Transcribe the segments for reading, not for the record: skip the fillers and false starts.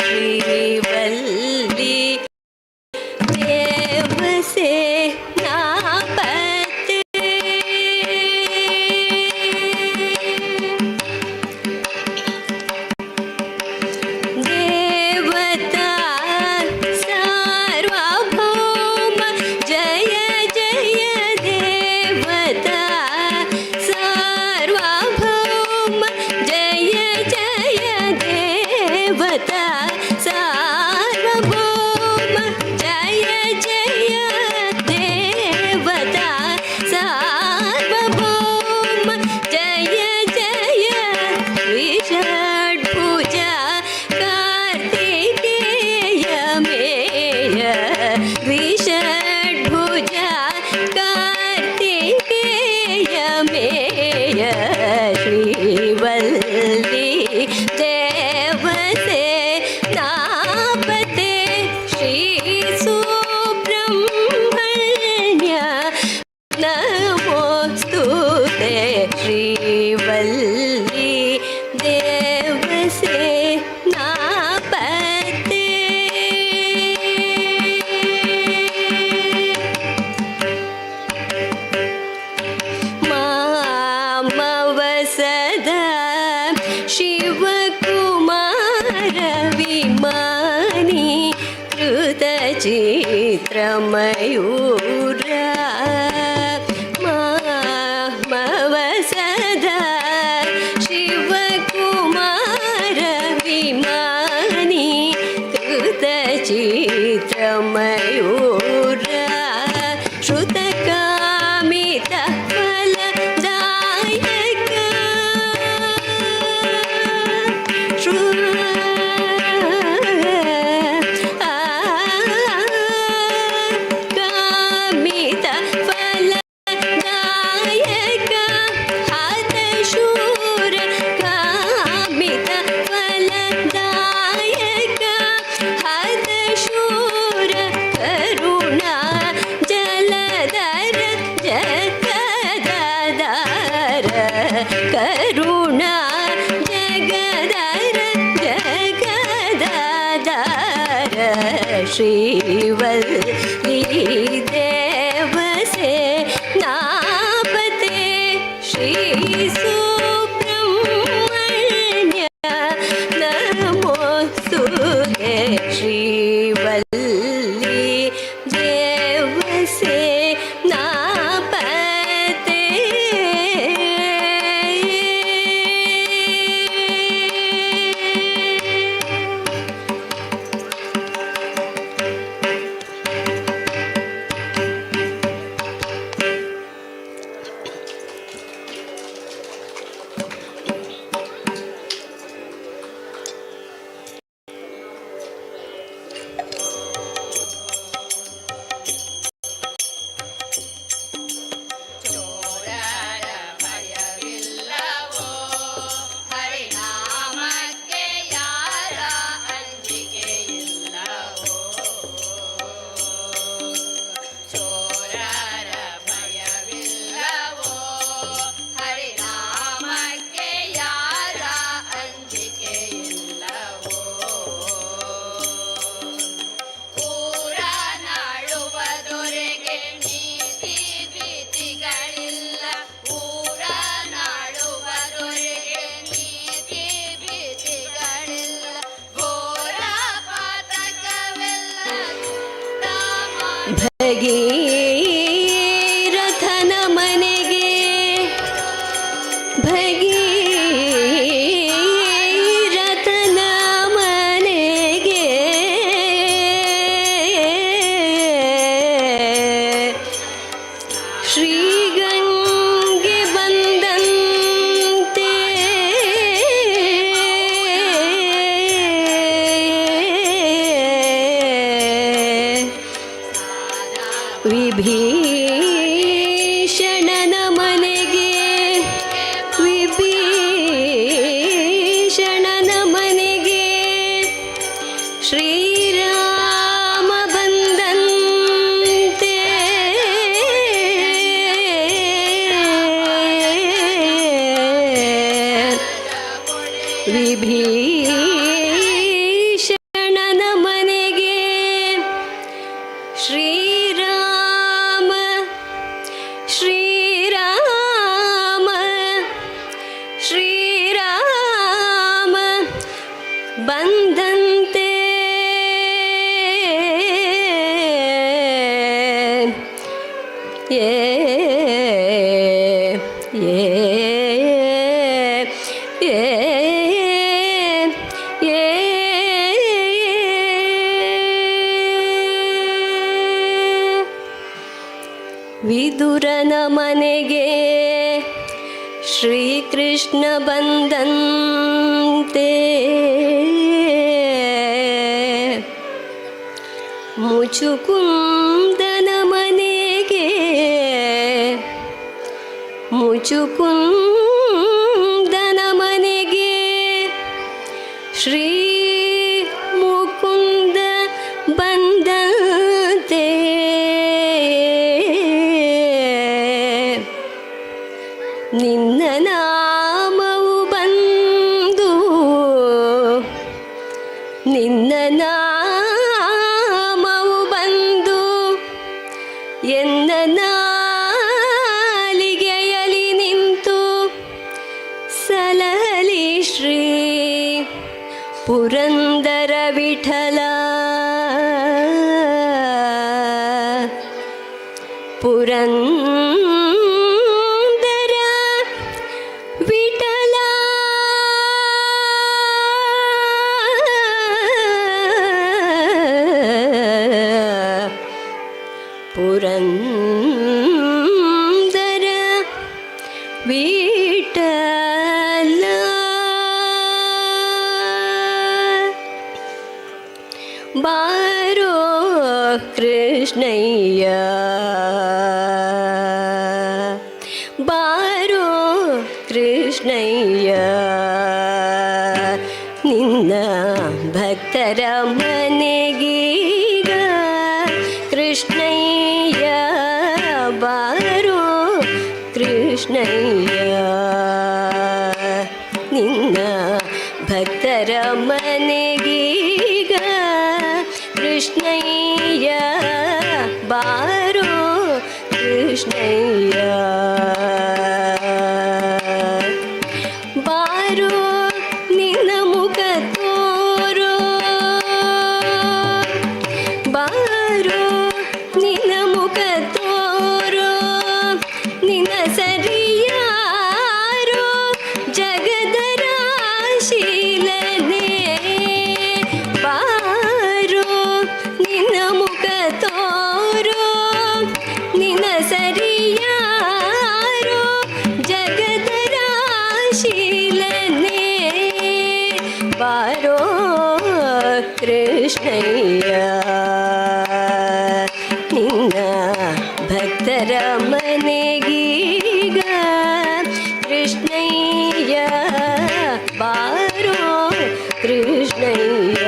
ಶ್ರೀವಲ್ಲಿ ದೇವಸೇನಾಪತೆ. ದೇವತಾ ಸಾರ್ವಭೌಮ, ಜಯ ಜಯ ದೇವತಾ ಸಾರ್ವಭೌಮ, ಜಯ ಜಯ ದೇವತಾ ಸಾರ್ವಭೌಮ, ಜಯ ಜಯ ದೇವತಾ ಸಾರ್ವಭೌಮ, ಜಯ ಜಯ ಷಡ್ಭುಜ ಕಾರ್ತಿಕೇಯ ಮೇಯ, ದ್ವಿಷಡ್ಭುಜ ಕಾರ್ತಿಕೇಯ ಮೇಯ, ಶ್ರೀವಲ್ಲಿ ದೇವಸೇನಾಪತೆ, ಶ್ರೀ ಸುಬ್ರಹ್ಮಣ್ಯ ನಮೋಸ್ತುತೆ, ಶ್ರೀವಲ್ಲಿ ದೇವಸೇನಾಪತೆ. ಮಾಮವ ಸದಾ ಶಿವಕುಮಾರ ವಿಮಾನಿ ಕೃತಚಿತ್ರಮಯೂರ, ಮಾಮವ ಸದಾ ಶಿವಕುಮಾರ ವಿಮಾನಿ ಕೃತಚಿತ್ರಮಯೂರ, ಶ್ರುತಕಾಮಿತ ಫಲದಾಯಕ, ಕಾಮಿತ ಫಲದಾಯಕ ಹತಶೂರ, ಕಾಮಿತ ಫಲದಾಯಕ ಹತಶೂರ, ಕರುಣಾ ಜಲಧರ ಜಗದಾಧಾರ, ಕರುಣಾ ಜಗದರ ಜಗದಾಧಾರ, ಶ್ರೀವಲ್ಲಿ ದೇವಸೇನಾಪತೆ, ಶ್ರೀ ಸುಬ್ರಹ್ಮಣ್ಯ ನಮೋಸ್ತುತೆ, ಶ್ರೀವಲ್ಲಿ ದೇವಸೇನಾಪತೆ. ಚೋರರ ಭಯವಿಲ್ಲವೋ, ಹರಿನಾಮಕ್ಕೆ ಯಾರ ಅಂಜಿಕೆಯಿಲ್ಲವೋ. ಚೋರರ ಭಯವಿಲ್ಲವೋ, ಹರಿನಾಮಕ್ಕೆ ಯಾರ ಅಂಜಿಕೆಯಿಲ್ಲವೋ. ಊರ ನಾಳುವ ದೊರೆಗೆ ನೀತಿ ಭೀತಿಗಳಿಲ್ಲ, ಊರ ನಾಳುವ ದೊರೆಗೆ ನೀತಿ ಭೀತಿಗಳಿಲ್ಲ. ಘೋರ ಪಾತಕವೆಲ್ಲ ಭಗೀರಥನ ಮನೆಗೆ, ಭಗೀರಥನ ಮನೆಗೆ ಶ್ರೀಗಂಗೆ ಬಂದಂತೆ, ವಿಭೀಷಣನ ಮನೆಗೆ, ವಿಭೀಷಣನ ಮನೆಗೆ ಶ್ರೀರಾಮ ಬಂದಂತೆ. ವಿದುರನ ಮನೆಗೆ ಶ್ರೀಕೃಷ್ಣ ಬಂದಂತೆ. ಮುಚುಕುಂದನ ಮನೆಗೆ, ಮುಚುಕುಂದನ ಮನೆಗೆ ಶ್ರೀ ಮುಕುಂದ ಬಂದಂತೆ. ನಿನ್ನ ನಾಮವು ಬಂದು, ನಿನ್ನ ನಾಮವು ಬಂದು ಎನ್ನ ನಾಲಿಗೆಯಲಿ ನಿಂತು ಸಲಹಲಿ ಶ್ರೀ ಪುರಂದರ ವಿಠಲ, ಪುರಂದರ ವಿಠಲ. ಪುರಂದರ ವಿಠಲ. ಬಾರೋ ಕೃಷ್ಣಯ್ಯ, ಬಾರೋ ಕೃಷ್ಣಯ್ಯ, ನಿನ್ನ ಭಕ್ತರ ಮನೆಗೀಗ ಕೃಷ್ಣಯ್ಯ ಬಾರೋ ಕೃಷ್ಣಯ್ಯ, ನಿನ್ನ ಭಕ್ತರ ಮನೆಗೀಗ ಕೃಷ್ಣಯ್ಯ ಬಾರೋ ಕೃಷ್ಣಯ್ಯ. ಬಾರೋ ನಿನ್ನ ಮುಖ ತೋರೋ, ಬಾರೋ ನಿನ್ನ ಮುಖ ತೋರೋ, ನಿನ್ನ ಸರಿಯಾರೋ ಜಗದರ ಶೀಲನೆ. ಬಾರೋ ನಿನ್ನ ಮುಖ ತೋರೋ, ನಿನ್ನ ಸರಿಯಾರೋ ಜಗದರ ಶೀಲನೆ. ಬಾರೋ ಕೃಷ್ಣಯ್ಯ, ನಿನ್ನ ಭಕ್ತರ ಮನೆಗೀಗ ಕೃಷ್ಣಯ್ಯ ಬಾರೋ ಕೃಷ್ಣಯ್ಯ.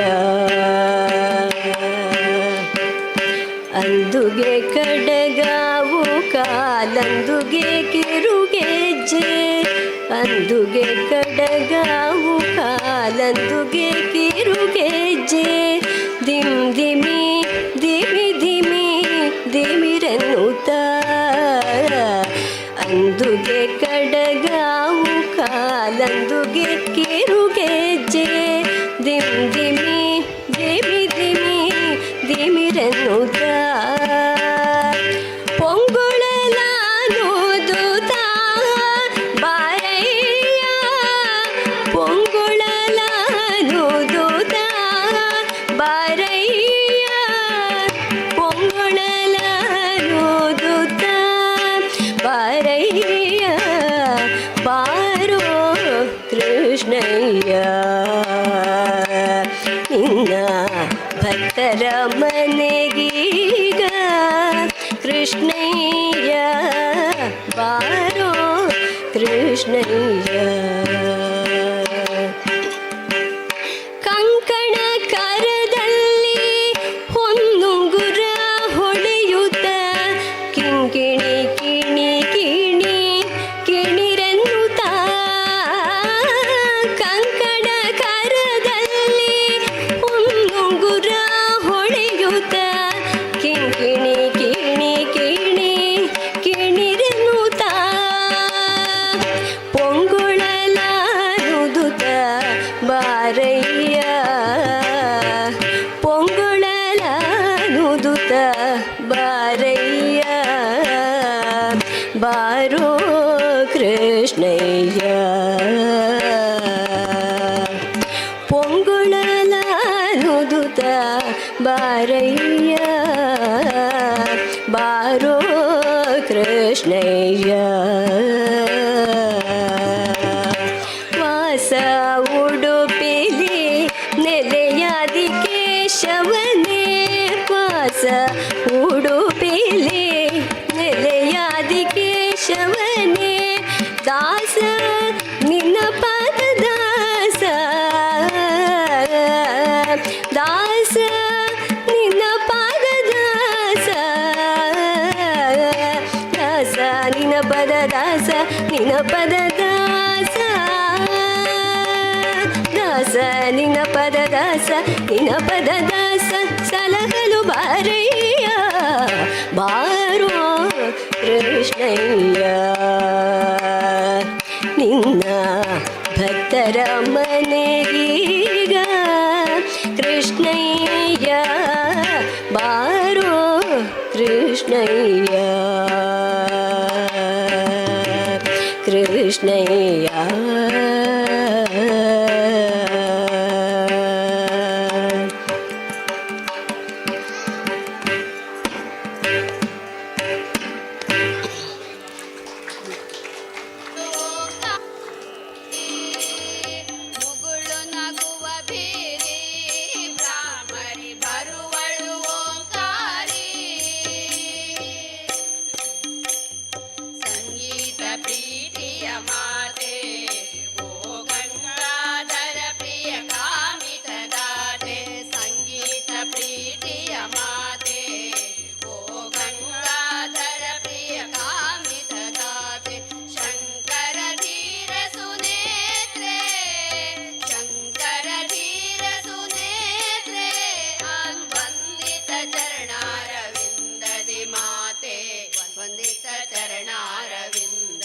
ಅಂದುಗೆ ಕಡಗಾವು ಕಾಲಂದುಗೆ ಕಿರುಗೆಜ್ಜೆ, ಅಂದುಗೆ ಕಡಗಾವು ಕಾಲಂದುಗೆ ಕಿರುಗೆಜ್ಜೆ, ದಿಮ್ ದಿಮಿ ದಿಮಿ ದಿಮಿ ದಿಮಿರನ್ನುತ್ತ. ಅಂದುಗೆ ಕಡಗಾವು ಕಾಲಂದುಗೆ ಕಿರುಗೆಜ್ಜೆ, ದಿಮ್ ದಿಮಿ ದಿಮಿ ದಿಮಿ ದಿಮಿರನ್ನುತ್ತ. ಪೊಂಗೊಳಲಾನೂದುತ ಬಾರಯ್ಯ, ಪೊಂಗೊಳಲಾನೂದುತ ಬಾರಯ್ಯ, ಪೊಂಗೊಳಲಾನೂದುತ ಬಾರಯ್ಯ, ಬಾರೋ ಕೃಷ್ಣಯ್ಯ, ನಿನ್ನ ಭಕ್ತರ ಮನೆಗೀಗ ಕೃಷ್ಣಯ್ಯ ಬಾರೋ ಕೃಷ್ಣಯ್ಯ. ಕಂಕಣ ಕರದಲ್ಲಿ ಹೊನ್ನುಂಗುರ ಹೊಳೆಯುತ್ತ, ಕಿಂಕಿಣಿ ಕಿಣಿ ಕಿಣಿ ಕಿಣಿರೆನ್ನುತ್ತ. ಕಂಕಣ ಕರದಲ್ಲಿ ಹೊನ್ನುಂಗುರ ಹೊಳೆಯುತ್ತ, ಕಿಂಕಿಣಿ ಕಿಣಿ ಕಿಣಿ ಕಿಣಿರೆನ್ನುತ್ತ. ಪೊಂಗೊಳಲಾನುದುತ ಬಾರಯ್ಯ, ಪೊಂಗೊಳಲಾನುದುತ ಬಾರಯ್ಯ, ಬಾರೋ ಕೃಷ್ಣಯ್ಯ, ಪೊಂಗೊಳಲಾನುದುತ ಬಾರಯ್ಯ, ಬಾರೋ ಕೃಷ್ಣಯ್ಯ. ಕೃಷ್ಣಯ್ಯ. ವಾಸ ಉಡುಪಿಲಿ ನೆಲೆಯಾದಿ ಕೇಶವನೇ, ವಾಸ ಉಡುಪಿಲಿ ನೆಲೆಯಾದಿ ಕೇಶವನೇ, ದಾಸ ನಿನ್ನ ಪಾದ ದಾಸ, ದಾಸ ನಿನ್ನ ಪಾದ ದಾಸ, ದಾಸ ನಿನ್ನ ಪದ ದಾಸ, ನಿನ್ನ ಪದ ದಾಸ, ದಾಸ ನಿನ್ನ ಪದ ದಾಸ, ನಿನ್ನ ಪದ ದಾಸ, ಸಲಹಲು ಬಾರಯ್ಯ, ಬಾರೋ ಕೃಷ್ಣಯ್ಯ. ನಿನ್ನ ಭಕ್ತರ ಮನೆಗೀಗ ಕೃಷ್ಣಯ್ಯ ಬಾರೋ ಕೃಷ್ಣಯ್ಯ, ಕೃಷ್ಣಯ್ಯ. ಮುಗುಳು ನಗುವ ಬೀರಿ ಭ್ರಾಮರಿ ಬರುವಳು ಓಂಕಾರಿ. ಸಂಗೀತ ಪ್ರೀತಿಯ ಮಾತೆ, ಓ ಗಂಗಾಧರ ಪ್ರಿಯ ಕಾಮಿತ ದಾತೆ. ಸಂಗೀತ ಪ್ರೀತಿಯ ಮಾತೆ, ಓ ಗಂಗಾಧರ ಪ್ರಿಯ ಕಾಮಿತ ದಾತೆ. ಶಂಕರ ಧೀರ ಸುನೇತ್ರೆ, ಶಂಕರ ಧೀರ ಸುನೇತ್ರೆ, ವಂದಿತ ಚರಣಾರವಿಂದದಿ ಮಾತೆ, ವಂದಿತ ಚರಣಾರವಿಂದದಿ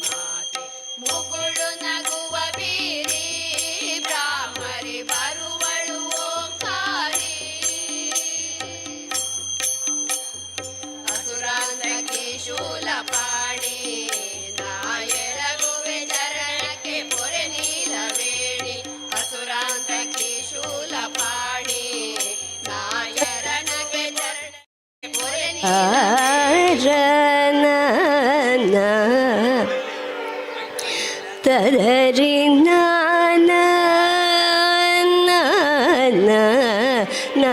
ಮಾತೆ. ಮುಗುಳು ನಗುವ ಬೀರಿ ಭ್ರಾಮರಿ ಬರುವಳು ಓಂಕಾರಿ. ಅಸುರಾಂತಕಿ ಶೂಲಪಾಣಿ ನಾಯರಗುವೆ ಚರಣಕ್ಕೆ ಪೊರೆ ನೀಲವೇಣಿ. ಅಸುರಾಂತಕಿ ಶೂಲಪಾಣಿ ನಾಯರಣಕ್ಕೆ ಚರಣಕ್ಕೆ ಪೊರೆ ರನ ತದರಿ ನಾನ ನ ನ ನ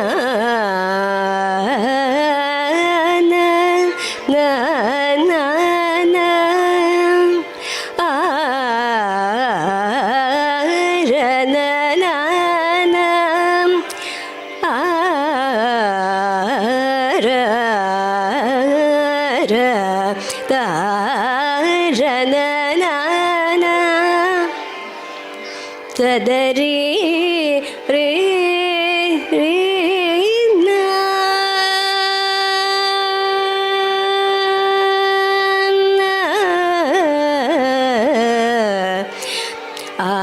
ನ ನ ಆ ರ ನ ನ ನ ಆ ರ ರ ತ ರ ನ ನ ನ ತದರಿ ರೇ ರೇ ನ ನ ಆ.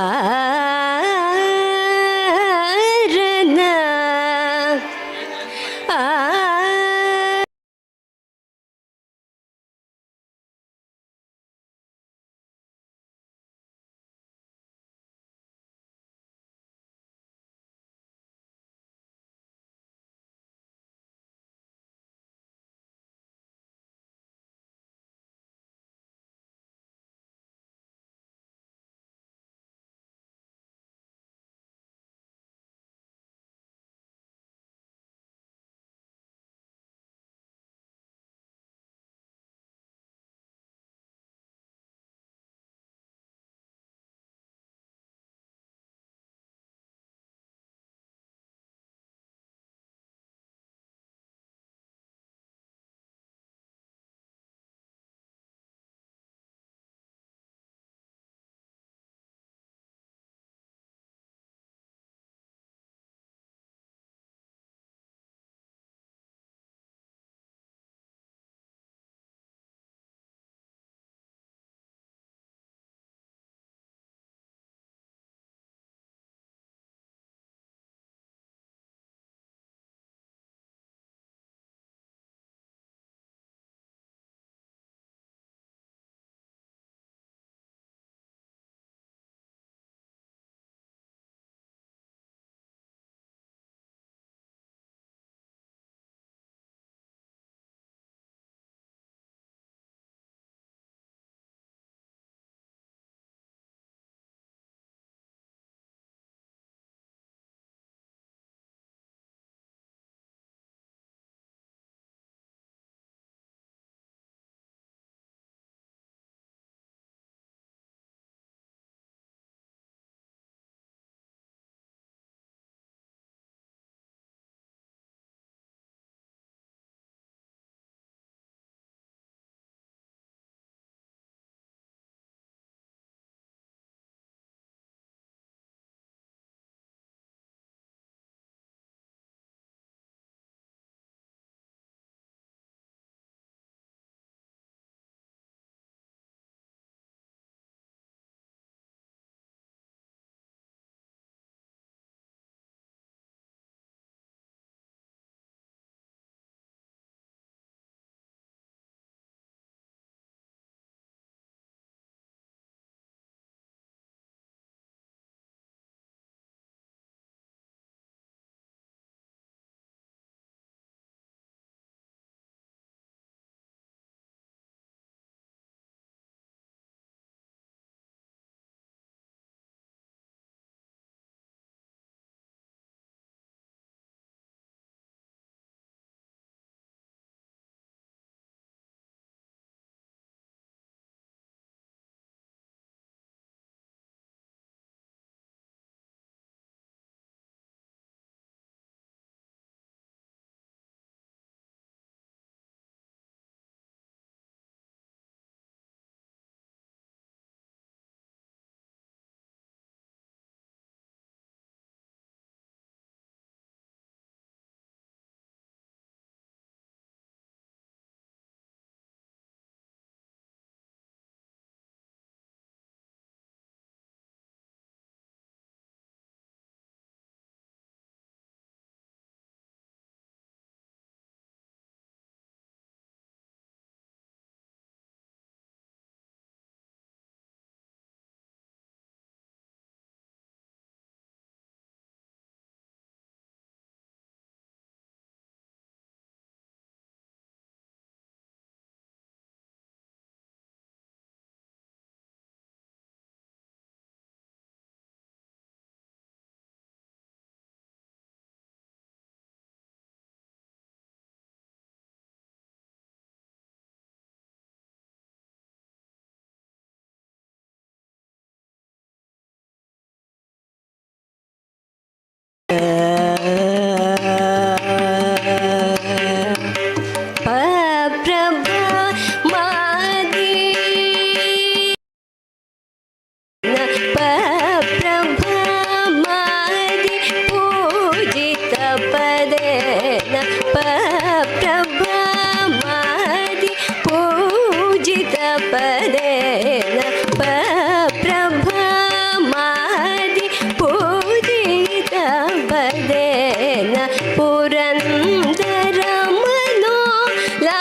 ಪುರಂದರ ಮನೋಲ್ಲಾಸಕರಣೇನ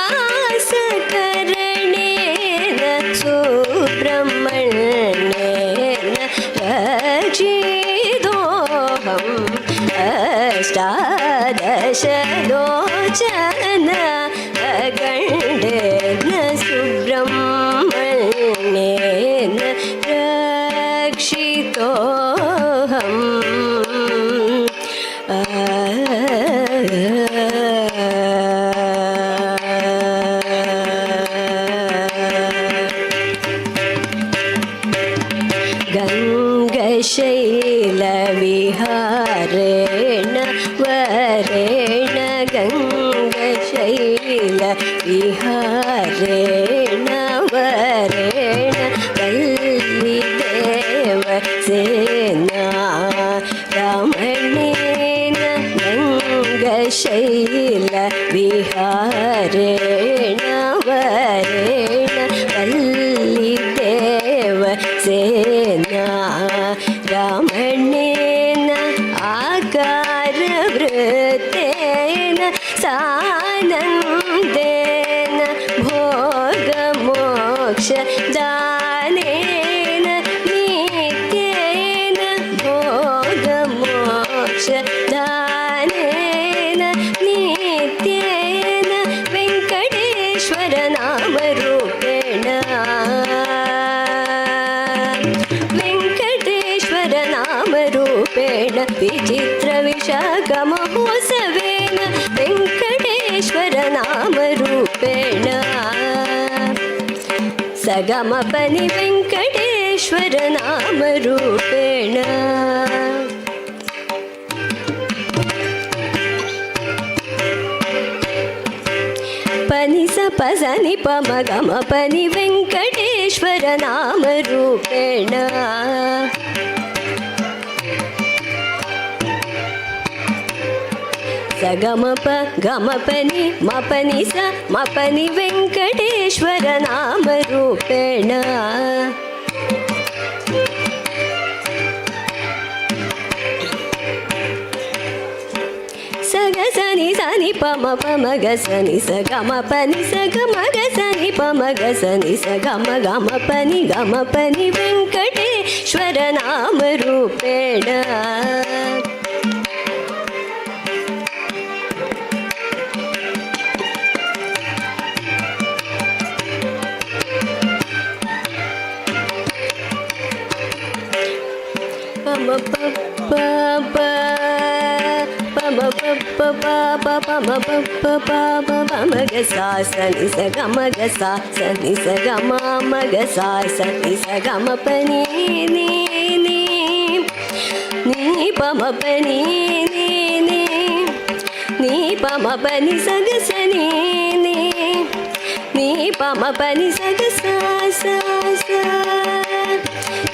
ಸುಬ್ರಹ್ಮಣ್ಯೇನ ರಕ್ಷಿತೋऽಹಂ ಅಷ್ಟಾದಶಲೋಚನ ಅಖಂಡೇನ ಸುಬ್ರಹ್ಮಣ್ಯೇನ ರಕ್ಷಿತೋऽಹಂ. गङ्गशैलविहारेण वरेण, गङ्गशैलविहारेण वरेण, वल्लिदेव सेना रमणेन, गङ्गशैलविहारेण वरेण, वल्लिदेव सेना रमणेन, आकारवृत्तेन सानन्देन, भोगमोक्ष दानेन नित्येन, भोगमोक्ष दानेन नित्येन, वेङ्कटेश्वर नामरूपेण, वेङ्कटेश्वर नामरूपेण, विचित्रविशाखमहोत्सवेन, वेङ्कटेश्वर नामरूपेण, सगमपनि वेङ्कटेश्वर नामरूपेण. పని స ప స ని ప మ గ మ పని వెంకటేశ్వర నామ రూపేణ. స గ మ ప గ మ పని మ పని స మ పని వెంకటేశ్వర నామ రూపేణ. స గ స ని స ని ప మ ప మ గ స ని స గ మ ప ని స గ మ గ స ని ప మ గ స ని స గ మ గ మ ప ని గ మ ప ని వెంకటేశ్వర నామ రూపేణ. ప మ ప ప ప ప మ ప ప ప ప ప మ ప ప ప ప ప మ గ సా స ని స గ మ గ సా స ని స గ మ మ గ సా స ని స గ మ ప ని ని ని ని ప మ ప ని ని ని ని ప మ ప ని స గ స ని ని ని ప మ ప ని స గ స స స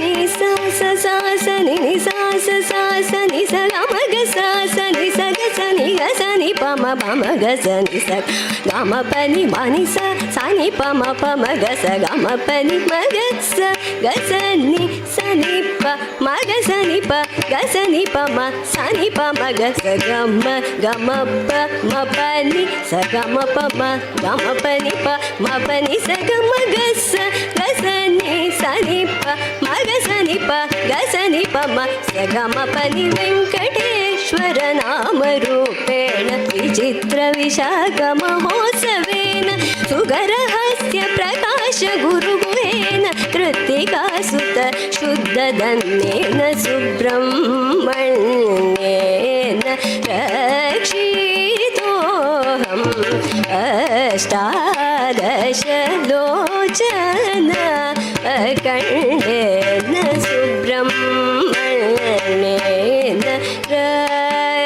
ని స స స స ని ని స స స స ని స గ మ గ స స ని స గ స ని గ స ని ప మ ప మ గ స ని స గ మ ప ని మ ని స స ని ప మ ప మ గ స గ మ ప ని మ గ స గ స ని స ని ప మ గ స ని ప గ స ని ప మ స ని ప మ గ స గ మ గ మ ప మ ప ని స గ మ ప మ గ మ ప ని ప మ ప ని స గ మ గ స గ స ని స ని ప మ గ స ని ప గ స ని ప మ స గ మ ప ని వెంకటేశ్వర నామ రూపేణ, విచిత్ర విశాఖ మహోత్సవేన, సుగరహస్య ప్రకాశ గురుగుహేన, కృత్తికాసుత శుద్ధధన్యేన, సుబ్రహ్మణ్యేన రక్షితోऽహం అష్టాదశలోచన అఖండేన సుబ్రహ్మణ్యేన రక్షితోऽహం.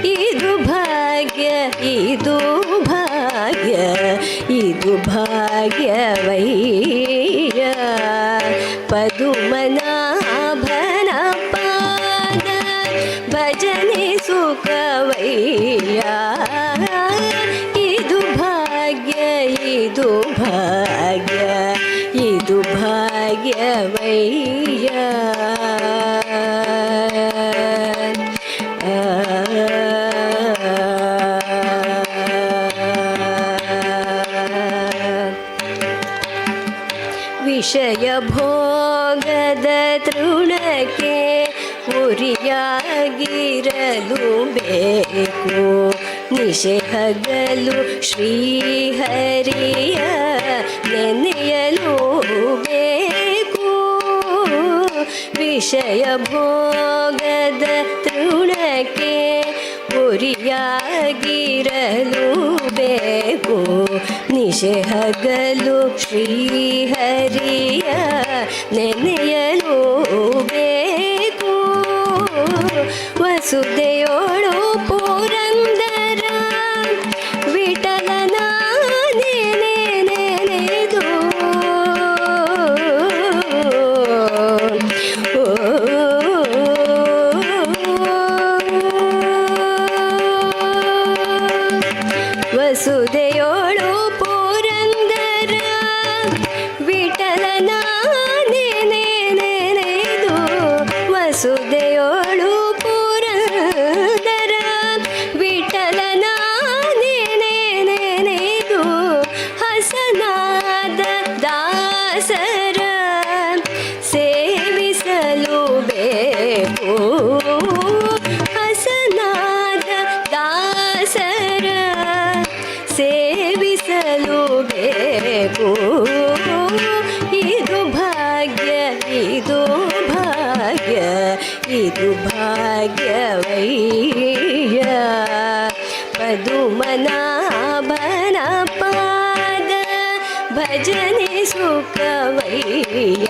ಇದು ಭಾಗ್ಯ, ಇದು ಭಾಗ್ಯ, ಇದು ಭಾಗ್ಯವಯ್ಯ. ಪದುಮನಾಭನ ಪಾದ ಭಜನೆ ಸುಖವಯ್ಯ. ಇದು ಭಾಗ್ಯ, ಇದು ಭಾಗ್ಯ, ಇದು ಭಾಗ್ಯವಯ್ಯ. ವಿಷಯ ಭೋಗದ ತೃಣಕ್ಕೆ ಉರಿಯಾಗಿರಲು ಬೇಕು. ನಿಶೆ ಹಗಲು ಶ್ರೀಹರಿಯ ನೆನೆಯಲು ಬೇಕು. ವಿಷಯ ಭೋಗದ ತೃಣಕ್ಕೆ ಉರಿಯಾಗಿರಲು ಬೇಕು. ನಿಶೆ ಹಗಲು ಶ್ರೀಹರಿಯ ನೆನೆಯಲು ಬೇಕು. ವಸುದೆಯೋಳು ಪುರಂದರ ವಿಠಲನ ನೆನೆ ನೆನೆದು, ವಸುದೆಯೋಳು ಪುರಂದರ ವಿಠಲನ ನೆನೆ ನೆನೆದು, ವಸುದೆಯೋಳು ಪುರಂದರ ವಿಠಲನ ನೆನೆ ನೆನೆದು, ಹಸನಾದ ದಾಸರ ಸೇವಿಸಲು ಬೇಕು. ಹಸನಾದ ದಾಸರ ಸೇವಿಸಲು ಬೇಕು. ಇದು ಭಾಗ್ಯ, ಇದು ಭಾಗ್ಯ, ಇದು ಭಾಗ್ಯವಯ್ಯ. ಪದುಮನಾಭನ ಪಾದ ಭಜನೆ ಸುಖವಯ್ಯ.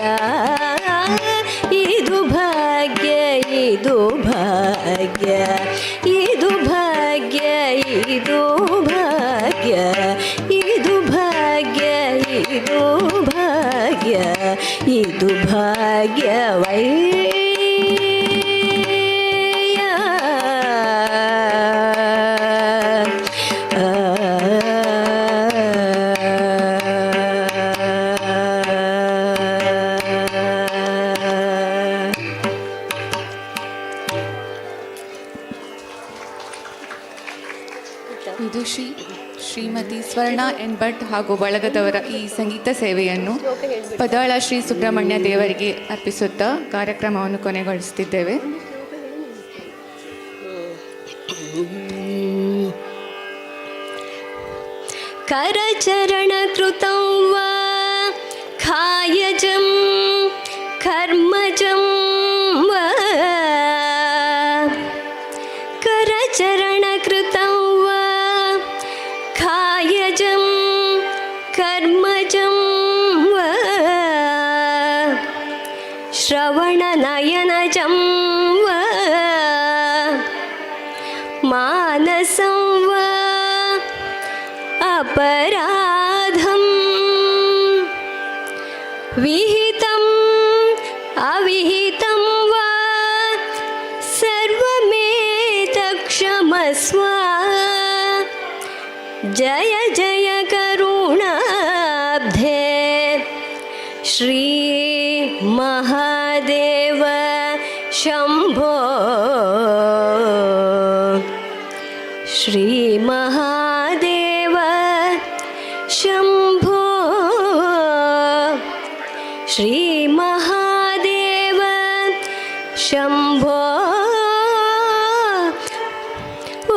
ಇದು ಭಾಗ್ಯ, ಇದು ಭಾಗ್ಯ, ಇದು ಭಾಗ್ಯ, ಇದು ಭಾಗ್ಯ, ಇದು ಭಾಗ್ಯ, ಇದು ಭಾಗ್ಯ, ಇದು ಭಾಗ್ಯವಯ್ಯ. ವಿದುಷಿ ಶ್ರೀಮತಿ ಸ್ವರ್ಣ ಎನ್ ಭಟ್ ಹಾಗೂ ಬಳಗದವರ ಈ ಸಂಗೀತ ಸೇವೆಯನ್ನು ಪದಾಳ ಶ್ರೀ ಸುಬ್ರಹ್ಮಣ್ಯ ದೇವರಿಗೆ ಅರ್ಪಿಸುತ್ತಾ ಕಾರ್ಯಕ್ರಮವನ್ನು ಕೊನೆಗೊಳಿಸುತ್ತಿದ್ದೇವೆ. करचरणकृतं वा खायजं कर्मजं वा, करचरणकृतं वा खायजं कर्मजं वा, श्रवणनयनजं वा, मानसं वा अपराधं, विहितम् अविहितं वा सर्वमेतत्क्षमस्व. जय जय करुणाब्धे श्री महादेव शम्भो, श्री महादेव शम्भो, श्री महादेव शम्भो. ओ.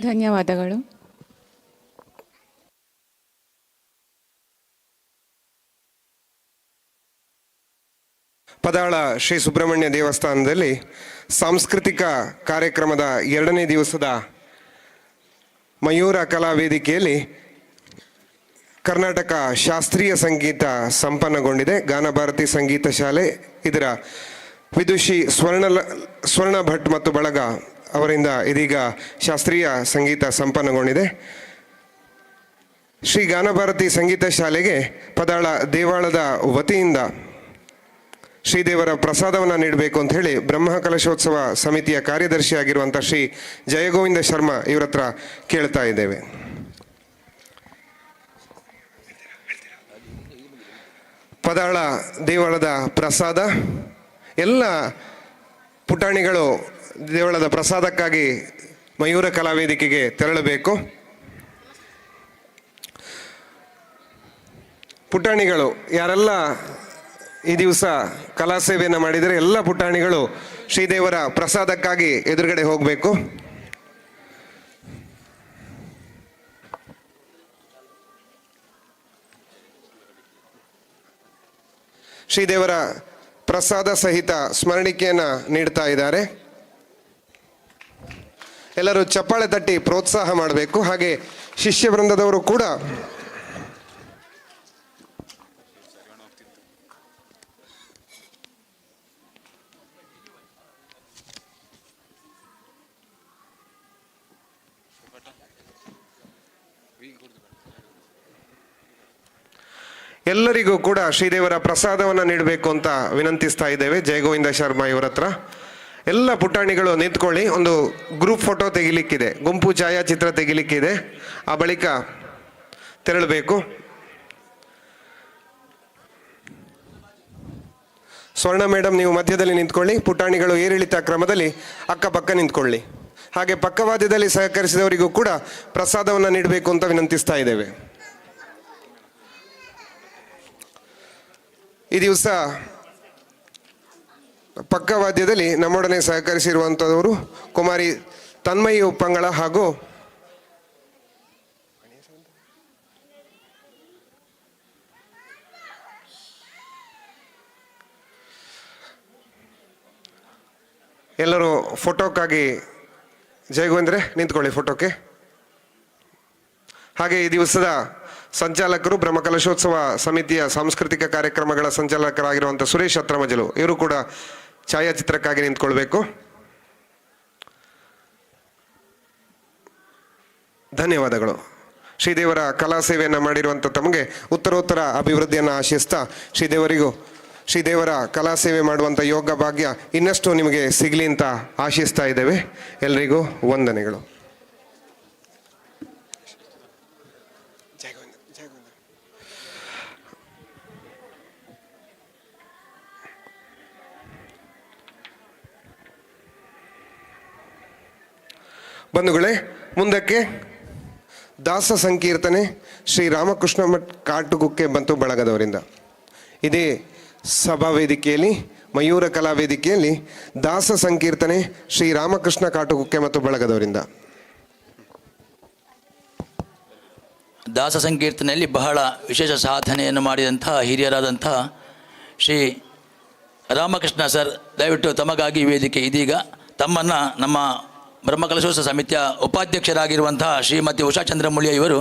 ಧನ್ಯವಾದಗಳು. ಪದಾಳ ಶ್ರೀ ಸುಬ್ರಹ್ಮಣ್ಯ ದೇವಸ್ಥಾನದಲ್ಲಿ ಸಾಂಸ್ಕೃತಿಕ ಕಾರ್ಯಕ್ರಮದ ಎರಡನೇ ದಿವಸದ ಮಯೂರ ಕಲಾ ವೇದಿಕೆಯಲ್ಲಿ ಕರ್ನಾಟಕ ಶಾಸ್ತ್ರೀಯ ಸಂಗೀತ ಸಂಪನ್ನಗೊಂಡಿದೆ. ಗಾನಭಾರತಿ ಸಂಗೀತ ಶಾಲೆ ಇದರ ವಿದುಷಿ ಸ್ವರ್ಣ ಸ್ವರ್ಣ ಭಟ್ ಮತ್ತು ಬಳಗ ಅವರಿಂದ ಇದೀಗ ಶಾಸ್ತ್ರೀಯ ಸಂಗೀತ ಸಂಪನ್ನಗೊಂಡಿದೆ. ಶ್ರೀ ಗಾನಭಾರತಿ ಸಂಗೀತ ಶಾಲೆಗೆ ಪದಾಳ ದೇವಾಳದ ವತಿಯಿಂದ ಶ್ರೀದೇವರ ಪ್ರಸಾದವನ್ನು ನೀಡಬೇಕು ಅಂತ ಹೇಳಿ ಬ್ರಹ್ಮಕಲಶೋತ್ಸವ ಸಮಿತಿಯ ಕಾರ್ಯದರ್ಶಿಯಾಗಿರುವಂಥ ಶ್ರೀ ಜಯಗೋವಿಂದ ಶರ್ಮಾ ಇವರ ಹತ್ರ ಕೇಳ್ತಾ ಇದ್ದೇವೆ. ಪದಾಳ ದೇವಳದ ಪ್ರಸಾದ, ಎಲ್ಲ ಪುಟಾಣಿಗಳು ದೇವಳದ ಪ್ರಸಾದಕ್ಕಾಗಿ ಮಯೂರ ಕಲಾವೇದಿಕೆಗೆ ತೆರಳಬೇಕು. ಪುಟಾಣಿಗಳು ಯಾರೆಲ್ಲ ಈ ದಿವಸ ಕಲಾ ಸೇವೆಯನ್ನು ಮಾಡಿದರೆ ಎಲ್ಲ ಪುಟಾಣಿಗಳು ಶ್ರೀದೇವರ ಪ್ರಸಾದಕ್ಕಾಗಿ ಎದುರುಗಡೆ ಹೋಗಬೇಕು. ಶ್ರೀದೇವರ ಪ್ರಸಾದ ಸಹಿತ ಸ್ಮರಣಿಕೆಯನ್ನು ನೀಡ್ತಾ ಇದ್ದಾರೆ. ಎಲ್ಲರೂ ಚಪ್ಪಾಳೆ ತಟ್ಟಿ ಪ್ರೋತ್ಸಾಹ ಮಾಡಬೇಕು. ಹಾಗೆ ಶಿಷ್ಯ ವೃಂದದವರು ಕೂಡ ಎಲ್ಲರಿಗೂ ಕೂಡ ಶ್ರೀದೇವರ ಪ್ರಸಾದವನ್ನು ನೀಡಬೇಕು ಅಂತ ವಿನಂತಿಸ್ತಾ ಇದ್ದೇವೆ ಜಯಗೋವಿಂದ ಶರ್ಮಾ ಇವರ ಹತ್ರ. ಎಲ್ಲ ಪುಟಾಣಿಗಳು ನಿಂತ್ಕೊಳ್ಳಿ, ಒಂದು ಗ್ರೂಪ್ ಫೋಟೋ ತೆಗಿಲಿಕ್ಕಿದೆ, ಗುಂಪು ಛಾಯಾಚಿತ್ರ ತೆಗಿಲಿಕ್ಕಿದೆ. ಆ ಬಳಿಕ ತೆರಳಬೇಕು. ಸ್ವರ್ಣ ಮೇಡಮ್ ನೀವು ಮಧ್ಯದಲ್ಲಿ ನಿಂತ್ಕೊಳ್ಳಿ, ಪುಟಾಣಿಗಳು ಏರಿಳಿತ ಕ್ರಮದಲ್ಲಿ ಅಕ್ಕಪಕ್ಕ ನಿಂತ್ಕೊಳ್ಳಿ. ಹಾಗೆ ಪಕ್ಕವಾದ್ಯದಲ್ಲಿ ಸಹಕರಿಸಿದವರಿಗೂ ಕೂಡ ಪ್ರಸಾದವನ್ನು ನೀಡಬೇಕು ಅಂತ ವಿನಂತಿಸ್ತಾ ಇದ್ದೇವೆ. ಈ ದಿವಸ ಪಕ್ಕವಾದ್ಯದಲ್ಲಿ ನಮ್ಮೊಡನೆ ಸಹಕರಿಸಿರುವಂಥವರು ಕುಮಾರಿ ತನ್ಮಯಿ ಉಪ್ಪಂಗಳ ಹಾಗೂ ಎಲ್ಲರೂ ಫೋಟೋಕ್ಕಾಗಿ ಜಯಗೋವಿಂದ್ರೆ ನಿಂತ್ಕೊಳ್ಳಿ ಫೋಟೋಕ್ಕೆ. ಹಾಗೆ ಈ ದಿವಸದ ಸಂಚಾಲಕರು ಬ್ರಹ್ಮಕಲಶೋತ್ಸವ ಸಮಿತಿಯ ಸಾಂಸ್ಕೃತಿಕ ಕಾರ್ಯಕ್ರಮಗಳ ಸಂಚಾಲಕರಾಗಿರುವಂಥ ಸುರೇಶ್ ಅತ್ರಮಜಲು ಇವರು ಕೂಡ ಛಾಯಾಚಿತ್ರಕ್ಕಾಗಿ ನಿಂತ್ಕೊಳ್ಬೇಕು. ಧನ್ಯವಾದಗಳು. ಶ್ರೀದೇವರ ಕಲಾ ಸೇವೆಯನ್ನು ಮಾಡಿರುವಂಥ ತಮಗೆ ಉತ್ತರೋತ್ತರ ಅಭಿವೃದ್ಧಿಯನ್ನು ಆಶಿಸ್ತಾ ಶ್ರೀದೇವರಿಗೂ ಶ್ರೀದೇವರ ಕಲಾ ಸೇವೆ ಮಾಡುವಂಥ ಯೋಗ ಭಾಗ್ಯ ಇನ್ನಷ್ಟು ನಿಮಗೆ ಸಿಗಲಿ ಅಂತ ಆಶಿಸ್ತಾ ಇದ್ದೇವೆ. ಎಲ್ರಿಗೂ ವಂದನೆಗಳು. ಬಂಧುಗಳೇ, ಮುಂದಕ್ಕೆ ದಾಸ ಸಂಕೀರ್ತನೆ ಶ್ರೀ ರಾಮಕೃಷ್ಣ ಮಠ್ ಕಾಟುಗುಕ್ಕೆ ಬಂತು ಬಳಗದವರಿಂದ. ಇದೇ ಸಭಾ ವೇದಿಕೆಯಲ್ಲಿ, ಮಯೂರ ಕಲಾ ವೇದಿಕೆಯಲ್ಲಿ ದಾಸ ಸಂಕೀರ್ತನೆ ಶ್ರೀ ರಾಮಕೃಷ್ಣ ಕಾಟುಗುಕ್ಕೆ ಮತ್ತು ಬಳಗದವರಿಂದ. ದಾಸ ಸಂಕೀರ್ತನೆಯಲ್ಲಿ ಬಹಳ ವಿಶೇಷ ಸಾಧನೆಯನ್ನು ಮಾಡಿದಂಥ ಹಿರಿಯರಾದಂಥ ಶ್ರೀ ರಾಮಕೃಷ್ಣ ಸರ್, ದಯವಿಟ್ಟು ತಮಗಾಗಿ ವೇದಿಕೆ ಇದೀಗ ತಮ್ಮನ್ನು ನಮ್ಮ ಬ್ರಹ್ಮಕಲಶೋತ್ಸವ ಸಮಿತಿಯ ಉಪಾಧ್ಯಕ್ಷರಾಗಿರುವಂತಹ ಶ್ರೀಮತಿ ಉಷಾ ಚಂದ್ರಮುಳಿಯ ಇವರು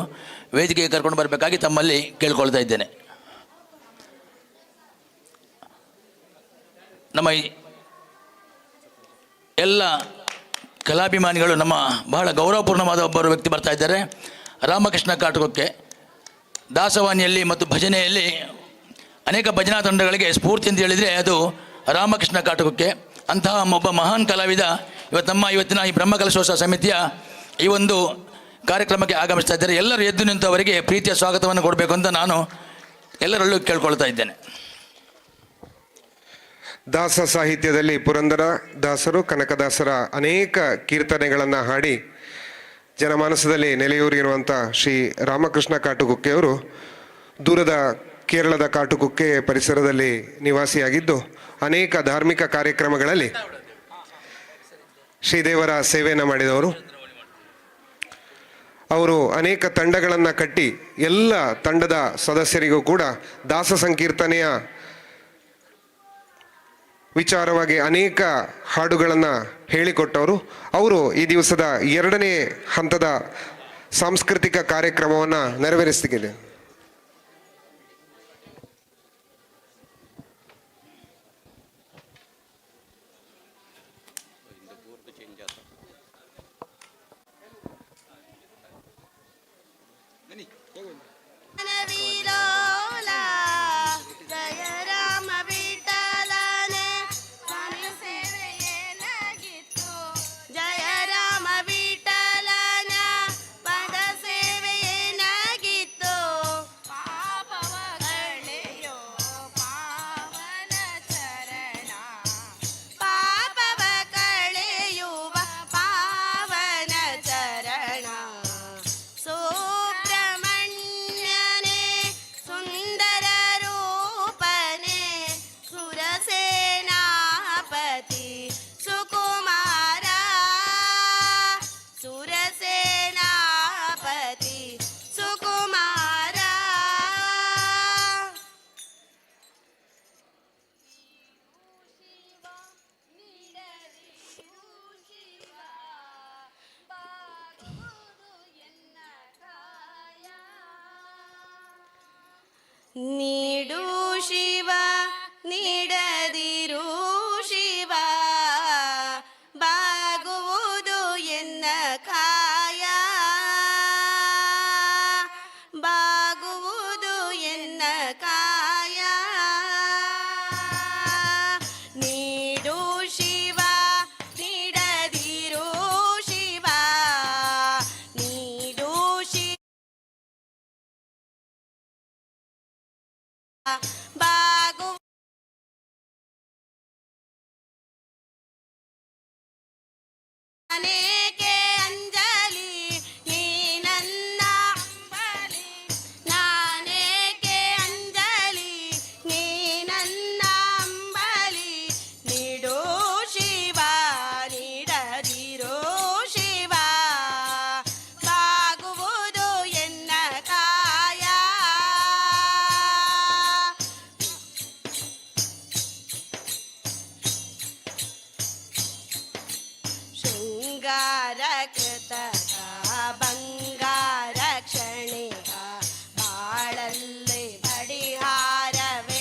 ವೇದಿಕೆಗೆ ಕರ್ಕೊಂಡು ಬರಬೇಕಾಗಿ ತಮ್ಮಲ್ಲಿ ಕೇಳಿಕೊಳ್ತಾ ಇದ್ದೇನೆ. ನಮ್ಮ ಎಲ್ಲ ಕಲಾಭಿಮಾನಿಗಳು, ನಮ್ಮ ಬಹಳ ಗೌರವಪೂರ್ಣವಾದ ಒಬ್ಬರು ವ್ಯಕ್ತಿ ಬರ್ತಾ ಇದ್ದಾರೆ, ರಾಮಕೃಷ್ಣ ಕಾಟುಕೊಕ್ಕೆ. ದಾಸವಾಣಿಯಲ್ಲಿ ಮತ್ತು ಭಜನೆಯಲ್ಲಿ ಅನೇಕ ಭಜನಾ ತಂಡಗಳಿಗೆ ಸ್ಫೂರ್ತಿ ಅಂತ ಹೇಳಿದರೆ ಅದು ರಾಮಕೃಷ್ಣ ಕಾಟುಕೊಕ್ಕೆ. ಅಂತಹ ಒಬ್ಬ ಮಹಾನ್ ಕಲಾವಿದ ಇವತ್ತು ನಮ್ಮ ಇವತ್ತಿನ ಈ ಬ್ರಹ್ಮಕಲಶೋತ್ಸವ ಸಮಿತಿಯ ಈ ಒಂದು ಕಾರ್ಯಕ್ರಮಕ್ಕೆ ಆಗಮಿಸ್ತಾ ಇದ್ದಾರೆ. ಎಲ್ಲರೂ ಎದ್ದು ನಿಂತು ಅವರಿಗೆ ಪ್ರೀತಿಯ ಸ್ವಾಗತವನ್ನು ಕೊಡಬೇಕು ಅಂತ ನಾನು ಎಲ್ಲರಲ್ಲೂ ಕೇಳ್ಕೊಳ್ತಾ ಇದ್ದೇನೆ. ದಾಸ ಸಾಹಿತ್ಯದಲ್ಲಿ ಪುರಂದರ ದಾಸರು, ಕನಕದಾಸರ ಅನೇಕ ಕೀರ್ತನೆಗಳನ್ನು ಹಾಡಿ ಜನಮಾನಸದಲ್ಲಿ ನೆಲೆಯೂರಿರುವಂಥ ಶ್ರೀ ರಾಮಕೃಷ್ಣ ಕಾಟುಕುಕ್ಕೆಯವರು ದೂರದ ಕೇರಳದ ಕಾಟುಕುಕ್ಕೆ ಪರಿಸರದಲ್ಲಿ ನಿವಾಸಿಯಾಗಿದ್ದು ಅನೇಕ ಧಾರ್ಮಿಕ ಕಾರ್ಯಕ್ರಮಗಳಲ್ಲಿ ಶ್ರೀದೇವರ ಸೇವೆಯನ್ನು ಮಾಡಿದವರು. ಅವರು ಅನೇಕ ತಂಡಗಳನ್ನು ಕಟ್ಟಿ ಎಲ್ಲ ತಂಡದ ಸದಸ್ಯರಿಗೂ ಕೂಡ ದಾಸ ಸಂಕೀರ್ತನೆಯ ವಿಚಾರವಾಗಿ ಅನೇಕ ಹಾಡುಗಳನ್ನು ಹೇಳಿಕೊಟ್ಟವರು. ಅವರು ಈ ದಿವಸದ ಎರಡನೇ ಹಂತದ ಸಾಂಸ್ಕೃತಿಕ ಕಾರ್ಯಕ್ರಮವನ್ನು ನೆರವೇರಿಸ್ತಿದೆ. ವಿಲೋಲ ಜಯ ರಾಮ ವಿಠಲನೆ ಸೇವೆಯೇನಾಗಿತ್ತು. ಜಯ ರಾಮ ವಿಠಲನ ಪದ ಸೇವೆಯೇನಾಗಿತ್ತು. ಪಾಪವ ಕಳೆಯೋ ಪಾವನ ಚರಣ, ಪಾಪವ ಕಳೆಯುವ ಪಾವನ ಚರಣ. ಸುಬ್ರಹ್ಮಣ್ಯನೇ ಸುಂದರ ರೂಪನೆ, ಸುರಸೇನಾಪತಿ ಸುಕುಮಾರ, ಸುರಸೇನಾಪತಿ ಸುಕುಮಾರ. ನೀಡು ಶಿವ ನೀಡದಿರು ಶಿವ, ಬಾಗುವುದು ಎನ್ನ ಕಾಯ, ಬಾಗುವುದು ಎನ್ನ ಕಾಯ. ನೀಡು ಶಿವ ನೀಡದಿರು ಶಿವ, ನೀಡು ಶಿವ ಬಾಗು. ಅನೇಕೆ ಅಂಜಲಿ ನೀ ನನ್ನ ಅಂಬಲಿ, ನಾನೇಕೆ ಅಂಜಲಿ ನೀ ನನ್ನ ಅಂಬಲಿ. ನೀಡೋ ಶಿವ ನೀಡದಿರೋ ಶಿವ, ಬಾಗುವುದು ಎನ್ನ ಕಾಯ. ಶೃಂಗಾರ ಕೃತಕ ಬಂಗಾರ ಕ್ಷಣಿಕ, ಬಾಳಲ್ಲಿ ಬಡಿಹಾರವೇಕೆ?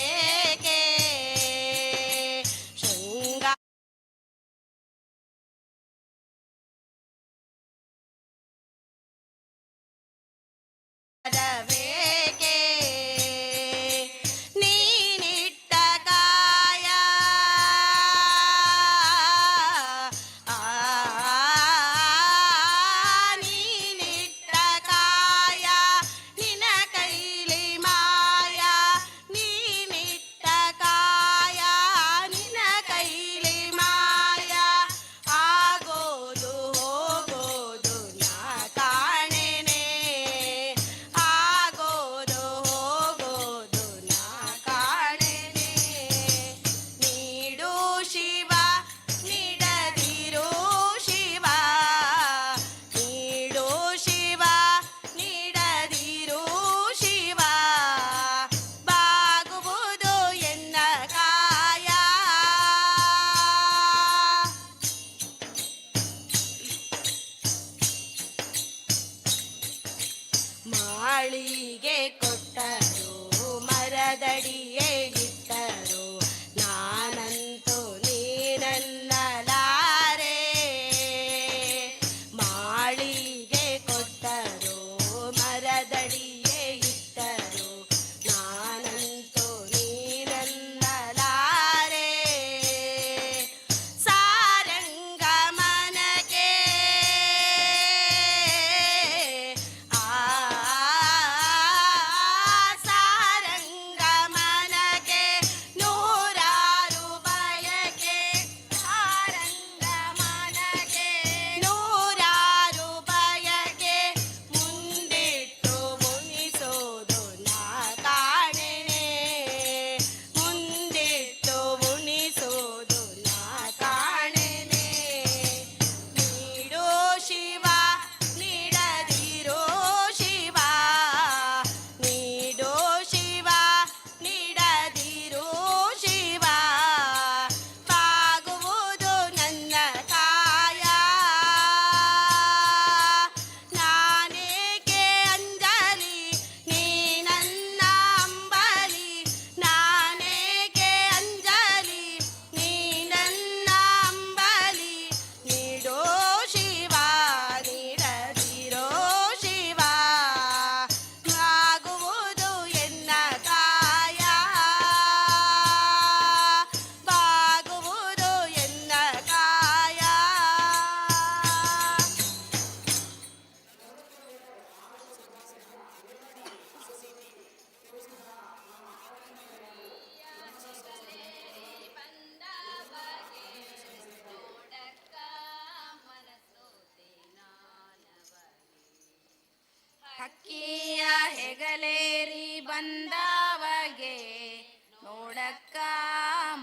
ಶೃಂಗಾರವೇಕೆ ನೀನಿಟ್ಟ ಕಾಯ? ಆ,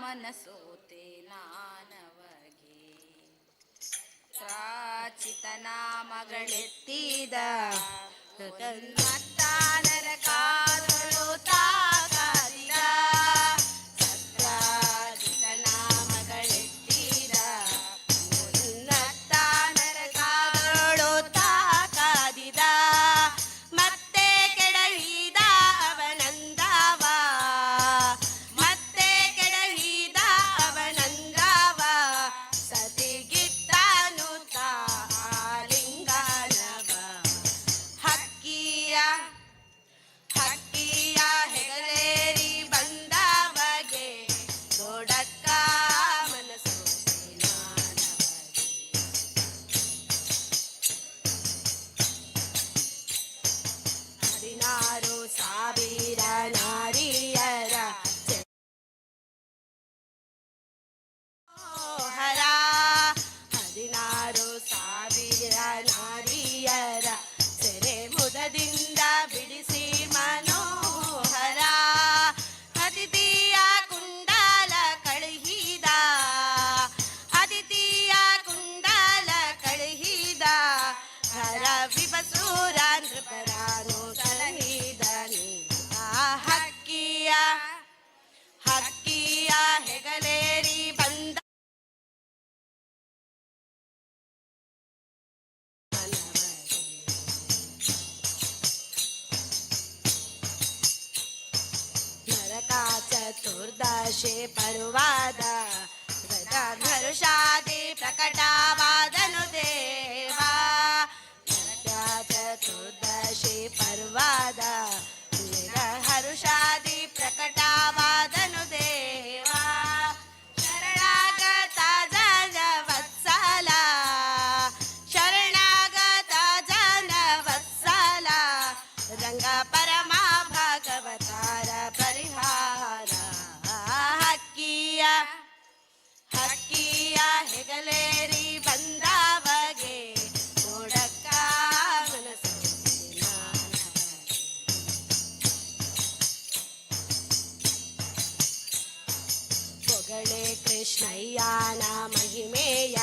ಮನಸೋತೆ ನಾನವಗೆ. ತ್ರಾಚಿತನಾಮಗಳೆತ್ತಿದ ಮತ್ತಾನರ ಕಾದಳು ತಾಕಾದಿದ, ಸತ್ರಾಜಿತನಾಮಗಳೆತ್ತಿದ ಮುನ್ನತ್ತಾನರ ಕಾದಳು ತಾಕಾದಿದ, ಮತ್ತೆ ಕೆಡಹಿದ ಅವನಂದವ, ಮತ್ತೆ ಕೆಡಹಿದ ಅವನಂದವ, ಸತಿಗಿತ್ತಾನು ತಾಲಿಂಗನವ. ಹಕ್ಕಿಯ ಹಕ್ಕಿಯ ಹೆಗಲೇರಿ ಬಂದವಗೆ ದೊಡಕ್ಕ ಮನಸ್ಸು ನಾನವಗೆ. 16,000 ನಾರಿಯರ ಹರ, 16,000 ನಾರಿಯರ ಸೆರೆ ಮುದದಿಂದ ಬಿಡಿಸಿ ಮನೋಹರ, ಅತಿಥಿಯ ಕುಂಡಲ ಕಳುಹಿದ, ಅತಿಥಿಯ ಕುಂಡಲ ಕಳುಹಿದ, ಹರ ವಿಪಸೂರ ನೃಪರಾನು ಸಲಹಿದ ಹಕ್ಕಿಯ ಹಕ್ಕಿಯ ಹೆಗಲೇರಿ ಬಂದ ನರಕ ಚತುರ್ದಶಿ ಪರ್ವಾದ ಧನುಷಾದಿ ಪ್ರಕಟವಾದನು ದೇವ, ನರಕ ಚತುರ್ದಶಿ ಪರ್ವಾದ ಹರುಷಾದಿ ಪ್ರಕಟವಾದನು ದೇವ, ಶರಣಾಗತ ಜನ ವತ್ಸಲ, ಶರಣಾಗತ ಜನ ವತ್ಸಲ, ರಂಗ ಪರಮ ಭಾಗವತಾರ ಪರಿಹಾರ. ಹಕ್ಕಿಯ ಹಕ್ಕಿಯ ಹೆಗಲೇರಿ ಬಂದವಗೆ ನೋಡಕ್ಕ ಮನಸ್ಸು ನಾನವಗೆ. ಪೊಗಳೆ ಕೃಷ್ಣಯ್ಯನ ಮಹಿಮೆಯ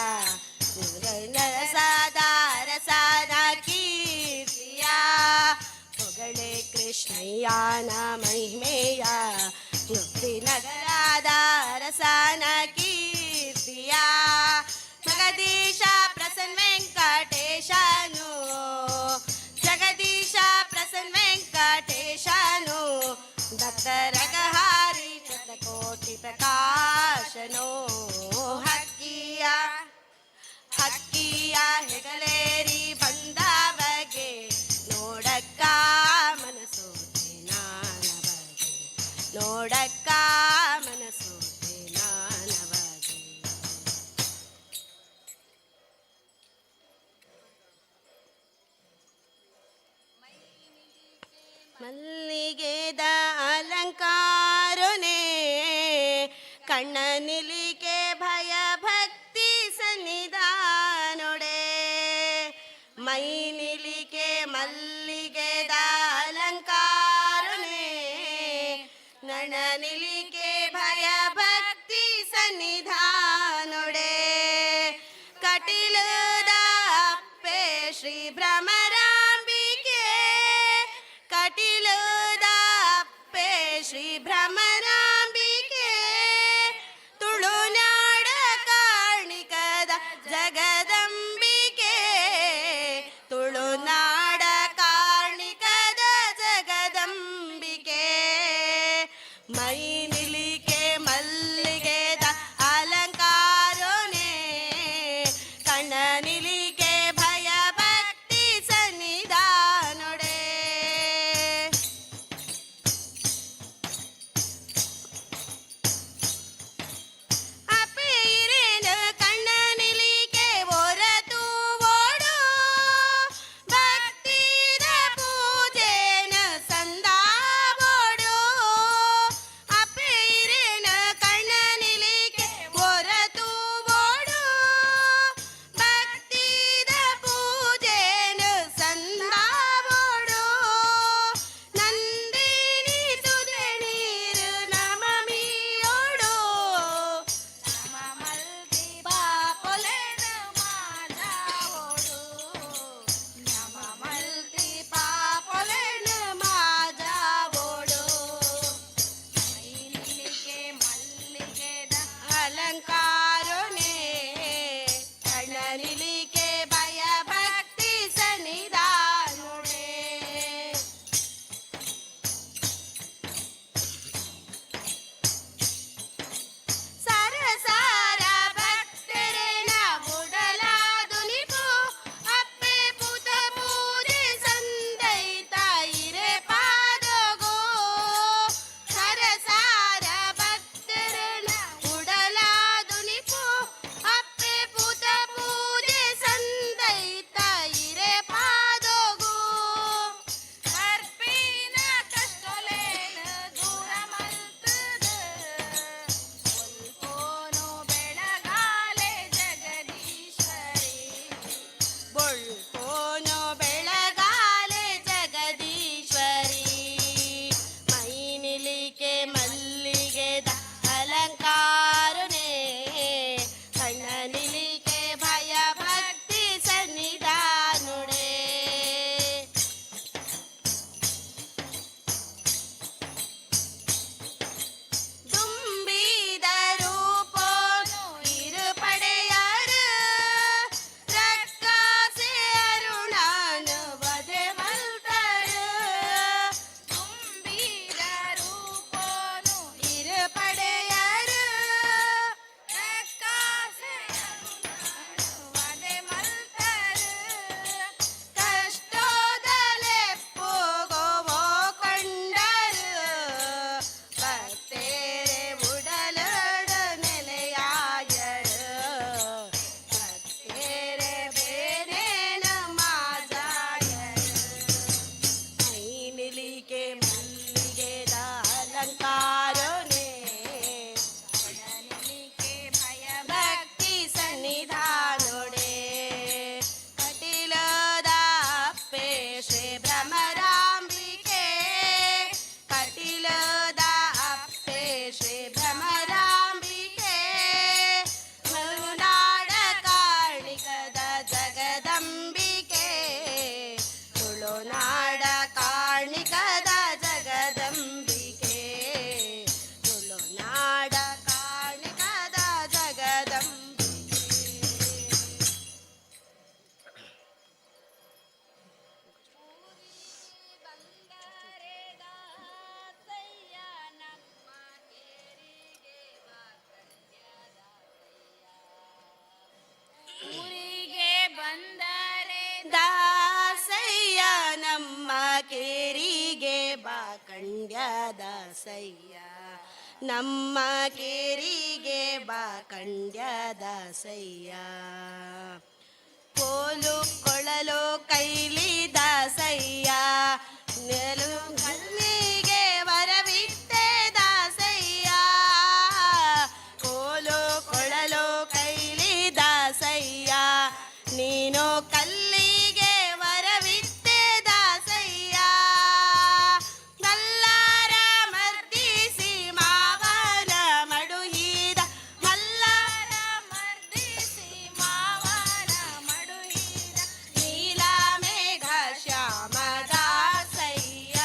ರಸದ ಕೀರ್ತಿಯ, ಪೊಗಳೆ ಕೃಷ್ಣಯ್ಯನ ಮಹಿಮೆಯ ಮುಕ್ತಿ ನಗರದ ರಸನ ಕೀರ್ತಿಯ, ಜಗದೀಶ ಪ್ರಸನ್ನ ವೆಂಕಟೇಶನು, ಜಗದೀಶ ಪ್ರಸನ್ನ ವೆಂಕಟೇಶನು, ಭಕ್ತರಗಹಾರಿ ಶತಕೋಟಿ ಪ್ರಕಾಶನೋ. ಹಕ್ಕಿಯ ಹಕ್ಕಿಯ ಹೆಗಲೇರಿ ಬಂದವಗೆ ನೋಡಕ್ಕ ಮನಸೋತೆ ನಾನವಗೆ, ನೋಡಕ್ಕ ಮನಸೋತೆ ನಾನವಗೆ. ಮಲ್ಲಿಗೆದ ಅಲಂಕಾರನೆ ಕಣ್ಣ ನಿಲಿಕೆ ಭಯ ಭಕ್ತಿ ಸನ್ನಿಧಾನೊಡೆ, ಮೈ ನಿಲಿಕೆ ಮಲ್ಲಿಗೆದ ಅಲಂಕಾರನೆ ನಣ ನಿಲಿಕೆ ಭಯ ಭಕ್ತಿ ಸನ್ನಿಧಾನೊಡೆ, ಕಟಿಲದ ಅಪ್ಪೆ ಶ್ರೀ ಭ್ರಮರಾಂಬಿಕೆ, ಕಟಿಲದ ಅಪ್ಪೆ ಶ್ರೀ ಭ್ರಮರಾಂಬಿಕೆ, ತುಳುನಾಡ ಕಾಣಿಕದ ಜಗದಂಬಿಕೆ, ತುಳುನಾಡ ಕಾಣಿಕದ ಅಲಂಕಾರುನೆ ಕಣ್ಣನಿಲಿಕೆ ಭಯ ಭಕ್ತಿ ಸನ್ನಿಧಾನುಡೆ. ಸರಸಾರ ಭಕ್ತರೆನ ಬುಡಲಾದುನಿಪು ಅಪ್ಪೆ ಪುತ ಪೂಜೆ ಸಂದೈತ ಇರೆ ಪಾದಗೋ. ಸರಸಾರ ಭಕ್ತರೆನ ಉಡಲಾದುನಿಪು ಅಪ್ಪೆ ಪುತ ಪೂಜೆ ಸಂದೈತ ಇರೆ ಪಾದಗೋ. ಕರ್ಪಿನ ಕಷ್ಟಲೇನ ದೂರ ಮಲ್ತದ ಬೊಲ್ಪೋನು ಬೆಳಗಾಲೆ ಜಗದೀಶ್ವರಿ, ಬೊಳ್ಪೋನು ಬೆಳಗಾಲೆ ಜಗದೀಶ್ವರಿ. ಮೈನಿಲಿಕೆ ಮಲ್ಲಿಗೆದ ಅಲಂಕಾರುನೇ ಕಣ್ಣನಿಲಿಕೆ ಭಯ ಭಕ್ತಿ ಸನ್ನಿಧಾನುಡೆ. ದುಂಬಿದ ರೂಪೋನು ಇರು ಪಡೆಯರು ರಕ್ಕಾಸೆ ಅರುಣಾನು ವಧೆ ಮಲ್ತರು. ತುಂಬಿದ ರೂಪೋನು ಇರು ಪಡೆಯರು ರಕ್ಕಾಸೆ ಅರುಣಾನು ವಧೆ ಮಲ್ತರು. ಕಷ್ಟೋದಲೆಪ್ಪುಗೋವೋ ಕಂಡರು ಭಕ್ತೇರೆ ಉಡಲಡ ನೆಲೆಯಾಯರು ಭಕ್ತೇರೆ ಬೇರೇನ ಮಾಜಾಯರು. ಮೈನಿಲಿಕೆ ಮಲ್ಲಿಗೆದ ಅಲಂಕಾರನೆ ಕಣನಿಲಿಕೆ ಭಯ ಭಕ್ತಿ ಸನ್ನಿಧಾನುಡೆ. ಕಟಿಲದ ಅಪ್ಪೆ ಶ್ರೀ ಭ್ರಮರಾಂಬಿಕೆ, ಕಟಿಲದ ಅಪ್ಪೆ ಶ್ರೀ ಭ್ರಮರಾಂಬಿಕೆ, ಮರುನಾಡ ಕಾರ್ಣಿಕದ ಜಗದಂಬಿಕೆ, ತುಳುನಾಡ ಕಾರ್ಣಿಕದ ಜಗದಂಬಿಕೆ, ತುಳುನಾಡ ಕಾರ್ಣಿಕದ ಜಗದಂಬಿಕೆ. ಊರಿಗೆ ಬಂದರೆ ದಾಸಯ್ಯ ನಮ್ಮ ಕೇರಿಗೆ ಬಾ ಕಂಡ್ಯ ದಾಸಯ್ಯ, ನಮ್ಮ ಕೇರಿಗೆ ಬಾ ಕಂಡ್ಯ ದಾಸಯ್ಯ. ಕೋಲು ಕೊಳಲು ಕೈಲಿ ದಾಸಯ್ಯ, ನೆಲು ಕಲ್ಲಿಗೆ ವರವಿತ್ತೆ ದಾಸಯ್ಯ. ಕೋಲು ಕೊಳಲು ಕೈಲಿ ದಾಸಯ್ಯ, ನೀನು ಕಲ್ಲಿಗೆ ವರವಿತ್ತೆ ದಾಸಯ್ಯ. ಮಲ್ಲಾರ ಮರ್ದಿಸಿ ಮಾವನ ಮಡುಹಿದ, ಮಲ್ಲಾರ ಮರ್ದಿಸಿ ಮಾವನ ಮಡುಹಿದ ನೀಲ ಮೇಘ ಶ್ಯಾಮ ದಾಸಯ್ಯ.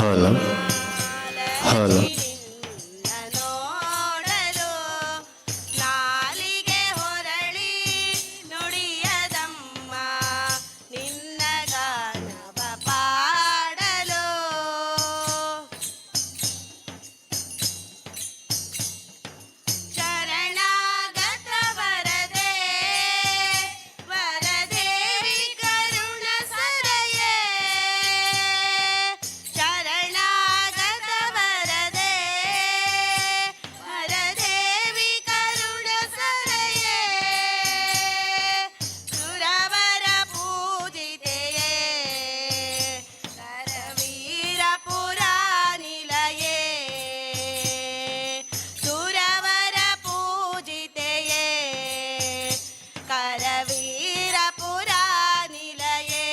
Hello hello. ನಿನ್ನ ನೋಡಲು ನಾಲಿಗೆ ಹೊರಳಿ ನುಡಿಯದಮ್ಮ, ನಿನ್ನ ಗಾನವ ಪಾಡಲು. ಶರಣಾಗತ ವರದೆ ವರದೇವಿ ಕರುಣ ಸರಯೇ, ಶರಣಾಗತ ವರದೆ ವರದೇವಿ ಕರುಣ ಸರಯೇ, ಸುರವರ ಪೂಜಿತೆಯೇ, ಕರವೀರ ಪುರಾನಿಲಯೇ, ಸುರವರ ಪೂಜಿತೆಯೇ, ಕರವೀರ ಪುರಾನಿಲಯೇ,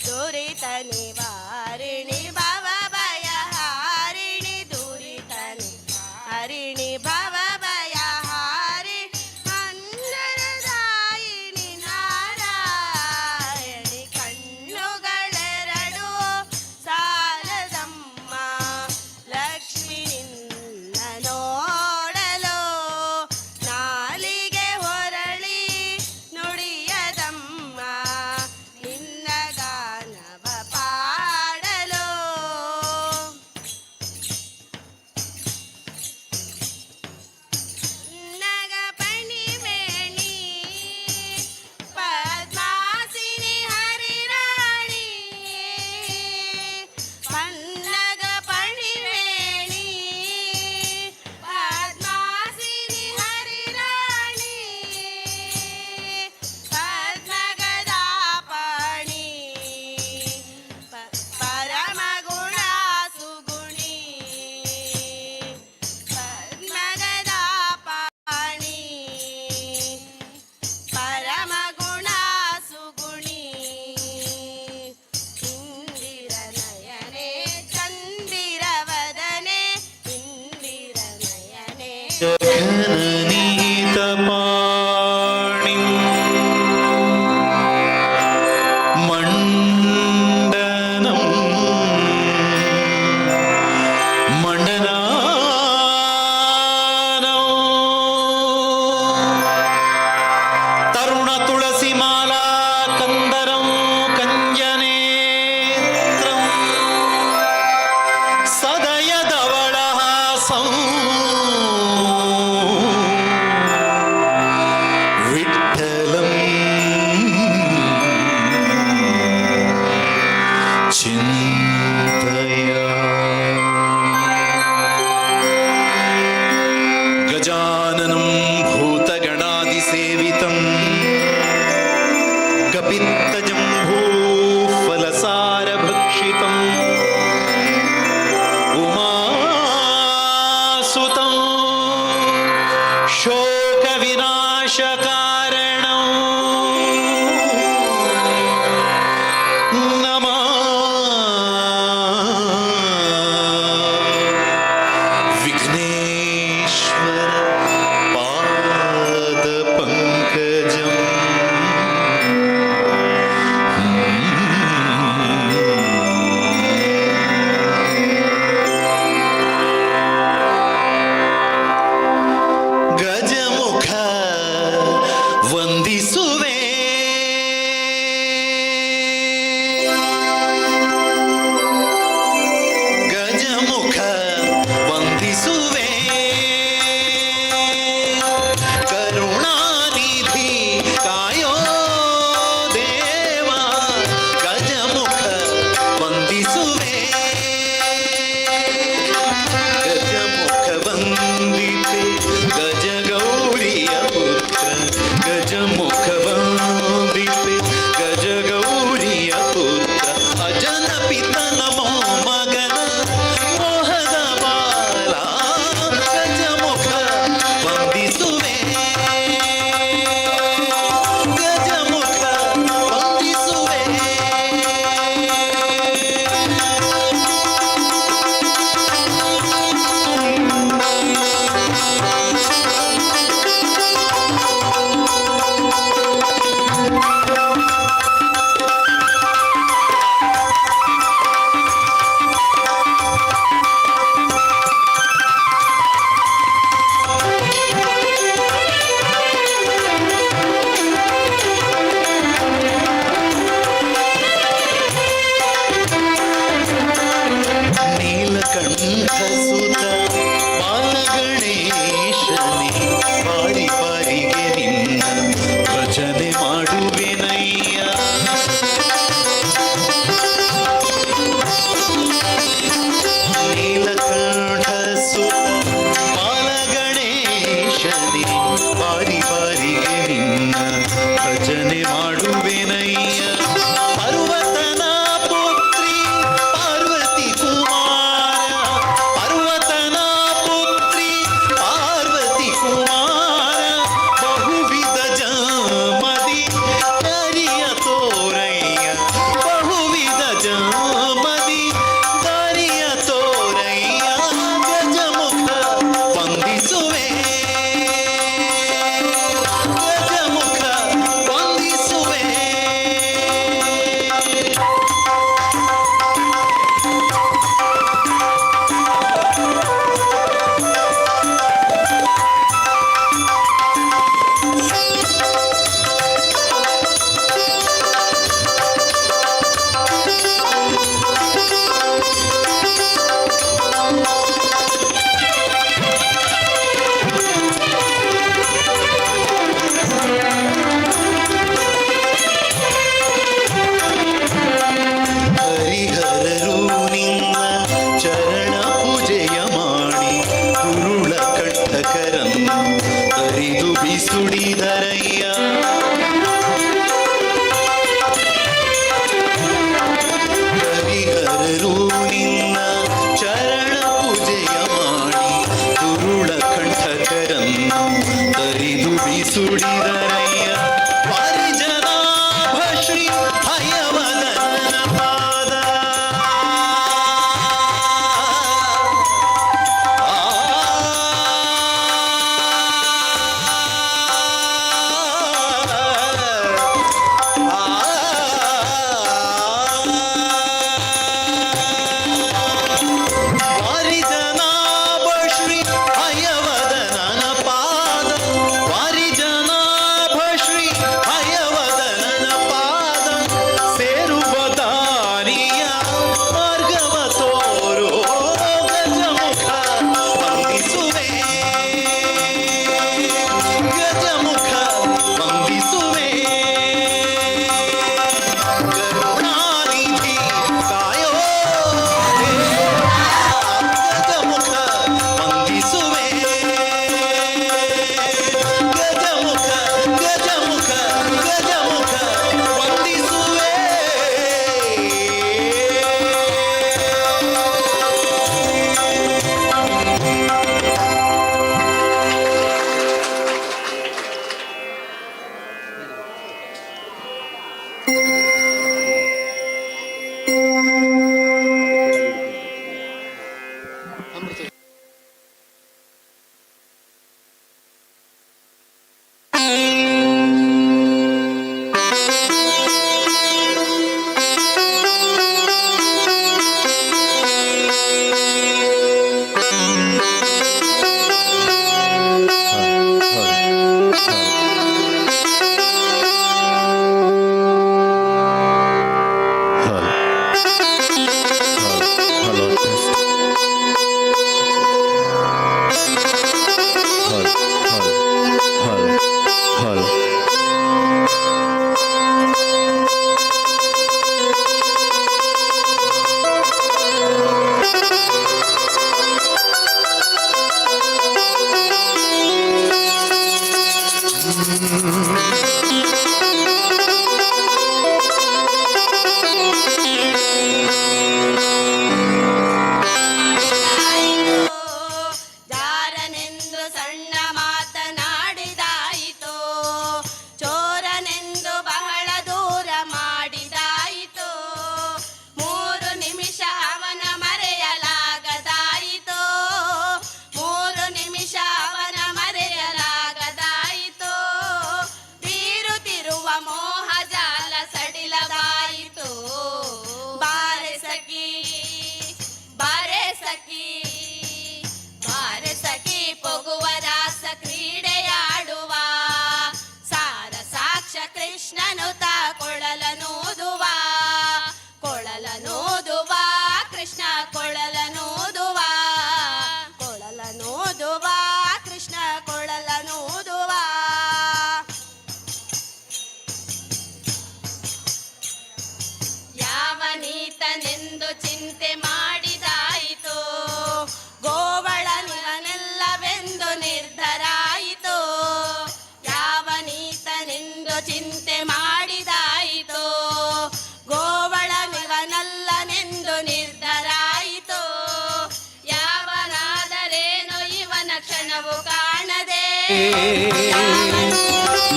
ದುರಿತ ನಿವಾರಿಣಿ ಭವ ಭಯಹಾರಿಣಿ, ದುರಿತ ನಿವಾರಿಣಿ ಭವ ಭಯಹಾರಿಣಿ, ಮಂದರದಾಯಿನಿ ನಾರಾಯಣಿ, ಕಣ್ಣುಗಳೆರಡು ಸಾಲದಮ್ಮ ಲಕ್ಷ್ಮಿ ನಿನ್ನ ನೋಡಲು ನಾಲಿಗೆ ಹೊರಳಿ ನುಡಿಯದಮ್ಮ, ನಿನ್ನ ಗಾನವ ಪಾಡಲು. ನಗಪಣಿವೇಣಿ ಪದ್ಮಾಸಿನಿ ಹರಿರಾಣಿ, ಪನ್ನಗಪಣಿವೇಣಿ ಪದ್ಮಾಸಿನಿ ಹರಿರಾಣಿ, ಪದ್ಮಗದಾಪಾಣಿ ಪರಮಗುಣ ಸುಗುಣಿ, ಪದ್ಮಗದಾಪಾಣಿ ಪರಮಗುಣ ಸುಗುಣಿ, ಇಂದಿರ ನಯನೆ ಚಂದಿರವದನೆ, ಇಂದಿರ ನಯನೆ. ಘನನೀತಪಾಣಿಂ ಮಂಡನಂ ಮಂಡನಾನಂ ತರುಣ ತುಳಸಿ ಮಾಲಾ ಕಂದರಂ ಕಂಜನೇತ್ರಂ ಸದಯದವಳಹಾಸಂ ವಿಠಲಂ ಚಿಂತೆಯ. ಗಜಾನನಂ ಭೂತಗಣಾದಿಸೇವಿತಂ ಕಪಿತ್ತಜಂಬೂಫಲಸಾರಭಕ್ಷಿತಂ ಉಮಾಸುತಂ ಶೋಕವಿನಾಶಕಾರಣಂ ನಮಾ ವಿಘ್ನೇಶ್ವರ ಪಾದಪಂಕಜಂ. ಗಜಮುಖ ವಂದಿಸುವೆ. ಗಜಮುಖ ವಂದಿಸುವೆ, ಕರುಣಾನಿಧಿ ಕಾಯೋ ದೇವ, ಗಜಮುಖ ವಂದಿಸುವೆ. ಗಜಮುಖ ವಂದಿತೆ ಗಜಗೌರಿಯ ಪುತ್ರ, ಗಜಮುಖ ವಂದಿತೆ ಗಜಗೌರಿಯ ಪುತ್ರ, ಅಜನ ಪಿತನ ಮಗನ ಮೋಹದ ಬಾಲ, ಗಜಮುಖ ವಂದಿಸುವೆ, ಗಜಮುಖ ವಂದಿಸುವೆ. ಬಾರಿ ಬಾರಿಗೆ ನಿನ್ನ ಭಜನೆ ಮಾಡುವೆನಯ್ಯ. ನೀಲಕಂಠ ಬಾಲಗಣೇಶನೇ, ಬಾರಿ ಬಾರಿಗೆ ನಿನ್ನ ಭಜನೆ ಮಾಡುವೆನಯ್ಯ. ಪರ್ವತನ ಪುತ್ರಿ ಪಾರ್ವತಿ ಕುಮಾರ, ಪರ್ವತನ ಪುತ್ರಿ ಪಾರ್ವತಿ ಕುಮಾರ, ಬಹುವಿಧ ಜಮದಿ ದಾರಿಯ ತೋರಯ್ಯ, ಬಹುವಿಧ ಜಮದಿ ದಾರಿಯ ತೋರಯ್ಯ. ಗಜಮುಖ ವಂದಿಸುವೆ, ಗಜಮುಖ ವಂದಿಸುವೆ. ಹರಿಹರರು ನಿನ್ನ ಚರಣ ಪೂಜೆಯ ಮಾಡಿ ಗುರುಳ ಕಂಠಕರನ್ನು ಅರಿದು ಬಿಸುಡಿದರಯ್ಯ. ಹರಿಹರರು ನಿನ್ನ ಚರಣ ಪೂಜೆಯ ಮಾಡಿ ಗುರುಳ ಕಂಠಕರನ್ನು ತರಿದು ಬಿಸುಡಿದರಯ್ಯ. ಪರಿಜನಾಭ ಶ್ರೀ ಹಯವದನ ಪಾದ. ವಾರಿಜನಾಭ ಶ್ರೀ ಹಯವದನನ ಪಾದ, ವಾರಿಜನಾಭ ಶ್ರೀ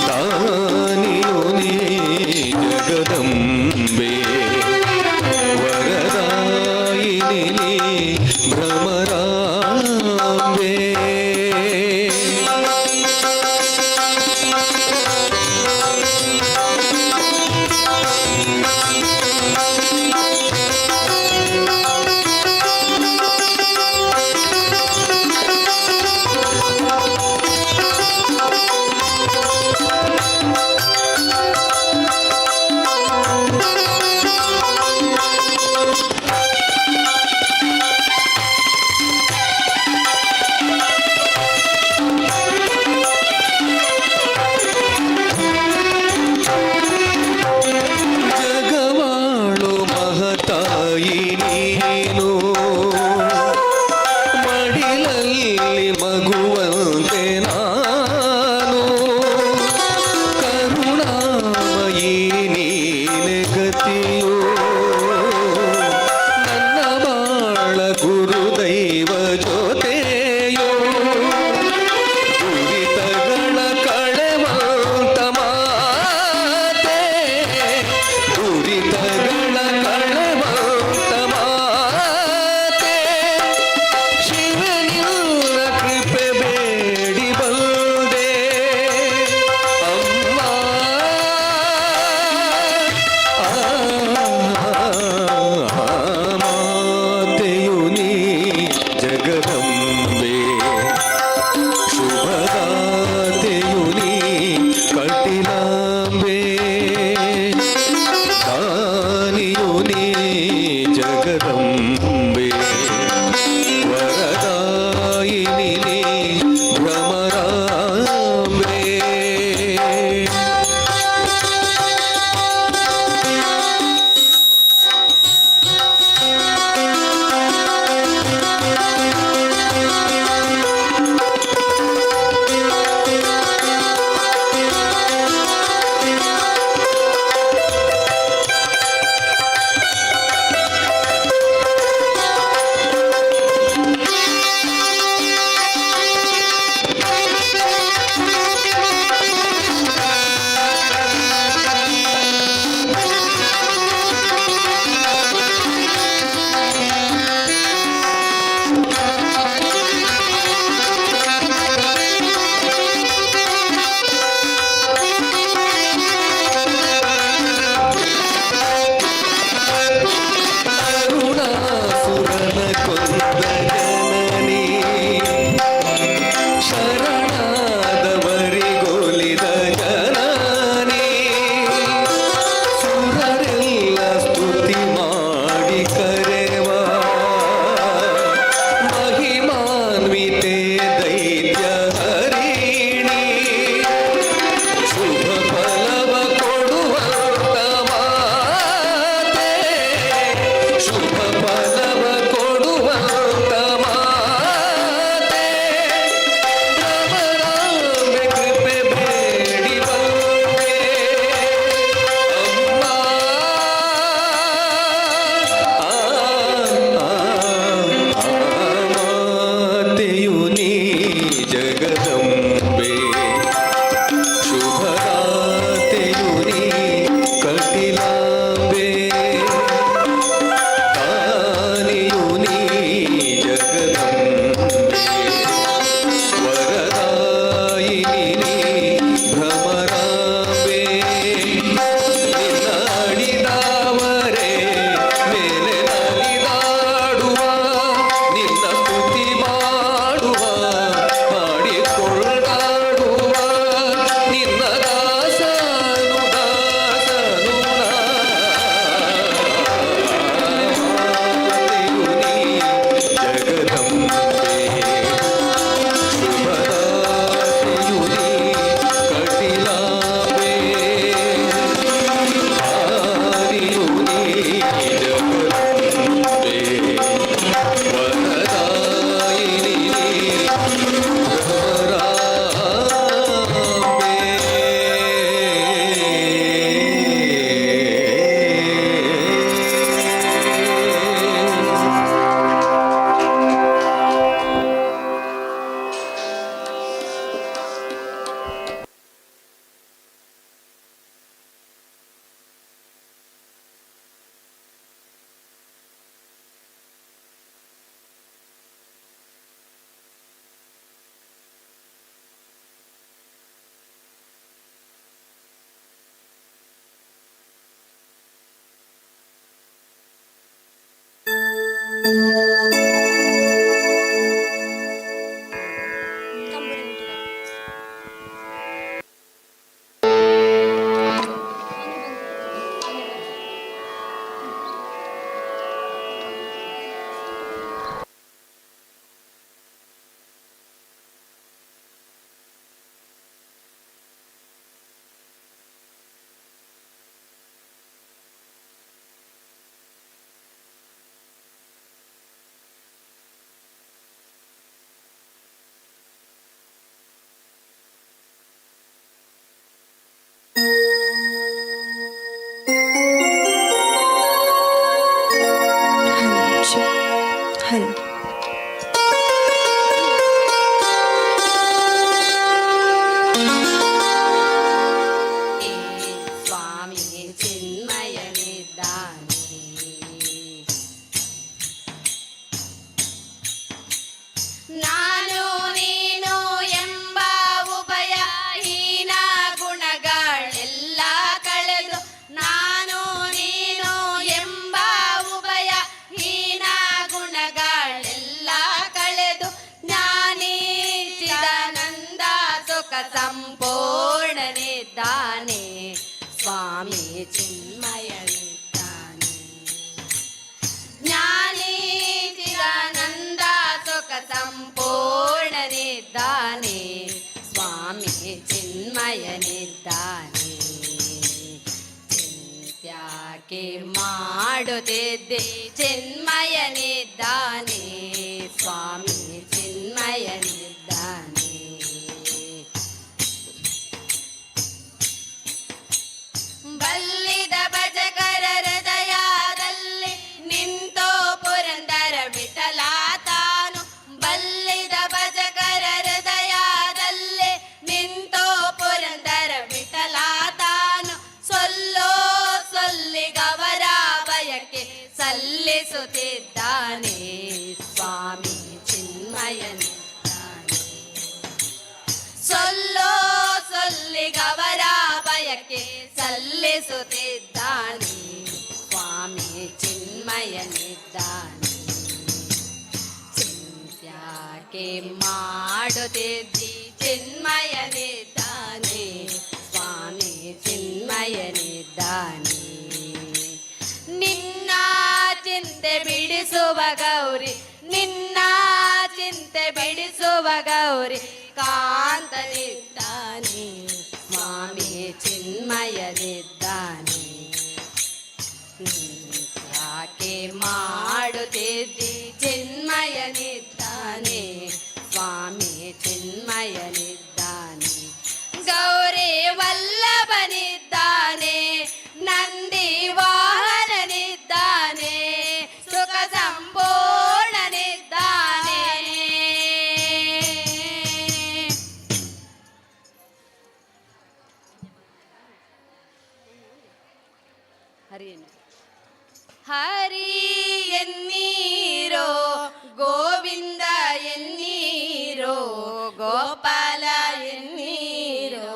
ದಾನಿಯು ನೀ ಜಗದಂಬೆ, ವರದಾಯಿನಿ ನೀ ಭ್ರಮರಾಂಬೆ. ಜಗವಾಳು ಮಹತಾಯಿ ನೀನು, ಮಡಿಲಲ್ಲಿ ಮಗುವಂತೆ ನಾನು. ಕರುಣಾಮಯಿ ನೀನೆ ಗತಿಯೋ, ನನ್ನ ಬಾಳ ಗುರುದೈವ ಜೊತೆಯೋ. ದುರಿತಗಳ ಕಳೆವಂತ ಮಾತೆ, ದುರಿತಗಳ ಕಳೆವಂತ ಮಾತೆ, ಶಿವನಿಲ್ಲ ಕೃಪೆ ಬೇಡಿ ಬಂದೆ. ಅಮ್ಮ, ಆ, ಮಾತೆಯು ನೀ ಜಗದಂಬೆ, ಶುಭದಾತೆಯು ನೀ ಕಟಿಲಾಂಬೆ. ದಾನಿಯು ನೀ ಜಗದಂಬೆ, ವರದಾಯಿನಿ ನೀ ಭ್ರಮರಾಂಬೆ. ಅರುಣಾಸುರನ ಕೊಂದ ಜನನಿ, ಶರಣಾದವರಿಗೊಲಿದ ಜನನಿ, ಸುರರೆಲ್ಲ ಸ್ತುತಿ ಮಾಡಿ ಕರೆವ ಮಹಿಮಾನ್ವಿತೆ ದೈತ್ಯ ಹರಿಣಿ, ಶುಭ ಫಲವ ಕೊಡುವಂತ ಮಾತೆ, ಶುಭ ಫಲವ ಕೊಡುವಂತ ಮಾತೆ, ಭ್ರಮರಾಂಬೆ ಕೃಪೆ ಬೇಡಿ ಬಂದೆ. ಅಮ್ಮ, ಆ, ಆ, ಆ, ಮಾತೆಯು ನೀ ಜಗದಂಬೆ, ಶುಭದಾತೆಯು ನೀ ಕಟಿಲಾಂಬೆ. ದಾನಿಯು ನೀ ಜಗದಂಬೆ, ವರದಾಯಿನಿ ನೀ ಭ್ರಮರಾಂಬೆ. ನಿನ್ನಡಿದಾವರೆ ಮೇಲೆ ನಲಿದಾಡುವ, ನಿನ್ನ ಸ್ತುತಿ ಮಾಡುವ, ಹಾಡಿಕೊಳ್ಳಾಡುವ, ನಿನ್ನ ದಾಸನು ದಾಸನು ಮಾತೆಯು ನೀ ಜಗದಂಬೆ, ಶುಭದಾತೆಯು ನೀ. ಸಂಪೂರ್ಣನಿದ್ದಾನೆ, ಸ್ವಾಮಿ ಚಿನ್ಮಯನಿದ್ದಾನೆ. ಜ್ಞಾನಿ ಚಿದಾನಂದ ಸುಖ ಸಂಪೂರ್ಣನಿದ್ದಾನೆ, ಸ್ವಾಮಿ ಚಿನ್ಮಯನಿದ್ದಾನೆ. ಚಿಂತ್ಯಾಕೆ ಮಾಡುತ್ತಿದ್ದೆ? ಚಿನ್ಮಯನಿದ್ದಾನೆ, ಸ್ವಾಮಿ ಚಿನ್ಮಯನಿದ್ದಾನೆ. ಬಲ್ಲಿದ ಭಜಕರ ಹೃದಯದಲ್ಲಿ ನಿಂತೋ ಪುರಂದರ ವಿಠಲ ತಾನು. ಬಲ್ಲಿದ ಭಜಕರ ಹೃದಯದಲ್ಲಿ ನಿಂತೋ ಪುರಂದರ ವಿಠಲ ತಾನು. ಸೊಲ್ಲೋ ಸೊಲ್ಲಿಗವರ ಬಯಕೆ ಸಲ್ಲಿಸುತ್ತಿದ್ದಾನೆ, ಸ್ವಾಮಿ ಚಿನ್ಮಯನಿದ್ದಾನೆ. ಸೊಲ್ಲೋ ಸೊಲ್ಲಿಗವರ ಬಯಕೆ ಸಲ್ಲಿಸುತ್ತಿದ್ದಾನೆ, ಸ್ವಾಮಿ ಚಿನ್ಮಯನಿದ್ದಾನೆ. ಚಿಂತ್ಯಾಕೆ ಮಾಡುತ್ತಿದ್ದಿ? ಚಿನ್ಮಯನಿದ್ದಾನೆ, ಸ್ವಾಮಿ ಚಿನ್ಮಯನಿದ್ದಾನೆ. ನಿನ್ನ ಚಿಂತೆ ಬಿಡಿಸುವ ಗೌರಿ, ನಿನ್ನ ಚಿಂತೆ ಬಿಡಿಸುವ ಗೌರಿ ಕಾಂತನಿದ್ದಾನೆ, ಸ್ವಾಮಿ ಚಿನ್ಮಯನಿದ್ದಾನೆ. ಯಾಕೆ ಮಾಡುತ್ತಿದ್ದಿ? ಚಿನ್ಮಯನಿದ್ದಾನೆ, ಸ್ವಾಮಿ ಚಿನ್ಮಯನಿದ್ದಾನೆ. ಗೌರಿ ವಲ್ಲಭನಿದ್ದಾನೆ, ನಂದಿ ವಾಹನನಿದ್ದಾನೆ, ಸುಖ ಸಂಪೂರ್ಣನಿದ್ದಾನೆ. ಹರಿಯನು ಹರಿ ಎನ್ನೀರೋ, ಗೋವಿಂದ ಎನ್ನೀರೋ, ಗೋಪಾಲ ಎನ್ನೀರೋ,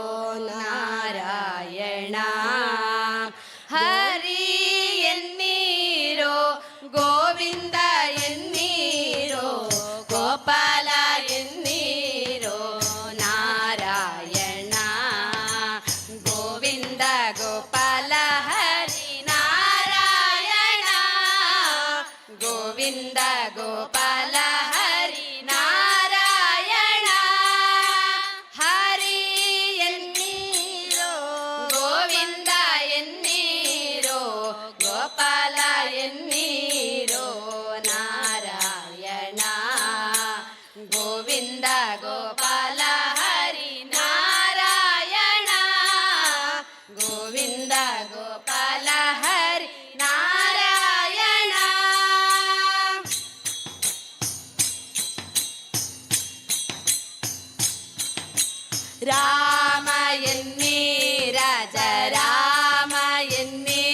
ನಾರಾಯಣ. ಹರಿ ಎನ್ನೀರೋ, ಗೋವಿಂದ ಎನ್ನೀರೋ, ಗೋಪಾಲ ಎನ್ನೀರೋ, ನಾರಾಯಣ. ಗೋವಿಂದ ಗೋಪಾಲ ಹರಿ ನಾರಾಯಣ, ಗೋವಿಂದ ಗೋಪಾಲ ಹರಿ ನಾರಾಯಣ. ಹರಿ ಎನ್ನೀರೋ, ಗೋವಿಂದ ಎನ್ನೀರೋ, ಗೋಪಾಲ ಎನ್ನೀರೋ, ನಾರಾಯಣ. ಗೋವಿಂದ ಗೋಪಾಲ ಹರಿ ನಾರಾಯಣ, ಗೋವಿಂದ ಗೋಪಾಲ ಹರಿ ನಾರಾಯಣ. ರಾಮ ಎನ್ನಿ, ರಾಜ ರಾಮ ಎನ್ನಿ,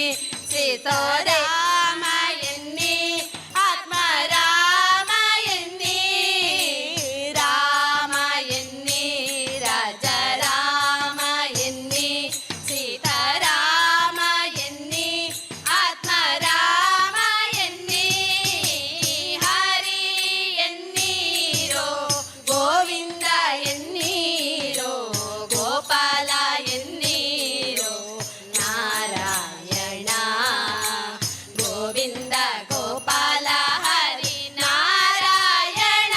ಸೀತೋ ರಾಮ ಎನ್ನಿ, ಆತ್ಮ ರಾಮ ಎನ್ನಿ. ರಾಮ ಎನ್ನಿ, ರಾಜ ರಾಮ ಎನ್ನಿ, ಸೀತಾರಾಮ ಎನ್ನಿ, ಆತ್ಮ ರಾಮ ಎನ್ನಿ. ಹರಿ ಎನ್ನೀರೋ, ಗೋವಿಂದ ಎನ್ನೀರೋ, ಗೋಪಾಲ ಎನ್ನೀರೋ, ನಾರಾಯಣ. ಗೋವಿಂದ ಗೋಪಾಲ ಹರಿ ನಾರಾಯಣ,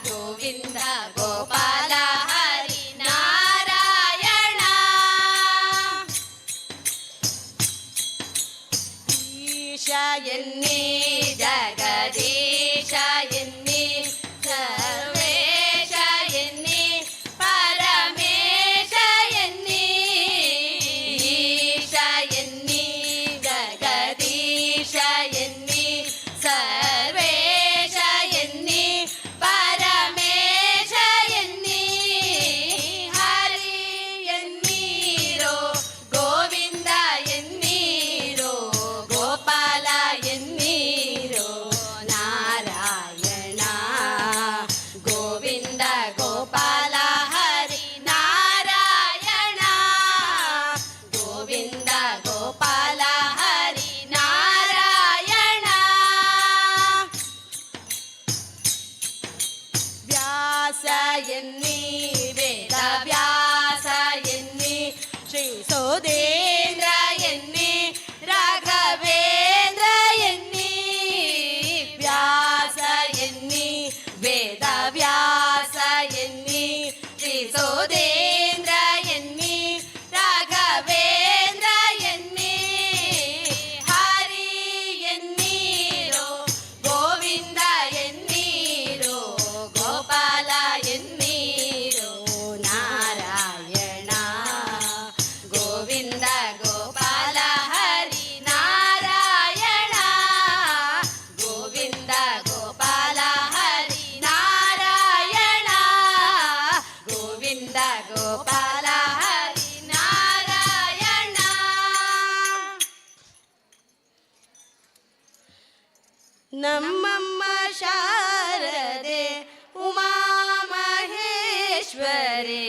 ಗೋವಿಂದ ಗೋಪಾಲ ಹರಿ ನಾರಾಯಣ. ಈಶ ಎನ್ನಿ, ಜಗದೀಶ ಎನ್ನಿ, ಸರ್ವೇಶ ಎನ್ನಿ, ಪರಮೇಶ ಎನ್ನಿ. ಈಶ ಎನ್ನಿ, ಜಗದೀಶ ಎನ್ನಿ, ಸರ್ವೇಶ ಎನ್ನಿ, ಪರಮೇಶ ಎನ್ನಿ. ಹರಿ ಎನ್ನೀರೋ, ಗೋವಿಂದ ಎನ್ನೀರೋ, ಗೋಪಾಲ ಎನ್ನೀರೋ. ಸೋದೇಂದ್ರ ಎನ್ನಿ ರಾಘವೇಂದ್ರ ಎನ್ನಿ ಹರಿ ಎನ್ನೀರೋ ಗೋವಿಂದ ಎನ್ನೀರೋ ಗೋಪಾಲ ಎನ್ನೀರೋ ನಾರಾಯಣ ಗೋವಿಂದ ಗೋಪಾಲ ಹರಿ ನಾರಾಯಣ ಗೋವಿಂದ ಗೋಪಾಲ ಹರಿ ನಾರಾಯಣ ಗೋವಿಂದ ಗೋಪಾಲ ಹರಿ ನಾರಾಯಣ. ನಮ್ಮಮ್ಮ ಶಾರದೆ ಉಮಾ ಮಹೇಶ್ವರೇ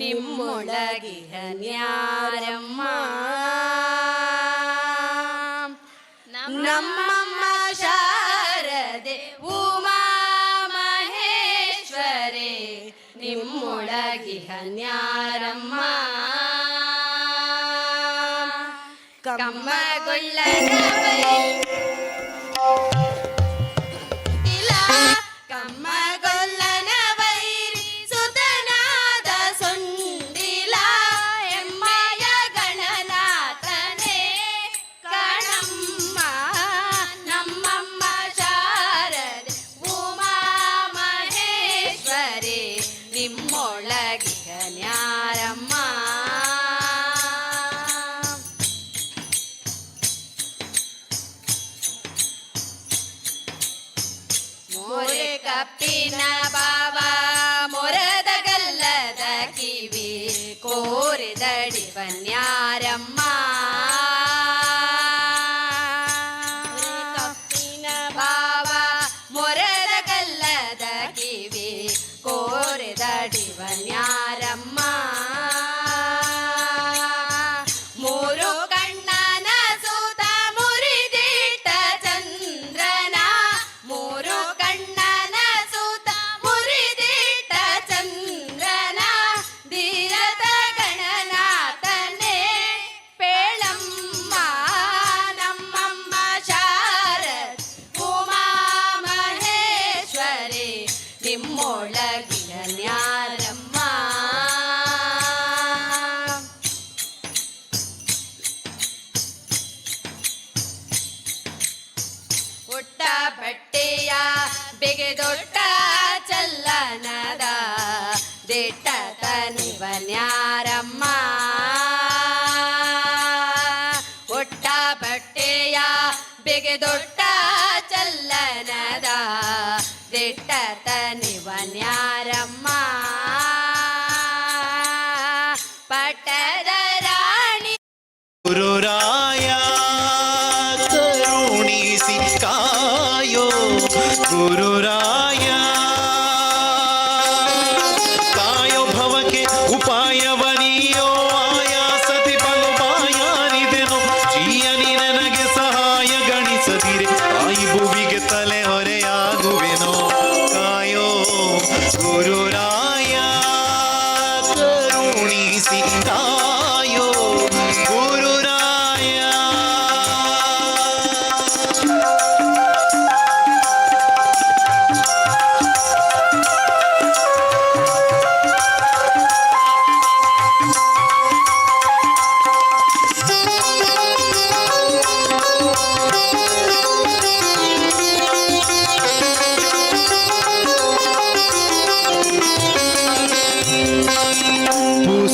ನಿಮ್ಮೊಳಗಿಹ ನ್ಯಾರಮ್ಮ. ನಮ್ಮಮ್ಮ ಶಾರದೆ ಉಮಾ ಮಹೇಶ್ವರೇ ನಿಮ್ಮೊಳಗಿಹ ನ್ಯಾರಮ್ಮ. ಕಮ್ಮಗೊಳ್ಳನವೈ ಇಲ್ಲ ಕಮ್ಮಗೊಲ್ಲನ ವೈರಿ ಸುತನಾದ ಸುಂಡಿಲ ಎಮ್ಮಯ ಗಣನಾಥನೇ ಕಣಮ್ಮ. ನಮ್ಮಮ್ಮ ಶಾರದೆ ಉಮಾ ಮಹೇಶ್ವರಿ ನಿಮ್ಮೊಳಗಿಗ ನ್ಯಾರಮ್ಮ. ಮೋರೆ ಕಪ್ಪಿನ ಬಾವ ಮೊರದ ಗಲ್ಲದ ಕಿವಿ ಕೋರಿದಡಿ ಬನ್ಯಾರಮ್ಮ. ಕಪ್ಪಿನ ಬಾವ ಮೊರದ ಗಲ್ಲದ ಕಿವಿ ಕೋರಿದಡಿ ಬನ್ಯಾರಮ್ಮ. ಮೂರು ಕಣ್ಣನ ಸೂತ ಮುರಿದಿಟ್ಟ ಚಂದ್ರನ ಮೂರು ಕಣ್ಣನ ಸೂತ ಮುರಿದಿಟ್ಟ ಚಂದ್ರನ ಧೀರತ ಗಣನಾಥನೇ ಪೇಳಮ್ಮ. ನಮ್ಮಮ್ಮ ಶಾರದ್ ಉಮಾ ಮಹೇಶ್ವರಿ ನಿಮ್ಮೊಳಗಿನ ನ್ಯಾರಮ್ಮ. ಉಟ್ಟ ಬಟ್ಟೆಯ ಬಿಗಿದೊಟ್ಟ ಚಲ್ಲನದ ದಿಟ್ಟ ತನಿವನ್ಯಾರಮ್ಮ. ಉಟ್ಟ ಬಟ್ಟೆಯ ಬಿಗಿದೊಟ್ಟ ಚಲ್ಲನದ ದಿಟ್ಟ ತನಿವನ್ಯಾರಮ್ಮ. ಪಟ್ಟದ ರಾಣಿ ಗುರುರಾಯ ಕರುಣಿಸಿ ಕಾಯೋ ಗುರುರಾಯ ಕಾಯೋ ಭವಕ್ಕೆ ಉಪಾಯವನಿಯೋ ಆಯಾಸತಿ ಬಲು ಬಾಯಾರಿದೆನು ಜೀಯನಿ ನನಗೆ ಸಹಾಯ ಗಣಿಸದಿರೆ ತಾಯಿ ಭುವಿಗೆ ತಲೆ ಹೊರೆಯಾಗುವೆನೋ ಕಾಯೋ ಗುರುರಾಯ ಕರುಣಿಸಿ ಕಾಯೋ ಗುರುರಾಯ.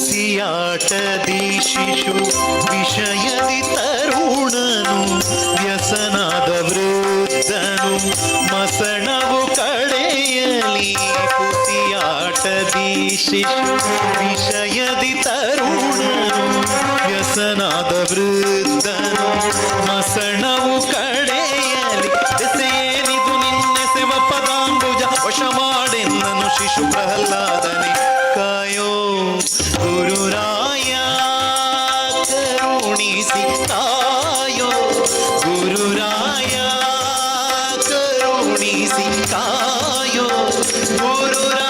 ಪುಸಿಯಾಟದಿ ಶಿಶು ವಿಷಯದಿ ತರುಣನು ವ್ಯಸನದ ವೃದ್ಧನು ಮಸಣವು ಕಡೆಯಲಿ. ಪುಸಿಯಾಟದಿ ಶಿಶು ವಿಷಯದಿ ತರುಣನು ವ್ಯಸನದ ವೃದ್ಧನು ಮಸಣವು ಕಡೆಯಲಿ. ದೆಸೆಯೇನಿದು ನಿನ್ನೆಸೆವ ಪದಾಂಬುಜ ವಶ ಮಾಡೆನ್ನನು ಶಿಶು ಪ್ರಹ್ಲಾದನೆ ಕಾಯೋ ಗುರುರಾಯ ಕರುಣಿಸಿ ಕಾಯೋ ಗುರುರಾಯ ಕರುಣಿಸಿ ಕಾಯೋ ಗುರುರಾಯ.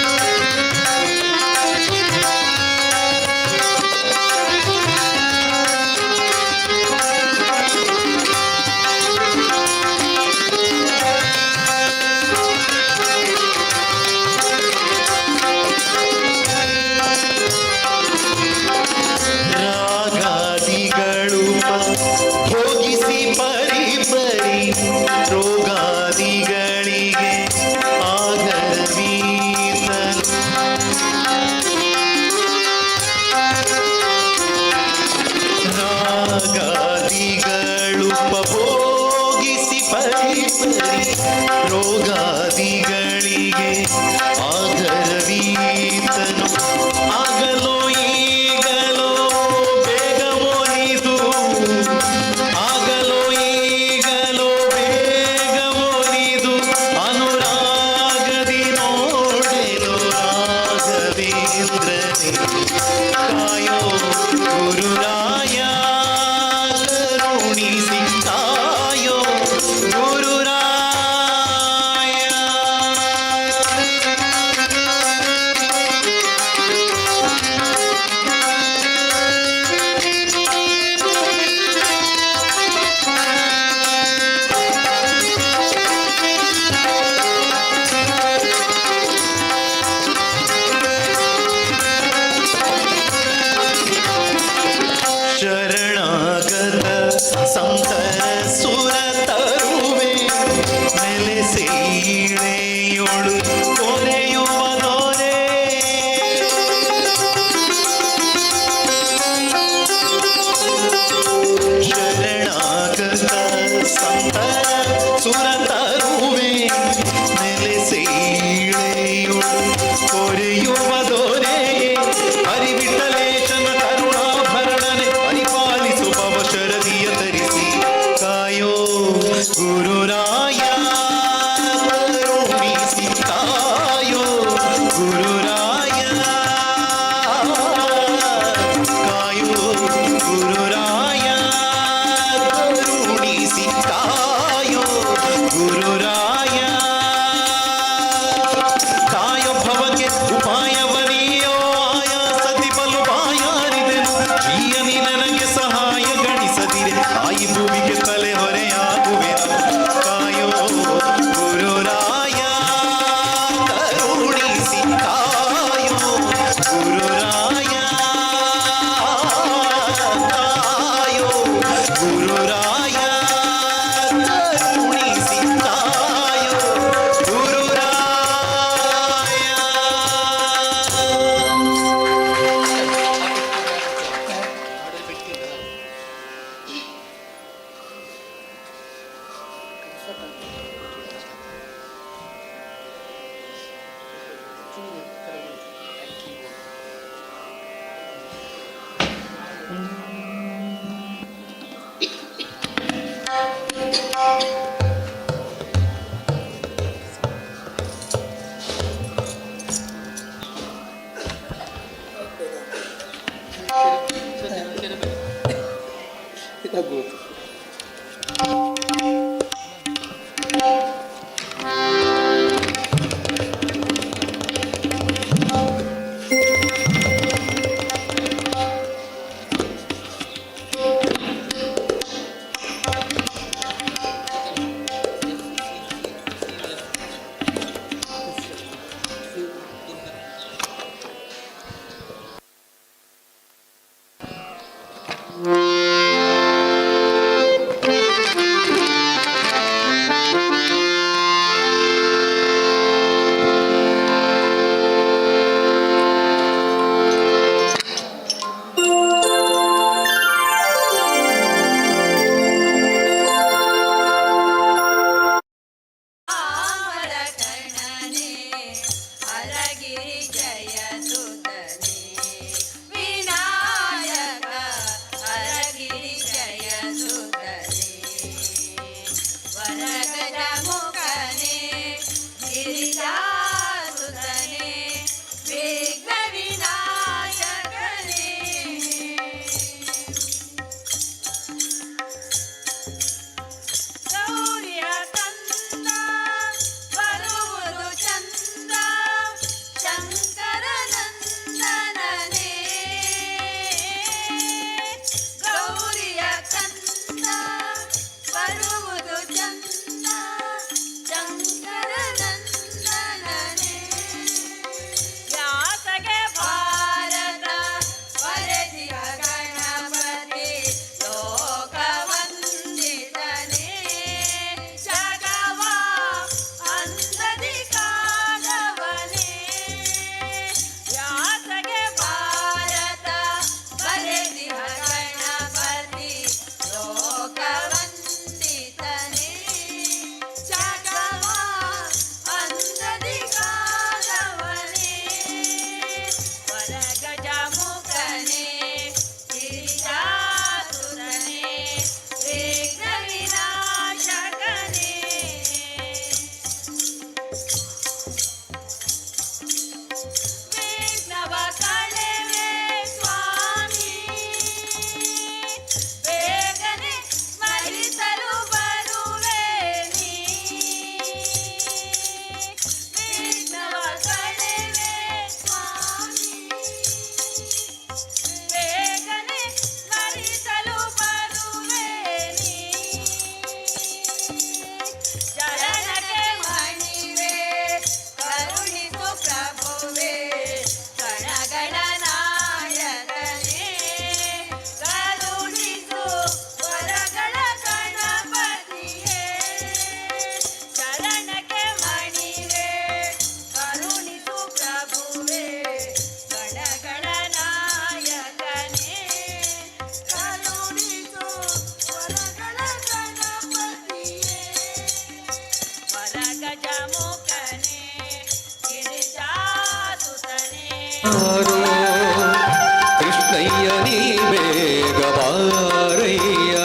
ಿ ರಾಗಾದಿಗಳುಪಭೋಗಿಸಿ ಪರಿ ಪರಿ ರೋಗಾದಿಗಳಿಗೆ ಆಗರವೀತನು ಆಗಲೋ ಈಗಲೋ ಬೇಗವೋನಿದು, ಆಗಲೋ ಈಗಲೋ ಬೇಗವೋನಿದು, ಅನುರಾಗದಿ ನೋಡೆನು ರಾಘವೇಂದ್ರನೇ. ಕಾಯೋ ಗುರುರಾಯ, ಕರುಣಿಸಿ ಕಾಯೋ ಗುರುರಾಯ. ಶರಣಾಗತ ಸಂತರ ಸುರ ತರುವೆ ನೆಲೆಸೀಳೆಯೋಳು ಕೊರೆಯುವ ದೊರೆ. ಶರಣಾಗತ ಸಂತರ ಸುರ ತರುವೆ ನೆಲೆಸೀಳೆಯೋಳು ಕೊರೆಯುವ ದೊರೆ. ಹರಿವಿಠಲೇಶನ ಕರುಣಾಭರಣನೆ, ಪರಿಪಾಲಿಸು ಭವ ಶರದಿಯ ಧರಿಸಿ ಕಾಯೋ ಗುರುರಾಯ, ಕರುಣಿಸಿ ಕಾಯೋ ಗುರುರಾಯ. ಕಾಯೋ ಗುರುರಾಯ, ಕರುಣಿಸಿ ಕಾಯೋ ಗುರುರಾಯ. ಕಾಯೋ ಭವಕ್ಕೆ ಉಪಾಯವನಿಯೋ, ಆಯಾಸದಿ ಬಲು ಬಾಯಾರಿದೆನು. ಜೀಯನಿ ನನಗೆ ಸಹಾಯ ಗಣಿಸದಿರೆ, ತಾಯಿ ಭೂಮಿಗೆ ತಲೆ ಹೊರೆಯಾಗುವೆನು. ಕಾಯೋ ಗುರುರಾಯ, ಕರುಣಿಸಿ ಕಾಯೋ ಗುರುರಾಯ. ಕಾಯೋ ಗುರುರಾಯ, ಕರುಣಿಸಿ ಕಾಯೋ ಗುರುರಾಯ. ಕೃಷ್ಣಯ್ಯ ನೀ ಬೇಗ ಬಾರಯ್ಯ.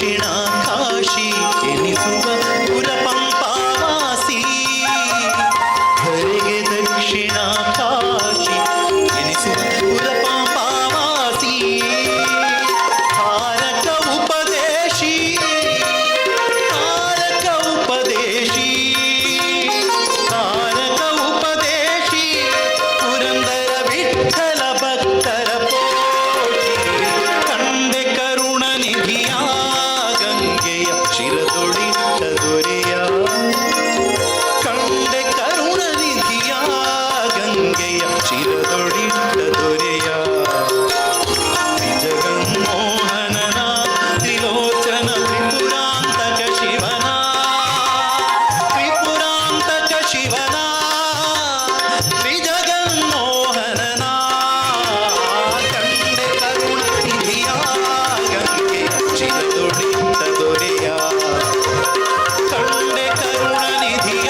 ದಕ್ಷಿಣ ಕಾಶಿ ಎನಿಸುವ ಪುರ ಪಂಪಾವಾಸಿ. ಧರೆಗೆ ದಕ್ಷಿಣ ಕಾಶಿ ಎನಿಸುವ ಪುರ ಪಂಪಾವಾಸಿ. ತಾರಕ ಉಪದೇಶಿ, ತಾರಕ ಉಪದೇಶಿ, ತಾರಕ ಉಪದೇಶಿ, ಪುರಂದರ ವಿಠಲ ಭಕ್ತರ ಪೋಷಿ. ಕಂಡೆ ಕರುಣ ನಿಧಿಯ ಗಂಗೆಯ ಶಿರದೊಳಿಟ್ಟ ದೊರೆಯ. ಕಂಡೆ ಕರುಣ ನಿಧಿಯ ಗಂಗೆಯ ಶಿರದೊಳಿಟ್ಟ ದೊರೆಯ. ಜಗನ್ಮೋಹನನ ತ್ರಿಲೋಚನ ತ್ರಿಪುರಾಂತಕ ಶಿವನ, ತ್ರಿಪುರಾಂತಕ ಶಿವನ, ತ್ರಿಜಗನ್ಮೋಹನನ. ಕಂಡೆ ಕರುಣ ನಿಧಿಯ ಗಂಗೆ ಶಿರದೊಳಿಟ್ಟ ದೊರೆಯ. ಕಂಡೆ ಕರುಣ ನಿಧಿಯ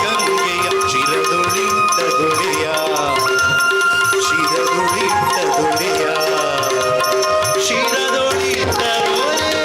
ಗಂಗೆಯ ಶಿರದೊಳಿಟ್ಟ ದೊರೆಯ, ಶಿರದೊಳಿಟ್ಟ ದೊರೆಯ, ಶಿರದೊಳಿಟ್ಟ ದೊರೆಯ.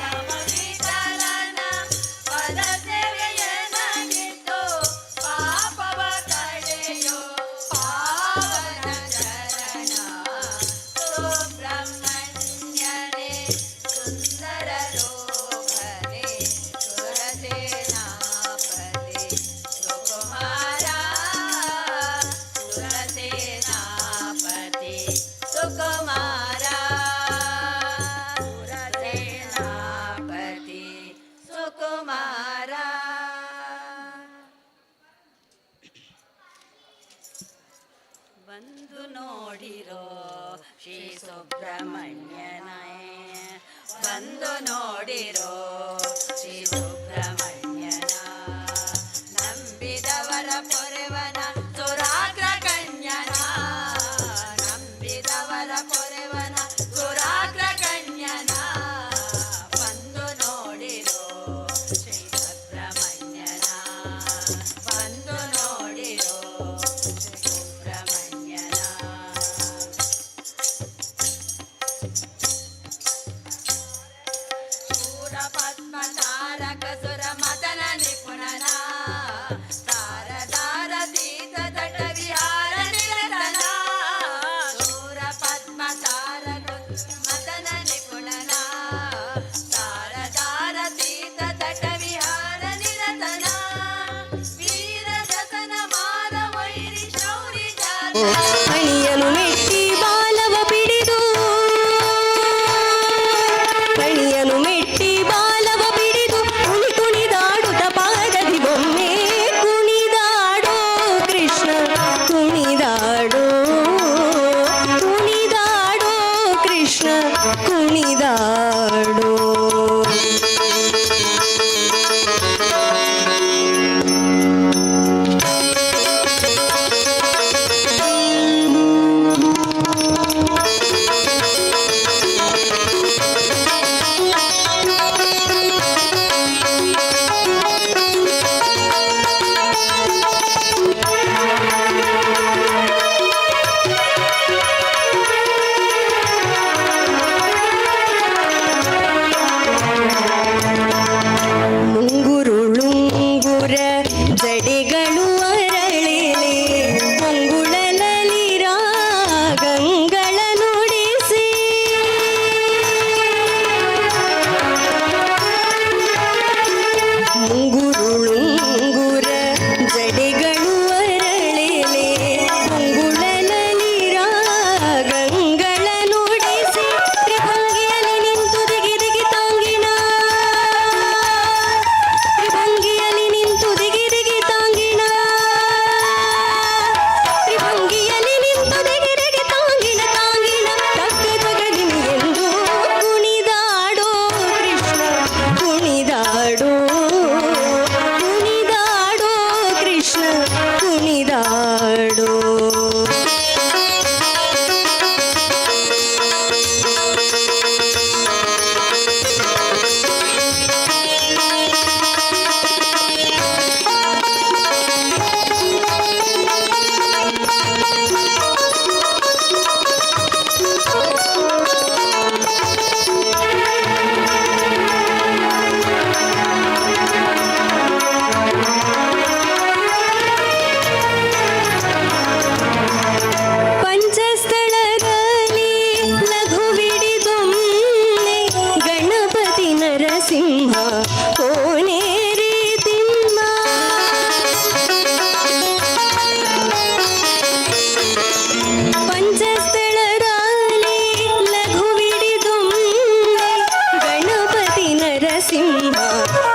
ರಾಮ ವಿಠಲನ ಪದ ಸೇವೆಯನ್ನಾಗಿತ್ತು ಪಾಪವ ಕಳೆಯೋ ಪಾವನ ಚರಣ ಸುಬ್ರಹ್ಮಣ್ಯನೇ, ಸುಂದರ ರೂಪನೆ, ಸುರಸೇನಾಪತಿ ಸುಕುಮಾರ, ಸುರಸೇನಾಪತಿ ಸುಕುಮಾರ, ಸುರಸೇನಾಪತಿ ಸುಕುಮಾರ. ಬಂದು ನೋಡಿರೋ ಶ್ರೀ ಸುಬ್ರಹ್ಮಣ್ಯನೇ, ಬಂದು ನೋಡಿರೋ ಶ್ರೀ ಸುಬ್ರಹ್ಮಣ್ಯನ, ನಂಬಿದವರ ಪೊರೆವನ ಸುರಾಗ್ರ ಕನ್ಯನ, ನಂಬಿದವರ ಪೊರೆವನ ಸುರಾಗ್ರ ಕನ್ಯನ. ಬಂದು ನೋಡಿರೋ ಶ್ರೀ ಸುಬ್ರಹ್ಮಣ್ಯನ, ಬಂದು ನೋಡಿರೋ ಶ್ರೀ ಸುಬ್ರಹ್ಮಣ್ಯನ. ಶೂರ ಪದ್ಮ ತಾರಕ ಸುರ ಮದನ ನಿಪುಣನ, ತಾರ ತಾರ ತೀತ ತಟ ವಿಹಾರ ನಿರತನ. ಶೂರ ಪದ್ಮ ತಾರಕ ಮದನ ನಿಪುಣನ, ತಾರ ತಾರ ತೀತ ತಟ ವಿಹಾರ ನಿರತನ. ವೀರ ರತನ ಮಾರ ವೈರಿ ಶೌರಿ ಜಾತ. ಫಣಿಯನು ಮೆಟ್ಟಿ ಬಾಲವ ಪಿಡಿದು, ಫಣಿಯನು ಮೆಟ್ಟಿ ಬಾಲವ ಪಿಡಿದು, ಕುಣಿ ಕುಣಿದಾಡುತ್ತ ಪಾದದಿ ಬೊಮ್ಮೆ ಕುಣಿದಾಡೋ ಕೃಷ್ಣ ಕುಣಿದಾಡೋ, ಕುಣಿದಾಡೋ ಕೃಷ್ಣ ಕುಣಿದಾಡೋ.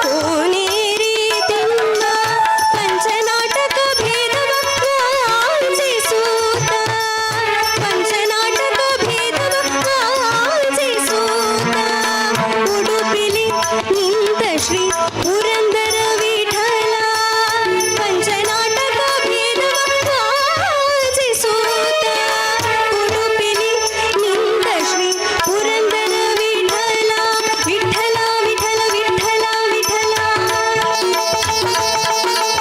ಕೋನೇರಿ ತಿಮ್ಮ ಪಂಚನಾಟಕ ಭೇದವ ವಾಚಿಸೂತ ಪಂಚನಾಟಕ ಭೇದವ ವಾಚಿಸೂತ ಉಡುಪಿಲಿ ನಿಂತ ಶ್ರೀ ಪುರಂದರ ವಿಠಲ ಪಂಚನಾಟಕ ಭೇದವ ವಾಚಿಸೂತ ಉಡುಪಿಲಿ ನಿಂತ ಶ್ರೀ ಪುರಂದರ ವಿಠಲ ವಿಠಲ ವಿಠಲ ವಿಠಲ ವಿಠಲ ವಿಠಲ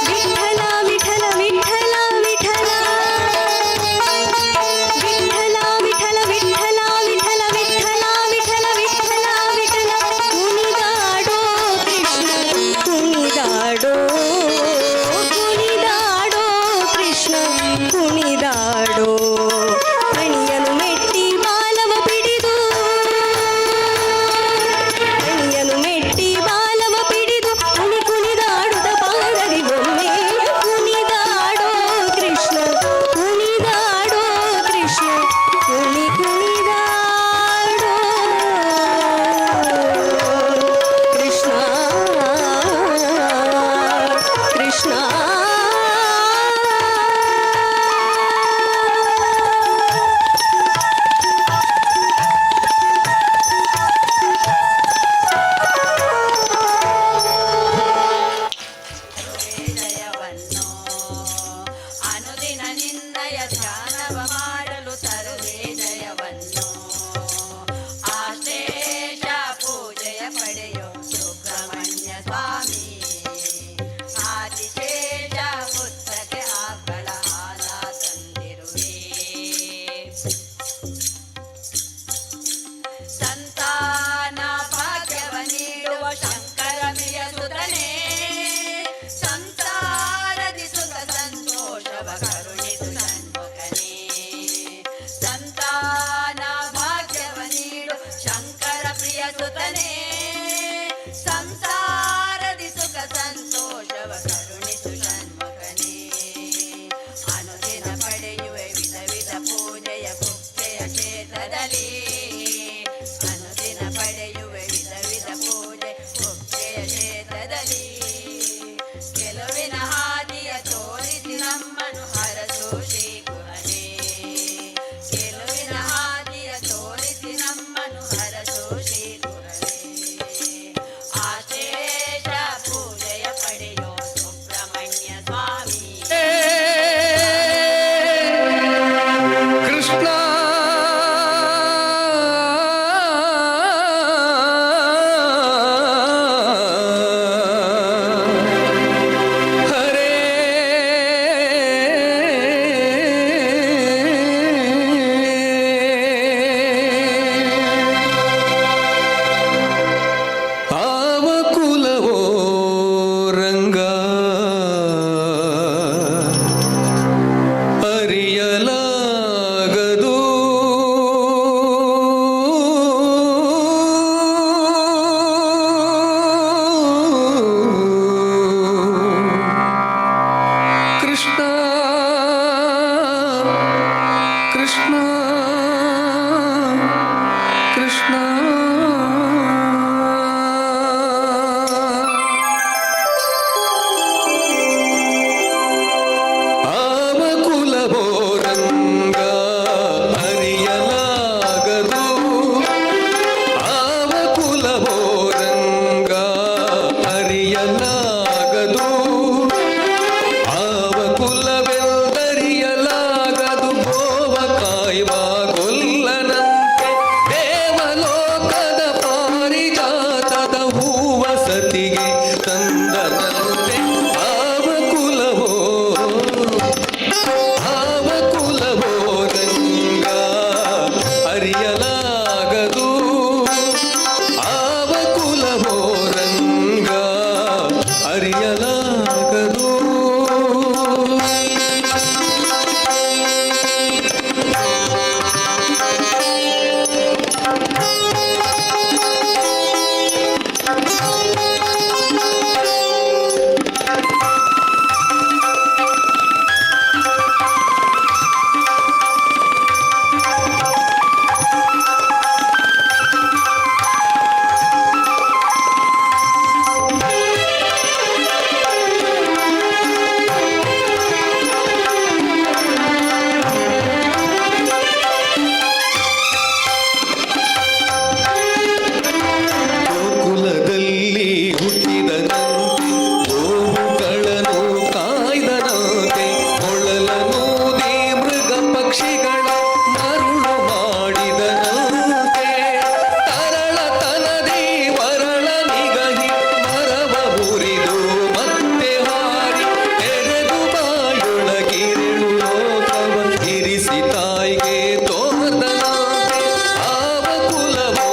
ವಿಠಲ ವಿಠಲ ವಿಠಲ ವಿಠಲ ವಿಠಲ ವಿಠಲ ವಿಠಲ ವಿಠಲ ವಿಠಲ ವಿಠಲ ವಿಠಲ ಕುಣಿದಾಡೋ ಕೃಷ್ಣ ಕುಣಿದಾಡೋ ಕುಣಿದಾಡೋ ಕೃಷ್ಣ ಕುಣಿದಾಡೋ ಅಣಿಯನು ಮೆಟ್ಟಿ ಬಾಲವ ಪಿಡಿದು ಅಣಿಯನು ಮೆಟ್ಟಿ ಬಾಲವ ಪಿಡಿದು ಕುಣಿ ಕುಣಿದಾಡುತ್ತ ಪಾದದಿ ಒಮ್ಮೆ ಕುಣಿದಾಡೋ ಕೃಷ್ಣ ಕುಣಿದಾಡೋ ಕೃಷ್ಣ ಕುಣಿ ಕುಣಿದಾಡೋ ಕೃಷ್ಣ ಕೃಷ್ಣ. ಜಯವನ್ನು ಅನುದಿನ ನಿನ್ನಯ ಧ್ಯಾನವ ಮಾಡಲು ತರುವೆ ಜಯವನ್ನು. ಆಶೇಷ ಪೂಜೆಯ ಪಡೆಯೋ ಸುಬ್ರಹ್ಮಣ್ಯ ಸ್ವಾಮಿ, ಆದಿಶೇಷ ಪುತ್ರಕ್ಕೆ ಆಕಳ ಹಾಲ ತಂದಿರುವೆ. ಸಂತಾನ ಭಾಗ್ಯವ ನೀಡುವ ಶಂಕರ ಪ್ರಿಯ ಸುತನೇ, ಸಂಸಾರದಿ ಸುಖ ಸಂತೋಷವ ಕರುಣಿಸು ಷಣ್ಮುಖನೇ. ಸಂತಾನ ಭಾಗ್ಯವ ನೀಡು ಶಂಕರ ಪ್ರಿಯ ಸುತನೇ, ಸಂಸಾರದಿ ಸುಖ ಸಂತೋಷವ ಕರುಣಿಸು ಷಣ್ಮುಖನೇ. ಅನುದಿನ ಪಡೆಯುವೆ ವಿಧ ವಿಧ ಪೂಜೆಯ ಕುಕ್ಕೆಯ ಕ್ಷೇತ್ರದಲ್ಲಿ, ಅನುದಿನ ಪಡೆಯುವೆ ವಿಧ ವಿಧ ಪೂಜೆ ಕುಕ್ಕೆಯ ಕ್ಷೇತ್ರದಲ್ಲಿ. ಗೆಲುವಿನ ಹಾದಿಯ ತೋರಿಸಿ ನಮ್ಮನು ಹರಸು ಶ್ರೀ ಗುಹನೇ, ಗೆಲುವಿನ ಹಾದಿಯ ತೋರಿಸಿ ನಮ್ಮನು ಹರಸು ಶ್ರೀ ಗುಹನೇ. ಆಶೇಷ ಪೂಜೆಯ ಪಡೆಯೋ ಸುಬ್ರಹ್ಮಣ್ಯ ಸ್ವಾಮಿ. ಕೃಷ್ಣ ಹರೇ. ಆವ ಕುಲವೋ ರಂಗ ಅರಿಯಲಾಗದು, ಕೃಷ್ಣ ಕೃಷ್ಣ ಕೃಷ್ಣ. ಆವ ಕುಲವೋ ರಂಗ ಅರಿಯಲಾಗದು, ಆವ ಕುಲವೋ ರಂಗ ಅರಿಯಲಾಗದು, ಆವ ಕುಲವೆಂದರಿಯಲಾಗದು. ಗೋವ ಕಾಯುವ ಗೊಲ್ಲನಂತೆ ದೇವಲೋಕದ ಪಾರಿಜಾತದ ಹೂವ ಸತಿಗೆ ತಂದನಂತೆ. ಆವ ಕುಲವೋ, ಆವ ಕುಲವೋ ರಂಗ ಅರಿಯಲಾಗದು, ಆವ ಕುಲವೋ ರಂಗ ಅರಿಯಲಾಗದು. ಕಾಯ್ದನಂತೆ, ಗೋವುಗಳನ್ನು ಕಾಯ್ದನಂತೆ, ಕೊಳಲನೂದಿ ಮೃಗ ಪಕ್ಷಿಗಳ ಮರುಳು ಮಾಡಿದನಂತೆ, ತರಳ ತನದಿ ವರಳ ನಿಗಹಿ ಮರವ ಮುರಿದು ಮತ್ತೆ ಹಾರಿ ತೆರೆದು ಬಾಯೊಳಗಿರುಳು ಲೋಕವ ಇರಿಸಿ ತಾಯಿಗೆ ತೋರ್ದನಂತೆ. ಆವ ಕುಲವೋ,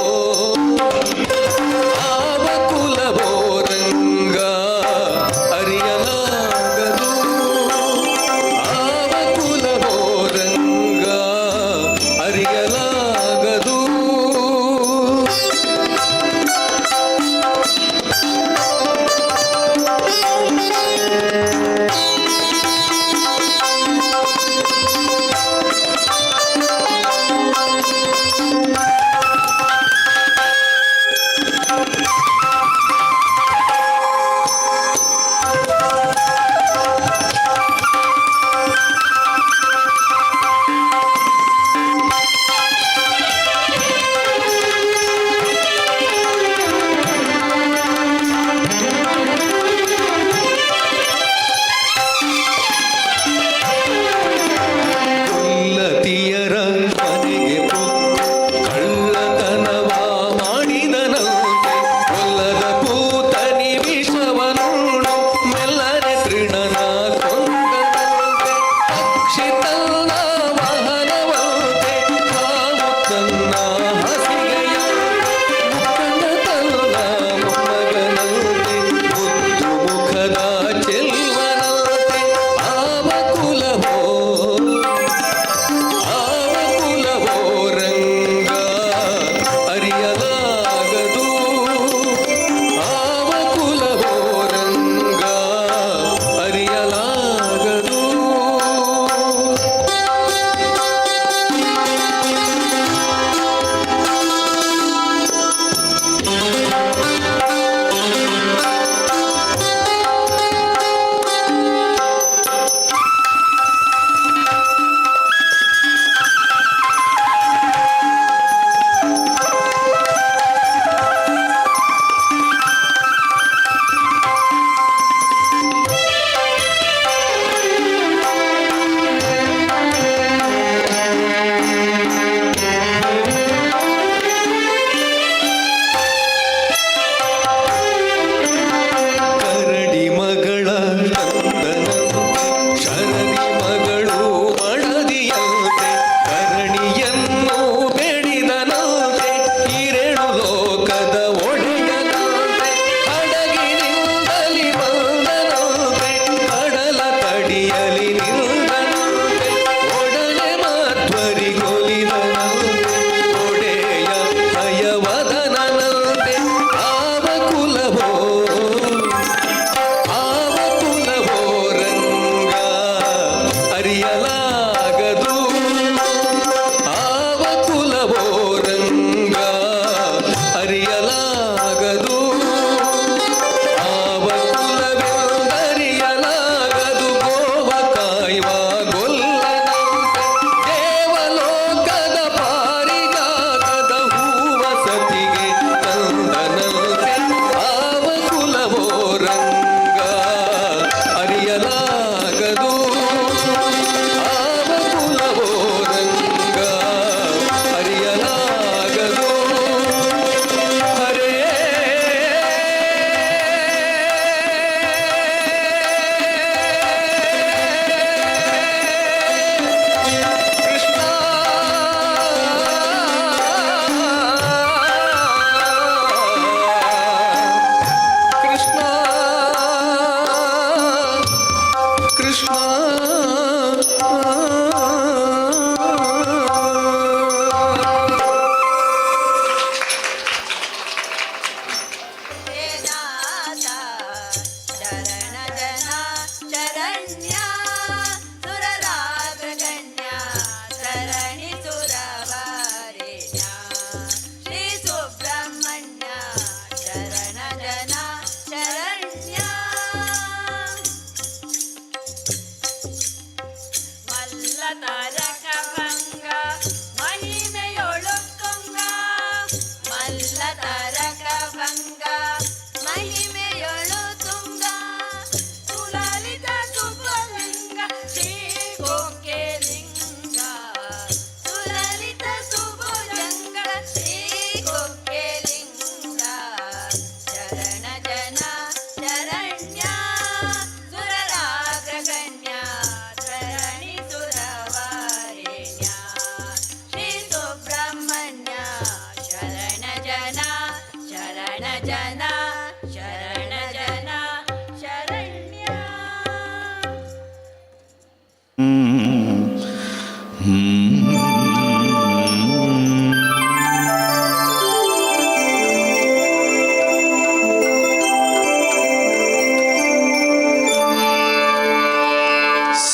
ಆವ ಕುಲವೋ ರಂಗ.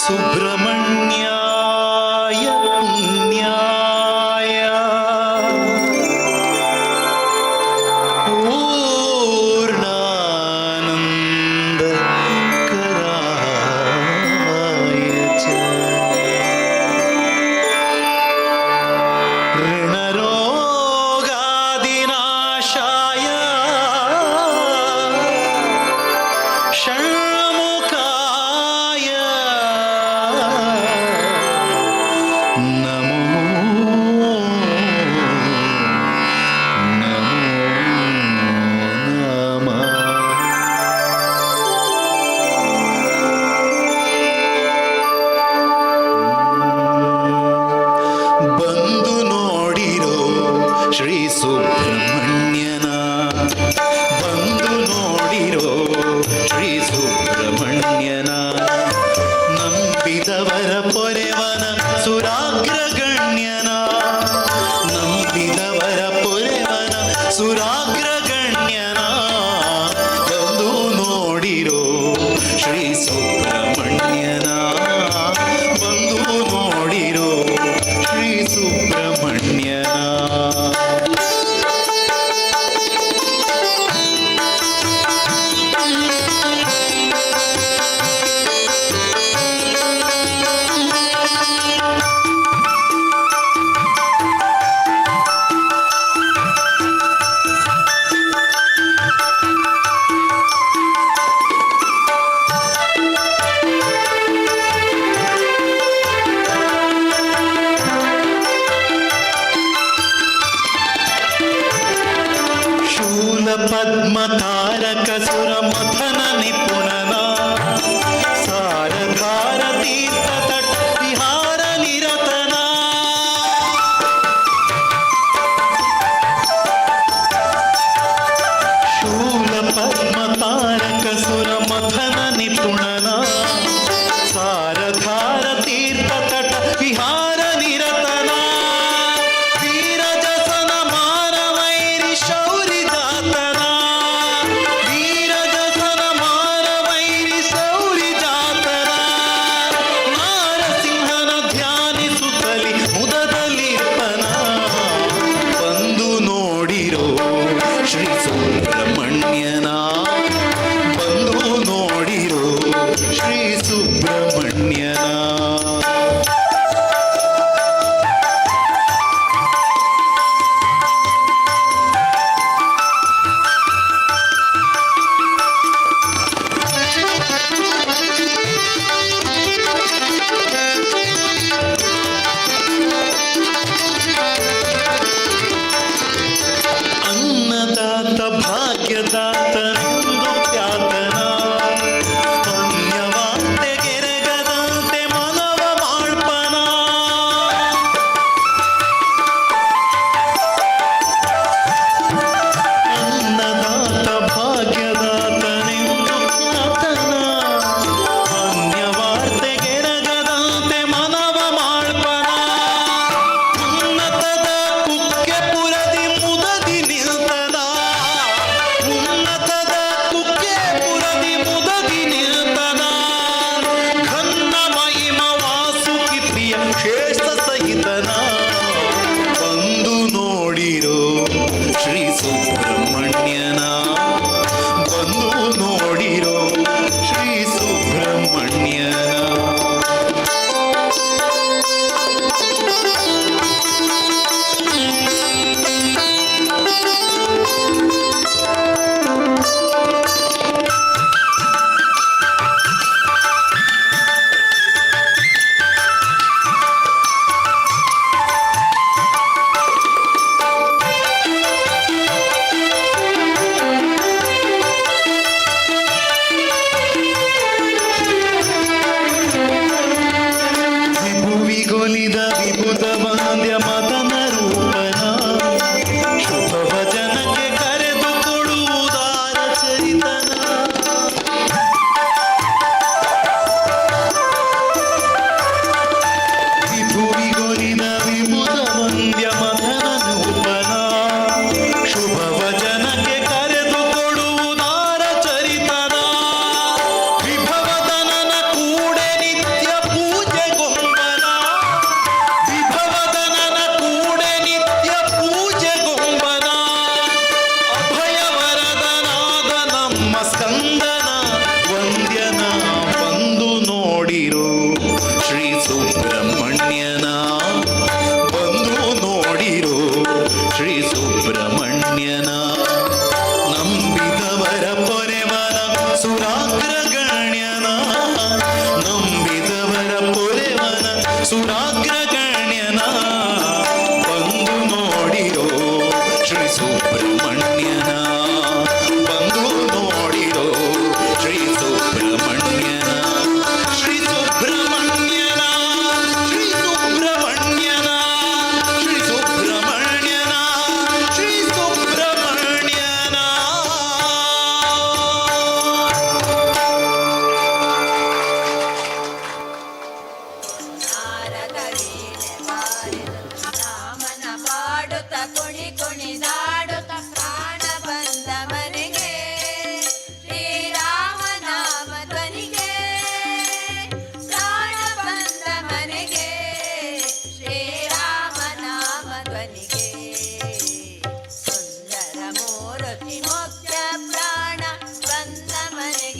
ಸುಬ್ರಹ್ಮಣ್ಯಾಯ ಪುಣ್ಯಾಯ ಪೂರ್ಣಾನಂದ कराय च ऋणरोगादिनाशाय षण्मुखाय नमो नमो नमः। ಬಂದು ನೋಡಿರೋ ಶ್ರೀ ಸುಬ್ರಹ್ಮಣ್ಯನ, ಬಂದು ನೋಡಿರೋ ಶ್ರೀ ಸುಬ್ರಹ್ಮಣ್ಯನ, ನಂಬಿದವರ ಪೊರೆವನ ಸುರಾಗ್ರಗಣ್ಯನ, ನಂಬಿದವರ ಪೊರೆವನ ಸುರಾಗ್ರಗಣ್ಯನ, ಬಂದು ನೋಡಿರೋ ಶ್ರೀ ಸುಬ್ರಹ್ಮಣ್ಯನ, ಬಂದು ನೋಡಿರೋ ಶ್ರೀ ಸುಬ್ರಹ್ಮಣ್ಯನ. ಶೂಲ ಪದ್ಮ ತಾರಕ ಸುರ ಮಥನ ನಿಪುಣನ, ಸಾರಧಾರ ತೀರ್ಥ ತಟ ವಿಹಾರ ನಿರತನ, ಶೂಲ ಪದ್ಮ ತಾರಕ ಸುರ ಮಥನ ನಿಪುಣನ, ಸಾರಧಾರ ತೀರ್ಥ ತಟ ವಿಹಾರ ನಿರತನ, ವೀರಜಸನ ಮಾನವೈರಿ ಶೌರಿದಾತನ, ವೀರಜಸನ ಮಾನವೈರಿ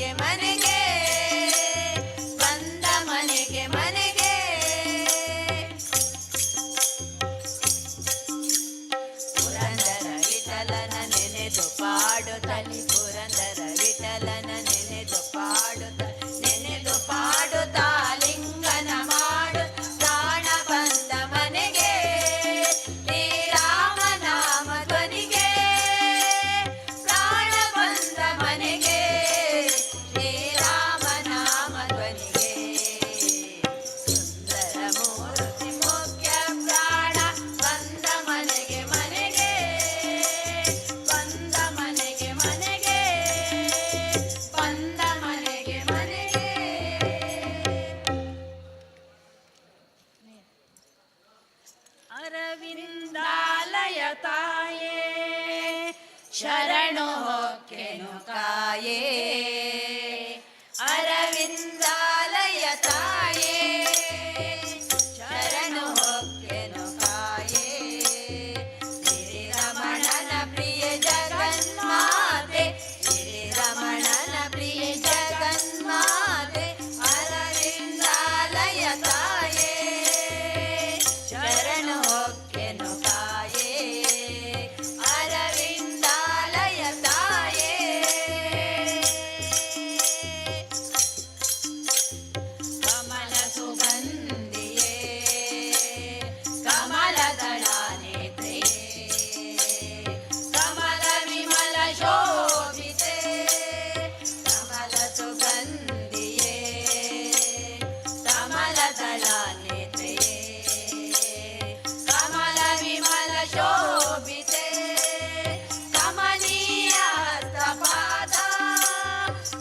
ಮನೆಗೆ ಮನೆಗೆ, ಬಂದ ಮನೆಗೆ ಮನೆಗೆ. ಪುರಂದರ ವಿಠಲನ ನೆನೆದು ಪಾಡುತ್ತಲಿ, ಪುರಂದರ ವಿಠಲನ ನೆನೆದು ಪಾಡುತ್ತ, ನೆನೆದು ಪಾಡುತ್ತಾ ಲಿಂಗನ ಮಾಡು, ಪ್ರಾಣ ಬಂದ ಮನೆಗೆ, ಶ್ರೀರಾಮ ನಾಮ ಧ್ವನಿಗೆ. ಪ್ರಾಣ ಬಂದ ಮನೆಗೆ, ಶ್ರೀರಾಮ ನಾಮ ಧ್ವನಿಗೆ. ಸುಂದರ ಮೂರ್ತಿ ಮುಖ್ಯ ಪ್ರಾಣ ಬಂದ ಮನೆಗೆ ಮನೆಗೆ, ಬಂದ ಮನೆಗೆ ಮನೆಗೆ, ಬಂದ ಮನೆಗೆ ಮನೆಗೆ. ಅರವಿಂದಾಲಯ ತಾಯೇ, ಶರಣು ಹೊಕ್ಕೆನು ಕಾಯೇ. ಅರವಿಂದಾಲಯ ತಾಯೇ, ಶರಣು ಹೊಕ್ಕೆನು ಕಾಯೇ. ಶ್ರೀರಮಣನ ಪ್ರಿಯ ಜಗನ್ಮಾತೆ, ಶ್ರೀರಮಣನ ಪ್ರಿಯ ಜಗನ್ಮಾತೆ, ಅರವಿಂದಾಲಯ ತಾಯೇ, ಶರಣು ಹೊಕ್ಕೆನು ಕಾಯೇ. ಅರವಿಂದಾಲಯ ತಾಯೇ. ಕಮಲ ಸುಗಂಧಿಯೇ, ಕಮಲದಳನೇತ್ರೆಯೇ, ಕಮಲ ವಿಮಲ ಶೋಭಿತೆ. ಕಮಲ ಸುಗಂಧಿಯೇ, ಕಮಲದಳನೇತ್ರೆಯೇ, ಕಮಲ ವಿಮಲ ಶೋಭಿತೆ. ಕಮನೀಯ ಪಾದ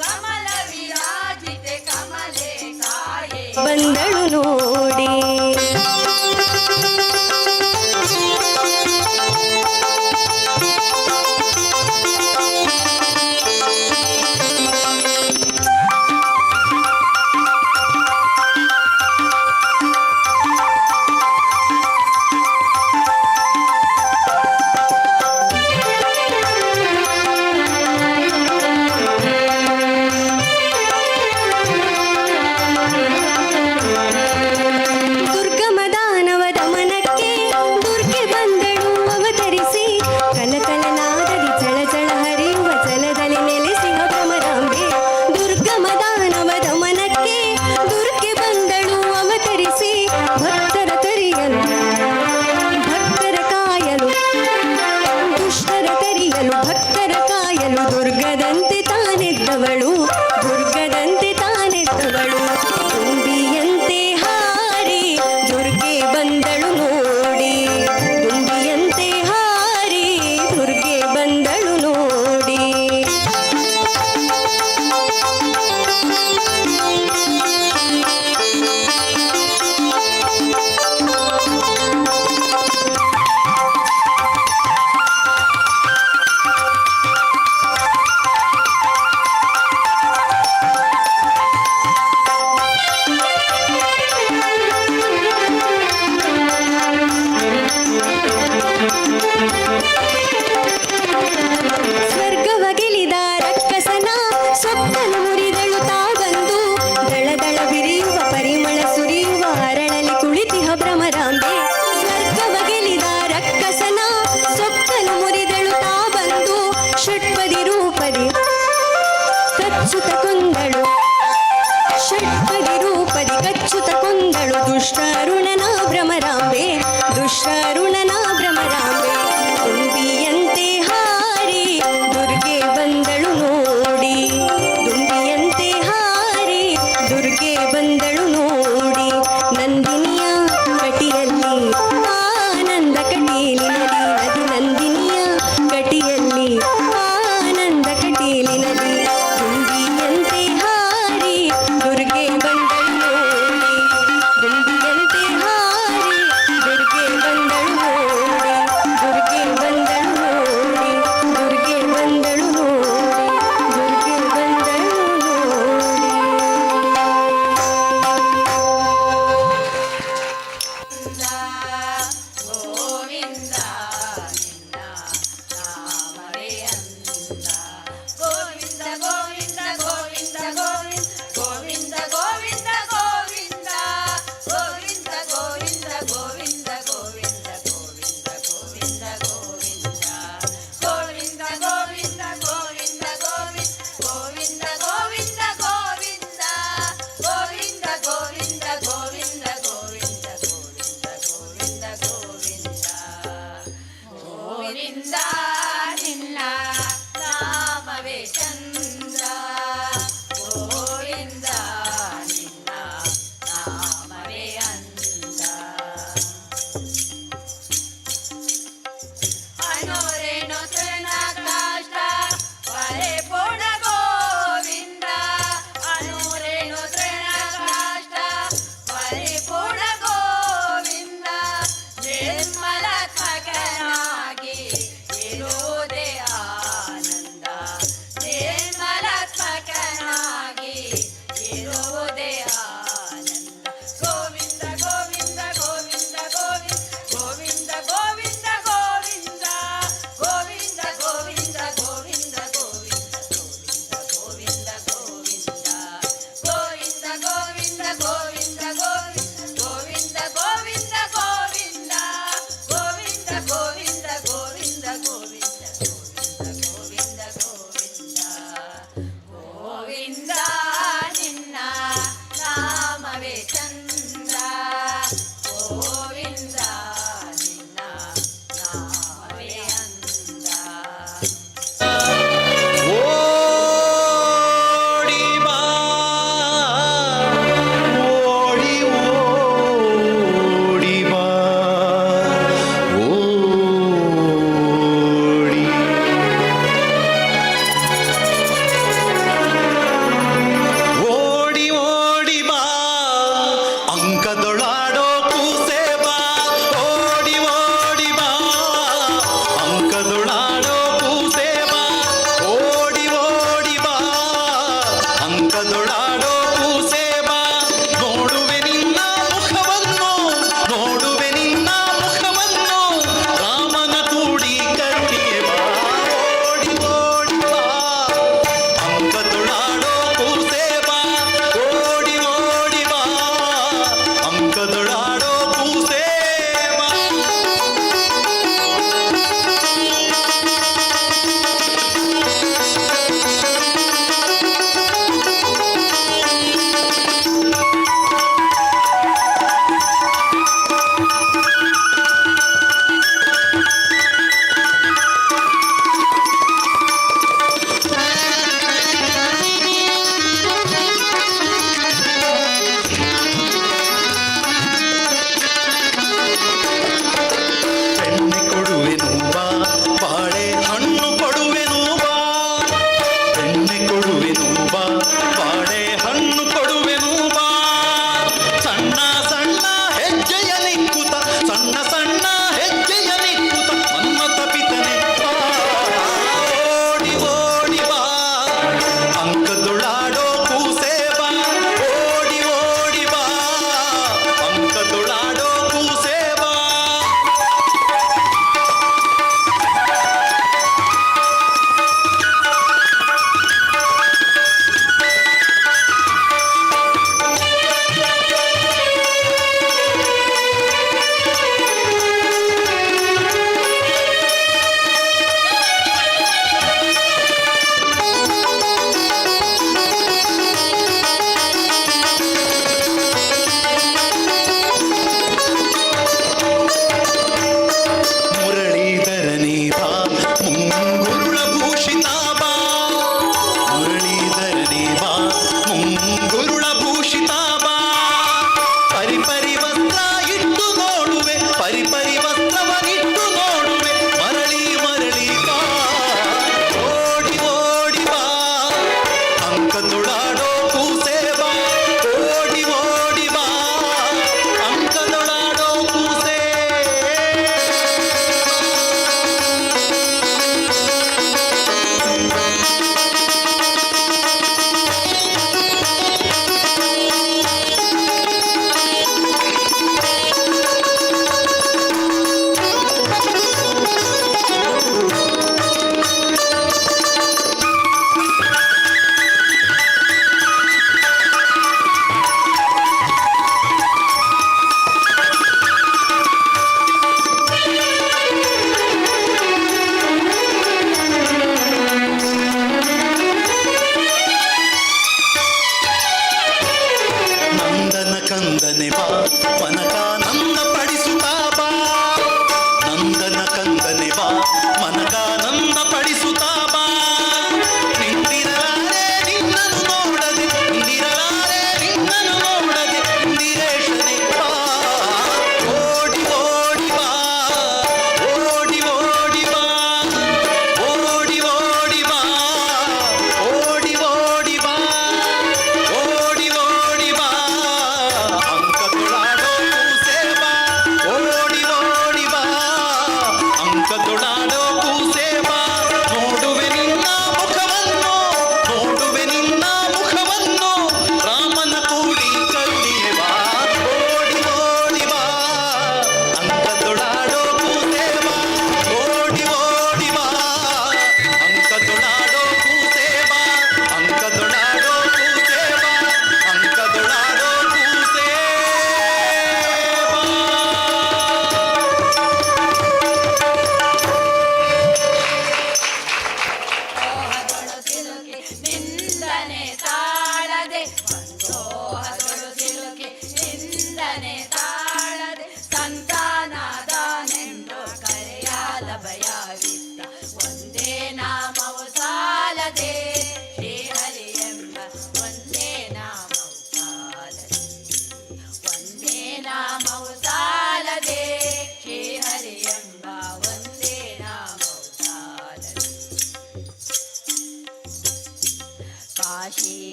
ಕಮಲ ವಿರಾಜಿತೆ, ಕಮಲೆ ಕಾಯೇ. ಬಂದಳು ನೋಡಿ. ದುರ್ಗಮ ದಾನವ ದಮನಕ್ಕೆ ದುರ್ಗೆ ಬಂದಳು ಅವತರಿಸಿ. ಕಲಕಲನಾದದಿ ಚಳ ಚಳ ಹರಿಯುವ ಜಲದಲ್ಲಿ ನೆಲೆಸಿಹ ಭ್ರಮರಾಂಬೆ. ದುರ್ಗಮ ದಾನವ ದಮನಕ್ಕೆ ದುರ್ಗೆ ಬಂದಳು ಅವತರಿಸಿ. ಭಕ್ತರ ತರಿಯಲು, ಭಕ್ತರ ಕಾಯಲು, ದುಷ್ಟರ ತರಿಯಲು, ಭಕ್ತರ ಕಾಯಲು ದುರ್ಗದಂತೆ ತಾನೆದ್ದವಳು, ದುರ್ಗದಂತೆ ತಾನೆದ್ದವಳು. ದುಂಬಿಯಂತೆ ಹಾರಿ ದುರ್ಗೆ ಬಂದಳು ನೋಡಿ. ದುಂಬಿಯಂತೆ ಹಾರಿ ದುರ್ಗೆ ಬಂದಳು ನೋಡಿ. ಸ್ವರ್ಗವ ಗೆಲಿದ ರಕ್ಕಸನ ಸೊಕ್ಕನು ಮುರಿದಳು ತಾ ಬಂದು. ದಳ ದಳ ವಿರಿಯುವ, ಪರಿಮಳ ಸುರಿಯುವ ಅರಳಲಿ ಕುಳಿತಿಹ ಭ್ರಮರಾಂಬೆ. ಸ್ವರ್ಗವ ಗೆಲಿದ ರಕ್ಕಸನ ಸೊಕ್ಕನು ಮುರಿದಳು ತಾ ಬಂದು. ಷಟ್ಪದಿ ರೂಪದಿ ಕಚ್ಚುತ ಕೊಂದಳು, ಷಟ್ಪದಿ ರೂಪದಿ ಕಚ್ಚುತ ಕೊಂದಳು ದುಷ್ಟರುಣನ ಭ್ರಮರಾಂಬೆ, ದುಷ್ಟರುಣನ ಭ್ರಮರಾಂಬೆ. ದುಂಬಿಯಂತೆ ಹಾರಿ ದುರ್ಗೆ ಬಂದಳು ನೋಡಿ. ದುಂಬಿಯಂತೆ ಹಾರಿ ದುರ್ಗೆ ಬಂದಳು ನೋಡಿ. ನಂದಿನಿಯ ಕಟಿಯಲ್ಲಿ, ಆನಂದ ಕಟೀಲಿನಲ್ಲಿ, ನದಿ ನಂದಿನಿಯ ಕಟಿಯಲ್ಲಿ, ಆನಂದ ಕಟೀಲಿನಲ್ಲಿ ದುಂಬಿಯಂತೆ ಹಾರಿ ದುರ್ಗೆ ಬಂದಳು ನೋಡಿ. ದುಂಬಿಯಂತೆ ಹಾರಿ ದುರ್ಗೆ ಬಂದಳು ನೋಡಿ.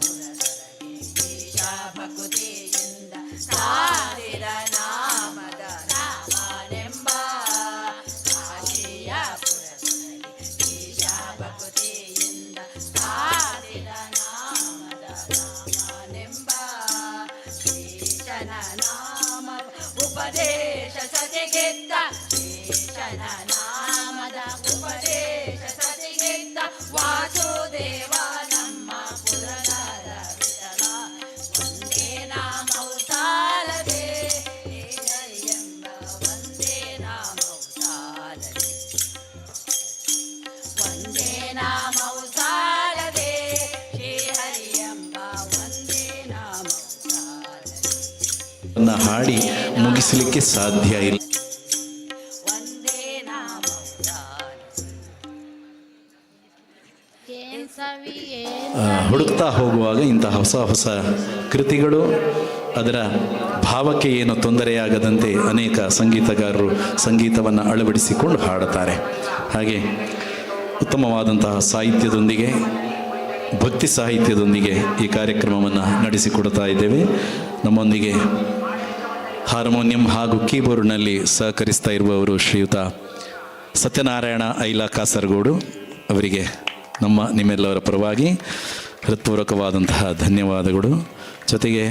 ಪುರದೊಳಗೆ ಈಶ ಭಕುತಿಯಿಂದ ಸಾರಿದ ನಾಮದ ನಾಮನೆಂಬ ಕಾಶಿಯ ಪುರದೊಳಗೆ ಈಶ ಭಕುತಿಯಿಂದ ಸಾರಿದ ನಾಮದ ನಾಮನೆಂಬ ಈಶನ ನಾಮ ಉಪದೇಶ ಸತಿಗಿತ್ತ ಈಶನ ನಾಮದ ಉಪದೇಶ ಸತಿಗಿತ್ತ ವಾಸುದೇವ ನಮ್ಮ ಪುರನರ ವಿಠಲ ಒಂದೇ ನಾಮವು ಸಾಲದೆ ಎಂಬ ಒಂದೇ ನಾಮವು ಸಾಲದೆ ಒಂದೇ ನಾಮವು ಸಾಲದೆ ಶ್ರೀಹರಿ ಎಂಬ ಒಂದೇ ನಾಮವು ಸಾಲದೆ ಅನ್ನ ಹಾಡಿ ಮುಗಿಸಲಿಕ್ಕೆ ಸಾಧ್ಯ ಇಲ್ಲ. ಒಂದೇ ನಾಮವು ಸಾಲದೆ. ಏನ್ ಸವಿ ಏನ್ ಹುಡುಕ್ತಾ ಹೋಗುವಾಗ ಇಂತಹ ಹೊಸ ಹೊಸ ಕೃತಿಗಳು ಅದರ ಭಾವಕ್ಕೆ ಏನು ತೊಂದರೆಯಾಗದಂತೆ ಅನೇಕ ಸಂಗೀತಗಾರರು ಸಂಗೀತವನ್ನು ಅಳವಡಿಸಿಕೊಂಡು ಹಾಡುತ್ತಾರೆ. ಹಾಗೆ ಉತ್ತಮವಾದಂತಹ ಸಾಹಿತ್ಯದೊಂದಿಗೆ, ಭಕ್ತಿ ಸಾಹಿತ್ಯದೊಂದಿಗೆ ಈ ಕಾರ್ಯಕ್ರಮವನ್ನು ನಡೆಸಿಕೊಡ್ತಾ ಇದ್ದೇವೆ. ನಮ್ಮೊಂದಿಗೆ ಹಾರ್ಮೋನಿಯಂ ಹಾಗೂ ಕೀಬೋರ್ಡ್ನಲ್ಲಿ ಸಹಕರಿಸ್ತಾ ಇರುವವರು ಶ್ರೀಯುತ ಸತ್ಯನಾರಾಯಣ ಐಲಾ ಕಾಸರಗೋಡು ಅವರಿಗೆ ನಮ್ಮ ನಿಮ್ಮೆಲ್ಲವರ ಪರವಾಗಿ ಹೃತ್ಪೂರ್ವಕವಾದಂತಹ ಧನ್ಯವಾದಗಳು. ಜೊತೆಗೆ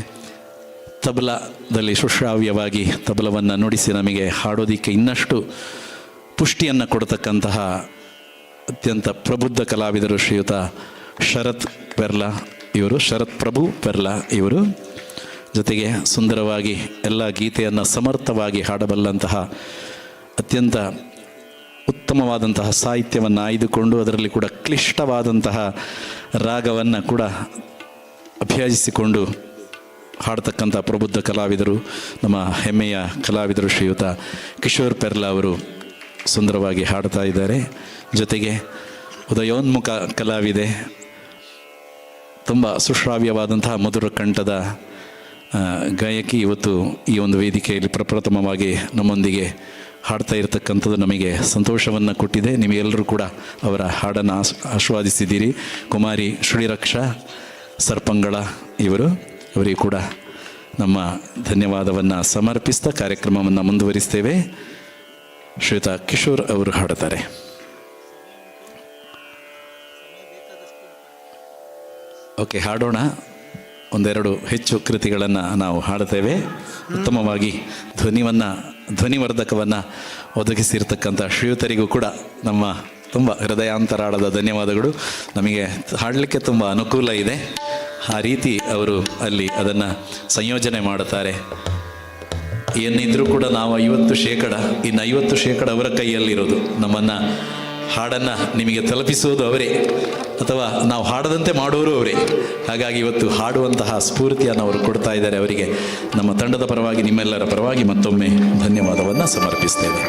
ತಬಲದಲ್ಲಿ ಸುಶ್ರಾವ್ಯವಾಗಿ ತಬಲವನ್ನು ನುಡಿಸಿ ನಮಗೆ ಹಾಡೋದಿಕ್ಕೆ ಇನ್ನಷ್ಟು ಪುಷ್ಟಿಯನ್ನು ಕೊಡತಕ್ಕಂತಹ ಅತ್ಯಂತ ಪ್ರಬುದ್ಧ ಕಲಾವಿದರು ಶ್ರೀಯುತ ಶರತ್ ಪೆರ್ಲಾ ಇವರು, ಶರತ್ ಪ್ರಭು ಪೆರ್ಲಾ ಇವರು. ಜೊತೆಗೆ ಸುಂದರವಾಗಿ ಎಲ್ಲ ಗೀತೆಯನ್ನು ಸಮರ್ಥವಾಗಿ ಹಾಡಬಲ್ಲಂತಹ ಅತ್ಯಂತ ಉತ್ತಮವಾದಂತಹ ಸಾಹಿತ್ಯವನ್ನು ಆಯ್ದುಕೊಂಡು ಅದರಲ್ಲಿ ಕೂಡ ಕ್ಲಿಷ್ಟವಾದಂತಹ ರಾಗವನ್ನು ಕೂಡ ಅಭ್ಯಾಸಿಸಿಕೊಂಡು ಹಾಡ್ತಕ್ಕಂಥ ಪ್ರಬುದ್ಧ ಕಲಾವಿದರು, ನಮ್ಮ ಹೆಮ್ಮೆಯ ಕಲಾವಿದರು ಶ್ರೀಯುತ ಕಿಶೋರ್ ಪೆರ್ಲಾ ಅವರು ಸುಂದರವಾಗಿ ಹಾಡ್ತಾ ಇದ್ದಾರೆ. ಜೊತೆಗೆ ಉದಯೋನ್ಮುಖ ಕಲಾವಿದೆ, ತುಂಬ ಸುಶ್ರಾವ್ಯವಾದಂತಹ ಮಧುರ ಕಂಠದ ಗಾಯಕಿ ಇವತ್ತು ಈ ಒಂದು ವೇದಿಕೆಯಲ್ಲಿ ಪ್ರಪ್ರಥಮವಾಗಿ ನಮ್ಮೊಂದಿಗೆ ಹಾಡ್ತಾ ಇರತಕ್ಕಂಥದ್ದು ನಮಗೆ ಸಂತೋಷವನ್ನು ಕೊಟ್ಟಿದೆ. ನಿಮಗೆಲ್ಲರೂ ಕೂಡ ಅವರ ಹಾಡನ್ನು ಆಸ್ವಾದಿಸಿದ್ದೀರಿ. ಕುಮಾರಿ ಶ್ರೀರಕ್ಷಾ ಸರ್ಪಂಗಳ ಇವರು, ಅವರಿಗೆ ಕೂಡ ನಮ್ಮ ಧನ್ಯವಾದವನ್ನು ಸಮರ್ಪಿಸ್ತಾ ಕಾರ್ಯಕ್ರಮವನ್ನು ಮುಂದುವರಿಸ್ತೇವೆ. ಶ್ರೀಯುತ ಕಿಶೋರ್ ಅವರು ಹಾಡುತ್ತಾರೆ. ಓಕೆ, ಹಾಡೋಣ. ಒಂದೆರಡು ಹೆಚ್ಚು ಕೃತಿಗಳನ್ನು ನಾವು ಹಾಡುತ್ತೇವೆ. ಉತ್ತಮವಾಗಿ ಧ್ವನಿವರ್ಧಕವನ್ನು ಒದಗಿಸಿರ್ತಕ್ಕಂಥ ಶ್ರೀಯುತರಿಗೂ ಕೂಡ ನಮ್ಮ ತುಂಬ ಹೃದಯಾಂತರಾಳದ ಧನ್ಯವಾದಗಳು. ನಮಗೆ ಹಾಡಲಿಕ್ಕೆ ತುಂಬ ಅನುಕೂಲ ಇದೆ, ಆ ರೀತಿ ಅವರು ಅಲ್ಲಿ ಅದನ್ನು ಸಂಯೋಜನೆ ಮಾಡುತ್ತಾರೆ. ಏನಿದ್ರೂ ಕೂಡ ನಾವು 50%, ಇನ್ನು 50% ಅವರ ಕೈಯಲ್ಲಿರೋದು. ನಮ್ಮನ್ನು ಹಾಡನ್ನು ನಿಮಗೆ ತಲುಪಿಸುವುದು ಅವರೇ, ಅಥವಾ ನಾವು ಹಾಡದಂತೆ ಮಾಡೋರು ಅವರೇ. ಹಾಗಾಗಿ ಇವತ್ತು ಹಾಡುವಂತಹ ಸ್ಫೂರ್ತಿಯನ್ನು ಅವರು ಕೊಡ್ತಾ ಇದ್ದಾರೆ. ಅವರಿಗೆ ನಮ್ಮ ತಂಡದ ಪರವಾಗಿ, ನಿಮ್ಮೆಲ್ಲರ ಪರವಾಗಿ ಮತ್ತೊಮ್ಮೆ ಧನ್ಯವಾದವನ್ನು ಸಮರ್ಪಿಸ್ತೇವೆ.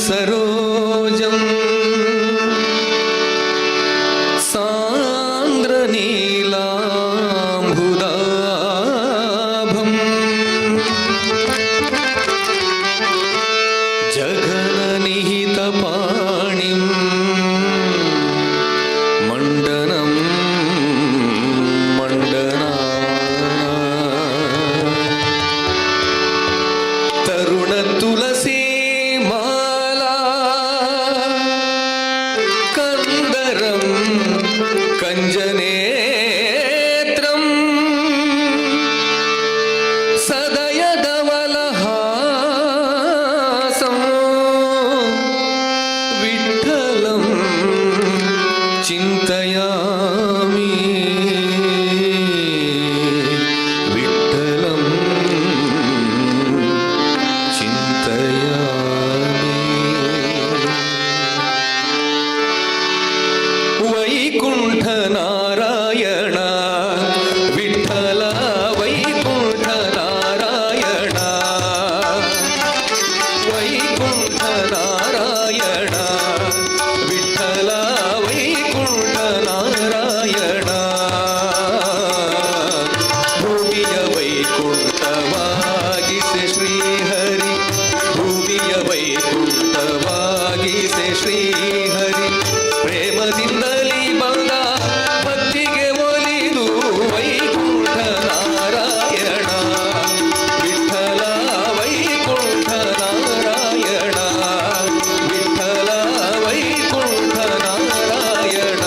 समचरणसरोजं सान्द्रनीलाम्बुदाभं जघननिहितपाणिं मण्डनं मण्डना तरुणतुलसी माला कन्दरं कञ्जनेत्रं सदयधवलहासं विठ्ठलं चिन्तयाम्यहम्. Vaikuntha Narayana Vittala Vaikuntha Narayana Vaikuntha Narayana Vittala Vaikuntha Narayana ಭೂಮಿಯ ವೈಕುಂಠವಾಗಿಸೆ ಶ್ರೀಹರಿ ಭೂಮಿಯ ವೈಕುಂಠವಾಗಿಸೆ ಶ್ರೀಹರಿ ಪ್ರೇಮದಿಂದಲೇ ಬಂದ ಭಕ್ತಿಗೆ ಒಲಿದು ವೈಕುಂಠ ನಾರಾಯಣ ವಿಠಲ ವೈಕುಂಠ ನಾರಾಯಣ ವಿಠಲ ವೈಕುಂಠ ನಾರಾಯಣ.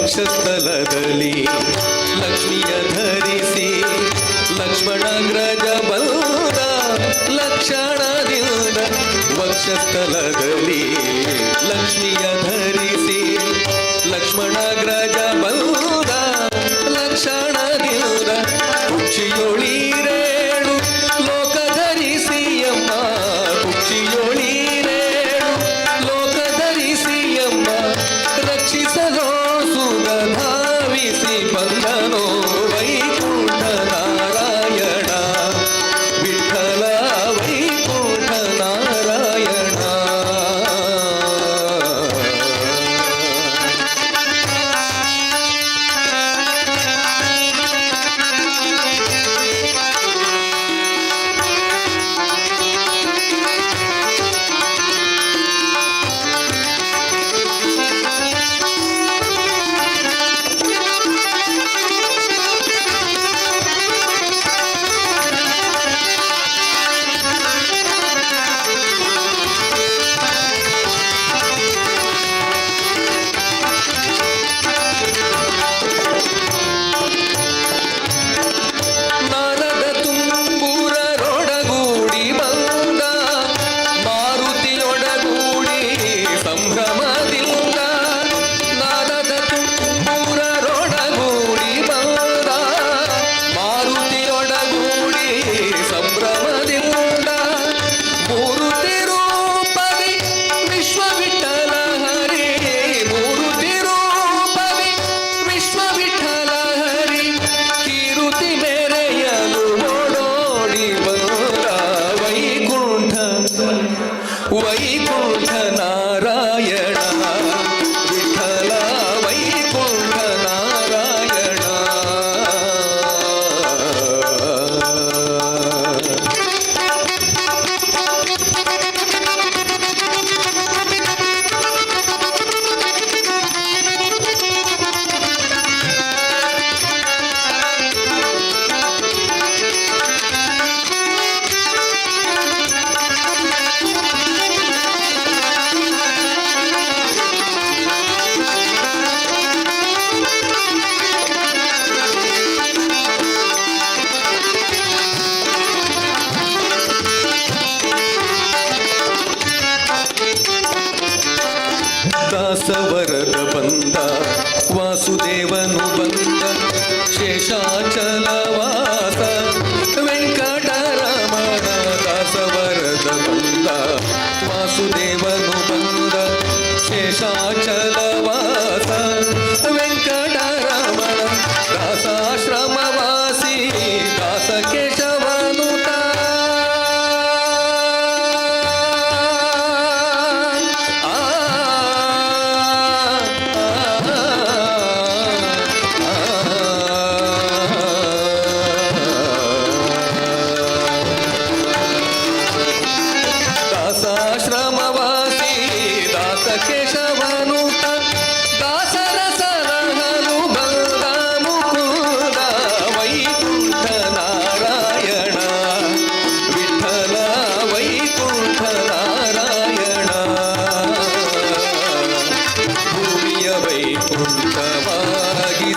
ವಕ್ಷಸ್ಥಲದಲ್ಲಿ ಲಕ್ಷ್ಮಿಯ ಧರಿಸಿ ಲಕ್ಷ್ಮಣಗ್ರಜ ಬಂದ ಲಕ್ಷಣದಿಂದ. ವಕ್ಷಸ್ಥಲದಲ್ಲಿ ಲಕ್ಷ್ಮಿಯ ಧರಿಸಿ ಲಕ್ಷ್ಮಣಗ್ರಜ ಬಂದ ಲಕ್ಷಣದಿಂದ. ಕುಕ್ಷಿಯೊಳೀರೇಳು ಲೋಕ ಧರಿಸಿಯಮ್ಮ, ಕುಕ್ಷಿಯೊಳೀರೇಳು ಲೋಕ ಧರಿಸಿಯಮ್ಮ, ರಕ್ಷಿಸಲೋ ಸುಗ ಧಾವಿಸಿ ಬಂದನೋ ವೈಕುಂಠ ನಾರಾಯಣ ವಿಠಲ ವೈಕುಂಠ ನಾರಾಯಣ. ನಾರದ ತುಂಬೂರರೊಡಗೂಡಿ ಬಂದ ಮಾರುತಿಯೊಡಗೂಡಿ ಸಂಭ್ರಮದಿಂದ. ನಾರದ ತುಂಬೂರರೊಡಗೂಡಿ ಬಂದ ಮಾರುತಿಯೊಡಗೂಡಿ ಸಂಭ್ರಮದಿಂದ. ಮೂರುತಿ ರೂಪದಿ ವಿಶ್ವವಿಠಲ ಹರಿ, ಮೂರುತಿ ರೂಪದಿ ವಿಶ್ವವಿಠಲ ಹರಿ, ಕೀರುತಿ ಮೇರೆಯಲು ಓಡೋಡಿ ಬಂದ ವೈಕುಂಠ ವೈಕುಂಠ ನಾರಾಯಣ ವಿಠಲ ವೈಕುಂಠ ನಾರಾಯಣ. ದಾಸವರದ ಬಂದ ವಾಸುದೇವನು ಬಂದ ಶೇಷಾಚಲವಾಸ ವೆಂಕಟರಮಣ. ದಾಸವರದ ಬಂದ ವಾಸುದೇವನು ಬಂದ ಶೇಷಾಚಲವಾಸ ವೆಂಕಟರಮಣ. ದಾಸಾಶ್ರಮವಾಸಿ ದಾಸ ಕೇಶವನುತ. ಆ ಆ.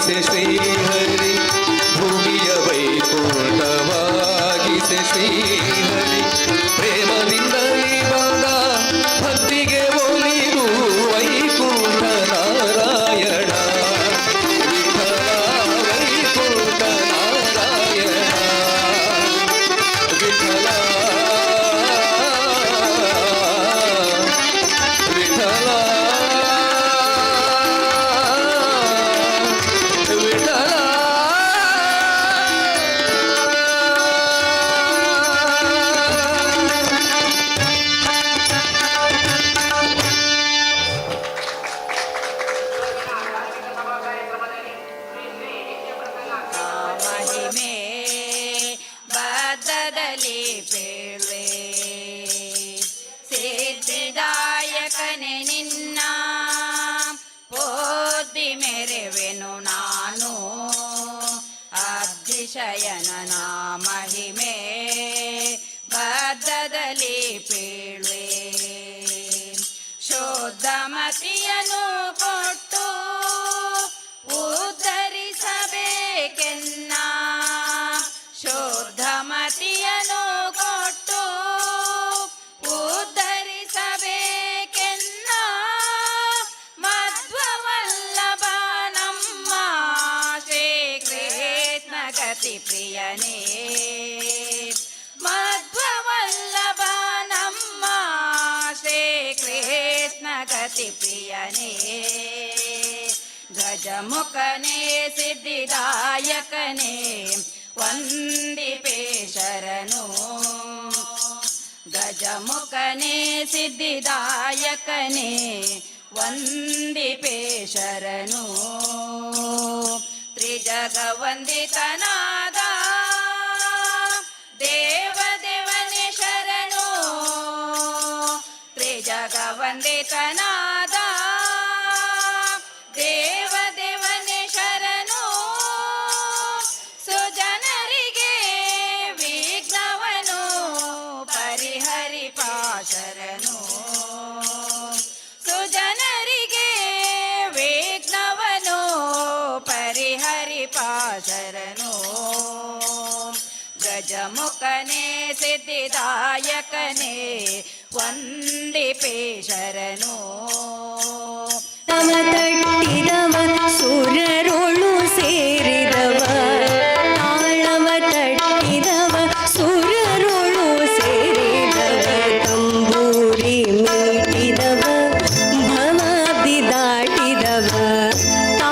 ವೈಕುಂಠವಾಗಿಸೆ ಶ್ರೀಹರಿ, ಭೂಮಿಯ ವೈಕುಂಠವಾಗಿಸೆ ಶ್ರೀಹರಿ. ಪ್ರೇಮದಿಂದಲೇ ಬಂದ ಭಕ್ತಿಗೆ ಒಲಿದು ವೈಕುಂಠ ನಾರಾಯಣ, ವಿಠಲ ವೈಕುಂಠ ನಾರಾಯಣ, ವಿಠಲ ವಿಠಲ ವಿಠಲ. ಮಹಿಮೆ ಬದ್ಧದಲ್ಲಿ ಪೇಳ್ವೆ, ಸಿದ್ಧಿದಾಯಕನೆ ನಿನ್ನ ಪೋದ್ದಿ ಮೆರೆವೆನು ನಾನು. ಅಬ್ಧಿಶಯನ ಮಹಿಮೆ ಬದ್ಧದಲ್ಲಿ ಪೇಳ್ವೆ, ಶುದ್ಧಮತಿಯನ್ನು ಕೊಟ್ಟು ಉದ್ಧರಿಸಬೇಕೆನ್ನ, ಶುದ್ಧಮತಿಯನ್ನು ಕೊಟ್ಟು ಉದ್ಧರಿಸಬೇಕೆನ್ನ. ಮಧ್ವವಲ್ಲಭ ನಮ್ಮ ಶ್ರೀ ಕೃಷ್ಣ ಗತಿ ಪ್ರಿಯನೇ, ಮಧ್ವವಲ್ಲಭ ನಮ್ಮ ಶ್ರೀ ಕೃಷ್ಣ ಗತಿ ಪ್ರಿಯನೇ. ಗಜಮುಖನೇ ಸಿದ್ಧಿದಾಯಕನೇ ವಂದಿಪೇ ಶರಣು, ಗಜಮುಖನೇ ಸಿದ್ಧಿದಾಯಕನೇ ವಂದಿಪೇ ಶರಣು. ತ್ರಿಜಗವಂದಿತನಾದ ದೇವದೇವನೇ ಶರಣು, ತ್ರಿಜಗವಂದಿತನಾದ ದೇವದೇವನೇ ಶರಣು. ಸುಜನರಿಗೆ ವಿಘ್ನವನು ಪರಿಹರಿಪ ಶರಣು, ಸುಜನರಿಗೆ ವಿಘ್ನವನು ಪರಿಹರಿಪ ಶರಣು. ಗಜಮುಖನೇ ಸಿದ್ಧಿದಾಯಕನೇ ವಂದಿಪೇ ಶರಣು. ತವ ತಟ್ಟಿದವ ಸುರರುಳು ಸೇರಿದವ, ತಾಳವ ತಟ್ಟಿದವ ಸುರರುಳು ಸೇರಿದವ, ತಂಬೂರಿ ಮೀಟಿದವ ಭವಾಬ್ದಿ ದಾಟಿದವ ತಾ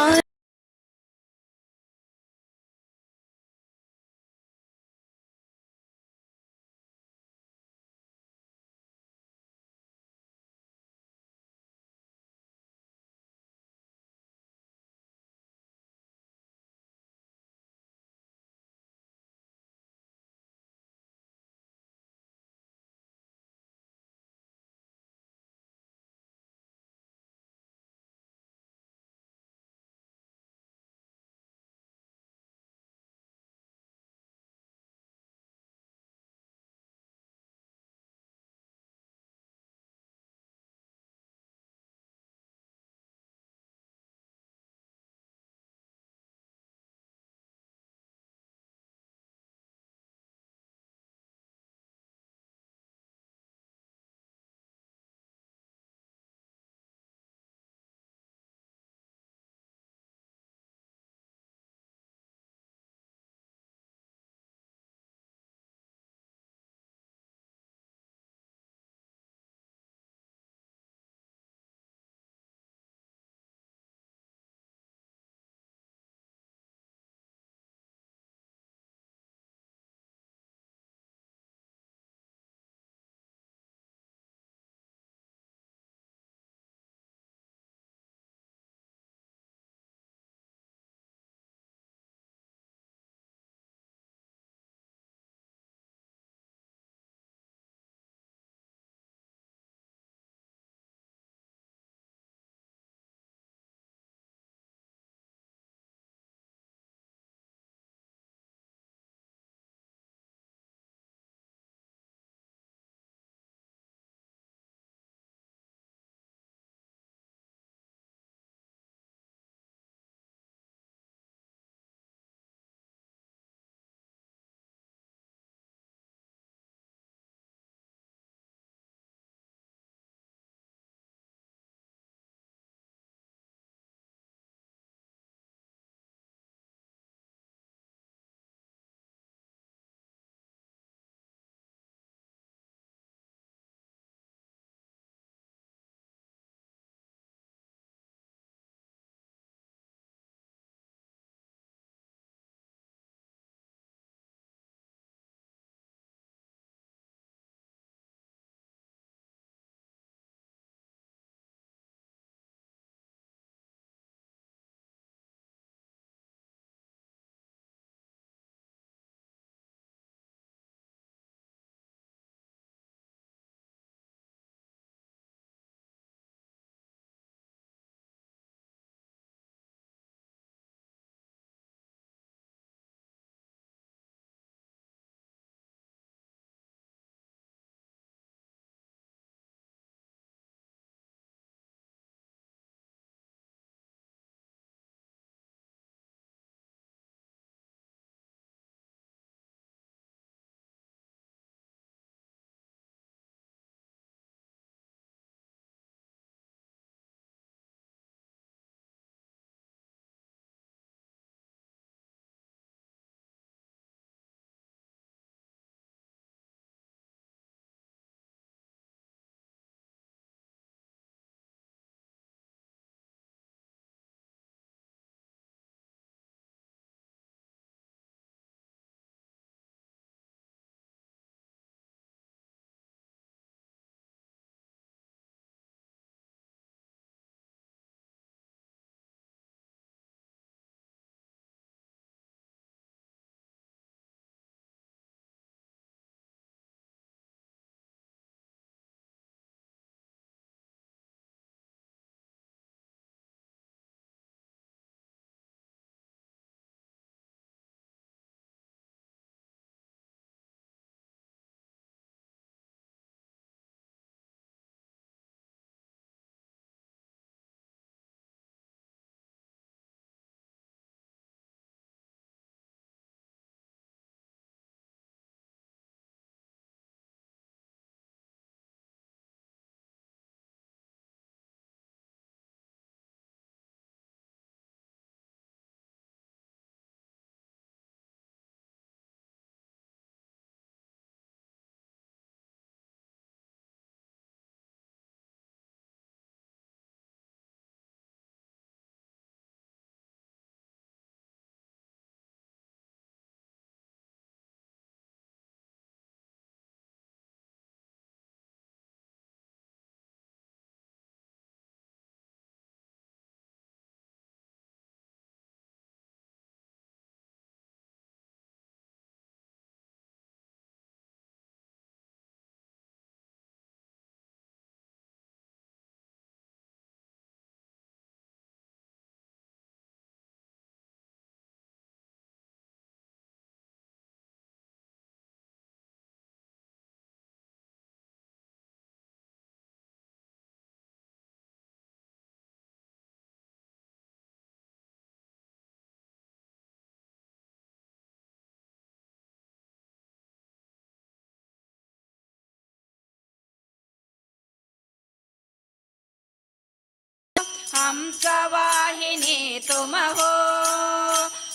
हंसवाहिनी तुम हो,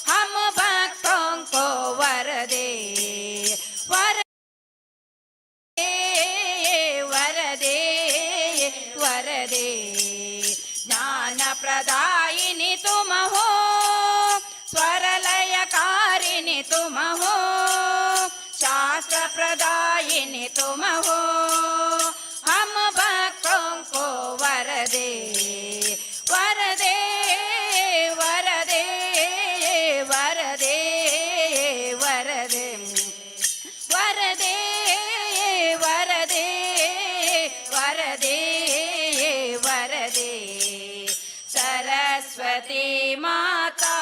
हम भक्तों को वर दे, वर दे, वर दे, वर दे। ज्ञान प्रदायिनी तुम हो, स्वरलयकारिणी तुम हो, शास्त्र प्रदायिनी तुम हो, हम भक्तों को वर दे, वर दे, वर दे, वर दे, वर दे, वर दे, वर दे, वर दे, वर दे। सरस्वती माता,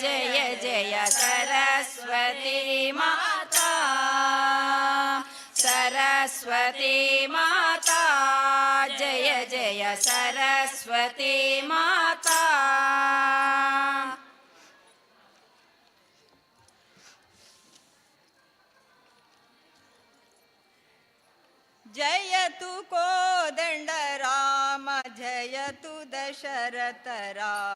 जय जय सरस्वती माता। सरस्वती माता, जय जय सरस्वती माता। जयतु कोदण्ड राम, जयतु दशरथ राम।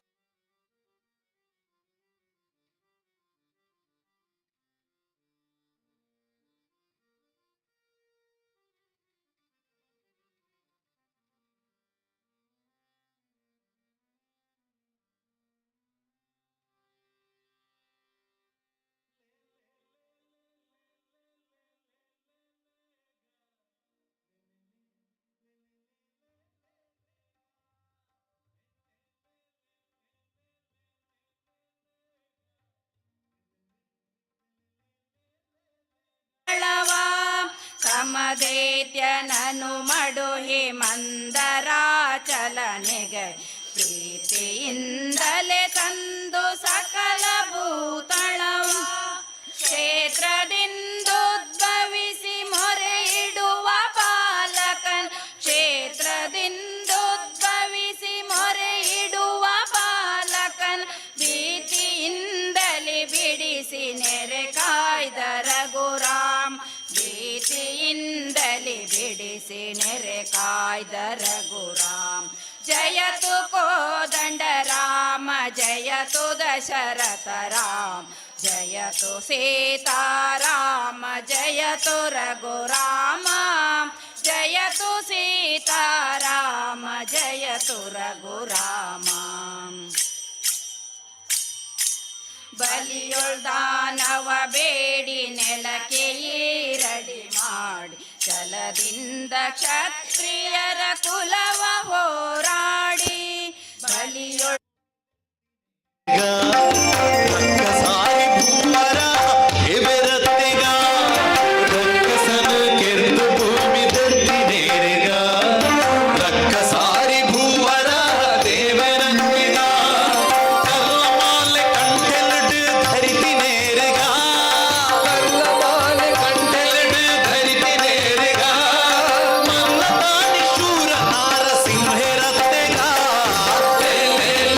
ಸಮದೈತ್ಯನನು ಮಡುಹಿ ಮಂದರಾಚಲನೆಗೆ ಪ್ರೀತಿಯಿಂದಲೇ ತಂದು ಸಕಲ ಭೂತಳವ. ಕ್ಷೇತ್ರದಿಂದುದ್ಭವಿಸಿ ಮೊರೆ ಇಡುವ ಪಾಲಕನ್, ಕ್ಷೇತ್ರದಿಂದುದ್ಭವಿಸಿ ಮೊರೆ ಇಡುವ ಪಾಲಕನ್, ಭೀತಿಯಿಂದಲೇ ಬಿಡಿಸಿ ನೆರೆ ಕಾಯ್ದ ರಘುರಾಮ್, ಭೀತಿಯಿಂದಲೇ ಬಿಡಿಸಿ ನೆರೆ ಕಾಯ್ದ ರಘುರಾಮ್. ಜಯತು ಕೋದಂಡ ರಾಮ, ಜಯತು ದಶರಥ ರಾಮ್, ಜಯತು ಸೀತಾರಾಮ, ಜಯತು ರಘುರಾಮ, ಜಯತು ಸೀತಾರಾಮ, ಜಯತು ರಘುರಾಮ. ಬಲಿಯೊಳ್ ದಾನವ ಬೇಡಿ ನೆಲಕ್ಕೆ ಈರಡಿ ಮಾಡಿ, ಛಲದಿಂದ ಕ್ಷತ್ರಿಯರ ಕುಲವ ಹೋರಾಡಿ, ಬಲಿಯೊಳ್ ಸಾರಿ ಭೂವರ ದೇವೆರತ್ತೆಗ, ರಕ್ಕಸನ ಕೆರ್ದು ಭೂಮಿ ದರ್ತಿನೇರೆಗ. ರಕ್ಕಸಾರಿ ಭೂವರ ದೇವರತ್ತೆಗ, ಕಲ್ಲಮಾಲೆ ಕಂಟೆಲುಡು ಧರಿತಿನೇರೆಗ. ಕಲ್ಲಮಾಲೆ ಕಂಟೆಲುಡು ಧರಿತಿನೇರೆಗ, ಮಲ್ಲತಾನಿ ಶೂರ ನಾರಸಿಂಹರತ್ತೆಗ. ಲೇ ಲೇ.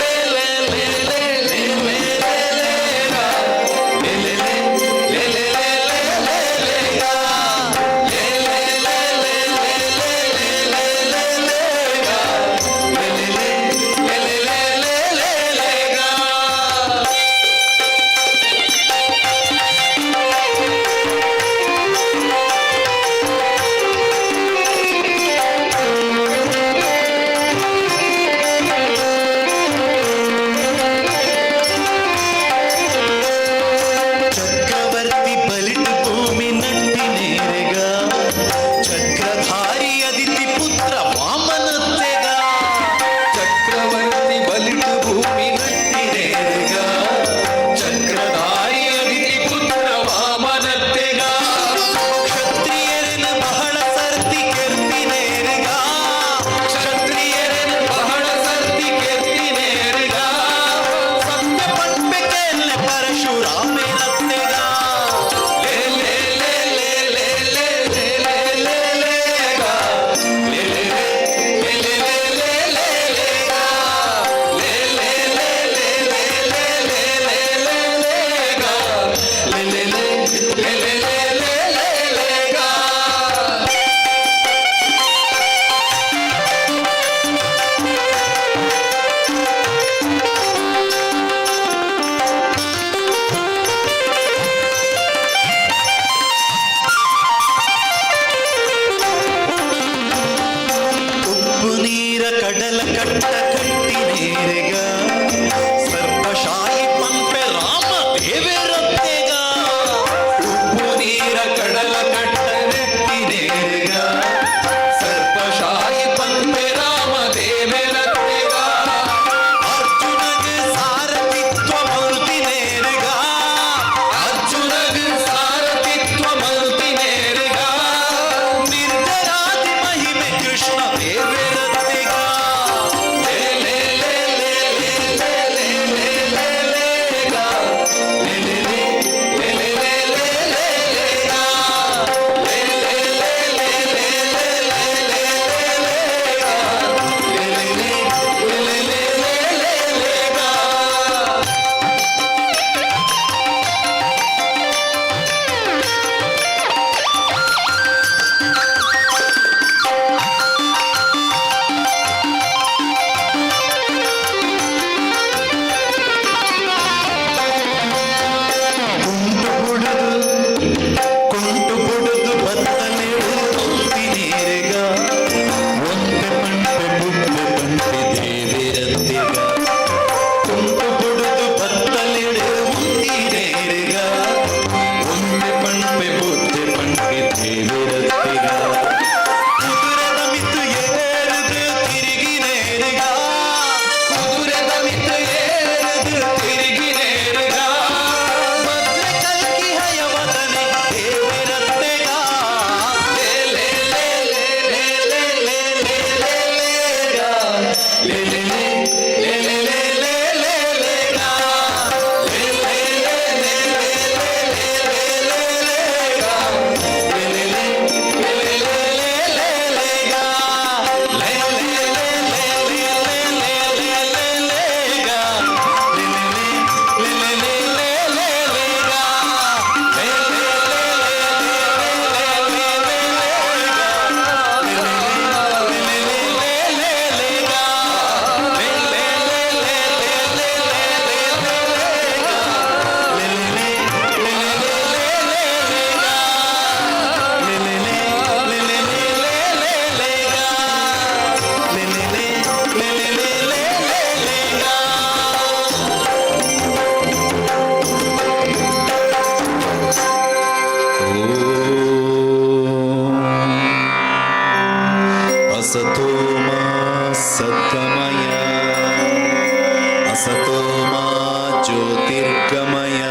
ಜ್ಯೋತಿರ್ಗಮಯ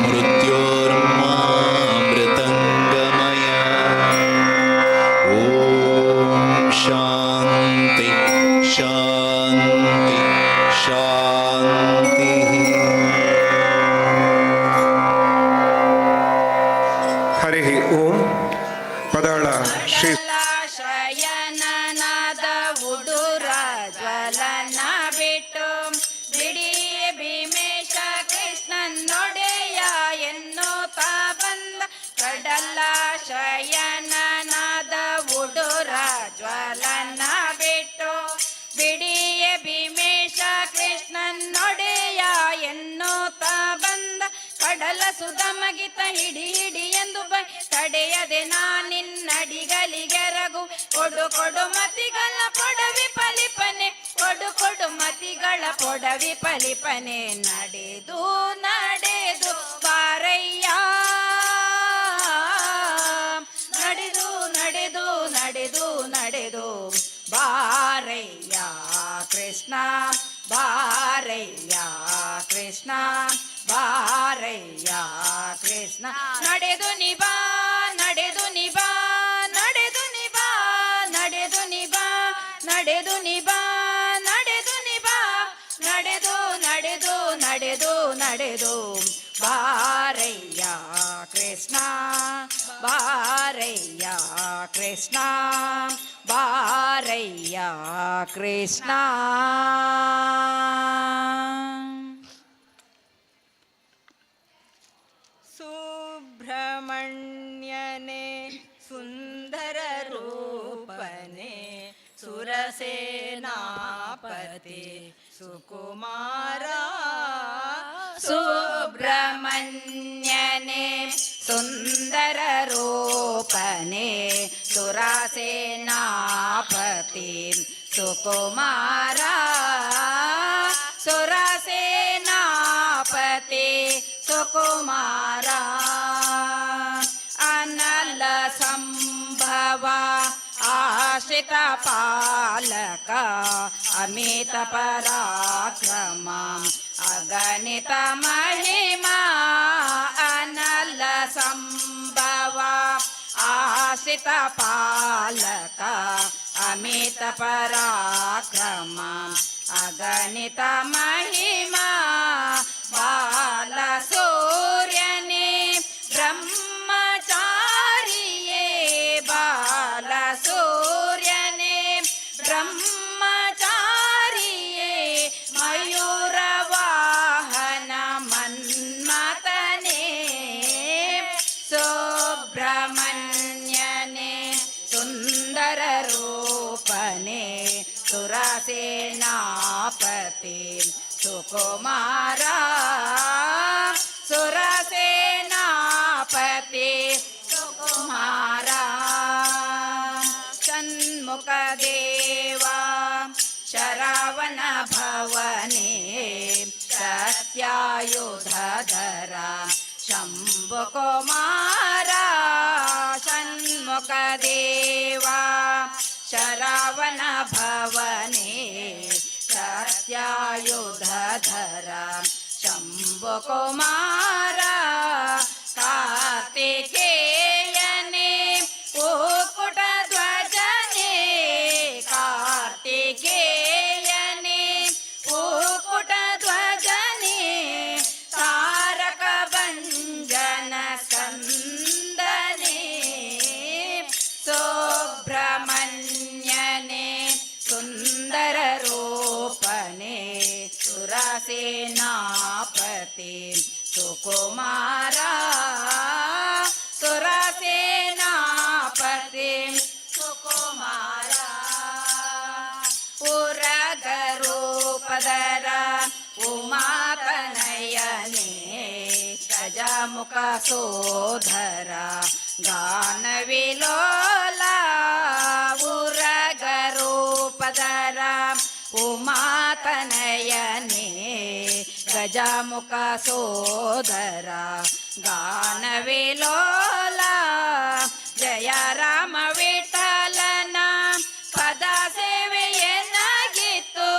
ಮೃತ್ಯೋರ್ಮಾಮೃತಂಗಮಯ. ಓಂ ಶಾಂತಿ ಶಾಂತಿ ಶಾಂತಿ. ಹರಿ ಓಂ. ಪದಾಳ ಶ್ರೀ ಶಯನನಾದ ಉಡುರ ಜ್ವಲನ ಬಿಟ್ಟು ಬಿಡಿ ಭೀಮೇಶ ಕೃಷ್ಣನೊಡೆಯ ಎನ್ನುತ್ತಾ ಬಂದ. ಕಡಲ ಶಯನನಾದ ಉಡುರ ಜ್ವಲನ ಬಿಟ್ಟು ಬಿಡಿಯ ಭೀಮೇಶ ಕೃಷ್ಣನೊಡೆಯ ಎನ್ನುತ್ತಾ ಬಂದ. ಕಡಲ ಸುಧಮಗಿತ ಹಿಡಿ ಹಿಡಿ ಎಂದು ಬೈ ತಡೆಯದೆ ನಾನಿನ್ನಡಿಗಲಿಗೆರಗು. ಕೊಡು ಕೊಡು ಮತಿಗಳ ಪೊಡವಿ ಪಲಿಪನೆ, ಕೊಡು ಕೊಡು ಮತಿಗಳ ಪೊಡವಿ ಪಲಿಪನೆ. ನಡೆದು ನಡೆದು ಬಾರಯ್ಯ, ನಡೆದು ನಡೆದು ನಡೆದು ನಡೆದು ಬಾರಯ್ಯ ಕೃಷ್ಣ, ಬಾರಯ್ಯ ಕೃಷ್ಣ, ಬಾರಯ್ಯ ಕೃಷ್ಣ. ನಡೆದು ನಿಬಾ, ನಡೆದು ನಿಬಾ, ನಡೆದು ನಿಬಾ, ನಡೆದು ನಿಬಾ, ನಡೆದು ನಿಬಾ, ನಡೆದು ನಿಬಾ, ನಡೆದು ನಡೆದು ನಡೆದು ನಡೆದು ಬಾರಯ್ಯ ಕೃಷ್ಣ, ಬಾರಯ್ಯ ಕೃಷ್ಣ, ಬಾರಯ್ಯ ಕೃಷ್ಣ. ಸುಬ್ರಹ್ಮಣ್ಯನೇ ಸುಂದರ ರೂಪನೆ, ಸುರಸೇನಾಪತಿ ಸುಕುಮಾರ. ಸುಬ್ರಹ್ಮಣ್ಯನೇ ಸುಂದರ ರೂಪನೆ, ಸುರಸೇನಾಪತಿ ಸುಕುಮಾರ, ಸುರಸೇನಾಪತಿ ಸುಕುಮಾರ. ಅನಲ ಸಂಭವ ಆಶ್ರಿತ ಪಾಲಕ, ಅಮಿತ ಪರಾಕ್ರಮ ಅಗಣಿತ ಮಹಿಮಾ. ಅನಲ ಸಂಭವ ಆಶ್ರಿತ ಪಾಲಕ, ಅಮಿತ ಪರಾಕ್ರಮ ಅಗಣಿತ ಮಹಿಮಾ. ಬಾಲ ಸೂರ್ಯನೇ ಬ್ರಹ್ಮಚಾರಿಯೇ, ಬಾಲ ಸೂರ್ಯನೇ ಬ್ರಹ್ಮಚಾರಿಯೇ, ಮಯೂರ ವಾಹನ ಮನ್ಮಥನೇ. ಸುಬ್ರಹ್ಮಣ್ಯನೇ ಸುಂದರ ರೂಪನೆ, ಸುರಸೇನಾಪತಿ ಸುಕುಮಾರ, ಸುರಸೇನಾಪತಿ ಸುಕುಮಾರ. ಷಣ್ಮುಖ ದೇವ ಶರವಣ ಭವನೆ, ಸತ್ಯಾಯುಧರ ಶಂಭುಕುಮಾರ. ಷಣ್ಮುಖ ದೇವ ಶರವಣ ಭವನೆ, ಸತ್ಯಾಯುಧರ ಶಂಭುಕುಮಾರ. ಕಾರ್ತಿಕೇಯನೇ ಧ್ವಜನೆ, ಕಾರ್ತಿಕೇಯನೇ ಧ್ವಜನೆ, ತಾರಕ ಭಂಜನ ಸ್ಕಂದನೆ. ಸುಬ್ರಹ್ಮಣ್ಯನೇ ಸುಂದರ ರೂಪನೆ, ಸುರಸೇನಾಪತಿ ಸುಕುಮಾರ, ಸುರಸೇನಾಪತಿ ಸುಕುಮಾರ. ಪುರಗರೂಪದರ ಉಮಾತನಯನೇ, ಗಜಮುಖ ಸೋದರ ಗಾನವಿಲೋಲ. ಉರಗರೂಪದರ ಉಮಾತನಯನೇ, ಗಜಮುಖ ಸೋದರ ಗಾನವಿಲೋಲ. ಜಯ ರಾಮ ವಿಠಲನ ಪದ ಸೇವೆಯನ್ನಾಗಿತ್ತು,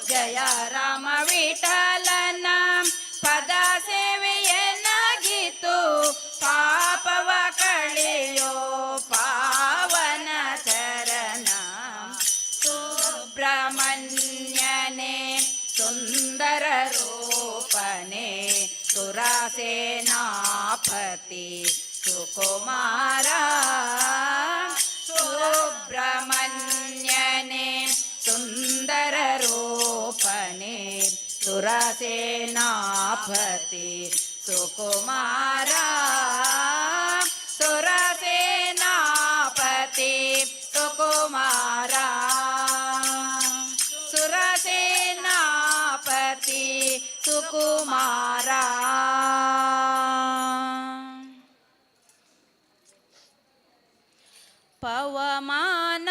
ಜಯ ರಾಮ ವಿಠಲನ ಸುರಸೇನಾಪತಿ ಸುಕುಮಾರ. ಸುಬ್ರಹ್ಮಣ್ಯನೇ ಸುಂದರ ರೂಪನೆ ಸುರಸೇನಾಪತಿ ಸುಕುಮಾರ. ಸುರಸೇನಾಪತಿ ಸುಕುಮಾರ. ಸುರಸೇನಾಪತಿ ಸುಕುಮಾರ. ಪವಮಾನ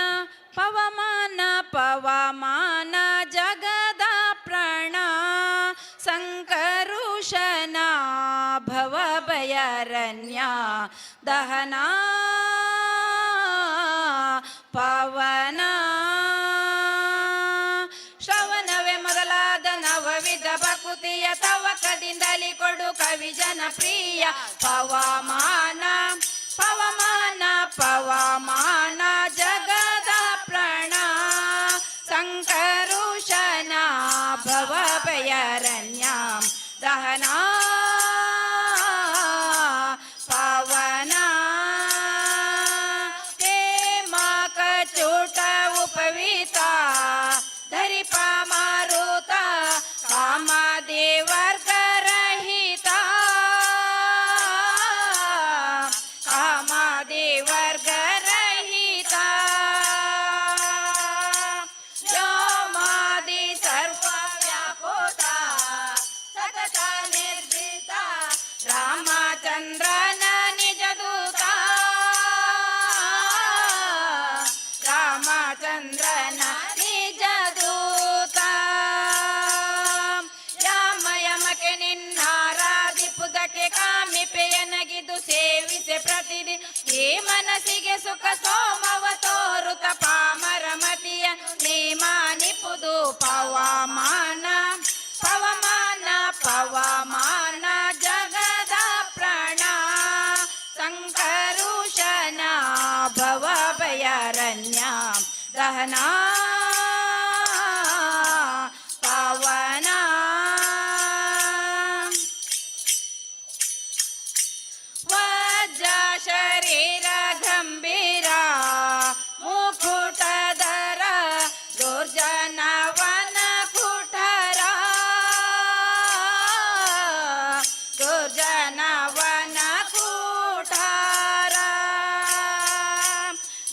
ಪವಮಾನ ಪವಮಾನ ಜಗದ ಪ್ರಾಣ ಸಂಕರುಷನ ಭವಭಯರಣ್ಯ ದಹನ ಪವನ. ಶ್ರವಣವೇ ಮೊದಲಾದ ನವವಿಧ ಭಕುತಿಯ ತವಕದಿಂದಲಿ ಕೊಡು ಕವಿ ಜನಪ್ರಿಯ. ಪವಮಾನ ಪವಮಾನ ಪವಮಾನ ಜಗದ ಪ್ರಾಣ ಸಂಕರುಷನ ಭವಭಯರಣ್ಯ ದಹನ ಪವನ. ಹೇಮಕಚೂಟ ಉಪವೀತ ಧರಿಪ ಮಾರುತ ಕಾಮದೇವರ್ಗ ರಹಿತ, ಕಾಮದೇವರ್ಗ ರಹಿತ. ವ್ಯೋಮಾದಿ ಸರ್ವ ವ್ಯಾಪುತ ಸತತ ನಿರ್ಜಿತ ರಾಮಚಂದ್ರನ ನಿಜ ದೂತ, ರಾಮಚಂದ್ರನ ನಿಜ ದೂತ. ಯಾಮ ಯಮಕ್ಕೆ ನಿನ್ನಾರಾಧಿಪುದಕ್ಕೆ ಕಾಮಿಪೆಯನಗಿದು ಸೇವಿಸೆ ಪ್ರತಿದಿನ. ಈ ಮನಸ್ಸಿಗೆ ಸುಖ ಸೋಮವ ತೋರುತ ಪಾಮರ ಮತಿಯ ನೇಮಾನಿಪುದು. ಪವಮಾನ ಪವಮಾನ ಪವಮಾನ ಜಗದ ಪ್ರಾಣ ಸಂಕರುಷನ ಭವಭಯರಣ್ಯ ದಹನ ಪವನ. ವಜ್ರ ಶರೀರ ಗಂಭೀರ ಮುಕುಟಧರ ದುರ್ಜನವನ ಕುಠರ, ದುರ್ಜನವನ ಕುಠಾರ.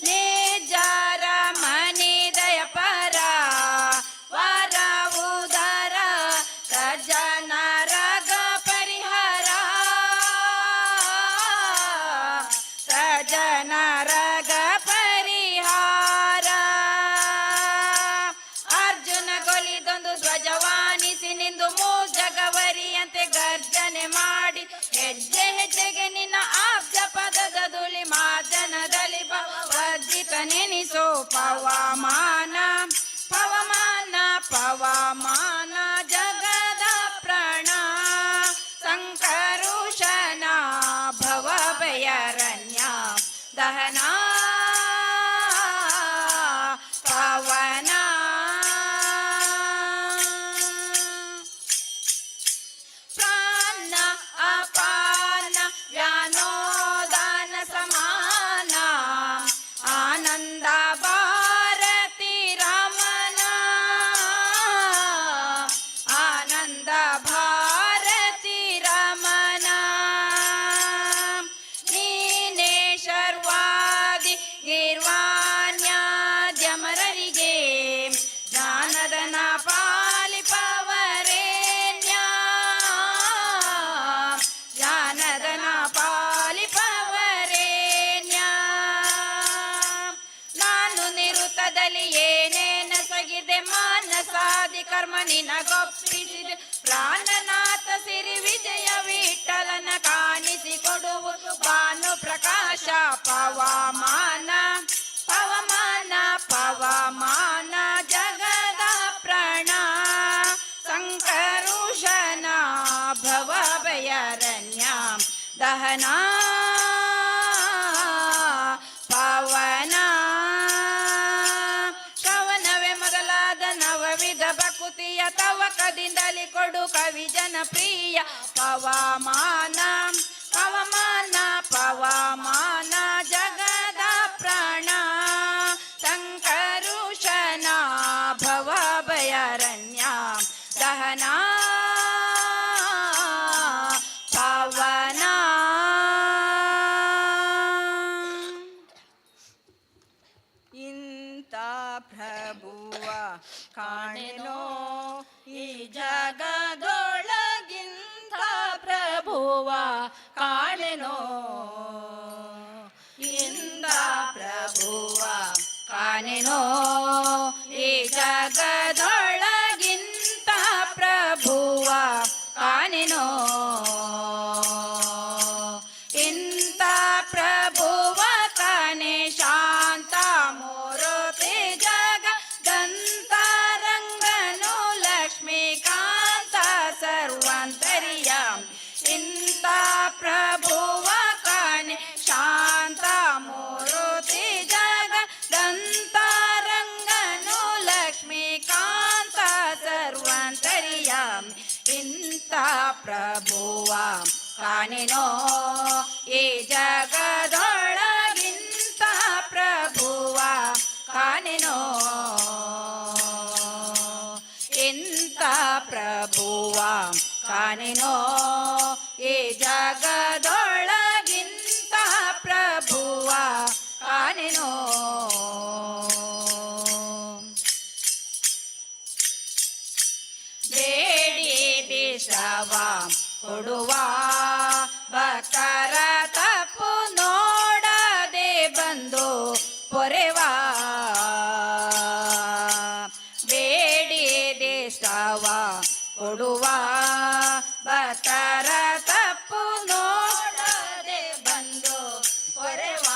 ನಿಜರ ಮನಿ ದಯ ಪರ ವರ ಉದರ ಸಜ್ಜನ ರಗ ಪರಿಹರ, ಸಜ್ಜನ ರಗ ಪರಿಹಾರ. ಅರ್ಜುನ ಕೊಲಿದೊಂದು ಧ್ವಜವಾನಿಸಿ ನಿಂದು ಮೂಜಗವರಿಯಂತೆ ಗರ್ಜನೆ ಮಾಡಿ ಹೆಜ್ಜೆ ಹೆಜ್ಜೆಗೆ ನಿನ್ನ ಆಬ್ಜ ಪದದ ಧೂಳಿ ಮಾರ್ಜನದಲ್ಲಿ ವರ್ಜಿತ ನೆನಿಸೋ. ಪವಮಾನ ಪವಮಾನ ಪವಮಾನ ಜಗದ ಪ್ರಾಣ ಸಂಕರುಷನ ಭವಭಯರಣ್ಯ ದಹನ ಪವನ. ಪ್ರಾಣ ಅಪಾನ ವ್ಯಾನೋದಾನ ಸಮಾನ ಆನಂದ ಭಾರತಿ ರಮಣ, ಆನಂದ ಭಾರತಿ ರಮಣ. ನೀನೇ ಶರ್ವಾದಿ ಗೀರ್ವಾಣ್ಯಾದ್ಯಮರರಿಗೆ ಜ್ಞಾನದನ ಪಾಲಿಪವರೇಣ್ಯ, ಜ್ಞಾನದನ ಪಾಲಿಪವರೇಣ್ಯ. ನಾನು ನಿರುತದಲ್ಲಿ ಏನೇನ ಸಗಿದೆ ಮಾನಸಾದಿ ಕರ್ಮ ನಿನಗೊಪ್ಪಿಸಿದೆ. ಪ್ರಾಣನಾಥ ಸಿರಿ ವಿಜಯ ವಿಠಲನ ಕಾಣಿಸಿ ಕೊಡುವುದು ಭಾನು ಪ್ರಕಾಶ. ಪವಮಾನ ಪವಮಾನ ಪವಮಾನ ಜಗದ ಪ್ರಾಣ ಸಂಕರುಷನ ಭವಭಯರಣ್ಯ ದಹನ ಪವನ. ಶ್ರವಣವೇ ಮೊದಲಾದ ನವವಿಧ ಭಕುತಿಯ ತವಕದಿಂದಲಿ ಕದಿಂದಲಿ ಕೊಡು ಕವಿ ಜನಪ್ರಿಯ ಪವಮಾನ ಪವಮಾನ ಪವಮಾನ ಜಗದ ಪ್ರಾಣ ಸಂಕರುಷನ ಭವ ಭಯಾರಣ್ಯ ದಹನ ಪವನ. ಇಂಥ ಪ್ರಭುವ ಕಾಣೆನೋ ಈ ಜಗದೊಳಗಿಂತ ಪ್ರಭುವ ಕಾಣೆನೋ, ಇಂಥ ಪ್ರಭುವ ಕಾಣೆನೋ ಈ ಜಗದೊಳಗಿಂತ ಪ್ರಭುವ ಕಾಣೆನೋ, ಇಂಥ ಪ್ರಭುವ ತಾನೆ ಶಾಂತ ಮೂರುತಿ ಜಗದಂತರಂಗನು ಲಕ್ಷ್ಮೀಕಾಂತ ಸರ್ವಾಂತರ್ಯ, ಇಂಥ ಪ್ರಭುವ ಕಾಣೆ ಶಾಂತ ಮೂರುತಿ ಜಗದಂತರಂಗನು ಲಕ್ಷ್ಮೀಕಾಂತ ಸರ್ವಾಂತರ್ಯ, ಇಂಥ ಪ್ರಭುವ ಕಾಣೆನೋ ಈ ಜಗದೊಳಗಿಂತ ಪ್ರಭುವ ಕಾಣೆನೋ, ಇಂಥ ಪ್ರಭುವ ಕಾಣೆನೋ ಈ ಜಗದೊಳಗಿಂತ ಪ್ರಭುವ ಕಾಣೆನೋ. ಬೇಡಿ ಬಿಷವ ಕೊಡುವ ಭಕ್ತರ ತಪ್ಪು ನೋಡದೆ ಬಂದು ಪೊರೆವ, ಬೇಡಿ ದೇಶವ ಕೊಡುವ ಭಕ್ತರ ತಪ್ಪು ನೋಡದೆ ಬಂದು ಪೊರೆವ,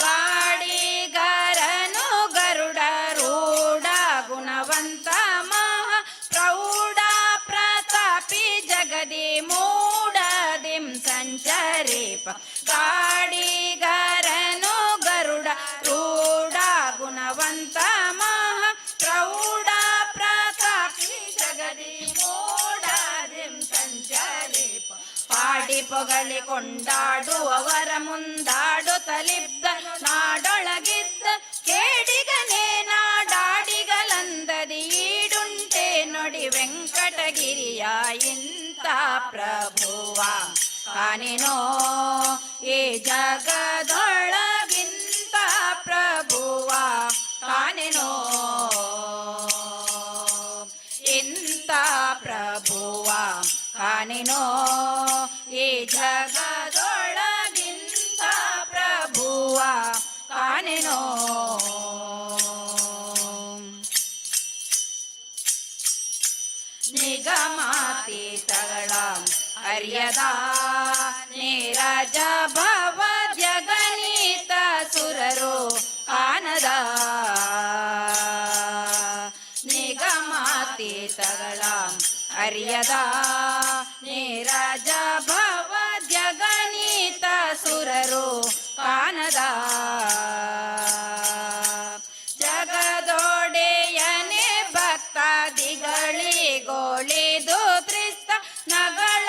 ಗಾಡಿಗರನು ಗರುಡ ರೂಢ ಗುಣವಂತ ಮಹಾ ಪ್ರೌಢ ಪ್ರತಾಪಿ ಜಗದಿ ಮೂಡದಿಂ ಸಂಚರಿಪ, ಗಾಡಿಗರನು ಗರುಡ ರೂಢ ಗುಣವಂತ ಮಹಾ ಪ್ರೌಢ ಪ್ರತಾಪಿ ಜಗದಿ ಮೂಡದಿಂ ಸಂಚರಿಪ, ಪಾಡಿ ಪೊಗಳಿ ಕೊಂಡಾಡುವವರ ಮುಂದಾಡುತ್ತಲಿದ್ದ ನಾಡೊಳಗಿದ್ದ ಕೇಡಿಗನೇ ನಾಡಾಡಿಗಲಂದದಿ ಈಡುಂಟೆ ನುಡಿ ವೆಂಕಟಗಿರಿಯ ಇಂಥ ಪ್ರಭುವ ಕಾಣೆನೋ ಈ ಜಗದೊಳಗಿಂತ ಪ್ರಭುವ ಕಾಣೆನೋ, ಇಂಥ ಪ್ರಭುವ ಕಾಣೆನೋ ಈ ಜಗದೊಳಗಿಂತ ಪ್ರಭುವ ಕಾಣೆನೋ. ನಿಗಮಾತೀತಗಳ ಅರ್ಯದ ನೀರಜ ಭವ ಜಗನೀತ ಸುರರು ಕಾನದ, ನಿಗಮಾತೀತಗಳ ಅರ್ಯದ ನೀರಜ ಭವ ಜಗನೀತ ಸುರರು ಕಾನದ, ಜಗದೊಡೆಯನೆ ಭಕ್ತಾದಿಗಳಿಗೋಳಿದು ತ್ರಿಸ್ತ ನಗಳ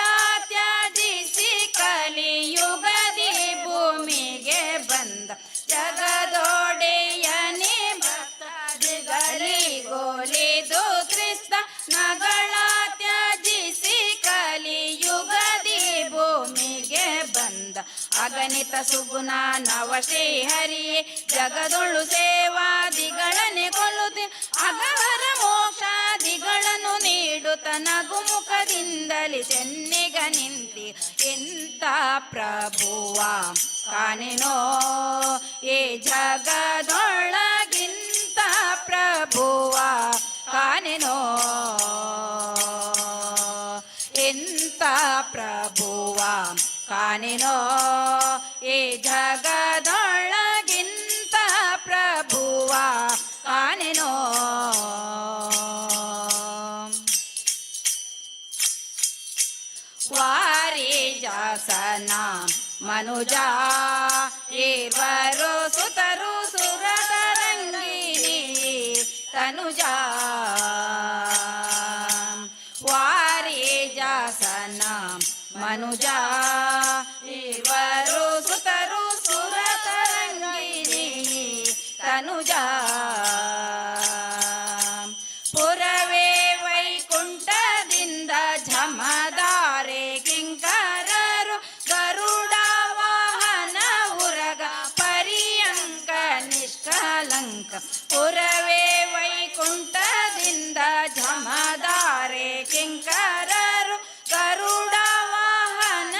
ತ್ಯಜಿಸಿ ಕಲಿಯುಗದಿ ಭೂಮಿಗೆ ಬಂದ, ಜಗದೊಡೆಯನೆ ಭಕ್ತಾದಿಗಳಿಗೋಲಿದು ತ್ರಿಸ್ತ ನಗಳ ತ್ಯಜಿಸಿ ಕಲಿಯುಗದಿ ಭೂಮಿಗೆ ಬಂದ, ಅಗಣಿತ ಸುಗುಣ ನವ ಶ್ರೀಹರಿಯೇ ಜಗದೊಳು ಸೇವಾದಿಗಳನ್ನೇ ಕೊಲ್ಲುತ್ತೆ ಅಗಹರ ಮೋಕ್ಷಾದಿಗಳನ್ನು ನೀಡುತ್ತ ನಗುಮುಖದಿಂದಲಿ ಚೆನ್ನಿಗ ನಿಂತಿ ಇಂಥ ಪ್ರಭುವ ಕಾಣೆನೋ ಈ ಜಗದೊಳಗಿಂತ ಪ್ರಭುವ ಕಾಣೆನೋ, ಇಂಥ ಪ್ರಭುವ ಕಾಣೆನೋ ಈ ಜಗದೊಳಗಿಂತ ಪ್ರಭುವ ಕಾಣೆನೋ. ವಾರಿಜಾಸನ ಮನುಜ ಇವರು ಸುತರು ಸುರತರಂಗಿಣಿ ತನು ತನುಜ ವಾರಿಜಾಸನ ಮನುಜ ಇವರು ಸುತರು ಸುರತರಂಗಿಣಿ ತನುಜ. ಪುರವೇ ವೈಕುಂಠದಿಂದ ಝಮದಾರೆ ಕಿಂಕರರು ಗರುಡ ವಾಹನ ಉರಗ ಪರ್ಯಂಕ ನಿಷ್ಕಲಂಕ. ಪುರವೇ ವೈಕುಂಠದಿಂದ ಝಮದಾರೆ ಕಿಂಕರರು ಗರುಡ ವಾಹನ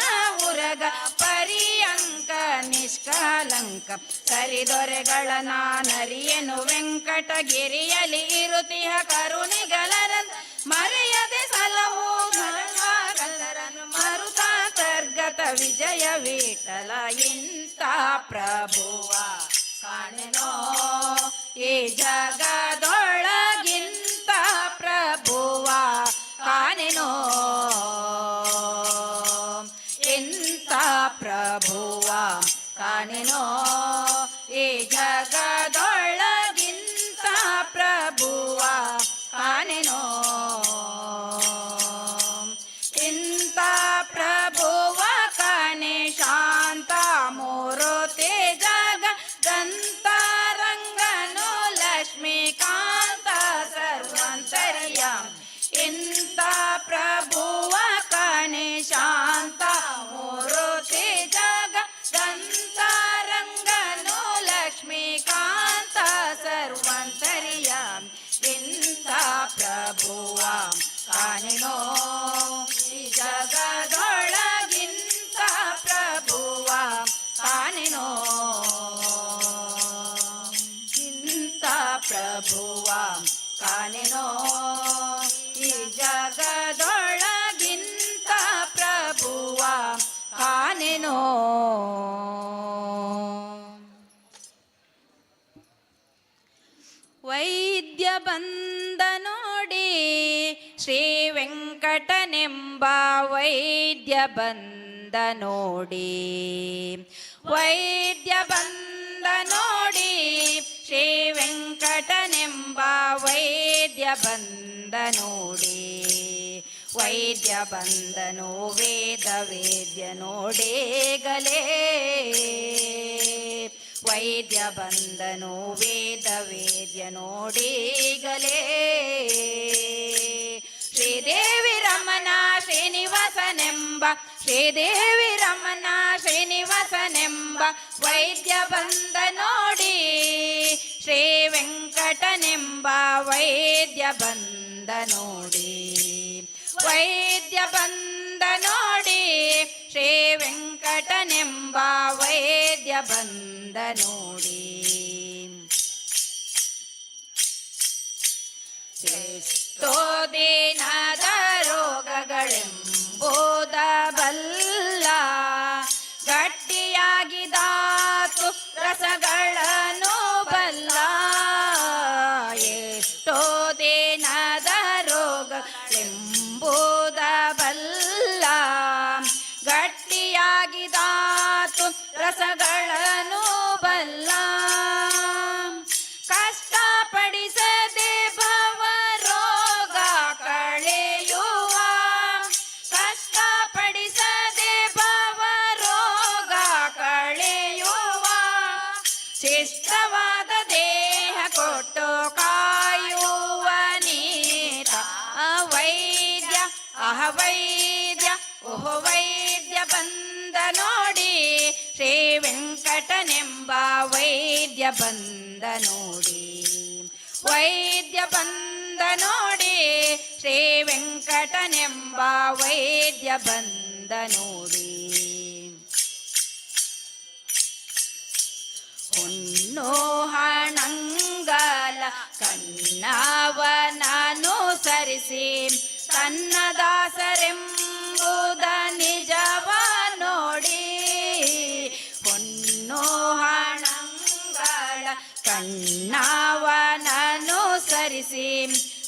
ಉರಗ ಪರ್ಯಂಕ ನಿಷ್ಕಲಂಕ. ಸರಿದೊರೆಗಳ ನಾನರಿಯನು ವೆಂಕಟಗಿರಿಯಲಿ ಇರುತಿಹ ಕರುಣಿಗಲರ ಮರೆಯದೆ ಸಲಹೋ ಮರುತಾಂತರ್ಗತ ವಿಜಯ ವಿಠಲ. ಇಂಥ ಪ್ರಭುವ ಕಾಣೆನೋ ಈ ಜಗದೊಳಗಿಂತ ಪ್ರಭುವ ಕಾಣೆನೋ, ಇಂಥ ಪ್ರಭುವ ಕಾಣೆನೋ ಈ ಜಗದೊಳಗಿಂತ ಪ್ರಭುವ ಕಾಣೆನೋ. ಇಂಥ ಪ್ರಭುವ ಕಾಣೆ ಶಾಂತ ಮೂರುತಿ ಜಗ ದಂತರಂಗನು ಲಕ್ಷ್ಮೀಕಾಂತ ಸರ್ವಂತರ್ಯ. ಇಂಥ ಪ್ರಭುವ ಕಾಣೆ ಶಾಂತ ಮೂರುತಿ ಜಗ ದಂತರಂಗನು ಲಕ್ಷ್ಮೀಕಾಂತ ಸರ್ವಂತರ್ಯ. ಇಂಥ ಪ್ರಭುವ ಕಾಣೆನೋ ಈ ಜಗದೊಳಗಿಂತ ಪ್ರಭುವ ಕಾಣೆನೋ, ಇಂಥ ಪ್ರಭುವ ಕಾಣೆನೋ ಈ ಜಗದೊಳಗಿಂತ ಪ್ರಭುವ ಕಾಣೆನೋ. ವೈದ್ಯ ಬಂದ ನೋಡಿ ಶ್ರೀ ವೆಂಕಟನೆಂಬ ವೈದ್ಯ ಬಂದ ನೋಡಿ, ವೈದ್ಯ ಬಂದ ನೋಡಿ ಶ್ರೀ ವೆಂಕಟನೆಂಬ ವೈದ್ಯ ಬಂದ ನೋಡಿ. ವೈದ್ಯ ಬಂದನು ವೇದ ವೇದ್ಯ ನೋಡೇಗಲೇ, ವೈದ್ಯ ಬಂದನು ವೇದ ವೇದ್ಯ ನೋಡೀಗಲೇ. ಶ್ರೀದೇವಿ ರಮಣ ಶ್ರೀನಿವಾಸನೆಂಬ, ಶ್ರೀದೇವಿ ರಮಣ ಶ್ರೀನಿವಾಸನೆಂಬ ವೈದ್ಯ ಬಂದ ನೋಡಿ ಶ್ರೀ ವೆಂಕಟನೆಂಬ ವೈದ್ಯ ಬಂದ ನೋಡಿ. ವೈದ್ಯ ಬಂದ ನೋಡಿ ಶ್ರೀ ವೆಂಕಟನೆಂಬ ವೈದ್ಯ ಬಂದ ನೋಡಿ. ಎಷ್ಟೋ ದಿನದ ರೋಗಗಳೆಂಬುದ ಬಲ್ಲ, ಗಟ್ಟಿಯಾಗಿದಾತು ರಸಗಳನ್ನು ಬಲ್ಲ. ಎಷ್ಟೋ ದಿನದ ರೋಗಗಳೆಂಬುದ ಬಲ್ಲ, ಗಟ್ಟಿಯಾಗಿದಾತು ರಸಗಳನ್ನು ಬಲ್ಲ. ಕಷ್ಟಪಡಿಸದೆ ಭವ ರೋಗ ಕಳೆಯುವ, ಕಷ್ಟಪಡಿಸದೆ ಭವ ರೋಗ ಕಳೆಯುವ, ಶಿಷ್ಟವಾದ ದೇಹ ಕೊಟ್ಟು ಕಾಯುವ ನೀತ ವೈದ್ಯ ಅಹ ವೈದ್ಯ ಓಹೋ ವೈದ್ಯ ಬಂದ ನೋಡಿ ಶ್ರೀ ವೆಂಕಟನೆಂಬ ವೈದ್ಯ ಬಂದ ನೋಡಿ. ವೈದ್ಯ ಬಂದ ನೋಡಿ ಶ್ರೀ ವೆಂಕಟನೆಂಬ ವೈದ್ಯ ಬಂದ ನೋಡಿ. ಹೊನ್ನು ಹಣಂಗಲ ಕಣ್ಣವನನು ಸರಿಸಿ ತನ್ನ ದಾಸರೆಂಬುದ ನಿಜವ ನೋಡಿ. ಹೊನ್ನು ಹಣಂಗಳ ಕಣ್ಣವನನು ಸರಿಸಿ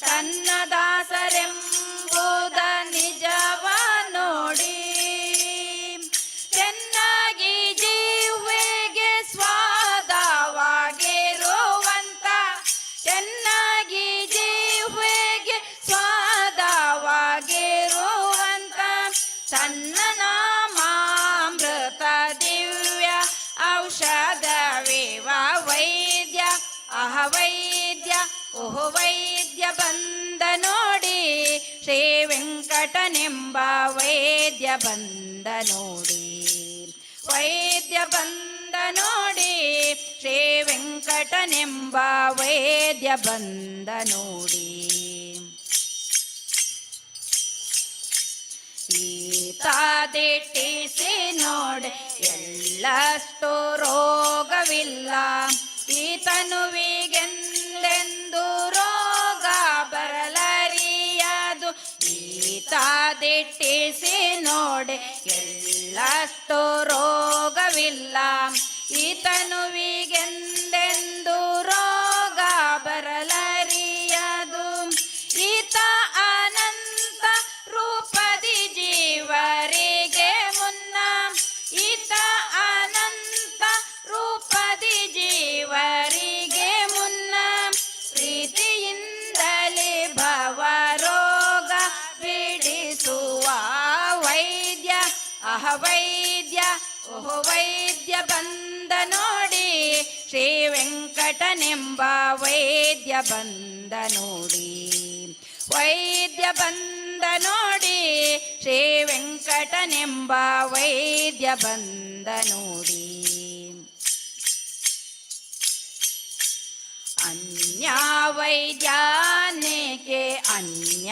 ತನ್ನ ದಾಸರೆಂಬುದ ನಿಜವ ನೋಡಿ. ಚೆನ್ನಾಗಿ ಜೀವೆಗೆ ಸ್ವಾದವಾಗಿರುವಂತ, ಚೆನ್ನಾಗಿ ವೆಂಕಟನೆಂಬ ವೈದ್ಯ ಬಂದ ನೋಡಿ, ವೈದ್ಯ ಬಂದ ನೋಡಿ, ಶ್ರೀ ವೆಂಕಟನೆಂಬ ವೈದ್ಯ ಬಂದ ನೋಡಿ. ಈತ ದಿಟ್ಟಿಸಿ ನೋಡಿ ಎಳ್ಳಷ್ಟು ರೋಗವಿಲ್ಲ, ಈತನುವಿಗೆಂದೆಂದು ರೋಗ ಬರಲರಿಯದು. ಈತ ದಿಟ್ಟಿಸಿ ನೋಡಿ ಎಳ್ಳಷ್ಟು ರೋಗವಿಲ್ಲ, ಈತನುವಿಗೆಂದೆಂದು ರೋಗ ಬರಲರಿಯದು. ಈತ ಅನಂತ ರೂಪದಿ ಜೀವರಿಗೆ ಮುನ್ನ, ಈತ ಅನಂತ ರೂಪದಿ ಜೀವರಿಗೆ ಮುನ್ನ, ಪ್ರೀತಿಯಿಂದಲೇ ಭವರೋಗ ಬಿಡಿಸುವ ವೈದ್ಯ, ಅಹ ವೈದ್ಯ, ಓಹೋ ವೈದ್ಯ ಬಂದ ನೋಡಿ, ಶ್ರೀ ವೆಂಕಟನೆಂಬ ವೈದ್ಯ ಬಂದ ನೋಡಿ, ವೈದ್ಯ ಬಂದ ನೋಡಿ, ಶ್ರೀ ವೆಂಕಟನೆಂಬ ವೈದ್ಯ ಬಂದ ನೋಡಿ. ಅನ್ಯ ವೈದ್ಯಾನೇಕೆ ಅನ್ಯ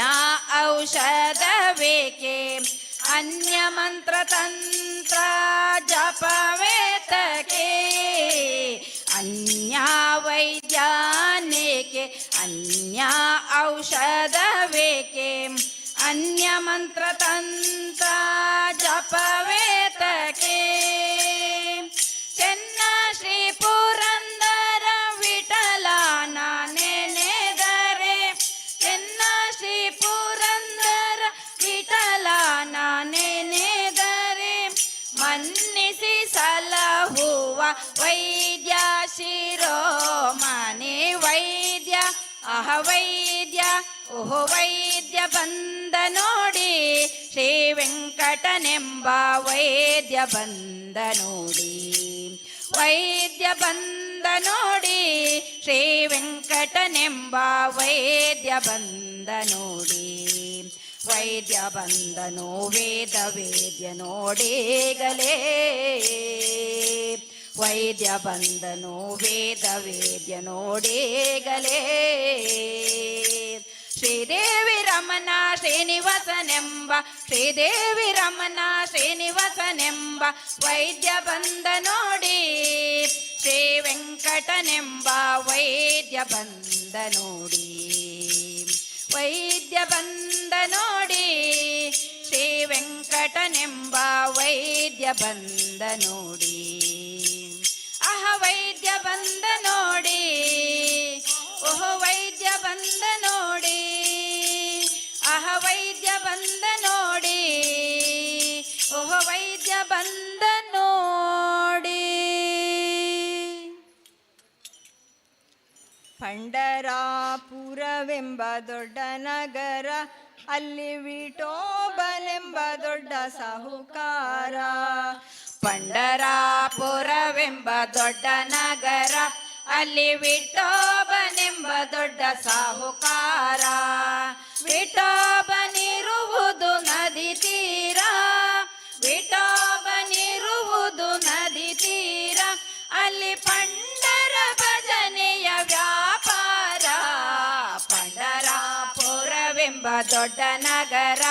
ಔಷಧವೇಕೆ, ಅನ್ಯ ಮಂತ್ರ ತಂತ್ರ ಜಪವೇತಕೆ, ಅನ್ಯ ವೈದ್ಯಾನೇಕೆ ಅನ್ಯ ಔಷಧವೇಕೆ, ಅನ್ಯ ಮಂತ್ರ ತಂತ್ರ ಜಪವೇತಕೆ. ಚೆನ್ನ ಶ್ರೀ ಪುರಂದರ ವಿಠಲ ನೆನೆದರೆ, ಚೆನ್ನ ಶ್ರೀ ಪುರಂದರ ವಿಠಲ ನೆನೆದರೆ, ಮನ್ನಿಸಿ ಸಲಹುವ ವೈದ್ಯ ಶಿರೋಮಣಿ ವೈದ್ಯ, ಅಹ ವೈದ್ಯ, ಓಹೋ ವೈದ್ಯ ಬಂದ ನೋಡಿ, ಶ್ರೀ ವೆಂಕಟನೆಂಬ ವೈದ್ಯ ಬಂದ ನೋಡಿ, ವೈದ್ಯ ಬಂದ ನೋಡಿ, ಶ್ರೀ ವೆಂಕಟನೆಂಬ ವೈದ್ಯ ಬಂದ ನೋಡಿ. ವೈದ್ಯ ಬಂದನು ವೇದ ವೇದ್ಯ ನೋಡಿಗಲೇ, ವೈದ್ಯ ಬಂದನು ವೇದ ವೇದ್ಯ ನೋಡಿಗಲೇ, ಶ್ರೀದೇವಿ ರಮಣ ಶ್ರೀನಿವಾಸನೆಂಬ, ಶ್ರೀದೇವಿ ರಮಣ ಶ್ರೀನಿವಾಸನೆಂಬ ವೈದ್ಯ ಬಂದ ನೋಡಿ, ಶ್ರೀ ವೆಂಕಟನೆಂಬ ವೈದ್ಯ ಬಂದ ನೋಡಿ, ವೈದ್ಯ ಬಂದ ನೋಡಿ, ಶ್ರೀ ವೆಂಕಟನೆಂಬ ವೈದ್ಯ ಬಂದ ನೋಡಿ. ಅಹ ವೈದ್ಯ ಬಂದ ನೋಡಿ, ಓಹೋ ವೈದ್ಯ ಬಂದ ನೋಡಿ, ಅಹ ವೈದ್ಯ ಬಂದ ನೋಡಿ, ಓಹೋ ವೈದ್ಯ ಬಂದ ನೋಡಿ. ಪಂಡರಾಪುರವೆಂಬ ದೊಡ್ಡ ನಗರ, ಅಲ್ಲಿ ವಿಠೋಬನೆಂಬ ದೊಡ್ಡ ಸಾಹುಕಾರ. ಪಂಡರಾಪುರವೆಂಬ ದೊಡ್ಡ ನಗರ, ಅಲ್ಲಿ ವಿಠೋಬನೆಂಬ ದೊಡ್ಡ ಸಾಹುಕಾರ. ವಿಠೋಬನಿರುವುದು ನದಿ ತೀರ, ವಿಠೋಬನಿರುವುದು ನದಿ ತೀರ, ಅಲ್ಲಿ ಪಂಡರ ಭಜನೆಯ ವ್ಯಾಪಾರ. ಪಂಡರಾಪುರವೆಂಬ ದೊಡ್ಡ ನಗರ,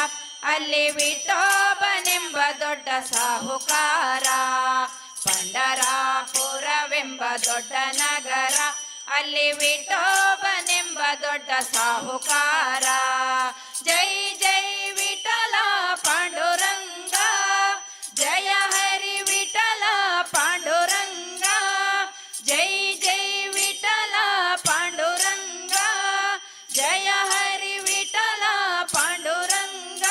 ಅಲ್ಲಿ ವಿಠೋಬನೆಂಬ ದೊಡ್ಡ ಸಾಹುಕಾರ. ಪಂಡರಾಪುರವೆಂಬ ದೊಡ್ಡ ನಗರ, ಅಲ್ಲಿ ವಿಠೋಬನೆಂಬ ದೊಡ್ಡ ಸಾಹುಕಾರ. ಜೈ ಜೈ ವಿಠಲ ಪಾಂಡುರಂಗ, ಜಯ ಹರಿ ವಿಠಲ ಪಾಂಡುರಂಗ, ಜೈ ಜೈ ವಿಠಲ ಪಾಂಡುರಂಗ, ಜಯ ಹರಿ ವಿಠಲ ಪಾಂಡುರಂಗ.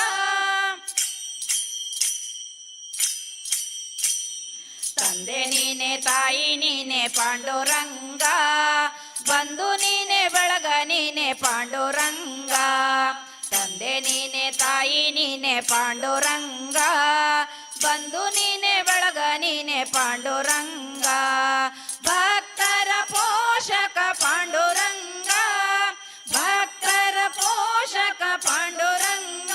ತಂದೆ ನೀನೆ ತಾಯಿ ನೀನೆ ಪಾಂಡುರಂಗ, ಬಂಧು ನೀನೆ ಬಳಗ ನೀನೆ ಪಾಂಡುರಂಗ. ತಂದೆ ನೀನೆ ತಾಯಿ ನೀನೆ ಪಾಂಡುರಂಗ, ಬಂಧು ನೀನೆ ಬಳಗ ನೀನೆ ಪಾಂಡುರಂಗ. ಭಕ್ತರ ಪೋಷಕ ಪಾಂಡುರಂಗ, ಭಕ್ತರ ಪೋಷಕ ಪಾಂಡುರಂಗ.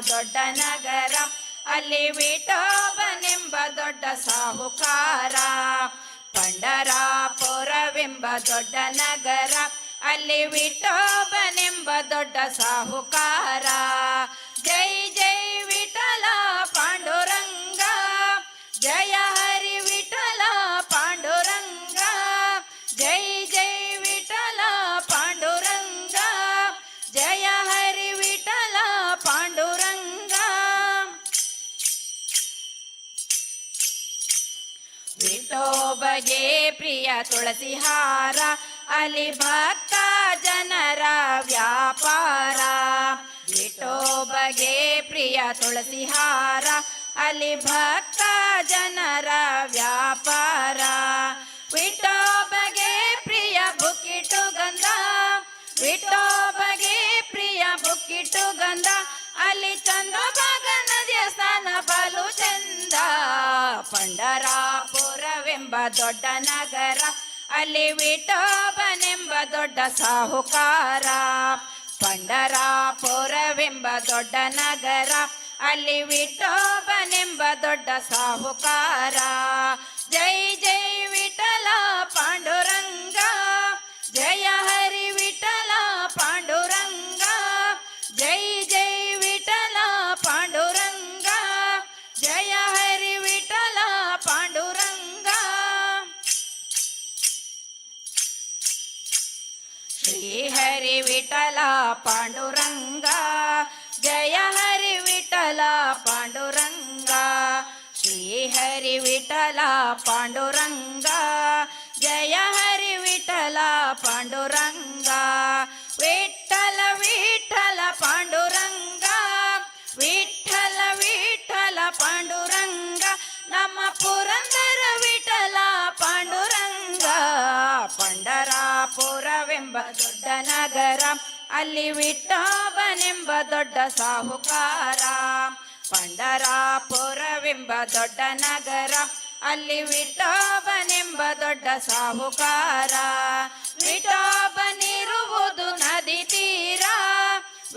ದೊಡ್ಡ ನಗರ, ಅಲ್ಲಿ ವಿಠೋಬನೆಂಬ ದೊಡ್ಡ ಸಾಹುಕಾರ. ಪಂಡರಾಪುರವೆಂಬ ದೊಡ್ಡ ನಗರ, ಅಲ್ಲಿ ವಿಠೋಬನೆಂಬ ದೊಡ್ಡ ಸಾಹುಕಾರ. ಜೈ ಜೈ ವಿಠಲ ಪಾಂಡುರಂಗ, ಜಯ ಹರಿ ವಿಠಲ ಪಾಂಡುರಂಗ, ಜೈ ಜೈ ವಿಠಲ ಪಾಂಡುರಂಗ, ಜಯ ಹರಿ ವಿಠಲ ಪಾಂಡುರಂಗ. ವಿಠೋಬಗೆ ಪ್ರಿಯ ತುಳಸಿಹಾರ, ಅಲ್ಲಿ ಭಕ್ತ ಜನರ ವ್ಯಾಪಾರ. ವಿಠೋಬಗೆ ಪ್ರಿಯ ತುಳಸಿಹಾರ, ಅಲ್ಲಿ ಭಕ್ತ ಜನರ ವ್ಯಾಪಾರ. ವಿಠೋಬಗೆ ಪ್ರಿಯ ಬುಕ್ಕಿಟು ಗಂಧ, ವಿಠೋಬಗೆ ಪ್ರಿಯ ಬುಕ್ಕಿಟು ಗಂಧ, ಅಲ್ಲಿ ಚಂದ್ರಭಾಗ ನದಿಯ ಸ್ನಾನ ಬಲು ಚಂದ. ಪಂಡರಾಪುರವೆಂಬ ದೊಡ್ಡ ನಗರ, ಅಲ್ಲಿ ವಿಠೋಬನೆಂಬ ದೊಡ್ಡ ಸಾಹುಕಾರ. ಪಂಡರಾಪುರವೆಂಬ ದೊಡ್ಡ ನಗರ, ಅಲ್ಲಿ ವಿಠೋಬನೆಂಬ ದೊಡ್ಡ ಸಾಹುಕಾರ. ಜೈ ಜೈ ವಿಠಲ ಪಾಂಡುರಂಗ, ಜಯ ಹರಿ ವಿಠಲ ಪಾಂಡುರಂಗ, ಜೈ ಜೈ ವಿಠಲ ಪಾಂಡುರಂಗ, ಜಯ ಹರಿ ವಿಠಲ ಪಾಂಡುರಂಗ. ಶ್ರೀ ಹರಿ ವಿಠಲ ಪಾಂಡುರಂಗ, ಜಯ ಹರಿ ವಿಠಲ ಪಾಂಡುರಂಗ, ಶ್ರೀ ಹರಿ ವಿಠಲ ಪಾಂಡುರಂಗ, ಜಯ ಹರಿ ವಿಠಲ ಪಾಂಡುರಂಗ. ವಿಠಲ ವಿಠಲ ಪಾಂಡುರಂಗ, ವಿಠಲ ವಿಠಲ ಪಾಂಡುರಂಗ, ನಮ್ಮ ಪುರಂದರ ವಿಠಲ ಪಾಂಡುರಂಗ. ಪಂಡರಾಪುರವೆಂಬ ದೊಡ್ಡ ನಗರ, ಅಲ್ಲಿ ವಿಠೋಬನೆಂಬ ದೊಡ್ಡ ಸಾಹುಕಾರ. ಪಂಡರಾಪುರವೆಂಬ ದೊಡ್ಡ ನಗರ, ಅಲ್ಲಿ ವಿಠೋಬನೆಂಬ ದೊಡ್ಡ ಸಾಹುಕಾರ. ವಿಠೋಬನಿರುವುದು ನದಿ ತೀರ,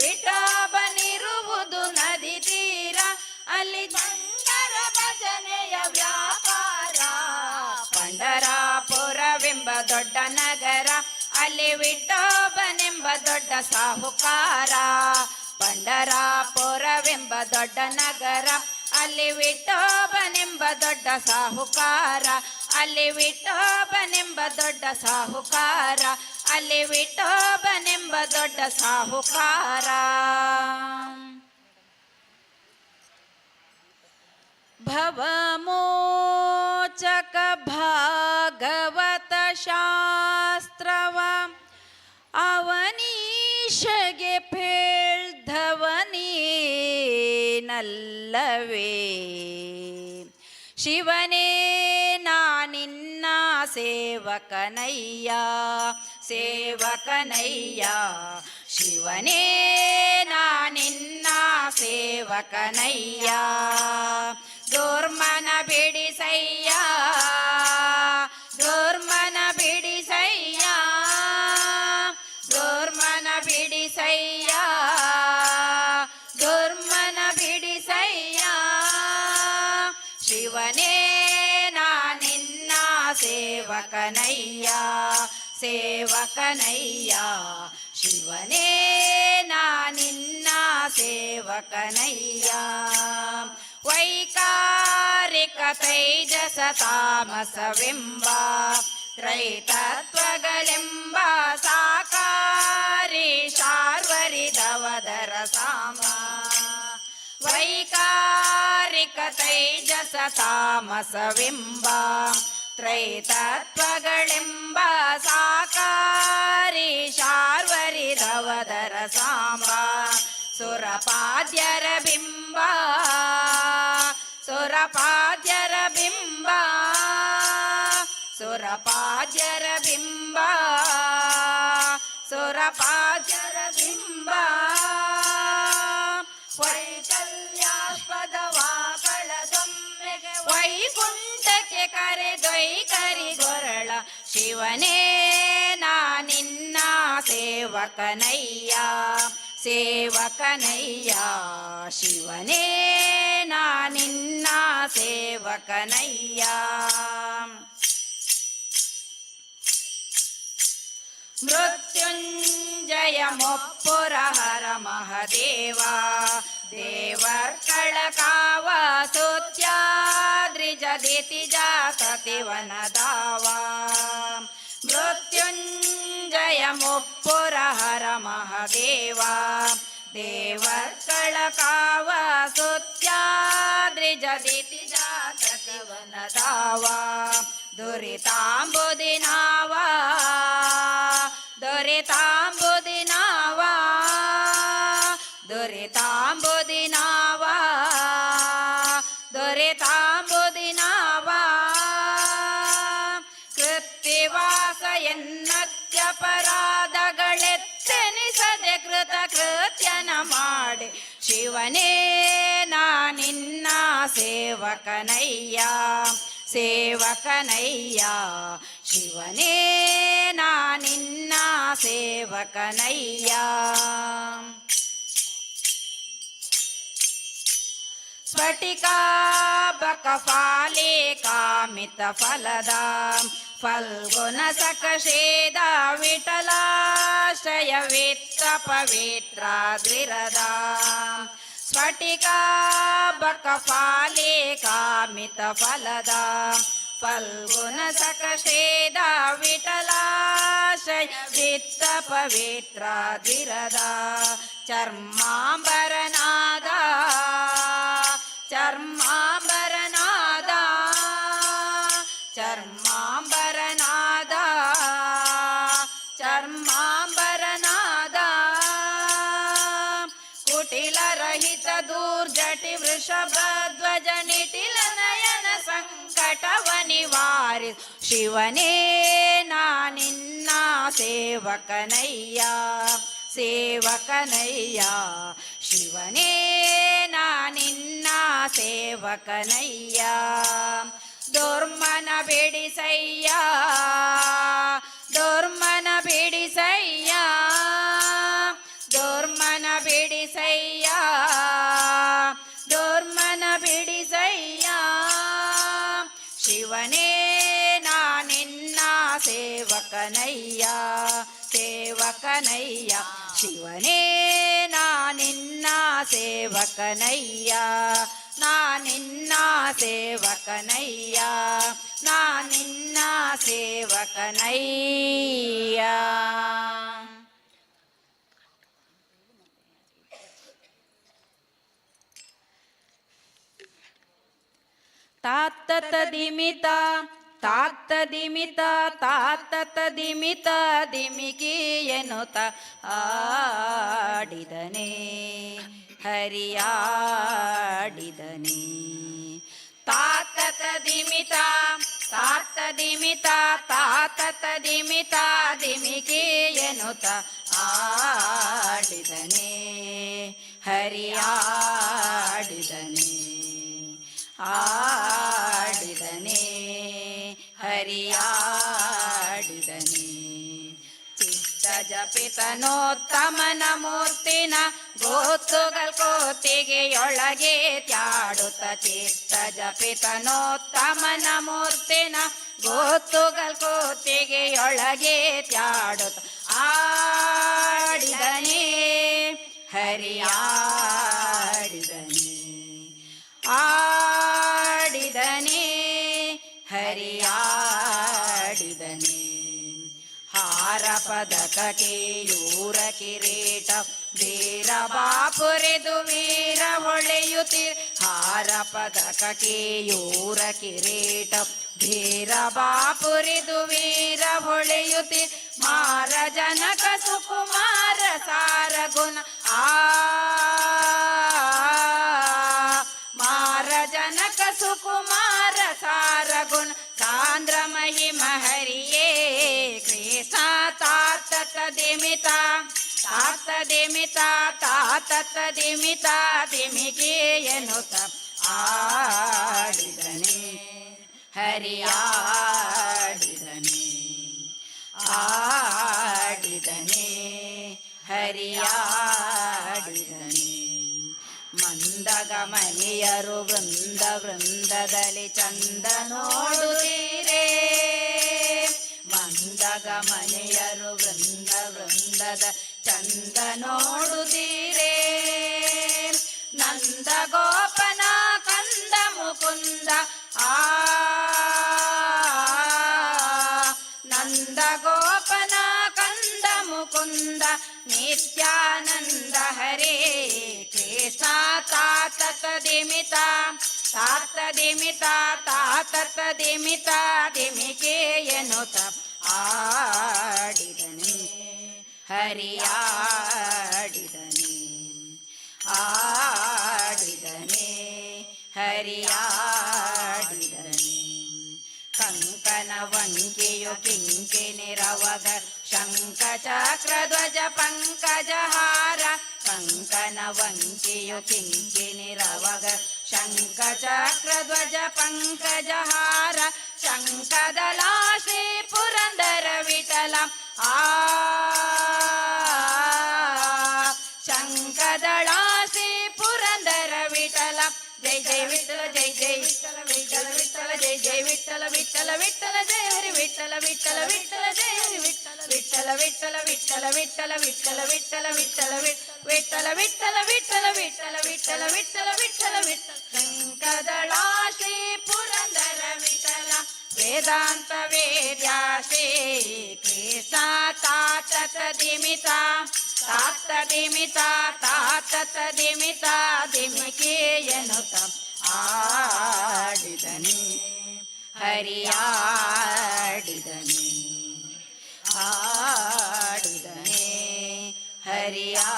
ವಿಠೋಬನಿರುವುದು ನದಿ ತೀರ, ಅಲ್ಲಿ ಬಂದರ ಭಜನೆಯ ವ್ಯಾಪಾರ. ಪಂಡರಾಪುರವೆಂಬ ದೊಡ್ಡ ನಗರ, ಅಲ್ಲಿ ವಿಠೋಬನೆಂಬ ದೊಡ್ಡ ಸಾಹುಕಾರ. ಪಂಡರಾಪುರವೆಂಬ ದೊಡ್ಡ ನಗರ, ಅಲ್ಲಿ ವಿಠೋಬನೆಂಬ ದೊಡ್ಡ ಸಾಹುಕಾರ. ಅಲ್ಲಿ ವಿಠೋಬನೆಂಬ ದೊಡ್ಡ ಸಾಹುಕಾರ, ಅಲ್ಲಿ ವಿಠೋಬನೆಂಬ ದೊಡ್ಡ ಸಾಹುಕಾರ. ಭವಮೋಚಕ ಭಾಗವತ ಶಾಸ್ತ್ರವ ಅವನೀಶಗೆ ಪೇಳ್ಧವನೀನಲ್ಲವೇ? ಶಿವನೇ ನಾ ನಿನ್ನ ಸೇವಕನಯ್ಯ, ಸೇವಕನಯ್ಯ, ಶಿವನೇ ನಾ ನಿನ್ನ ಸೇವಕನಯ್ಯ. ದುರ್ಮನ ಬಿಡಿಸಯ್ಯ, ದುರ್ಮನ ಬಿಡಿಸಯ್ಯ, ದುರ್ಮನ ಬಿಡಿಸಯ್ಯ, ದುರ್ಮನ ಬಿಡಿಸಯ್ಯ. ಶಿವನೇ ನಾ ನಿನ್ನ ಸೇವಕನಯ್ಯ, ಸೇವಕನಯ್ಯ, ಶಿವನೇ ನಾ ನಿನ್ನ ಸೇವಕನಯ್ಯ. ವೈಕಾರಿಕ ತೈಜಸ ತಾಮಸವೆಂಬ ತ್ರೈತತ್ವಗಳೆಂಬ ಸಾಕಾರಿ ಶಾರ್ವರಿ ದವದರ ಸಾಮ. ವೈಕಾರಿಕ ತೈಜಸ ತಾಮಸವೆಂಬ ತ್ರೈತತ್ವಗಳೆಂಬ ಸಾಕಾರಿ ಶಾರ್ವರಿ ದವದರ ಸಾಂಬ. ಸುರಪಾದ್ಯರ ಬಿಂಬ, ಸುರಪಾದ್ಯರ ಬಿಂಬ, ಸುರಪಾದ್ಯರ ಬಿಂಬ, ಸುರಪಾದ್ಯರ ಬಿಂಬ. ವೈಕಲ್ಯಾಸ್ಪದವಾಪಳದೊಮ್ಮೆಗೆ ವೈಕುಂಠಕ್ಕೆ ಕರೆದೊಯ್ ಕರಿಗೊರಳ. ಶಿವನೇ ನಾ ನಿನ್ನ ಸೇವಕನಯ್ಯ, ಸೇವಕನಯ್ಯ, ಶಿವನೇ ನಾ ನಿನ್ನ ಸೇವಕನಯ್ಯ. ಮೃತ್ಯುಂಜಯ ಮೊಪ್ಪುರ ಹರ ಮಹದೇವ, ದೇವರ್ಕಳ ಕಾವ ಸುತ್ಯಾದ್ರಿಜದಿತಿ ಜಾತತಿವನದಾವ. ಮೃತ್ಯುಂಜಯ ಮುಪ್ಪುರ ಹರ ಮಹದೇವ, ದೇವರ್ಕಳ ಕಾವ ಸುತ್ಯಾದ್ರಿಜದಿತಿ ಜಾತತಿವನದಾವ. ದುರಿತಾಂಬುದಿನಾವ, ದೊರೆತಾಂಬುದಿನಾವ, ದೊರೆತಾಂಬುದಿನಾವ, ದೊರೆತಾಂಬುದಿನಾವ. ಕೃತ್ತಿವಾಸ ಎನ್ನತ್ಯಪರಾಧಗಳೆತ್ತೆನಿಸದೆ ಕೃತ ಕೃತ್ಯನ ಮಾಡಿ, ಶಿವನೇ ನಾ ನಿನ್ನ ಸೇವಕನಯ್ಯ, ಸೇವಕನಯ್ಯ, ಶಿವನೇ ನಾ ನಿನ್ನ ಸೇವಕನಯ್ಯ. ಸ್ಫಟಿಕಾ ಬಕಫಾಲೆ ಕಾಮಿತ ಫಲದ ಫಲ್ಗುಣ ಸಕಶೇದ ವಿಠಲಾಶ್ರಯ ವಿತ್ತ ಪವಿತ್ರ ದ್ವಿರದ. ಸ್ಫಟಿಕಾ ಬಕಫಾಲೆ ಕಾಮಿತ ಫಲದ ಫಲ್ಗುಣ ಸಕಶೇದ ವಿಠಲಾಶ್ರಯ ವಿತ್ತ ಪವಿತ್ರ ದ್ವಿರದ. ಚರ್ಮಾಂಬರನಾದ, ಚರ್ಮಾಂಬರನಾದ, ಚರ್ಮಾಂಬರನಾದ, ಚರ್ಮಾಂಬರನಾದ. ಕುಟಿಲ ರಹಿತ ದೂರ್ಜಟಿ ವೃಷಭ ಧ್ವಜ ನಿಟಿಲ ನಯನ ಸಂಕಟವ ನಿವಾರಿ, ಶಿವನೇ ನಾ ನಿನ್ನ ಸೇವಕನಯ್ಯ, ಸೇವಕನಯ್ಯ, ಶಿವನೇ ನಾ ನಿನ್ನ ಸೇವಕನಯ್ಯ. ದುರ್ಮನ ಬಿಡಿಸಯ್ಯ, ದುರ್ಮನ ಬಿಡಿಸಯ್ಯ, ದುರ್ಮನ ಬಿಡಿಸಯ್ಯ, ದುರ್ಮನ ಬಿಡಿಸಯ್ಯ. ಶಿವನೇ ನಾ ನಿನ್ನ ಸೇವಕನಯ್ಯ, ಸೇವಕನಯ್ಯ, ಶಿವನೇ ನಾ ನಿನ್ನ ಸೇವಕನಯ್ಯ, ನಾ ನಿನ್ನ ಸೇವಕನಯ್ಯ, ನಾ ನಿನ್ನ ಸೇವಕನಯ್ಯ. ತಾತ್ತದಿಮಿತ ತಾತ್ತದಿಮಿತ ತಾತ್ತದಿಮಿತ ದಿಮಿಕಿ ಎನ್ನುತ್ತ ಆಡಿದನೆ, ಹರಿಯಾಡಿದನೆ. ತಾತ್ತದಿಮಿತ ತಾತ್ತದಿಮಿತ ತಾತ್ತದಿಮಿತ ದಿಮಿಕಿ ಎನ್ನುತ್ತ ಆಡಿದನೆ, ಹರಿಯಾಡಿದನೆ, ಆಡಿದನೆ, ಹರಿಯಾಡಿದನೆ. ಚಿತ್ತ ಜಪಿತನೋತ್ತಮನ ಮೂರ್ತಿನ ಗೋತ್ತುಗಲ್ ಕೋತಿಗೆಯೊಳಗೆ ತ್ಯಾಡುತ್ತ, ಚಿತ್ತ ಜಪಿತನೋತ್ತಮನ ಮೂರ್ತಿನ ಗೋತ್ತುಗಲ್ ಕೋತಿಗೆಯೊಳಗೆ ತ್ಯಾಡುತ್ತ ಆಡಿದನೆ, ಹರಿಯಾಡಿದನೆ, ಆಡಿದನೆ, ಹರಿಯಾಡಿದನೆ. ಹಾರ ಪದಕ ಕೇಯೂರ ಕಿರೀಟ ವೀರ ಬಾಪುರಿದು ವೀರ ಹೊಳೆಯುತ್ತಿ, ಹಾರ ಪದಕ ಕೇಯೂರ ಕಿರೀಟ ಧೀರ ಬಾಪುರಿದು ವೀರ ಹೊಳೆಯುತ್ತಿ. ಮಾರ ಜನಕ ಸುಕುಮಾರ ಸಾರ ಗುಣ ಆ ಮಾರ ಜನಕ ಸುಕುಮಾರ ಸಾರ ಗುಣ ಸಾಂದ್ರ ಮಹಿಮ ಹರಿಯೇ ಕೃಷ್ಣ. ತಾತ ದಿಮಿತ ತಾತ ದಿಮಿತ ತಾತ ದಿಮಿತ ದಿಮಿಗೆ ಎನ್ನುತ್ತ ಆಡಿದನೆ, ಹರಿಯಾಡಿದನೆ, ಆಡಿದನೆ, ಹರಿಯಾಡಿದನೆ. ಮಂದಗಮನಿಯರು ವೃಂದ ವೃಂದದಲ್ಲಿ ಚಂದ ನೋಡುತ್ತೀರೇ. ಮಂದಗಮನಿಯರು ವೃಂದ ವೃಂದದ ಚಂದ ನೋಡುತ್ತೀರೇ. ನಂದ ಗೋಪನ ಕಂದ ಮುಕುಂದ, ಆ ನಂದ ಗೋಪನ ಕಂದ ಮುಕುಂದ ನಿತ್ಯಾನಂದ ಹರೇ ಕೃಷ್ಣ. ತಾತತ ದಿಮಿತ ತಾತ ದಿಮಿತ ತಾತತ ದಿಮಿತ ದಿಮಿಕೆ ಎನ್ನುತ್ತ ಆಡಿದನೆ ಹರಿಯಾಡಿದನೆ, ಆಡಿದನೆ ಹರಿಯಾಡಿದನೆ. ಕಂಕನ ವಂಕೆಯು ಕಿಂಕಿಣಿ ರವಗ ಶಂಖ ಚಕ್ರಧ್ವಜ ಪಂಕಜಹಾರ. ಕಂಕನ ವಂಕೆಯು ಕಿಂಕಿಣಿ ರವಗ ಶಂಖ ಚಕ್ರಧ್ವಜ ಪಂಕಜಹಾರ. ಶಂಖದಲ ಶ್ರೀ ಪುರಂದರ ವಿಠಲ, ಆ ಶಂಖದಳ ಶ್ರೀ ಪುರಂದರ ವಿಠಲ. ಜೈ ಜೈ ವಿಠಲ ಜೈ ಜೈ ವಿಠಲ ವಿಠಲ ವಿಠಲ ಜೈ ಜೈ ವಿಠಲ ವಿಠಲ ವಿಠಲ ಜಯ ಹರಿ ವಿಠಲ ವಿಠಲ ವಿಠಲ ಜಯ ಹರಿ ವಿಠಲ ವಿಠಲ ವಿಠಲ ವಿಠಲ ವಿಠಲ ವಿಠಲ ವಿಠಲ ವಿಠಲ ವಿಠಲ ವಿಠಲ ವಿಠಲ ವಿಠಲ ವಿಠಲ ವಿಠಲ ವಿಠಲ ವಿಠಲ. ಶಂಖದಳ ಶ್ರೀ ಪುರಂದರ ವಿಠಲ ವೇದಾಂತ ವೇದ್ಯ ಶ್ರೀ ಕೃಷ್ಣ. ತಾತತ ದಿಮಿತ ತಾತ ದಿಮಿತ ತಾತತ ದಿಮಿತ ದಿಮಿಕೆ ಎನ್ನುತ್ತ ಆಡಿದನೆ ಹರಿಯಾಡಿದನೆ, ಆಡಿದನೆ ಹರಿಯಾಡಿದನೆ.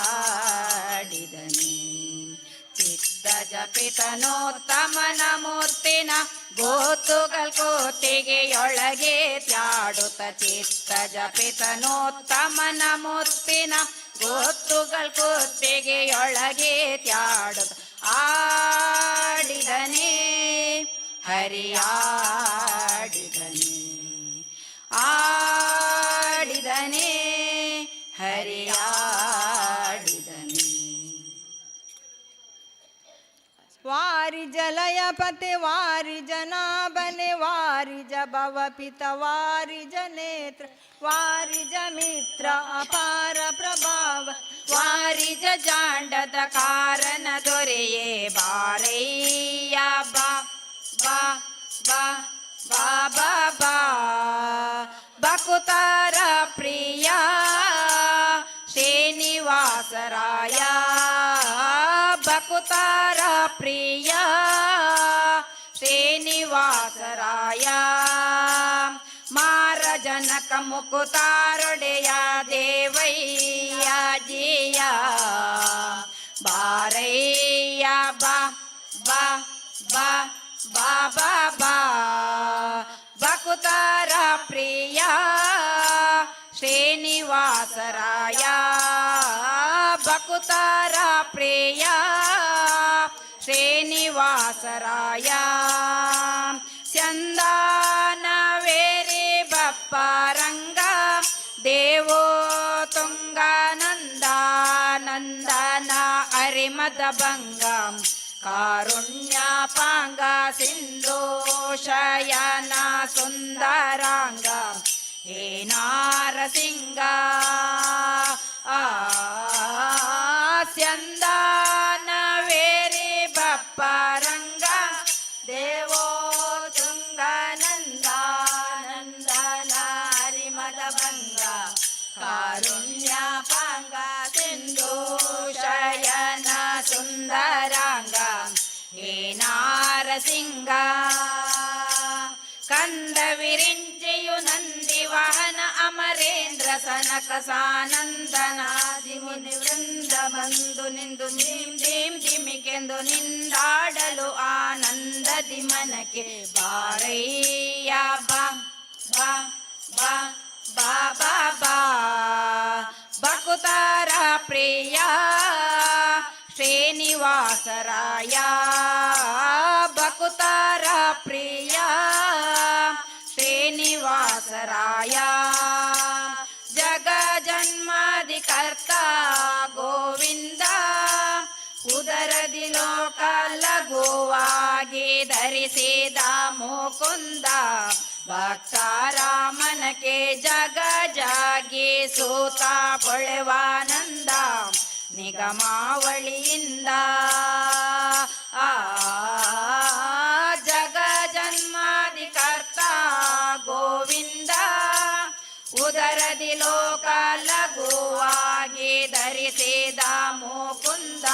ಚಿತ್ತ ಜಪಿತನೋತ್ತಮನ ಮೂರ್ತಿನ ಗೋತುಗಲ್ ಕೋತಿಗೆಯೊಳಗೆ ತ್ಯಾಡುತ್ತ. ಚಿತ್ತ ಜಪಿತನೋತ್ತಮನ ಮೂರ್ತಿನ ಗೋತುಗಲ್ ಕೋತಿಗೆಯೊಳಗೆ ತ್ಯಾಡುತ್ತ ಆಡಿದನೆ ಹರಿಯಾಡಿದನೆ, ಆಡಿದನೆ ಹರಿಯಾಡಿದನೆ. ವಾರಿ ಜಲಯ ಪತೆ ವಾರಿ ಜನಾಭನೆ ವಾರಿ ಭವ ಪಿತ ವಾರಿ ನೇತ್ರ ವಾರಿಜ ಮಿತ್ರ ಅಪಾರ ಪ್ರಭಾವ. ವಾರಿಜ ಜಾಂಡದ ಕಾರಣ ದೊರೆಯೇ ಬಾರಯ್ಯ ಬಾ ಬಾ ಬಾ ಬಾ ಬಾ ಬಾ. ಬಕುತಾರ ಪ್ರಿಯ ಶ್ರೀನಿವಾಸರಾಯ, ಬಕುತಾರ ಪ್ರಿಯ ಶ್ರೀನಿವಾಸರಾಯ. ಮಾರ ಜನಕ ಮುಕುತಾರೊಡೆಯ ದೇವಯ್ಯ ಜಿಯ ಬಾರಯ್ಯ ಬಾ ಬಾ ಬಾ ಬಾ ಬಾ ಬಾ. ಬಕುತಾರ ಪ್ರಿಯ ಶ್ರೀನಿವಾಸರಾಯ, ಬಕುತಾರ ಪ್ರಿಯ ಶ್ರೀನಿವಾಸರಾಯ. ಚಂದಾನವೇರಿ ಬಪ್ಪ ರಂಗ ದೇವೋ ತುಂಗಾನಂದ ನಂದನ ಅರಿಮದ ಭಂಗ ಕಾರುಣ್ಯ ಪಾಂಗ ಸಿಂಧು ಶಯನ ಸುಂದರಾಂಗ ಹೇ ನಾರಸಿಂಗ. ಆ ಸ್ಯಂದಾನವೇರಿ ಬಪ್ಪ ರಂಗ ದೇವೋ ತುಂಗನಂದ ನಂದನ ಹರಿಮದ ಭಂಗ ಕಾರುಣ್ಯ ಪಾಂಗ ಸಿಂಧು ಶಯನ ಸುಂದರಾಂಗ ಹೇ ನಾರಸಿಂಗ. ಕಂದ ವಿರಿಂಚಿಯು ನಂದಿ ವಾಹನ ಅಮರೇಂದ್ರ ಸನಕ ಸಾನಂದನಾದಿ ಮುನಿ ವೃಂದ ಬಂದು ನಿಂದು ಧೀಂ ಧೀಂ ಧಿಮಿಕೆಂದು ನಿಂದಾಡಲು ಆನಂದದಿ ಮನಕ್ಕೆ ಬಾರಯ್ಯ ಬಾ ಬಾ ಬಾ ಬಾ ಬಾ ಬಾ. ಬಕುತಾರ ಪ್ರಿಯ ಶ್ರೀನಿವಾಸರಾಯ, ಬಕುತಾರ ಪ್ರಿಯ ಶ್ರೀನಿವಾಸರಾಯ. ಜಗ ಜನ್ಮಾದಿಕರ್ತ ಗೋವಿಂದ ಉದರದಿ ಲೋಕ ಧರಿಸಿದ ಮುಕುಂದ, ಭಕ್ತ ರಾಮನಕ್ಕೆ ಜಗ ಜಾಗಿ ಸೂತ ಪೊಳೆವಾನಂದ ನಿಗಮಾವಳಿಯಿಂದ. ಆ ಜಗ ಜನ್ಮಾದಿಕರ್ತ ಗೋವಿಂದ, ಉದರದಿ ಲೋಕ ಲಘುವಾಗಿ ಧರಿಸಿದ ಮುಕುಂದ,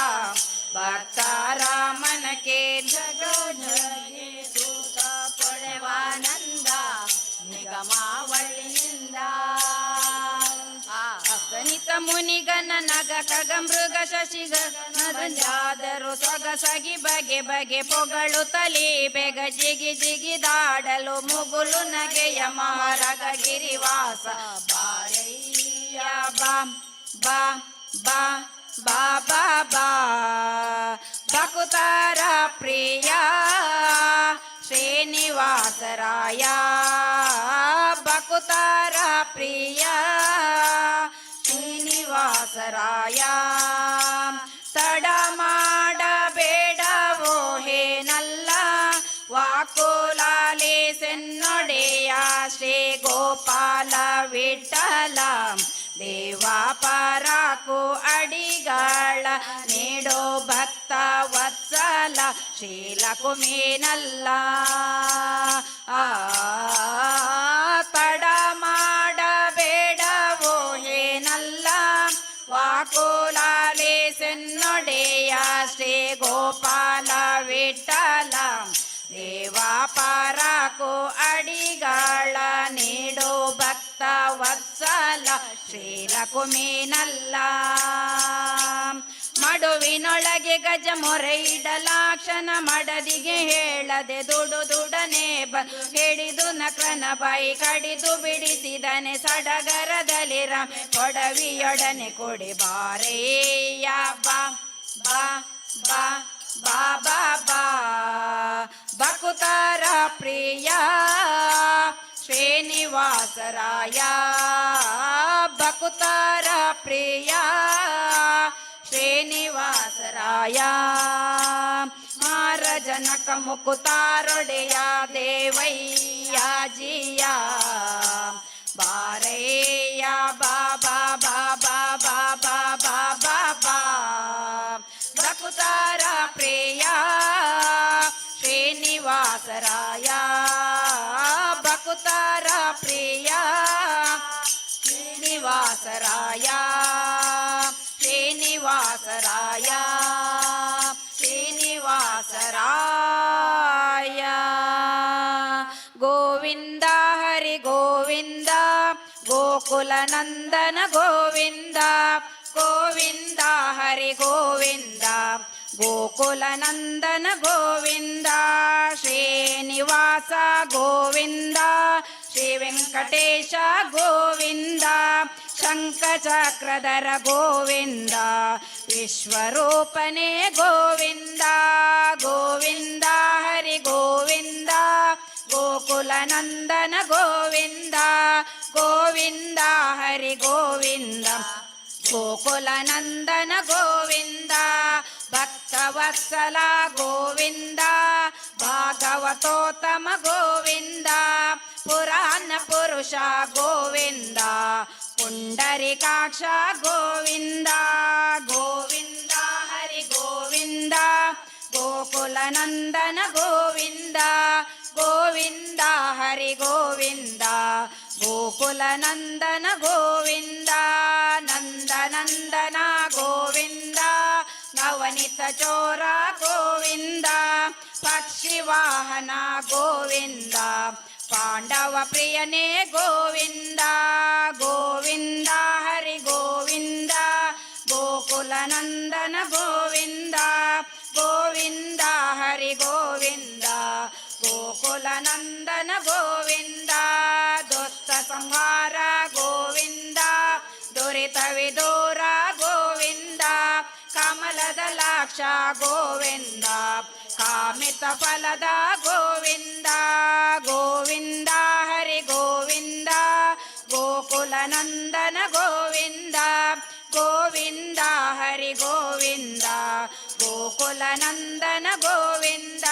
ಭಕ್ತ ರಾಮನಕ್ಕೆ ಜಗ ಜಗಿ ಸೂತ ಪೊಳೆವಾನಂದ ನಿಗಮಾವಳಿಯಿಂದ. ಅಗಣಿತ ಮುನಿಗನ ನಗ ಕಗ ಮೃಗ ಶಶಿ ಗಗನದಂಜಾದರು ಸೊಗಸಗಿ ಬಗೆ ಬಗೆ ಪೊಗಳು ತಲಿ ಬೆಗ ಜಿಗಿ ಜಿಗಿದಾಡಲು ಮುಗುಲು ನಗೆಯ ಮಹಾರಗ ಗಿರಿವಾಸ ಬಾರಯ್ಯ ಬಾ ಬಾ ಬಾ ಬಾ ಬಾ ಬಾ. ಬಕುತಾರ ಪ್ರಿಯ ಶ್ರೀನಿವಾಸರಾಯ, ಬಕುತಾರ ಪ್ರಿಯ ಶ್ರೀನಿವಾಸರಾಯ, ತಡ ಮಾಡಬೇಡವೋ ಹೇನಲ್ಲ ವಾಕುಲಾಲಿ ಸೆನ್ನೊಡೆಯ ಶ್ರೀ ಗೋಪಾಲ ವಿಠಲ ದೇವಾ, ಪರಾಕು ಅಡಿಗಳ ನೀಡೋ ಭಕ್ತ ವತ್ಸಲ ಶ್ರೀಲಕುಮೀನಲ್ಲ. ಆ ತಡ ಮಾಡಬೇಡವೋ ಹೇನಲ್ಲ ವಾಕುಲಾಲಿ ಸೆನ್ನೊಡೆಯ ಶ್ರೀ ಗೋಪಾಲ ವಿಠಲ ದೇವಾ, ಪರಾಕು ಅಡಿಗಳ ನೀಡೋ ಭಕ್ತ ವತ್ಸಲ ಶ್ರೀಲಕುಮೀನಲ್ಲ. ಮಡುವಿನೊಳಗೆ ಗಜ ಮೊರೆ ಇಡಲಾಕ್ಷಣ ಮಡದಿಗೆ ಹೇಳದೆ ದುಡು ದುಡನೆ ಬ ಹಿಡಿದು ನಕ್ರನ ಬಾಯಿ ಕಡಿದು ಬಿಡಿಸಿದನೆ ಸಡಗರದಲ್ಲಿ ರಾಮ್ ಕೊಡವಿಯೊಡನೆ ಕೊಡಿ ಬಾರೇಯ ಬಾ ಬಾ ಬಾ ಬಾ ಬಾ ಬಾ. ಬಕುತಾರ ಪ್ರಿಯ ಶ್ರೀನಿವಾಸರಾಯ, ಬಕುತಾರ ಪ್ರಿಯ ಶ್ರೀನಿವಾಸರಾಯ, ಮಾರಜನಕ ಮುಕುತಾರೊಡೆಯ ದೇವಯ್ಯ ಜಿಯ ಬಾರಯ್ಯ ಬಾ ಬಾ ಬಾ ಬಾ ಬಾ ಬಾ ಬಾ ಬಾ ಬಾ. ಬಕುತಾರ ಪ್ರಿಯ ಶ್ರೀನಿವಾಸರಾಯ, ಬಕುತಾರ ಪ್ರಿಯ ಶ್ರೀನಿವಾಸರಾಯ, ಶ್ರೀನಿವಾಸರಾಯ, ಶ್ರೀನಿವಾಸರಾಯ. ಗೋವಿಂದ ಹರಿ ಗೋವಿಂದ, ಗೋಕುಲ ನಂದನ ಗೋವಿಂದ, ಗೋವಿಂದ ಹರಿ ಗೋವಿಂದ, ಗೋಕುಲ ನಂದನ ಗೋವಿಂದ, ಶ್ರೀನಿವಾಸ ಗೋವಿಂದ, ಶ್ರೀ ವೆಂಕಟೇಶ ಗೋವಿಂದ, ಶಂಖಚಕ್ರಧರ ಗೋವಿಂದ, ವಿಶ್ವರೂಪನೇ ಗೋವಿಂದ, ಗೋವಿಂದ ಹರಿ ಗೋವಿಂದ, ಗೋಕುಲ ನಂದನ ಗೋವಿಂದ, ಗೋವಿಂದ ಹರಿ ಗೋವಿಂದ, ಗೋಕುಲ ನಂದನ ಗೋವಿಂದ, ಭಕ್ತವತ್ಸಲ ಗೋವಿಂದ, ಭಾಗವತೋತ್ತಮ ಗೋವಿಂದ, ಪುರಾಣ ಪುರುಷ ಗೋವಿಂದ, ಪುಂಡರಿಕಾಕ್ಷ ಗೋವಿಂದ, ಗೋವಿಂದ ಹರಿ ಗೋವಿಂದ, ಗೋಕುಲ ನಂದನ ಗೋವಿಂದ, ಗೋವಿಂದ ಹರಿ ಗೋವಿಂದ, ಗೋಕುಲ ನಂದನ ಗೋವಿಂದ, ನಂದನಂದನ ಗೋವಿಂದ, ನವನಿತ ಚೋರ ಗೋವಿಂದ, ಪಕ್ಷಿವಾಹನ ಗೋವಿಂದ, ಪಾಂಡವ ಪ್ರಿಯನೇ ಗೋವಿಂದ, ಗೋವಿಂದ ಹರಿ ಗೋವಿಂದ, ಗೋಕುಲ ನಂದನ ಗೋವಿಂದ, ಗೋವಿಂದ ಹರಿ ಗೋವಿಂದ, ಗೋಕುಲ ನಂದನ ಗೋವಿಂದ, ದುಷ್ಟ ಸಂಹಾರ ಗೋವಿಂದ, ದುರಿತ ವಿದೂರ ಗೋವಿಂದ, ಕಮಲದ ಲಾಕ್ಷ ಗೋವಿಂದ, ಕಾಮಿತ ಫಲದ ಗೋವಿಂದ, ಗೋವಿಂದ ಹರಿ ಗೋವಿಂದ, ಗೋಕುಲ ನಂದನ ಗೋವಿಂದ, ಗೋವಿಂದ ಹರಿ ಗೋವಿಂದ, ಗೋಕುಲ ನಂದನ ಗೋವಿಂದ,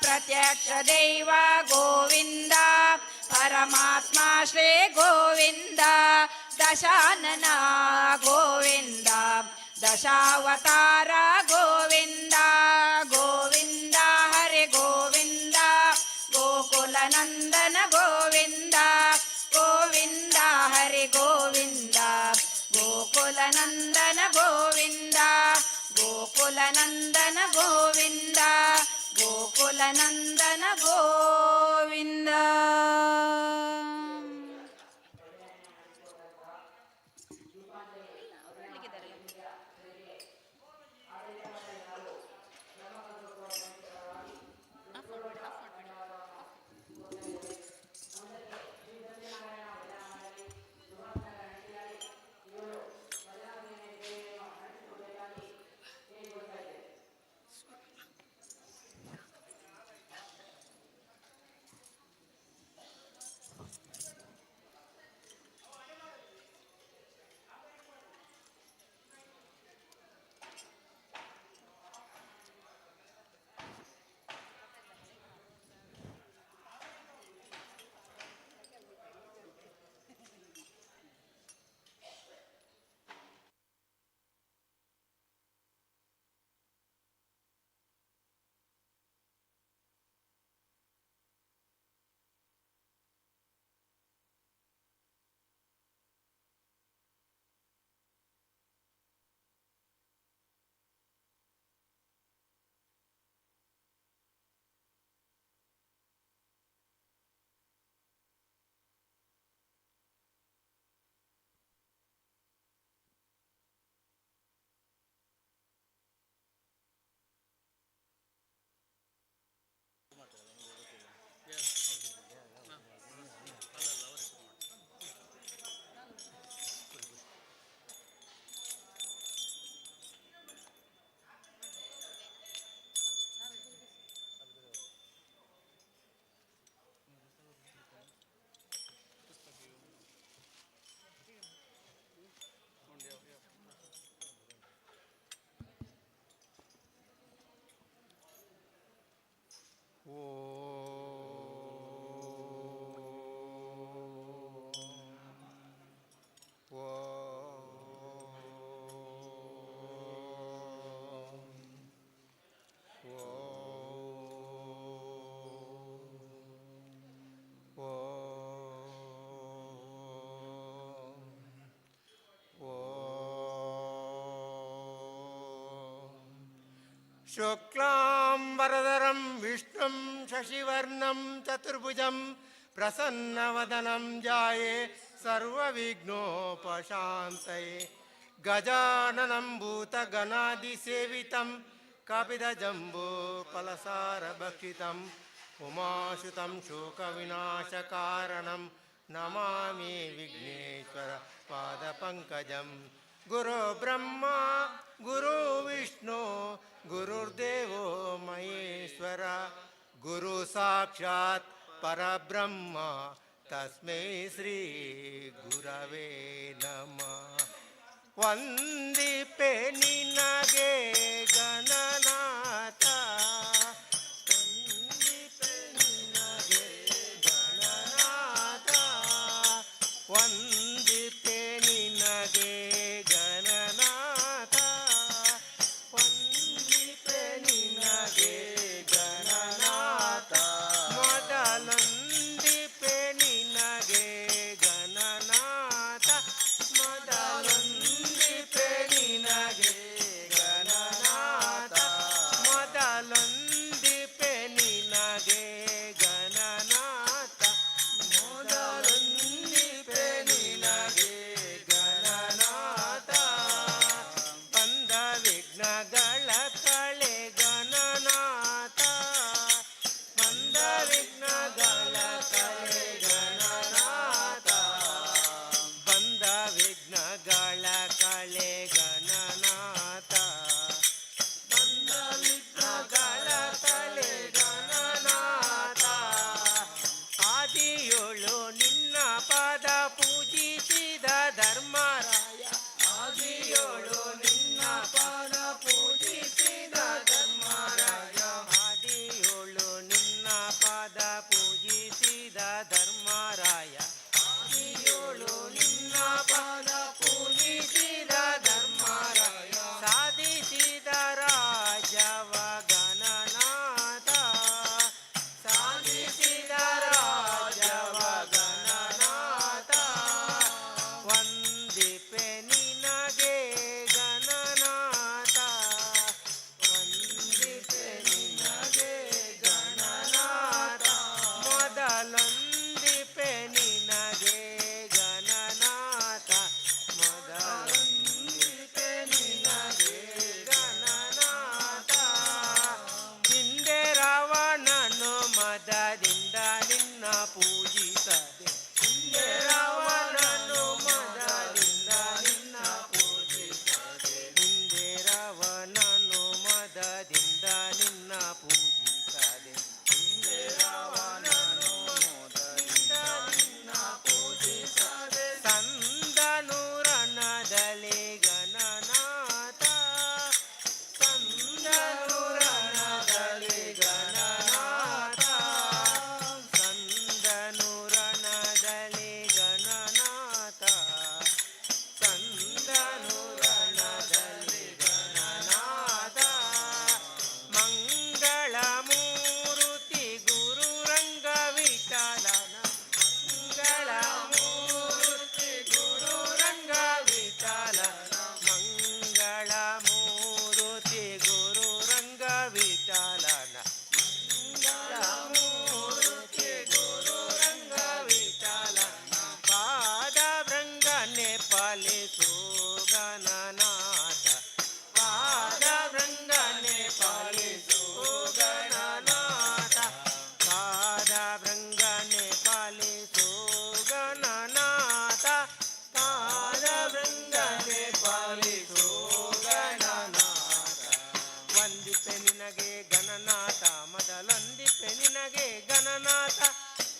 ಪ್ರತಿ ಪ್ರತ್ಯಕ್ಷ ದೈವ ಗೋವಿಂದ, ಪರಮಾತ್ಮ ಶ್ರೀ ಗೋವಿಂದ, ದಶಾನನ ಗೋವಿಂದ, ದಶಾವತಾರ ಗೋವಿಂದ, ಗೋವಿಂದ ಹರಿ ಗೋವಿಂದ, ಗೋಕುಲ ನಂದನ ಗೋವಿಂದ, ಗೋವಿಂದ ಹರಿ ಗೋವಿಂದ, ಗೋಕುಲ ನಂದನ ಗೋವಿಂದ, ಗೋಕುಲ ನಂದನ ಗೋವಿಂದ, ಗೋಕುಲ ನಂದನ ಗೋವಿಂದ. शुक्लां वरदरं विष्णुं शशिवर्णं चतुर्भुजं प्रसन्नवदनं जाये सर्वविघ्नोपशान्तये। गजाननं भूतगणादिसेवितं कपिदजम्बूफलसारभक्षितम् उमासुतं शोकविनाशकारणं नमामि विघ्नेश्वर पादपङ्कजं। गुरु ब्रह्मा गुरु विष्णु गुरुर्देवो महेश्वर, गुरु साक्षात् परब्रह्म तस्मै श्री गुरवे नमः। ವಂದಿಪೆ ನಿನಗೆ ಗಣನಾಥ, ವಂದಿಪೆ ನಿನಗೆ ಗಣನಾಥ, ವಂದಿಪೆ ನಿನಗೆ ಗಣನಾಥ, ವಂದಿಪೆ ನಿನಗೆ ಗಣನಾಥ, ಮೊದಲೊಂದಿಪೆ ನಿನಗೆ ಗಣನಾಥ, ಮೊದಲೊಂದಿಪೆ ನಿನಗೆ ಗಣನಾಥ, ಮೊದಲೊಂದಿಪೆ ನಿನಗೆ ಗಣನಾಥ, ಮೊದಲೊಂದಿಪೆ ನಿನಗೆ ಗಣನಾಥ, ಬಂದ ವಿಘ್ನಗಳ ಕಳೆ ಗಣನಾಥ, ಬಂದ ವಿಘ್ನಗಳ ಕಳೆ ಗಣನಾಥ, ಬಂದ ವಿಘ್ನಗಳ ಕಳೆ ಗಣನಾಥ, ಬಂದ ವಿಘ್ನಗಳ ಕಳೆ ಗಣನಾಥ. ಆದಿಯೋಳು ನಿನ್ನ ಪಾದ ಪೂಜಿಸಿದ ಧರ್ಮರಾಯ, ಆದಿಯೋಳು ನಿನ್ನ ಪಾದ ಪೂಜಿಸಿದ ಧರ್ಮರಾಯ, ಆದಿಯೋಳು ನಿನ್ನ ವಿಠಲ, ಮಂಗಳ ಮೂರುತಿ ಗುರು ರಂಗ ವಿಠಲನ, ಮಂಗಳ ಮೂರುತಿ ಗುರು ರಂಗ ವಿಠಲ, ಪಾದ ಭೃಂಗನೆ ಪಾಲಿಸು ಗಣನಾಥ, ಪಾದ ಭೃಂಗನೆ ಪಾಲಿಸು ಗಣನಾಥ, ಪಾದ ಭೃಂಗನೆ ಪಾಲಿಸು ಗಣನಾಥ, ಪಾದ ಭೃಂಗನೆ ಪಾಲಿಸು ಗಣನಾಥ. ವಂದಿಪೆ ನಿನಗೆ ಗಣನಾಥ, ಮೊದಲೊಂದಿಪೆ ನಿನಗೆ ಗಣನಾಥ,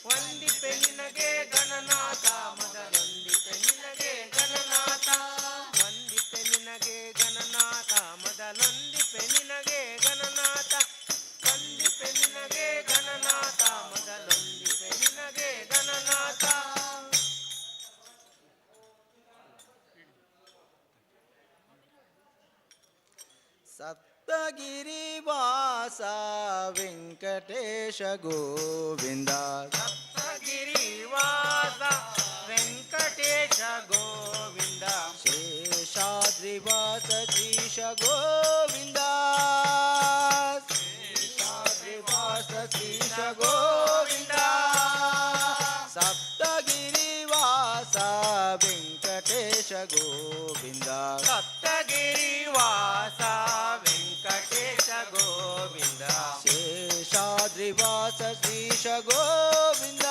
ವಂದಿಪೆ ನಿನಗೆ ಗಣನಾಥ, ಮೊದಲೊಂದಿಪೆ ನಿನಗೆ ಗಣನಾಥ, ವಂದಿಪೆ ನಿನಗೆ ಗಣನಾಥ, ಮೊದಲೊಂದಿಪೆ ನಿನಗೆ ಗಣನಾಥ, ವಂದಿಪೆ ನಿನಗೆ ಗಣನಾಥ, ಮೊದಲೊಂದಿಪೆ ನಿನಗೆ ಗಣನಾಥ. ಸಪ್ತಗಿರಿವಾಸ ವೆಂಕಟೇಶ ಗೋವಿಂದ, ಸಪ್ತಗಿರಿವಾಸ ವೆಂಕಟೇಶ ಗೋವಿಂದ, ಶೇಷಾದ್ರಿವಾಸ ಶ್ರೀಶ ಗೋವಿಂದ, ಶೇಷಾದ್ರಿವಾಸ ಶ್ರೀಶ ಗೋವಿಂದ, ಸಪ್ತಗಿರಿವಾಸ ವೆಂಕಟೇಶ ಗೋವಿಂದ, ಸಪ್ತಗಿರಿವಾಸ ವೆಂಕಟೇಶ ಗೋವಿಂದ, ಶೇಷಾದ್ರಿವಾಸ ಶ್ರೀಶ ಗೋವಿಂದ,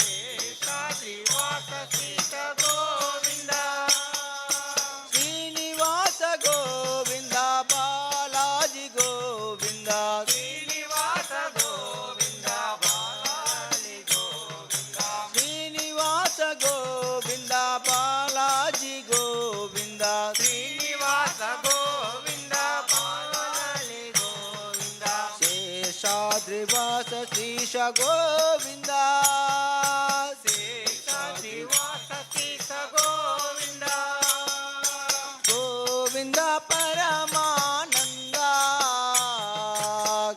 ಶೇಷಾದ್ರಿವಾಸ ಶ್ರೀಶ ಗೋವಿಂದ, ಶ್ರೀನಿವಾಸ ಗೋವಿಂದ ಬಾಲಾಜಿ ಗೋವಿಂದ, ಶ್ರೀನಿವಾಸ ಗೋವಿಂದ ಬಾಲಾಜಿ ಗೋವಿಂದ, ಶ್ರೀನಿವಾಸ ಗೋವಿಂದ ಬಾಲಾಜಿ ಗೋವಿಂದ, ಶ್ರೀನಿವಾಸ ಗೋವಿಂದ ಬಾಲಾಜಿ ಗೋವಿಂದ, ಶೇಷಾದ್ರಿವಾಸ ಶ್ರೀಶ ಗೋವಿಂದ, ಶೇಷಾದ್ರಿವಾಸ ಶ್ರೀಶ ಗೋವಿಂದ, ಗೋವಿಂದ ಪರಮಾನಂದ,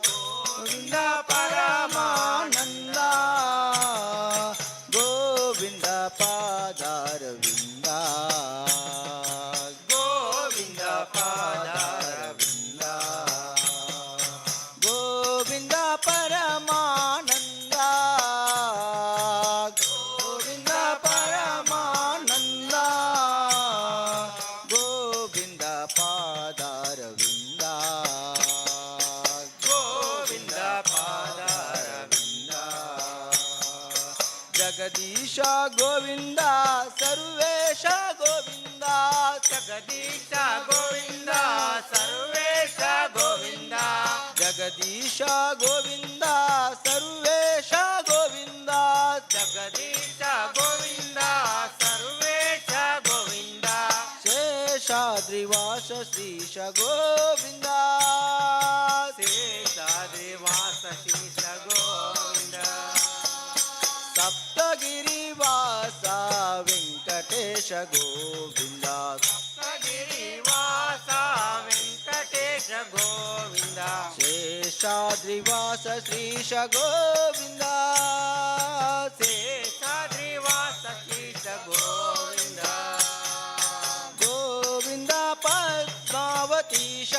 ಗೋವಿಂದ ಪರಮಾನಂದ, ಗೋವಿಂದ ಪಾದಾರವಿಂದ, ಗೋವಿಂದ ಪಾದಾರವಿಂದ, ಗೋವಿಂದ ಪರಮಾನಂದ, ಗೋವಿಂದ ಪರಮಾನಂದ, ಗೋವಿಂದ ಪಾದಾರವಿಂದ, ಗೋವಿಂದ ಪಾದಾರವಿಂದ, ಜಗದೀಶ ಗೋವಿಂದ ಸರ್ವೇಶ ಗೋವಿಂದ, ಜಗದೀಶ ಗೋವಿಂದ ಸರ್ವೇಶ ಗೋವಿಂದ, ಜಗದೀಶ ಗೋವಿಂದ ಸರ್ವೇಶ ಗೋವಿಂದ, ಜಗದೀಶ ಗೋವಿಂದ ಸರ್ವೇಶ ಗೋವಿಂದ, ಶೇಷಾದ್ರಿವಾಸ ಶ್ರೀಶ ಗೋವಿಂದ, ಶೇಷಾದ್ರಿವಾಸ ಶ್ರೀಶ ಗೋವಿಂದ, ಸಪ್ತಗಿರಿವಾಸ ವೆಂಕಟೇಶ ಗೋವಿಂದ, ಸಪ್ತಗಿರಿವಾಸ ವೆಂಕಟೇಶ ಗೋವಿಂದ, ಶೇಷಾದ್ರಿವಾಸ ಶ್ರೀಶ ಗೋವಿಂದ, ಶೇಷಾದ್ರಿವಾಸ ಶ್ರೀಶ ಗೋವಿಂದ, ಗೋವಿಂದ ಪದ್ಮಾವತೀಶ,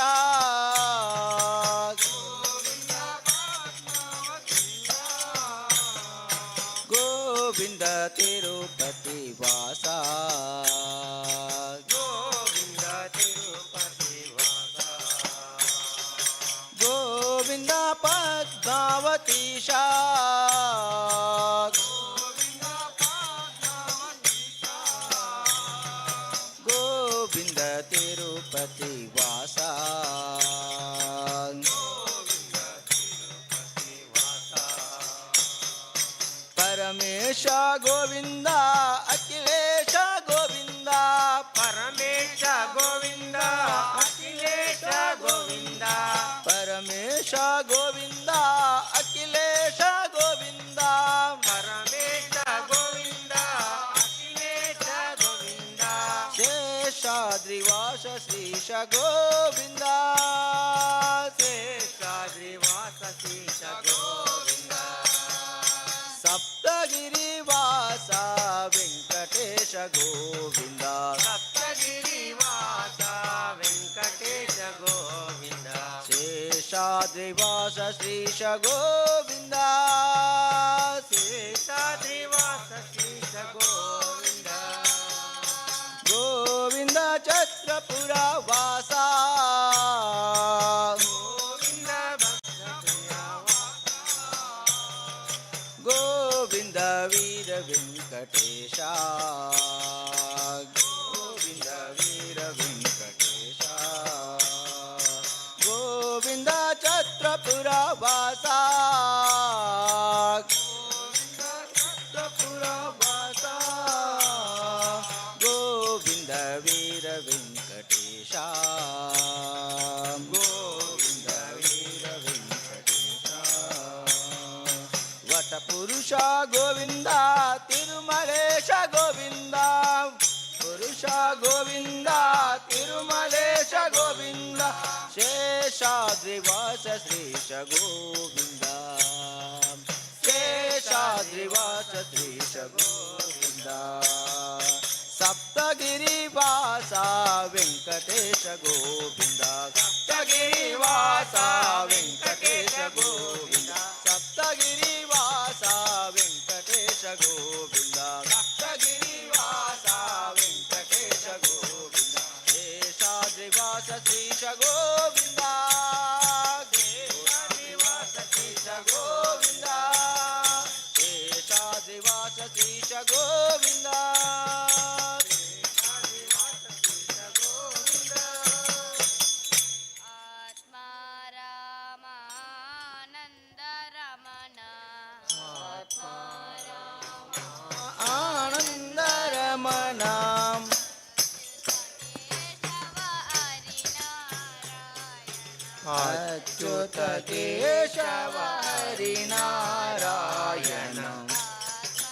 ಗೋವಿಂದ ತಿರುಪತಿ ವಾಸ, ಗೋವಿಂದ ತಿರುಪತಿ ವಾಸ, ಗೋವಿಂದ ಪದ್ಮಾವತೀಶ, ಗೋವಿಂದ ತಿರುಪತಿ ವಾಸ, ಪರಮೇಶ ಗೋವಿಂದ ಅಖಿಲೇಶ ಗೋವಿಂದ, ಪರಮೇಶ ಗೋವಿಂದ ಅಖಿಲೇಶ ಗೋವಿಂದ, ಪರಮೇಶ ಗೋವಿಂದ ಅಖಿಲೇಶ ಗೋವಿಂದ, ಪರಮೇಶ ಗೋವಿಂದ ಅಖಿಲೇಶ ಗೋವಿಂದ, ಶೇಷಾದ್ರಿವಾಸ ಶ್ರೀಶ ಗೋವಿಂದ, ಶೇಷಾದ್ರಿವಾಸ ಶ್ರೀಶ ಗೋವಿಂದ, ಸಪ್ತಗಿರಿವಾಸ ವೆಂಕಟೇಶ ಅಖಿಲೇಶ ಗೋವಿಂದ. ಸಪ್ತಗಿರಿವಾಸ ವೆಂಕಟೇಶ ಗೋವಿಂದ. ಶೇಷಾದ್ರಿವಾಸ ಶ್ರೀಶ ಗೋವಿಂದ. ಶೇಷಾದ್ರಿವಾಸ ಶ್ರೀಶ ಗೋವಿಂದ. ಗೋವಿಂದ ಛತ್ರಪುರ ವಾಸ. ಗೋವಿಂದ ಭಕ್ತ ಗೋವಿಂದ ವೀರ ವೆಂಕಟೇಶ. ಗೋವಿಂದ ವೀರ ವೆಂಕಟೇಶ. ಗೋವಿಂದ ಛತ್ರಪುರ ವಾಸ. ಗೋವಿಂದ ಛತ್ರಪುರ ವಾಸ. ಗೋವಿಂದ ವೀರ ವೆಂಕಟೇಶ. ಗೋವಿಂದ ವೀರ ವೆಂಕಟೇಶ. ವಟಪುರುಷ ಗೋವಿಂದ ತಿರುಮಲೇಶ ಗೋವಿಂದ. ಪುರುಷ ಗೋವಿಂದ ತಿರುಮಲೇಶ ಗೋವಿಂದ. ಶೇಷಾದ್ರಿವಾಸ ಶ್ರೀಶ ಗೋವಿಂದ. ಶೇಷಾದ್ರಿವಾಸ ಶ್ರೀಶ ಗೋವಿಂದ. ಸಪ್ತಗಿರಿವಾಸ ವೆಂಕಟೇಶ ಗೋವಿಂದ. ಸಪ್ತಗಿರಿವಾಸ ವೆಂಕಟೇಶ ಗೋವಿಂದ. ಸಪ್ತಗಿರಿವಾಸ ವೆಂಕಟೇಶ ಗೋವಿಂದ. ಸಪ್ತಗಿರಿವಾಸ ವೆಂಕಟೇಶ ಗೋವಿಂದ. ಶೇಷಾದ್ರಿವಾಸ ಶ್ರೀಶ ಗೋವಿಂದ. ಶೇಷಾದ್ರಿವಾಸ ಶ್ರೀಶ ಗೋವಿಂದ. ಶೇಷಾದ್ರಿವಾಸ ಶ್ರೀಶ ಗೋವಿಂದ. ಆತ್ಮ ರಾಮಾನಂದ ರಮಣ. ಆನಂದ ರಮಣ. ಕೇಶವ ಹರಿನಾರಾಯಣ. ಅಚ್ಯುತ ಕೇಶವ ಹರಿನಾರಾಯಣ. ಆತ್ಮ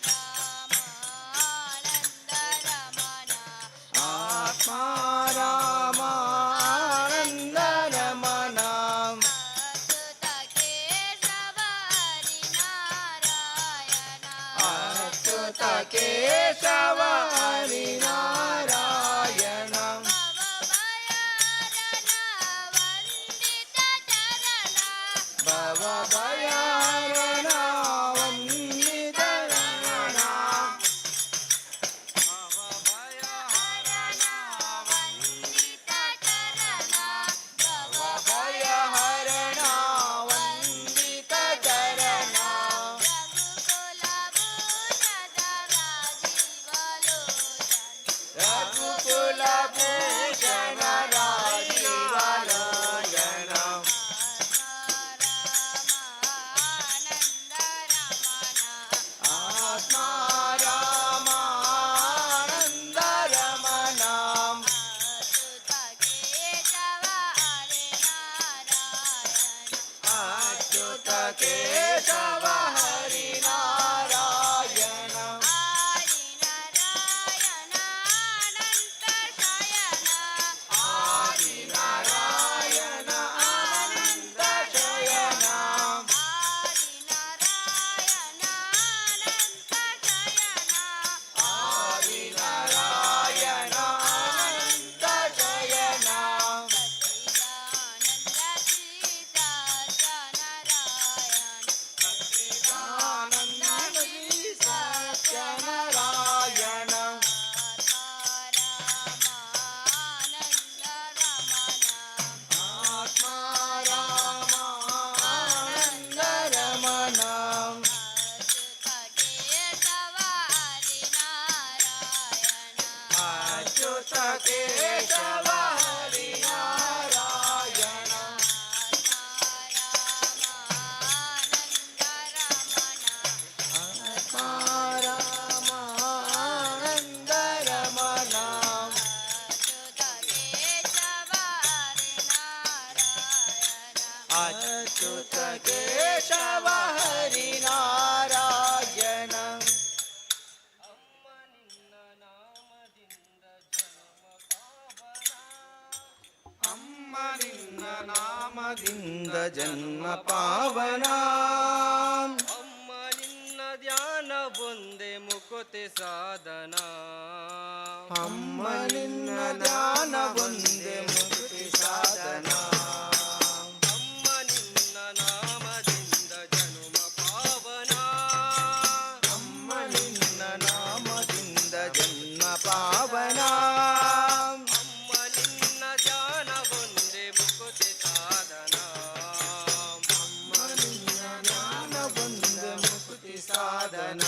ರಾಮಾನಂದ ರಮಣ. ಆತ್ಮ ರಾಮ ಆನಂದ ರಮಣ. ಅಚ್ಯುತ ಕೇಶವ ಹರಿನಾರಾಯಣ. ಅಚ್ಯುತ ಕೇಶವ ಹರಿನಾರಾಯಣ. ಭವ ಭಯಹರಣ ವಂದಿತ ಚರಣ. ಭವ ಭಯಹರಣ ವಂದಿತ ಚರಣ. ಹರಣ ವಂದಿತ ಚರಣ. ಭವ ಭಯಹರಣ ವಂದಿತ ಚರಣ. ರಘುಕುಲಭೂಷಣ ರಾಜೀವಲೋಚನ. ರಘುಕುಲ ಭೂಷಣ ರಾಜೀವಲೋಚನ. ಆನಂದ ರಮಣ. ಆತ್ಮ ರಾಮ ಆನಂದ ರಮಣ. ಅಚ್ಯುತ ಕೇಶವ ಹರಿನಾರಾಯಣ. ಅಚ್ಯುತ ಕೇಶವ ಹರಿನಾರಾಯಣ. ಆದಿನಾರಾಯಣ ಅನಂತ ಶಯನ. ಆದಿನಾರಾಯಣ ಅನಂತ ಶಯನ. ಆದಿನಾರಾಯಣ ಅನಂತ ಶಯನ. ಆದಿನಾರಾಯಣ ಅನಂತ ಶಯನ. ಸಚ್ಚಿದಾನಂದ ಶ್ರೀ ಸತ್ಯನಾರಾಯಣ. ಆನಂದ ಶ್ರೀ ಸತ್ಯನಾರಾಯಣ. ಆನಂದ ರಮಣ. ಆತ್ಮ ರಾಮ ಆನಂದ ರಮಣ. ಅಚ್ಯುತ ಕೇಶವ ಹರಿನಾರಾಯಣ. ಅಚ್ಯುತ ಕೇಶವ ಹರಿನಾರಾಯಣ. ಆನಂದ ರಮಣ. ಆತ್ಮ ರಾಮ ಆನಂದ ರಮಣ. ಅಚ್ಯುತ ಕೇಶವ ಹರಿನಾರಾಯಣ. ಅಚ್ಯುತ ಕೇಶವ ಹರಿನಾರಾಯಣ. ಅಮ್ಮ ನಿನ್ನ ನಾಮದಿಂದ ಜನ್ಮ ಪಾವನ. ಅಮ್ಮ ನಿನ್ನ ಧ್ಯಾನ ಒಂದೇ ಮುಕುತಿ. ಮುಕುತಿ ಸಾಧನ. ಅಮ್ಮ ನಿನ್ನ ಧ್ಯಾನ ಒಂದೇ ಮುಕ್ತಿ ಸಾಧನ. ಅಮ್ಮ ನಿನ್ನ ನಾಮದಿಂದ ಜನುಮ ಪಾವನ. ಅಮ್ಮ ನಿನ್ನ ನಾಮದಿಂದ ಜನ್ಮ ಪಾವನ. ಅಮ್ಮ ನಿನ್ನ ಧ್ಯಾನ ಒಂದೇ ಮುಕುತಿ ಸಾಧನ. ಅಮ್ಮ ನಿನ್ನ ಜ್ಞಾನ ಒಂದೇ ಮುಕ್ತಿ ಸಾಧನ.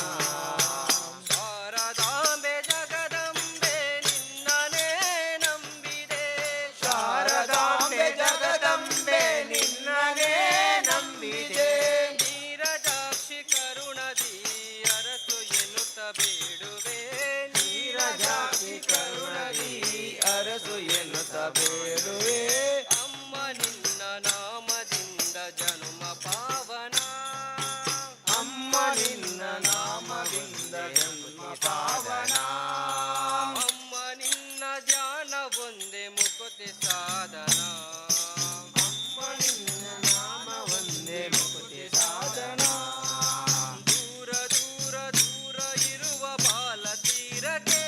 ಶಾರದಾಂಬೆ ಜಗದಂಬೆ ನಿನ್ನನೇ ನಂಬಿದೆ. ಶಾರದಾಂಬೆ ಜಗದಂಬೆ ನಿನ್ನನೇ ನಂಬಿದೆ. ನೀರಜಾಕ್ಷಿ ಕರುಣದಿ ಅರಸು ಎನ್ನುತ್ತ ಬೇಡುವೆ. ನೀರಜಾಕ್ಷಿ ಕರುಣದಿ ಅರಸು ಎನ್ನುತ್ತ ಬೇಡುವೆ. ಅಮ್ಮ ನಿನ್ನ ನಾಮದಿಂದ ಜನುಮ ಪಾವನ. ಅಮ್ಮ ನಿನ್ನ ನಾಮದಿಂದ ಜನ್ಮ ಪಾವನ. ಅಮ್ಮ ನಿನ್ನ ಧ್ಯಾನ ಒಂದೇ ಮುಕುತಿ ಸಾಧನ. ಅಮ್ಮ ನಿನ್ನ ನಾಮ ಒಂದೇ ಮುಕ್ತಿ ಸಾಧನ. ದೂರ ದೂರ ದೂರ ಇರುವ ಬಾಲ ತೀರಕ್ಕೆ.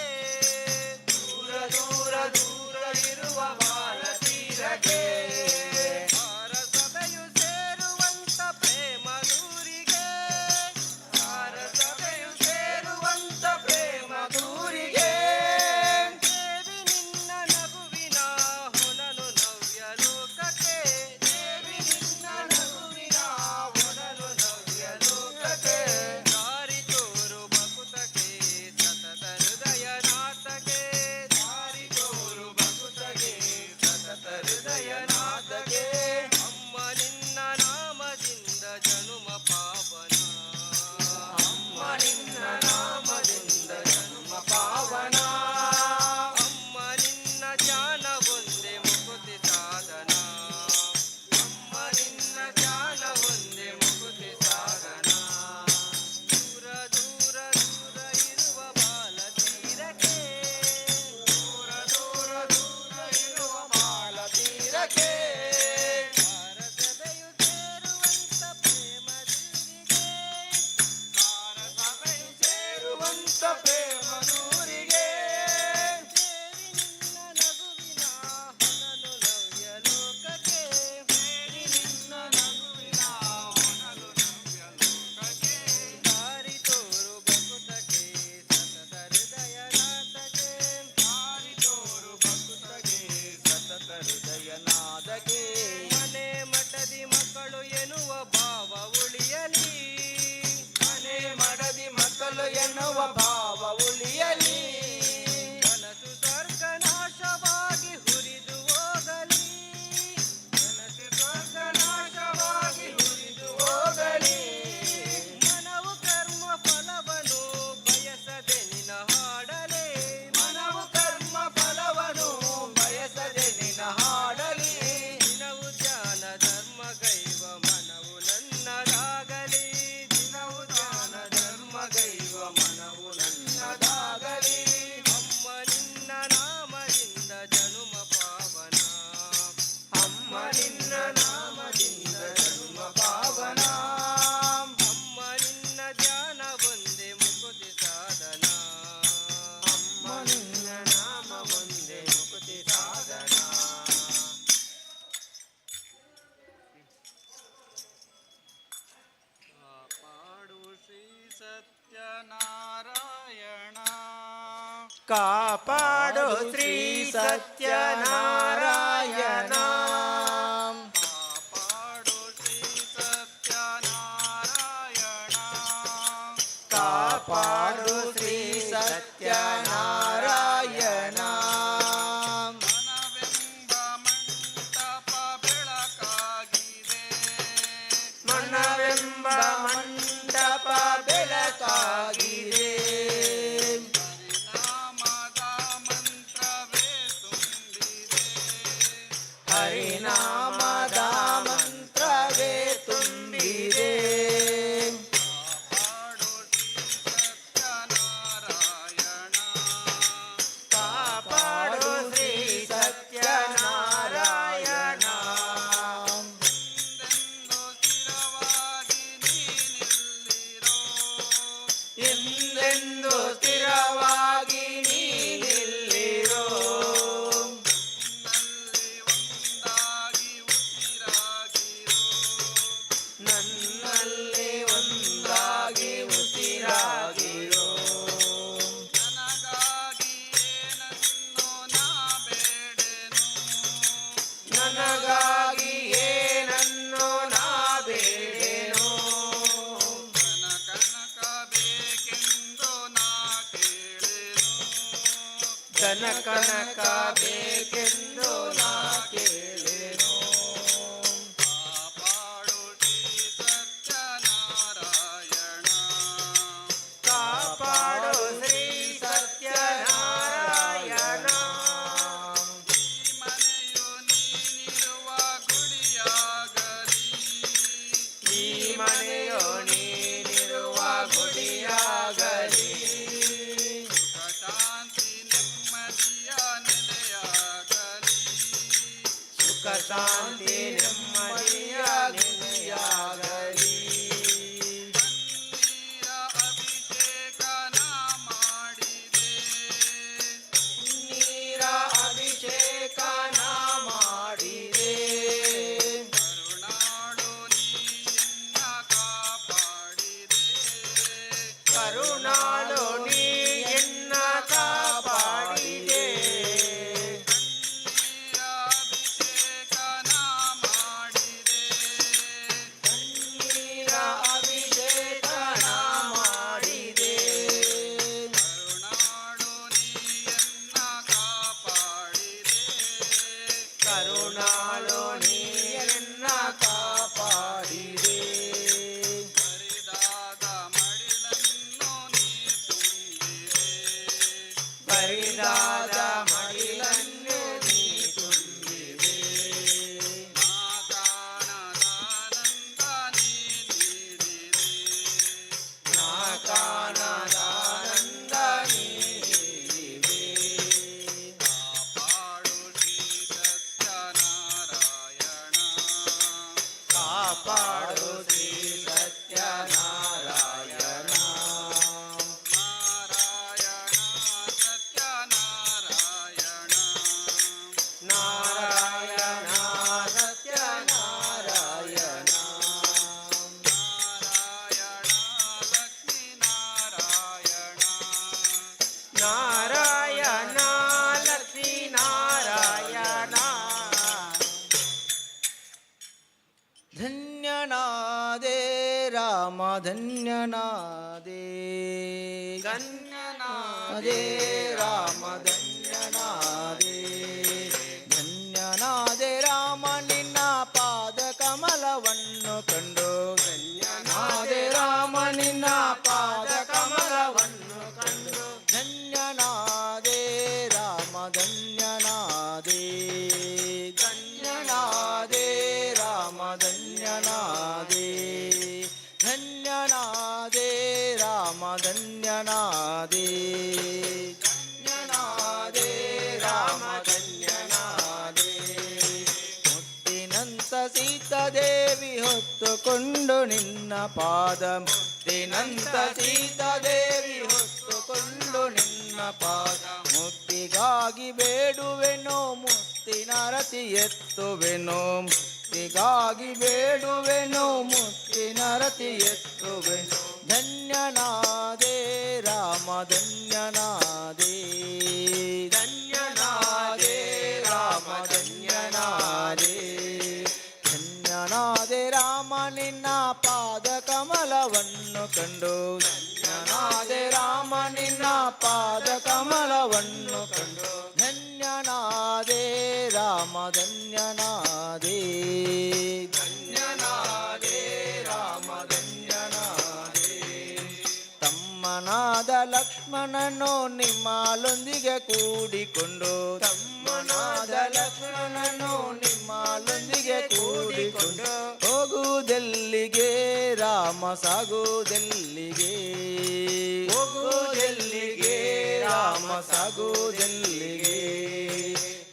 ದೂರ ದೂರ ದೂರ ಇರುವ ಬಾಲ ತೀರಕ್ಕೆ. ಭಾರ ಸಭೆಯು ಸೇರುವಂತ ಪ್ರೇಮ ದೂರಿಗೆ. ಭಾರ ಸಭೆಯು ಸೇರುವಂತ ಪ್ರೇಮ ದೂರಿಗೆ. ದೇವಿ ನಿನ್ನ ನಗುವಿನ ಹೊನಲು ನವ್ಯ ಲೋಕಕ್ಕೆ. ದೇವಿ ನಿನ್ನ ನಗುವಿನ ಒಡಲು ನವ್ಯ ಲೋಕಕ್ಕೆ. ದಾರಿ ತೋರು ಬಕುತಕ್ಕೆ ಸತತ ಹೃದಯನಾಥಗೆ. ದಾರಿ ತೋರು ಭಕ್ತಗೆ ಸತತ ಹೃದಯನಾಥಗೆ. ಅಮ್ಮ ನಿನ್ನ ನಾಮದಿಂದ ಜನುಮ ಪಾವನ. ಅಮ್ಮ ನಿನ್ನ ನಾಮದಿಂದ ಜನ್ಮ ಪಾವನ. ಅಮ್ಮ ನಿನ್ನ ಧ್ಯಾನ ಒಂದೇ ಮುಕುತಿ ಸಾಧನ. ಅಮ್ಮ ನಿನ್ನ ಧ್ಯಾನ ಒಂದೇ ಮುಕುತಿ ಸಾಧನ. ದೂರ ದೂರ ದೂರ ಇರುವ ಬಾಲ ತೀರಕ್ಕೆ. ದೂರ ದೂರ ದೂರ ಇರುವ ಬಾಲ ತೀರಕ್ಕೆ. ಭಾರತದೆಯು ಸೇರುವಂತ ಪ್ರೇಮ ದೂರಿಗೆ. ಸಭೆಯು ಸೇರುವಂತ ಪ್ರೇಮ ದೂರಿಗೆ. ದೇವಿ ನಿನ್ನ ನಗುವಿನ ಹೊನಲು ನವ್ಯ ಲೋಕಕ್ಕೆ. ದೇವಿ ನಿನ್ನ ನಗುವಿನ ಒನಲು ನವ್ಯ ಲೋಕಕ್ಕೆ. ದಾರಿ ತೋರು ಬಕುತಕ್ಕೆ ಸತತ ಹೃದಯನಾಥಗೆ. ದಾರಿ ತೋರು ಭಕ್ತಗೆ ಸತತ ಹೃದಯನಾದಗೆ. ಮನೆ ಮಠದಿ ಮಕ್ಕಳು ಎನ್ನುವ ಭಾವ ಉಳಿಯಲಿ. ಮನೆ ಮಡದಿ ಮಕ್ಕಳು ಎನ್ನುವ ಭಾವ ಉಳಿಯಲಿ. ಕನಸು ಸ್ವರ್ಗ ನಾಶವಾಗಿ ಹುರಿದು ಹೋಗಲಿ. ಕನಸು ಸ್ವರ್ಗ ನಾಶವಾಗಿ ಹುರಿದು ಹೋಗಲಿ. ಮನವು ಕರ್ಮ ಫಲವನ್ನು ಬಯಸದೆ ನಿನ ಹಾಡಲೇ. ಮನವು ಕರ್ಮ ಫಲವನ್ನು ಬಯಸದೆ ನಿನ ಹಾಡಲಿ. ದಿನವು ಧ್ಯಾನ ಧರ್ಮ ಗೈವ ಮನವು ನನ್ನದಾಗಲಿ. ದಿನವು ಧ್ಯಾನ ಧರ್ಮ ಗೈವ ಮನವು ನನ್ನದಾಗಲಿ. ಅಮ್ಮ ನಿನ್ನ ನಾಮದಿಂದ ಜನುಮ ಪಾವನ. ಅಮ್ಮ ನಿನ್ನ ನಾಮದಿಂದ ಜನ್ಮ ಪಾವನ. ಅಮ್ಮ ನಿನ್ನ ಧ್ಯಾನ ಒಂದೇ ಮುಕುತಿ ಸಾಧನ. ಅಮ್ಮ ನಿನ್ನ ನಾಮ ಒಂದೇ ಮುಕುತಿ ಸಾಧನ. ಕಾಪಾಡು ಶ್ರೀ ಸತ್ಯನಾರಾಯಣ. ಕಾಪಾಡು ಶ್ರೀ ಸತ್ಯನಾರಾಯಣ. ಕಾಪಾಡು ಶ್ರೀ ಸತ್ಯನಾರಾಯಣ. ಕಾಪಾಡು ಶ್ರೀ ಸತ್ಯನಾರಾಯಣ. ಮನವೆಂಬ ಮಂಟಪ ಬೆಳಕಾಗಿದೆ. ಮನವೆಂಬ ಮಂಟಪ ಬೆಳಕಾಗಿದೆ. ನಾಮದ ಮಂತ್ರವೇ ತುಂಬಿದೆ. ಹರಿನಾಮದ ಧನ ಕನಕ ಬೇಕೆಂದು ನಾ ಕೇಳೆನು. ಕಾಪಾಡು ಶ್ರೀ ಸತ್ಯನಾರಾಯಣ. ಕಾಪಾಡು ಶ್ರೀ ಸತ್ಯನಾರಾಯಣ. ಈ ಮನೆಯು ನೀನಿರುವ ಗುಡಿಯಾಗಲಿ. ಈ ಮನೆಯು ನೀನಿರುವ ಗುಡಿಯಾಗಲಿ. ಸುಖ ಶಾಂತಿ ನೆಮ್ಮದಿಯ ನೆಲೆಯಾಗಲಿ. ಸುಖ ಶಾಂತಿ ನೆಮ್ಮದಿಯ ನೆಲೆಯಾಗಲಿ. ಪನ್ನೀರ ಅಭಿಷೇಕ ನಾ ಮಾಡಿದೆ. ನೀರ ಅಭಿಷೇಕ ನಾ ಮಾಡಿದೆ. ಕರುಣಾಳು ನೀ ಎನ್ನ ಕಾಪಾಡಿದೆ. ಕರುಣಾಳು ನೀ ಎನ್ನ ಕಾಪಾಡಿದೆ. ಪನ್ನೀರ ಅಭಿಷೇಕ ನಾ ಮಾಡಿದೆ. ನೀರ ಅಭಿಷೇಕ ನಾ ಮಾಡಿದೆ. ಕರುಣಾಳು ನೀ ಎನ್ನ ಕಾಪಾಡಿದೆ. ಕರುಣಾಳು ನೀ ಎನ್ನ ಕಾಪಾಡಿದೆ. ಬರಿದಾದ ಮಡಿಲನ್ನು ನೀ ತುಂಬಿದೆ. ಬರಿದಾದ ಮಡಿಲನ್ನು ನೀ ತುಂಬಿದೆ. ನಾ ಕಾಣದಾನಂದ ನೀ ನೀಡಿದೆ. ನಾ ಕಾಣದಾನಂದ ನೀ ನೀಡಿದೆ. ಕಾಪಾಡು ಶ್ರೀ ಸತ್ಯನಾರಾಯಣ. ಕಾಪಾಡು ಶ್ರೀ ಸತ್ಯನಾರಾಯಣ. ನಾರಾಯಣ ಸತ್ಯನಾರಾಯಣ. ನಾರಾಯಣ ಸತ್ಯನಾರಾಯಣ. ನಾರಾಯಣ ಲಕ್ಷ್ಮೀನಾರಾಯಣ. ನಾರಾಯಣ ಲಕ್ಷ್ಮೀನಾರಾಯಣ. ಧನ್ಯನಾದೆ ರಾಮ ಧನ್ಯನಾದೆ. ಧನ್ಯನಾದೆ ರಾಮ ಧನ್ಯನಾದೆ. ಧನ್ಯನಾದೆ ರಾಮ ನಿನ್ನ ಪಾದ ಕಮಲವನ್ನು ಕಂಡು. ಧನ್ಯನಾದೆ ರಾಮ ನಿನ್ನ ಪಾದ ಕಮಲವನ್ನು ಕಂಡು. ಧನ್ಯನಾದೆ ರಾಮ ಧನ್ಯನಾದೆ. ಧನ್ಯನಾದೆ ರಾಮ ಧನ್ಯನಾದೆ. ಧನ್ಯನಾದೆ ರಾಮ ಧನ್ಯನಾದೆ. ಧನ್ಯನಾದೆ ರಾಮ ಧನ್ಯನಾದೆ. ಮುತ್ತಿನಂತ ಸೀತಾದೇವಿ ಹೊತ್ತುಕೊಂಡು ನಿನ್ನ ಪಾದ. ಮುತ್ತಿನಂತ ಸೀತಾದೇವಿ ಹೊತ್ತುಕೊಂಡು ನಿನ್ನ ಪಾದ. ಮುಕ್ತಿಗಾಗಿ ಬೇಡುವೆನೋ ಮುತ್ತಿನ ರತಿ ಎತ್ತುವೆನೋ. ಮುಕ್ತಿಗಾಗಿ ಬೇಡುವೆನೋ ಮುತ್ತಿನ ರತಿ ಎತ್ತುವೆನು. ಧನ್ಯನಾದೆ ರಾಮ ಧನ್ಯನಾದೆ. ಧನ್ಯನಾದೆ ರಾಮ ಧನ್ಯನಾದೆ. ಧನ್ಯನಾದೆ ರಾಮ ನಿನ್ನ ಪಾದ ಕಮಲವನ್ನು ಕಂಡು. ಧನ್ಯನಾದೆ ರಾಮ ನಿನ್ನ ಪಾದ ಕಮಲವನ್ನು ಕಂಡು. ಧನ್ಯನಾದೆ ರಾಮ ಧನ್ಯನಾದೆ. ಧನ್ಯನಾದೆ ರಾಮ ಧನ್ಯನಾದೆ. ತಮ್ಮನಾದ ಲಕ್ಷ್ಮಣನು ನಿಮ್ಮಲೊಂದಿಗೆ ಕೂಡಿಕೊಂಡು. ತಮ್ಮನಾದ ಲಕ್ಷ್ಮಣನು ನಿಮ್ಮಲೊಂದಿಗೆ ಕೂಡಿಕೊಂಡು. ಹೋಗುವುದೆಲ್ಲಿಗೆ ರಾಮ ಸಾಗುವುದೆಲ್ಲಿಗೆ? ಹೋಗುವುದೆಲ್ಲಿಗೆ ರಾಮ ಸಾಗುವುದೆಲ್ಲಿಗೆ?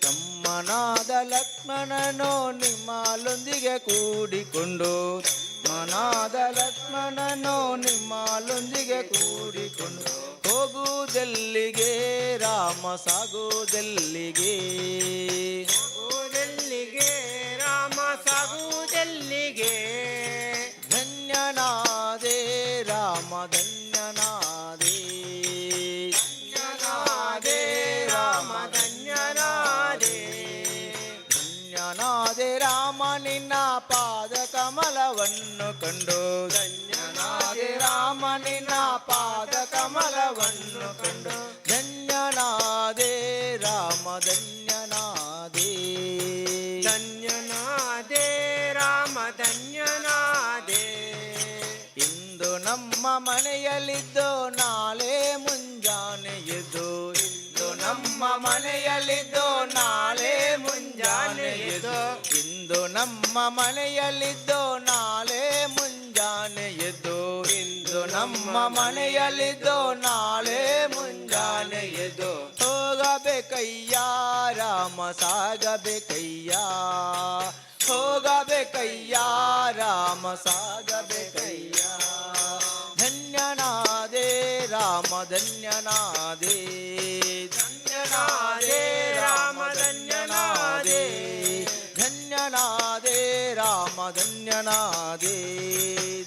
ತಮ್ಮನಾದ ಲಕ್ಷ್ಮಣನು ನಿಮ್ಮಲೊಂದಿಗೆ ಕೂಡಿಕೊಂಡು. ತಮ್ಮನಾದ ಲಕ್ಷ್ಮಣನು ನಿಮ್ಮಲೊಂದಿಗೆ ಕೂಡಿಕೊಂಡು. ಹೋಗುವುದೆಲ್ಲಿಗೆ ರಾಮ ಸಾಗುವುದೆಲ್ಲಿಗೆ? ಸಾಗುವುದೆಲ್ಲಿಗೆ ರಾಮ ಸಾಗುವುದೆಲ್ಲಿಗೆ? ಧನ್ಯನಾದೆ ರಾಮ ಧನ್ಯನಾದೆ. ಧನ್ಯನಾದೆ ರಾಮ ಧನ್ಯನಾದೆ. ಧನ್ಯನಾದೆ ರಾಮ ನಿನ್ನ ಪಾದ ಕಮಲವನ್ನು ಕಂಡು. ಧನ್ಯನಾದೆ ರಾಮ ನಿನ್ನ ಪಾದ ಕಮಲವನ್ನು ಕಂಡು. ಧನ್ಯನಾದೆ. ರಾಮ ಧನ್ಯನಾದೆ. ಧನ್ಯನಾದೆ ರಾಮ ಧನ್ಯನಾದೆ. ಇಂದು ನಮ್ಮ ಮನೆಯಲ್ಲಿದ್ದು ನಾಳೆ ಮುಂಜಾನೆ ಎದ್ದು, ಇಂದು ನಮ್ಮ ಮನೆಯಲ್ಲಿದ್ದು ನಾಳೆ ಮುಂಜಾನೆ ಎದ್ದು, ಇಂದು ನಮ್ಮ ಮನೆಯಲ್ಲಿದ್ದು ನಾಳೆ ಮುಂಜಾನೆ ಎದ್ದು, ಇಂದು ನಮ್ಮ ಮನೆಯಲ್ಲಿದ್ದು ನಾಳೆ ಮುಂಜಾನೆ ಎದ್ದು, ಹೋಗಬೇಕಯ್ಯ ರಾಮ ಸಾಗಬೇಕಯ್ಯ, ಹೋಗಬೇಕಯ್ಯ ರಾಮ ಸಾಗಬೇಕಯ್ಯ. ಧನ್ಯನಾದೆ ರಾಮ ಧನ್ಯನಾದೆ, ಧನ್ಯನಾದೆ ರಾಮ ಧನ್ಯನಾದೆ, ಧನ್ಯನಾದೆ ರಾಮ ಧನ್ಯನಾದೆ,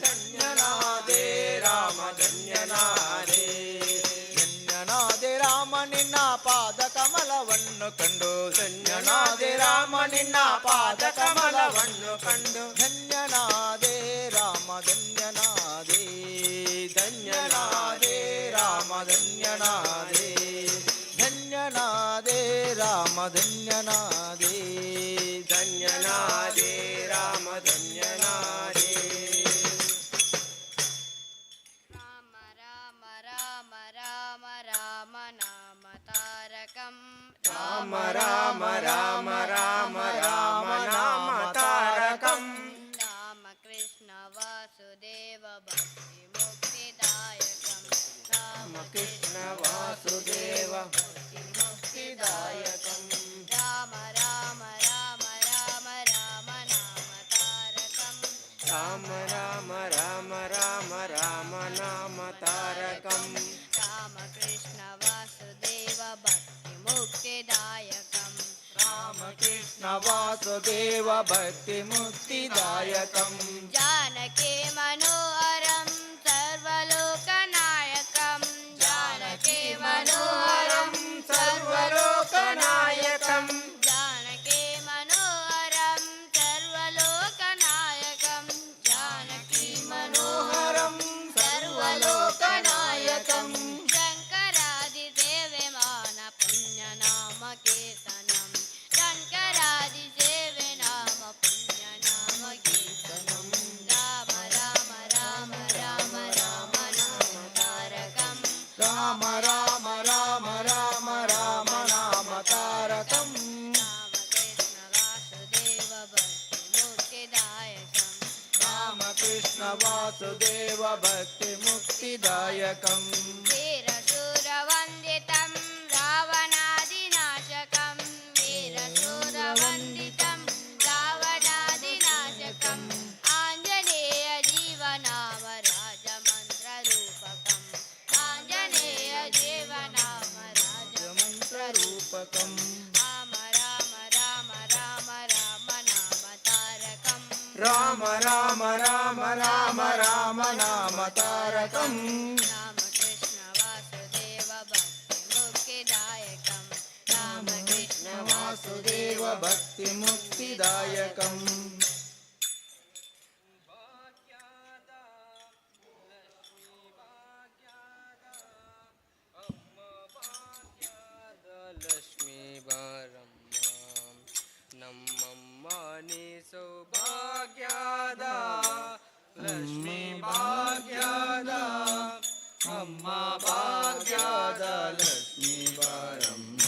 ಧನ್ಯನಾದೆ ರಾಮ ಧನ್ಯನಾದೆ. ಧನ್ಯನಾದೆ ರಾಮ ನಿನ್ನ ಪಾದ ಕಮಲವನ್ನು ಕಂಡು, ಧನ್ಯನಾದೆ ರಾಮ ನಿನ್ನ ಪಾದ ಕಮಲವನ್ನು ಕಂಡು, ಧನ್ಯನಾದೆ ರಾಮ ಧನ್ಯನಾದೆ, ಧನ್ಯನಾದೆ ರಾಮ ಧನ್ಯನಾದೆ, ಧನ್ಯನಾದೆ ರಾಮ ಧನ್ಯನಾದೆ, ಧನ್ಯನಾದೆ ರಾಮ ಧನ್ಯನಾದೆ. ರಾಮ ರಾಮ ರಾಮ ರಾಮ ರಾಮ ನಾಮ ತಾರಕಂ. ರಾಮ ರಾಮ ರಾಮ ರಾಮ ರಾಮ ನಾಮ ತಾರಕಂ. ರಾಮ ಕೃಷ್ಣ ವಾಸುದೇವ ಭಕ್ತಿ ಮುಕ್ತಿದಾಯಕಂ. ರಾಮ ಕೃಷ್ಣ ವಾಸುದೇವ ಮುಕ್ತಿದಾಯಕಂ. ರಾಮ ರಾಮ ರಾಮ ರಾಮ ರಾಮ ನಾಮ ತಾರಕಂ. ರಾಮ ರಾಮ ರಾಮ ರಾಮ ರಾಮ ನಾಮ ತಾರಕಂ. ರಾಮ ಕೃಷ್ಣ ವಾಸುದೇವ ಭಕ್ತಿ ಮುಕ್ತಿದಾಯಕಂ. ರಾಮ ಕೃಷ್ಣ ವಾಸುದೇವ ಭಕ್ತಿ ಮುಕ್ತಿದಾಯಕಂ. ಜಾನಕಿ ಮನೋಹರಂ ಸರ್ವಲೋಕನಾಯಕಂ. ಜಾನಕಿ ಮನೋಹರಂ ಸರ್ವಲೋಕನಾಯಕಂ. ಜಾನಕಿ ಮನೋಹರಂ ಸರ್ವಲೋಕನಾಯಕಂ. ಜಾನಕಿ ಮನೋಹರಂ ಸರ್ವಲೋಕನಾಯಕಂ. ಶಂಕರಾದಿ ಸೇವೆಮಾನ ಪುಣ್ಯನಾಮ ಕೀರ್ತನಂ. ಶಂಕರಾದಿ ಸೇವೆ ನಾಮ ಪುಣ್ಯನಾಮ ಕೀರ್ತನಂ. ರಾಮ ರಾಮ ರಾಮ ರಾಮ ರಾಮ ನಾಮ ತಾರಕಂ. ರಾಮ ರಾಮ ರಾಮ ರಾಮ ರಾಮ ನಾಮ ತಾರಕಂ. ರಾಮ ಕೃಷ್ಣ ವಾಸುದೇವ ಭಕ್ತಿ ಮುಕ್ತಿದಾಯಕಂ. ರಾಮ ಕೃಷ್ಣ ವಾಸುದೇವ ಭಕ್ತಿ ಮುಕ್ತಿದಾಯಕಂ. ವೀರಶೂರವಂದಿತಂ ರಾವಣಾದಿನಾಶಕಂ. ವೀರಶೂರವಂದಿತಂ ರಾವಣಾದಿನಾಶಕಂ. ಆಂಜನೇಯ ಜೀವನಾಮ ರಾಜಮಂತ್ರರೂಪಕಂ. ಆಂಜನೇಯ ಜೀವನಾಮ ರಾಜಮಂತ್ರರೂಪಕಂ. ರೂಪಕಂ. ರಾಮ ರಾಮ ರಾಮ ರಾಮ ರಾಮ ನಾಮ ತಾರಕಂ. ರಾಮ ರಾಮ ರಾಮ ರಾಮ ರಾಮ ನಾಮ ತಾರಕಂ. ರಾಮ ಕೃಷ್ಣ ವಾಸುದೇವ ಭಕ್ತಿ ಮುಕ್ತಿದಾಯಕಂ. ರಾಮ ಕೃಷ್ಣ ವಾಸುದೇವ ಭಕ್ತಿ ಮುಕ್ತಿದಾಯಕಂ. ಲಕ್ಷ್ಮೀ ಬಾರಮ್ಮ, ನಮ್ಮಮ್ಮ ನೀ ಸೌಭಾಗ್ಯದ ಲಕ್ಷ್ಮೀ, ಭಾಗ್ಯದ ಅಮ್ಮ, ಭಾಗ್ಯದ ಲಕ್ಷ್ಮೀ ಬಾರಮ್ಮ.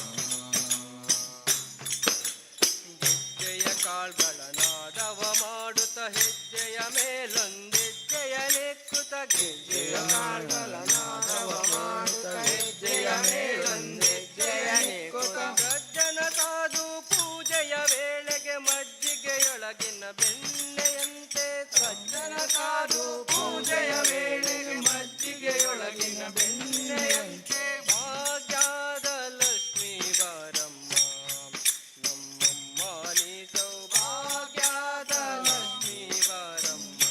ಗೆಜ್ಜೆಯ ಕಾಳ್ಗಳ ನಾದವ ಮಾಡುತ್ತ ಹೆಜ್ಜೆಯ ಮೇಲೊಂದೆಜ್ಜೆಯ ನೆಕ್ಕುತ್ತ, ಗೆಜ್ಜೆಯ ಕಾಳ್ಗಳ ನಾದವ ಮಾಡುತ್ತ ಹೆಜ್ಜೆಯ ಮೇಲೊಂದೆಜ್ಜೆಯ ನೆಕ್ಕುತ್ತ, ಸಜ್ಜನ ಸಾಧು ಪೂಜೆಯ ವೇಳೆಗೆ ಮಜ್ಜಿಗೆಯೊಳಗಿನ ಬೆಣ್ಣೆಯಂತೆ, ಸಜ್ಜನ ಸಾಧು ಪೂಜೆಯ ವೇಳೆಗೆ ಮಜ್ಜಿಗೆಯೊಳಗಿನ ಬೆಣ್ಣೆಯಂತೆ, ಭಾಗ್ಯದ ಲಕ್ಷ್ಮೀ ಬಾರಮ್ಮ, ನಮ್ಮಮ್ಮ ನೀ ಸೌಭಾಗ್ಯದ ಲಕ್ಷ್ಮೀ ಬಾರಮ್ಮ.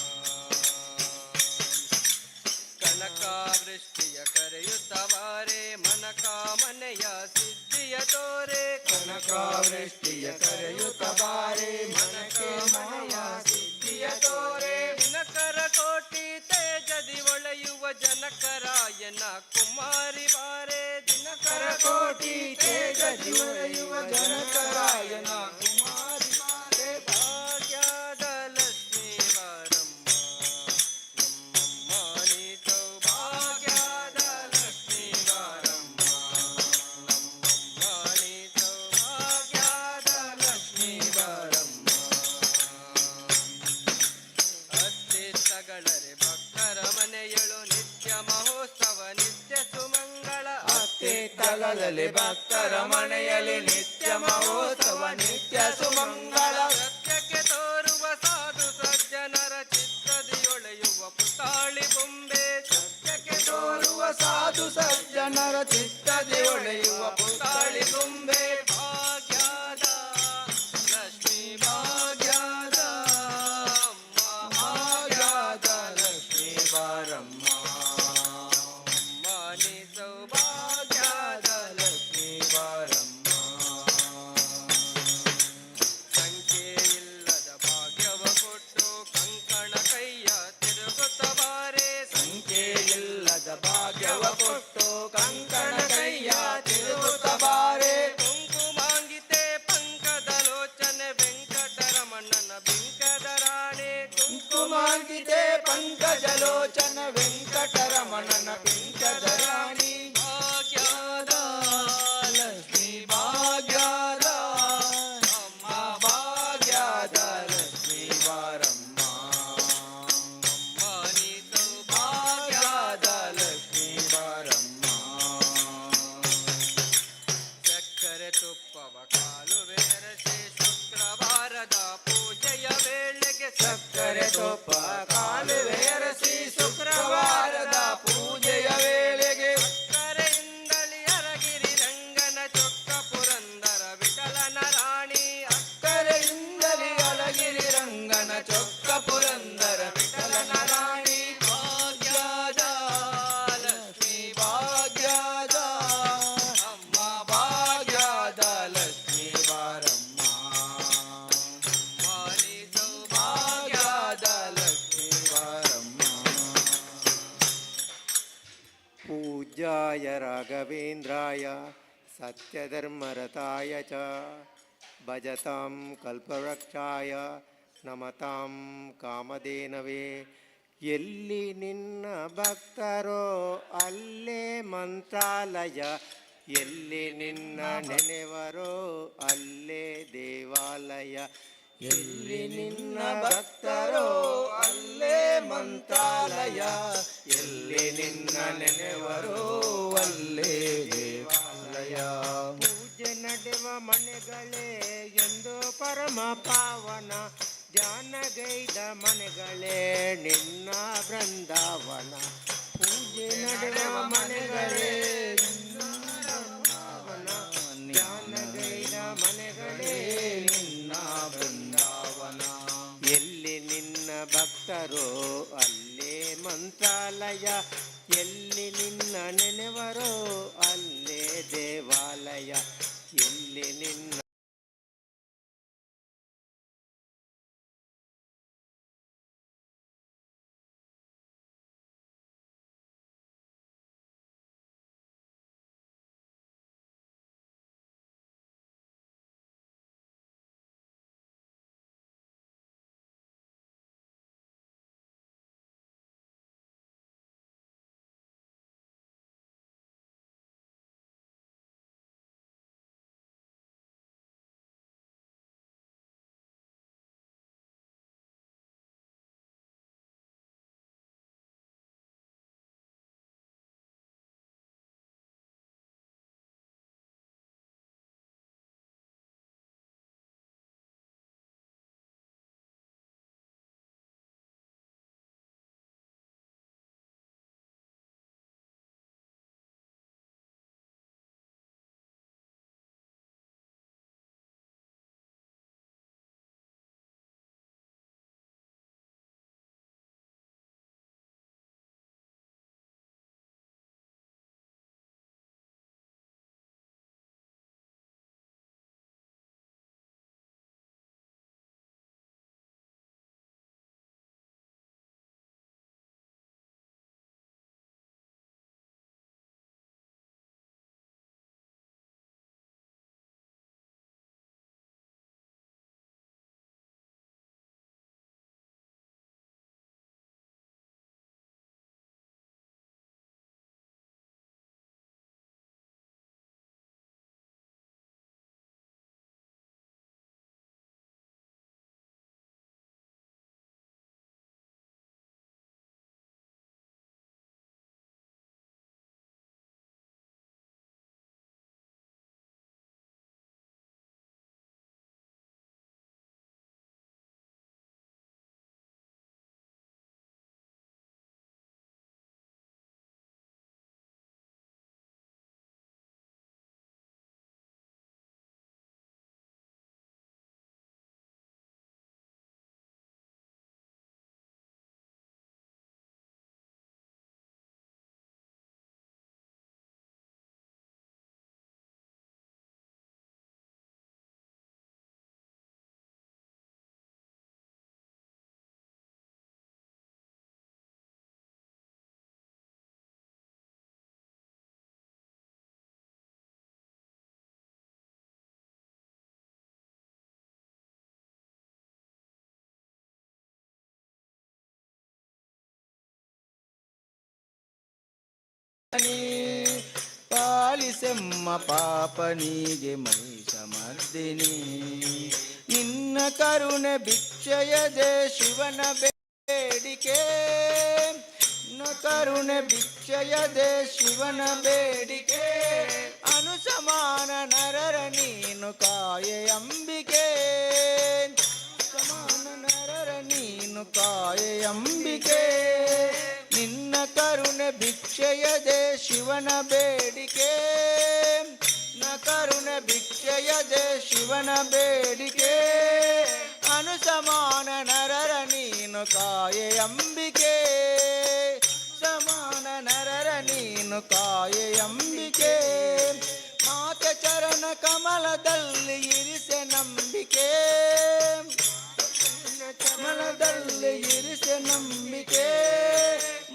ಕನಕಾವೃಷ್ಟಿಯ ಕರೆಯುತ್ತ ಬಾರೆ, ಮನಕಾಮನೆಯ ಸಿದ್ಧಿಯ ತೋರೆ. ಕನಕಾವೃಷ್ಟಿಯ ಕರೆಯುತ್ತ ಬಾರೆ, ಮನಕ್ಕೆ ಮನೆಯ ಸಿದ್ಧಿಯ ತೋರೆ. ದಿನಕರ ಕೋಟಿ ತೇಜದಿ ಒಳೆಯುವ ಜನಕರಾಯನ ಕುಮಾರಿ ಬಾರೆ. ದಿನಕರ ಕೋಟಿ ತೇಜದಿ ಒಳೆಯುವ ಜನಕರಾಯನ ಕುಮಾರಿ ಬಾರೆ. ಭಾಗ್ಯದ ಲಕ್ಷ್ಮೀ ಬಾರಮ್ಮ, ನಮ್ಮಮ್ಮ ನೀ ಸೌಭಾಗ್ಯದ ಲಕ್ಷ್ಮೀ ಬಾರಮ್ಮ, ನಮ್ಮಮ್ಮ ನೀ ಸೌಭಾಗ್ಯದ ಲಕ್ಷ್ಮೀ ಬಾರಮ್ಮ. ಅತ್ತಿತ್ತಗಳರೆ ಭಕ್ತರ ಮನೆಯಳು ನಿತ್ಯ ಮಹೋತ್ಸವ ನಿತ್ಯ ಸುಮಂಗಳ. ಅತ್ತಿತ್ತಗಳಲ್ಲಿ ಭಕ್ತರ ಮನೆಯಲ್ಲಿ ನಿತ್ಯ ಮಹೋತ್ಸವ ನಿತ್ಯ ಸುಮಂಗಳ. ಸತ್ಯಕ್ಕೆ ತೋರುವ ಸಾಧು ಸಜ್ಜನರ ಚಿತ್ತದಿಯೊಳೆಯುವ ಪುತಾಳಿ ಬೊಂಬೆ. ಸತ್ಯಕ್ಕೆ ತೋರುವ ಸಾಧು ಸಜ್ಜನರ ಚಿತ್ತದಿ ಒಳೆಯುವ ಪುತಾಳಿ ಗೊಂಬೆ. ಭಾಗ್ಯದ ಲಕ್ಷ್ಮೀ ಭಾಗ್ಯದ ಅಮ್ಮ. ಭಾಗ್ಯದ ಲಕ್ಷ್ಮೀ ಬಾರಮ್ಮ, ಅಮ್ಮ ನೀ ಸೌಭಾಗ್ಯದ ಭಾಗ್ಯದ ಲಕ್ಷ್ಮೀ ಬಾರಮ್ಮ. ಸಂಖ್ಯೆ ಇಲ್ಲದ ಭಾಗ್ಯವ ಕೊಟ್ಟು ಕಂಕಣ ಕೈಯ ತಿರುಗುತ್ತ ಬಾರೆ. ಸಂಖ್ಯೆ ಇಲ್ಲದ ಭಾಗ್ಯವ ಕೊಟ್ಟು ಕಂಕಣ ಕೈಯ ತಿರುಗುತ್ತ ಬಾರೆ. ಕುಂಕುಮಾಂಗಿತೆ ಪಂಕದ ಲೋಚನೆ ವೆಂಕಟರಮಣನ ಬಿಂಕದ ರಾಣೆ. ಕುಂಕುಮಾಂಕಿತೆ ಪಂಕಜಲೋಚನ ವೆಂಕಟರಮಣನ ಪಿಂಕದ ರಾಣಿ. ಭಾಗ್ಯದ ಲಕ್ಷ್ಮೀ ಭಾಗ್ಯದ ಅಮ್ಮ. ಭಾಗ್ಯದ ಲಕ್ಷ್ಮೀ ಬಾರಮ್ಮ, ಅಮ್ಮ ನೀ ಸೌಭಾಗ್ಯದ ಭಾಗ್ಯದ ಲಕ್ಷ್ಮೀ ಬಾರಮ್ಮ. ಸಕ್ಕರೆ ತುಪ್ಪವ ಕಾಲುವೆ ಅರಸಿ ಶುಕ್ರವಾರದ ಪೂಜೆಯ ವೇಳೆಗೆ. ಸಕ್ಕರೆ ತುಪ್ಪ ಕಾಲುವೆ ಅರಸಿ ಶುಕ್ರವಾರದ ಪೂಜೆಯ ವೇಳೆಗೆ. ಅಕ್ಕರೆಯಿಂದಲಿ ಅರಗಿರಿ ರಂಗನ ಚೊಕ್ಕ ಪುರಂದರ ವಿಠಲನ ರಾಣಿ. ಅಕ್ಕರೆಯಿಂದಲಿ ಅಳಗಿರಿ ರಂಗನ ಚೊಕ್ಕ ಪುರಂದರ ವಿಠಲನ ರಾಣಿ. ಭಾಗ್ಯದ ಲಕ್ಷ್ಮೀ ಭಾಗ್ಯದ ಅಮ್ಮ. ಭಾಗ್ಯದ ಲಕ್ಷ್ಮೀ ಬಾರಮ್ಮ, ಮಾನಿ ಸೌಭಾಗ್ಯದ ಭಾಗ್ಯದ ಲಕ್ಷ್ಮೀ ಬಾರಮ್ಮ. ಪೂಜ್ಯಾಯ ರಾಘವೇಂದ್ರಾಯ ಸತ್ಯಧರ್ಮರತಾಯ ಚ ಭಜತಾಂ ಕಲ್ಪವೃಕ್ಷಾಯ ನಮತಾಂ ಕಾಮಧೇನವೇ. ಎಲ್ಲಿ ನಿನ್ನ ಭಕ್ತರೋ ಅಲ್ಲೇ ಮಂತ್ರಾಲಯ, ಎಲ್ಲಿ ನಿನ್ನ ನೆನೆವರೋ ಅಲ್ಲೇ ದೇವಾಲಯ. ಎಲ್ಲಿ ನಿನ್ನ ಭಕ್ತರೋ ಅಲ್ಲೇ ಮಂತ್ರಾಲಯ, ಎಲ್ಲಿ ನಿನ್ನ ನೆನೆವರೋ ಅಲ್ಲೇ ದೇವಾಲಯ. ಪೂಜೆ ನಡೆವ ಮನೆಗಳೇ ಎಂದು ಪರಮ ಪಾವನ, ಧ್ಯಾನಗೈದ ಮನೆಗಳೇ ನಿನ್ನ ಬೃಂದಾವನ. ಪೂಜೆ ನಡೆವ ಮನೆಗಳೇ ನಿನ್ನ ಬೃಂದಾವನ, ಧ್ಯಾನಗೈದ ಮನೆಗಳೇ ನಿನ್ನ ಬೃಂದಾವನ. ಎಲ್ಲಿ ನಿನ್ನ ಭಕ್ತರೋ ಅಲ್ಲೇ ಮಂತ್ರಾಲಯ, ಎಲ್ಲಿ ನಿನ್ನ ನೆನೆವರೋ ಅಲ್ಲೇ ದೇವಾಲಯ. ಎಲ್ಲಿ ನಿನ್ನ ಪಾಲಿಸೆಮ್ಮ ಪಾಪನಿಗೆ ಮಹಿಷಮರ್ದಿನಿ. ನಿನ್ನ ಕರುಣೆ ಭಿಕ್ಷೆಯದೆ ಶಿವನ ಬೇಡಿಕೆ, ನಿನ್ನ ಕರುಣೆ ಭಿಕ್ಷೆಯದೆ ಶಿವನ ಬೇಡಿಕೆ. ಅನುಸಮಾನ ನರರ ನೀನು ಕಾಯೆ ಅಂಬಿಕೆ, ಸಮಾನ ನರರ ನೀನು ಕಾಯೆ ಅಂಬಿಕೆ. ನಿನ್ನ ಕರುಣೆ ಭಿಕ್ಷೆಯದೆ ಶಿವನ ಬೇಡಿಕೆ, ನ ಕರುಣೆ ಭಿಕ್ಷೆಯದೆ ಶಿವನ ಬೇಡಿಕೆ. ಅನುಸಮಾನ ನರರ ನೀನು ಕಾಯೆ ಅಂಬಿಕೆ, ಸಮಾನ ನರರ ನೀನು ಕಾಯೆ ಅಂಬಿಕೆ. ಮಾತೆ ಚರಣ ಕಮಲದಲ್ಲಿ ಇರಿಸೆ ನಂಬಿಕೆ, ಕಮಲದಲ್ಲಿ ಇರಿಸೆ ನಂಬಿಕೆ.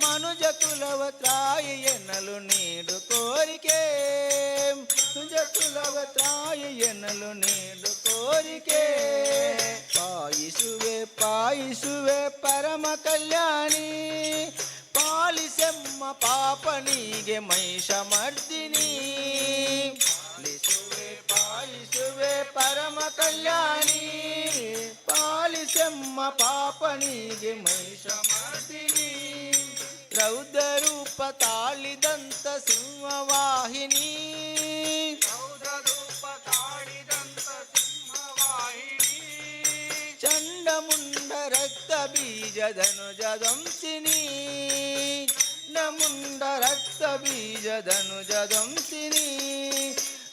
ಮನುಜ ಕುಲವ ತ್ರಾಯಿ ಎನ್ನಲು ನೀಡು ಕೋರಿಕೆ, ಮನುಜ ಕುಲವ ತ್ರಾಯಿ ಎನ್ನಲು ನೀಡು ಕೋರಿಕೆ. ಪಾಯಿಸುವೆ ಪಾಯಿಸುವೆ ಪರಮ ಕಲ್ಯಾಣಿ, ಪಾಲಿಸೆಮ್ಮ ಪಾಪನಿಗೆ ಮಹಿಷಮರ್ದಿನಿ. ಪಾಲಿಸುವೆ ಪಾಲಿಸುವೆ ಪರಮ ಕಲ್ಯಾಣಿ, ಪಾಲಿಸೆಮ್ಮ ಪಾಪನಿಗೆ ಮಹಿಷಮರ್ದಿನಿ. ರೌದ್ರ ರೂಪ ತಾಳಿದಂತ ಸಿಂಹವಾಹಿನಿ, ರೌದ್ರ ರೂಪ ತಾಳಿದಂತ ಸಿಂಹವಾಹಿನಿ. ಚಂಡಮುಂಡ ರಕ್ತ ಬೀಜಧನುಜ ಧ್ವಂಸಿನಿ, ನಮುಂಡ ರಕ್ತ ಬೀಜಧನುಜ ಧ್ವಂಸಿನಿ.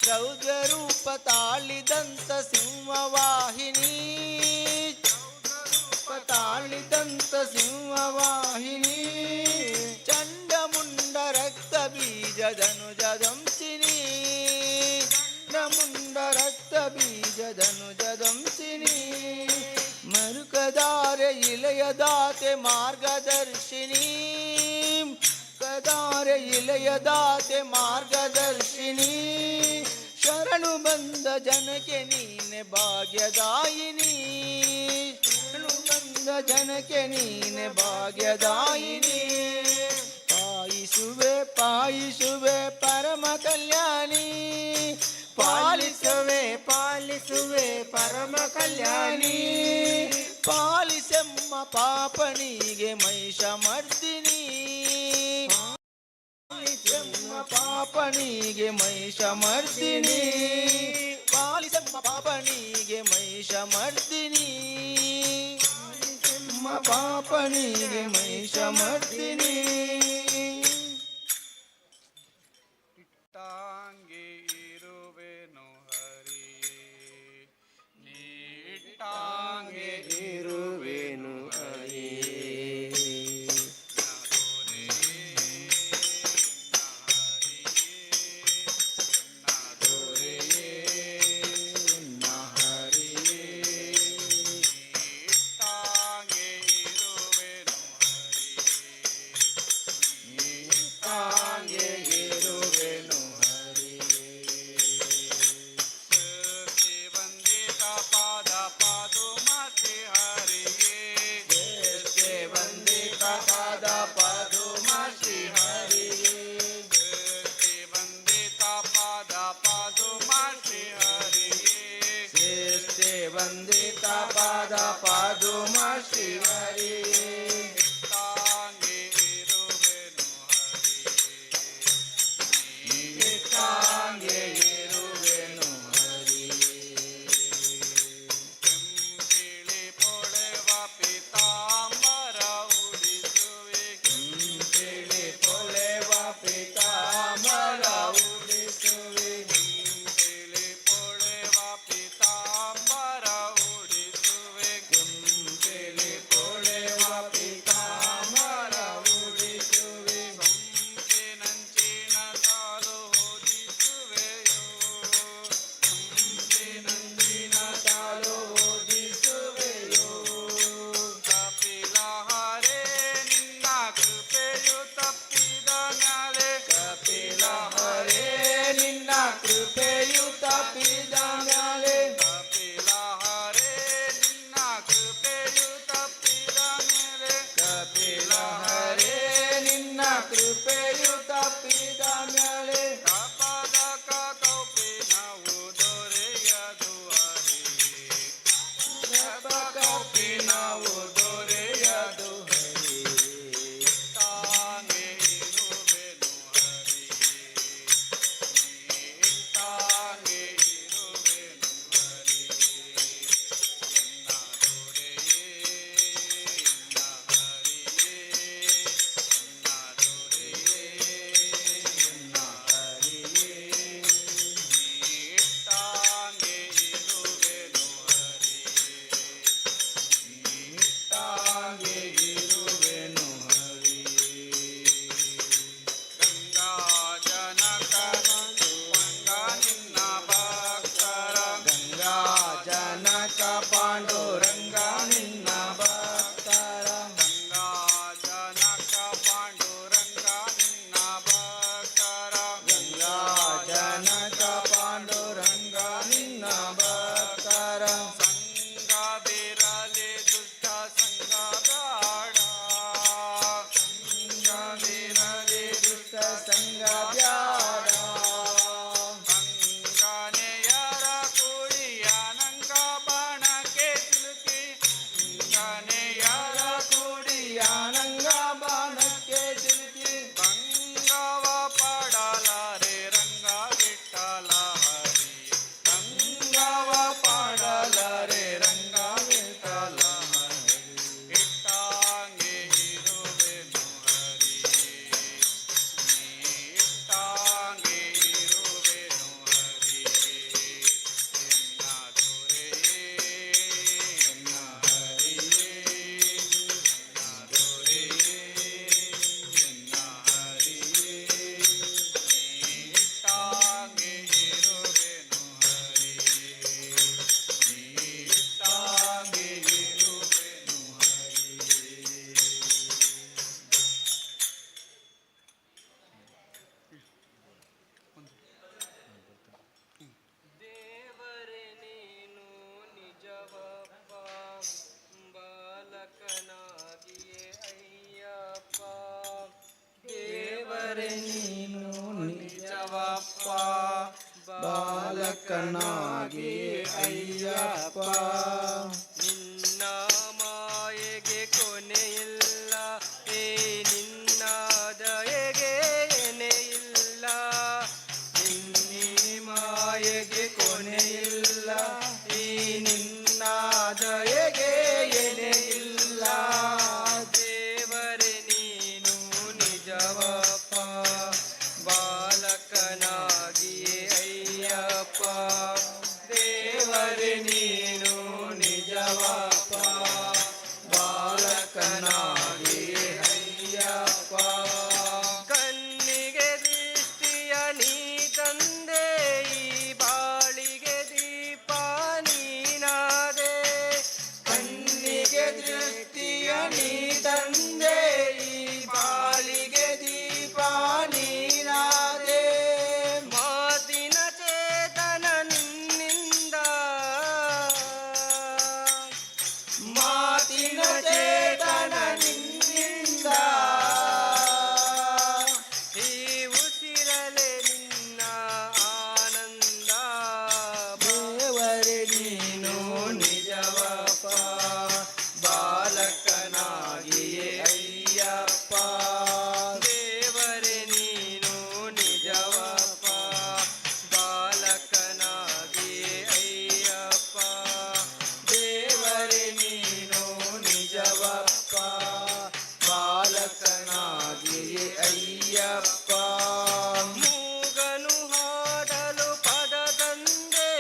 ರೌದ್ರ ರೂಪ ತಾಳಿದಂತ ಸಿಂಹವಾಹಿನಿ, ರೂಪ ತಾಳಿದಂತ ಸಿಂಹವಾಹಿನಿ. ಚಂಡಮುಂಡ ರಕ್ತ ಬೀಜಧನುಜ ಧ್ವಂಸಿನಿ, ಚಂಡಮುಂಡ ರಕ್ತ ಬೀಜಧನುಜ ಧ್ವಂಸಿನಿ. ಮರುಕದಾರೆ ಇಲೆಯದಾತೆ ಮಾರ್ಗದರ್ಶಿನಿ, ಕದಾರೆ ಇಲೆಯದಾತೆ ಮಾರ್ಗದರ್ಶಿನಿ. ಶರಣು ಬಂದ ಜನಕ್ಕೆ ನೀನೆ ಭಾಗ್ಯದಾಯಿನಿ, ಶರಣು ಬಂದ ಜನಕ್ಕೆ ನೀನೆ ಭಾಗ್ಯದಾಯಿನಿ. ಪಾಯಿಸುವೆ ಪಾಯಿಸುವೆ ಪರಮ ಕಲ್ಯಾಣಿ, ಪಾಲಿಸುವೆ ಪಾಲಿಸುವೆ ಪರಮ ಕಲ್ಯಾಣಿ. ಪಾಲಿಸೆಮ್ಮ ಪಾಪನಿಗೆ ಮಹಿಷಮರ್ದಿನಿ, ಪಾಲಿಸೆಮ್ಮ ಪಾಪನಿಗೆ ಮಹಿಷಮರ್ದಿನಿ. ಪಾಲಿಸೆಮ್ಮ ಪಾಪನಿಗೆ ಮಹಿಷಮರ್ದಿನಿ, ಪಾಲಿಸೆಮ್ಮ ಪಾಪನಿಗೆ ಮಹಿಷಮರ್ದಿನಿ. ಇಟ್ಟಾಂಗೆ ಇರುವೆನು ಹರಿಯೇ, ನೀಟಾಂಗೆ ಇರುವೆನು ಹರಿಯೇ. ನೀಟಾಂಗೆ ಇರುವೆನು ತಾಂಗೆ ಇರುವೆನು ಹರಿಯೇ. ವಂದಿತ ಪಾದ ಪಾದುಮ ಶ್ರೀ ಹರಿಯೇ, ವಂದಿತ ಪಾದ ಪದುಮ ಶ್ರೀ ಹರಿಯೇ. ವಂದಿತ ಪಾದ ಪಾದುಮ ಶ್ರೀ ಹರಿಯೇ. ಶ್ರೇಷ್ಠೆ ವಂದಿತ ಪಾದ ಪದುಮ ಶ್ರೀ ಹರಿಯೇ. ತಾಂಗೆ ಇರುವೆನು ಹರಿಯೇ, ತಾಂಗೆ ಇರುವೆನು ತಿಳಿ ಪೊಳೆವ ಪೀತಾಂಬರ ಉಡಿಸುವೆ, ತಿಳಿ ಪೊಲೆವ ಪಿತಾಂಬರ ಉಡಿಸುವೆ. ತಿಳಿ ಪೊಳೆವ ಪೀತಾಂಬರ ಉಡಿಸುವೆ, ತಿಳಿ ಪೊಲೆವ ಅಯ್ಯಪ್ಪ. ನಿನ್ನ ಮಾಯೆಗೆ ಕೊನೆಯಿಲ್ಲ, ಏ ನಿನ್ನ ದಯೆಗೆ ಎನೆಯಿಲ್ಲ. ನಿನ್ನಿ ಮಾಯೆಗೆ ಕೊನೆಯಿಲ್ಲ, ಈ ನಿನ್ನ ದಯೆಗೆ ಎನೆಯಿಲ್ಲ. ದೇವರೇ ನೀನು ನಿಜವಪ್ಪ, ಬಾಲಕನಾಗಿಯೇ ಅಯ್ಯಪ್ಪ. ದೇವರೇ ನೀನು ನಿಜವಪ್ಪ, ಬಾಲಕನಾಗಿಯೇ ಅಯ್ಯಪ್ಪ. ಕಣ್ಣಿಗೆ ದೃಷ್ಟಿಯ ನೀ ತಂದೆ, ಈ ಬಾಳಿಗೆ ದೀಪ ನೀನಾದೆ. ಕಣ್ಣಿಗೆ ದೃಷ್ಟಿಯ ನೀ ತಂದೆ, ಈ ಬಾಳಿಗೆ ದೀಪ ನೀನಾದೆ. ಮಾತಿನ ಚೇತನ ನಿನ್ನಿಂದ, ಮಾತಿನ ಚೇತನ ನಿನ್ನಿಂದ. ಈ ಉಸಿರಲೆ ನಿನ್ನ ಆನಂದ. ದೇವರೇ ನೀನು ನಿಜವಪ್ಪ, ಬಾಲಕನಾಗಿಯೇ ಅಯ್ಯಪ್ಪ. ದೇವರೇ ನೀನು ನಿಜವಪ್ಪ, ಬಾಲಕನಾಗಿಯೇ ಅಯ್ಯಪ್ಪ. ದೇವರೇ ನೀನು ನಿಜವಪ್ಪ, ಬಾಲಕನಾಗಿಯೇ ಅಯ್ಯಪ್ಪ. ಮೂಗನು ಹಾಡಲು ಪದ ತಂದೆ,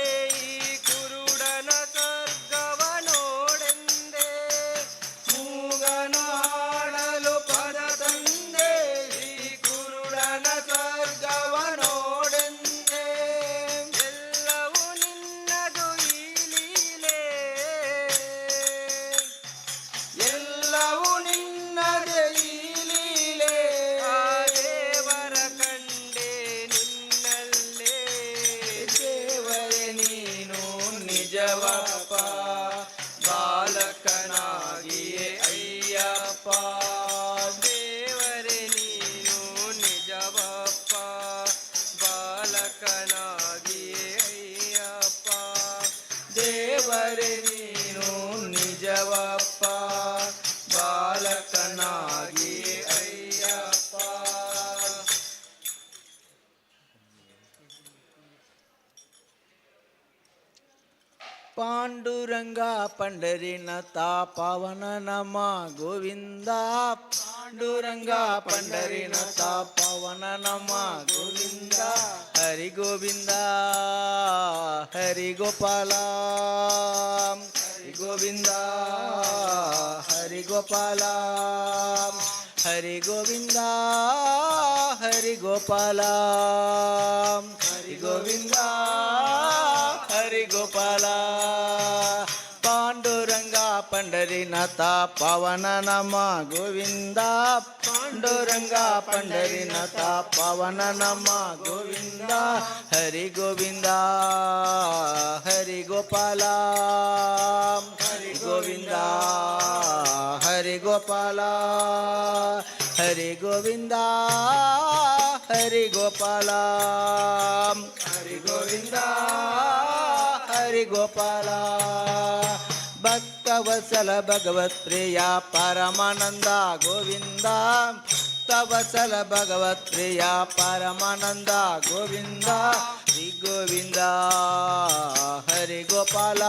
ಈ ಕುರುಡನ ಸ್ವರ್ಗವ ನೋಡೆಂದೆ. ಮೂಗನು ಹಾಡಲು ಪದ ತಂದೆ, ಈ ಕುರುಡನ ಸ್ವರ್ಗವ ನೋಡೆಂದೆ. ಎಲ್ಲವೂ ನಿನ್ನದು ಈ ಲೀಲೆ, ಎಲ್ಲವೂ ನಿನ್ನದೇ ಈ ಲೀಲೆ. ಆ ದೇವರ ಕಂಡೆ ನಿನ್ನಲ್ಲೇ. ದೇವರೇ ನೀನು ನಿಜವಪ್ಪ, ಬಾಲಕನಾಗಿಯೇ ಅಯ್ಯಪ್ಪ. ದೇವರೇ ನೀನು ನಿಜವಪ್ಪ, ಬಾಲಕನಾಗಿಯೇ ಅಯ್ಯಪ್ಪ. ದೇವರೇ ನೀನು ನಿಜವಪ್ಪ, ಬಾಲಕನಾಗಿಯೇ ಅಯ್ಯಪ್ಪ. ಪಾಂಡುರಂಗ ಪಂಡರಿನಾಥ ಪಾವನ ನಮ ಗೋವಿಂದ. ಪಾಂಡುರಂಗ ಪಂಡರಿನಾಥ ಪಾವನ ನಮ ಗೋವಿಂದ. ಹರಿ ಗೋವಿಂದ ಹರಿ ಗೋಪಾಲ, ಹರಿ ಗೋವಿಂದ ಹರಿ ಗೋಪಾಲ, ಹರಿ ಗೋವಿಂದ ಹರಿ ಗೋಪಾಲ, ಹರಿ ಗೋವಿಂದ ಹರಿ ಗೋಪಾಲ. ಪಾಂಡುರಂಗ ಪಂಡರಿನಾಥ ಪವನ ನಮ ಗೋವಿಂದ. ಪಾಂಡುರಂಗ ಪಂಡರಿನಾಥ ಪವನ ನಮ ಗೋವಿಂದ. ಹರಿ ಗೋವಿಂದ ಹರಿ ಗೋಪಾಲ, ಹರಿ ಗೋವಿಂದ ಹರಿ ಗೋಪಾಲ, ಹರಿ ಗೋವಿಂದ ಹರಿ ಗೋಪಾಲ, ಹರಿ ಗೋವಿಂದ ಹರಿ ಗೋಪಾಲ. ಭಕ್ತವತ್ಸಲ ಭಗವತ್ ಪ್ರಿಯ ಪರಮಾನಂದ ಗೋವಿಂದ. ಭಕ್ತವತ್ಸಲ ಭಗವತ್ ಪ್ರಿಯ ಪರಮಾನಂದ ಗೋವಿಂದ. ಶ್ರೀ ಗೋವಿಂದ ಹರಿ ಗೋಪಾಲ,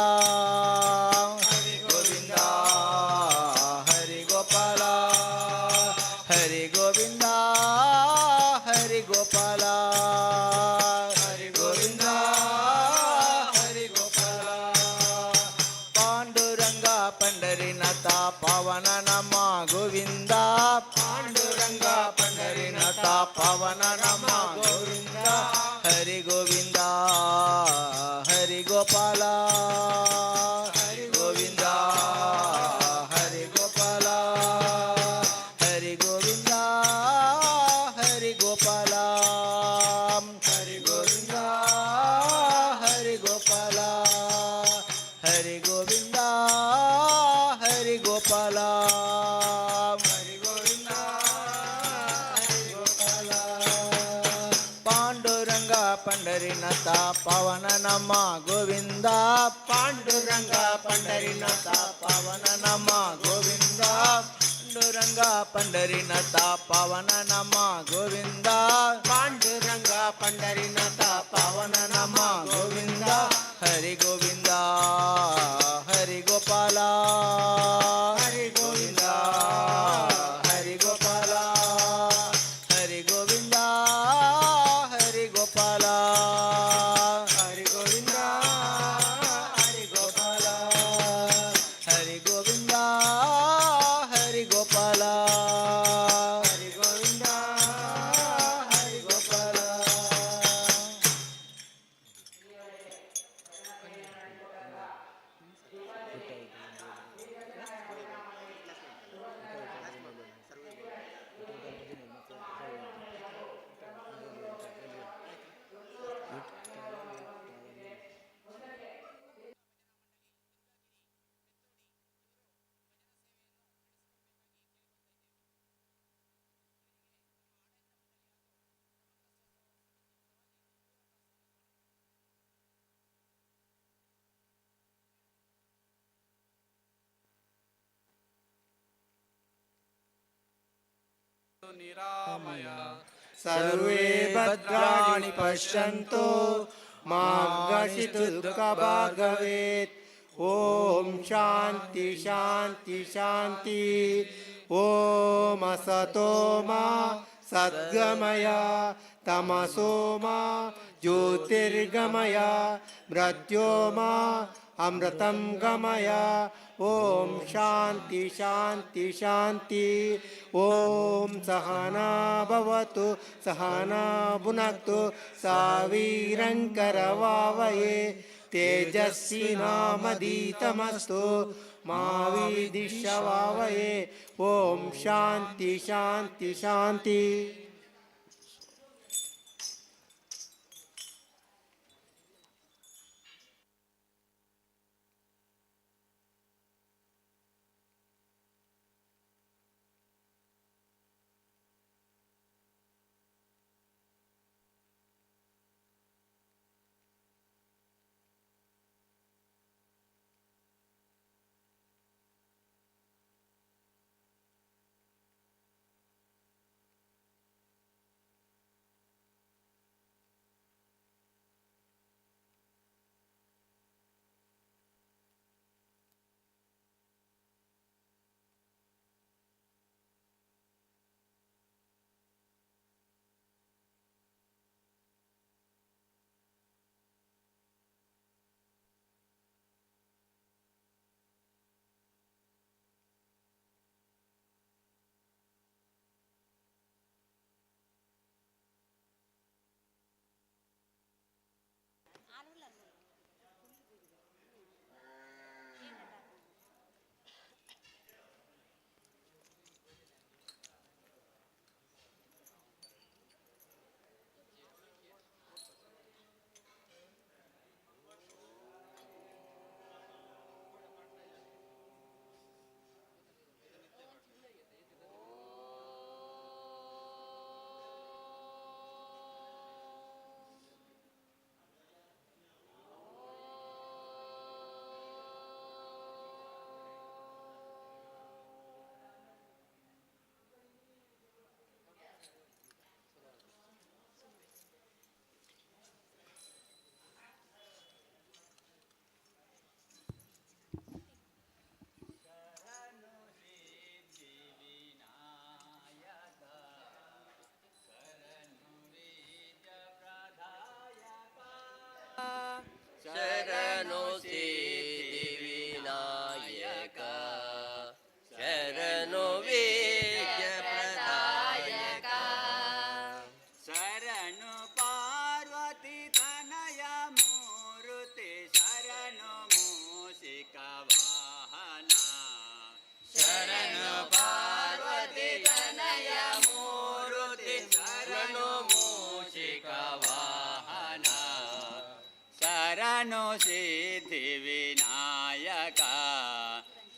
ಹರಿ ಗೋವಿಂದ ಹರಿ ಗೋಪಾಲ, ಹರಿ ಗೋವಿಂದ ಹರಿ ಗೋಪಾಲ, ಹರಿ ಗೋವಿಂದ ಹರಿ ಗೋಪಾಲ. ಪಾಂಡುರಂಗ ಪಂಡರಿನಾಥ ಪವನ ನಮ ಗೋವಿಂದ. ಪಾಂಡುರಂಗ ಪಂಡರಿನಾಥ ಪವನ ನಮ ಗೋವಿಂದ. ಹರಿ ಗೋವಿಂದ ಹರಿ ಗೋಪಾಲ, ಹರಿ ಗೋವಿಂದ ಹರಿ ಗೋಪಾಲ, ಹರಿ ಗೋವಿಂದ ಹರಿ ಗೋಪಾಲ, ಹರಿ ಗೋವಿಂದ ಹರಿ ಗೋಪಾಲ, ಹರಿ ಗೋವಿಂದ ಹರಿ ಗೋಪಾಲ, ಹರಿ ಗೋವಿಂದ ಹರಿ ಗೋಪಾಲ. ಪಾಂಡುರಂಗ ಪಂಡರಿನಾಥ ಪವನ ಪಾವನ ನಮ್ಮ ಗೋವಿಂದ. ಪಾಂಡುರಂಗ ಪಂಡರಿನಾಥ ಪಾವನ ನಮ್ಮ ಗೋವಿಂದ. ಪಾಂಡುರಂಗ ಪಂಡರಿನಾಥ ಪಾವನ ನಮ್ಮ ಗೋವಿಂದ. ಪಾಂಡುರಂಗ ಪಂಡರಿನಾಥ ಪಾವನ ನಮ್ಮ ಗೋವಿಂದ. ಹರಿ ಗೋವಿಂದ ಹರಿ ಗೋಪಾಲ, ಹರಿ ಗೋವಿಂದ ಹರಿ ಗೋಪಾಲ, ಹರಿ ಗೋವಿಂದ ಹರಿ ಗೋಪಾಲ, ಹರಿ ಗೋವಿಂದ ಹರಿ ಗೋಪಾಲ, ಹರಿ ಗೋವಿಂದ ಹರಿ ಗೋಪಾಲ, ಹರಿ ಗೋವಿಂದ ಹರಿ ಗೋಪಾಲ. ಸರ್ವೇ ಭದ್ರಾಣಿ ಪಶ್ಯಂತು ಮಾ ಕಶ್ಚಿತ್ ದುಃಖಭಾಗ್ ಭವೇತ್. ಓಂ ಶಾಂತಿ ಶಾಂತಿ ಶಾಂತಿ. ಓಂ ಅಸತೋ ಮಾ ಸದ್ಗಮಯ, ತಮಸೋ ಮಾ ಜ್ಯೋತಿರ್ಗಮಯ, ಮೃತ್ಯೋ ಮಾ ಅಮೃತಂ ಗಮಯ. ಓಂ ಶಾಂತಿ ಶಾಂತಿ ಶಾಂತಿ. ಓಂ ಸಹನಾ ಭವತು ಸಹನಾ ಭುನಕ್ತು ಸಾವಿರಂಕರವಾವಯೇ ತೇಜಸ್ವಿನಾಮಧೀತಮಸ್ತು ಮಾ ವಿದ್ವಿಷಾವಹೈ. ಓಂ ಶಾಂತಿ ಶಾಂತಿ ಶಾಂತಿ. ಶರಣು ಸಿದ್ಧಿವಿನಾಯಕ, ಶರಣು ವಿದ್ಯ ಪ್ರದಾಯಕ, ಶರಣು ಪಾರ್ವತಿ ತನಯ ಮೂರುತಿ, ಶರಣು ಮೂಷಿಕ ವಾಹನ, ಶರಣು ಪಾರ್ವತಿ ತನಯ ಮೂರುತಿ, ಶರಣು ಮೂಷಿಕ ವಾಹನ, ಶರಣು ಸಿದ್ಧಿವಿನಾಯಕ,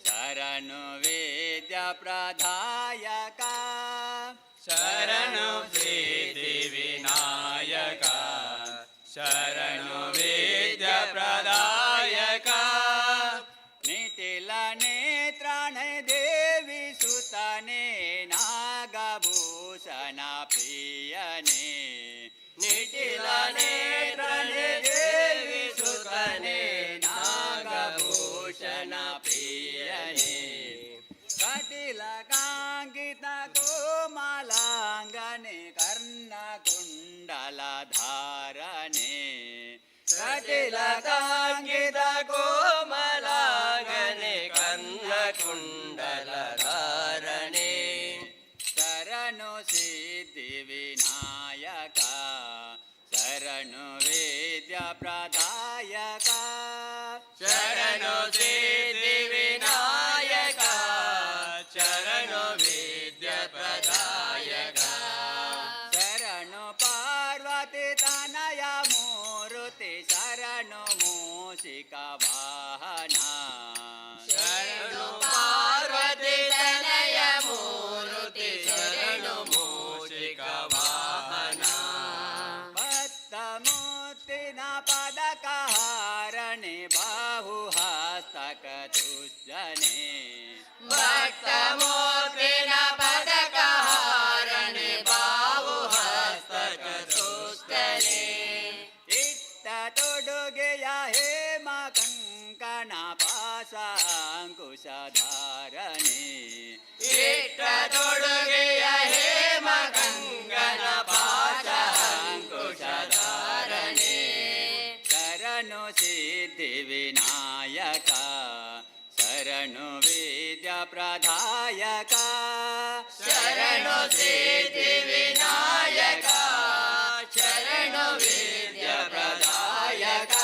ಶರಣು ವಿದ್ಯ ಪ್ರದಾಯಕ, ಶರಣು ಸಿದ್ಧಿವಿನಾಯಕ, ಶರಣು ವಿದ್ಯ ಕಟಿಲಕಾಂಗಿತ ಕೋಮಲಾಂಗನೆ ಕನ್ನ ಕುಂಡಲ ಧಾರಣೆ. ಶರಣು ಸಿದ್ಧಿ ವಿನಾಯಕ, ಶರಣು ವಿದ್ಯಾ ಪ್ರದಾಯಕ. ಶರಣು ಸಿದ್ಧಿ ವಿನಾಯಕ, ಶರಣು ವಿದ್ಯಾ ಪ್ರದಾಯಕ. ಶರಣು ಪಾರ್ವತಿ ತನಯ ಮೂರುತಿ, ಶರಣು ಮೂಷಿಕ ವಾಹನ. ಶರಣು ಪಾರ್ವತಿ ತನಯ ಮೂರುತಿ, ಶರಣು ಮೂಷಿಕ ವಾಹನ. ಭಕ್ತ ಮೂರ್ತಿನ ಪದಕ ಹಾರಣೆ, ಬಾಹು ಹಸ್ತಕ ದುರ್ಜನೆ. ಭಕ್ತ ಮೂರ್ತಿನ ಪದಕ ಹಾರಣೆ, ಬಾಹು ಹಸ್ತಕ ದುಷ್ಟನೆ. ಇಟ್ಟ ತೊಡುಗೆಯ ಹೇಮ ಕಂಕಣ ಪಾಶ ಅಂಕುಶ ಧಾರಣೆ. ಇಟ್ಟ ತೊಡುಗೆಯ ಹೇಮ ಕಂಕಣ ಪಾಶ ಅಂಕುಶ ಧಾರಣೆ. ಶರಣು ಸಿದ್ಧಿ ವಿನಾಯಕ, ಶರಣು ವಿದ್ಯಾ ಪ್ರದಾಯಕ. ಶರಣು ಸಿದ್ಧಿ ವಿನಾಯಕ, ಶರಣು ವಿದ್ಯಾ ಪ್ರದಾಯಕ.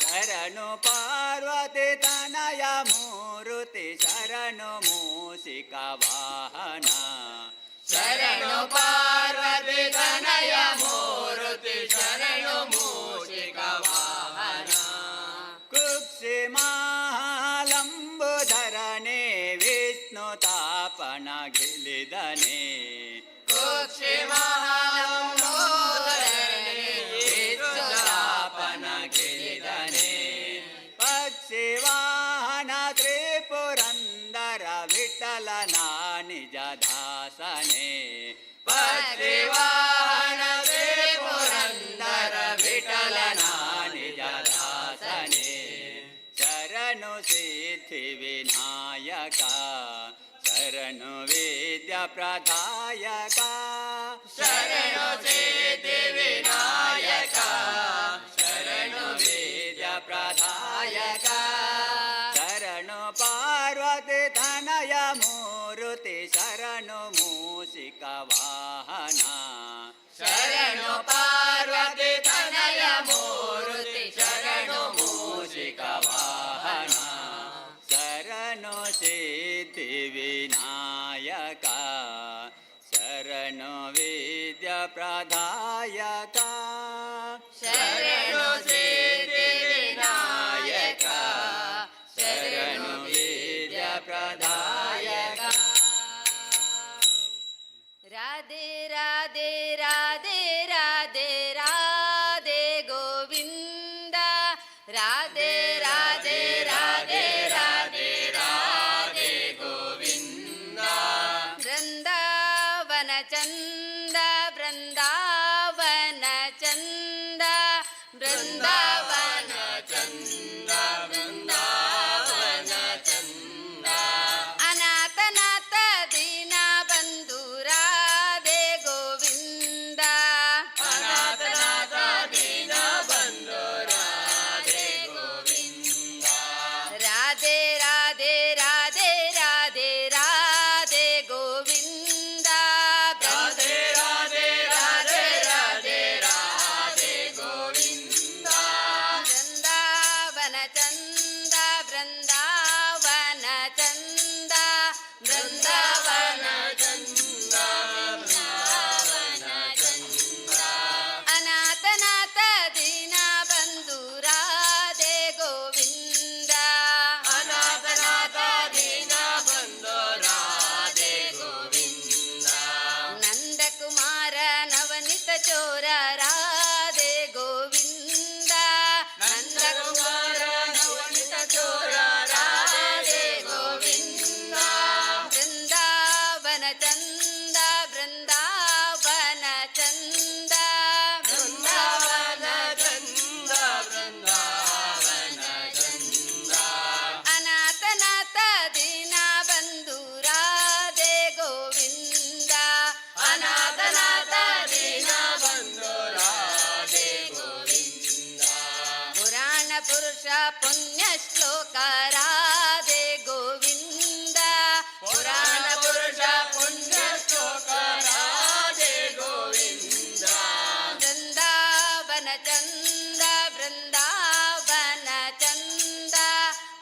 ಶರಣು ಪಾರ್ವತಿ ತನಯ ಮೂರುತಿ, ಶರಣು ಮೂಷಿಕ ವಾಹನ. ಶರಣು ಪಾರ್ವತಿ ತನಯ ಮೂರುತಿ, ಶರಣು ಮೂಷಿಕ ವಾಹನ. ಕುಕ್ಷಿ ಮಹಾಲಂಬುಧರಣೆ, ವಿಷ್ಣು ತಾಪನ ಗಿಲಿದನೆ. ಕುಕ್ಷಿ ಮಹಾಲಂಬುಧರಣೆ, ವಿಷ್ಣು ತಾಪನ ಗಿಲಿದನೆ. ಪಕ್ಷಿ ವಾಹನ ತ್ರಿಪುರಂದರ ವಿಠಲ ನಿಜ ದಾಸನೆ. ಪಕ್ಷಿ ವಾಹನ ತ್ರಿಪುರಂದರ ವಿಠಲ ನಿಜ ದಾಸನೆ. ಶರಣು ಸಿದ್ಧಿ ವಿನಾಯಕ, ಶರಣು ವಿದ್ಯಾ ಪ್ರದಾಯಕ. ಶರಣು ಸಿದ್ಧಿ ವಿನಾಯಕ, ಶರಣು ವಿದ್ಯಾ ಪ್ರದಾಯಕ. ಶರಣು ಪಾರ್ವತಿ ತನಯ ಮೂರುತಿ, ಶರಣು ಮೂಷಿಕ ವಾಹನ. ಶರಣು ಪಾರ್ವತಿ ತನಯ ಮೂರುತಿ, ಶರಣು ಮೂಷಿಕ ವಾಹನ. ಶರಣು ಸಿದ್ಧಿ ವಿನಾಯಕ, ಶರಣು ವಿದ್ಯಾ ಪ್ರದಾಯಕ. ಶರಣು ಸಿದ್ಧಿ ವಿನಾಯಕ, ಶರಣು ವಿದ್ಯಾ ಪ್ರದಾಯಕ. ರಾಧೆ ರಾಧೆ ರಾಧೆ ರಾಧೆ ರಾಧೆ ಗೋವಿಂದ, ರಾಧೆ ರಾಧೆ ರಾಧೆ ರಾಧೆ ರಾಧೆ ಗೋವಿಂದ. ಬೃಂದಾವನ ಚಂದ, ಬೃಂದಾವನ ಚಂದ, ಬೃಂದಾವನ ಚಂದ, ಬೃಂದಾವನ ಚಂದ. ಅನಾಥನಾಥ ದೀನ ಬಂಧು ರಾಧೆ ಗೋವಿಂದ. ಅನಾಥನಾಥ ದೀನ ಬಂಧು ರಾಧೆ ಗೋವಿಂದ. ರಾಧೆ ರಾಧೆ ರಾಧೆ ರಾಧೆ ರಾಧೆ ಗೋವಿಂದ. ರಾಧೆ ರಾಧೆ ರಾಧೆ ರಾಧೆ ರಾಧೆ ಗೋವಿಂದ. ಬೃಂದಾವನ ಚಂದ, ಬೃಂದಾವನ ಚಂದ, ಬೃಂದಾವನ ಚಂದ, ಬೃಂದಾವನ ಚಂದ. ಅನಾಥನಾಥ ದೀನ ಬಂಧು ರಾಧೆ ಗೋವಿಂದ. ಅನಾಥನಾಥ ದೀನ ಬಂಧು ರಾಧೆ ಗೋವಿಂದ. ನಂದಕುಮಾರ ನವನಿತ ಚೋರ ರಾಧೆ ಗೋವಿಂದ. ನಂದಕುಮಾರ ನವನಿತ ಚೋರ ರಾಧೆ ಗೋವಿಂದ. ಬೃಂದಾವನ ಪುರುಷ ಪುಣ್ಯ ಶ್ಲೋಕ ರಾಧೆ ಗೋವಿಂದ. ಪುರಾಣ ಪುರುಷ ಪುಣ್ಯ ಶ್ಲೋಕ ರಾಧೆ ಗೋವಿಂದ. ಬೃಂದಾವನ ಚಂದ, ಬೃಂದಾವನ ಚಂದ,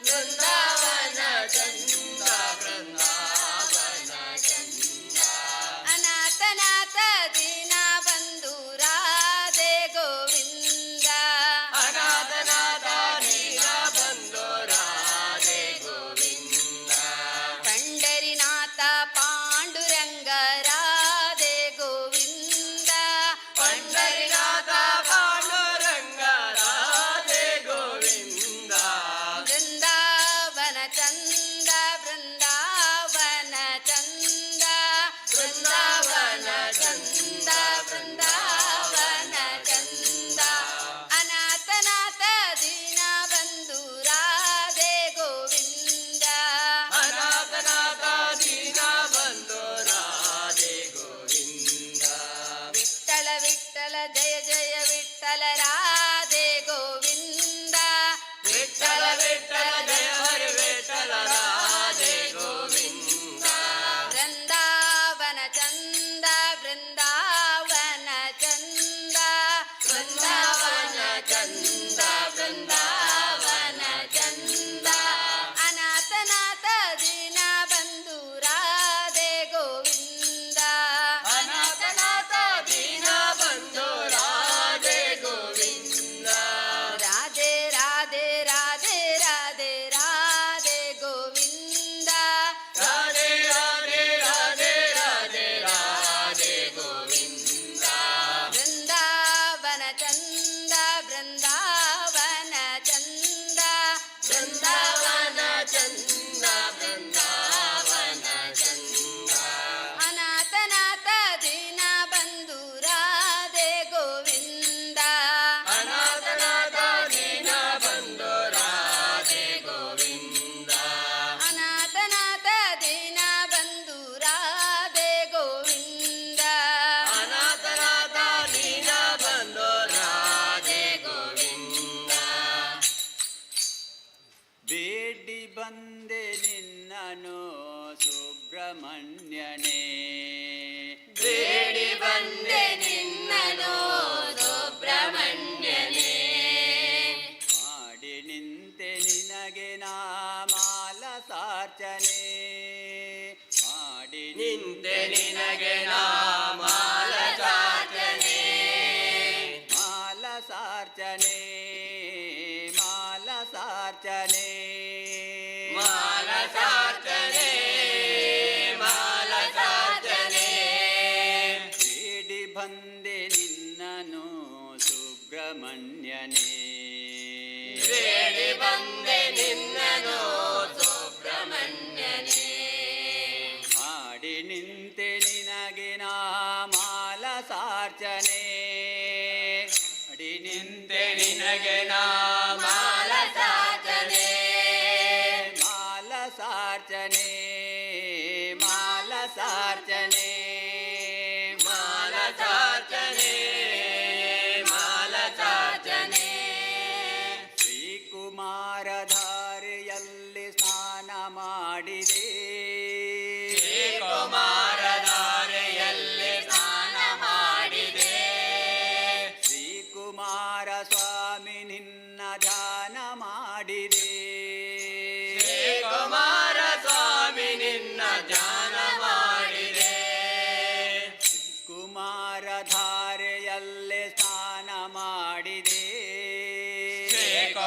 ಬೃಂದಾವನ ಚಂದ, ಬೃಂದಾವನ ಚಂದ. ಅನಾಥನಾಥ ದೀನ ಬಂಧು ರಾಧೆ ಗೋವಿಂದ. ಅನಾಥನಾಥ ದೀನ ಬಂಧು ರಾಧೆ ಗೋವಿಂದ. ಪಂಡರಿನಾಥ ಪಾಂಡುರಂಗ ರಾಧೆ ಗೋವಿಂದ. ಪಂಡರಿನಾಥ ಪಾಂಡುರಂಗ ರಾಧೆ ಗೋವಿಂದ. ಬೃಂದಾವನ ಚಂದ, ಬೃಂದಾವನ ಚಂದ, ಬೃಂದಾವನ ಚಂದ, ಬೃಂದಾವನ ಚಂದ. ಅನಾಥನಾಥ ದೀನ ಬಂಧು ರಾಧೆ ಗೋವಿಂದ. ಅನಾಥನಾಥ ದೀನ ಬಂಧು ರಾಧೆ ಗೋವಿಂದ. ವಿಠಲ ವಿಠಲ ಜಯ ಜಯ ವಿಠಲ ರಾಧೆ ಗೋವಿಂದ. ವಿಠಲ ವಿಠಲ ಜಯ ಹರಿ ವಿಠಲ ರಾಧೆ ಗೋವಿಂದ. ಬೃಂದಾವನ ಚಂದ, ಬೃಂದಾವನ ಚಂದ, ಬೃಂದಾವನ ಚಂದ, ಬೃಂದಾವನ ಚಂದ. ಅನಾಥನಾಥ ದೀನ ಬಂಧು ರಾಧೆ ಗೋವಿಂದ. ಅನಾಥನಾಥ ದೀನ ಬಂಧು ರಾಧೆ ಗೋವಿಂದ. ರಾಧೆ ರಾಧೆ ರಾಧೆ ರಾಧೆ ರಾಧೆ ಗೋವಿಂದ. ರಾಧೆ ರಾಧೆ ರಾಧೆ ರಾಧೆ ರಾಧೆ ಗೋವಿಂದ. ಬೃಂದಾವನ ಚಂದ, ಬೃಂದಾವನ ಚಂದ, ಬೃಂದಾವನ ಚಂದ, ಬೃಂದಾವನ ಚಂದ. ಅನಾಥನಾಥ ದೀನ ಬಂಧು ರಾಧೆ ಗೋವಿಂದ. ಅನಾಥನಾಥ ದೀನ ಬಂಧು ರಾಧೆ ಗೋವಿಂದ. ಅನಾಥನಾಥ ದೀನ ಬಂಧು ರಾಧೆ ಗೋವಿಂದ. ಅನಾಥನಾಥ ದೀನ ಬಂಧು ರಾಧೆ ಗೋವಿಂದ. ಬೇಡಿ ಬಂದೆ ನಿನ್ನನು ಸುಬ್ರಹ್ಮಣ್ಯನೇ. ಬೇಡಿ ಬಂದೆ ನಿನ್ನನು ಸುಬ್ರಹ್ಮಣ್ಯನೇ. ಮಾಡಿ ನಿಂತೆ ನಿನಗೆ ನಾ ಮಾಲಸಾರ್ಚನೆ. ಮಾಡಿ ನಿಂತೆ ನಿನಗೆ ನಾ ಮಾಲಸಾರ್ಚನೆ. ಮಾಲಸಾರ್ಚನೆ, ಮಾಲಸಾರ್ಚನೆ, ಮಾಲಸಾರ್ಚನೆ, ಮಾಲಸಾರ್ಚನೆ. ಬೇಡಿ ಬಂದೆ ನಿನ್ನನು ಸುಬ್ರಹ್ಮಣ್ಯನೇ. ಬೇಡಿ ಬಂದೆ ನಿನ್ನನು ಸುಬ್ರಹ್ಮಣ್ಯನೇ. ಮಾಡಿ ನಿಂತೆ ನಿನಗೆ ನಾ ಮಾಲಸಾರ್ಚನೆ. ಮಾಡಿ ನಿಂತೆ ನಿನಗೆ ನಾ ಮಾಲಸಾರ್ಚನೆ. ಮಾಲಸಾರ್ಚನೆ, ಮಾಲಸಾರ್ಚನೆ, ಮಾಲಸಾರ್ಚನೆ, ಮಾಲಸಾರ್ಚನೆ. ಶ್ರೀಕುಮಾರಧಾರೆಯಲ್ಲಿ ಸ್ನಾನ ಮಾಡಿದೆ. ಶ್ರೀಕುಮಾರಧಾರೆಯಲ್ಲಿ ಸ್ನಾನ ಮಾಡಿದೆ. ಶ್ರೀಕುಮಾರ ಸ್ವಾಮಿ ನಿನ್ನ ಧ್ಯಾನ ಮಾಡಿದೆ. ಶ್ರೀಕುಮಾರ ಸ್ವಾಮಿ ನಿನ್ನ ಧ್ಯಾನ ಮಾಡಿದೆ. ಕುಮಾರಧಾರೆಯಲ್ಲಿ ಸ್ನಾನ ಮಾಡಿದೆ. ಶ್ರೀಕುಮಾರಧಾರೆಯಲ್ಲಿ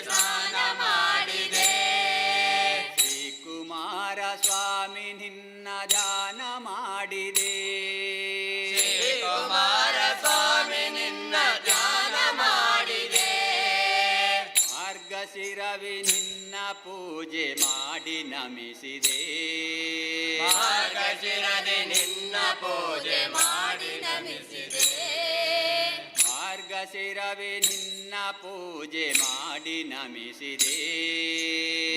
ಸ್ನಾನ ಮಾಡಿದೆ. ಶ್ರೀಕುಮಾರ ಸ್ವಾಮಿ ನಿನ್ನ ಧ್ಯಾನ ಮಾಡಿದೆ. ಶ್ರೀಕುಮಾರ ಸ್ವಾಮಿ ನಿನ್ನ ಧ್ಯಾನ ಮಾಡಿದೆ. ಮಾರ್ಗಶಿರವಿ ನಿನ್ನ ಪೂಜೆ ಮಾಡಿ ನಮಿಸಿದೆ. ಮಾರ್ಗಶಿರದಿ ನಿನ್ನ ಪೂಜೆ ಮಾಡಿ ನಮಿಸಿದೆ. ಮಾರ್ಗಶಿರವಿ ನಿನ್ನ ಪೂಜೆ ಮಾಡಿ ನಮಿಸಿದೆ.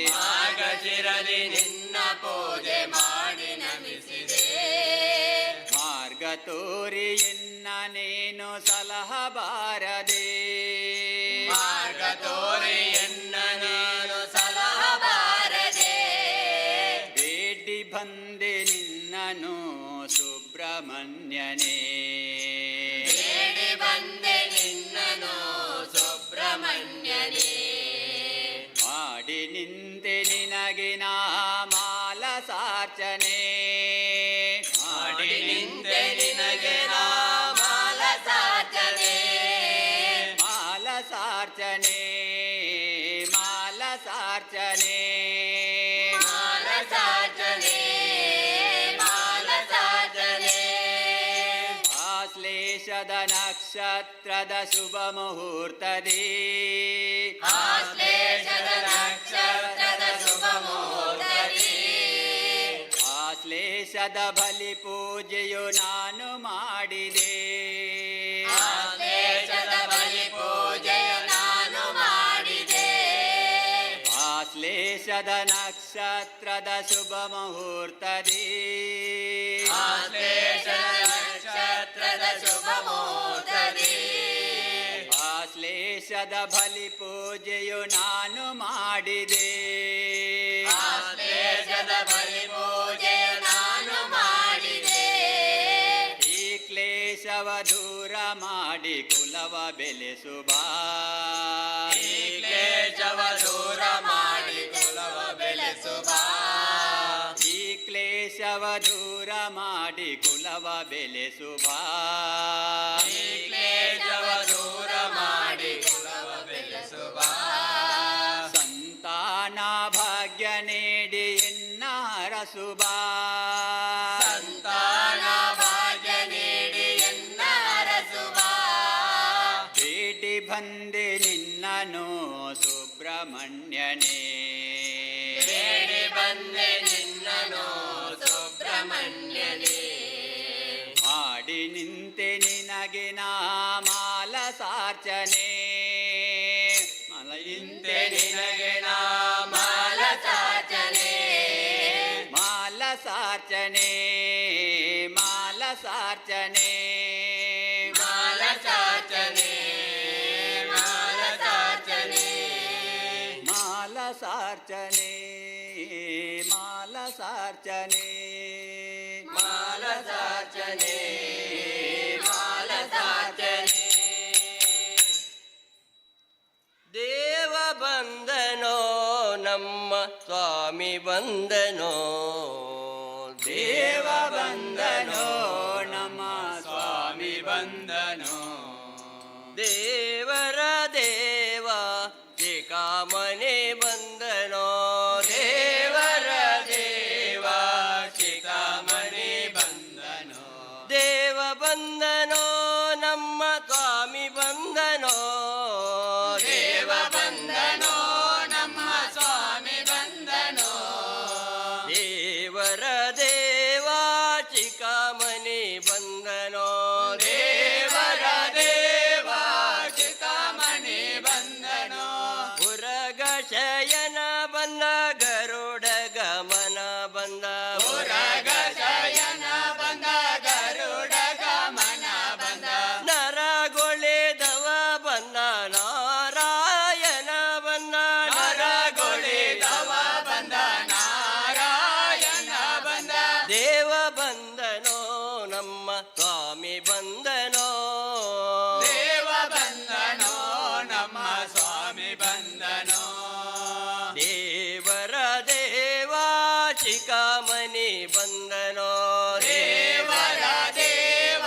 ಮಾರ್ಗಶಿರದಿ ನಿನ್ನ ಪೂಜೆ ಮಾಡಿ ನಮಿಸಿದೆ. ಮಾರ್ಗ ತೋರಿ ಎನ್ನ ನೀನು ಸಲಹಬಾರದೆ. ಸುಬ್ರಹ್ಮಣ್ಯನೇ. ಬೇಡಿ ಬಂದೆ ನಿನ್ನನು ಸುಬ್ರಹ್ಮಣ್ಯನೇ. ಮಾಡಿ ನಿಂತೆ ನಿನಗೆ ನಾ ಮಾಲಸಾರ್ಚನೆ. ಮಾಡಿ ನಿಂತೆ ನಿನಗೆ ನಾ ಮಾಲಸಾರ್ಚನೆ. ಮಾಲಸಾರ್ಚನೆ, ಮಾಲಸಾರ್ಚನೆ. ಮಾಲಸಾರ್ಚನೆ, ಮಾಲಸಾರ್ಚನೆ. ಆಶ್ಲೇಷದ ನಕ್ಷತ್ರದ ಶುಭ ಮುಹೂರ್ತದಿ. ಆಶ್ಲೇಷದ ನಕ್ಷತ್ರದ ಶುಭ ಮುಹೂರ್ತದಿ. ಆಶ್ಲೇಷದ ಬಲಿ ಪೂಜೆಯು ನಾನು ಮಾಡಿದೆ. ಆಶ್ಲೇಷದ ಬಲಿ ಪೂಜೆಯು ನಾನು ಮಾಡಿದೆ. ಆಶ್ಲೇಷದ ನಕ್ಷತ್ರದ ಶುಭ ಮುಹೂರ್ತದಿ. ಆಶ್ಲೇಷದ ನಕ್ಷತ್ರದ ಶುಭ ಮುಹೂರ್ತದಿ. ಆಶ್ಲೇಷದ ಬಲಿ ಪೂಜೆಯು ನಾನು ಮಾಡಿದೆ. ಆಶ್ಲೇಷದ ಬಲಿ ಪೂಜೆಯು ನಾನು ಮಾಡಿದೆ. ಈ ಕ್ಲೇಶವ ದೂರ ಮಾಡಿ ಕುಲವ ಬೆಳೆಸುಬಾ. ಈ ಕ್ಲೇಶವ ದೂರ ಮಾಡಿ ಕುಲವ ಬೆಳೆಸುವ. ಈ ಕ್ಲೇಶವ ದೂರ ಮಾಡಿ ಕುಲವ ಬೆಳೆಸುಬಾ. ಈ ಕ್ಲೇಶವ ದೂರ ಮಾಡಿ ಕುಲವ ಬೆಳೆಸುವ. ಸಂತಾನ ಭಾಗ್ಯ ನೀಡಿ ಎನ್ನ ಅರಸುಬಾ. ಸಂತಾನ ಭಾಗ್ಯ ನೀಡಿ ಎನ್ನ ಅರಸುವ. ಬೇಡಿ ಬಂದೆ ನಿನ್ನನು ಸುಬ್ರಹ್ಮಣ್ಯನೇ. ಬೇಡಿ ಬಂದೆ ನಿನ್ನನು ಸುಬ್ರಹ್ಮಣ್ಯನೇ. ಮಾಡಿ ನಿಂತೆ ನಿನಗೆ ನಾ ಮಾಲಸಾರ್ಚನೆ. ಮಲಯಿಂತೆ ನಿನಗೆ ನಾ ಮಾಲಸಾರ್ಚನೆ. ಮಾಲಸಾರ್ಚನೆ, ಮಾಲಸಾರ್ಚನೆ. ಮಾಲಸಾರ್ಚನೆ, ಮಾಲಸಾರ್ಚನೆ. ಮಾಲಸಾರ್ಚನೆ, ಮಾಲಸಾರ್ಚನೆ. ಮಾಲಸಾರ್ಚನೆ, ಮಾಲಸಾರ್ಚನೆ. ದೇವ ಬಂದನೋ, ನಮ್ಮ ಸ್ವಾಮಿ ಬಂದನೋ. ದೇವ ಬಂದನೋ, ನಮ್ಮ ಸ್ವಾಮಿ ಬಂದನೋ. ದೇವರ ದೇವ ಚಿಕಾಮನೆ ಬಂದನೋ. ದೇವರ ದೇವ ಚಿಕಾಮನೆ ಬಂದನೋ. ದೇವ ಬಂದನೋ, ನಮ್ಮ ಸ್ವಾಮಿ ಬಂದನೋ. ದೇವ ಬಂದನೋ, ನಮ್ಮ ಸ್ವಾಮಿ ಬಂದನೋ. ದೇವರ ದೇವ ಚಿಕಾಮನೆ ಬಂದನೋ. ದೇವರ ದೇವ ಚಿಕಾಮಣಿ ಬಂದನೋ. ಉರಗ ಶಯನ ಬಂದ, ಗರುಡ ಗಮನ ಬಂದ. ಉರಗ ಶಯನ ಬಂದ, ಗರುಡ ಗಮನ ಬಂದ. ನರಗೊಳೆದವ ಬಂದ, ನಾರಾಯಣ ಬಂದ. ನರಗೊಳಿದವ ಬಂದ, ನಾರಾಯಣ ಬಂದ. ದೇವ ಬಂದನೋ, ನಮ್ಮ ಸ್ವಾಮಿ ಬಂದನೋ. ದೇವ ಬಂದನೋ, ನಮ್ಮ ಸ್ವಾಮಿ ಬಂದನೋ. ದೇವರ ದೇವ ಚಿಕಾಮಣಿ ಬಂದನೋ. ದೇವರ ದೇವ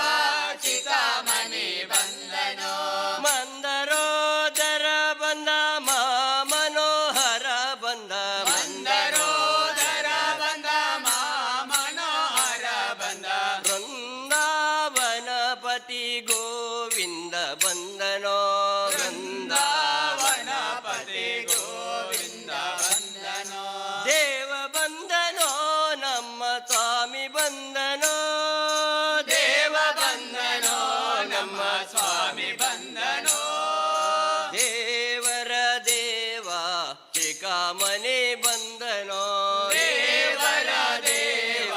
ಚಿಕಾಮಣಿ ಬಂದನೋ. ಮಂದರೋದರ ಬಂದ, ಮಾ ಮನೋಹರ ಬಂದ. ಮಂದರೋದರ ಬಂದ, ಮಾ ಮನೋಹರ ಬಂದ. ವೃಂದಾವನಪತಿ ಗೋವಿಂದ ಬಂದನೋ. ವೃಂದಾವನಪತಿ ಗೋವಿಂದ ಬಂದನೋ. ದೇವ ಬಂದನೋ, ನಮ್ಮ ಸ್ವಾಮಿ ಬಂದನೋ. ದೇವ ಬಂದನೋ, ನಮ್ಮ ಸ್ವಾಮಿ ಬಂದನೋ. ದೇವರ ದೇವ ಚಿಕಾಮಣಿ ಬಂದನೋ. ದೇವರ ದೇವ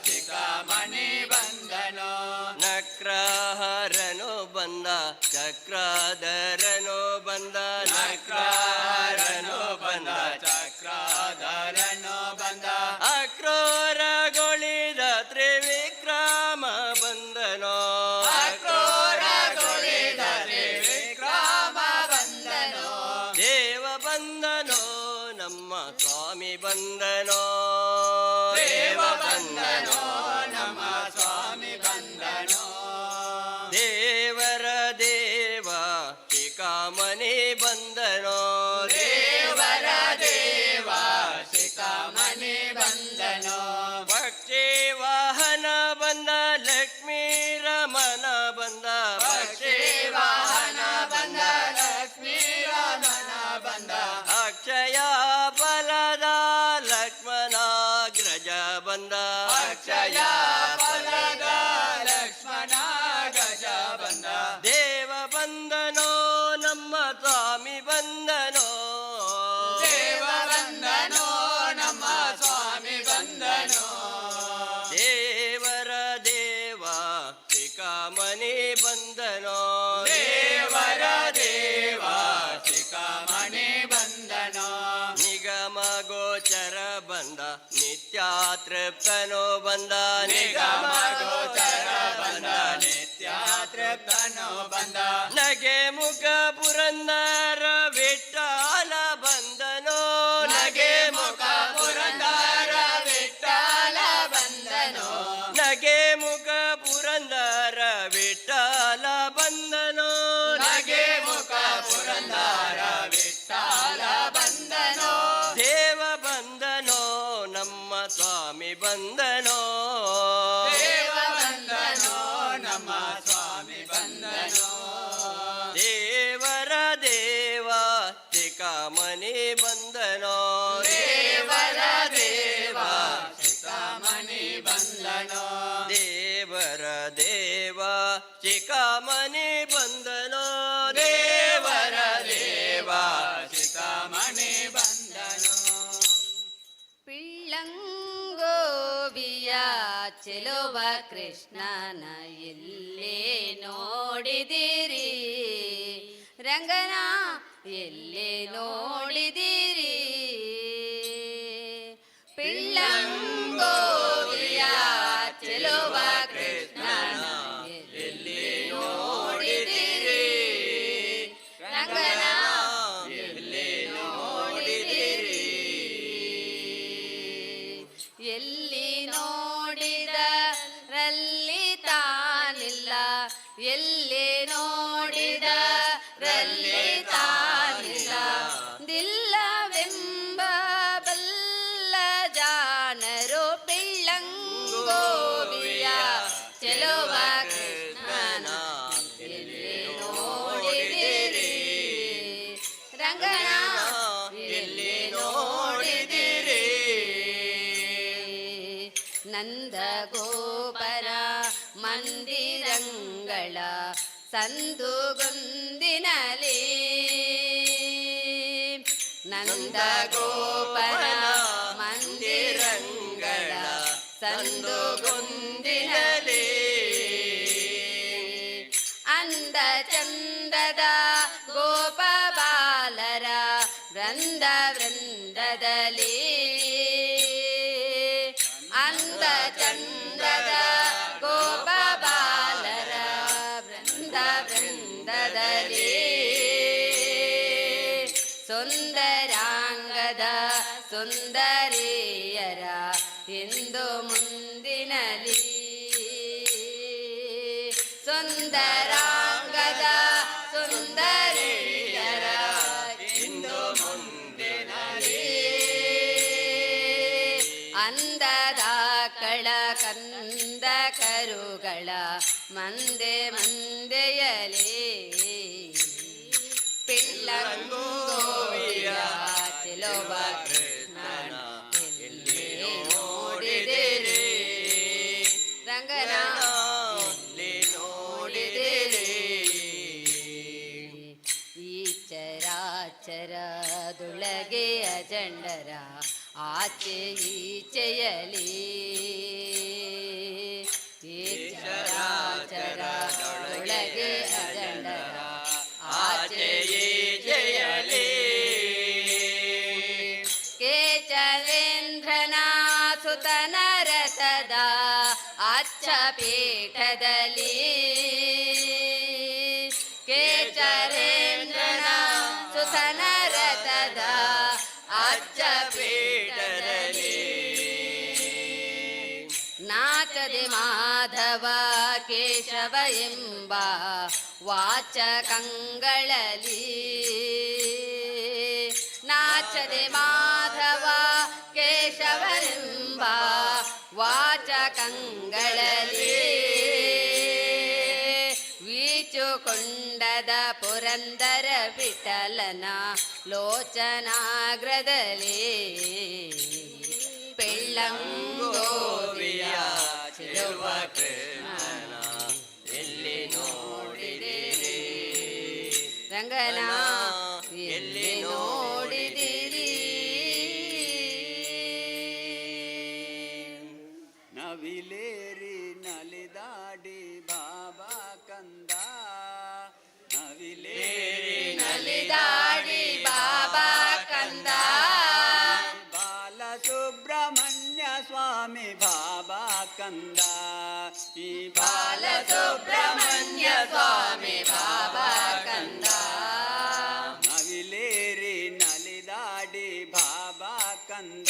ಚಿಕಾಮಣಿ ಬಂದನೋ. ನಕ್ರಹರನು ಬಂದ, ಚಕ್ರಧರನು ಬಂದ. ನಕ್ರಹರನು ಬಂದ, ಚಕ್ರಧರನು ಬಂದ. ಅಕ್ರೂರಗೊಳಿದ ತ್ರಿವಿಕ್ರಮ ಬಂದನೋ. ದೇವ ಬಂದನೋ ನಮ್ಮ ಸ್ವಾಮಿ ಬಂದನೋ. ದೇವ ಬಂದನೋ ನಮ್ಮ ಸ್ವಾಮಿ ಬಂದನೋ. ದೇವರ ದೇವ ಶಿಖಾಮಣಿ ಬಂದನೋ. ದೇವರ ದೇವ ಶಿಖಾಮಣಿ ಬಂದನೋ. ಪಕ್ಷಿ ವಾಹನ ಬಂದ ಲಕ್ಷ್ಮೀ ರಮಣ ಬಂದ. ಪಕ್ಷಿ ವಾಹನ ಬಂದ ಲಕ್ಷ್ಮೀ ರಮಣ ಬಂದ. ಅಕ್ಷಯ ಬಲದ ಲಕ್ಷ್ಮಣಾಗ್ರಜ ಬಂದ. ಅಕ್ಷಯ ಬಲದ ಲಕ್ಷ್ಮಣ ಗಜ ಬಂದ. ದೇವ ಬಂದನೋ ನಮ್ಮ ಸ್ವಾಮಿ ಬಂದನೋ. ದೇವ ಬಂದನೋ ನಮ್ಮ ಸ್ವಾಮಿ ಬಂದನೋ. ದೇವರ ದೇವ ಶಿಖಾಮಣಿ ಬಂದನೋ. ದೇವರ ದೇವ ಶಿಖಾಮಣಿ ಬಂದನೋ. ನಿಗಮ ಗೋಚರ ಬಂದ ನಿತ್ಯಾತೃಪ್ತನೋ ಬಂದ. ನಿಗಮ ಗೋಚರ ಬಂದ ನಿತ್ಯಾತೃಪ್ತನೋ ಬಂದ. ನಗೆ ಮುಖ ಪುರಂದರ ವಿಠಲ ಬಂದನೋ. ನಗೆ ಮುಖ ಪುರಂದರ ವಿಠಲ ಬಂದನೋ. ನಗೆ ಮುಖ ಪುರಂದರ ವಿಠಲ ಬಂದನೋ. ನಗೆ ಮುಖ ಪುರಂದರ ವಿಠಲ ಬಂದನೋ. ದೇವ ಬಂದನೋ ನಮ್ಮ ಸ್ವಾಮಿ ಬಂದನೋ. ದೇವ ಬಂದನೋ ನಮ್ಮ ಸ್ವಾಮಿ ಬಂದನೋ. ದೇವರ ದೇವ ಚಿಕಾಮಣಿ ಬಂದನೋ. ದೇವರ ದೇವ ಶಿಖಾಮಣಿ ಬಂದನೋ. ದೇವರ ದೇವ ಚಿಕಾಮಣಿ ಬಂದನೋ. ದೇವರ ದೇವ ಶಿಖಾಮಣಿ ಬಂದನೋ. ಪಿಳ್ಳಂಗೋವಿಯ ಚೆಲುವ ಕೃಷ್ಣನ ಎಲ್ಲಿ ನೋಡಿದಿರಿ ರಂಗನ, ಎಲ್ಲಿ ನೋಡಿದಿರಿ? ಪಿಳ್ಳಂಗೋವಿಯ ಚೆಲುವ ಕೃಷ್ಣನ ಎಲ್ಲಿ ನೋಡಿದಿರಿ ರಂಗನ, ಎಲ್ಲಿ ನೋಡಿದಿರಿ? ಎಲ್ಲಿ ನೋಡಿದರಲ್ಲಿ ತಾನಿಲ್ಲ, ಎಲ್ಲಿ ನೋಡಿದರಲ್ಲಿ ತಾನಿಲ್ಲ, ದಿಲ್ಲವೆಂಬ ಬಲ್ಲ ಜಾಣರು ಪಿಳ್ಳಂಗೋವಿಯ ಚೆಲುವ ಕೃಷ್ಣನ ಎಲ್ಲಿ ನೋಡಿದಿರಿ ರಂಗನ, ಎಲ್ಲಿ ನೋಡಿದಿರಿ? ನಂದಗೋಪರ ಮಂದಿರಂಗಳ ಸಂದುಗೊಂದಿನಲಿ, ನಂದಗೋಪರ ಮಂದಿರಂಗಳ ಸಂದುಗೊಂದಿನಲಿ, ಅಂದ ಚಂದದ ಗೋಪ ಬಾಲರ ವೃಂದ ವೃಂದದಲ್ಲಿ, ಅಂದ ಚಂದದ ಗೋಪ ಬಾಲರ ವೃಂದ ವೃಂದದಲ್ಲಿ, ಸುಂದರಾಂಗದ ಸುಂದರಿಯರ ಇಂದು ಮುಂದಿನಲಿ, ಸುಂದರಾಂಗದ ಸುಂದರಿಯರ ಇಂದು ಮುಂದಿನಲಿ, ಅಂದದ ಕಳ ಕಂದ ಕರುಗಳ ಮಂದೆ ಮಂದೆಯಲಿ, ಪಿಳ್ಳಂಗೋವಿಯ ಚೆಲುವ ಕೃಷ್ಣನ ಎಲ್ಲಿ ನೋಡಿದಿರಿ ರಂಗನ, ಎಲ್ಲಿ ನೋಡಿದಿರಿ? ಈ ಚರಾಚರದೊಳಗೆ ಅಜಂಡರ ಆಚೆ ಈಚೆಯಲಿ, ಈ ಚರಾಚರದೊಳಗೆ ಅಜಂಡರ ಆಚೆ ಈಚೆಯಲಿ, ಕೇಚಲೇಂದ್ರನ ಸುತನ ರಥದ ಅಚ್ಚ ಪೀಠದಲ್ಲಿ, ಕೇಚರೇಂದ್ರನ ಸುತನ ನಾಚದೆ ಮಾಧವ ಕೇಶವ ಎಂಬ ವಾಚಕಂಗಳಲಿ. ನಾಚದೆ ಮಾಧವ ಕೇಶವನೆಂಬ ವಾಚಕಂಗಳಲಿ. ವೀಚುಕೊಂಡದ ಪುರಂದರ ವಿಠಲನ ಲೋಚನಾಗ್ರದಲ್ಲಿ ಬೆಳ್ಳಂಗೋವಿಯ ಚೆಲುವ ಕೃಷ್ಣನ ಎಲ್ಲಿ ನೋಡಿದಿರಿ? ರಂಗನ ಎಲ್ಲಿ ನೋಡಿದಿರಿ? ನವಿಲೇರಿ ನಲಿದಾಡಿ ಬಾಬಾ ಕಂದ, ನವಿಲೇರಿ ನಲಿದಾಡಿ ಬಾಬಾ ಕಂದ. ಬಾಲ ಸುಬ್ರಹ್ಮಣ್ಯ ಸ್ವಾಮಿ ಬಾಬಾ ಕಂದ, ಈ ಬಾಲ ಸುಬ್ರಹ್ಮಣ್ಯ ಸ್ವಾಮಿ ಬಾಬಾ ಕಂದ. ನವಿಲೇರಿ ನಲಿದಾಡಿ ಬಾಬಾ ಕಂದ.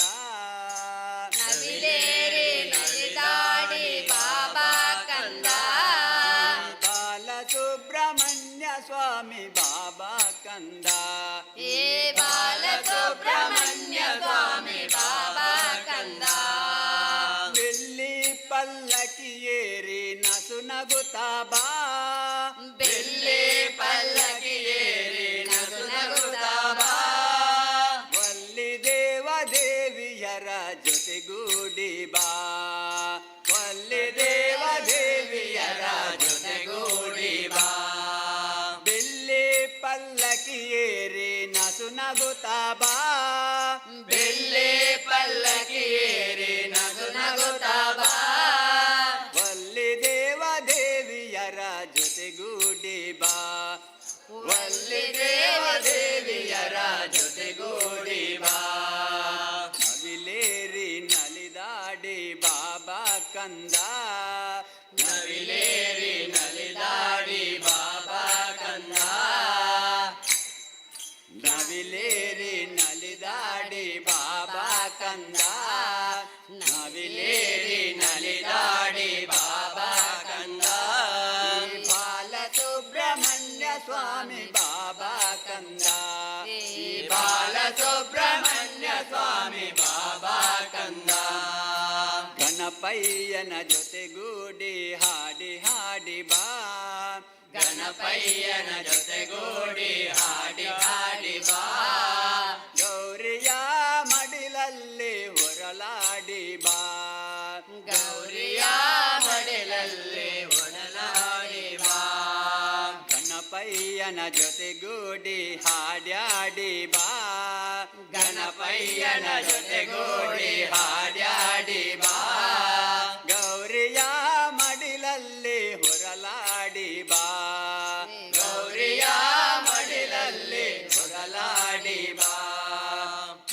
ನವಿಲೇರಿ ನಲಿದಾಡಿ ಬಾಬಾ ಕಂದ. ಬಾಲ ಸುಬ್ರಹ್ಮಣ್ಯ ಸ್ವಾಮಿ ಬಾಬಾ ಕಂದ. ಏ ಬಾಲ ಸುಬ್ರಹ್ಮಣ್ಯ ಸ್ವಾಮಿ ಬಾಬಾ ಕಂದ. ಬೆಳ್ಳಿ ಪಲ್ಲಕ್ಕಿಯೇರಿ ನಸು ನಗುತ್ತಾ ಬಾ. ಬೆಳ್ಳಿ ಪಲ್ಲಕ್ಕಿಯೇರಿ ನಸು ನಗುತ್ತಾ ಬಾ. ವಲ್ಲಿ ದೇವ ದೇವಿಯರ ಜೊತೆಗೂಡಿ ಬಾ, ವಲ್ಲಿ ದೇವ ದೇವಿಯರ ಜೊತೆಗೂಡಿ ಬಾ. ಬೆಳ್ಳಿ ಪಲ್ಲಕ್ಕಿಯೇರಿ ನಸು ನಗುತ್ತಾ ಬಾ. ಬೆಳ್ಳಿ ಪಲ್ಲಕ್ಕಿಯೇರಿ ನಸು ನಗುತ್ತಾ ಬಾ. ವಲ್ಲಿ ದೇವ ದೇವಿಯರ ಜೊತೆಗೂಡಿ ಬಾ, ವಲ್ಲಿ ದೇವ ದೇವಿಯರ ಜೊತೆಗೂಡಿ ಬಾ. ನವಿಲೇರಿ ನಲಿದಾಡಿ ಬಾಬಾ ಕಂದ. ನವಿಲೇರಿ ನಲಿದಾಡಿ ಬಾಬಾ ಕಂದ. ನವಿಲೇರಿ ನಲಿದಾಡಿ ಬಾಬಾ ಕಂದ. ನವಿಲೇರಿ ನಲಿದಾಡಿ ಬಾಬಾ ಕಂದ. ಬಾಲ ಸುಬ್ರಹ್ಮಣ್ಯ ಸ್ವಾಮಿ ಬಾಬಾ ಕಂದ. ಬಾಲ ಸುಬ್ರಹ್ಮಣ್ಯ ಸ್ವಾಮಿ ಬಾಬಾ ಕಂದ. ಗಣಪಯ್ಯನ ಜೊತೆಗೂಡಿ ಹಾಡಿ ಹಾಡಿ ಬಾ. ಗಣಪಯ್ಯನ ಜೊತೆಗೂಡಿ ಹಾಡಿ ಹಾಡಿ ಬಾ. ಗೌರಿಯ ಮಡಿಲಲ್ಲಿ ಹೊರಲಾಡಿ ಬಾ. ಗೌರಿಯ ಮಡಿಲಲ್ಲಿ ಒಡಲಾಡಿ ಬಾ. ಗಣಪಯ್ಯನ ಜೊತೆಗೂಡಿ ಹಾಡ್ಯಾಡಿ ಬಾ. ಗಣಪಯ್ಯನ ಜೊತೆಗೂಡಿ ಹಾಡ್ಯಾಡಿ ಬಾ. ಗೌರಿಯ ಮಡಿಲಲ್ಲಿ ಹೊರಲಾಡಿ ಬಾ. ಗೌರಿಯ ಮಡಿಲಲ್ಲಿ ಹೊರಲಾಡಿ ಬಾ.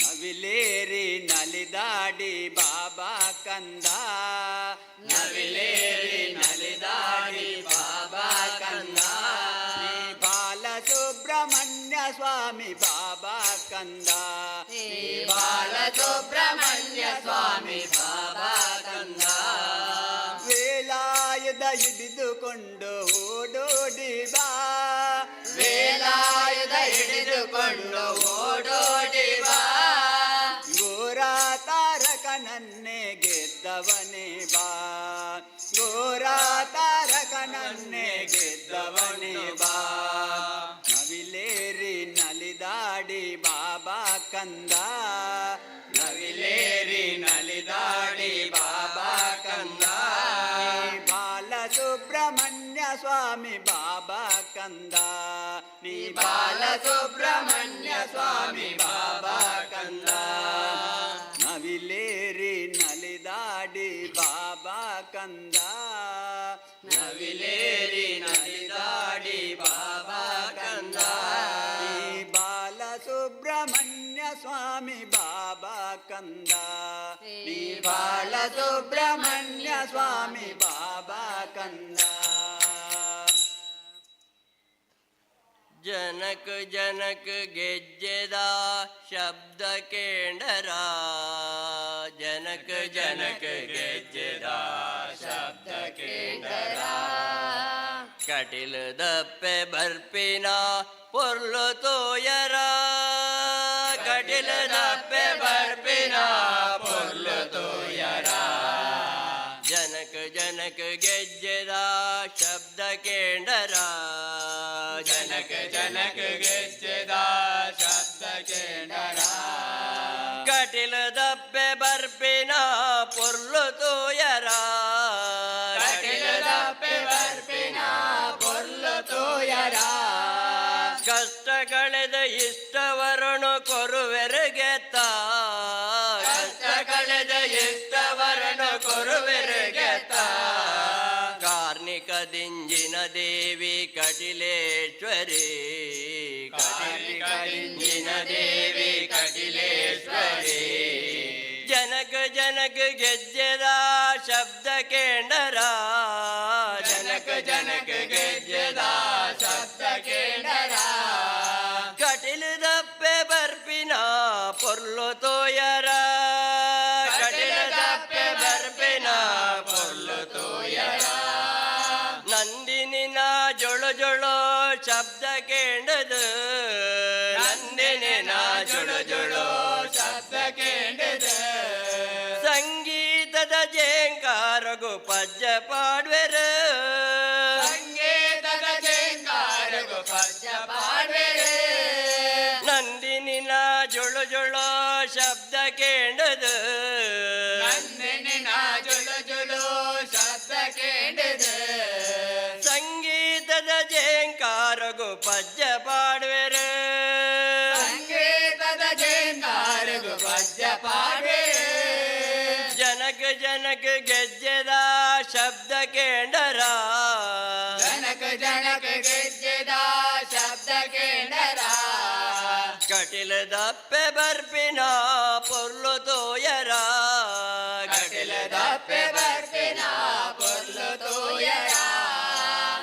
ನವಿಲೇರಿ ನಲಿದಾಡಿ ಬಾಬಾ ಕಂದ. ನವಿಲೇರಿ ನಲಿದಾಡಿ ಬಾಬಾ ಕಂದ. ಬಾಲ ಸುಬ್ರಹ್ಮಣ್ಯ ಸ್ವಾಮಿ ಬಾಬಾ ಕಂದ. ಬಾಲ ಸುಬ್ರಹ್ಮಣ್ಯ ಸ್ವಾಮಿ ಬಾಬಾ ಕಂದ. ವೇಲಾಯುಧ ಹಿಡಿದುಕೊಂಡು ಓಡೋಡಿ ಬಾ. ವೇಲಾಯುಧ ಹಿಡಿದುಕೊಂಡು ಓಡೋಡಿ ಬಾ. ಗೋರ ತಾರಕನನ್ನೇ ಗೆದ್ದವನೇ ಬಾ. ಗೋರ ತಾರಕನನ್ನೇ ಗೆದ್ದವನೇ ಬಾ. ನವಿಲೇರಿ ನಲಿದಾಡಿ ಬಾಬಾ ಕಂದ. ನವಿಲೇರಿ ನಲಿದಾಡಿ ಬಾಬಾ ಕಂದ. ಬಾಲ ಸುಬ್ರಹ್ಮಣ್ಯ ಸ್ವಾಮಿ ಬಾಬಾ ಕಂದ. ನೀ ಬಾಲ ಸುಬ್ರಹ್ಮಣ್ಯ ಸ್ವಾಮಿ ಬಾಬಾ ಕಂದ. ನವಿಲೇರಿ ನಲಿದಾಡಿ ಬಾಬಾ ಕಂದ. ನವಿಲೇರಿ ನಲಿದಾಡಿ ಬಾಬಾ ಕಂದ. ಬಾಲ ಸುಬ್ರಹ್ಮಣ್ಯ ಸ್ವಾಮಿ ಬಾಬಾ ಕಂದ. ನೀ ಬಾಲ ಸುಬ್ರಹ್ಮಣ್ಯ ಸ್ವಾಮಿ ಬಾಬಾ ಕಂದ. ಜನಕ ಜನಕ ಗೆಜ್ಜೆದ ಶಬ್ದ ಕೇಂಡರ, ಜನಕ ಜನಕ ಗೆಜ್ಜೆದ ಶಬ್ದ ಕೇಂಡರ, ಕಟಿಲು ದಪ್ಪೆ ಬರ್ಪಿನ ಪೊರ್ಲು ತೋಯರ, ಕಟಿಲು ದಪ್ಪೆ ಬರ್ಪಿನ ಪೊರ್ಲು ತೋಯರ, ಜನಕ ಜನಕ ಗೆಜ್ಜೆದ ಶಬ್ದ ಕೇಂಡರ, ಜನಕ ಜನಕ ಗೆಜ್ಜೆದ ಶಬ್ದ ಕೇಂಡರ, ಕಟಿಲು ದಪ್ಪೆ ಬರ್ಪಿನ ಪೊರ್ಲು ತೋಯರ, ಕಟಿಲು ದಪ್ಪೆ ಬರ್ಪಿನ ಪೊರ್ಲು ತೋಯರ, ಕಷ್ಟ ಕಳೆದ ಇಷ್ಟವರನು ಕೊರುವೆರುಗೆತ್ತ, ಕಷ್ಟ ಕಳೆದ ಇಷ್ಟವರನು ಕೊರುವೆರುಗೆತ್ತ, ಕಾರ್ಣಿಕ ದಿಂಜಿನ ದೇವಿ ಕಟಿಲೇಶ್ವರಿ, ಕಾರ್ಣಿಕ ದಿಂಜಿನ ದೇವಿ ಕಟಿಲೇಶ್ವರಿ, ಜನಕ ಜನಕ ಗೆಜ್ಜೆದ ಶಬ್ದ ಕೇಂಡರ, ಜನಕ ಜನಕ ಗೆಜ್ಜೆದ ಶಬ್ದ ಕೇಂಡರ, ಕಟಿಲು ದಪ್ಪೆ ಬರ್ಪಿನ ಪೊರ್ಲು ತೋಯರ, ಕಟಿಲು ದಪ್ಪೆ ಬರ್ಪಿನ ಪೊರ್ಲು ತೋಯರ, ನಂದಿನಿನ ಜೊಳು ಜೊಳು ಶಬ್ದ ಕೇಂಡದು, ನಂದಿನಿನ ಜೊಳು ಜೊಳು ಶಬ್ದ ಕೇಂಡದು, ಸಂಗೀತದ ಜೇಂಕಾರಗು ಪಜ್ಜ ಪಾಡ್ವೆರು, ಸಂಗೀತದ ಜೇಂಕಾರಗು ಪಜ್ಜ ಪಾಡ್ವೆರು, ನಂದಿನಿನ ಜೊಳು ಜೊಳು ಶಬ್ದ ಕೇಂಡದು, ನಂದಿನಿನ ಜೊಳು ಜೊಳು ಶಬ್ದ ಕೇಂಡದು, ಸಂಗೀತದ ಜೇಂಕಾರಗು ಪಜ್ಜ ಪಾಡ್ವೆರು, ಸಂಗೀತದ ಜೇಂಕಾರಗು ಪಜ್ಜ ಪಾಡ್ವೆರು, ಜನಕ ಜನಕ ಗೆಜ್ಜೆದ ಶಬ್ದ ಕೇಂಡರ, ಜನಕ ಜನಕ ಗೆಜ್ಜೆದ ಶಬ್ದ ಕೇಂಡರ, ಕಟಿಲು ದಪ್ಪೆ ಬರ್ಪಿನ ಪೊರ್ಲು ತೋಯರ, ಕಟಿಲು ದಪ್ಪೆ ಬರ್ಪಿನ ಪೊರ್ಲು ತೋಯರ,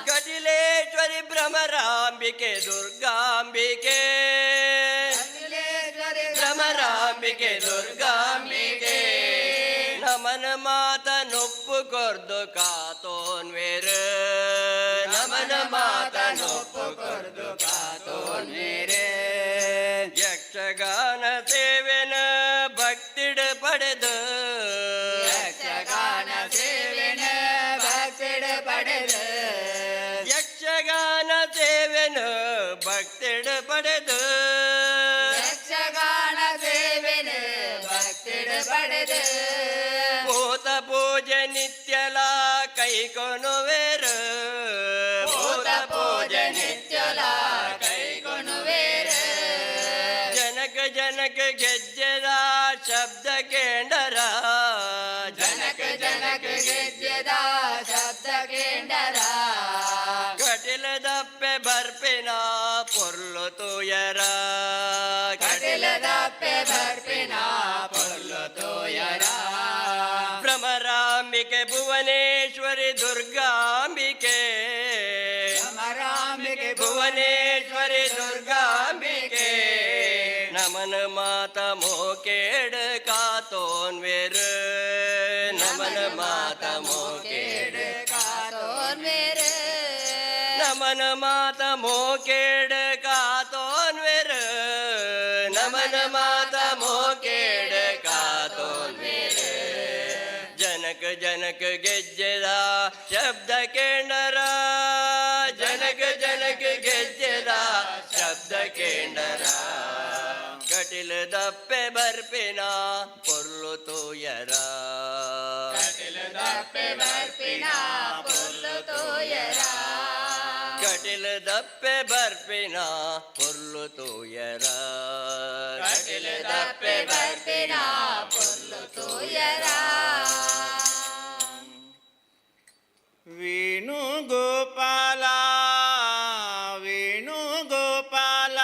ಕಟಿಲೇಶ್ವರಿ ಭ್ರಮರಾಂಬಿಕೆ ದುರ್ಗಾಂಬಿಕೆ, ಭ್ರಮರಾಂಬಿಕೆ ದುರ್ಗಾಂಬಿಕೆ, ನಮನ ಮಾತ ನೊಪ್ಪು ಕೊರ್ದು ಕಾತೋನ್ವೇರು, ನಮನ ಮಾತ ನೊಪ್ಪು ಕೊರ್ದು ಕಾತೋನ್ವೇರೆ, ಯಕ್ಷಗಾನ ಸೇವೆನ ಭಕ್ತಿಡ ಪಡೆದು, ಯಕ್ಷಗಾನ ಸೇವೆನ ಭಕ್ತಿಡ ಪಡೆದು, ಯಕ್ಷಗಾನ ಸೇವೆನ ಭಕ್ತಿಡ ಪಡೆದು, ಯಕ್ಷಗಾನ ಸೇವೆನ ಭಕ್ತಿಡ ಪಡೆದು, ಭೂತ ಪೂಜೆ ನಿತ್ಯಲ ಕೈಕೊನುವೇರು, ಭೂತ ಪೂಜೆ ನಿತ್ಯಲ ಕೈಕೊನುವೇರು, ಜನಕ ಜನಕ ಗೆಜ್ಜೆದ ಶಬ್ದ ಕೇಂಡರ, ಜನಕ ಜನಕ ಗೆಜ್ಜೆದ ಶಬ್ದ ಕೇಂಡರ, ಕಟಿಲು ದಪ್ಪೆ ಬರ್ಪಿನ ಪೊರ್ಲು ತೋಯರ, ಕಟಿಲು ದಪ್ಪೆ ಬರ್ಪಿನ ಪೊರ್ಲು ತೋಯರ, ಭ್ರಮರಾಂಬಿಕೆ ಭುವನೇಶ್ವರಿ ದುರ್ಗಾಂಬಿಕೆ, ಭ್ರಮರಾಂಬಿಕೆ ಭುವನೇಶ್ವರಿ ದುರ್ಗಾಂಬಿಕೆ, ನಮನ ಮಾತ ಮೋಕೇಡ ಕಾತೋನ್ವೇರು, ನಮನ ಮಾತ ಮೋಕೇಡ ಕಾತೋನ್ವೇರು, ನಮನ ಮಾತ ಮೋಕೇಡ ಕಾತೋನ್ವೇರು, ನಮನ ಮಾತ ಮೋಕೇಡ ಕಾತೋನ್ವೇರು, ಜನಕ ಜನಕ ಗೆಜ್ಜೆದ ಶಬ್ದ ಕೇಂಡರ, ಜನಕ ಜನಕ ಗೆಜ್ಜೆದ ಶಬ್ದ ಕೇಂಡರ, ಕಟಿಲು ದಪ್ಪೆ ಬರ್ಪಿನ ಪೊರ್ಲು ತೋಯರ, ಕಟಿಲು ದಪ್ಪೆ ಬರ್ಪಿನ ಪೊರ್ಲು ತೋಯರ, ಕಟಿಲು ದಪ್ಪೆ ಬರ್ಪಿನ ಪೊರ್ಲು ತೋಯರ, ಕಟಿಲು ದಪ್ಪೆ ಬರ್ಪಿನ ಪೊರ್ಲು ತೋಯರ. ವೇಣುಗೋಪಾಲ ವೇಣುಗೋಪಾಲ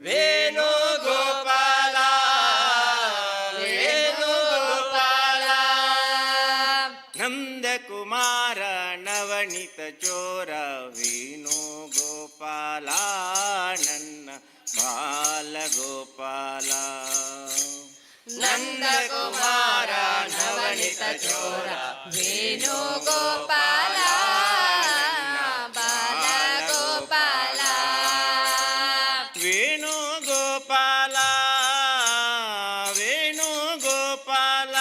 ವೇಣುಗೋಪಾಲ ವೇಣುಗೋಪಾಲ, ನಂದಕುಮಾರ ನವನಿತ ಚೋರ ವೇಣುಗೋಪಾಲ. ಬಾಲಗೋಪಾಲ. ನಂದಕುಮಾರ ನವನಿತ ಚೋರ ವೇಣುಗೋಪಾಲ ಬಾಲಗೋಪಾಲ. ವೇಣುಗೋಪಾಲ ವೇಣುಗೋಪಾಲ.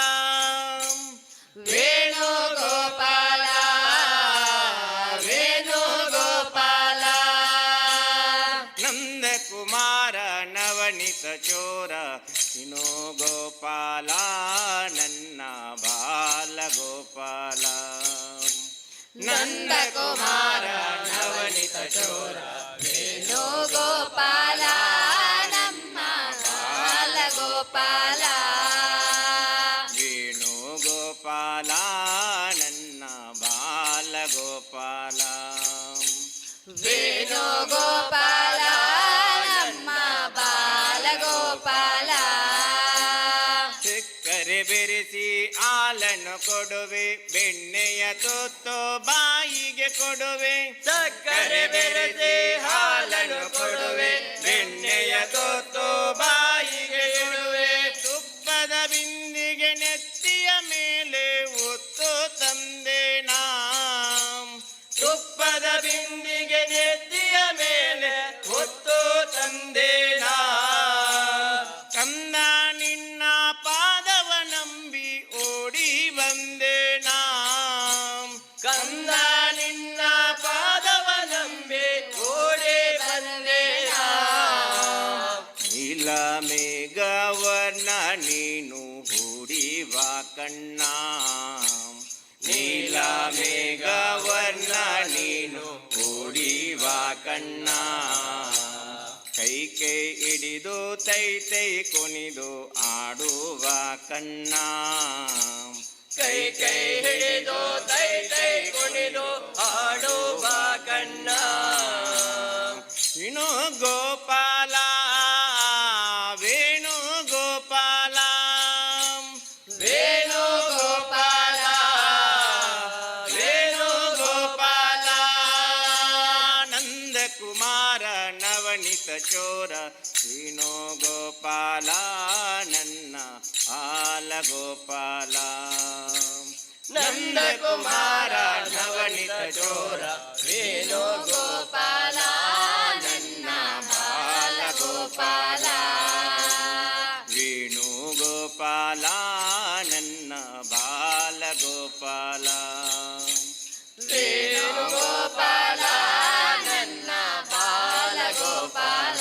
ವೇಣುಗೋಪಾಲ ವೇಣುಗೋಪಾಲ. ನಂದಕುಮಾರ ನವನಿತ ಚೋರ ಗೋಪಾಲ ನನ್ನ ಬಾಲಗೋಪಾಲ. ನಂದಕುಮಾರ ನವನಿತ ಚೋರ ವೇಣುಗೋಪಾಲ ನಮ್ಮ ಬಾಲಗೋಪಾಲ. ವೇಣುಗೋಪಾಲ ನನ್ನ ಬಾಲಗೋಪಾಲ. ವೇಣುಗೋಪಾಲ ನಮ್ಮ ಬಾಲಗೋಪಾಲ. ಸಕ್ಕರೆ ಬೆರೆಸಿ ಹಾಲನ್ನು ಕೊಡುವೆ, ಬೆಣ್ಣೆಯ ತುತ್ತು ಬಾಯಿಗೆ ಕೊಡುವೆ. ಸಕ್ಕರೆ ಬೆರೆಸಿ ಹಾಲನ್ನು ಕೊಡುವೆ, ಬೆಣ್ಣೆಯ ತುತ್ತು ಬಾಯಿಗೆ ಕೊಡುವೆ. ತುಪ್ಪದ ಬಿಂದಿಗೆ ನೆತ್ತಿಯ ಮೇಲೆ ಒತ್ತು ತಂದೆ ನಾ. ತುಪ್ಪದ ಬಿಂದಿಗೆ ನೆತ್ತಿಯ ಮೇಲೆ ಒತ್ತು ತಂದೆ ನಾ. ಕಂದ ನಿನ್ನ ಪಾದವ ನಂಬಿ ಓಡಿ ಬಂದೆ ನಾ. ಕಂದ ನಿನ್ನ ಪಾದವ ನಂಬಿ ಓಡಿ ಬಂದೆ ನಾ. ನೀಲ ಮೇಘವರ್ಣ ನೀನು ಹೂಡಿವ ಕಣ್ಣ. ನೀಲ ಮೇಘವರ್ಣ ನೀನು ಹೂಡಿವ ಕಣ್ಣ. ಕೈ ಕೈ ಹಿಡಿದು ತೈ ತೈ ಕುಣಿದು ಆಡುವ ಕಣ್ಣ. ಕೈ ಕೈ ಹಿಡಿದು ತೈ ತೈ ಕುಣಿದು ಹಾಡುವ ಕಣ್ಣ. ವೇಣುಗೋಪಾಲ ವೇಣುಗೋಪಾಲ. ವೇಣುಗೋಪಾಲ ವೇಣುಗೋಪಾಲ. ನಂದಕುಮಾರ ನವನಿತ ಚೋರ ವೇಣುಗೋಪಾಲ ನನ್ನ ಬಾಲಗೋಪಾಲ. ನಂದಕುಮಾರ ನವನಿತ ಚೋರ ವೇಣುಗೋಪಾಲ ನನ್ನ ಬಾಲಗೋಪಾಲ. ವೇಣುಗೋಪಾಲ ನನ್ನ ಬಾಲಗೋಪಾಲ. ವೇಣುಗೋಪಾಲ ನನ್ನ ಬಾಲಗೋಪಾಲ.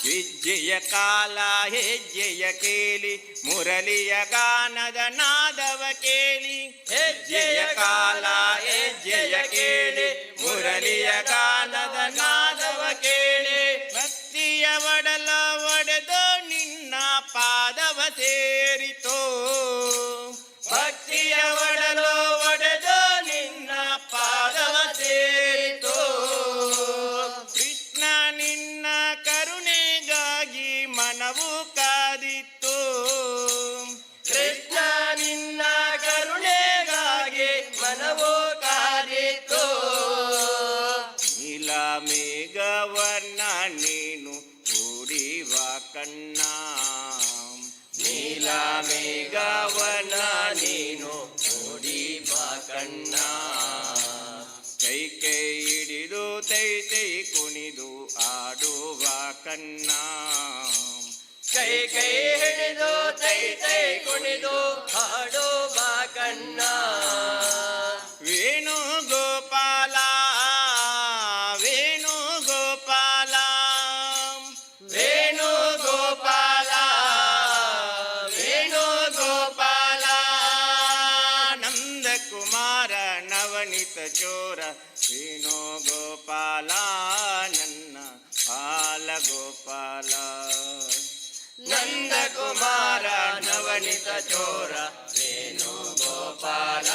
ಹೆಜ್ಜೆಯ ಕಾಲ ಹೆಜ್ಜೆಯ ಕೇಳಿ, ಮುರಳಿಯ ಗಾನದ ನಾದವ ಕೇಳಿ. ಹೆಜ್ಜೆಯ ಕಾಲ ಹೆಜ್ಜೆಯ ಕೇಳಿ, ಮುರಳಿಯ ಗಾನದ ನಾದವ ಕೇಳಿ. ಭಕ್ತಿಯ ಒಡಲ ಒಡೆದು ನಿನ್ನ ಪಾದವ ಸೇರಿತೋ. ಭಕ್ತಿಯ ಒಡಲು ಒಡೆದು ನಿನ್ನ ಪಾದವ ಸೇರಿತೋ. ಕೃಷ್ಣ ನಿನ್ನ ಕರುಣೆಗಾಗಿ ಮನವು ಕಾದಿತ್ತು. ಕೃಷ್ಣ ನಿನ್ನ ಕರುಣೆಗಾಗಿ ಮನವು ಕಾದಿತ್ತು. ನೀಲ ಮೇಘವರ್ಣ ನೀನು ಕೂಡಿವ ಕಣ್ಣ. ನೀಲ ಮೇಘವರ್ಣ ನೀನು ಕೂಡಿವ ಕಣ್ಣ. ಕೈ ಕೈ ಹಿಡಿದು ತೈ ತೈ ಕುಣಿದು ಆಡುವ ಕಣ್ಣ. ಕೈ ಕೈ ಹಿಡಿದು ತೈ ತೈ ಕುಣಿದು ಹಾಡುವ ಕಣ್ಣ. ವೇಣುಗೋಪಾಲ ವೇಣುಗೋಪಾಲ. ವೇಣುಗೋಪಾಲ ವೇಣುಗೋಪಾಲ. ನಂದಕುಮಾರ ನವನಿತ ಚೋರ ವೇಣುಗೋಪಾಲ ನನ್ನ ಬಾಲಗೋಪಾಲ. ನಂದಕುಮಾರ ನವನಿತ ಚೋರ ವೇಣುಗೋಪಾಲ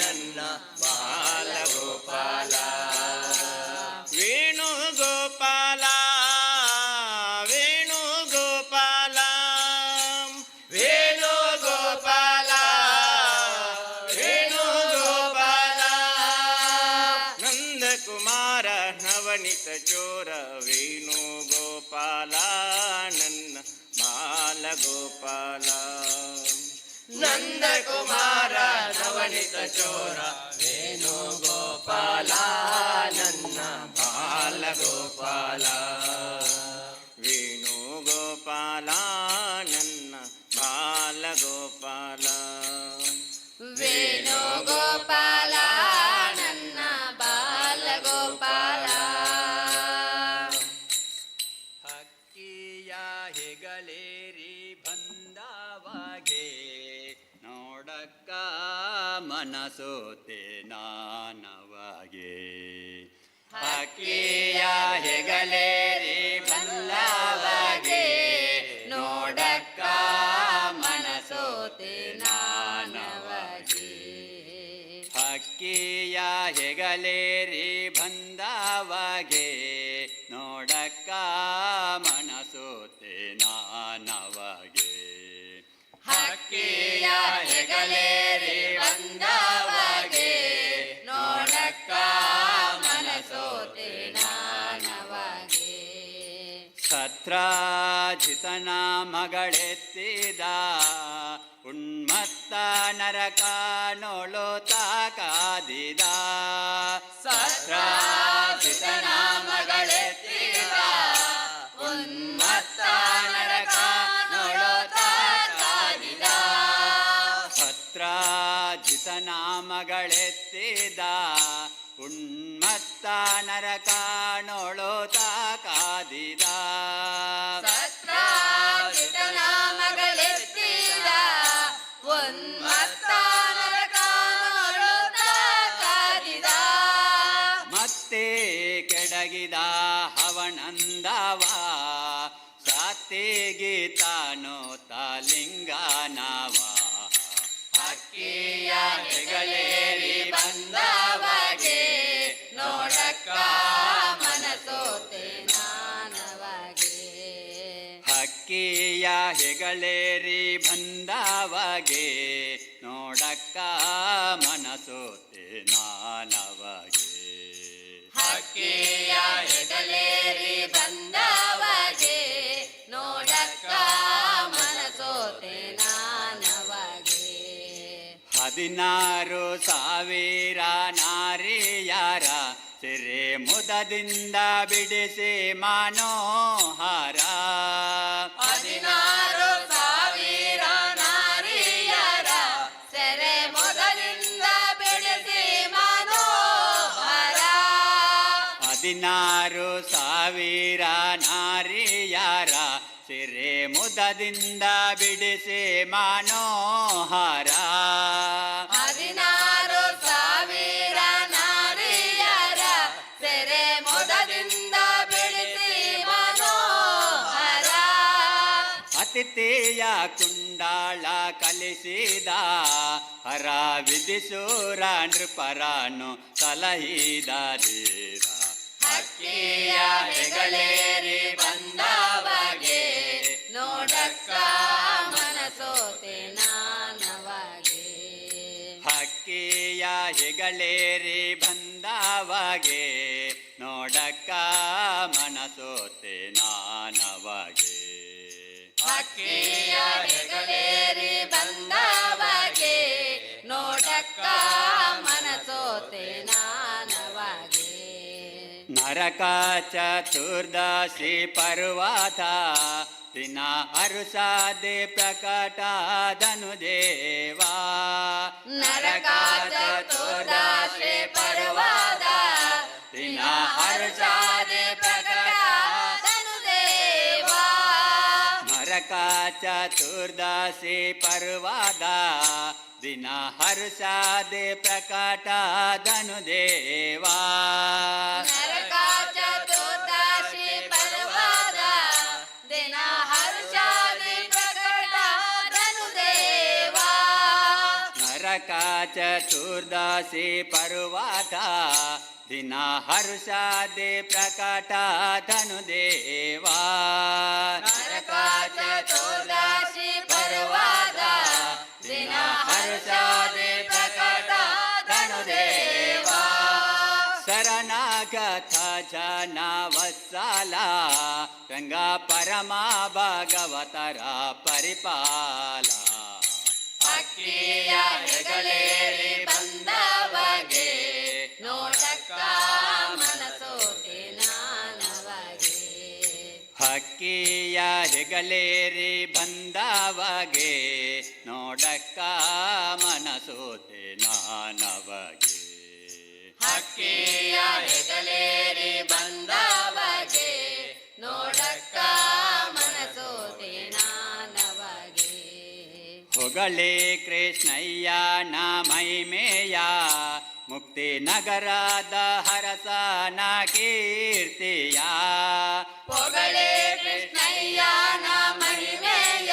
ನನ್ನ ಬಾಲಗೋಪಾಲ. ವೇಣುಗೋಪಾಲ ವೇಣುಗೋಪಾಲ. ವೇಣುಗೋಪಾಲ ವೇಣುಗೋಪಾಲ. ನಂದಕುಮಾರ ನವನಿತ ಚೋರ ವೇಣುಗೋಪಾಲ ಗೋಪಾಲ ನನ್ನ ಬಾಲಗೋಪಾಲ. ನಂದಕುಮಾರ ನವನಿತ ಚೋರ ವೇಣುಗೋಪಾಲ ನನ್ನ ಬಾಲಗೋಪಾಲ. ವೇಣುಗೋಪಾಲ ನನ್ನ ಬಾಲಗೋಪಾಲ. ವೇಣುಗೋಪಾಲ ನನ್ನ ಬಾಲಗೋಪಾಲ. ಹಕ್ಕಿಯ ಹೆಗಲೇರಿ ಬಂದವಾಗೆ ನೋಡಕ್ಕ ಮನಸೋತೆ ನಾನವಾಗೆ. ಹಕ್ಕಿಯ ಹೆಗಲೇರಿ ಬಂದವಾಗೆ ನೋಡಕ್ಕ ಮನಸೋತೆ ನಾನವಾಗೆ. ಹಕ್ಕಿಯ ಹೆಗಲೇರಿ ಬಂದವಾಗೆ ನೋಡಕ್ಕ ಮನಸೋತೆ ನಾನವಾಗೆ. ಹಕ್ಕಿಯ ಹೆಗಲೇರಿ ಬಂದವಗೆ ನೋಡಕ್ಕ ಮನಸೋತೆ ನಾನವಗೆ. ಸತ್ರಾಜಿತನ ಮಗಳೆತ್ತಿದ ಉನ್ಮತ್ತ ನರಕ ನೋಳುತ್ತ ಕಾದಿದ. ಸತ್ರಾಜಿತನ ಮಗಳೆತ್ತಿದ ಉನ್ಮತ್ತ ನರಕ ನೋಳುತ್ತ ಕಾದಿದ. ಸತ್ರಾಜಿತನ ಮಗಳೆತ್ತಿದ ಉನ್ಮತ್ತ ನರಕ ನೋಳುತ್ತ ಕಾದಿದ. ಸತ್ರಾಜಿತನ ಮಗಳೆತ್ತಿದ ಉನ್ಮತ್ತ ನರಕ ನೋಡುತ್ತ ಕಾದಿದ. ಮತ್ತೆ ಕೆಡಗಿದ ಹವನಂದವ ಸಾತಿಗೆ ತಾನು ತಾಲಿಂಗನವ. ಹಕ್ಕಿಯ ಹೆಗಲೇರಿ ಬಂದವಗೆ ನೋಡಕ್ಕ ಮನಸೋತೆ ನಾನವಗೆ. ಹಕ್ಕಿಯ ಹೆಗಲೇರಿ ಬಂದವಗೆ ನೋಡಕ್ಕ ಮನಸೋತೆ ನಾನವಗೆ. ಹಕ್ಕಿಯ ಹೆಗಲೇರಿ ಬಂದವಗೆ ನೋಡಕ್ಕ ಮನಸೋತೆ ನಾನವಗೆ. 16,000 ನಾರಿಯರ ಸಿರೆ ಮುದದಿಂದ ಬಿಡಿಸಿ ಮನೋಹರ. 16,000 ನಾರಿಯರ ಸೆರೆ ಮೊದಲಿಂದ ಬಿಡಿಸಿ ಮನೋಹರ. 16,000 ನಾರಿಯರ ಸಿರೆ ಮುದದಿಂದ ಬಿಡಿಸಿ ಮನೋಹರ. 16,000 ನಾರಿಯರ ಸೆರೆ ಮೊದಲಿಂದ ಬಿಡಿಸಿ ಮನೋಹರ. ಅತಿಥಿಯ ಕುಂಡಾಳ ಕಲಿಸಿದ ಹರ ವಿಧಿಸೂರ ನೃಪರನು ಸಲಹಿದ ಧೀರ. ಹಕ್ಕಿಯ ಹೆಗಲೇರಿ ಬಂದವಗೆ ನೋಡಕ್ಕ ಮನಸೋತೆ ನಾನವಗೆ. ಹಕ್ಕಿಯ ಹೆಗಲೇರಿ ಬಂದವಗೆ ನೋಡಕ್ಕ ಮನಸೋತೆ ನಾನವಗೆ. ಹಕ್ಕಿಯ ಹೆಗಲೇರಿ ಬಂದವಗೆ ನೋಡಕ್ಕ ಮನಸೋತೆ ನಾನವಗೆ. ನರಕ ಚತುರ್ದಶಿ ಪರ್ವತ ದಿನ ಹರುಷಾದೆ ಪ್ರಕಟಾದನು ದೇವಾ. ನರಕ ಚತುರ್ದಶಿ ಪರ್ವದ ದಿನ ಹರುಷಾದೆ ಪ್ರಕಟಾದನು ದೇವಾ. ನರಕ ಚತುರ್ದಶಿ ಪರ್ವದ ದಿನ ಹರ್ಷಾದೆ ಪ್ರಕಟಾದನು ದೇವಾ. ನರಕ ಚತುರ್ದಶಿ ಪರ್ವದ ದಿನ ಹರ್ಷಾದಿ ಪ್ರಕಟಾದನು ದೇವಾ. ನರಕ ಚತುರ್ದಶಿ ಪರ್ವತ ದಿನ ಹರ್ಷಾದೆ ಪ್ರಕಟಾದನು ದೇವಾ. ನರಕ ಚತುರ್ದಶಿ ಪರ್ವದ ದಿನ ಹರ್ಷಾದಿ ಪ್ರಕಟಾದನು ದೇವಾ. ಶರಣಾಗತ ಜನ ವತ್ಸಲ ರಂಗ ಪರಮ ಭಾಗವತರ ಪರಿಪಾಲ. ಹಕ್ಕಿಯ ಹೆಗಲೇರಿ ಬಂದವಗೆ ನೋಡಕ್ಕ ಮನಸೋತೆ ನಾನವಗೆ. ಹಕ್ಕಿಯ ಹೆಗಲೇರಿ ಬಂದವಗೆ ನೋಡಕ್ಕ ಮನಸೋತೆ ನಾನವಗೆ. ಹಕ್ಕಿಯ ಹೆಗಲೇರಿ ಬಂದವಗೆ ನೋಡಕ್ಕ ಮನಸೋತೆ ನಾನವಗೆ. ಹೊಗಳೇ ಕೃಷ್ಣಯ್ಯ ಮಹಿಮೆಯ ಮುಕ್ತಿ ನಗರದ ಹರಸನ ಕೀರ್ತಿಯ. ಹೊಗಳೇ ಕೃಷ್ಣಯ್ಯನ ಮಹಿಮೆಯ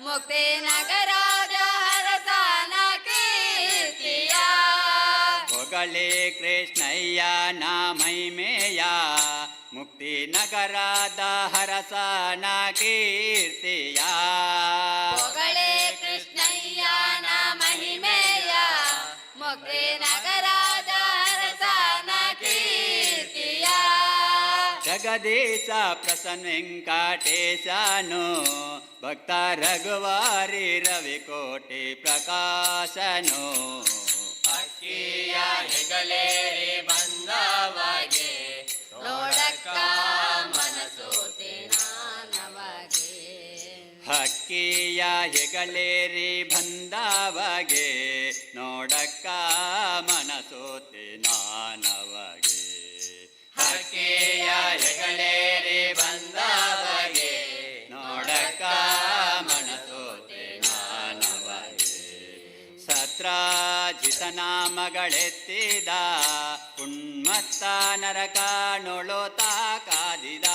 ಮುಕ್ತಿ ನಗರಾಜ ಹರಸನ ಕೀರ್ತಿಯ. ಹೊಗಳೇ ಕೃಷ್ಣಯ್ಯನ ಮಹಿಮೆಯ ಮುಕ್ತಿ ನಗರದ ಹರಸನ ಕೀರ್ತಿಯ. ಹೊಗಳೇ ಕೃಷ್ಣಯ್ಯನ ಮಹಿಮೆಯ ಮುಕ್ತಿ ನಗರಾಜ ಹರಸನ ಕೀರ್ತಿಯ. ಜಗದೀಶ ಪ್ರಸನ್ನ ವೆಂಕಟೇಶನು ಭಕ್ತ ರಘುವಾರಿ ರವಿಕೋಟಿ ಪ್ರಕಾಶನು. ಹಕ್ಕಿಯ ಹೆಗಲೇರಿ ಬಂದವಗೆ ನೋಡಕ್ಕ ಮನಸೋತೆ ನಾನವಗೆ. ಹಕ್ಕಿಯ ಹೆಗಲೇರಿ ಬಂದವಗೆ ನೋಡಕ್ಕ ಮನಸೋತೆ ನಾನವಗೆ. ಹಕ್ಕಿಯ ಹೆಗಲೇರಿ ಬಂದವಗೆ ನೋಡಕ್ಕ ಮನಸೋತೆ ನಾನವಗೆ. ಸತ್ರಾಜಿತ ನಾಮಗಳೆತ್ತಿದ ಉನ್ಮತ್ತ ನರಕಾನುಳು ಕಾದಿದ.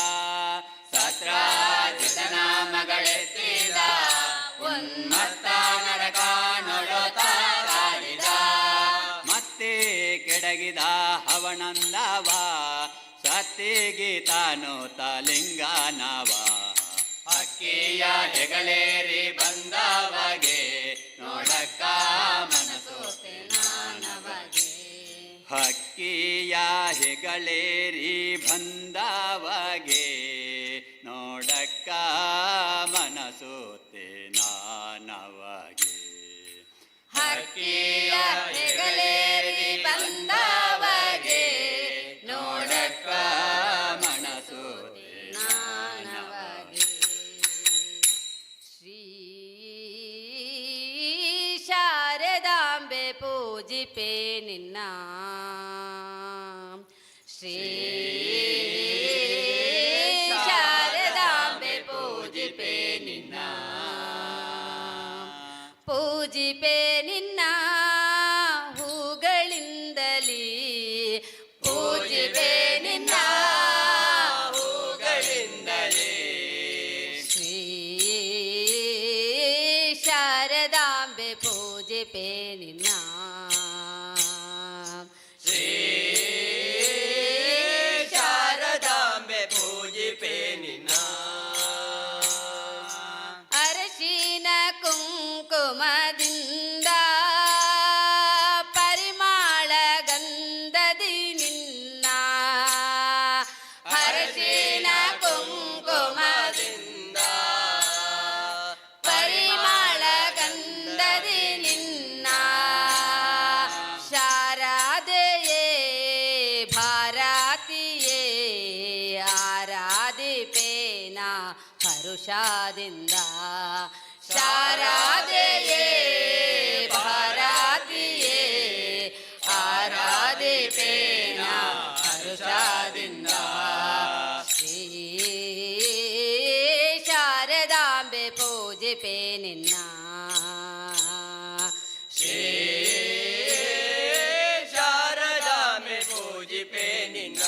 ಸತ್ರಾಜಿತ ನಾಮಗಳೆತ್ತಿದ ಉನ್ಮತ್ತ ನರಕಾನುಳು ಕಾದಿದ. ಮತ್ತೆ ಕೆಡಗಿದ ಹವಣಂದವ ಸತ್ತಿಗೆ ತಾನು ತಲಿಂಗನವ. ಹಕ್ಕಿಯ ಹೆಗಲೇರಿ ಬಂದವಗೆ ನೋಡಕ್ಕ ಮನಸೋತೆ ನಾನವಗೆ. ಹಕ್ಕಿಯ ಹೆಗಳೇರಿ ಬಂದವಗೆ ನೋಡಕ್ಕ ಮನಸೋತೆ ನಾನವಗೆ. ಹಕ್ಕಿಯ ಹೆಗಲೇರಿ ಬಂದವಗೆ ನೋಡಕ್ಕ ಮನಸೋತೆ ನಾನವಗೆ. ಶ್ರೀ ಶಾರದಾಂಬೆ ಪೂಜಿಪೆ ನಿನ್ನ, ಶ್ರೀ ಶಾರದಾಂಬೆ ಪೂಜಿಪೆ ನಿನ್ನ, ಪೂಜಿಪೆ ನಿನ್ನ ಹೂಗಳಿಂದಲೀ, ಪೂಜಿಪೆ ನಿನ್ನ ಹೂಗಳಿಂದಲೇ. ಶ್ರೀ ಶಾರದಾಂಬೆ ಪೂಜಿಪೆ ನಿನ್ನ, ಶ್ರೀ ಶಾರದಾಂಬೆ ಪೂಜಿಪೆ ನಿನ್ನ. ಅರಶಿನ ಕುಂಕುಮದಿಂದ ಪರಿಮಾಳ ಗಂಧದಿ ನಿನ್ನ, ಅರಶಿನ ಕುಂಕುಮದಿಂದ ಪರಿಮಾಳ ಗಂಧದಿ ನಿನ್ನ. ಶಾರದೆಯೇ ಭಾರತಿಯೇ ಆರಾಧಿಪೇನ ಹರುಷಾದಿಂದ, ಶಾರದೆಯೇ ಭಾರತಿಯೇ ಆರಾಧಿಪೇನ ಹರುಷಾದಿಂದ. ಶ್ರೀ ಶಾರದಾಂಬೆ ಪೂಜಿಪೆ ನಿನ್ನ, ಶ್ರೀ ಶಾರದಾಂಬೆ ಪೂಜಿಪೆ ನಿನ್ನ.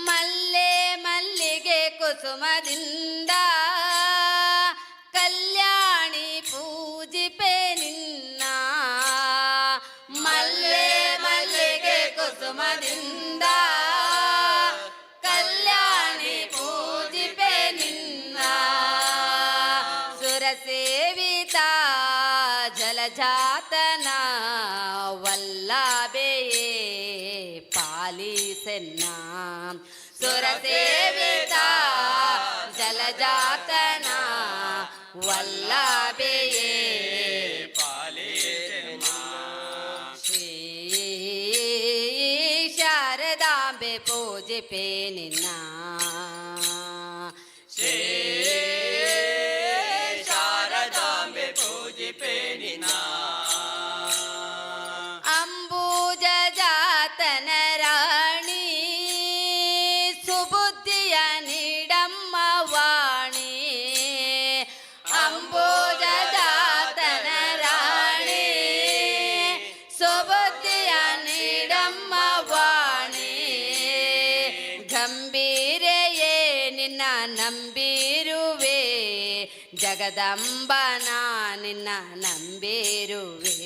ಮಲ್ಲೆ ಮಲ್ಲಿಗೆ ಕುಸುಮದಿಂದ ಕಲ್ಯಾಣಿ ಪೂಜಿಪೆ ನಿನ್ನ, ಮಲ್ಲೆ ಮಲ್ಲಿಗೆ ಕುಸುಮದಿಂದ ಕಲ್ಯಾಣಿ ಪೂಜಿಪೆ ನಿನ್ನ. ಸುರಸೇವಿತ ಜಲಜಾತನ ವಲ್ಲಭೆಯೇ ಪಾಲಿಪೆಯ. ಸೇವಿತ ಜಲಜಾತನ ವಲ್ಲಭೆಯೇ. ಶ್ರೀ ಶಾರದಾಂಬೆ ಪೂಜಿಪೆ ನಿನ್ನ. ಶ್ರೀ ಶಾರದಾಂಬೆ ಪೂಜಿಪೆ ನಿನ್ನ. ಅಂಬೂಜ ಜಾತನ ರಾಣಿ, ಸುಬುದ್ಧಿಯ ನೀಡಮ್ಮ ವಾಣಿ. ಅಂಬೂಜ ಜಾತನ ರಾಣಿ, ಸುಬುದ್ಧಿಯ ನೀಡಮ್ಮ ವಾಣಿ. ಗಂಭೀರೆಯೇ ನಿನ್ನ ನಂಬಿರುವೆ, ಜಗದಂಬನ ನಿನ್ನ ನಂಬಿರುವೆ.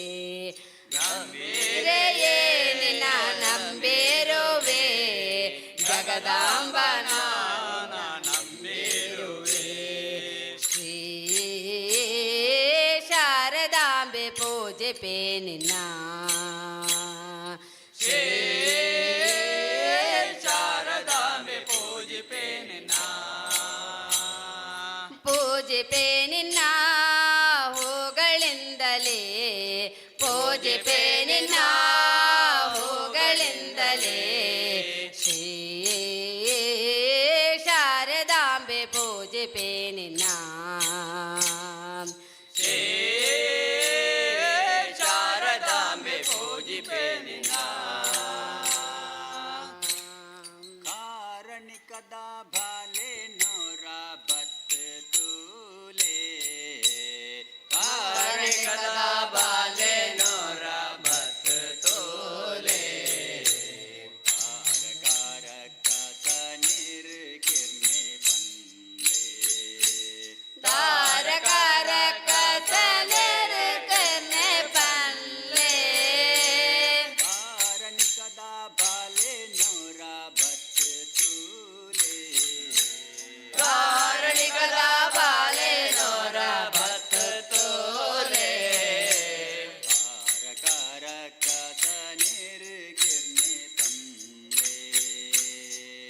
ಗಂಭೀರೆಯೇ ನಿನ್ನ ನಂಬಿರುವೆ, ಜಗದಾಂಬನ ನಂಬಿರುವೆ. ಶ್ರೀ ಶಾರದಾಂಬೆ ಪೂಜಿಪೆ ನಿನ್ನ. ಶ್ರೀ ಶಾರದಾಂಬೆ ಪೂಜಿಪೆ ನಿನ್ನ. ಪೂಜಿಪೆ ನಿನ್ನ ಹೂಗಳಿಂದಲೇ, ಪೂಜಿಪೆ ನಿನ್ನ ಹೂಗಳಿಂದಲೇ. ಶ್ರೀ ಶಾರದಾಂಬೆ ಪೂಜಿಪೆ ನಿನ್ನ. ಶ್ರೀ ಶಾರದಾಂಬೆ ಪೂಜಿಪೆ ನಿನ್ನ. ಕಾರಣಿಕದ ಬಾಲೆ ನೋರ ಬತ್ ತೂಲೆ, ಕಾರಣಿಕದ ಬಾಲೆ ನೋರ ಬತ್ ತೋಲೆ. ಕಾರ ನೀರ್ ಕಿರ್ನೆ ಪಂಡೆ. ತಾರಕಾರ ಕಸನೇರ್ ಕರ್ನೆ ಪಲ್ಲೆ. ಕಾರಣಿಕದ ಬಾಲೆ ನೋರ ಬತ್ ತೂಲೆ. ಕಾರಣಿಕದ ಬಾಲೆ ನೋರ ಬತ್ ತೋಲೆ. ಕಾರ ಕಸ ನೀರ್ ಕಿರ್ನೆ ಪಂಡೆ.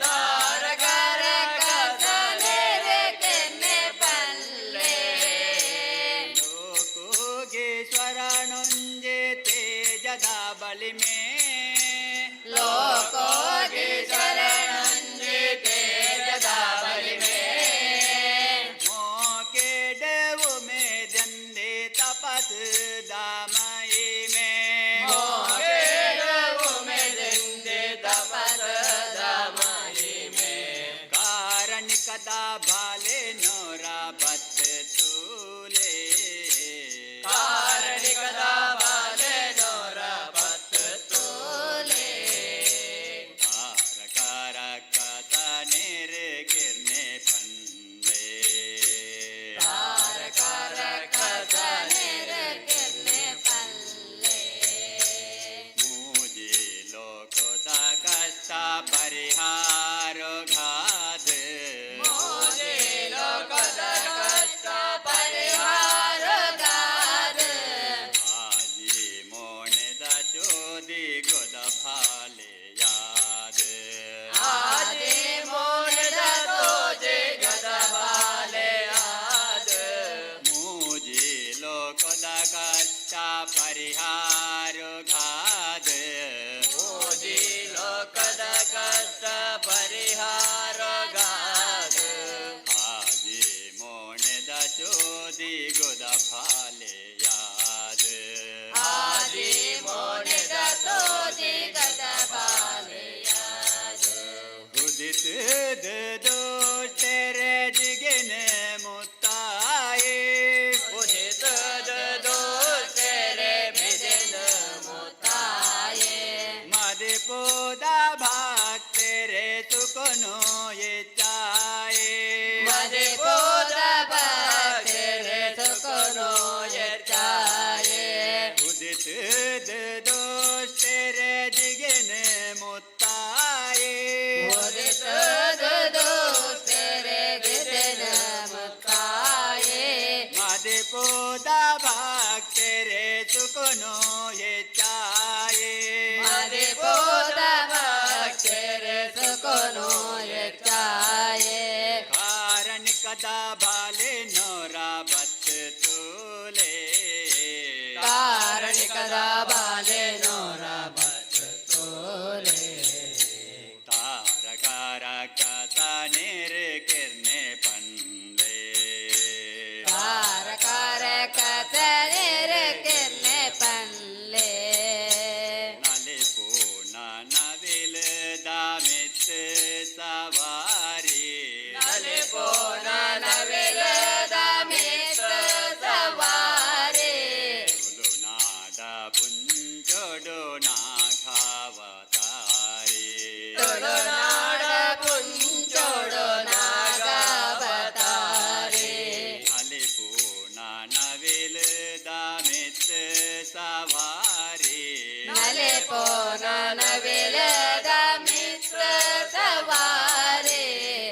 ತಾರಕಾರ ಕಸನೇರ್ ಕರ್ನೆ ಪಲ್ಲೆ. ಲೋಕೋಗೇಶ್ವರನೊಂಜೆ ತೇಜದ ಬಲಿಮೆ. ಲೋಕೋಗೇಶ್ವರನೊಂಜೆ ತೇಜದ ಬಲಿಮೆ. ಮೋಕೆಡವು ಮೇದಂದೆ ತಪಸ್ ದಾಮಯಿಮೆ. ಮೋಕೆಡವು ಮೇದಂದೆ ತಪಸ್ ದಾಮಯಿಮೆ. ಕಾರಣಿಕದ ಬಾಲೆ ನೋರ ಬತ್ ತೂಲೆ. ಕಾರಣಿಕದ ಬಾಲೆ ನೋರ ಬತ್ ತೋಲೆ. ಕಾರ ಕಸ ನೀರ್ ಕಿರ್ನೆ ಪಂಡೆ. ತಾರಕಾರ ಕಸನೇರ್ ಕರ್ನೆ ಪಲ್ಲೆ. ಮೂಜಿ ಲೋಕದ ಕಷ್ಟ ಪರಿಹಾರ ಗಾದ. ಮೋಜಿ ಲೋಕದ ಕಷ್ಟ ಪರಿಹಾರ ಗಾದ. ಆಜಿ ಮೋಣೆದ ಚೋದಿ ಗೊದ ಭಾಲೆ ಯಾದ. ಆದಿ ಮೋನದ ತೋಜೆ ಗದ ಬಾಲೆ ಆದ. ಮೂಜಿ ಲೋಕದ ಕಷ್ಟ ಪರಿಹಾರ ಗಾದ. ಮೋಜಿ ಲೋಕದ ಕಷ್ಟ ಪರಿಹಾರ ಗಾದ. ಆಜಿ ಮೋಣೆದ ಚೋದಿ ಗೊದ ಭಾಲೆ ಯಾದ. ಆದಿ ಮೋನದ ತೋಜೆ ಗದ ಬಾಲೆ ಆದ. ಉದಿತ ದೋಷರೆ ಜಿಗಿನ ಮುತ್ತಾಯಿ. ಉದಿತ ದೋಷರೆ ಬಿದಿನ ಮುತ್ತಾಯೇ. ಮದಿಪೋದ ಭಕ್ತರೆ ತುಕನು ಎಚ್ಚಾಯೆ. ಮದಿಪೋದ ಭಕ್ತರೆ ತುಕನು ಎಚ್ಚಾಯೆ. ಉದಿತ ದೋಷರೆ ಜಿಗಿನ ಮುತ್ತಾಯಿ. ಉದಿತ ದೋಷರೆ ಜಿಗಿನ ಮುತ್ತಾಯೆ. ಮದಿಪೋದ ಭಕ್ತರೆ ತುಕನು ಎಚ್ಚಾಯೆ. ಮದಿಪೋದ ಭಕ್ತರೆ ತುಕನು ಎಚ್ಚಾಯೆ. ಕಾರಣಿಕದ ಬಾಲೆ ನೋರ ಬತ್ ತೋಲೆ. ಕಾರಣಿಕದ ಬಾಲೆ ನೋರ ಬತ್ ತೋಲೆ. ತಾರಕಾರ ಕಸ ನೀರ್ ಕಿರ್ನೆ ಪನ್ಲೆ. ತಾರಕಾರ ಕಸ ನೀರ್ ಕಿರ್ನೆ ಪನ್ಲೆ. ನಲೆ ಪೂರ್ಣ ನವಿಲ್ ದಾಮಿತ್ ಸವಾರಿ. ನಲೆ ಪೂರ್ಣ ನವಿಲ್ ದಾಮಿತ್ ಸವಾರಿ. ತುಳುನಾಡ ಪುಂಚೊಡು ನಾಗಾವತಾರಿ. ತುಳುನಾಡ ಪುಂಚೊಡು ನಾಗಾವತಾರಿ. ನಲೆ ಪೂರ್ಣ ನವಿಲ್ ದಾಮಿತ್ ಸವಾರಿ. ನಲೆ ಪೋನ ನವಿಲ್ ದಾಮಿತ್ ಸವಾರಿ.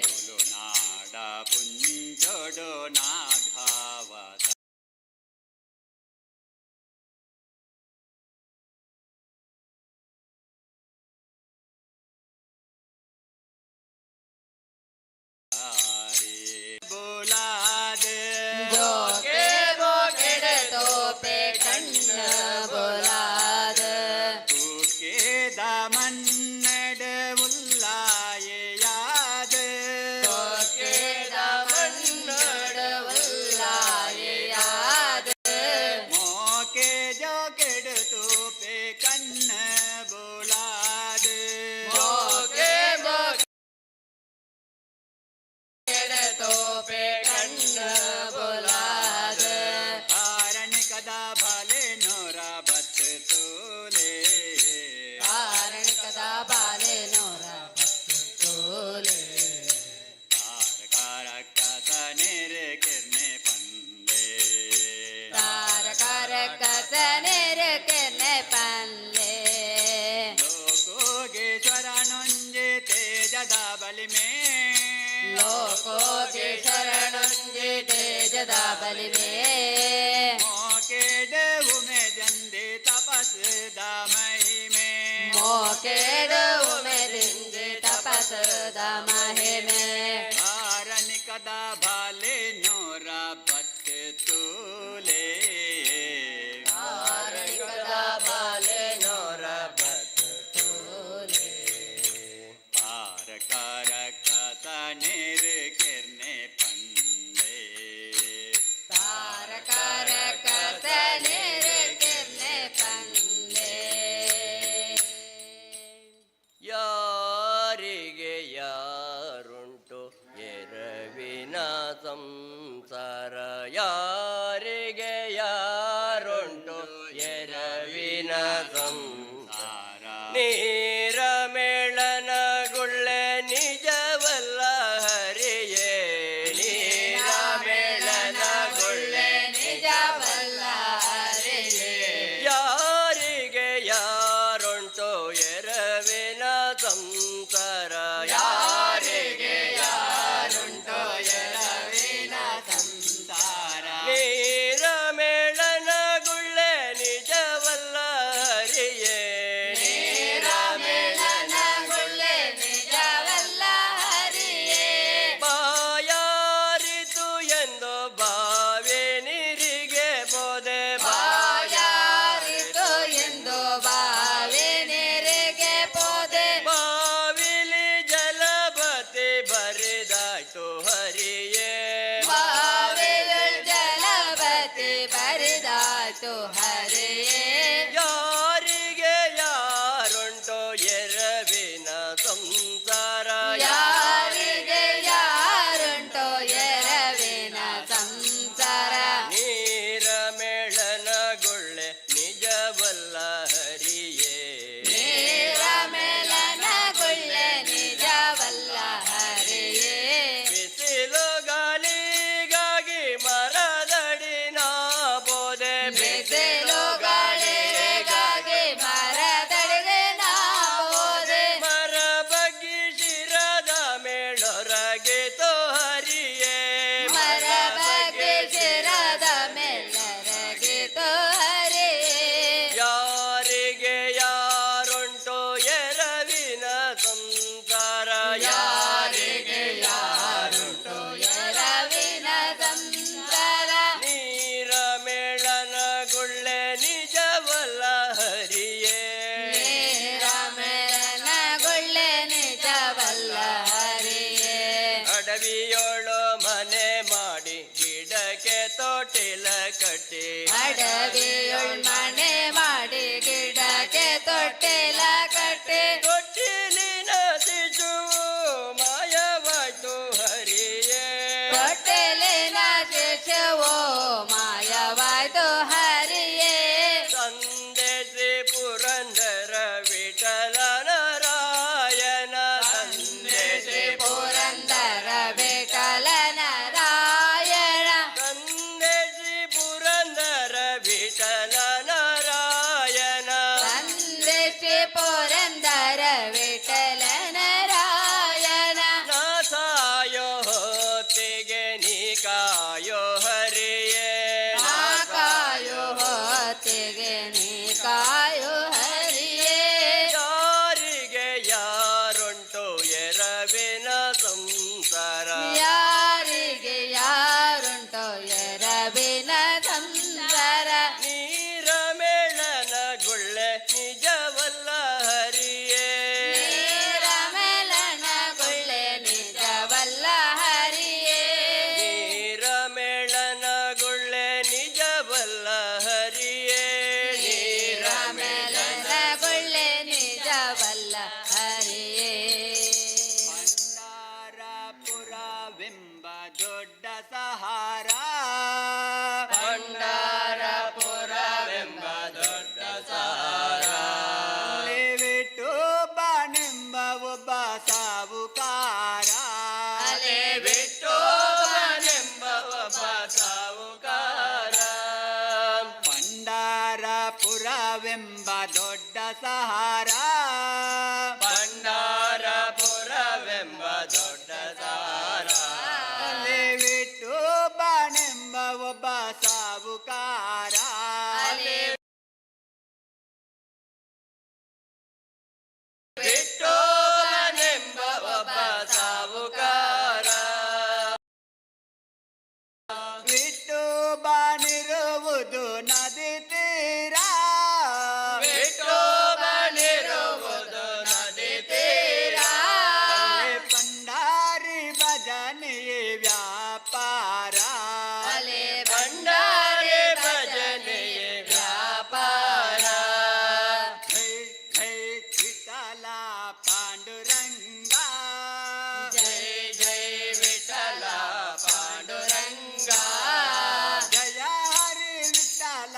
ತುಳುನಾಡ ಪುಂಚೊಡು ನಾಗಾವತಾರಿ. ಬೋಲಾದ ಜೋಕೆ ಮೋಕೆಡ ತೋಪೆ ಕಣ್ಣ ಬೋಲಾದ. ಕೂಕೇದ ಮನ್ನಡ ಉಲ್ಲಾಯೆಯಾದ. ಕೋಕೇದ ಮನ್ನಡ ಉಲ್ಲಾಯೆಯಾದ. ಮೋಕೆ ಜೋಕೆಡ ತೋಪೆ ಕಣ್ಣ ಬೋಲಾದ. ಮೋಕೆ ಮೋಕೆಡ ತೋಪೆ ಕಣ್ಣ ಬೋಲಾದ. ಕಾರಣಿಕದ ಬಾಲೆ ನೋರ ಬತ್ ತೋಲೆ. ಕಾರಣಿಕದ ಬಾಲೆ ನೋರ ಬತ್ತು ತೋಲೆ. ತಾರಕಾರ ಕಸ ನೇರ ಕಿರ್ನೆ ಪಂದೆ. ತಾರಕಾರ ಕಸ ನೇರ ಕೆನೆ ಪಲ್ಲೆ. ಲೋಕೋಗೇಶ್ವರನೊಂಜೆ ತೇಜದ ಬಲಿಮೆ. ಲೋಕೋಗೆ ಶರಣೊಂಜೆ ತೇಜದ ಬಲಿಮೆ. ಮೋಕೆಡ ಉಮೆ ಜಂದೆ ತಪಸ್ದ ಮಹಿಮೆ. ಮೋಕೆಡ ಉಮೆ ದಿಂಜೆ ತಪಸದ ಮಹಿಮೆ. ಕಾರಣಿಕದ ಬಾಲೆ ನೋರ ಬತ್ ತೋಲೆ. ಕಾರಣಿಕದ ಬಾಲೆ ನೋರ ಬತ್ತು ತೋಲೆ. ತಾರಕಾರ ಕಸ ನೇರ ಕಿರ್ನೆ ಪಂದೆ. ತಾರಕಾರ ಕಸ ನೇರ ಕೆನೆ ಪಲ್ಲೆ. ಯಾರಿಗೆ ಯಾರುಂಟು ಎರವಿನ ಸಂಸಾರ? ಯಾರಿಗೆ ಯಾರುಂಟು ಎರವಿನ ಸಂಸಾರ? ನೀರ ಮೇಳನ ಗುಳ್ಳೆ ನಿಜವಲ್ಲ ಹರಿಯೇ. ನೀರ ಮೇಳನ ಗುಳ್ಳೆ ನಿಜವಲ್ಲ ಹರಿಯೇ. ಯಾರಿಗೆ ಯಾರುಂಟು ಎರವಿನ ಸಂಸಾರ? ಯಾರಿಗೆ ಯಾರುಂಟು ಎರವಿನ ಸಂಸಾರ? ನೀರ ಮೇಳನ ಗುಳ್ಳೆ ನಿಜವಲ್ಲ ಹರಿಯೇ. ನೀರ ಮೇಳನ ಗುಳ್ಳೆ ನಿಜವಲ್ಲ ಹರಿಯೇ. ಬಾಯಾರಿತು ಎಂದು ಬಾವಿ ನೀರಿಗೆ ಬೋದೆ. ಬಾಯಾರಿತು ಎಂದು ಬಾವಿ ನೀರಿಗೆ ಪೋದೆ. ಬಾವಿಲಿ ಜಲಪತಿ ಬರಿದಾಯ್ತು ಹರಿಯೇ. ಬಾವಿಯುಳ್ ಜಲಪತಿ ಬರಿದಾಯ್ತು ಹರಿಯೇ. ಯಾರಿಗೆ ಯಾರುಂಟು ಎರವಿನ ಸಂಸಾರ? ಯಾರಿಗೆ ಯಾರುಂಟು ಎರವಿನ ಸಂಸಾರ? ನೀರ ಮೇಳನ ಗುಳ್ಳೆ ನಿಜವಲ್ಲ ಹರಿಯೇ. ನೀರ ಮೇಲನ ಗುಳ್ಳೆ ನಿಜವಲ್ಲ ಹರಿಯೇ. ಬಿಸಿಲು ಗಾಳಿಗಾಗಿ ಮರದಡಿ ನಾ ಬೋದೆ. ಬಿಸಿಲು ಗಾಳಿಗಾಗಿ ಮರದಡಿಗೆ ನಾ ಹೋದೆ. ಮರ ಬಗ್ಗಿ ಶಿರದ ಮೇಳೊರಗಿತು ಹರಿಯೇ. ಮರ ಬಗ್ಗೆ ಶಿರದ ಮೇಲರಗಿತು ಹರಿಯೇ. ಯಾರಿಗೆ ಯಾರುಂಟು ಎರವಿನ ಸಂಸಾರ? ಯಾರಿಗೆ ಯಾರುಂಟು ಎರವಿನ ಅಡವಿಯೊಳು ಮನೆ ಮಾಡಿ ಗಿಡಕ್ಕೆ ತೊಟ್ಟಿಲ ಕಟ್ಟಿ. ಅಡವಿಯೊಳ್ ಮನೆ ಮಾಡಿ ಗಿಡಕ್ಕೆ ತೊಟ್ಟಿಲ ಕಟ್ಟಿ. ತೊಟ್ಟಿಲಿನ ಶಿಶುವು ಮಾಯವಾಯ್ತು ಹರಿಯೇ. ತೊಟ್ಟಿಲಿನ ಶಿಶುವು ಮಾಯವಾಯ್ತು ಹರಿಯೇ. ತಂದೆ ಶ್ರೀ ಪುರಂದರ ವಿಠಲ ನಾರಾಯಣ, ತಂದೆ ಶ್ರೀ ಪುರಂದರ ವಿಠಲ ನಾರಾಯಣ. ತಂದೆ ಶ್ರೀ ಪುರಂದರ ವಿಠಲ ನಾರಾಯಣ. ತಂದೆ ಶ್ರೀ ಪುರಂದರ ವಿಠಲ ನಾರಾಯಣ. ನಾಸಾಯೋ ಹೊತ್ತಿಗೆ ನೀ ಕಾಯೋ ಹರಿಯೇ. ನಾ ಕಾಯೋ ಹೊತ್ತಿಗೆ ನೀ ಕಾಯೋ ಹರಿಯೇ. ಯಾರಿಗೆ ಯಾರುಂಟು ಎರವಿನ ಸಂಸಾರ. ಯಾರಿಗೆ ಯಾರುಂಟೋ ಎರವಿನ ಸಂಸಾರ. ನೀರ ಮೇಳನ ಗುಳ್ಳೆ ನಿಜವಲ್ಲ ಹರಿಯೇ. ನೀರ ಮೇಲನ ಗುಳ್ಳೆ ನಿಜವಲ್ಲ ಹರಿಯೇ. ನೀರ ಮೇಳನ ಗುಳ್ಳೆ ನಿಜವಲ್ಲ ಹರಿಯೇ. ನೀರ ಮೇಲನ ಗುಳ್ಳೆ ನಿಜವಲ್ಲ ಹರಿಯೇ. ಪುರವೆಂಬ ದೊಡ್ಡ ಸಹಾರ. ಭಂಡಾರಪುರವೆಂಬ ದೊಡ್ಡ ಸಾರ. ಅಲ್ಲಿ ವಿಠೋಬನೆಂಬ ಒಬ್ಬ ಸಾವುಕಾರ. ಅಲೆ ವಿಠೋಬನೆಂಬ ಒಬ್ಬ ಸಾಹುಕಾರ. ಭಂಡಾರಪುರವೆಂಬ ದೊಡ್ಡ ಸಹಾರ. ಭಂಡಾರಪುರವೆಂಬ ದೊಡ್ಡ ಸಾರ. ಅಲ್ಲಿ ವಿಠೋಬನೆಂಬ ಒಬ್ಬ ಸಾವುಕಾರ. ಅಲೆ ವಿಠೋಬನೆಂಬ ಒಬ್ಬ ಸಾಹುಕಾರ. ವಿಠೋಬನಿರುವುದು ನದಿ ತೀರ. ವಿಠೋಬನಿರುವುದು ನದಿ ತೀರ. ಅಲ್ಲಿ ಭಂಡಾರಿ ಭಜನೆಯೇ ವ್ಯಾಪಾರ. ಅಲೆ ಭಂಡಾರಿ ಭಜನೆಯೇ ವ್ಯಾಪಾರ. ಜೈ ಜೈ ವಿಠಲ ಪಾಂಡುರಂಗ. ಜೈ ಜೈ ವಿಠಲ ಪಾಂಡುರಂಗ. ಜಯ ಹರಿ ವಿಠಲ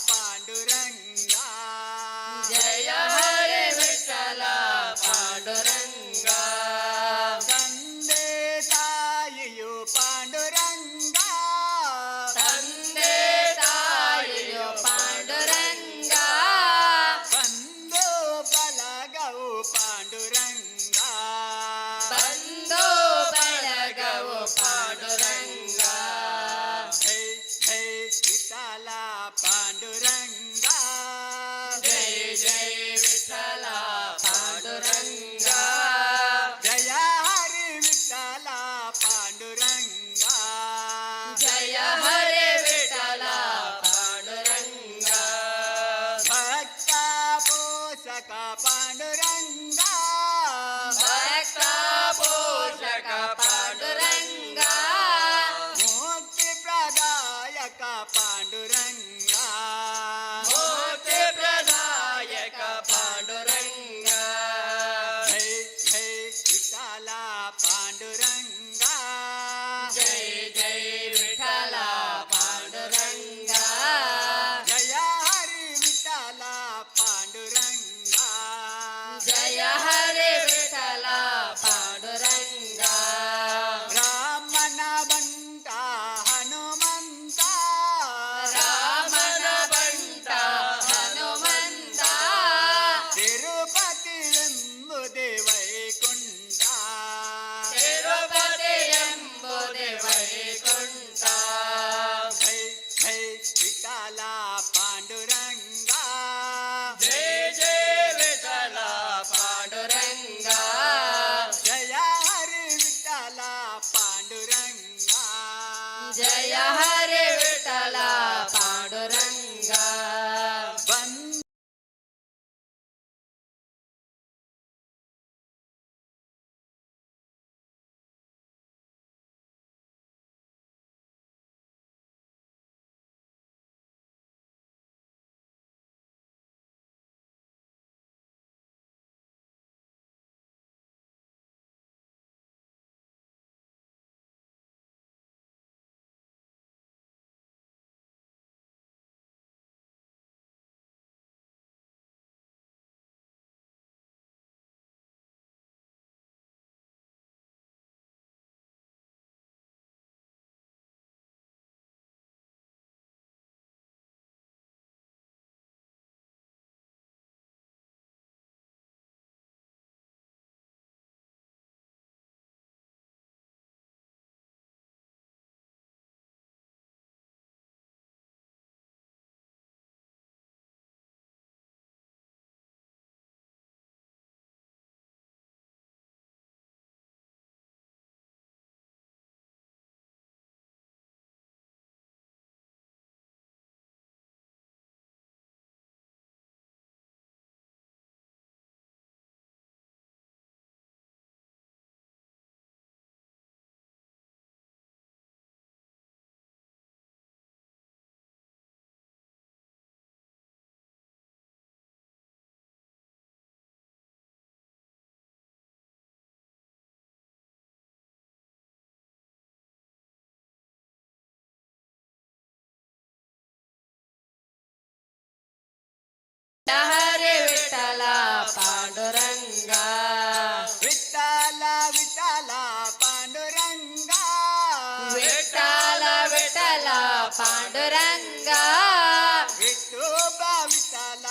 ಪಾಂಡುರಂಗ. ಜಯ ಹರಿ ವಿಠಲ ಪಾಂಡುರಂಗ. ತಂದೆ ತಾಯಿಯು ಪಾಂಡುರಂಗ. ತಂದೆ ತಾಯಿಯು ಪಾಂಡುರಂಗ. ಬಂಧು ಬಳಗವು ಪಾಂಡುರಂಗ. ಬಂಧು ಬಳಗವು ಪಾಂಡುರಂಗ. ಜೈ ಜೈ ವಿಠಲ ಪಾಂಡುರಂಗ. ಜೈ ಜೈ ವಿಠಲ ಪಾಂಡುರಂಗ. ಜಯ ಹರಿ ವಿಠಲ ಪಾಂಡುರಂಗ. ಜಯ ಹರಿ ವಿಠಲ ಪಾಂಡುರಂಗ. ಭಕ್ತ ಪೋಷಕ ಪಾಂಡುರಂಗ. ಭಕ್ತ ಪೋಷಕ ಪಾಂಡುರಂಗ. ಮುಕ್ತಿ ಪ್ರದಾಯಕ ಪಾಂಡುರಂಗ. ಮುಕ್ತಿ ಪ್ರದಾಯಕ ಪಾಂಡುರಂಗ. ಜೈ ಜೈ ವಿಠಲ ಪಾಂಡುರಂಗ. ಜೈ ಜೈ ವಿಠಲ ಪಾಂಡುರಂಗ. ಜಯ ಹರಿ ವಿಠಲ ಪಾಂಡುರಂಗ. ಜಯ ಹರಿ ವಿಠಲ ಪಾಂಡುರಂಗ. ರಾಮನ ಬಂಟ ಹನುಮಂತ. ರಾಮನ ಬಂಟ ಹನುಮಂತ. ತಿರುಪತಿ ಎಂಬುದೇ ವೈಕುಂಠ. ತಿರುಪತಿ ಎಂಬುದೇ ವೈಕುಂಠ. ಜೈ ಜೈ ವಿಠಲ ಪಾಂಡುರಂಗ. ಜೈ ಜೈ ವಿಠಲ ಪಾಂಡುರಂಗ. ಜಯ ಹರಿ ವಿಠಲ ಪಾಂಡುರಂಗ. ಜಯ ಹರಿ ವಿಠಲ ಪಾಂಡುರಂಗ. ಬಂದ ಪಾಂಡುರಂಗ. ವಿಠೋಬ ವಿಠಲ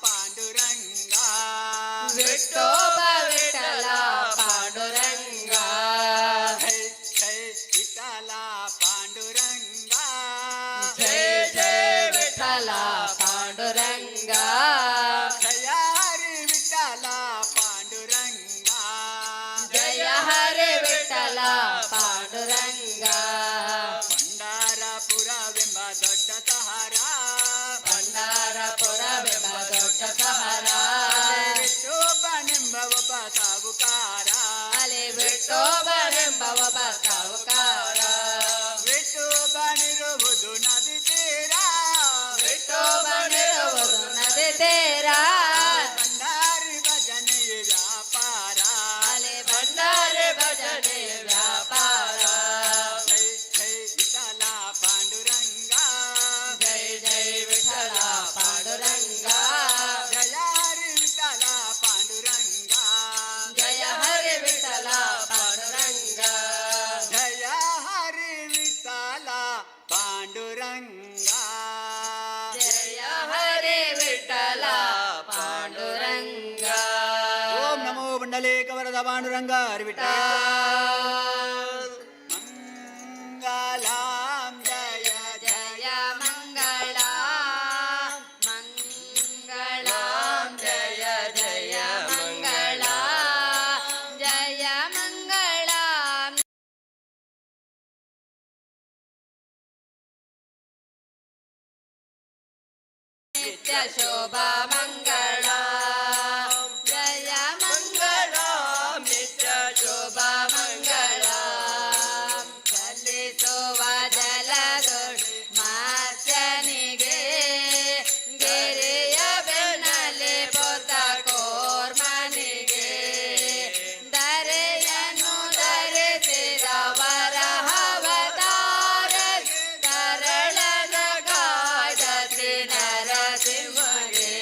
ಪಾಂಡುರಂಗ. ವಿಠೋಬ ವಿಠಲ ಪಾಂಡುರಂಗ. ಜೈ ಜೈ ವಿಠಲ ಪಾಂಡುರಂಗ. ಜೈ ಜೈ ವಿಠಲ ಪಾಂಡುರಂಗ. ಜಯ ಹರಿ ವಿಠಲ ಪಾಂಡುರಂಗ. ಜಯ ಹರಿ ವಿಠಲ ಪಾಂಡುರಂಗ. ಭಂಡಾರಪುರವೆಂಬ ದೊಡ್ಡ ಸಹಾರ. ಭಂಡಾರಪುರವೆಂಬ ದೊಡ್ಡ ಸಹರ. ವಿಠೋಬನೆಂಬ ಒಬ್ಬ ಸಾಹುಕಾರ. ಅಲ್ಲಿ ವಿಠೋಬನೆಂಬ ಒಬ್ಬ ಸಾಹುಕಾರ. ವಿಠೋಬನಿರುವುದು ನದಿ ತೀರ. ವಿಠೋಬನಿರುವುದು ನದಿ ತೀರ. ಭಂಡಾರಿ ಭಜನೆಯ ವ್ಯಾಪಾರ. ಅಲ್ಲಿ ಭಂಡಾರಿ ಭಜನೆ ವ್ಯಾಪಾರ. ಜೈ ಜೈ ವಿಠಲ ಪಾಂಡುರಂಗ. ಜೈ ಜೈ ವಿಠಲ ಪಾಂಡುರಂಗ. ಜಯ ಹರಿ ವಿಠಲ ಪಾಂಡುರಂಗ. ಜಯ ಹರಿ ವಿಠಲ ಪಾಂಡುರಂಗ. ಜಯ ಹರಿ ವಿಠಲ ಪಾಂಡುರಂಗ. ಜಯ ಹರಿ ವಿಠಲ ಪಾಂಡುರಂಗ. ಓಂ ನಮೋ ಮಂಡಲೇಕ ವರದ ಪಾಂಡುರಂಗ ಹರಿ ವಿಠಲ. ಮಂಗಲಾಂ ಜಯ ಜಯ ಮಂಗಳ ಮಂಗಳಾಂ ಜಯ ಜಯ ಮಂಗಳ ಜಯ ಮಂಗಳ. ನಿತ್ಯ ಶೋಭಾ ಮಂಗಳ ಜಯ ಮಂಗಳ ನಿತ್ಯ ಶೋಭಾ ಮಂಗಳ. ಚಲಿಸುವ ಜಲದೊಳು ಮಾಚನಿಗೆ ಗಿರಿಯ ಬೆನ್ನಲಿ ಪೋತ ಕೋರ್ಮನಿಗೆ ಧರೆಯನ್ನು ಧರಿಸಿದ ವರಹವತಾರ ತರಳನ ಕಾದತಿ ನರಸಿಂಹಗೆ.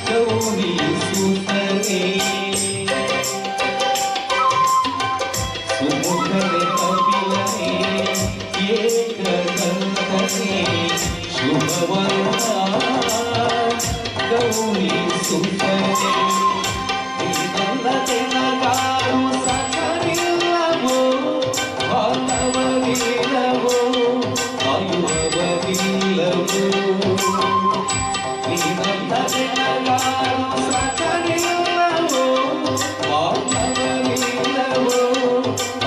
ಗೌರಿ ಸುತನೆ ಸುಮುಖನೆ ಕಪಿಲನೆ ಏಕದಂತನೆ ಶುಭವರ್ಣ ಗೌರಿ ಸುತನೆ ನೀನಲ್ಲದೆನಗಾರು ಸಖರಿಲ್ಲವೋ ಬಾಂಧವರಿಲ್ಲವೋ ಆಯುವವರಿಲ್ಲವೋ ನೀನಲ್ಲದೆನಗಾರು ಸಖರಿಲ್ಲವೋ ಬಾಂಧವರಿಲ್ಲವೋ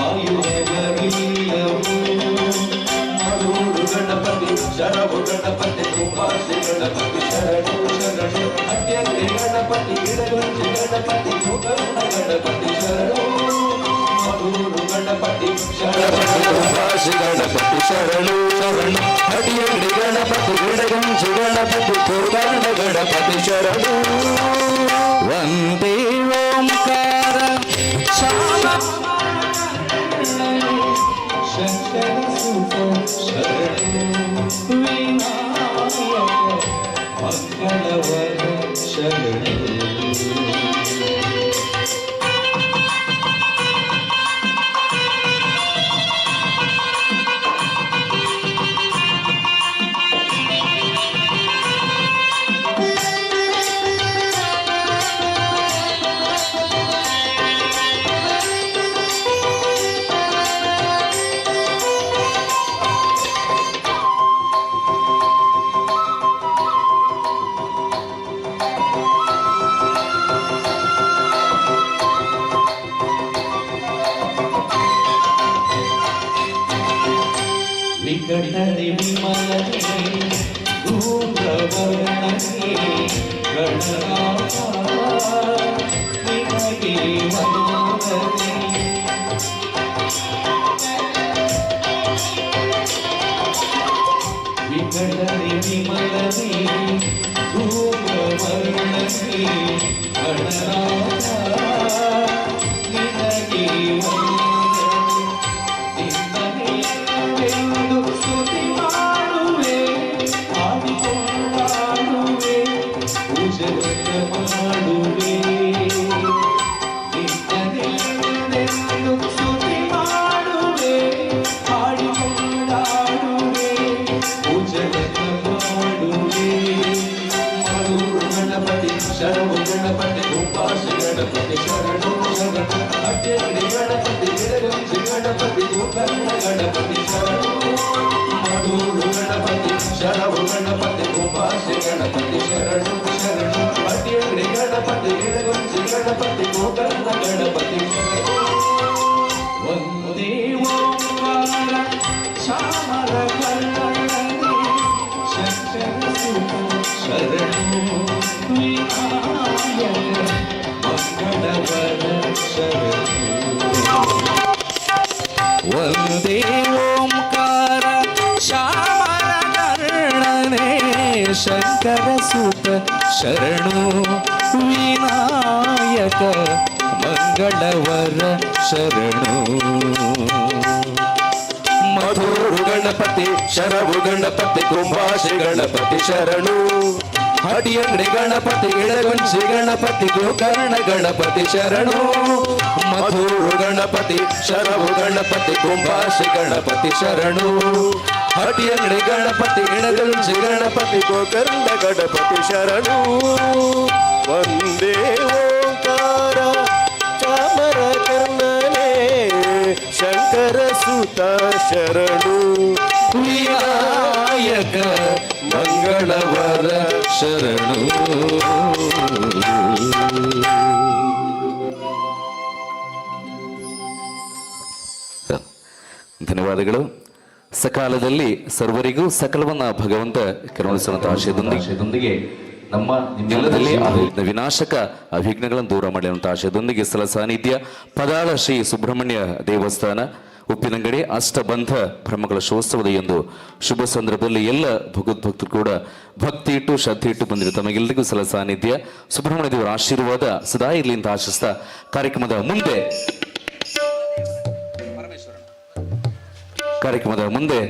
ಆಯುವವರಿಲ್ಲವೋ ಮಧುರು ಗಣಪತಿ ಶರವು ಗಣಪತಿ ಕುಂಭಾಷಿ ಗಣಪತಿ ಶರಣು ಶರಣು ಅತ್ಯಂತ ಗಣಪತಿ ಗಿಡಗೊಂಚಿ ಗಣಪತಿ ಗೋಕರ್ಣ ಗಣಪತಿ ಶರಣು ಮಧುರು ಗಣಪತಿ ಶರಣು ಗಣಪತಿ ಶರಣು ಶರಣು ಅಡಿಯಂಗಡಿ ಗಣಪತಿ ಗಿಡಗಂಜಿ ಗಣಪತಿ ಗೋಕರ್ಣ ಗಣಪತಿ ಶರಣು ವಂದೇ ಓಂಕಾರ ಶ್ಯಾಮ ಶಂಕರ ಸುತ ಶರಣು ವಿನಾಯಕ ಮಂಗಳವರ ಶರಣು. ವಿಕಟನೆ ವಿಮಲನೆ ಧೂಮ್ರವರ್ಣನೆ ಗಣನಾಥ ನಿನಗೆ ವಂದನೆ. ವಿಕಟನೆ ವಿಮಲನೆ ಧೂಮ್ರವರ್ಣನೆ ಗಣನಾಥ ನಿನಗೆ ವಂದನೆ. ನಿನ್ನನೆಂದು ಸ್ತುತಿ ಮಾಡುವೆ, ಹಾಡಿಕೊಂಡಾಡುವೆ, ಪೂಜೆ ಮಾಡುವೆ. ನಿನ್ನನೆಂದು ಸ್ತುತಿ ಮಾಡುವೆ, ಹಾಡಿಕೊಂಡಾಡುವೆ, ಪೂಜೆ ಮಾಡುವೆ. ಮಧುರು ಗಣಪತಿ ಶರಣು ಗಣಪತಿ ಉಪಾಸ ಗಣಪತಿ ಶರಣು ಶರಣು ಅಡ್ಡಗಡಿ ಗಣಪತಿ ಗಿಡಗಂಜಿ ಗಣಪತಿ ಗೋಕರ್ಣ ಗಣಪತಿ ಶರಣು ಮಧುರು ಗಣಪತಿ ಶರಣು ಗಣಪತಿ ಉಪಾಸ ಗಣಪತಿ ಶರಣು ಶರಣು ಅಡ್ಡಗಡಿ ಗಣಪತಿ ಗಿಡಗಂಜಿ ಗಣಪತಿ ಗೋಕರ್ಣ ಗಣಪತಿ ಶರಣು. ವಂದೇ ಓಂಕಾರ ಶ್ಯಾಮಲ ಕರ್ಣನೆ ಶಂಕರ ಸುತ ಶರಣು ವಿನಾಯಕ ಮಂಗಳವರ ಶರಣು. ವಂದೇ ಓಂಕಾರ ಶ್ಯಾಮಲ ಕರ್ಣನೆ ಶಂಕರ ಸುತ ಶರಣು ವಿನಾಯಕ ಮಂಗಳವರ ಶರಣು. ಮಧುರು ಗಣಪತಿ ಶರವು ಗಣಪತಿ ಕುಂಭಾಷಿ ಗಣಪತಿ ಶರಣು ಹಡಿಯಂಗಡಿ ಗಣಪತಿ ಇಳಗುಂಚಿ ಗಣಪತಿ ಗೋಕರ್ಣ ಗಣಪತಿ ಶರಣು ಮಧುರು ಗಣಪತಿ ಶರವು ಗಣಪತಿ ಕುಂಭಾಷಿ ಗಣಪತಿ ಶರಣು ಹಡಿಯಂಗಡಿ ಗಣಪತಿ ಇಳಗುಂಚಿ ಗಣಪತಿ ಗೋಕರ್ಣ ಗಣಪತಿ ಶರಣು. ವಂದೇ ಓಂಕಾರ ಚಾಮರ ಕರ್ಣನೆ ಶಂಕರ ಸುತ ಶರಣು ವಿನಾಯಕ ಮಂಗಳವರ ಶರಣು. ಧನ್ಯವಾದಗಳು. ಸಕಾಲದಲ್ಲಿ ಸರ್ವರಿಗೂ ಸಕಲವನ್ನ ಭಗವಂತ ಕರುಣಿಸುವಂತಹ ಆಶಯದೊಂದಿಗೆ ನಮ್ಮ ನಿಮ್ಮೆಲ್ಲರಲ್ಲಿ ವಿನಾಶಕ ಅವಿಘ್ನಗಳನ್ನು ದೂರ ಮಾಡುವಂತಹ ಆಶಯದೊಂದಿಗೆ ಸ್ಥಳ ಸಾನ್ನಿಧ್ಯ ಪದಾಳ ಶ್ರೀ ಸುಬ್ರಹ್ಮಣ್ಯ ದೇವಸ್ಥಾನ ಉಪ್ಪಿನಂಗಡಿ ಅಷ್ಟಬಂಧ ಬ್ರಹ್ಮಕಲಶೋತ್ಸವದ ಎಂದು ಶುಭ ಸಂದರ್ಭದಲ್ಲಿ ಎಲ್ಲ ಭಗವದ್ಭಕ್ತರು ಕೂಡ ಭಕ್ತಿ ಇಟ್ಟು ಶ್ರದ್ಧೆ ಇಟ್ಟು ಬಂದಿರು ತಮಗೆಲ್ಲರಿಗೂ ಸಲ ಸಾನ್ನಿಧ್ಯ ಸುಬ್ರಹ್ಮಣ್ಯ ದೇವರ ಆಶೀರ್ವಾದ ಸದಾ ಇರಲಿ ಅಂತ ಆಶಿಸ್ತಾ ಕಾರ್ಯಕ್ರಮದ ಮುಂದೆ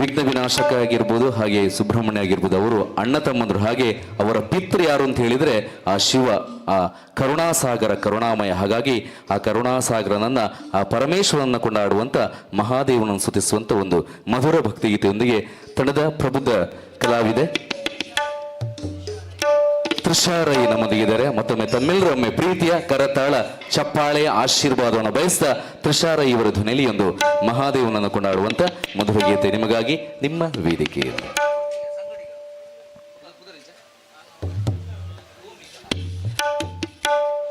ವಿಘ್ನ ವಿನಾಶಕ ಆಗಿರ್ಬೋದು, ಹಾಗೆ ಸುಬ್ರಹ್ಮಣ್ಯ ಆಗಿರ್ಬೋದು, ಅವರು ಅಣ್ಣ ತಮ್ಮಂದರು. ಹಾಗೆ ಅವರ ಪಿತೃ ಯಾರು ಅಂತ ಹೇಳಿದರೆ ಆ ಶಿವ, ಆ ಕರುಣಾಸಾಗರ, ಕರುಣಾಮಯ. ಹಾಗಾಗಿ ಆ ಕರುಣಾಸಾಗರನನ್ನ, ಆ ಪರಮೇಶ್ವರನನ್ನ ಕೊಂಡಾಡುವಂಥ ಮಹಾದೇವನನ್ನು ಸ್ತುತಿಸುವಂಥ ಒಂದು ಮಧುರ ಭಕ್ತಿಗೀತೆಯೊಂದಿಗೆ ತಂಡದ ಪ್ರಬುದ್ಧ ಕಲಾವಿದೆ ತ್ರಿಷಾರೈ ನಮ್ಮೊಂದಿಗಿದ್ದಾರೆ. ಮತ್ತೊಮ್ಮೆ ತಮ್ಮೆಲ್ಲರೊಮ್ಮೆ ಪ್ರೀತಿಯ ಕರತಾಳ ಚಪ್ಪಾಳೆಯ ಆಶೀರ್ವಾದವನ್ನು ಬಯಸ್ತಾ ತ್ರಿಷಾರೈ ಇವರ ಧ್ವನಿಯಲ್ಲಿ ಒಂದು ಮಹಾದೇವನನ್ನು ಕೊಂಡಾಡುವಂತ ಮಧುರ ಗೀತೆ ನಿಮಗಾಗಿ ನಿಮ್ಮ ವೇದಿಕೆಯಲ್ಲಿ.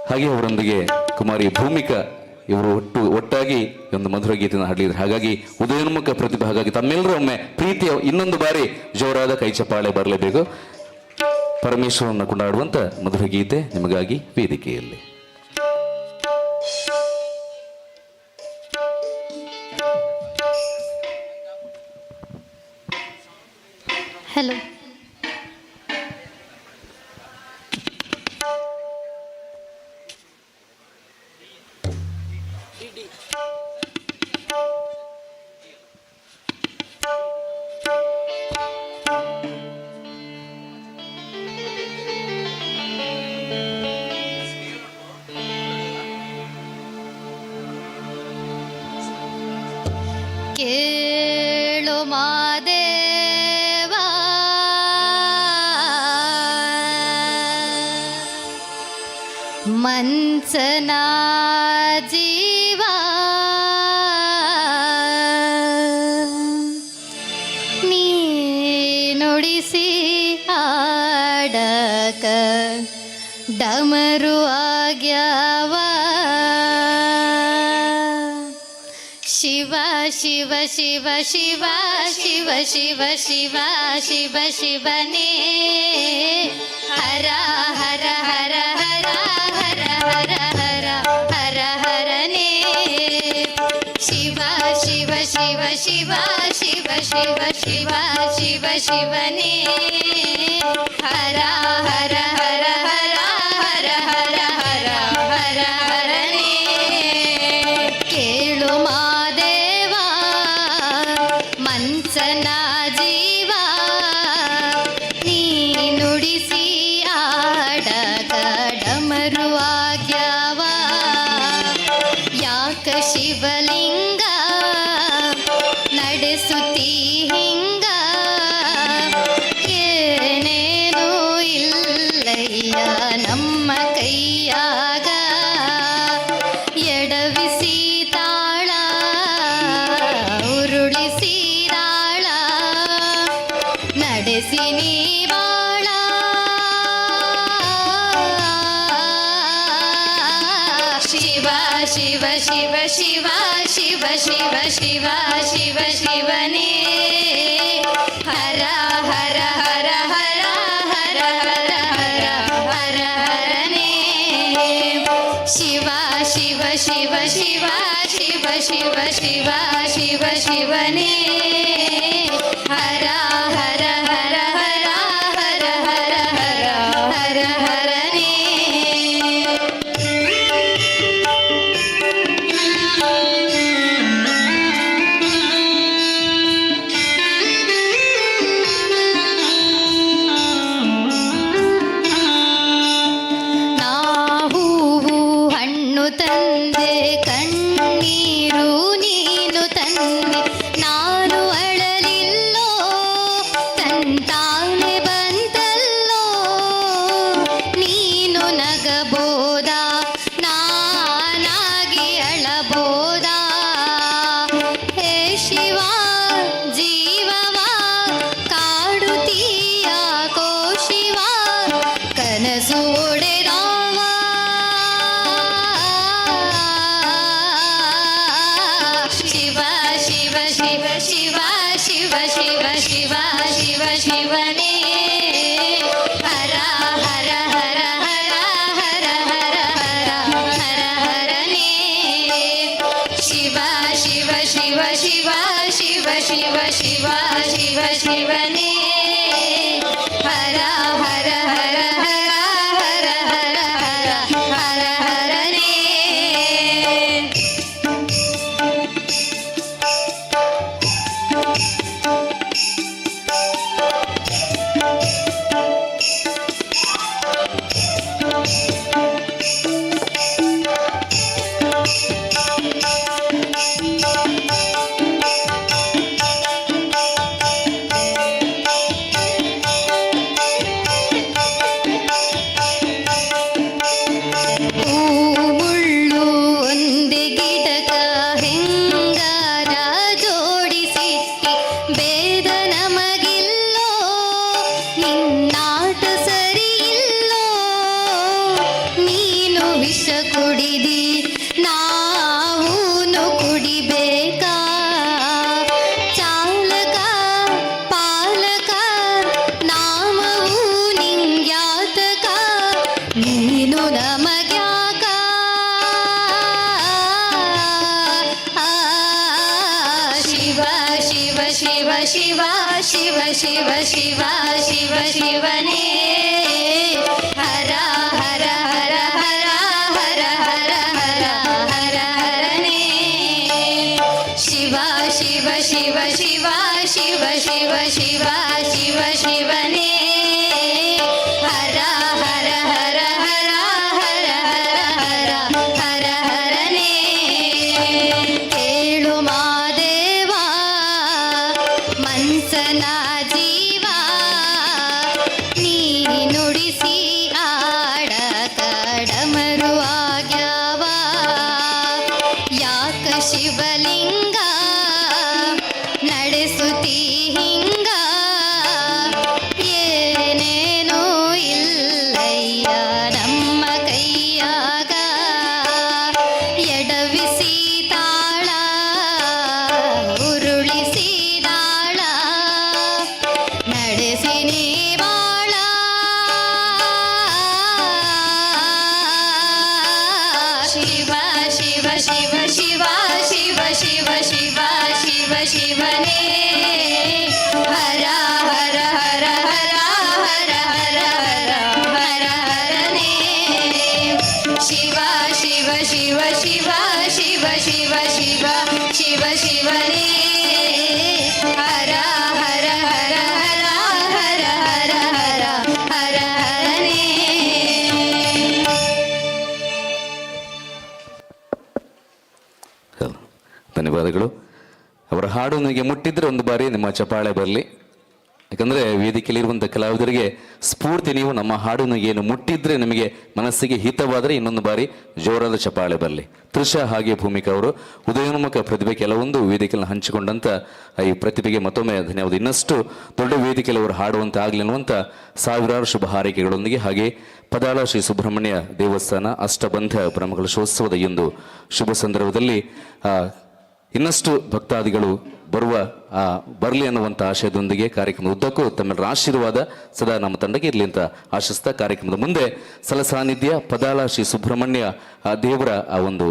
ಹಾಗೆ ಅವರೊಂದಿಗೆ ಕುಮಾರಿ ಭೂಮಿಕಾ ಇವರು ಒಟ್ಟಾಗಿ ಒಂದು ಮಧುರ ಗೀತೆಯನ್ನು ಹಾಡಲಿದ್ದಾರೆ. ಹಾಗಾಗಿ ಉದಯೋನ್ಮುಖ ಪ್ರತಿಭೆ. ಹಾಗಾಗಿ ತಮ್ಮೆಲ್ಲರೂ ಒಮ್ಮೆ ಪ್ರೀತಿಯ ಇನ್ನೊಂದು ಬಾರಿ ಜೋರಾದ ಕೈ ಚಪ್ಪಾಳೆ ಬರಲೇಬೇಕು. ಪರಮೇಶ್ವರನ ಕೊಂಡಾಡುವಂತ ಮಧುರ ಗೀತೆ ನಿಮಗಾಗಿ ವೇದಿಕೆಯಲ್ಲಿ. ಹಲೋ. ಕೇಳು ಮಾದೇವ, ಮನ್ಸನ ಜೀವ, ನೀನುಡಿಸಿ ಆಡಕ ಡಮರು ಆಗ್ಯಾವ. ಶಿವ ಶಿವ ಶಿವ ಶಿವ ಶಿವ ಶಿವ ಶಿವ ಶಿವ ಶಿವನೇ, ಹರ ಹರ ಹರ ಹರ ಹರ ಹರ ಹರ ಹರ ಹರನೇ. ಶಿವ ಶಿವ ಶಿವ ಶಿವ ಶಿವ ಶಿವ ಶಿವ ಶಿವ ಶಿವನೇ, ಹರ ಹರ ಹರ ಹರ ಹರ ಹರ ಹರ ಹರ ಹರನೇ. ಕೇಳು ಮಾದೇವ, ಮನ್ಸನ ಜೀವ, ನೀನುಡಿಸಿ ಆಡಕ ಡಮರು ಆಗ್ಯಾವ. ಯಾಕ ಶಿವಲಿಂಗ ನಡೆಸುತ್ತೀ ಹಿಂಗ, ಏನೇನೂ ಇಲ್ಲಯ್ಯ ನಮ್ಮ ಕೈಯಾಗ. ಎಡವಿಸಿ ತಾಳ ಉರುಳಿಸಿ ತಾಳ ನಡೆಸಿ ನೀ ಬಾಳ. ಶಿವ ಶಿವ ಶಿವ ಶಿವ ಶಿವ ಶಿವ ಶಿವ ಶಿವ ಶಿವನೇ, ಹರ ಹರ ಹರ ಹರ ಹರ ಹರ ಹರ ಹರ ಹರನೇ. ಶಿವ ಶಿವ ಶಿವ ಶಿವ ಶಿವ ಶಿವ ಶಿವ ಶಿವ ಶಿವನೇ, ಹರ ಹರ ಹರ ಹರ ಹರ ಹರ ಹರ ಹರ ಹರನೇ. ನಾ ಹೂವು ಹಣ್ಣು ತಂದೆ, ಕಣ್ಣೀರು ನೀನು ತಂದೆ, ನಾನು ಅಳಲಿಲ್ಲೋ ತಂತಾನೆ ಬಂತಲ್ಲೋ. ನೀನು ನಗಬೋದ, ನಾನಾಗಿ ಅಳಬೋದ? ಹೇ ಶಿವ ಜೀವವ ಕಾಡುತ್ತೀಯಾಕೋ ಶಿವ, ಕನಸು ಒಡೆದಾವ. ಶಿವ ಶಿವ ಶಿವ ಶಿವ ಶಿವ ಶಿವ ಶಿವ ಶಿವ ಶಿವನೇ, ಹರ ಹರ ಹರ ಹರ ಹರ ಹರ ಹರ ಹರ ಹರನೇ. ಶಿವ ಶಿವ ಶಿವ ಶಿವ ಶಿವ ಶಿವ ಶಿವ ಶಿವ ಶಿವನೇ, ಹರ ಹರ ಹರ ಹರ ಹರ ಹರ ಹರ ಹರ ಹರನೇ. ವಿಷ ಕುಡಿದಿ ನಾವೂನು ಕುಡಿಬೇಕಾ? ಚಾಲಕ ಪಾಲಕ ನಾಮವೂ ನಿಂಗ್ಯಾತಕ, ನೀನು ನಮಗ್ಯಾಕ? ಶಿವ ಶಿವ ಶಿವ ಶಿವ ಶಿವ ಶಿವ ಶಿವ ಶಿವ ಶಿವನೇ, ಹರ ಹರ ಹರ ಹರ ಹರ ಹರ ಹರ ಹರ ಹರನೇ. ಶಿವ ಶಿವ ಶಿವ ಶಿವ ಶಿವ ಶಿವ ಶಿವ ಶಿವ ಶಿವನೇ, ಹರ ಹರ ಹರ ಹರ ಹರ ಹರ ಹರ ಹರ ಹರನೇ. ಕೇಳು ಮಾದೇವ ಮನ್ಸನ ಜೀವ, ನೀ ನುಡಿಸಿ ಆಡ ಕಡಮರು ಆಗ್ಯಾವ. ಯಾಕ ಶಿವಲಿಂಗ ನಡೆಸುತ್ತೀ ಹಿಂಗ? ಏನೇನೋ ಇಲ್ಲಯ್ಯ ನಮ್ಮ ಕೈಯಾಗ. ಎಡವಿಸಿ ತಾಳ ಉರುಳಿಸಿ ದಾಳ, ನಡೆಸಿ ನೀ ಬಾಳ. ಶಿವ ಶಿವ ಶಿವ ಶಿವ ಶಿವ ಶಿವ ಶಿವ ಶಿವ ಶಿವನೇ, ಹರ ಹರ ಹರ ಹರ ಹರ ಹರ ಹರ ಹರ ಹರನೇ. ಶಿವ ಶಿವ ಶಿವ ಶಿವ ಶಿವ ಶಿವ ಶಿವ ಶಿವ ಶಿವನೇ, ಹರ ಹರ ಹರ ಹರ ಹರ ಹರ ಹರ ಹರ ಹರನೇ. ಧನ್ಯವಾದಗಳು. ಅವರ ಹಾಡು ನಿಮಗೆ ಮುಟ್ಟಿದ್ರೆ ಒಂದು ಬಾರಿ ನಿಮ್ಮ ಚಪಾಳೆ ಬರಲಿ. ಯಾಕಂದರೆ ವೇದಿಕೆಯಲ್ಲಿರುವಂಥ ಕಲಾವಿದರಿಗೆ ಸ್ಫೂರ್ತಿ ನೀವು. ನಮ್ಮ ಹಾಡು ಏನು ಮುಟ್ಟಿದ್ರೆ, ನಿಮಗೆ ಮನಸ್ಸಿಗೆ ಹಿತವಾದರೆ ಇನ್ನೊಂದು ಬಾರಿ ಜೋರಾದ ಚಪಾಳೆ ಬರಲಿ. ತೃಷಾ ಹಾಗೆ ಭೂಮಿಕಾ ಅವರು ಉದಯೋನ್ಮುಖ ಪ್ರತಿಭೆ ಕೆಲವೊಂದು ವೇದಿಕೆಯನ್ನು ಹಂಚಿಕೊಂಡಂಥ ಈ ಪ್ರತಿಭೆಗೆ ಮತ್ತೊಮ್ಮೆ ಧನ್ಯವಾದ. ಇನ್ನಷ್ಟು ದೊಡ್ಡ ವೇದಿಕೆಯಲ್ಲಿ ಅವರು ಹಾಡುವಂತ ಆಗಲಿ ಅನ್ನುವಂಥ ಸಾವಿರಾರು ಶುಭ ಹಾರೈಕೆಗಳೊಂದಿಗೆ, ಹಾಗೆ ಪದಾಳ ಶ್ರೀ ಸುಬ್ರಹ್ಮಣ್ಯ ದೇವಸ್ಥಾನ ಅಷ್ಟಬಂಧ ಬ್ರಹ್ಮಕಲಶೋತ್ಸವದ ಈ ಒಂದು ಶುಭ ಸಂದರ್ಭದಲ್ಲಿ ಇನ್ನಷ್ಟು ಭಕ್ತಾದಿಗಳು ಬರುವ ಬರಲಿ ಅನ್ನುವಂಥ ಆಶಯದೊಂದಿಗೆ ಕಾರ್ಯಕ್ರಮದ ಉದ್ದಕ್ಕೂ ತಮ್ಮೆಲ್ಲರ ಆಶೀರ್ವಾದ ಸದಾ ನಮ್ಮ ತಂಡಕ್ಕೆ ಇರಲಿ ಅಂತ ಆಶಿಸ್ತಾ, ಕಾರ್ಯಕ್ರಮದ ಮುಂದೆ ಸಲ ಸಾನ್ನಿಧ್ಯ ಪದಾಳ ಶ್ರೀ ಸುಬ್ರಹ್ಮಣ್ಯ ದೇವರ ಆ ಒಂದು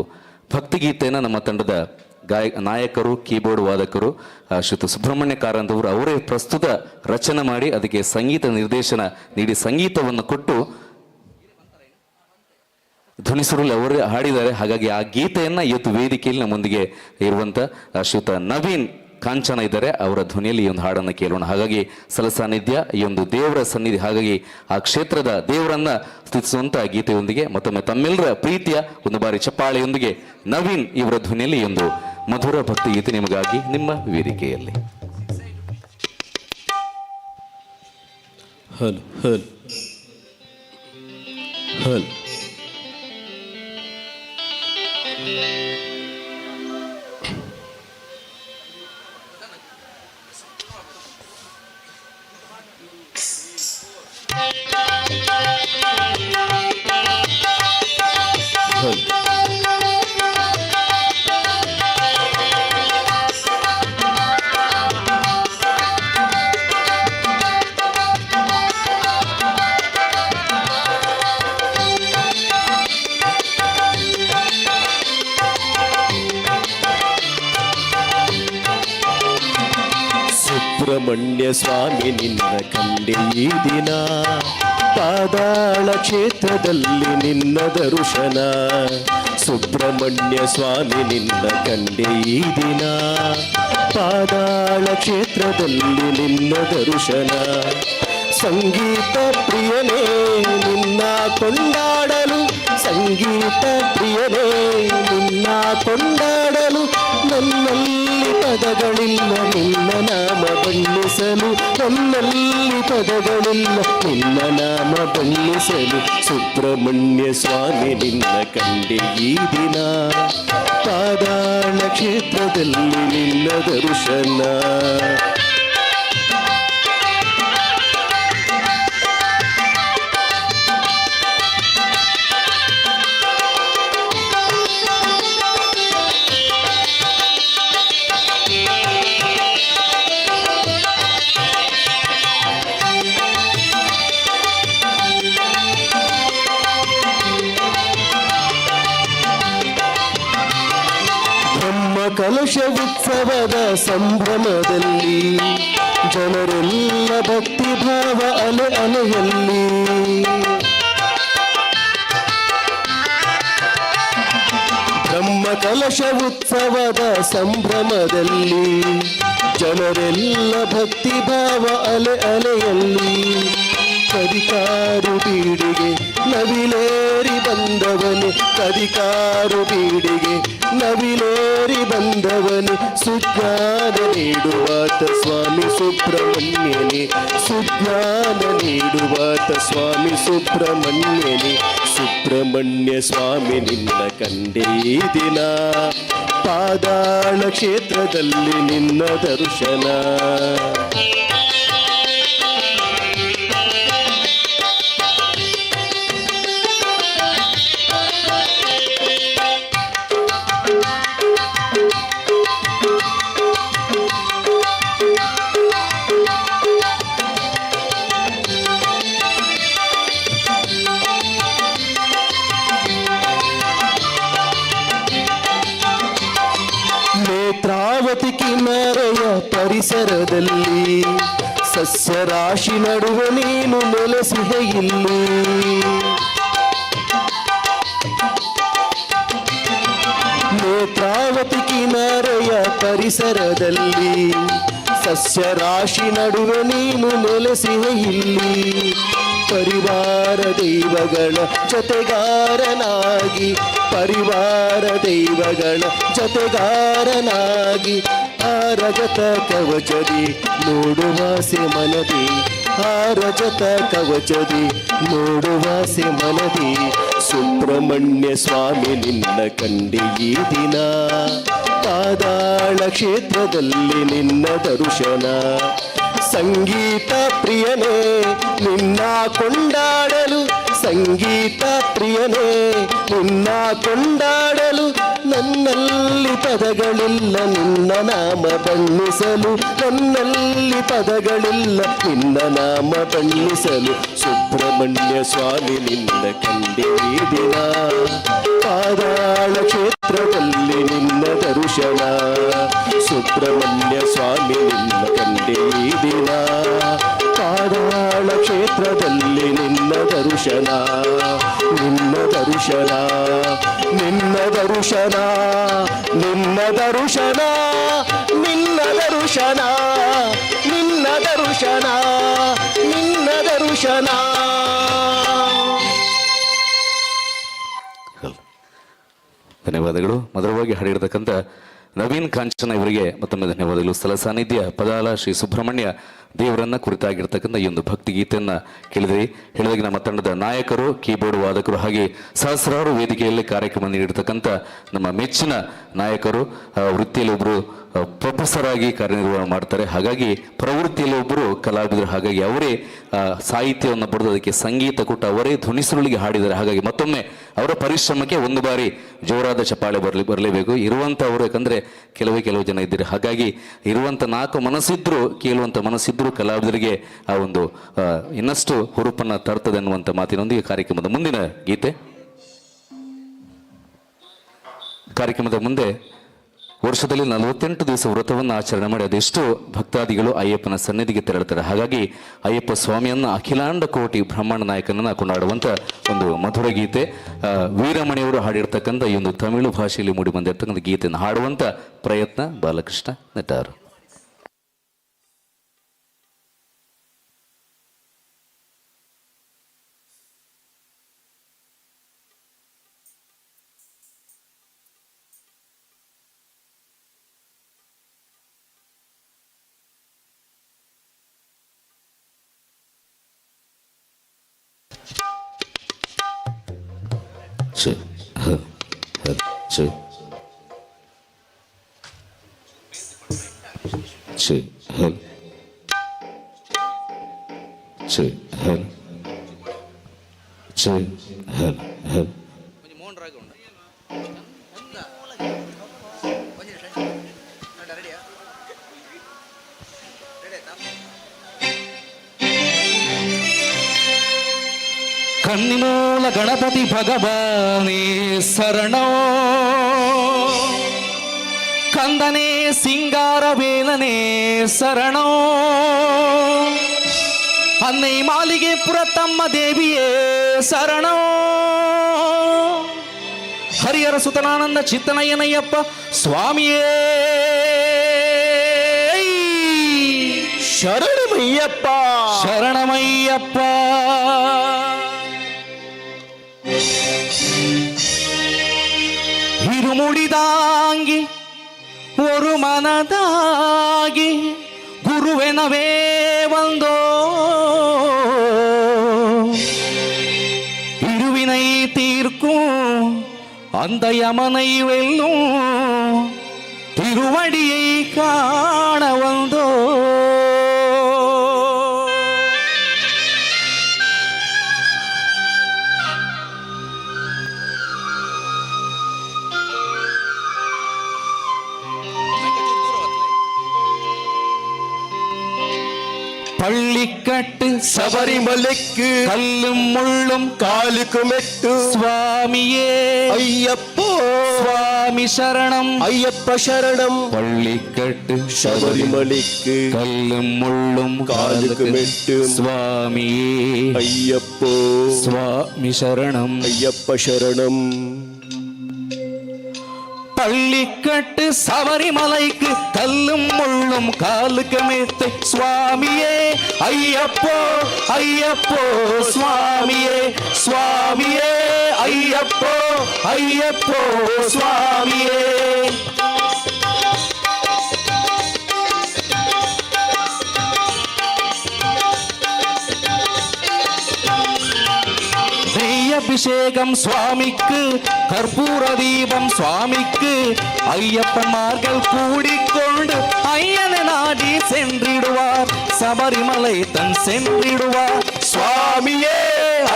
ಭಕ್ತಿಗೀತೆಯನ್ನು ನಮ್ಮ ತಂಡದ ನಾಯಕರು, ಕೀಬೋರ್ಡ್ ವಾದಕರು ಶ್ರೀಯುತ ಸುಬ್ರಹ್ಮಣ್ಯ ಕಾರಂತವರು ಅವರೇ ಪ್ರಸ್ತುತ ರಚನೆ ಮಾಡಿ ಅದಕ್ಕೆ ಸಂಗೀತ ನಿರ್ದೇಶನ ನೀಡಿ ಸಂಗೀತವನ್ನು ಕೊಟ್ಟು ಧ್ವನಿಸುರುಳಿ ಅವರೇ ಹಾಡಿದ್ದಾರೆ. ಹಾಗಾಗಿ ಆ ಗೀತೆಯನ್ನ ಇವತ್ತು ವೇದಿಕೆಯಲ್ಲಿ ನಮ್ಮೊಂದಿಗೆ ಇರುವಂತ ಶ್ರೀಯುತ ನವೀನ್ ಕಾಂಚನ ಇದ್ದಾರೆ, ಅವರ ಧ್ವನಿಯಲ್ಲಿ ಈ ಒಂದು ಹಾಡನ್ನು ಕೇಳೋಣ. ಹಾಗಾಗಿ ಸಲ ಸಾನ್ನಿಧ್ಯ ಈ ಒಂದು ದೇವರ ಸನ್ನಿಧಿ, ಹಾಗಾಗಿ ಆ ಕ್ಷೇತ್ರದ ದೇವರನ್ನ ಸ್ತುತಿಸುವಂತ ಗೀತೆಯೊಂದಿಗೆ ಮತ್ತೊಮ್ಮೆ ತಮ್ಮೆಲ್ಲರ ಪ್ರೀತಿಯ ಒಂದು ಬಾರಿ ಚಪ್ಪಾಳೆಯೊಂದಿಗೆ ನವೀನ್ ಇವರ ಧ್ವನಿಯಲ್ಲಿ ಈ ಒಂದು ಮಧುರ ಭಕ್ತಿ ಗೀತೆ ನಿಮಗಾಗಿ ನಿಮ್ಮ ವೇದಿಕೆಯಲ್ಲಿ. ಹಲ್ ಹಲ್ ಹಲ್. ಹಲ್. ಸುಬ್ರಹ್ಮಣ್ಯ ಸ್ವಾಮಿ ನಿನ್ನ ಕಂಡೆ ಈ ದಿನ, ಪಾದಾಳ ಕ್ಷೇತ್ರದಲ್ಲಿ ನಿನ್ನ ದರ್ಶನ. ಸುಬ್ರಹ್ಮಣ್ಯ ಸ್ವಾಮಿ ನಿನ್ನ ಕಂಡೆ ಈ ದಿನ, ಪಾದಾಳ ಕ್ಷೇತ್ರದಲ್ಲಿ ನಿನ್ನ ದರ್ಶನ. ಸಂಗೀತ ಪ್ರಿಯನೇ ನಿನ್ನ ಕೊಂಡಾಡಲು, ಸಂಗೀತ ಪ್ರಿಯನೇ ನಿನ್ನ ಕೊಂಡಾಡಲು, ನನ್ನಲ್ಲಿ ಪದಗಳಿಲ್ಲ ನಿನ್ನ ನಾಮ ಬಣ್ಣಿಸಲು, ನನ್ನಲ್ಲಿ ಪದಗಳಿಲ್ಲ ನಿನ್ನ ನಾಮ ಬಣ್ಣಿಸಲು. ಸುಬ್ರಹ್ಮಣ್ಯ ಸ್ವಾಮಿ ನಿನ್ನ ಕಂಡೆ ಈ ದಿನ, ಪಾದಾಳ ಕ್ಷೇತ್ರದಲ್ಲಿ ನಿನ್ನ ದರ್ಶನ. ಕಲಶ ಉತ್ಸವದ ಸಂಭ್ರಮದಲ್ಲಿ ಜನರೆಲ್ಲ ಭಕ್ತಿ ಭಾವ ಅಲೆ ಅಲೆಯಲ್ಲಿ. ಬ್ರಹ್ಮ ಕಲಶ ಉತ್ಸವದ ಸಂಭ್ರಮದಲ್ಲಿ ಜನರೆಲ್ಲ ಭಕ್ತಿ ಭಾವ ಅಲೆ ಅಲೆಯಲ್ಲಿ. ಕದಿಕಾರು ಬೀಡಿಗೆ ನವಿಲೇರಿ ಬಂದವನು, ಕದಿಕಾರು ಬೀಡಿಗೆ ನವಿಲೇರಿ ಬಂದವನು, ಸುಜ್ಞಾನ ನೀಡುವಾತ ಸ್ವಾಮಿ ಸುಬ್ರಹ್ಮಣ್ಯನೇ, ಸುಜ್ಞಾನ ನೀಡುವಾತ ಸ್ವಾಮಿ ಸುಬ್ರಹ್ಮಣ್ಯನೇ. ಸುಬ್ರಹ್ಮಣ್ಯ ಸ್ವಾಮಿ ನಿನ್ನ ಕಂಡೆ ಈ ದಿನ, ಪಾದಾಳ ಕ್ಷೇತ್ರದಲ್ಲಿ ನಿನ್ನ ದರ್ಶನ. ನೇತ್ರಾವತಿ ಕಿನಾರೆಯ ಪರಿಸರದಲ್ಲಿ ಸಸ್ಯರಾಶಿ ನಡುವೆ ನೀನು ನೆಲೆಸಿದೆ ಇಲ್ಲಿ. ನೇತ್ರಾವತಿ ಕಿನಾರೆಯ ಪರಿಸರದಲ್ಲಿ ಸಸ್ಯರಾಶಿ ನಡುವೆ ನೀನು ನೆಲೆಸಿದೆ ಇಲ್ಲಿ. ಪರಿವಾರ ದೈವಗಳ ಜೊತೆಗಾರನಾಗಿ, ಪರಿವಾರ ದೈವಗಳ ಜೊತೆಗಾರನಾಗಿ, ಆ ರಜತ ಕವಚದಿ ನೋಡುವಾಸೆ ಮನದಿ, ಆ ರಜತ ಕವಚದಿ ನೋಡುವಾಸೆ ಮನದಿ. ಸುಬ್ರಹ್ಮಣ್ಯ ಸ್ವಾಮಿ ನಿನ್ನ ಕಂಡೆ ಈ ದಿನ, ಪಾದಾಳ ಕ್ಷೇತ್ರದಲ್ಲಿ ನಿನ್ನ ದರ್ಶನ. ಸಂಗೀತ ಪ್ರಿಯನೇ ನಿನ್ನ ಕೊಂಡಾಡಲು, ಸಂಗೀತ ಪ್ರಿಯನೇ ನಿನ್ನ ಕೊಂಡಾಡಲು, ನನ್ನಲ್ಲಿ ಪದಗಳಿಲ್ಲ ನಿನ್ನ ನಾಮ ಬಣ್ಣಿಸಲು, ನನ್ನಲ್ಲಿ ಪದಗಳಿಲ್ಲ ನಿನ್ನ ನಾಮ ಬಣ್ಣಿಸಲು. ಸುಬ್ರಹ್ಮಣ್ಯ ಸ್ವಾಮಿ ನಿನ್ನ ಕಂಡೆ ಈ ದಿನ, ಪಾದಾಳ ಕ್ಷೇತ್ರದಲ್ಲಿ ನಿನ್ನ ದರ್ಶನ. ಸುಬ್ರಹ್ಮಣ್ಯ ಸ್ವಾಮಿ ನಿನ್ನ ಕಂಡೆ ಈ ದಿನ, ಪಾದಾಳ ಕ್ಷೇತ್ರದಲ್ಲಿ ನಿನ್ನ ದರ್ಶನ, ನಿನ್ನ ದರ್ಶನ, ನಿನ್ನ ದರ್ಶನ, ನಿನ್ನ ದರ್ಶನ, ನಿನ್ನ ದರ್ಶನ, ನಿನ್ನ ದರ್ಶನ, ನಿನ್ನ ದರ್ಶನ. ಧನ್ಯವಾದಗಳು. ಮಧುರವಾಗಿ ಹಾಡಿರ್ತಕ್ಕಂಥ ನವೀನ್ ಕಾಂಚನ ಇವರಿಗೆ ಮತ್ತೊಮ್ಮೆ ಧನ್ಯವಾದಗಳು. ಸ್ಥಳ ಸಾನ್ನಿಧ್ಯ ಪದಾಲ ಶ್ರೀ ಸುಬ್ರಹ್ಮಣ್ಯ ದೇವರನ್ನ ಕುರಿತಾಗಿರ್ತಕ್ಕಂಥ ಈ ಒಂದು ಭಕ್ತಿ ಗೀತೆಯನ್ನು ಕೇಳಿದ್ರಿ. ಹೇಳಿದಾಗ ನಮ್ಮ ತಂಡದ ನಾಯಕರು, ಕೀಬೋರ್ಡ್ ವಾದಕರು, ಹಾಗೆ ಸಹಸ್ರಾರು ವೇದಿಕೆಯಲ್ಲಿ ಕಾರ್ಯಕ್ರಮ ನೀಡಿರ್ತಕ್ಕಂಥ ನಮ್ಮ ಮೆಚ್ಚಿನ ನಾಯಕರು, ವೃತ್ತಿಯಲ್ಲಿ ಒಬ್ಬರು ಪ್ರೊಫೆಸರ್ ಆಗಿ ಕಾರ್ಯನಿರ್ವಹಣೆ ಮಾಡ್ತಾರೆ, ಹಾಗಾಗಿ ಪ್ರವೃತ್ತಿಯಲ್ಲಿ ಒಬ್ಬರು ಕಲಾವಿದರು, ಹಾಗಾಗಿ ಅವರೇ ಸಾಹಿತ್ಯವನ್ನು ಬರೆದು ಅದಕ್ಕೆ ಸಂಗೀತ ಕೊಟ್ಟು ಅವರೇ ಧ್ವನಿಸುರುಳಿಗೆ ಹಾಡಿದ್ದಾರೆ. ಹಾಗಾಗಿ ಮತ್ತೊಮ್ಮೆ ಅವರ ಪರಿಶ್ರಮಕ್ಕೆ ಒಂದು ಬಾರಿ ಜೋರಾದ ಚಪ್ಪಾಳೆ ಬರಲೇಬೇಕು. ಇರುವಂಥವರು, ಯಾಕಂದರೆ ಕೆಲವೇ ಕೆಲವು ಜನ ಇದ್ದೀರಿ, ಹಾಗಾಗಿ ಇರುವಂಥ ನಾಲ್ಕು ಮನಸ್ಸಿದ್ರೂ, ಕೇಳುವಂಥ ಮನಸ್ಸಿದ್ರೂ ಕಲಾವಿದರಿಗೆ ಆ ಒಂದು ಇನ್ನಷ್ಟು ಹುರುಪನ್ನು ತರ್ತದೆ ಅನ್ನುವಂಥ ಮಾತಿನೊಂದಿಗೆ ಕಾರ್ಯಕ್ರಮದ ಮುಂದಿನ ಗೀತೆ. ಕಾರ್ಯಕ್ರಮದ ಮುಂದೆ ವರ್ಷದಲ್ಲಿ 48 ದಿವಸ ವ್ರತವನ್ನು ಆಚರಣೆ ಮಾಡಿ ಅದೆಷ್ಟು ಭಕ್ತಾದಿಗಳು ಅಯ್ಯಪ್ಪನ ಸನ್ನಿಧಿಗೆ ತೆರಳುತ್ತಾರೆ. ಹಾಗಾಗಿ ಅಯ್ಯಪ್ಪ ಸ್ವಾಮಿಯನ್ನು ಅಖಿಲಾಂಡ ಕೋಟಿ ಬ್ರಹ್ಮಾಂಡ ನಾಯಕನನ್ನು ಕೊಂಡಾಡುವಂಥ ಒಂದು ಮಧುರ ಗೀತೆ, ವೀರಮಣಿಯವರು ಹಾಡಿರ್ತಕ್ಕಂಥ ಈ ಒಂದು ತಮಿಳು ಭಾಷೆಯಲ್ಲಿ ಮೂಡಿ ಬಂದಿರತಕ್ಕಂಥ ಗೀತೆಯನ್ನು ಹಾಡುವಂಥ ಪ್ರಯತ್ನ ಬಾಲಕೃಷ್ಣ ನೆಟ್ಟಾರು. ಚ ಹ ಹ ಚ ಚ ಹ ಚ ಹ ಚ ಹ ಹ. ಕನ್ನಿಮೂಲ ಗಣಪತಿ ಭಗವಾನಿ ಶರಣೋ, ಕಂದನೇ ಸಿಂಗಾರವೇಲನೇ ಶರಣೋ. ಅನ್ನೈ ಮಾಲಿಗೆ ಪುರತಮ್ಮ ದೇವಿಯೇ ಶರಣೋ. ಹರಿಹರ ಸುತನಾನಂದ ಚಿತ್ತನಯ್ಯನಯ್ಯಪ್ಪ ಸ್ವಾಮಿಯೇ ಶರಣಮಯ್ಯಪ್ಪ. ಶರಣಮಯ್ಯಪ್ಪ. இருமுடிதாங்கி ஒரு மனதாகி குருவெனவே வந்தோ. இருவினை தீர்க்கும் அந்த யமனை வெல்லும் திருவடியை காண வந்தோ. பள்ளிக்கட்டு சபரிமலைக்கு கல்லும் முள்ளும் காலுக்கு மெட்டு சுவாமியே ஐயப்போ சுவாமி சரணம் ஐயப்ப சரணம். பள்ளிக்கட்டு சபரிமலைக்கு கல்லும் முள்ளும் காலுக்கு மெட்டு சுவாமியே ஐயப்போ சுவாமி சரணம் ஐயப்ப சரணம். பள்ளிக்கட்டு சபரிமலைக்கு கல்லும் முள்ளும் காலுக்கு மெத்தை சுவாமியே ஐயப்போ ஐயப்போ சுவாமியே சுவாமியே ஐயப்போ ஐயப்போ சுவாமியே. அபிஷேகம் சுவாமிக்கு கற்பூர தீபம் சுவாமிக்கு ஐயப்பன்மார்கள் கூடிக்கொண்டு ஐயனை நாடி சென்றிடுவார் சபரிமலை தன் சென்றிடுவார். சுவாமியே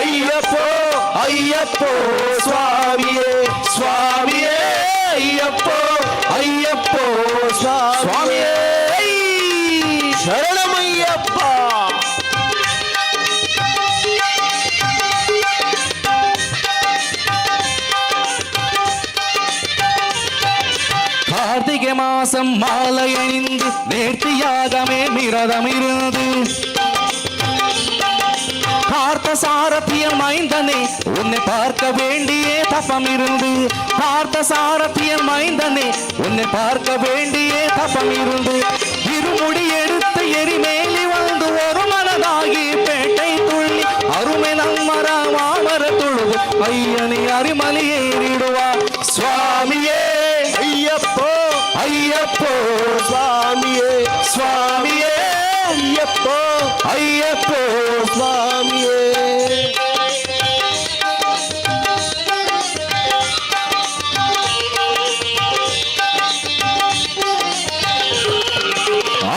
ஐயப்போ ஐயப்போ சுவாமியே சுவாமியே ஐயப்போ ஐயப்போ சுவாமியே சரணமையப்பா. கார்த்திகை மாசம் மாலை அணிந்து நேர்த்தியாகவே மிரதமிருந்து பார்த்த சாரதியன் மைந்தனே உன்னை பார்க்க வேண்டியே தபம் இருந்து பார்த்த சாரதியன் மைந்தனே உன்னை பார்க்க வேண்டியே தபம் இருந்து இருமுடி எடுத்து எரிமேலி வந்து ஒரு மனதாகி பேட்டை துள்ளி அருமை நம்மர மாமர தொழுது ஐயனை அரிமலை ஏறிடுவார். சுவாமியே ஐயப்போ ஐயப்போ சுவாமியே சுவாமியே ஐயப்போ ஐயப்போ சுவாமியே.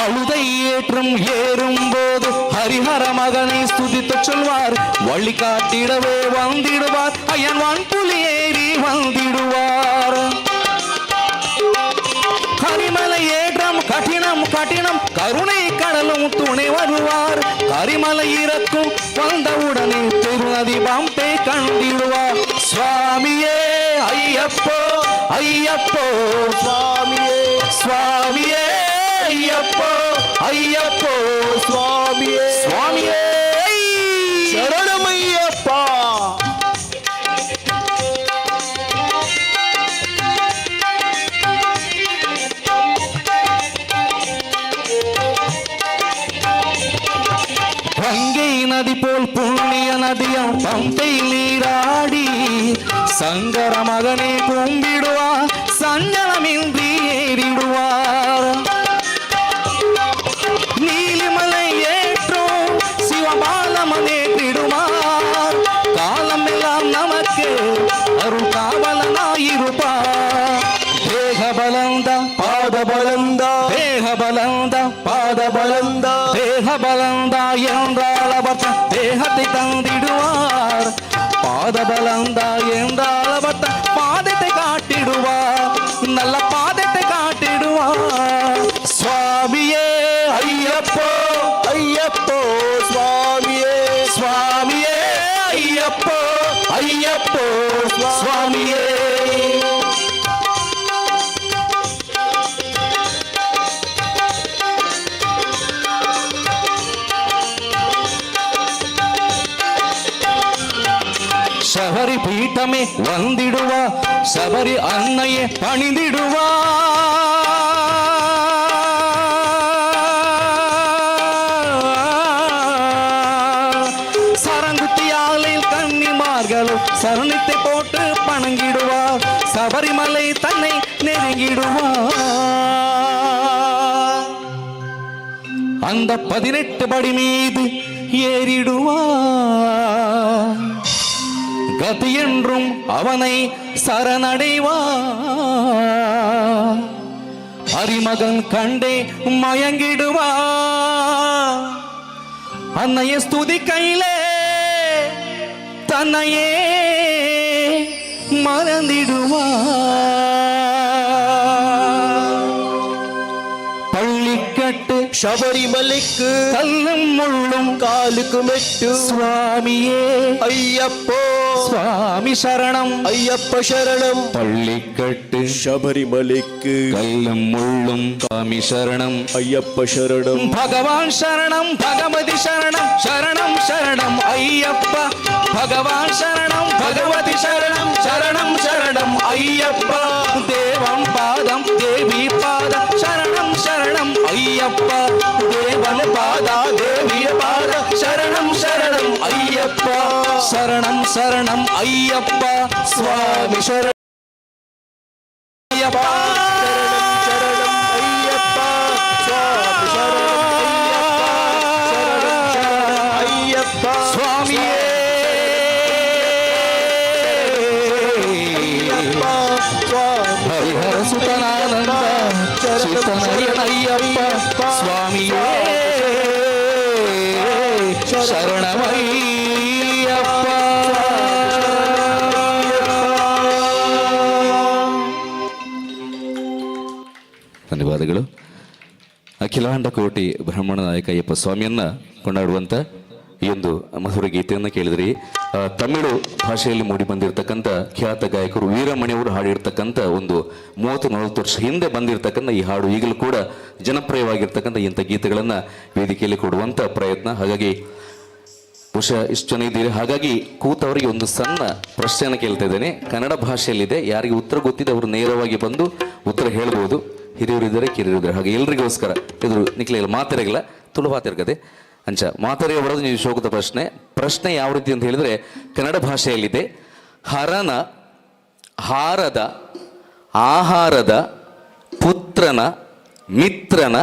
அழுதை ஏற்றும் ஏறும் போது ஹரிஹர மகனை ஸ்துதித்து சொல்வார் வழி காட்டிடவே வந்திடுவார் ஐயன் வன்புலி ஏறி வந்திடுவார். கரிமலை ஏற்றம் கடினம் கடினம் கருணை கடலும் துணை வருவார் கரிமலை இறக்கும் வந்தவுடனே திருநதி பம்பை கண்டிடுவார். சுவாமியே ஐயப்போ ஐயப்போ சுவாமியே சுவாமியே ஐயப்போ ஐயப்போ சுவாமியே சுவாமியே சரணமையப்பா. கங்கை நதி போல் புண்ணிய நதியாம் பம்பை நீராடி சங்கர மகனை கும்பிடுவார் சஞ்சலமின்றி ஏறிடுவார். நீலிமலை ஏற்றும் சிவபாலமனேற்றிடுவார் காலமெல்லாம் நமக்கு அருள் காவலனாயிருப்பார். தேக பலந்த பாத பலந்த தேக பலந்த பாத பலந்த தேக பலந்த என்றால் அவர் தேகத்தை தந்திடுவார். பாத பலந்த என்றால் அவர் பாதத்தை காட்டிடுவார் நல்ல பாதத்தை காட்டிடுவார். சுவாமியே ஐயப்போ ஐயப்போ சுவாமியே சுவாமியே ஐயப்போ ஐயப்போ சுவாமியே. ಪೀಠಮೇ ವಂದಿಡುವ, ಶಬರಿ ಅನ್ನಯೇ ಪಣಿದಿಡುವ. சரங்குத்தியாலில் கன்னிமார்களும் சரணித்தை போட்டு பணங்கிடுவார், சபரிமலை தன்னை நெருங்கிடுவார். அந்த 18 படி மீது ஏறிடுவார், கதி என்றும் அவனை சரணடைவார். அரிமகன் கண்டே மயங்கிடுவார், அன்னைய ஸ்துதி கையிலே தன்னையே மறந்திடுவார். பள்ளிக்கட்டு ಶಬರಿಮಲೆಕ್ಕು கல்லும் முள்ளும் காலுக்கு மெட்டு சுவாமியே ஐயப்போ சுவாமி சரணம் ஐயப்ப சரணம். பள்ளிக்கட்டு ಶಬರಿಮಲೆಕ್ಕು கல்லும் முள்ளும் சுவாமி சரணம் ஐயப்ப சரணம். பகவான் சரணம் பகவதி சரணம் சரணம் சரணம் ஐயப்ப. பகவான் சரணம் பகவதி சரணம் சரணம் சரணம் ஐயப்ப. தேவன் பாதம் தேவி பாதம் சரணம் சரணம் ஐயப்ப. தேவன் பாதா தேவிய பாத சரணம் சரணம் ஐயப்ப. சரணம் சரணம் ஐயப்ப சுவாமி சரணம் ஐயப்பா. சரணம் ஐயப்பா சுவாமி சரணம் ஐயப்பா சரணம் சரணம் ஐயப்பா சுவாமியே. ஐயப்பா சுவாமி ஹரிஹர சுதனானந்த சுதனயன் ஐயப்ப சுவாமியே சரணமையப்பா. ಧನ್ಯವಾದಗಳು. ಅಖಿಲಾಂಡ ಕೋಟಿ ಬ್ರಹ್ಮಣ ನಾಯಕ ಅಯ್ಯಪ್ಪ ಸ್ವಾಮಿಯನ್ನ ಕೊಂಡಾಡುವಂಥ ಈ ಒಂದು ಮಧುರ ಗೀತೆಯನ್ನು ಕೇಳಿದ್ರಿ. ತಮಿಳು ಭಾಷೆಯಲ್ಲಿ ಮೂಡಿ ಬಂದಿರತಕ್ಕಂಥ ಖ್ಯಾತ ಗಾಯಕರು ವೀರಮಣಿಯವರು ಹಾಡಿರ್ತಕ್ಕಂಥ ಒಂದು 30-40 ವರ್ಷ ಹಿಂದೆ ಬಂದಿರತಕ್ಕಂಥ ಈ ಹಾಡು ಈಗಲೂ ಕೂಡ ಜನಪ್ರಿಯವಾಗಿರ್ತಕ್ಕಂಥ ಇಂಥ ಗೀತೆಗಳನ್ನು ವೇದಿಕೆಯಲ್ಲಿ ಕೊಡುವಂಥ ಪ್ರಯತ್ನ. ಹಾಗಾಗಿ ಬಹುಶಃ ಇಷ್ಟು ಜನ ಇದ್ದೀರಿ, ಹಾಗಾಗಿ ಕೂತವರಿಗೆ ಒಂದು ಸಣ್ಣ ಪ್ರಶ್ನೆಯನ್ನು ಕೇಳ್ತಾ ಇದ್ದೇನೆ. ಕನ್ನಡ ಭಾಷೆಯಲ್ಲಿದೆ, ಯಾರಿಗೆ ಉತ್ತರ ಗೊತ್ತಿದೆ ಅವರು ನೇರವಾಗಿ ಬಂದು ಉತ್ತರ ಹೇಳ್ಬೋದು. ಹಿರಿಯರಿದ್ದಾರೆ, ಕಿರಿಯರಿದ್ದಾರೆ, ಹಾಗೆ ಎಲ್ರಿಗೋಸ್ಕರ ಎದುರು ನಿಕ್ಲಿಲ್ಲ ಮಾತಾಡಗಿಲ್ಲ, ತುಳು ಮಾತಿರ್ಕದೆ ಅಂಚ ಮಾತಾಡಿ ಬರೋದು ನೀವು ಶೋಕದ ಪ್ರಶ್ನೆ. ಪ್ರಶ್ನೆ ಯಾವ ರೀತಿ ಅಂತ ಹೇಳಿದ್ರೆ, ಕನ್ನಡ ಭಾಷೆಯಲ್ಲಿದೆ. ಹರನ ಹಾರದ ಆಹಾರದ ಪುತ್ರನ ಮಿತ್ರನ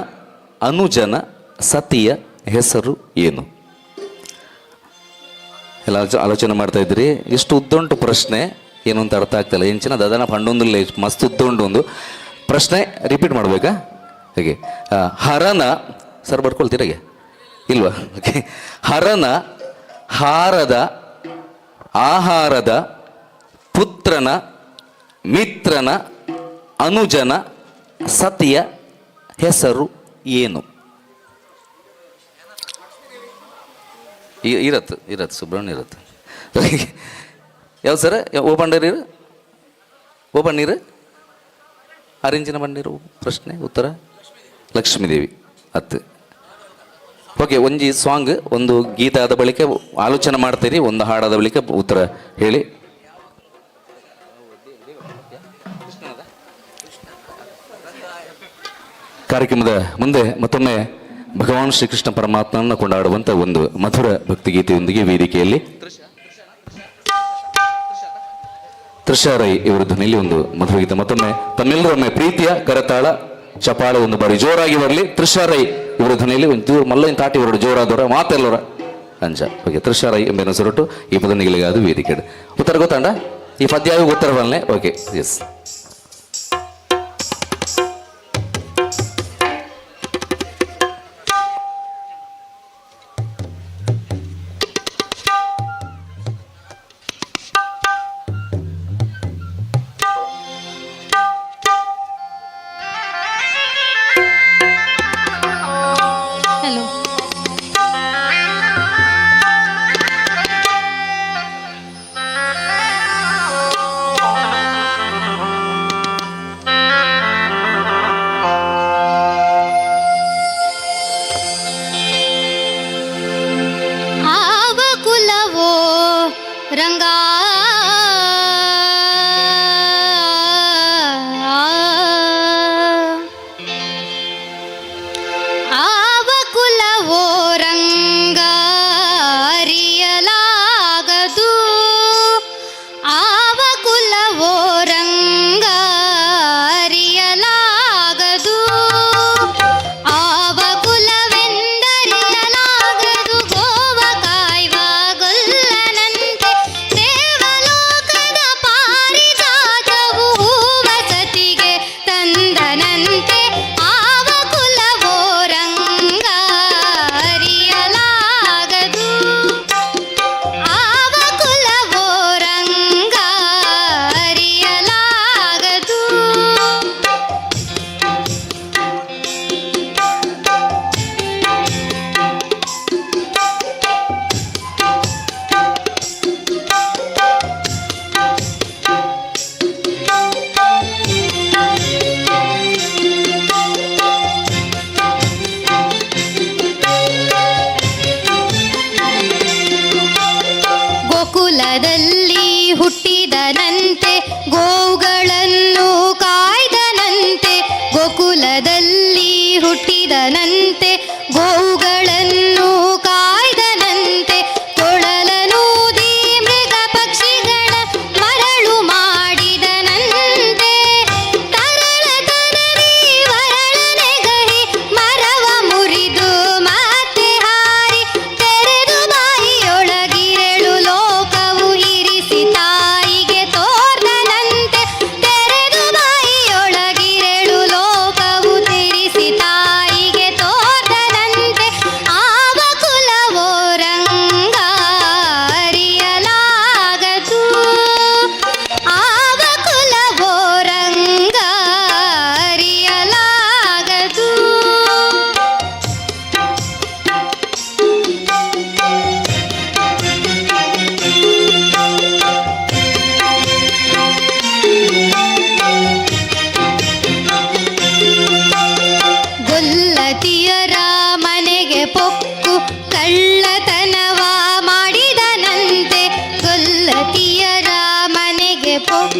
ಅನುಜನ ಸತಿಯ ಹೆಸರು ಏನು? ಎಲ್ಲ ಆಲೋಚನೆ ಮಾಡ್ತಾ ಇದ್ರಿ. ಎಷ್ಟು ಉದ್ದುಂಟು ಪ್ರಶ್ನೆ, ಏನು ಅಂತ ಅರ್ಥ ಆಗ್ತಿಲ್ಲ. ಎಂಚಿನ ದದನ ಪಂಡೊಂದು ಮಸ್ತ್ ಉದ್ದುಂಟು ಒಂದು ಪ್ರಶ್ನೆ. ರಿಪೀಟ್ ಮಾಡಬೇಕಾ? ಹೇಗೆ? ಹರನ ಸರ್ ಬರ್ಕೊಳ್ತೀರಾ? ಹೇಗೆ ಇಲ್ವಾ? ಓಕೆ. ಹರನ ಹಾರದ ಆಹಾರದ ಪುತ್ರನ ಮಿತ್ರನ ಅನುಜನ ಸತಿಯ ಹೆಸರು ಏನು? ಇರತ್ತೆ, ಇರತ್ತೆ ಸುಬ್ರಹ್ಮಣ್ಯ ಇರತ್ತೆ. ಯಾವ್ದು ಸರ್? ಓ ಬಂಡೀರು, ಓ ಬಣ್ಣೀರು, ಆರೆಂಜಿನ ಬಂಡೀರು. ಪ್ರಶ್ನೆ ಉತ್ತರ ಲಕ್ಷ್ಮೀದೇವಿ ಹತ್ತು. ಓಕೆ, ಒಂಜಿ ಸಾಂಗ್, ಒಂದು ಗೀತ ಆದ ಬಳಿಕ ಆಲೋಚನೆ ಮಾಡ್ತೀರಿ, ಒಂದು ಹಾಡಾದ ಬಳಿಕ ಉತ್ತರ ಹೇಳಿ. ಕಾರ್ಯಕ್ರಮದ ಮುಂದೆ ಮತ್ತೊಮ್ಮೆ ಭಗವಾನ್ ಶ್ರೀಕೃಷ್ಣ ಪರಮಾತ್ಮನನ್ನು ಕೊಂಡಾಡುವಂಥ ಒಂದು ಮಧುರ ಭಕ್ತಿಗೀತೆಯೊಂದಿಗೆ ವೇದಿಕೆಯಲ್ಲಿ ತ್ರಿಷಾರೈ ಇವರ ಧ್ವನಿಯಲ್ಲಿ ಒಂದು ಮಧುರ ಗೀತೆ. ಮತ್ತೊಮ್ಮೆ ತಮ್ಮೆಲ್ಲರೊಮ್ಮೆ ಪ್ರೀತಿಯ ಕರತಾಳ ಚಪಾಳೆ ಒಂದು ಬಾರಿ ಜೋರಾಗಿ ಬರಲಿ. ತ್ರಿಷಾರೈ ಇವರ ಧ್ವನಿಯಲ್ಲಿ ಒಂದು ಜೋರು ಮಲ್ಲ ತಾಟಿ ಬರೋಡು ಜೋರಾದವರ ಮಾತೆಲ್ಲರ ಅಂಜ. ಓಕೆ, ತ್ರಿಷಾರೈ ಎಂಬ ಸೊರಟು ಈ ಪದನಿಗಳಿಗಾದ ವೇದಿಕೆ. ಉತ್ತರ ಗೊತ್ತಾಂಡ? ಈ ಪದ್ಯ ಉತ್ತರ ಬಲ್ಲೆ. Okay, yes. Hello.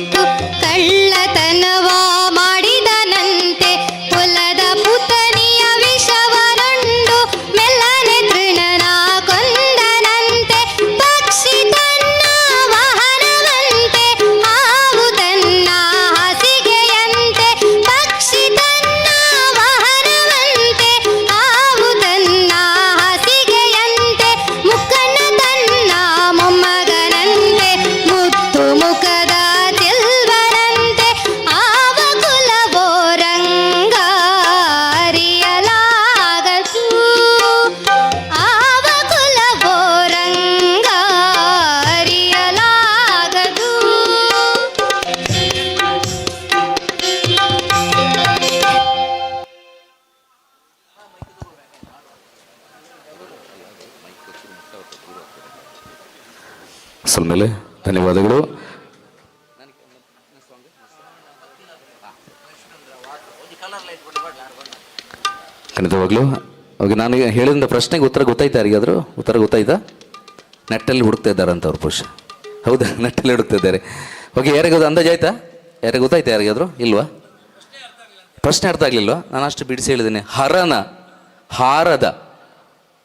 ನಿಂತು ಕಳ್ಳತನವ ಮಾಡಿದನಂತೆ. ಕುಲದ ಪುತನಿಯ ವಿಷವನುಂಡು ಮೆಲ್ಲನೆ ತೃಣನ ಕೊಂದನಂತೆ. ಪಕ್ಷಿ ತನ್ನ ವಾಹನವಂತೆ, ಹಾವು ತನ್ನ ಹಾಸಿಗೆಯಂತೆ. ಪಕ್ಷಿ ತನ್ನ ವಾಹನವಂತೆ, ಹಾವು ತನ್ನ ಹಾಸಿಗೆಯಂತೆ. ಮುಕ್ಕನ ತನ್ನ ಮೊಮ್ಮಗನಂತೆ, ಮುತ್ತು ಮುಖದ ಚೆಲ್ವನಂತೆ. ಆವ ಕುಲವೋ ರಂಗ ಅರಿಯಲಾಗದು, ಆವ ಕುಲವೋ ರಂಗ ಅರಿಯಲಾಗದು. ಮೇಲೆ ಧನ್ಯವಾದಗಳು. ಖಂಡಿತವಾಗ್ಲೂ. ಓಕೆ, ನಾನು ಈಗ ಹೇಳಿದ ಪ್ರಶ್ನೆಗೆ ಉತ್ತರ ಗೊತ್ತಾಯ್ತಾ ಯಾರಿಗಾದರೂ? ಉತ್ತರ ಗೊತ್ತಾಯ್ತಾ? ನೆಟ್ಟಲ್ಲಿ ಹುಡುಕ್ತಾ ಇದ್ದಾರೆ ಅಂತ ಅವ್ರು ಬಹುಶಃ. ಹೌದಾ? ನೆಟ್ಟಲ್ಲಿ ಹುಡುಕ್ತಾ ಇದ್ದಾರೆ. ಓಕೆ, ಯಾರಿಗಾದ್ರು ಅಂದಾಜು ಆಯ್ತಾ? ಯಾರಿಗೆ ಗೊತ್ತಾಯ್ತಾ? ಯಾರಿಗಾದರೂ ಇಲ್ವಾ? ಪ್ರಶ್ನೆ ಅರ್ಥ ಆಗಲಿಲ್ವಾ? ನಾನು ಅಷ್ಟು ಬಿಡಿಸಿ ಹೇಳಿದ್ದೇನೆ. ಹರನ ಹಾರದ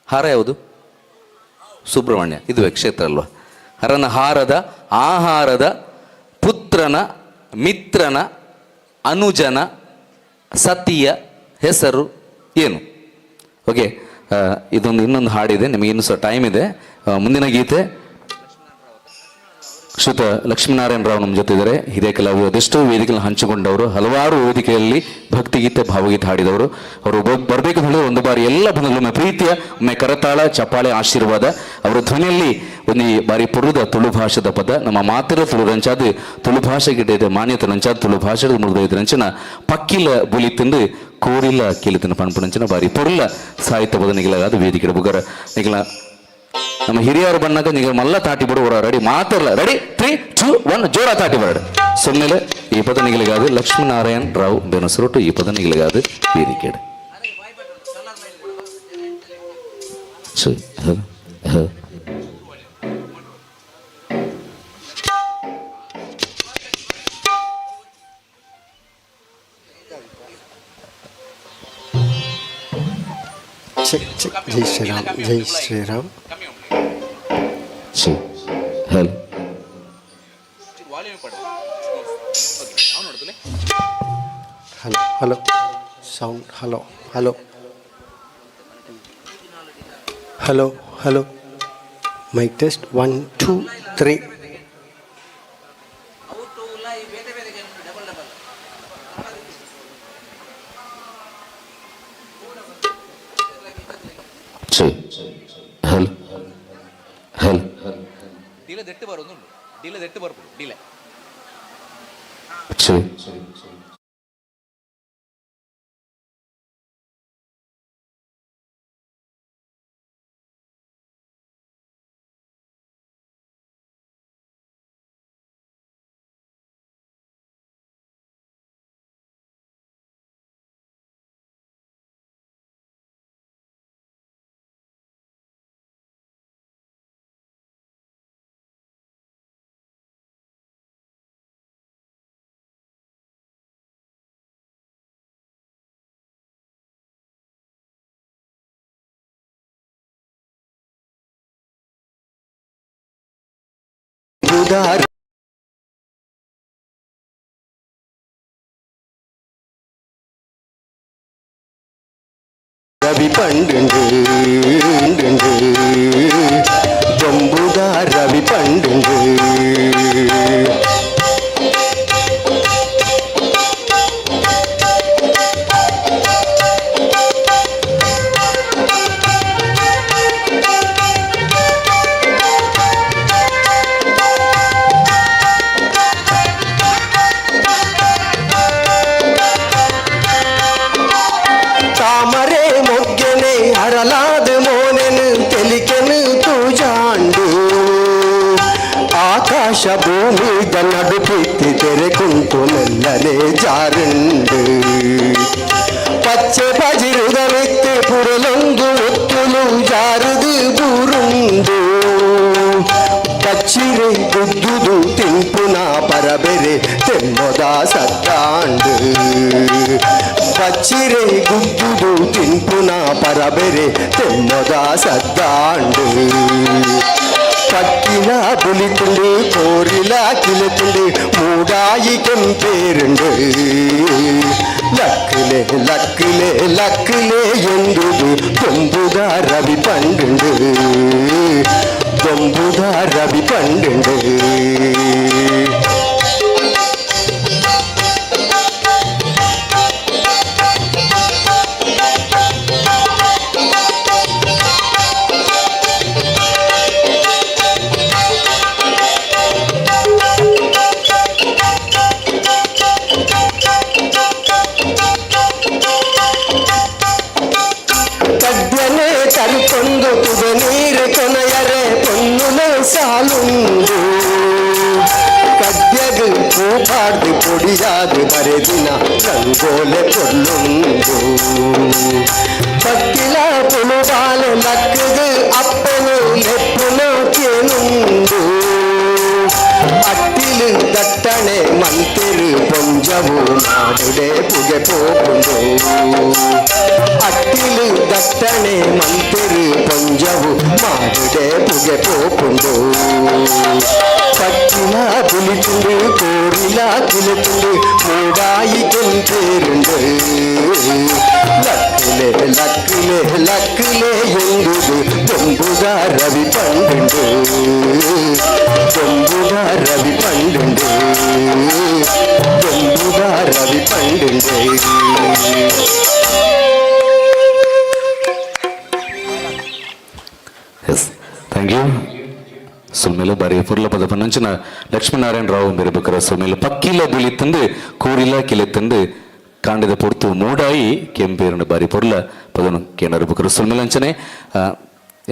ಹಾರ ಯಾವುದು? ಸುಬ್ರಹ್ಮಣ್ಯ, ಇದುವೇ ಕ್ಷೇತ್ರ ಅಲ್ವಾ? ಹರನ ಹಾರದ ಆಹಾರದ ಪುತ್ರನ ಮಿತ್ರನ ಅನುಜನ ಸತಿಯ ಹೆಸರು ಏನು? ಓಕೆ, ಇದೊಂದು ಇನ್ನೊಂದು ಹಾಡಿದೆ, ನಿಮಗೆ ಇನ್ನೂ ಸಹ ಟೈಮ್ ಇದೆ. ಮುಂದಿನ ಗೀತೆ ಶ್ರೀಯುತ ಲಕ್ಷ್ಮೀನಾರಾಯಣ ರಾವ್ ನಮ್ಮ ಜೊತೆ ಇದ್ದಾರೆ. ಹಿರಿಯ ಕಲಾವಿದರು, ಅದೆಷ್ಟೋ ವೇದಿಕೆಗಳನ್ನು ಹಂಚಿಕೊಂಡವರು, ಹಲವಾರು ವೇದಿಕೆಯಲ್ಲಿ ಭಕ್ತಿಗೀತೆ ಭಾವಗೀತೆ ಹಾಡಿದವರು. ಅವರು ಬರಬೇಕು ಅಂತ ಹೇಳಿದ್ರೆ ಒಂದು ಬಾರಿ ಎಲ್ಲ ಬಂಧುಗಳು ಒಮ್ಮೆ ಪ್ರೀತಿಯ ಒಮ್ಮೆ ಕರತಾಳ ಚಪ್ಪಾಳೆ ಆಶೀರ್ವಾದ. ಅವರ ಧ್ವನಿಯಲ್ಲಿ ಒಂದು ಈ ಬಾರಿ ಪುರುದ ತುಳು ಭಾಷೆದ ಪದ, ನಮ್ಮ ಮಾತಿರ ತುಳು ರಂಚಾದ ತುಳು ಭಾಷೆಗೆ ಇದೆ ಮಾನ್ಯತೆ ನಂಚಾದ ತುಳು ಭಾಷೆದ ಮುರಿದ ರಂಚನ ಪಕ್ಕಿಲ ಬುಲಿ ತಿಂದು ಕೋರಿಲ ಕೇಳಿತನ ಪಣಪುಣಂಚನ ಬಾರಿ ಪೊರುಲ ಸಾಹಿತ್ಯ ಪದ ನಿಗಲಾದ ವೇದಿಕೆ ಬುಗರ ನಿಗಲ ನಮ್ಮ ಹಿರಿಯರು ಬಣ್ಣಾಗ ನೀವು ಮಲ್ಲ ತಾಟಿ ಬಿಡುವರ ರೆಡಿ ಮಾತಿರಲ್ಲ. ರೆಡಿ 3 2 1 ಜೋರ ತಾಟಿ ಬರಡು. ಸುಮ್ಮನೆ ಈ ಪದ ನಿಗಲಿಗಾದು ಲಕ್ಷ್ಮೀನಾರಾಯಣ್ ರಾವ್ ಬೆನಸರೊಟ್ಟು ಈ ಪದ ನಿಗಲಿಗಾದು ವೇದಿಕೆ. ಚೆಕ್ ಚೆಕ್, ಜೈ ಶ್ರೀರಾಮ್, ಜೈ Shriram. Hello hello hello sound, hello hello hello hello, mic test 1 2 3. Hello hello Ravi Pandu ಜಂಬುದ ರವಿ ಪಂಡು. ತಾಮರೆ ಮೊಗ್ಗೆನೆ ಅರಲಾದ ಮೋನೆನು ತೆಲಿಕೆನು ತೂಜಾಂಡು. ಆಕಾಶ ಭೂಮಿದ ನಡುಪಿತ್ತಿ ತೆರೆ ಕುಂಟು ಮೆಲ್ಲನೆ ಜಾರುಂಡು. ಪಚ್ಚೆ ಪಜಿರುದ ಮಿತ್ತು ಪುರಲೊಂದು ಒತ್ತುಲು ಜಾರುದು ಬೂರುಂಡು. ಪಚ್ಚಿರೆ ಗುದ್ದುದು ತಿಂಪುನ ಪರಬೆರೆ ತೆಮ್ಮದ ಸತ್ತಾಂಡು ಬಚ್ಚಿರೆ ಗುಗ್ಗುದು ತಿನ್ಪುನ ಪರಬೆರೆ ತೆಮ್ಮದ ಸದ್ದಾಂಡು ಪಕ್ಕಿನ ಬುಲಿತುಂಡು ಕೋರಿಲ ಕಿಲುತುಂಡು ಮೂಡಾಯಿ ಕೆಂಪೇರುಂಡು ಲಕ್ಕಲೆ ಲಕ್ಕಲೆ ಲಕ್ಕಲೆ ಎಂದುದು ದೊಂಬುದ ರವಿ ಪಂಡುಂಡು ದೊಂಬುದ ರವಿ ಪಂಡುಂಡು. ಕದ್ಯನೆ ತರುಕೊಂದು ತುದೆ ನೀರು ಕೊನೆಯರೆ ಪೊನ್ನುಲೆ ಸಾಲುಂಡು ಕದ್ಯಗ್ ಪೂಪಾಡ್ದು ಪೊಡಿಯಾದು ಬರೆದಿನ ರಂಗೋಲೆ ಪೊರ್ಲುಂಡು ಪಕ್ಕಿಲ ಪುಳುಬಾಲೆ ಲಕ್ಕದು ಅಪ್ಪನು ಲೆಪ್ಪುನ ಕೇನುಂಡು ಅಟ್ಟಿಲು ದಟ್ಟಣೆ ಮಂತಿರು ಪೊಂಜವು ನಾಡುಡೆ ಪುಗೆ ಪೋಪುಂಡು ಅಟ್ಟಿಲು ದಟ್ಟಣೆ ಮಂತಿರು ಪೊಂಜವು ಮಾಡುಡೆ ಪುಗೆ ಪೋಪುಂಡು ಪಕ್ಕಿನ ಬುಲಿತುಂಡು ಕೋರಿಲ ಕಿಲುತುಂಡು ಮೂಡಾಯಿ ಕೆಂಪೇರುಂಡು ಲಕ್ಕಲೆ ಲಕ್ಕಲೆ ಲಕ್ಕಲೆ ಎಂದುದು ದೊಂಬುದ ರವಿ ಪಂಡುಂಡು ದೊಂಬುದ ರವಿ ಪಂಡುಂಡು ದೊಂಬುದ ರವಿ ಪಂಡುಂಡು. Yes, thank you. ಸುಮ್ಮೇಲೆ ಬಾರಿ ಪುರ್ಲ ಪದ ಪನ್ನಂಚಿನ ಲಕ್ಷ್ಮೀನಾರಾಯಣ ರಾವ್ ಬೇರೆ ಸುಮ್ಮೇಲೆ ಪಕ್ಕಿಲ ಬುಲಿ ತಂದು ಕೂರಿಲ ಕಿಲೆ ತಂದು ಕಾಂಡದ ಪೊರ್ತು ಮೂಡಾಯಿ ಕೆಂಪೇರನ್ನು ಬಾರಿ ಪೊರ್ಲ ಪದನು ಕೇನರು ಬಕರು ಸುಮ್ಮೇಲೆ ಅಂಚನೆ.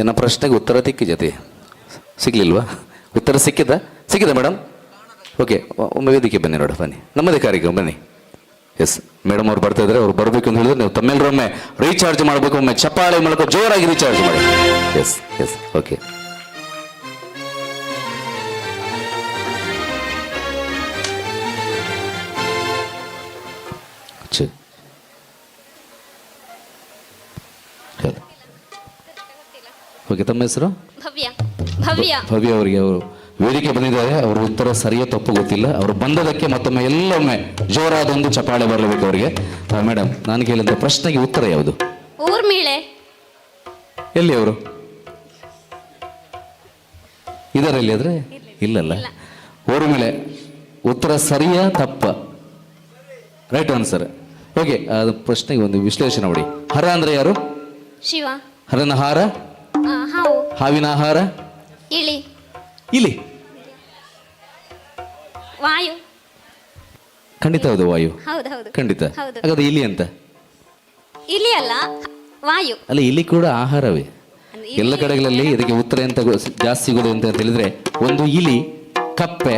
ಎನ್ನ ಪ್ರಶ್ನೆಗೆ ಉತ್ತರ ತಿಕ್ಕಿ ಜೊತೆ ಸಿಗ್ಲಿಲ್ವಾ? ಉತ್ತರ ಸಿಕ್ಕಿದ? ಸಿಕ್ಕಿದ ಮೇಡಮ್? ಓಕೆ, ಒಮ್ಮೆ ವೇದಿಕೆ ಬನ್ನಿ ನೋಡ, ಬನ್ನಿ, ನಮ್ಮದೇ ಕಾರ್ಯಕ್ರಮ ಬನ್ನಿ. ಎಸ್ ಮೇಡಮ್ ಅವ್ರು ಬರ್ತಾ ಇದ್ದಾರೆ, ಅವ್ರು ಬರಬೇಕು ಅಂತ ಹೇಳಿದ್ರೆ ನೀವು ತಮ್ಮೆಲ್ಲರೂ ಒಮ್ಮೆ ರೀಚಾರ್ಜ್ ಮಾಡಬೇಕು, ಒಮ್ಮೆ ಚಪ್ಪಾಳೆ ಮೂಲಕ ಜೋರಾಗಿ ರೀಚಾರ್ಜ್ ಮಾಡಿ. S S, okay. ಓಕೆ, ತಮ್ಮ ಹೆಸರು? ಭವ್ಯ. ಭವ್ಯ. ಭವ್ಯ ಅವರಿಗೆ, ಅವರು ವೇದಿಕೆ ಬಂದಿದ್ದಾರೆ, ಅವರ ಉತ್ತರ ಸರಿಯೋ ತಪ್ಪು ಗೊತ್ತಿಲ್ಲ, ಅವರು ಬಂದದಕ್ಕೆ ಮತ್ತೊಮ್ಮೆ ಎಲ್ಲೊಮ್ಮೆ ಜೋರಾದ ಒಂದು ಚಪಾಳೆ ಬರಲೇಬೇಕು ಅವರಿಗೆ. ಮೇಡಮ್, ನಾನು ಕೇಳಿದ ಪ್ರಶ್ನೆಗೆ ಉತ್ತರ ಯಾವುದು? ಊರ್ಮಿಳೆ. ಎಲ್ಲಿ ಅವರು ಇದಾರೆ? ಎಲ್ಲಿ ಆದ್ರೆ ಇಲ್ಲಲ್ಲ. ಊರ್ಮಿಳೆ ಉತ್ತರ ಸರಿಯಾ ತಪ್ಪ? Right answer. Okay, ಅದು ಪ್ರಶ್ನೆಗೆ ಒಂದು ವಿಶ್ಲೇಷಣೆ ಮಾಡಿ. ಹರ ಅಂದ್ರೆ ಯಾರು? ಶಿವ. ಹರನ ಹಾರ? ಹಾವು. ಹಾವಿನ ಆಹಾರ? ಇಳಿ. ಇಲಿ. ವಾಯು. ಖಂಡಿತ ಹೌದು, ವಾಯು. ಹೌದು ಹೌದು. ಖಂಡಿತ. ಹೌದು. ಹಾಗಾದ್ರೆ ಇಲಿ ಅಂತ? ಇಲಿ ಅಲ್ಲ, ವಾಯು. ಅಲ್ಲ, ಇಲಿ ಕೂಡ ಆಹಾರವೇ. ಎಲ್ಲ ಕಡೆಗಳಲ್ಲಿ ಇದಕ್ಕೆ ಉತ್ತರ ಎಂತ ಜಾಸ್ತಿ ಸಿಗೋದು ಅಂತ ಹೇಳಿದ್ರೆ ಒಂದು ಇಲಿ, ಕಪ್ಪೆ,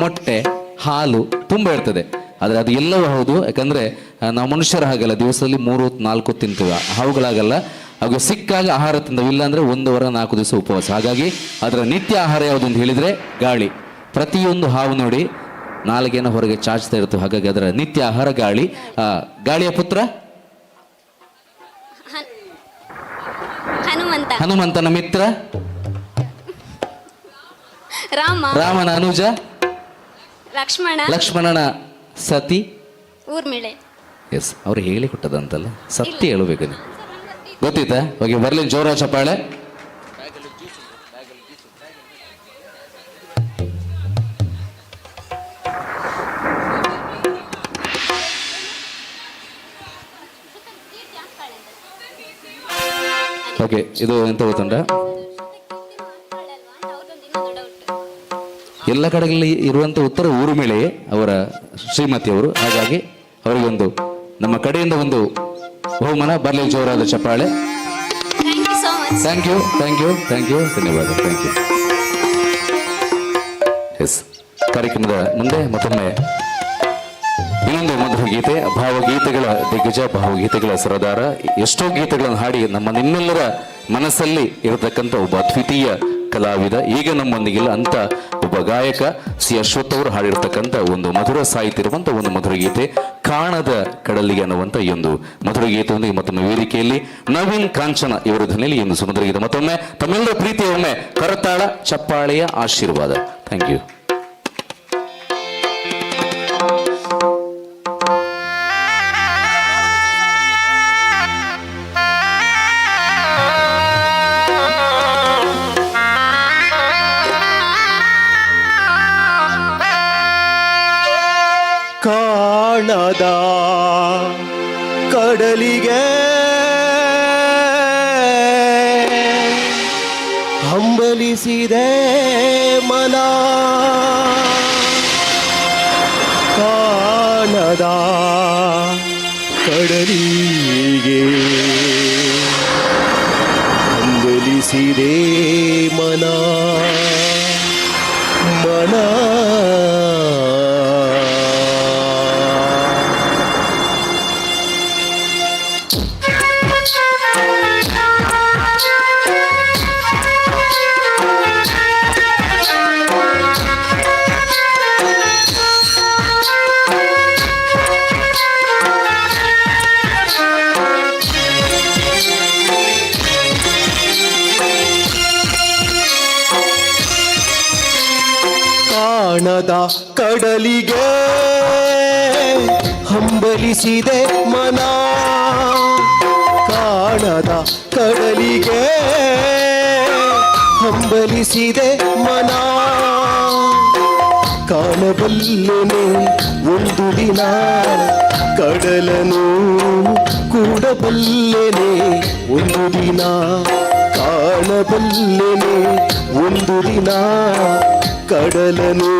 ಮೊಟ್ಟೆ, ಹಾಲು ತುಂಬ ಇರ್ತದೆ. ಆದರೆ ಅದು ಎಲ್ಲವೂ ಹೌದು. ಯಾಕಂದ್ರೆ ನಾವು ಮನುಷ್ಯರ ಹಾಗಲ್ಲ, ದಿವಸದಲ್ಲಿ 3-4 ತಿಂತೀವಿ, ಹಾವುಗಳಾಗಲ್ಲ. ಹಾಗೂ ಸಿಕ್ಕಾಗ ಆಹಾರ ತಿಂದವು, ಇಲ್ಲ ಅಂದ್ರೆ 1 ವಾರ 4 ದಿವಸ ಉಪವಾಸ. ಹಾಗಾಗಿ ಅದರ ನಿತ್ಯ ಆಹಾರ ಯಾವುದು ಅಂತ ಹೇಳಿದ್ರೆ ಗಾಳಿ. ಪ್ರತಿಯೊಂದು ಹಾವು ನೋಡಿ ನಾಲಿಗೆನ ಹೊರಗೆ ಚಾಚ್ತಾ ಇರ್ತವೆ. ಹಾಗಾಗಿ ಅದರ ನಿತ್ಯ ಆಹಾರ ಗಾಳಿ. ಗಾಳಿಯ ಪುತ್ರ ಹನುಮಂತ. ಹನುಮಂತನ ಮಿತ್ರ ರಾಮ. ರಾಮನ ಅನುಜ ಲಕ್ಷ್ಮಣ. ಲಕ್ಷ್ಮಣನ ಸತಿ ಊರ್ಮಿಳೆ. ಎಸ್, ಅವ್ರು ಹೇಳಿ ಕೊಟ್ಟದಂತಲ್ಲ, ಸತ್ಯ ಹೇಳಬೇಕು ನೀವು. ಗೊತ್ತಿತ್ತಾ? ಓಕೆ, ಬರ್ಲಿ ಜೋರ ಚಪ್ಪಾಳೆ. ಓಕೆ, ಇದು ಎಂತ ಗೊತ್ತುಂಟ, ಎಲ್ಲ ಕಡೆಗಳಲ್ಲಿ ಇರುವಂಥ ಉತ್ತರ ಊರ್ಮಿಳೆ ಅವರ ಶ್ರೀಮತಿಯವರು. ಹಾಗಾಗಿ ಅವರಿಗೊಂದು ನಮ್ಮ ಕಡೆಯಿಂದ ಒಂದು ಬಹುಮಾನ ಬರಲಿ, ಜೋರಾದ ಚಪ್ಪಾಳೆ. Thank you, thank you, thank you, ಧನ್ಯವಾದ, thank you. S, ಕಾರ್ಯಕ್ರಮದ ಮುಂದೆ ಮತ್ತೊಮ್ಮೆ ಇನ್ನೊಂದು ಮಧುರ ಗೀತೆ, ಭಾವಗೀತೆಗಳ ದಿಗ್ಗಜ, ಭಾವಗೀತೆಗಳ ಸರದಾರ, ಎಷ್ಟೋ ಗೀತೆಗಳನ್ನು ಹಾಡಿ ನಮ್ಮ ನಿಮ್ಮೆಲ್ಲರ ಮನಸ್ಸಲ್ಲಿ ಇರತಕ್ಕಂಥ ಒಬ್ಬ ಅದ್ವಿತೀಯ ಕಲಾವಿದ ಈಗ ನಮ್ಮೊಂದಿಗಿಲ್ಲ ಅಂತ ಒಬ್ಬ ಗಾಯಕ ಸಿ ಅಶ್ವಥ್ ಅವರು ಹಾಡಿರ್ತಕ್ಕಂಥ ಒಂದು ಮಧುರ ಸಾಹಿತ್ಯ ಇರುವಂಥ ಒಂದು ಮಧುರ ಗೀತೆ ಕಾಣದ ಕಡಲಿಗೆ ಅನ್ನುವಂಥ ಈ ಒಂದು ಮಧುರ ಗೀತೆಯೊಂದಿಗೆ ಮತ್ತೊಮ್ಮೆ ವೇದಿಕೆಯಲ್ಲಿ ನವೀನ್ ಕಾಂಚನ ಇವರ ಧ್ವನಿಯಲ್ಲಿ ಈ ಒಂದು ಸುಮಧುರ ಗೀತೆ. ಮತ್ತೊಮ್ಮೆ ತಮ್ಮೆಲ್ಲರ ಪ್ರೀತಿಯ ಒಮ್ಮೆ ಕರತಾಳ ಚಪ್ಪಾಳೆಯ ಆಶೀರ್ವಾದ. Thank you. ಕಾಣದ ಕಡಲಿಗೆ ಹಂಬಲಿಸಿದೆ ಮನ, ಕಾಣದ ಕಡಲಿಗೆ ಹಂಬಲಿಸಿದೆ ಮನ, ಮನ. ಕಾಣದ ಕಡಲಿಗೆ ಹಂಬಲಿಸಿದೆ ಮನ, ಕಾಣದ ಕಡಲಿಗೆ ಹಂಬಲಿಸಿದೆ ಮನ. ಕಾಣಬಲ್ಲೆನೆ ಒಂದು ದಿನ ಕಡಲನು ಕೂಡಬಲ್ಲೆನೆ ಒಂದು ದಿನ, ಕಾಣಬಲ್ಲೆನೆ ಒಂದು ದಿನ ಕಡಲನು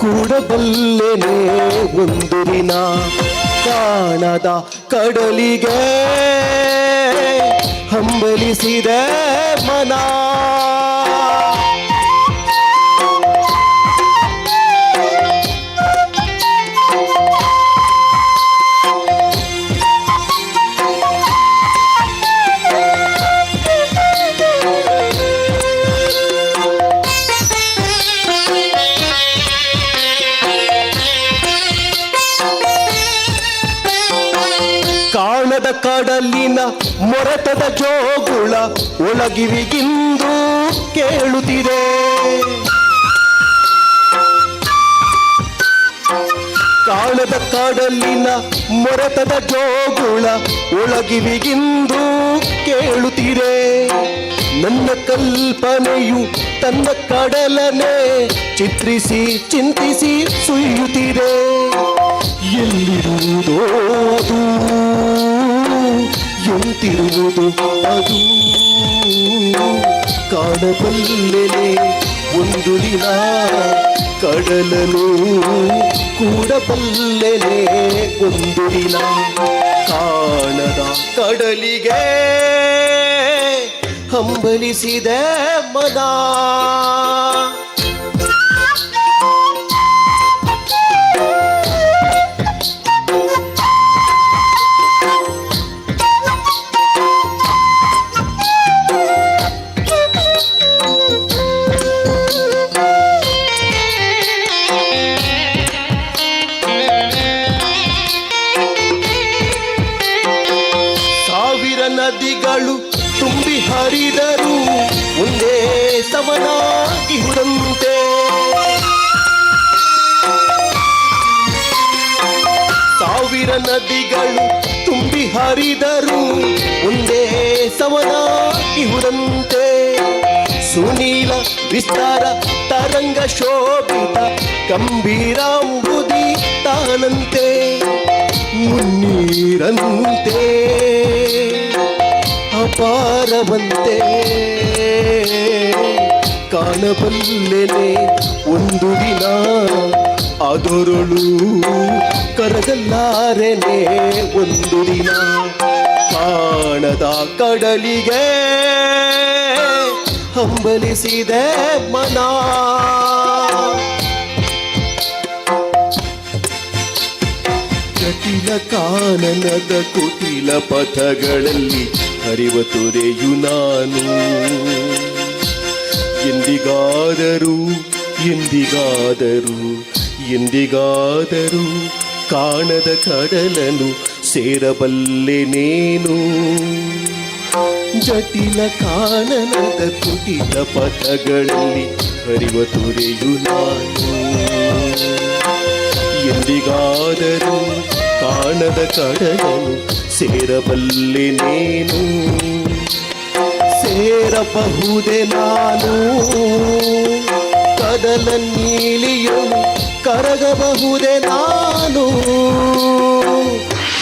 ಕೂಡಬಲ್ಲೆನೆ ಒಂದು ದಿನ. ಕಾಣದ ಕಡಲಿಗೆ ಹಂಬಲಿಸಿದೆ ಮನ. ಕಾಣದ ಕಡಲಿನ ಮೊರೆತದ ಜೋಗುಳ ಒಳಗಿವಿಗಿಂದು ಕೇಳುತ್ತಿದೆ. ಕಾಣದ ಕಡಲಿನ ಮೊರೆತದ ಜೋಗುಳ ಒಳಗಿವಿಗಿಂದು ಕೇಳುತ್ತಿದೆ. ನನ್ನ ಕಲ್ಪನೆಯು ತನ್ನ ಕಡಲನೆ ಚಿತ್ರಿಸಿ ಚಿಂತಿಸಿ ಸುಯ್ಯುತ್ತಿದೆ. ಎಲ್ಲಿರುವುದೋ ಅದು, ಎಂತಿರುವುದು ಅದು, ಕಾಣಬಲ್ಲೆನೆ ಒಂದು ದಿನ ಕಡಲನು ಕೂಡಬಲ್ಲೆನೆ ಒಂದು ದಿನ. ಕಾಣದ ಕಡಲಿಗೆ ಹಂಬಲಿಸಿದೆ ಮನ. ಸಾವಿರ ನದಿಗಳು ತುಂಬಿ ಹರಿದರು ಒಂದೇ ಸಮನಾಗಿಹುದಂತೆ. ಸಾವಿರ ನದಿಗಳು ತುಂಬಿ ಹರಿದರು ಒಂದೇ ಸಮನಾಗಿಹುದಂತೆ. ಸುನೀಲ ವಿಸ್ತಾರ ತರಂಗ ಶೋಭಿತ ಗಂಭೀರಾಂಬುದಿ ತಾನಂತೆ ಮುನ್ನೀರಂತೆ ಅಪಾರವಂತೆ. ಕಾಣಬಲ್ಲೆನೆ ಒಂದು ದಿನ ಅದರಳು ಕರಗಲ್ಲಾರೆನೆ ಒಂದು ದಿನ. ಕಾಣದ ಕಡಲಿಗೆ ಹಂಬಲಿಸಿದೆ ಮನ. ಜಟಿಲ ಕಾನನದ ಕುಟಿಲ ಪಥಗಳಲ್ಲಿ ಹರಿವ ತೊರೆಯು ನಾನು, ಎಂದಿಗಾದರೂ ಎಂದಿಗಾದರೂ ಎಂದಿಗಾದರೂ ಕಾಣದ ಕಡಲನು ಸೇರಬಲ್ಲೆನೇನು. ಜಟಿಲ ಕಾನನದ ಕುಟಿಲ ಪಥಗಳಲ್ಲಿ ಹರಿವ ತುರೆಯು ನಾನು. ಎಂದಿಗಾದರೂ ಕಾಣದ ಕಡಲನು ಸೇರಬಲ್ಲೆನೇನು. ಸೇರಬಹುದೇ ನಾನು ಕಡಲ ನೀಲಿಯನು, ಕರಗಬಹುದೇ ನಾನು,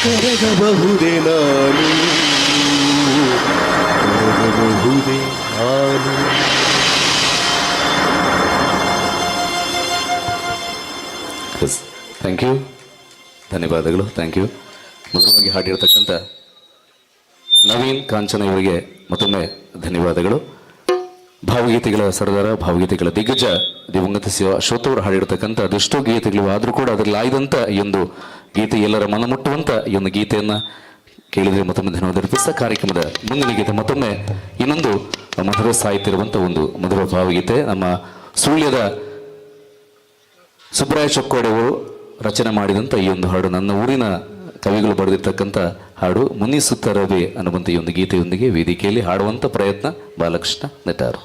ಕರಗಬಹುದೇ ನಾನು, ಕರಗಬಹುದೇ ನಾನು. ಎಸ್, thank you, ಧನ್ಯವಾದಗಳು, thank you. ಮಧುರವಾಗಿ ಹಾಡಿರ್ತಕ್ಕಂಥ ನವೀನ್ ಕಾಂಚನ ಇವರಿಗೆ ಮತ್ತೊಮ್ಮೆ ಧನ್ಯವಾದಗಳು. ಭಾವಗೀತೆಗಳ ಸರದಾರ, ಭಾವಗೀತೆಗಳ ದಿಗ್ಗಜ ದಿವಂಗತ ಶಿವ ಅಶ್ವತ್ಥವರು ಹಾಡಿರ್ತಕ್ಕಂಥ ಅದೆಷ್ಟೋ ಗೀತೆಗಳು ಆದರೂ ಕೂಡ ಅದರಲ್ಲಿ ಆಯ್ದಂಥ ಈ ಒಂದು ಗೀತೆ ಎಲ್ಲರ ಮನ ಮುಟ್ಟುವಂಥ ಈ ಒಂದು ಗೀತೆಯನ್ನು ಕೇಳಿದರೆ ಮತ್ತೊಮ್ಮೆ ಧನ್ಯವಾದ ಅರ್ಪಿಸ್ತಾ ಕಾರ್ಯಕ್ರಮದ ಮುಂದಿನ ಗೀತೆ ಮತ್ತೊಮ್ಮೆ ಇನ್ನೊಂದು ಮಧುರ ಸಾಹಿತ್ಯ ಇರುವಂಥ ಒಂದು ಮಧುರ ಭಾವಗೀತೆ. ನಮ್ಮ ಸುಳ್ಯದ ಸುಬ್ರಾಯ ಚೊಕ್ಕೋಡೆಯವರು ರಚನೆ ಮಾಡಿದಂಥ ಈ ಒಂದು ಹಾಡು, ನನ್ನ ಊರಿನ ಕವಿಗಳು ಬರೆದಿರ್ತಕ್ಕಂಥ ಹಾಡು ಮುನಿಸುತ್ತರವೇ ಅನ್ನುವಂಥ ಈ ಒಂದು ಗೀತೆಯೊಂದಿಗೆ ವೇದಿಕೆಯಲ್ಲಿ ಹಾಡುವಂಥ ಪ್ರಯತ್ನ ಬಾಲಕೃಷ್ಣ ನೆಟ್ಟಾರು.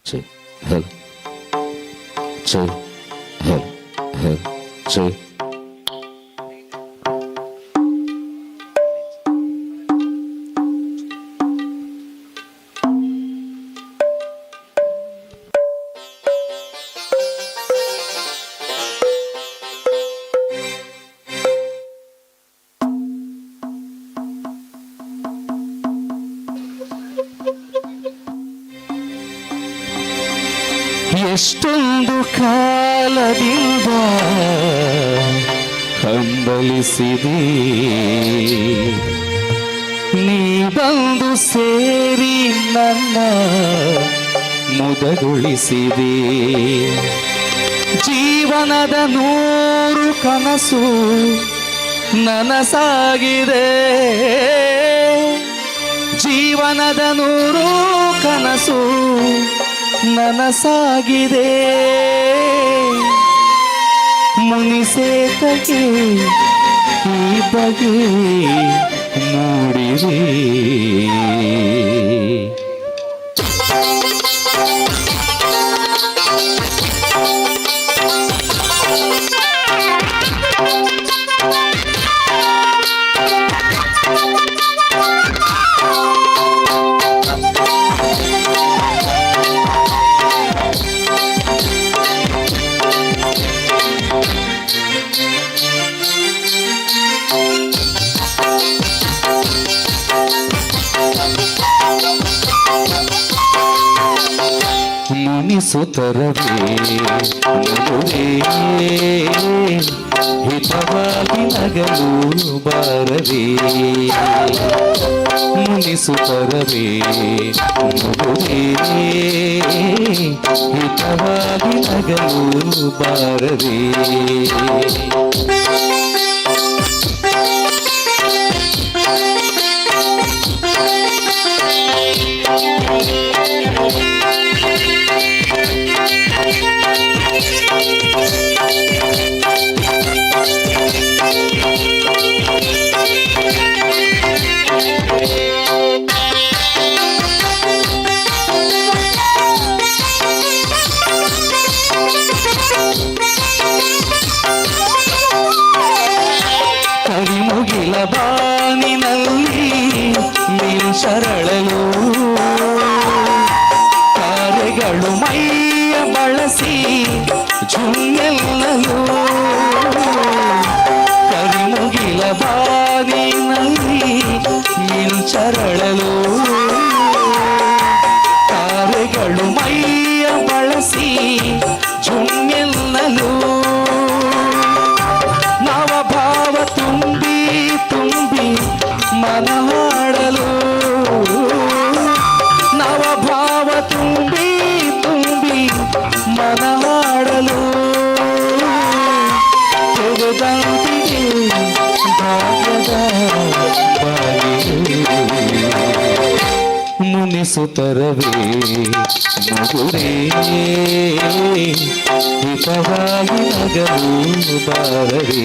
ಚೆ ಹೆಲ್ ಚೆ ಹೆಲ್ ಹೆಲ್ ಚೆ. ಎಷ್ಟೊಂದು ಕಾಲದಿಂದ ಹಂಬಲಿಸಿದೆ ನೀ ಬಂದು ಸೇರಿ ನನ್ನ ಮುದಗೊಳಿಸಿದೆ. ಜೀವನದ 100 ಕನಸು ನನಸಾಗಿದೆ, ಜೀವನದ 100 ಕನಸು ನನಸಾಗಿದೆ. ಮುನಿಸೇತಕ್ಕೆ ಈ ಬಗೆ ಮೂಡಿರಿ. ಮುನಿಸುತ್ತರವೇ ಮಗುವೇ, ಹಿತವಾಗಿ ನಗಲು ಬಾರವೇ. ಮುನಿಸುತ್ತರವೇ ಮಗುವೇ, ಹಿತವಾಗಿ ನಗಲು ಬಾರವೇ. ಕರಿಮುಗಿಲ ಬಾನಿನಲ್ಲಿ ಶರಳಲು ತಾರೆಗಳು ಮೈಯ ಬಳಸಿ ಝುಮ್ಮೆಲ್ಲಲು. ಕರಿಮುಗಿಲ ಬಾನಿನಲ್ಲಿ ಮಿಂಚರಳಲು ತಾರೆಗಳು ಮೈಯ ಬಳಸಿ ಝುಮ್ಮೆಲ್ಲಲು. ನವಭಾವ ತುಂಬಿ ತುಂಬಿ ಮನಹಾಡಲು, ಹಾಡಲು ತೆರೆದಂತಿದೆ ಭಾಗ್ಯದ ಬಾಗಿಲು. ಮುನಿಸುತ್ತರವೇ ಮಗುರೇ, ಹಿತವಾಗಿ ನಗಲು ಬಾರವೇ.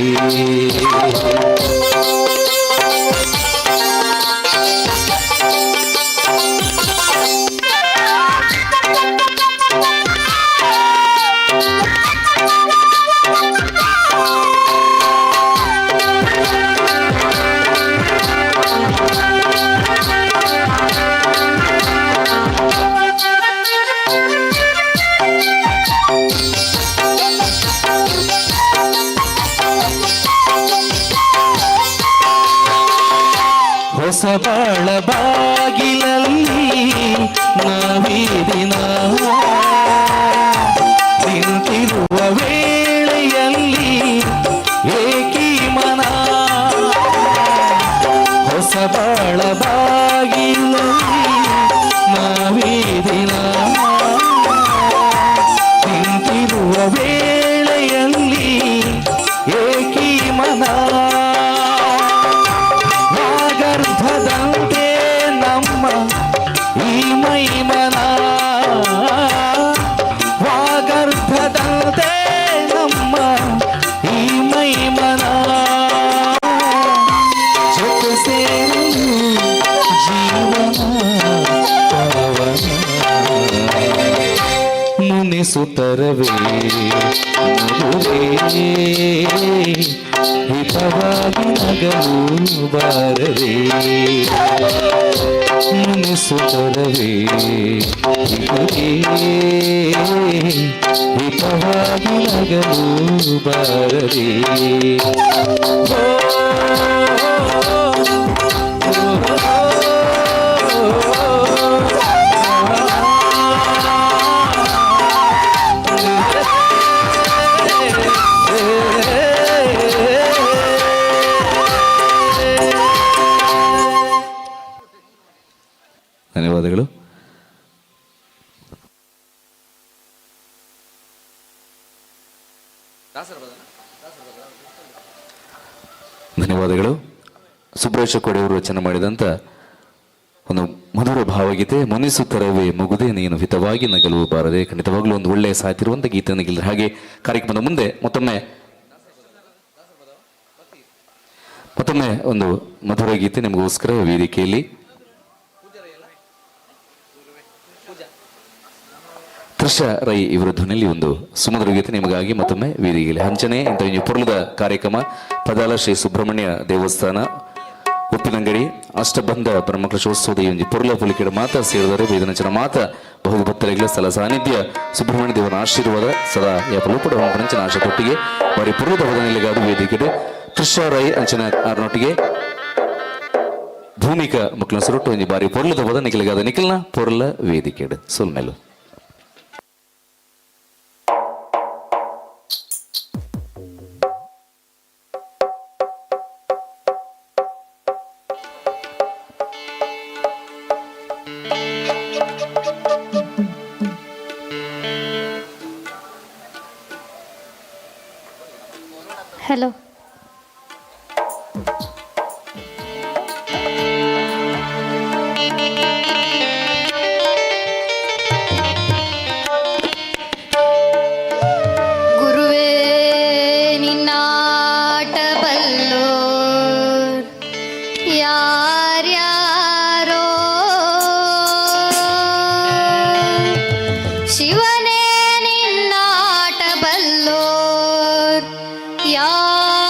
ಹೊಸ ಬಾಳ ಬಾಗಿಲಲ್ಲಿ ನಾವೀ ದಿನ ನಿಂತಿರುವ ವೇಳೆಯಲ್ಲಿ ಏಕೀ ಮನ. ಹೊಸ ಬಾಳ ಬಾಗಿಲಲ್ಲಿ ನಾವೀ ದಿನ ನಿಂತಿರುವ ವೇಳೆಯಲ್ಲಿ ಏಕೀ ಮನ. ಗರ್ಭದಂತೆ ನಮ್ಮ ಈ ಮೈಮನ, ವಾಗರ್ಭದಂತೆ ನಮ್ಮ ಈ ಮೈಮನ. ಜೊತೆ ಸೇರಲು ಜೀವನ ಪಾವನ. ಮುನಿಸುತ್ತರವೇ ಮಗುವೇ, ಹಿತವಾಗಿ ನಗಲು ಬಾರವೇ. ಮುನಿಸುತ್ತರವೇ ಮಗುವೇ, ಹಿತವಾಗಿ ನಗಲು ಬಾರವೇ. ಧನ್ಯವಾದಗಳು. ಧನ್ಯವಾದಗಳು. ಸುಬ್ರೇಶ ಕೋಡೆಯವರು ರಚನೆ ಮಾಡಿದಂಥ ಒಂದು ಮಧುರ ಭಾವಗೀತೆ ಮುನಿಸುತ್ತರವೇ ಮುಗುದೇ ನೀನು ಹಿತವಾಗಿ ನಗಲು ಬಾರದೆ. ಖಂಡಿತವಾಗ್ಲೂ ಒಂದು ಒಳ್ಳೆಯ ಸಾಹಿತ್ಯ ಇರುವಂಥ ಗೀತೆಯನ್ನು ಗೆಲ್ಲರು. ಹಾಗೆ ಕಾರ್ಯಕ್ರಮದ ಮುಂದೆ ಮತ್ತೊಮ್ಮೆ ಮತ್ತೊಮ್ಮೆ ಒಂದು ಮಧುರ ಗೀತೆ ನಿಮಗೋಸ್ಕರ ವೇದಿಕೆಯಲ್ಲಿ ತ್ರಿಷಾ ರೈ ಇವರ ಧ್ವನಿಯಲ್ಲಿ ಒಂದು ಸುಮಧುರ ಗೀತೆ ನಿಮಗಾಗಿ ಮತ್ತೊಮ್ಮೆ ವೇದಿಕೆಯಲ್ಲಿ. ಹಂಚನೆ ಇಂಥ ಒಂದು ಪೊರ್ಲದ ಕಾರ್ಯಕ್ರಮ ಪದಾಲ ಶ್ರೀ ಸುಬ್ರಹ್ಮಣ್ಯ ದೇವಸ್ಥಾನ ಉಪ್ಪಿನಂಗಡಿ ಅಷ್ಟಬಂಧ ಬ್ರಹ್ಮಕಲಶೋತ್ಸವದ ಈ ಒಂದು ಪೊರ್ಲ ಪುಲಿಕೆಡ ಮಾತ ಸೇರಿದರೆ ವೇದನಚನ ಮಾತ ಬಹುಭಕ್ತರಿಗಳ ಸ್ಥಳ ಸಾನ್ನಿಧ್ಯ ಸುಬ್ರಹ್ಮಣ್ಯ ದೇವನ ಆಶೀರ್ವಾದ ಸದಾ ಯಾಪಲೂಪಡ ಹೊಂಪನಂಚನ ಆಶೆ ತೊಟ್ಟಿಗೆ ಬಾರಿ ಪೊರ್ಲದ ಹೊದನೆಲೆಗಾದ ವೇದಿಕೆಡೆ ತ್ರಿಷಾ ರೈ ಅಂಚನ ಆರ್ನೊಟ್ಟಿಗೆ ಭೂಮಿಕಾ ಮಕ್ಕಳ ಸುರುಟು ಒಂಜಿ ಬಾರಿ ಪೊರ್ಲದ ಹೋದ ನಿಖಿಲಗಾದ ನಿಖಿಲ್ನ ಪೊರ್ಲ ವೇದಿಕೆಡ್ ಸೊಲ್ಮೆಲು. ಹಲೋ. ಗುರುವೇ ನಿನ್ನಾಟ ಬಲ್ಲೋ ಯಾರ್ಯಾರೋ, ಶಿವನೇ ನಿನ್ನಾಟ ಬಲ್ಲೋ ಯಾರ್ಯಾರೋ.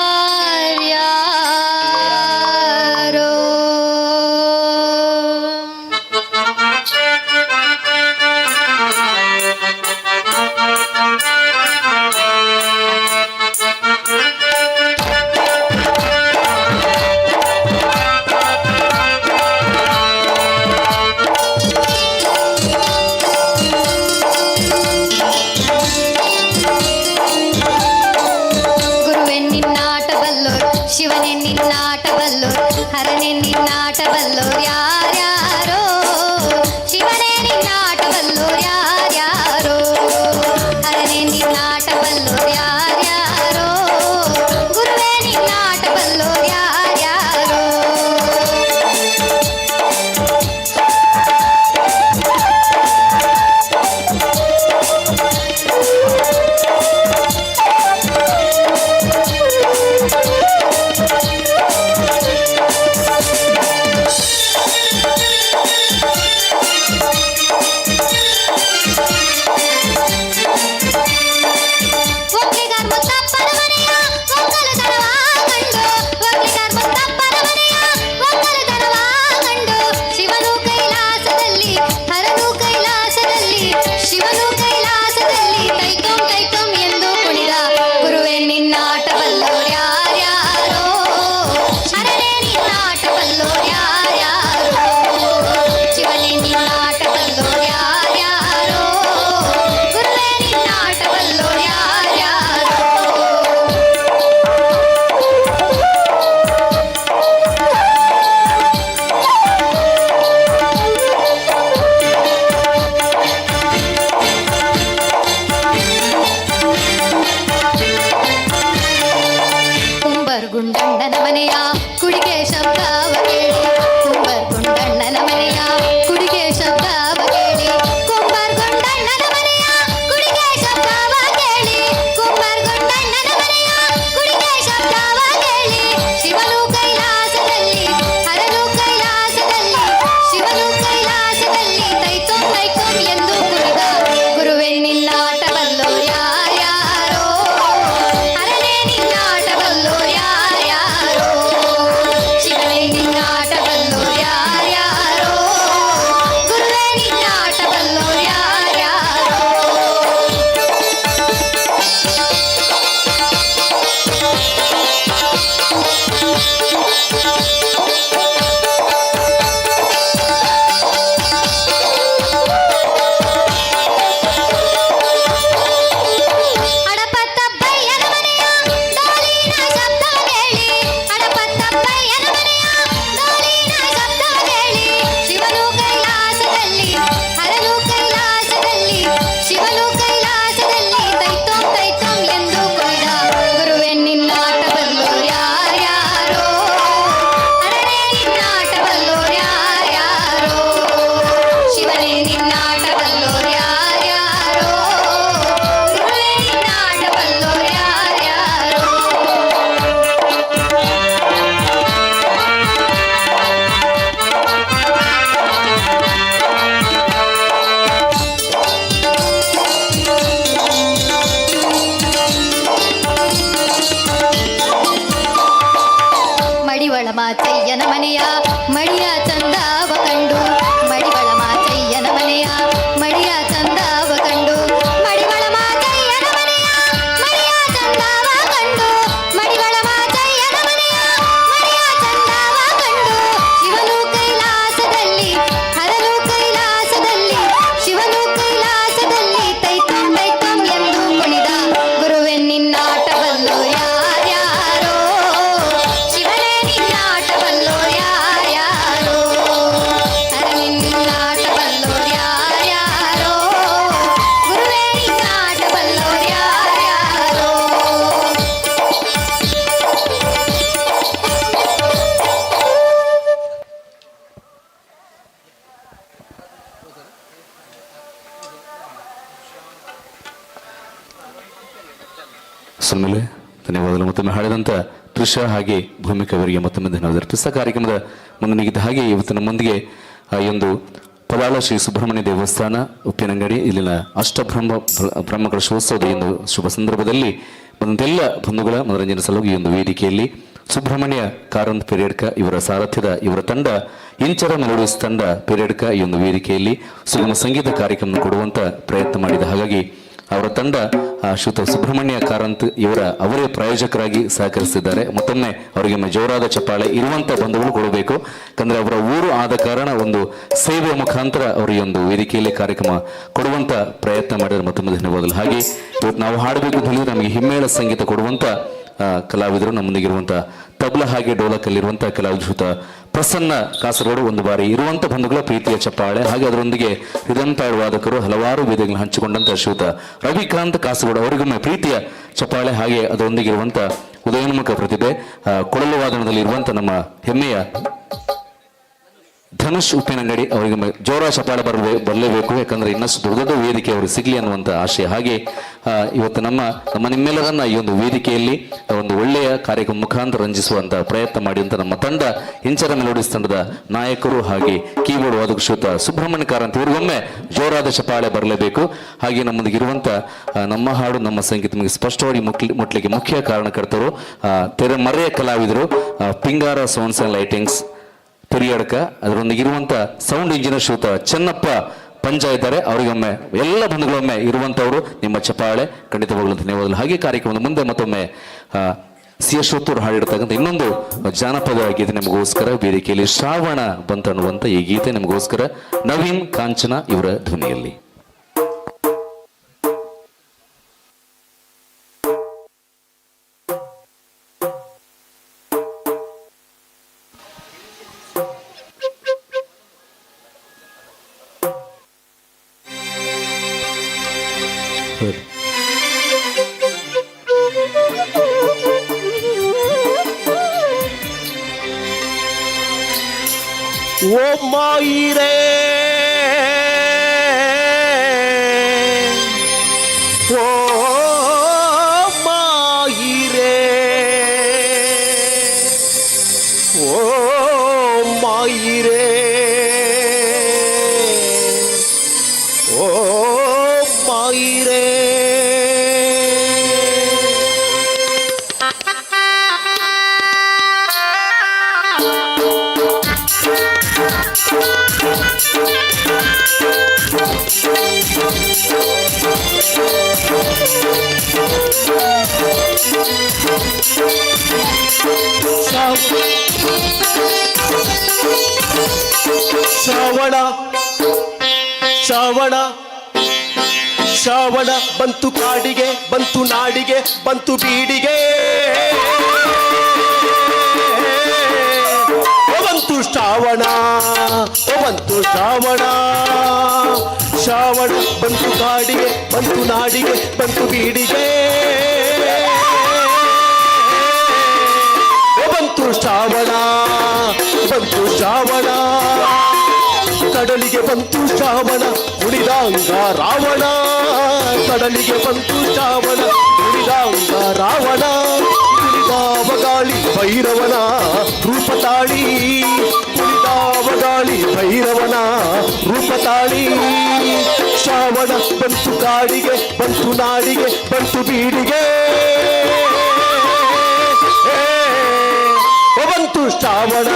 ಬಲ್ಲೋ ಯಾರ್ಯಾರೋ. ಕುಂಬರ್ ಗುಂಡಣ್ಣನ ಮನೆಯ ಕುಡಿಗೆ ಶಬ್ದವ ಕೇಳಿ, ಕುಂಬರ್ ಗುಂಡಣ್ಣನ ಮನೆಯ ಕುಡಿಗೆ ಶಬ್ದವ ಕೇಳಿ, ಕುಂಬರ್ ಗುಂಡಣ್ಣನ ಮನೆಯ ಕುಡಿಗೆ ಶಬ್ದವ ಕೇಳಿ, ಕುಂಬರ್ ಗುಂಡಣ್ಣನ ಮನೆಯ ಕುಡಿಗೆ ಶಬ್ದವ ಕೇಳಿ, ಶಿವನು ಕೈಲಾಸದಲ್ಲಿ ಹರನು ಕೈಲಾಸದಲ್ಲಿ, ಶಿವನು ಕೈಲಾಸದಲ್ಲಿ ತೈತೋಂ ತೈತೋಂ ಎಂದು ಕುಣಿದ ಗುರುವೇ ನಿನ್ನಾಟವಲ್ಲೋ ಯಾರ್ಯಾರೋ, ಹರನೇ ನಿನ್ನಾಟವಲ್ಲೋ ಯಾರ್ಯಾರೋ, ಶಿವನೇ ನಿನ್ನಾಟವಲ್ಲೋ ಯಾರ್ಯಾರೋ, ಗುರುವೇ ನಿನ್ನಾಟವಲ್ಲೋ ಯಾರ್ಯಾರೋ. ಅಡಪತ್ತಪ್ಪಯ್ಯನ ಮನೆಯ ಡೋಲಿನ ಶಬ್ದವ ಕೇಳಿ, ಅಡಪತ್ತಪ್ಪಯ್ಯನ ಮನೆಯ ಡೋಲಿನ ಶಬ್ದವ ಕೇಳಿ, ಶಿವನು ಕೈಲಾಸದಲ್ಲಿ ಹರನು ಕೈಲಾಸದಲ್ಲಿ, ಶಿವನು ಕೈಲಾಸದಲ್ಲಿ ತೈತೋಂ ತೈತೋಂ ಎಂದು ಕುಣಿದ ಗುರುವೇ ನಿನ್ನಾಟವಲ್ಲೋ ಯಾರ್ಯಾರೋ, ಹರನೇ ನಿನ್ನಾಟವಲ್ಲೋ ಯಾರ್ಯಾರೋ, ಶಿವನೇ ನಿನ್ನಾಟವಲ್ಲೋ ಯಾರ್ಯಾರೋ, ಗುರುವೇ ನಿನ್ನಾಟವಲ್ಲೋ ಯಾರ್ಯಾರೋ. ಮಡಿವಳ ಮಾಚಯ್ಯನ ಮನೆಯ ಮಡಿಯ ಚಂದಾವ ಕಂಡು, ಮಡಿವಳ ಮಾಚಯ್ಯನ ಮನೆಯ ಮಡಿಯ ಚಂದಾವ ಕಂಡು, ಮಡಿವಳ ಮಾಚಯ್ಯನ ಮನೆಯ ಮಡಿಯ ಚಂದಾವ ಕಂಡು, ಮಡಿವಳ ಮಾಚಯ್ಯನ ಮನೆಯ ಮಡಿಯ ಚಂದಾವ ಕಂಡು, ಶಿವನು ಕೈಲಾಸದಲ್ಲಿ ಹರನು ಕೈಲಾಸದಲ್ಲಿ, ಶಿವನು ಕೈಲಾಸದಲ್ಲಿ ತೈತೋಂ ತೈತೋಂ ಎಂದು ಕುಣಿದ ಗುರುವೇ ನಿನ್ನಾಟವಲ್ಲೋ ಯಾರ್ಯಾರೋ, ಶಿವನೇ ನಿನ್ನಾಟವಲ್ಲೋ ಯಾರ್ಯಾರೋ, ಹರನೇ ನಿನ್ನಾಟವಲ್ಲೋ ಯಾರ್ಯಾರೋ, ಗುರುವೇ ನಿನ್ನಾಟವಲ್ಲೋ ಯಾರ್ಯಾರೋ. ಸುಮ್ಮನೆ ಧನ್ಯವಾದಗಳು. ಮತ್ತೊಮ್ಮೆ ಹಾಡಿದಂಥ ತ್ರಿಷಾ ಹಾಗೆ ಭೂಮಿಕಾ ಅವರಿಗೆ ಮತ್ತೊಮ್ಮೆ ಧನ್ಯವಾದ ಅರ್ಪಿಸ್ತಾ ಕಾರ್ಯಕ್ರಮದ ಮುಂದೆ ಹಾಗೆ ಇವತ್ತು ನಮ್ಮೊಂದಿಗೆ ಈ ಒಂದು ಪದಾಳ ಶ್ರೀ ಸುಬ್ರಹ್ಮಣ್ಯ ದೇವಸ್ಥಾನ ಉಪ್ಪಿನಂಗಡಿ ಇಲ್ಲಿನ ಅಷ್ಟಬ್ರಹ್ಮ ಬ್ರಹ್ಮಕಲಶೋತ್ಸವದ ಈ ಒಂದು ಶುಭ ಸಂದರ್ಭದಲ್ಲಿ ಬಂದಂತೆಲ್ಲ ಬಂಧುಗಳ ಮನರಂಜನೆ ಸಲುವಾಗಿ ಈ ಒಂದು ವೇದಿಕೆಯಲ್ಲಿ ಸುಬ್ರಹ್ಮಣ್ಯ ಕಾರಂತ್ ಪೆರಿಯಡ್ಕ ಇವರ ಸಾರಥ್ಯದ ಇವರ ತಂಡ ಇಂಚರ ಮೆಲೋಡಿಸ್ ತಂಡ ಪೆರಿಯಡ್ಕ ಈ ಒಂದು ವೇದಿಕೆಯಲ್ಲಿ ಸುಗಮ ಸಂಗೀತ ಕಾರ್ಯಕ್ರಮ ಕೊಡುವಂತ ಪ್ರಯತ್ನ ಮಾಡಿದ. ಹಾಗಾಗಿ ಅವರ ತಂಡ ಶ್ರೀಯುತ ಸುಬ್ರಹ್ಮಣ್ಯ ಕಾರಂತ್ ಇವರ ಅವರೇ ಪ್ರಾಯೋಜಕರಾಗಿ ಸಹಕರಿಸಿದ್ದಾರೆ. ಮತ್ತೊಮ್ಮೆ ಅವರಿಗೆ ಜೋರಾದ ಚಪ್ಪಾಳೆ ಇರುವಂತ ಬಂಧುಗಳು ಕೊಡಬೇಕು. ಯಾಕಂದ್ರೆ ಅವರ ಊರು ಆದ ಕಾರಣ ಒಂದು ಸೇವೆಯ ಮುಖಾಂತರ ಅವರು ಈ ಒಂದು ವೇದಿಕೆಯಲ್ಲಿ ಕಾರ್ಯಕ್ರಮ ಕೊಡುವಂತ ಪ್ರಯತ್ನ ಮಾಡಿದರೆ ಮತ್ತೊಮ್ಮೆ ಧನ್ಯವಾದಗಳು. ಹಾಗೆ ಇವತ್ತು ನಾವು ಹಾಡಬೇಕು ಅಂತ ಹೇಳಿದ್ರೆ ನಮಗೆ ಹಿಮ್ಮೇಳ ಸಂಗೀತ ಕೊಡುವಂತ ಕಲಾವಿದರು ನಮ್ಮೊಂದಿಗಿರುವಂತ ತಬ್ಲಾ ಹಾಗೆ ಡೋಲಕಲ್ಲಿರುವಂತಹ ಕಲಾವಿದ ಶ್ರೀಯುತ ಪ್ರಸನ್ನ ಕಾಸರಗೋಡು ಒಂದು ಬಾರಿ ಇರುವಂತ ಬಂಧುಗಳ ಪ್ರೀತಿಯ ಚಪ್ಪಾಳೆ. ಹಾಗೆ ಅದರೊಂದಿಗೆ ರಿದಮ್ ಪ್ಯಾಡ್ ವಾದಕರು ಹಲವಾರು ವೇದಿಕೆಗಳನ್ನು ಹಂಚಿಕೊಂಡಂತ ಶ್ರೀಯುತ ರವಿಕಾಂತ್ ಕಾಸರಗೋಡು ಅವರಿಗೊಮ್ಮೆ ಪ್ರೀತಿಯ ಚಪ್ಪಾಳೆ. ಹಾಗೆ ಅದರೊಂದಿಗೆ ಇರುವಂತ ಉದಯೋನ್ಮುಖ ಪ್ರತಿಭೆ ಕೊಳಲು ವಾದನದಲ್ಲಿ ಇರುವಂತ ನಮ್ಮ ಹೆಮ್ಮೆಯ ಧನುಷ್ ಉಪ್ಪಿನಂಗಡಿ ಅವರಿಗೆ ಜೋರ ಚಪ್ಪಾಳೆ ಬರಲೇಬೇಕು. ಯಾಕಂದ್ರೆ ಇನ್ನಷ್ಟು ದೊಡ್ಡ ದೊಡ್ಡ ವೇದಿಕೆ ಅವರು ಸಿಗಲಿ ಅನ್ನುವಂಥ ಆಶಯ. ಹಾಗೆ ಇವತ್ತು ನಮ್ಮ ನಮ್ಮ ನಿಮ್ಮೆಲ್ಲರನ್ನ ಈ ಒಂದು ವೇದಿಕೆಯಲ್ಲಿ ಒಂದು ಒಳ್ಳೆಯ ಕಾರ್ಯಕ್ರಮ ಮುಖಾಂತರ ರಂಜಿಸುವಂತ ಪ್ರಯತ್ನ ಮಾಡಿದಂಥ ನಮ್ಮ ತಂಡ ಇಂಚರ ಮೆಲೋಡಿಸ್ ತಂಡದ ನಾಯಕರು ಹಾಗೆ ಕೀಬೋರ್ಡ್ ವಾದಕ ಶ್ರೀಯುತ ಸುಬ್ರಹ್ಮಣ್ಯ ಕಾರಂತ್ ಇವರಿಗೊಮ್ಮೆ ಜೋರಾದ ಚಪ್ಪಾಳೆ ಬರಲೇಬೇಕು. ಹಾಗೆ ನಮ್ಮೊಂದಿಗೆ ಇರುವಂತ ನಮ್ಮ ಹಾಡು ನಮ್ಮ ಸಂಗೀತ ನಿಮಗೆ ಸ್ಪಷ್ಟವಾಗಿ ಮುಟ್ಲಿಕ್ಕೆ ಮುಖ್ಯ ಕಾರಣಕರ್ತರು ತೆರೆಮರೆಯ ಕಲಾವಿದರು ಪಿಂಗಾರ ಸೌಂಡ್ಸ್ ಅಂಡ್ ಲೈಟಿಂಗ್ಸ್ ಪೆರಿಯಡ್ಕ, ಅದರೊಂದಿಗೆ ಇರುವಂತ ಸೌಂಡ್ ಇಂಜಿನಿಯರ್ ಶ್ರೀಯುತ ಚೆನ್ನಪ್ಪ ಪಂಜ ಇದ್ದಾರೆ. ಅವರಿಗೊಮ್ಮೆ ಎಲ್ಲ ಬಂಧುಗಳೊಮ್ಮೆ ಇರುವಂತವರು ನಿಮ್ಮ ಚಪಾಳೆ ಖಂಡಿತವಾಗಲೂ ಧನ್ಯವಾದಗಳು. ಹಾಗೆ ಕಾರ್ಯಕ್ರಮದ ಮುಂದೆ ಮತ್ತೊಮ್ಮೆ ಸಿ ಎಸ್ ಹೊತ್ತೂರು ಹಾಡಿರ್ತಕ್ಕಂಥ ಇನ್ನೊಂದು ಜಾನಪದ ಗೀತೆ ನಿಮಗೋಸ್ಕರ ವೇದಿಕೆಯಲ್ಲಿ ಶ್ರಾವಣ ಬಂತನ್ನುವಂಥ ಈ ಗೀತೆ ನಿಮಗೋಸ್ಕರ ನವೀನ್ ಕಾಂಚನ ಇವರ ಧ್ವನಿಯಲ್ಲಿ. ಸೂಪರ್. ಓ ಮಾಯಿರೇ, ಓ ಮಾಯಿರೇ, ಓ ಮಾಯಿರೇ, ಓ ಮಾಯಿರೇ. ಶ್ರಾವಣ ಶ್ರಾವಣ ಶ್ರಾವಣ ಬಂತು ಕಾಡಿಗೆ, ಬಂತು ನಾಡಿಗೆ, ಬಂತು ಬೀಡಿಗೆ. ಓ ಬಂತು ಶ್ರಾವಣ, ಓ ಬಂತು ಶ್ರಾವಣ. ಶ್ರಾವಣ ಬಂತು ಕಾಡಿಗೆ, ಬಂತು ನಾಡಿಗೆ, ಬಂತು ಬೀಡಿಗೆ. ಓ ಬಂತು ಶ್ರಾವಣ, ಬಂತು ಶ್ರಾವಣ. ಕಡಲಿಗೆ ಬಂತು ಶ್ರಾವಣ, ಕುಣಿದಾಂಗ ರಾವಣ. ಕಡಲಿಗೆ ಬಂತು ಶ್ರಾವಣ, ಕುಣಿದಾಂಗ ರಾವಣ. ಕುಣಿದಾವ ಗಾಳಿ ಭೈರವನ ರೂಪ ತಾಳಿ, ಕುಣಿದಾವ ಗಾಳಿ ಭೈರವನ ರೂಪ ತಾಳಿ. ಶ್ರಾವಣ ಬಂತು ಕಾಡಿಗೆ, ಬಂತು ನಾಡಿಗೆ, ಬಂತು ಬೀಡಿಗೆ. ಓ ಬಂತು ಶ್ರಾವಣ,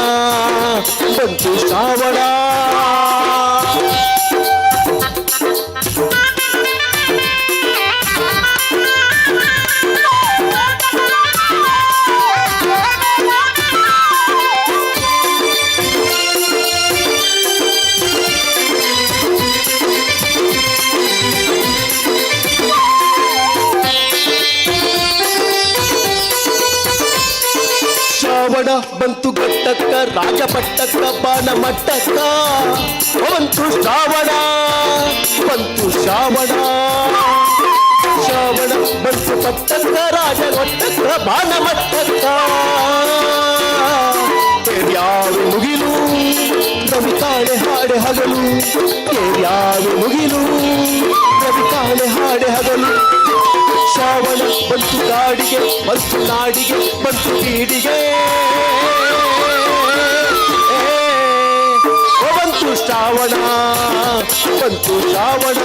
ಬಂತು ಶ್ರಾವಣ. ಶ್ರಾವಣ ಬಂತು ಘಟ್ಟಕ್ಕ, ರಾಜಪಟ್ಟಕ್ಕ, ಬಾಣ ಮಟ್ಟಕ್ಕ. ಬಂತು ಶ್ರಾವಣ, ಬಂತು ಶ್ರಾವಣ. ಶ್ರಾವಣ ಬಂತು ಪಟ್ಟಕ್ಕ, ರಾಜ ಮಟ್ಟಕ್ಕ, ಬಾಣ ಮಟ್ಟಕ್ಕ. ಯಾರು ಮುಗಿಲು ರವಿ ತಾಳೆ ಹಾಡೆ ಹಗಲು, ಯಾರು ಮುಗಿಲು ರವಿ ತಾಳೆ ಹಾಡೆ ಹಗಲು. ಶ್ರಾವಣ ಬಂತು ಕಾಡಿಗೆ, ಬಂತು ನಾಡಿಗೆ, ಬಂತು ಬೀಡಿಗೆ. ಓ ಬಂತು ಶ್ರಾವಣ, ಬಂತು ಶ್ರಾವಣ.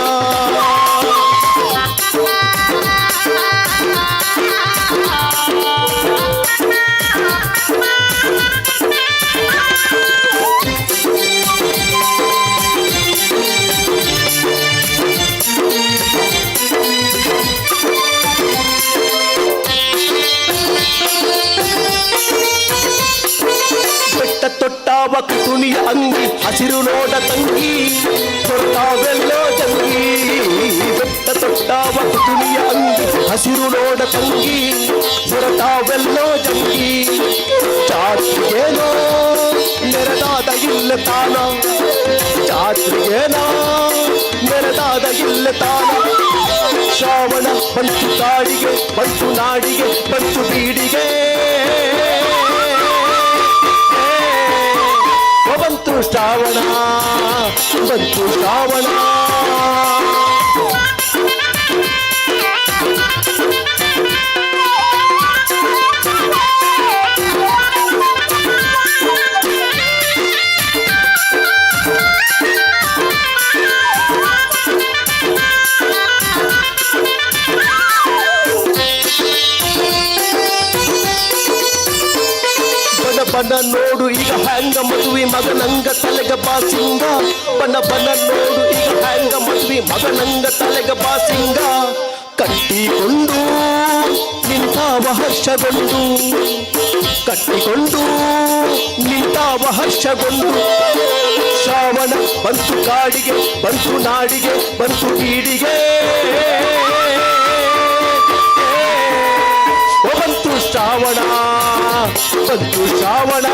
ಬೆಟ್ಟ ತೊಟ್ಟಾವ ಕುಟುಣಿಯ ಅಂಗಿ, ಹಸಿರು ನೋಡ ತಂಗಿ, ತೊಟ್ಟಾವೆಲ್ಲೋ ಜಂಗಿ. ಬೆಟ್ಟ ತೊಟ್ಟಾವ ಕುಟುಣಿಯ ಅಂಗಿ, ಹಸಿರು ನೋಡ ತಂಗಿ, ಹೊರತಾವೆಲ್ಲೋ ಜಂಗಿ. ಜಾತ್ರೆಗೇನೋ ನೆರೆದಾದ ಇಲ್ಲ ತಾನ, ಜಾತ್ರೆಗೇನೋ ನೆರೆದಾದ ಇಲ್ಲ ತಾನ. ಶ್ರಾವಣ ಬಂತು ಕಾಡಿಗೆ, ಬಂತು ನಾಡಿಗೆ, ಬಂತು ಬೀಡಿಗೆ. ಓ ಬಂತು ಶ್ರಾವಣ, ಬಂತು ಶ್ರಾವಣ. ಬನ ಬನ ನೋಡು ಈಗ ಹ್ಯಾಂಗ ಮದುವೆ ಮಗನಂಗ ತಲೆಗ ಬಾಸಿಂಗ. ಬನ ಬನ ನೋಡು ಈಗ ಹ್ಯಾಂಗ ಮದುವೆ ಮಗನಂಗ ತಲೆಗ ಬಾಸಿಂಗ. ಕಟ್ಟಿಕೊಂಡು ನಿಂತಾವ ಹರ್ಷಗೊಂಡು, ಕಟ್ಟಿಕೊಂಡು ನಿಂತಾವ ಹರ್ಷಗೊಂಡು. ಶ್ರಾವಣ ಬಂತು ಕಾಡಿಗೆ, ಬಂತು ನಾಡಿಗೆ, ಬಂತು ಬೀಡಿಗೆ. ಓ ಬಂತು ಶ್ರಾವಣ, ಬಂತು ಶ್ರಾವಣ.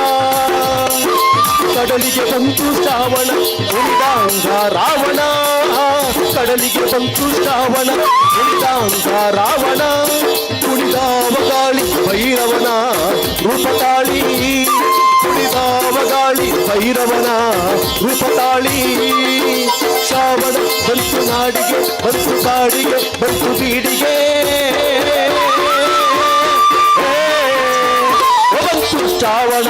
ಕಡಲಿಗೆ ಬಂತು ಶ್ರಾವಣ ಕುಣಿದಾಂಧ ರಾವಣ. ಕಡಲಿಗೆ ಬಂತು ಶ್ರಾವಣ ಕುಣಿದಾಂಧ ರಾವಣ. ಕುಣಿದಾವ ಗಾಳಿ ಭೈರವನ ರೂಪತಾಳಿ. ಕುಣಿದಾವ ಗಾಳಿ ಭೈರವನ ರೂಪತಾಳಿ. ಶ್ರಾವಣ ಬಂತು ನಾಡಿಗೆ ಬಂತು ಕಾಡಿಗೆ ಬಂತು ಬೀಡಿಗೆ. ಬಂತು ಶ್ರಾವಣ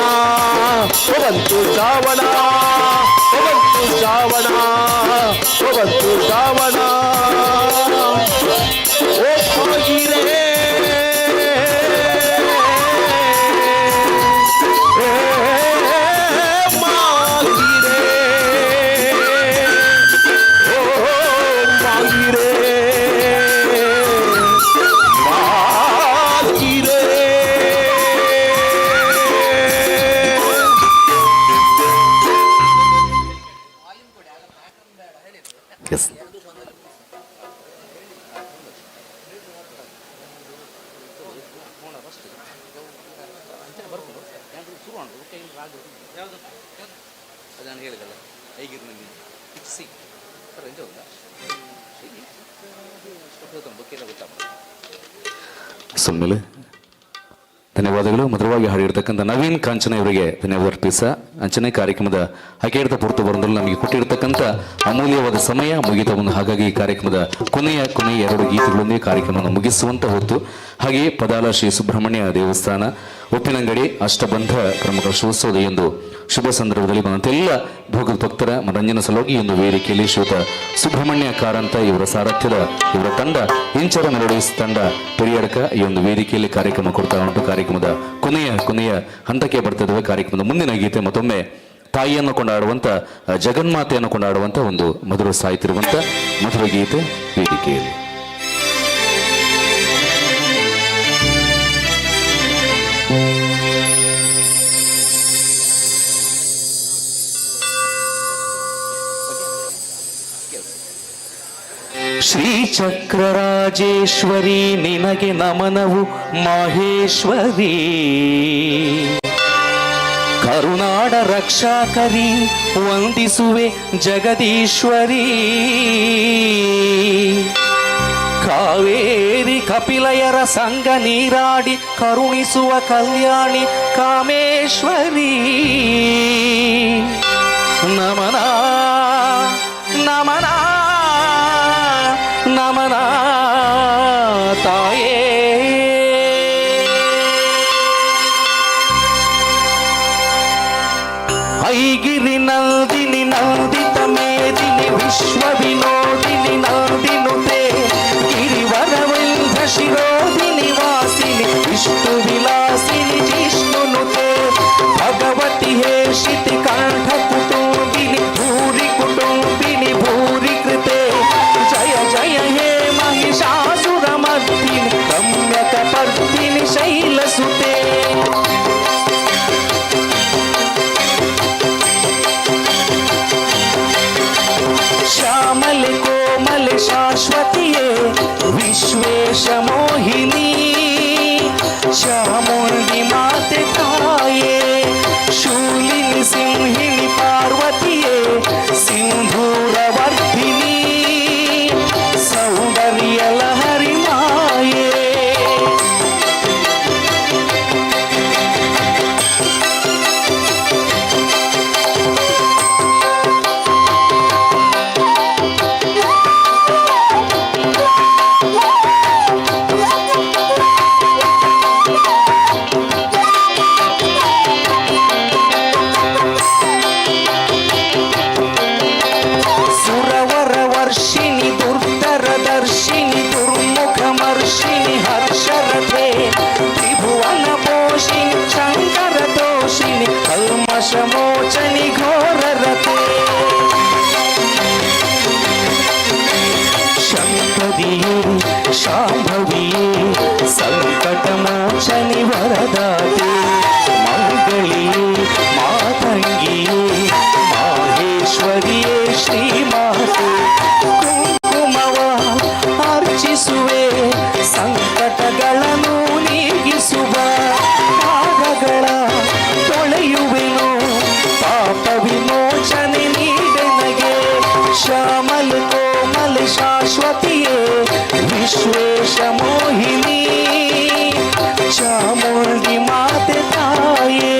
ಬಂತು ಶ್ರಾವಣ ಬಂತು ಶ್ರಾವಣ ಬಂತು ಶ್ರಾವಣ. ಓ ಭಾಗಿರೇ ಎಸ್. ನಾನು ಹೇಳಿದಲ್ಲ ಐಗಿರಿನಲ್ಲಿ ಸಿ ಸುಮ್ಮನೆ ಧನ್ಯವಾದಗಳು. ಮಧುರವಾಗಿ ಹಾಡಿರ್ತಕ್ಕಂಥ ನವೀನ್ ಕಾಂಚನ ಇವರಿಗೆ ಧನ್ಯವಾದ ಅರ್ಪಿಸ. ಅಂಚನೆ ಕಾರ್ಯಕ್ರಮದ ಅಕೇರ್ತ ಪುರ್ತು ಬರಂದಲು ನಮಗೆ ಕೊಟ್ಟಿರ್ತಕ್ಕಂಥ ಅಮೂಲ್ಯವಾದ ಸಮಯ ಮುಗಿತ ಬಂದು, ಹಾಗಾಗಿ ಈ ಕಾರ್ಯಕ್ರಮದ ಕೊನೆಯ ಕೊನೆಯ ಎರಡು ಗೀತೆಗಳೊಂದಿಗೆ ಕಾರ್ಯಕ್ರಮವನ್ನು ಮುಗಿಸುವಂತ ಹೊತ್ತು. ಹಾಗೆಯೇ ಪದಾಲ ಶ್ರೀ ಸುಬ್ರಹ್ಮಣ್ಯ ದೇವಸ್ಥಾನ ಉಪ್ಪಿನಂಗಡಿ ಅಷ್ಟಬಂಧ ಪ್ರಮುಖ ಶಿವೋತ್ಸವದ ಎಂದು ಶುಭ ಸಂದರ್ಭದಲ್ಲಿ ಬಂದಂತೆಲ್ಲ ಭೋಗದ ಭಕ್ತರ ಮನರಂಜನೆ ಸಲುವಾಗಿ ಈ ಒಂದು ವೇದಿಕೆಯಲ್ಲಿ ಶ್ರೀಯುತ ಸುಬ್ರಹ್ಮಣ್ಯ ಕಾರಂತ ಇವರ ಸಾರಥ್ಯದ ಇವರ ತಂಡ ಇಂಚರ ಮೆಲೋಡಿಸ್ ತಂಡ ಪೆರಿಯಡ್ಕ ಈ ಒಂದು ವೇದಿಕೆಯಲ್ಲಿ ಕಾರ್ಯಕ್ರಮ ಕೊಡ್ತಾ ಉಂಟು. ಕಾರ್ಯಕ್ರಮದ ಕೊನೆಯ ಕೊನೆಯ ಹಂತಕ್ಕೆ ಬರ್ತಿದ್ದೇವೆ. ಕಾರ್ಯಕ್ರಮದ ಮುಂದಿನ ಗೀತೆ ಮತ್ತೊಮ್ಮೆ ತಾಯಿಯನ್ನು ಕೊಂಡಾಡುವಂತ ಜಗನ್ಮಾತೆಯನ್ನು ಕೊಂಡಾಡುವಂತ ಒಂದು ಮಧುರ ಸಾಹಿತ್ಯರುವಂತ ಮಧುರ ಗೀತೆ ವೇದಿಕೆಯಲ್ಲಿ. ಶ್ರೀಚಕ್ರರಾಜೇಶ್ವರಿ ನಿನಗೆ ನಮನವು ಮಾಹೇಶ್ವರಿ, ಕರುನಾಡ ರಕ್ಷಾಕರಿ ವಂದಿಸುವೆ ಜಗದೀಶ್ವರಿ, ಕಾವೇರಿ ಕಪಿಲಯರ ಸಂಗ ನೀರಾಡಿ ಕರುಣಿಸುವ ಕಲ್ಯಾಣಿ ಕಾಮೇಶ್ವರಿ. ನಮನ ನಮನ ನಮನ ತಾಯೇ. ಐಗಿರಿ ನಂದಿನಿ ನಂದಿತ ಮೇದಿನಿ ವಿಶ್ವ ವಿನೋದಿನಿ ನಂದಿನುತೆ, ಗಿರಿವರವಿಂಧ ಶಿರೋದಿನಿ ವಾಸಿನಿ ವಿಷ್ಣು ವಿಲಾಸಿನಿ ಜಿಷ್ಣುನುತೆ, ಭಗವತಿ ಹೇಷಿತಿ ಕಂಠ ಕುಟುಂಬಿನಿ ಭೂರಿ ಕುಟುಂಬಿನಿ ಭೂರಿ ಕೃತೆ, ಜಯ ಜಯ ಹೇ ಮಹಿಷಾಸುರಮರ್ದಿನಿ ರಮ್ಯಕಪರ್ದಿನಿ ಶೈಲಸುತೆ. ಶ್ಯಾಮಲೆ ಕೋಮಲೆ ಶಾಶ್ವತಿಯೇ ವಿಶ್ವೇಶ ಮೋಹಿನಿ, ಚಾಮುಂಡಿ ಮಾತೆ ತಾಯೇ, ಶೂಲಿನಿ ಸಿಂಹಿನಿ ಪಾರ್ವತಿಯೇ ಸಿಂಧೂರವರ್ಧಿನಿ, ಸೌಂದರ್ಯ ಲಹರಿ ಮಾಯೇ. ಸುರವರ ವರ್ಷಿಣಿ ದುರ್ಧರ ದರ್ಶಿನಿ ದುರ್ಮುಖಮರ್ಷಿಣಿ ಹರ್ಷರಥೆ, ತ್ರಿಭುವನ ಪೋಷಿಣಿ ಶಂಕರ ದೋಷಿಣಿ ಕಲ್ಮಶಮೋಚನಿ ಘೋರ ರಥೆ. ಶಂಕರಿಯೇ ಶಾಂಭವಿಯೇ ಸಂಕಟಮೋಚನಿ ವರದಾತೆ, ಮಂಗಳಿಯೇ ಮಾತಂಗಿಯೇ ಮಾಹೇಶ್ವರಿಯೇ ಶ್ರೀಮಾತೆ, ಕುಂಕುಮವ ಅರ್ಚಿಸುವೆ ಸಂಕಟಗಳನ್ನು ನೀಗಿಸುವ, ಪಾದಗಳ ತೊಳೆಯುವೆನು ಪಾಪ ವಿಶ್ವೇಶ ಮೋಹಿನಿ ಚಾಮುಂಡಿ ಮಾತೆ ತಾಯೇ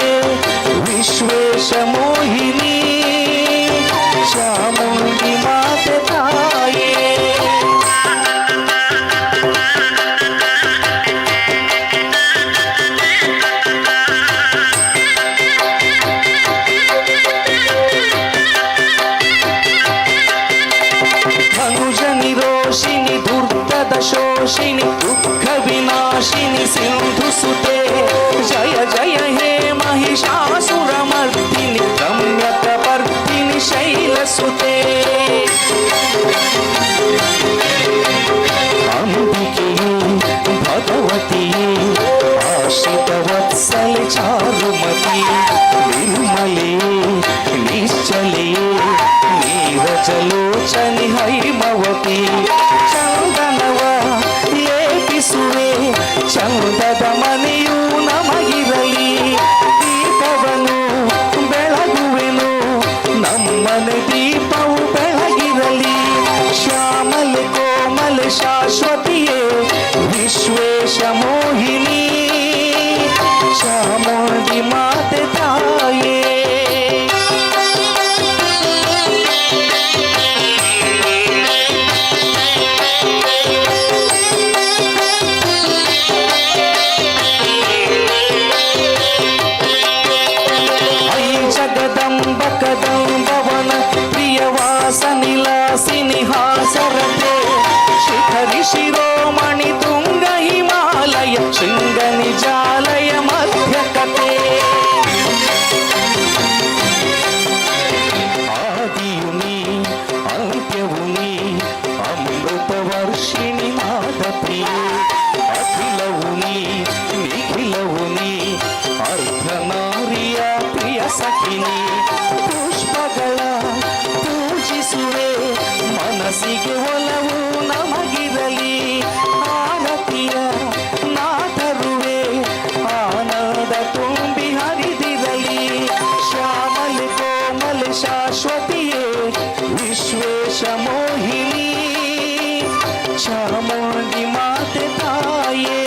ವಿಶ್ವೇಶ ಮೋಹಿನಿ ಚಾಮುಂಡಿ ಮಾತೆ ತಾಯೇ. ಧನುಜ ನಿರೋಷಿಣಿ ದುರ್ಗದ ಶೋಷಿಣಿ ದುಃಖ ವಿನಾಶಿನಿ ಸಿಂಧು ಸುತೆ ಜಯ ಜಯ ಹೇ ಮಹಿಷಾಸುರಮರ್ದಿನಿ ರಮ್ಯಕಪರ್ದಿನಿ ಶೈಲಸುತೆ. ಅಂಬಿಕೆಯೇ ಭಗವತಿಯೇ ಆಶ್ರಿತ ವತ್ಸಲೆ ಚಾರುಮತಿ ನಿರ್ಮಲೆ ನಿಶ್ಚಲೆಯೇ ನೀರಜಲೋಚನಿ ಹೈಮವತಿ. ಚಂದನವ ಲೇಪಿಸುವೆ ಚಂದದ ಮನೆಯು ನಮಗಿರಲಿ ದೀಪವನು ಬೆಳಗುವೆನು ನಮ್ಮನೆ ದೀಪವು ಬೆಳಗಿರಲಿ. ಶ್ಯಾಮಲೆ ಕೋಮಲೆ ಶಾಶ್ವತಿಯೇ ವಿಶ್ವೇಶ ಮೋಹಿನಿ ಚಾಮುಂಡಿ ಮಾತೆ ತಾಯೇ. I Jagadamba ಕದಂಬವನ ಪ್ರಿಯವಾಸ ನಿಲಾಸಿನಿ ಹಾಸರತೆ ಶಿಖರಿ ಶಿರೋಮಣಿ ತುಂಗ ಹಿಮಾಲಯ ಶೃಂಗ ನಿಜಾಲಯ ಮಧ್ಯ ಕತೆ. ಆದಿಯು ನೀ ಅಂತ್ಯವು ನೀ ಅಮೃತ ವರ್ಷಿಣಿ ನಾದ ಪ್ರಿಯೆ ಅಖಿಲವು ನೀ ನಿಖಿಲವು ನೀ ಅರ್ಧನಾರಿಯ ಪ್ರಿಯ ಸಖಿನಿ. ಪುಷ್ಪಗಳ ಪೂಜಿಸುವೆ ಮನಸ್ಸಿಗೆ ಒಲವು ನಮಗಿರಲಿ ಆರತಿಯ ನಾ ತರುವೆ ಆನಂದ ತುಂಬಿ ಹರಿದಿರಲಿ. ಶ್ಯಾಮಲೆ ಕೋಮಲೆ ಶಾಶ್ವತಿಯೇ ವಿಶ್ವೇಶ ಮೋಹಿನಿ ಚಾಮುಂಡಿ ಮಾತೆ ತಾಯೇ.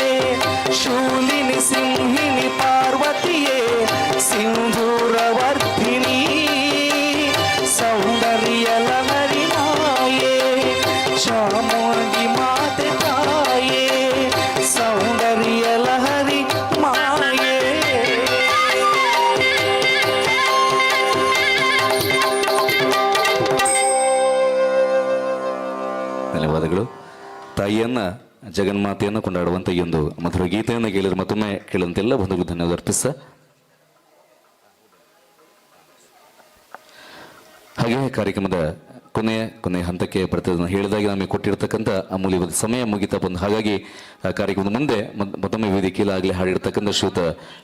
ಶೂಲಿನಿ ಸಿಂಹಿನಿ ಪಾರ್ವತಿಯೇ ಸಿಂಧೂರವರ್ಧಿನಿ ಸೌಂದರ್ಯ ಲಹರಿ ಮಾಯೇ ಚಾಮುಂಡಿ ಮಾತೆ ತಾಯೇ ಸೌಂದರ್ಯ ಲಹರಿ ಮಾಯೇ. ಧನ್ಯವಾದಗಳು. ತಾಯಿಯನ್ನ ಜಗನ್ಮಾತೆಯನ್ನು ಕೊಂಡಾಡುವಂಥ ಈ ಒಂದು ಮಧುರ ಗೀತೆಯನ್ನು ಕೇಳಿದ್ರೆ ಮತ್ತೊಮ್ಮೆ ಕೇಳುವಂತೆಲ್ಲ ಬಂಧುಗಳು ಧನ್ಯವಾದ ಅರ್ಪಿಸ. ಹಾಗೆಯೇ ಕಾರ್ಯಕ್ರಮದ ಕೊನೆಯ ಕೊನೆಯ ಹಂತಕ್ಕೆ ಬರ್ತದನ್ನು ಹೇಳಿದಾಗೆ ನಮಗೆ ಕೊಟ್ಟಿರ್ತಕ್ಕಂಥ ಅಮೂಲ್ಯವಾದ ಸಮಯ ಮುಗಿತಾ ಬಂದು, ಹಾಗಾಗಿ ಆ ಕಾರ್ಯಕ್ರಮದ ಮುಂದೆ ಮತ್ತೊಮ್ಮೆ ವೇದಿಕೆಯಲ್ಲಿ ಹಾಡಿರ್ತಕ್ಕಂಥ ಶ್ರೀಯುತ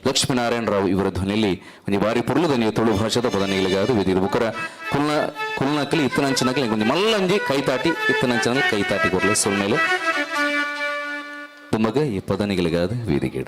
ಲಕ್ಷ್ಮೀನಾರಾಯಣ ರಾವ್ ಇವರ ಧ್ವನಿಯಲ್ಲಿ ಒಂದು ಬಾರಿ ಪೊರ್ಲು ಧ್ವನಿಯ ತುಳು ಭಾಷಾದ ಪದನಿಗಳಿಗಾದ ವೇದಿಕೆ ಬುಕ್ಕರ ಕುಲ್ನ ಕುಲ್ನಕಲಿ ಇತ್ತನಂಚನಕಲಿ ಒಂದು ಮಲ್ಲಂಜಿ ಕೈತಾಟಿ ಇತ್ತನಂಚನಲ್ಲಿ ಕೈತಾಟಿ ಕೊಡಲಿ ಸುಳ್ಮೇಲೆ ತುಮಗ ಈ ಪದನಿಗಳಿಗಾದ ವೇದಿಕೆ.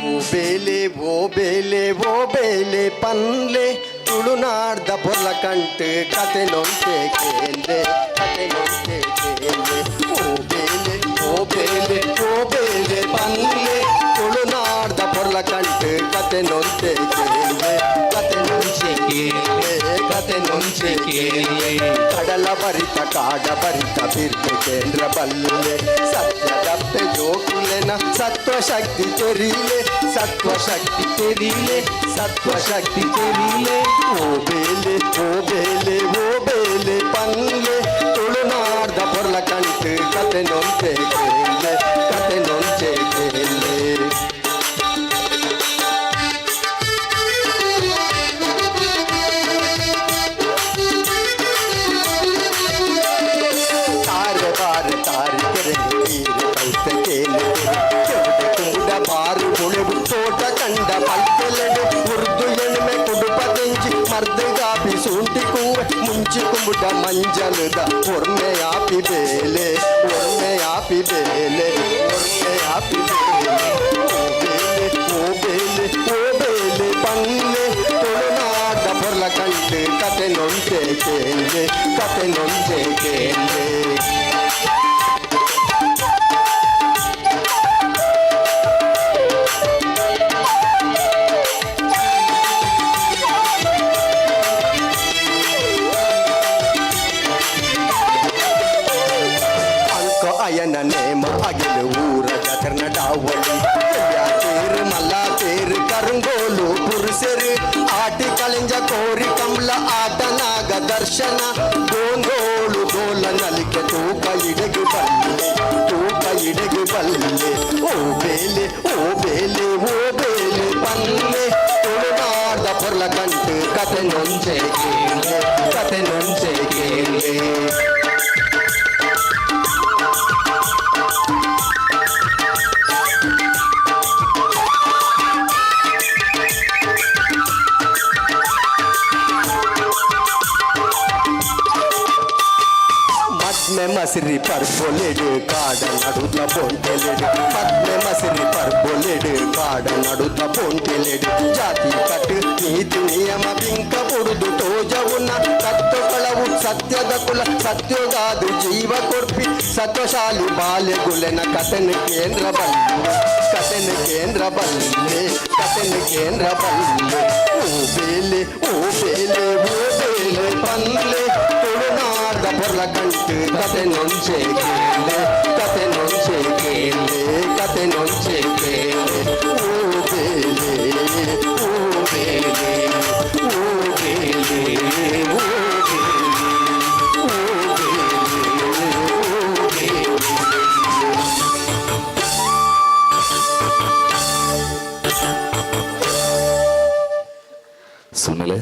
ಓ ಬೇಲೆ ಓ ಬೇಲೆ ಓ ಬೇಲೆ ಪನ್ಲೆ ತುಳುನಾಡ್ದ ಬೊಲ್ಲ ಕಂಟು ಕತೆ ನೊಂತೆ ಕೇಂದೆ ಕತೆ ನೊಂತೆ ಕೇಂದೆ. ಓ ಬೇಲೆ ಓ ಬೇಲೆ ಓ ಬೇಲೆ ಪನ್ಲೆ ತುಳುನಾಡ್ದ ಬೊಲ್ಲ ಕಂಟು ಕತೆ ನೊಂತೆ ಕೇಂದೆ ಕತೆ ನೊಂಚೆ ಕೇಂದೆ ಕತೆ ನೊಂಚೆ ಕೇಂದೆ. ಕಡಲ ಬರಿತ ಕಾಡ ಬರಿತ ಬಿರ್ದು ಕೇಂದ್ರ ಬಲ್ಲೆ ಸತ್ಯದಪ್ಪೆ ಜೋಕುಲೆನ ಸತ್ವ ಶಕ್ತಿ ತೆರೀಲೆ ಸತ್ವ ಶಕ್ತಿ ತೆರೀಲೆ ಸತ್ವ ಶಕ್ತಿ ತೆರೀಲೆ. ಓ ಬೇಲೆ ಓ ಬೇಲೆ ಓ ಬೇಲೆ ಪನ್ಲೆ ತುಳುನಾಡ್ದ ಪೊರ್ಲ ಕಂಟು ಕತೆ ನೊಂತೆ ಕೇಂದೆ ಕತೆ ನೊಂಚೆ ಕೇಂದೆ. ತಾರೆ ಬಾರೆ ತಾರೆ ಕೆರೆ ನೀರು ಕೈತ ಕೇಲೆ ಕೆರೆ ಕೆವುಡೆ ಕುಂಬುಡ ಮೂಡ ಮಂಜಲದ ಒರ್ಮೆ ಆಪಿ ಬೇಲೆ ಒರ್ಮೆ ಆಪಿ ಬೇಲೆ ಒರ್ಮೆ ಆಪಿ ಬೇಲೆ ಓ ಬೇಲೆ ಓ ಬೇಲೆ ಓ ಬೇಲೆ ಪನ್ನೆ ತುಳುನಾಡ ಪೊರ್ಲ ಕಂಡು ಕತೆ ನೊಂತೆ ಕೇಂದೆ ಕತೆ ನೊಂತೆ ಕೇಂದೆ. ಅಂಕ ಅಯನ ನೇಮ ಅಗಿಲು ಊರ ಜಾತ್ರೆ ಡಾವಳಿ ತೇರು ಮಲ್ಲ ತೇರು ಕರುಂಗೋಲು ಪುರುಷರು ಆಟಿ ಕಳಿಂಜ ಕೋರಿ ಕಮಲ ಆಟನಾಗ ದರ್ಶನ ಗೋಂಗೋಳು ಗೋಲ ನಲಿಕೆ ತೂಕ ಇಡಗು ಬಲ್ಲೆ ತೂಕ ಇಡಗು ಬಲ್ಲೆ ಓ ಬೇಲೆ ಓ ಬೇಲೆ ಓ ಬೇಲೆ ಪನ್ನೆ ತುಳುನಾಡ ಪೊರ್ಲ ಕಂಟು ಕತೆ ನೊಂಚೆ ಕೇಳೆ ಕತೆ ನೊಂಚೆ ಕೇಳೆ. ಮದ್ಮೆ ಮಸಿರಿ ಪರ್ಬೊಲೆಡು ಕಾಡ ನಡುತ್ತ ಪೊಂಟೆಲೆಡು ಮದ್ಮೆ ಮಸಿರಿ ಪರ್ಬೊಲೆಡು ಕಾಡ ನಡುತ್ತ ಪೊಂಟೆಲೆಡು ಜಾತಿ ಕಟ್ಟು ನೀತಿ ನಿಯಮ ಬಿಂಕ ಬುಡುದು ತೋಜವುನ ತತ್ವಗಳವು ಸತ್ಯದ ಕುಲ ಸತ್ಯೋಗಾದು ಜೀವ ಕೊರ್ಪಿ ಸತ್ವಶಾಲಿ ಬಾಲ್ಯಗುಲೆನ ಕಥನ ಕೇಂದ್ರ ಬಲ್ಲೆ ಕಥನ ಕೇಂದ್ರ ಬಲ್ಲೆ ಕಥನ ಕೇಂದ್ರ ಬಲ್ಲೆ ಓ ಬೇಲೆ ಓ ಬೇಲೆ ಓ ಬೇಲೆ ಪನ್ಲೆ ತುಳುನಾಡ ಪೊರ್ಲ ಕಂಟು ಕತೆ ನೊಂಚೆ ಕೇಳೆ ಕತೆ ನೊಂಚೆ ಕೇಳೆ ಕತೆ ನೊಂಚೆ ಕೇಳೆ ಓ ಬೇಲೆ ಓ ಬೇಲೆ ಓ ಬೇಲೆ ಓ ಬೇಲೆ ಓ ಬೇಲೆ ಓ ಬೇಲೆ. ಸುಮ್ಮೇಲೆ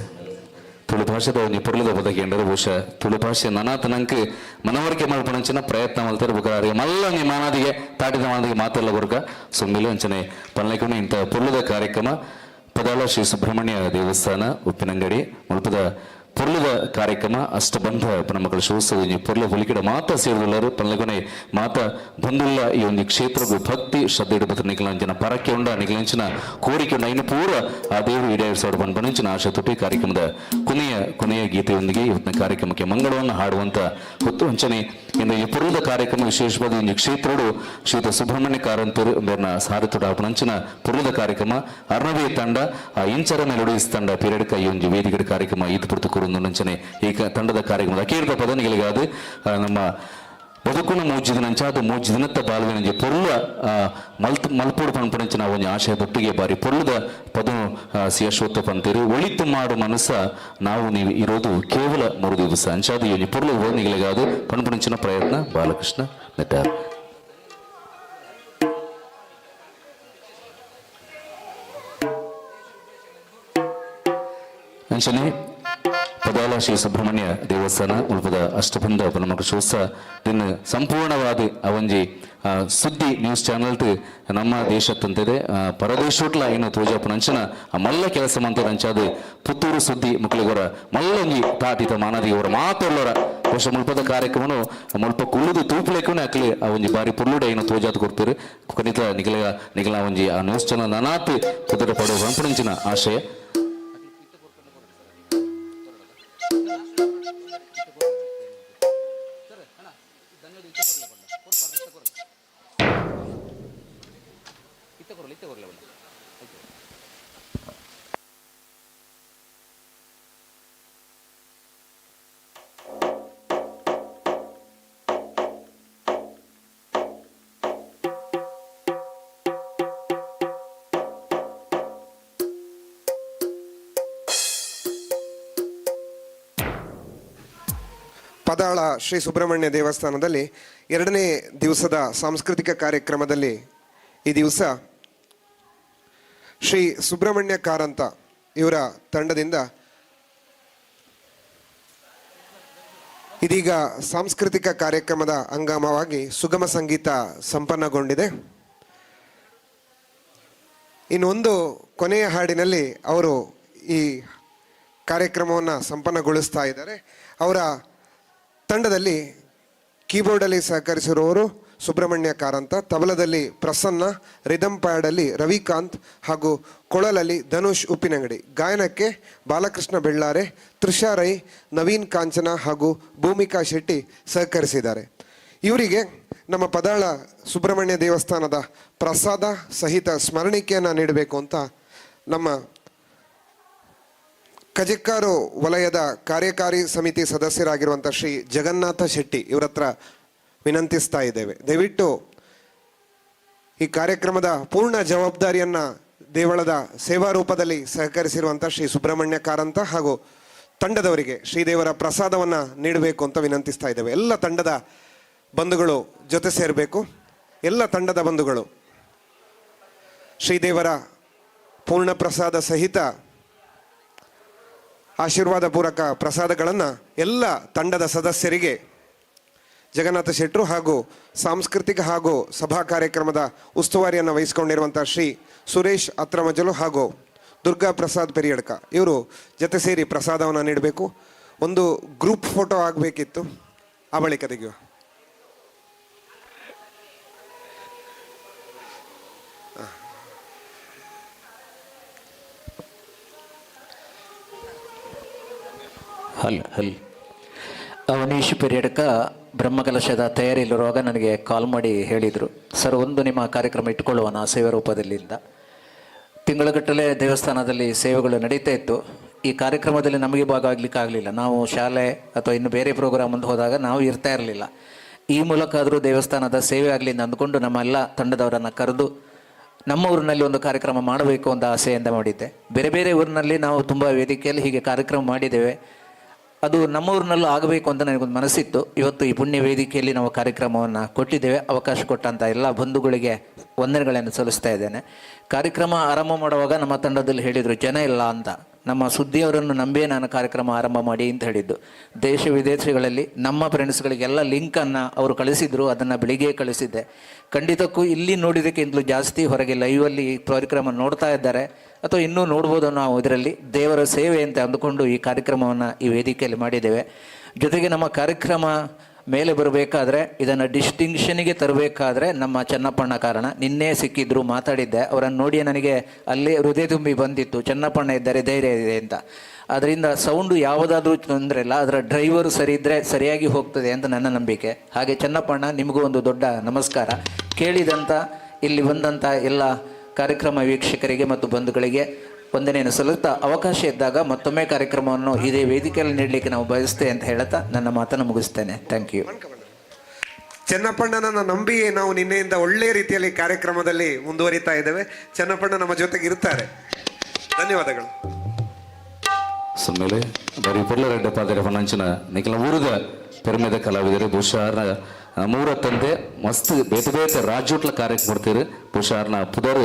ತುಳು ಭಾಷೆದ ಒಂಜಿ ಪೊರ್ಲುದ ಬದಕೆಂಡರೆ ಬಹುಶಃ ತುಳು ಭಾಷೆ ನನಾತನಂಕ್ ಮನವರಿಕೆ ಮಲ್ಪಣಂಚಿನ ಪ್ರಯತ್ನ ಮಲ್ತಾರೆ ಬೊಕ ಅರಿಗೆ ಮಲ್ಲ ಒಂಜಿ ಮಾನಾದಿಗೆ ತಾಟಿದ ಮಾನಾದಿಗೆ ಮಾತೆಲ್ಲ ಕೊರ್ಕ ಸುಮ್ಮಿಲು ಅಂಚನೆ ಪಲ್ಲೆಕೊಂಡು ಇಂಥ ಪೊರ್ಲುದ ಕಾರ್ಯಕ್ರಮ ಪದಾಳ ಶ್ರೀ ಸುಬ್ರಹ್ಮಣ್ಯ ದೇವಸ್ಥಾನ ಉಪ್ಪಿನಂಗಡಿ ಮುಲ್ಪದ ಪೊರ್ಲುದ ಕಾರ್ಯಕ್ರಮ ಅಷ್ಟಬಂಧ ಮಕ್ಕಳ ಶೋತ್ಸವ ಒಂಜಿ ಪೊರ್ಲ ಹೊಲಿಕಿಡ ಮಾತ ಸೇರುದುಲ್ಲರು ಪಲ್ಲೆಕೊನೆ ಮಾತ ಬಂದುಲ್ಲ ಈ ಒಂದು ಕ್ಷೇತ್ರಗೂ ಭಕ್ತಿ ಶ್ರದ್ಧೆ ಇಡಬತ್ತ ನಿಖಲಾಂಚಿನ ಪರಕ್ಕೆ ಉಂಡ ನಿಖಲಾಂಚಿನ ಕೋರಿಕೆ ಉಂಡ ಇನ್ನು ಪೂರ ಆ ದೇವರು ಈಡೇರಿಸೋಡು ಪನ್ಪನಂಚಿನ ಆಶೆ ತುಟಿ ಕಾರ್ಯಕ್ರಮದ ಕೊನೆಯ ಕೊನೆಯ ಗೀತೆಯೊಂದಿಗೆ ಇವತ್ತಿನ ಕಾರ್ಯಕ್ರಮಕ್ಕೆ ಮಂಗಳವನ್ನು ಹಾಡುವಂತ ಹೊತ್ತು ಅಂಚನೆ ಇನ್ನು ಈ ಪೂರ್ವದ ಕಾರ್ಯಕ್ರಮ ವಿಶೇಷವಾದ ಒಂದು ಕ್ಷೇತ್ರಡು ಶ್ರೀಯುತ ಸುಬ್ರಹ್ಮಣ್ಯ ಕಾರಂತರು ಬೇರ್ನ ಸಾರತುಡ ಪನಂಚಿನ ಪೂರ್ವದ ಕಾರ್ಯಕ್ರಮ ಅರ್ಣವೇ ತಂಡ ಆ ಇಂಚರ ಮೆಲೋಡಿಸ್ ತಂಡ ಪೀರಡ್ಕ ಈ ಒಂದು ವೇದಿಕೆ ಕಾರ್ಯಕ್ರಮ ಈತು ಪುರ್ತು ಕೂರುಂದು ನಂಚನೆ ಈ ತಂಡದ ಕಾರ್ಯಕ್ರಮದ ಅಕೀರ್ತ ಪದನಿಗಳಿಗಾದ ನಮ್ಮ ಬದುಕುನ ಮೂಜಿದಿನಂಚ ಅದು ಮೂಜಿದಿನತ್ತ ಬಾಲ್ವಿನಂಜೆ ಪೊರ್ಲ ಮಲ್ತ್ ಮಲ್ಪೋಡು ಪನ್ಪುನಂಚಿನ ಒಂಜಿ ಆಶಯ ದೊಟ್ಟಿಗೆ ಬಾರಿ ಪೊರ್ಲದ ಪದನು ಸಿ ಅಶ್ವತ್ಥ ಪಂತೇರು ಒಳಿತು ಮಾಡು ಮನಸ್ಸ ನಾವು ನೀವು ಇರೋದು ಕೇವಲ 3 ದಿವಸ ಅಂಚಾದ ಈ ಒಂಜಿ ಪೊರ್ಲು ಓದಿಗಳಿಗಾದ ಪನ್ಪುನಂಚಿನ ಪ್ರಯತ್ನ ಬಾಲಕೃಷ್ಣ ನೆಟ್ಟಾರ್. ಅಂಚನೆ ಪದಾಲ ಶ್ರೀ ಸುಬ್ರಹ್ಮಣ್ಯ ದೇವಸ್ಥಾನ ಉಲ್ಪದ ಅಷ್ಟಬಂಧ ಪನಮಕ ಶೋತ್ಸ ದಿನ ಸಂಪೂರ್ಣವಾದ ಅವಂಜಿ ಸುದ್ದಿ ನ್ಯೂಸ್ ಚಾನಲ್ ನಮ್ಮ ದೇಶತ್ತಂತಿದೆ ಪರದೇಶೋಟ್ಲ ಏನು ತೋಜಾಪುನಂಚನ ಆ ಮಲ್ಲ ಕೆಲಸ ಮಂತದ ಅಂಚಾದ ಪುತ್ತೂರು ಸುದ್ದಿ ಮುಕ್ಳಿಗೋರ ಮಲ್ಲೊಂಜಿ ತಾಟಿತ ಮಾನದಿಯವರ ಮಾತೊಲ್ಲರ ಬಹುಶಃ ಮುಲ್ಪದ ಕಾರ್ಯಕ್ರಮನು ಮುಲ್ಪ ಕುಳ್ಳುದು ತೂಪುಲೇಕುನೆ ಅಕ್ಲಿ ಆ ಒಂಜಿ ಬಾರಿ ಪುಳ್ಳುಡೆ ಏನು ತೋಜಾತ್ ಕೊಡ್ತೀರಿ ಖಂಡಿತ ನಿಗಲ ನಿಗಲ ಒಂಜಿ ಆ ನ್ಯೂಸ್ ಚಾನಲ್ ನನಾತ್ ಕುದುರೆ ಪಡುವ ಪಂಪುನಂಚಿನ ಆಶಯ. ಪದಾಳ ಶ್ರೀ ಸುಬ್ರಹ್ಮಣ್ಯ ದೇವಸ್ಥಾನದಲ್ಲಿ ಎರಡನೇ ದಿವಸದ ಸಾಂಸ್ಕೃತಿಕ ಕಾರ್ಯಕ್ರಮದಲ್ಲಿ ಈ ದಿವಸ ಶ್ರೀ ಸುಬ್ರಹ್ಮಣ್ಯ ಕಾರಂತ ಇವರ ತಂಡದಿಂದ ಇದೀಗ ಸಾಂಸ್ಕೃತಿಕ ಕಾರ್ಯಕ್ರಮದ ಅಂಗಮವಾಗಿ ಸುಗಮ ಸಂಗೀತ ಸಂಪನ್ನಗೊಂಡಿದೆ. ಇನ್ನೊಂದು ಕೊನೆಯ ಹಾಡಿನಲ್ಲಿ ಅವರು ಈ ಕಾರ್ಯಕ್ರಮವನ್ನು ಸಂಪನ್ನಗೊಳಿಸ್ತಾ ಇದ್ದಾರೆ. ಅವರ ತಂಡದಲ್ಲಿ ಕೀಬೋರ್ಡಲ್ಲಿ ಸಹಕರಿಸಿರುವವರು ಸುಬ್ರಹ್ಮಣ್ಯ ಕಾರಂತ, ತಬಲದಲ್ಲಿ ಪ್ರಸನ್ನ, ರಿದಮ್ ಪ್ಯಾಡಲ್ಲಿ ರವಿಕಾಂತ್ ಹಾಗೂ ಕೊಳಲಲ್ಲಿ ಧನುಷ್ ಉಪ್ಪಿನಂಗಡಿ. ಗಾಯನಕ್ಕೆ ಬಾಲಕೃಷ್ಣ ಬೆಳ್ಳಾರೆ, ತೃಷಾ ರೈ, ನವೀನ್ ಕಾಂಚನ ಹಾಗೂ ಭೂಮಿಕಾ ಶೆಟ್ಟಿ ಸಹಕರಿಸಿದ್ದಾರೆ. ಇವರಿಗೆ ನಮ್ಮ ಪದಾಳ ಸುಬ್ರಹ್ಮಣ್ಯ ದೇವಸ್ಥಾನದ ಪ್ರಸಾದ ಸಹಿತ ಸ್ಮರಣಿಕೆಯನ್ನು ನೀಡಬೇಕು ಅಂತ ನಮ್ಮ ಕಜೆಕ್ಕಾರು ವಲಯದ ಕಾರ್ಯಕಾರಿ ಸಮಿತಿ ಸದಸ್ಯರಾಗಿರುವಂಥ ಶ್ರೀ ಜಗನ್ನಾಥ ಶೆಟ್ಟಿ ಇವರತ್ರ ವಿನಂತಿಸ್ತಾ ಇದ್ದೇವೆ. ದಯವಿಟ್ಟು ಈ ಕಾರ್ಯಕ್ರಮದ ಪೂರ್ಣ ಜವಾಬ್ದಾರಿಯನ್ನು ದೇವಳದ ಸೇವಾ ರೂಪದಲ್ಲಿ ಸಹಕರಿಸಿರುವಂಥ ಶ್ರೀ ಸುಬ್ರಹ್ಮಣ್ಯ ಕಾರಂತ ಹಾಗೂ ತಂಡದವರಿಗೆ ಶ್ರೀದೇವರ ಪ್ರಸಾದವನ್ನು ನೀಡಬೇಕು ಅಂತ ವಿನಂತಿಸ್ತಾ ಇದ್ದೇವೆ. ಎಲ್ಲ ತಂಡದ ಬಂಧುಗಳು ಜೊತೆ ಸೇರಬೇಕು. ಎಲ್ಲ ತಂಡದ ಬಂಧುಗಳು ಶ್ರೀದೇವರ ಪೂರ್ಣ ಪ್ರಸಾದ ಸಹಿತ ಆಶೀರ್ವಾದ ಪೂರಕ ಪ್ರಸಾದಗಳನ್ನು ಎಲ್ಲ ತಂಡದ ಸದಸ್ಯರಿಗೆ ಜಗನ್ನಾಥ ಶೆಟ್ಟರು ಹಾಗೂ ಸಾಂಸ್ಕೃತಿಕ ಹಾಗೂ ಸಭಾ ಕಾರ್ಯಕ್ರಮದ ಉಸ್ತುವಾರಿಯನ್ನು ವಹಿಸಿಕೊಂಡಿರುವಂಥ ಶ್ರೀ ಸುರೇಶ್ ಅತ್ರಮಜಲು ಹಾಗೂ ದುರ್ಗಾ ಪ್ರಸಾದ್ ಪೆರಿಯಡ್ಕ ಇವರು ಜೊತೆ ಸೇರಿ ಪ್ರಸಾದವನ್ನು ನೀಡಬೇಕು. ಒಂದು ಗ್ರೂಪ್ ಫೋಟೋ ಆಗಬೇಕಿತ್ತು, ಆ ಬಳಿಕ ತೆಗೆಯುವ. ಹಲ್ ಹಲ್ ಅವನೀಶ್ ಪೆರಿಯಡ್ಕ ಬ್ರಹ್ಮಕಲಶದ ತಯಾರಿಯಲ್ಲಿರುವಾಗ ನನಗೆ ಕಾಲ್ ಮಾಡಿ ಹೇಳಿದರು, ಸರ್ ಒಂದು ನಿಮ್ಮ ಕಾರ್ಯಕ್ರಮ ಇಟ್ಕೊಳ್ಳುವ ಸೇವೆ ರೂಪದಲ್ಲಿಂದ. ತಿಂಗಳಗಟ್ಟಲೆ ದೇವಸ್ಥಾನದಲ್ಲಿ ಸೇವೆಗಳು ನಡೀತಾ ಇತ್ತು. ಈ ಕಾರ್ಯಕ್ರಮದಲ್ಲಿ ನಮಗೆ ಭಾಗವಾಗಲಿಕ್ಕಾಗಲಿಲ್ಲ. ನಾವು ಶಾಲೆ ಅಥವಾ ಇನ್ನು ಬೇರೆ ಪ್ರೋಗ್ರಾಮ್ ಅಂತ ಹೋದಾಗ ನಾವು ಇರ್ತಾ ಇರಲಿಲ್ಲ. ಈ ಮೂಲಕ ಆದರೂ ದೇವಸ್ಥಾನದ ಸೇವೆ ಆಗಲಿ ಅಂತ ಅಂದುಕೊಂಡು ನಮ್ಮೆಲ್ಲ ತಂಡದವರನ್ನು ಕರೆದು ನಮ್ಮ ಊರಿನಲ್ಲಿ ಒಂದು ಕಾರ್ಯಕ್ರಮ ಮಾಡಬೇಕು ಅಂತ ಆಸೆಯಿಂದ ಮಾಡಿದ್ದೆ. ಬೇರೆ ಬೇರೆ ಊರಿನಲ್ಲಿ ನಾವು ತುಂಬ ವೇದಿಕೆಯಲ್ಲಿ ಹೀಗೆ ಕಾರ್ಯಕ್ರಮ ಮಾಡಿದ್ದೇವೆ. ಅದು ನಮ್ಮ ಊರಿನಲ್ಲೂ ಆಗಬೇಕು ಅಂತ ನನಗೊಂದು ಮನಸ್ಸಿತ್ತು. ಇವತ್ತು ಈ ಪುಣ್ಯ ವೇದಿಕೆಯಲ್ಲಿ ನಾವು ಕಾರ್ಯಕ್ರಮವನ್ನು ಕೊಟ್ಟಿದ್ದೇವೆ. ಅವಕಾಶ ಕೊಟ್ಟಂಥ ಎಲ್ಲ ಬಂಧುಗಳಿಗೆ ವಂದನೆಗಳನ್ನು ಸಲ್ಲಿಸ್ತಾ ಇದ್ದೇನೆ. ಕಾರ್ಯಕ್ರಮ ಆರಂಭ ಮಾಡುವಾಗ ನಮ್ಮ ತಂಡದಲ್ಲಿ ಹೇಳಿದರು ಜನ ಇಲ್ಲ ಅಂತ. ನಮ್ಮ ಸುದ್ದಿಯವರನ್ನು ನಂಬಿಯೇ ನಾನು ಕಾರ್ಯಕ್ರಮ ಆರಂಭ ಮಾಡಿ ಅಂತ ಹೇಳಿದ್ದು. ದೇಶ ವಿದೇಶಗಳಲ್ಲಿ ನಮ್ಮ ಫ್ರೆಂಡ್ಸ್ಗಳಿಗೆಲ್ಲ ಲಿಂಕನ್ನು ಅವರು ಕಳಿಸಿದರು, ಅದನ್ನು ಬೆಳಿಗ್ಗೆ ಕಳಿಸಿದ್ದೆ. ಖಂಡಿತಕ್ಕೂ ಇಲ್ಲಿ ನೋಡಿದ್ದಕ್ಕಿಂತಲೂ ಜಾಸ್ತಿ ಹೊರಗೆ ಲೈವಲ್ಲಿ ಈ ಕಾರ್ಯಕ್ರಮ ನೋಡ್ತಾ ಇದ್ದಾರೆ ಅಥವಾ ಇನ್ನೂ ನೋಡ್ಬೋದು ನಾವು. ಇದರಲ್ಲಿ ದೇವರ ಸೇವೆ ಅಂತ ಅಂದುಕೊಂಡು ಈ ಕಾರ್ಯಕ್ರಮವನ್ನು ಈ ವೇದಿಕೆಯಲ್ಲಿ ಮಾಡಿದ್ದೇವೆ. ಜೊತೆಗೆ ನಮ್ಮ ಕಾರ್ಯಕ್ರಮ ಮೇಲೆ ಬರಬೇಕಾದ್ರೆ, ಇದನ್ನು ಡಿಸ್ಟಿಂಕ್ಷನಿಗೆ ತರಬೇಕಾದ್ರೆ ನಮ್ಮ ಚೆನ್ನಪ್ಪಣ್ಣ ಕಾರಣ. ನಿನ್ನೆ ಸಿಕ್ಕಿದ್ರು, ಮಾತಾಡಿದ್ದೆ. ಅವರನ್ನು ನೋಡಿ ನನಗೆ ಅಲ್ಲೇ ಹೃದಯ ತುಂಬಿ ಬಂದಿತ್ತು, ಚೆನ್ನಪ್ಪಣ್ಣ ಇದ್ದಾರೆ, ಧೈರ್ಯ ಇದೆ ಅಂತ. ಅದರಿಂದ ಸೌಂಡು ಯಾವುದಾದ್ರೂ ತೊಂದರೆ ಇಲ್ಲ, ಅದರ ಡ್ರೈವರು ಸರಿ ಇದ್ದರೆ ಸರಿಯಾಗಿ ಹೋಗ್ತದೆ ಅಂತ ನನ್ನ ನಂಬಿಕೆ. ಹಾಗೆ ಚೆನ್ನಪ್ಪಣ್ಣ ನಿಮಗೂ ಒಂದು ದೊಡ್ಡ ನಮಸ್ಕಾರ. ಕೇಳಿದಂಥ ಇಲ್ಲಿ ಬಂದಂಥ ಎಲ್ಲ ಕಾರ್ಯಕ್ರಮ ವೀಕ್ಷಕರಿಗೆ ಮತ್ತು ಬಂಧುಗಳಿಗೆ ವಂದನೆಯನ್ನು ಸಲ್ಲುತ್ತಾ, ಅವಕಾಶ ಇದ್ದಾಗ ಮತ್ತೊಮ್ಮೆ ಕಾರ್ಯಕ್ರಮವನ್ನು ಇದೇ ವೇದಿಕೆಯಲ್ಲಿ ನೀಡಲಿಕ್ಕೆ ನಾವು ಬಯಸ್ತೇವೆ ಅಂತ ಹೇಳ್ತಾ ನನ್ನ ಮಾತನ್ನು ಮುಗಿಸ್ತೇನೆ. Thank you. ಚೆನ್ನಪ್ಪಣ್ಣನನ್ನು ನಂಬಿಯೇ ನಾವು ನಿನ್ನೆಯಿಂದ ಒಳ್ಳೆಯ ರೀತಿಯಲ್ಲಿ ಕಾರ್ಯಕ್ರಮದಲ್ಲಿ ಮುಂದುವರಿತಾ ಇದ್ದೇವೆ. ಚೆನ್ನಪ್ಪಣ್ಣ ನಮ್ಮ ಜೊತೆಗೆ ಇರ್ತಾರೆ. ಧನ್ಯವಾದಗಳು. ಸುಮ್ಮನೆ ಬರೀ ಪೊರ್ಲ ಪಾದರ ಹೊನ್ನಂಚಿನ ನಿಖಲ ಊರದ ಪೆರ್ಮೆದ ಕಲಾವಿದರು. ಬಹುಶಃ ನಮ್ಮೂರ ತಂದೆ ಮಸ್ತ್ ಬೇತೆ ಬೇತೆ ರಾಜ್ಯೋಟ್ಲ ಕಾರ್ಯಕ್ಕೆ ಕೊಡ್ತೀರಿ. ಬಹುಶಃ ಪುದರ್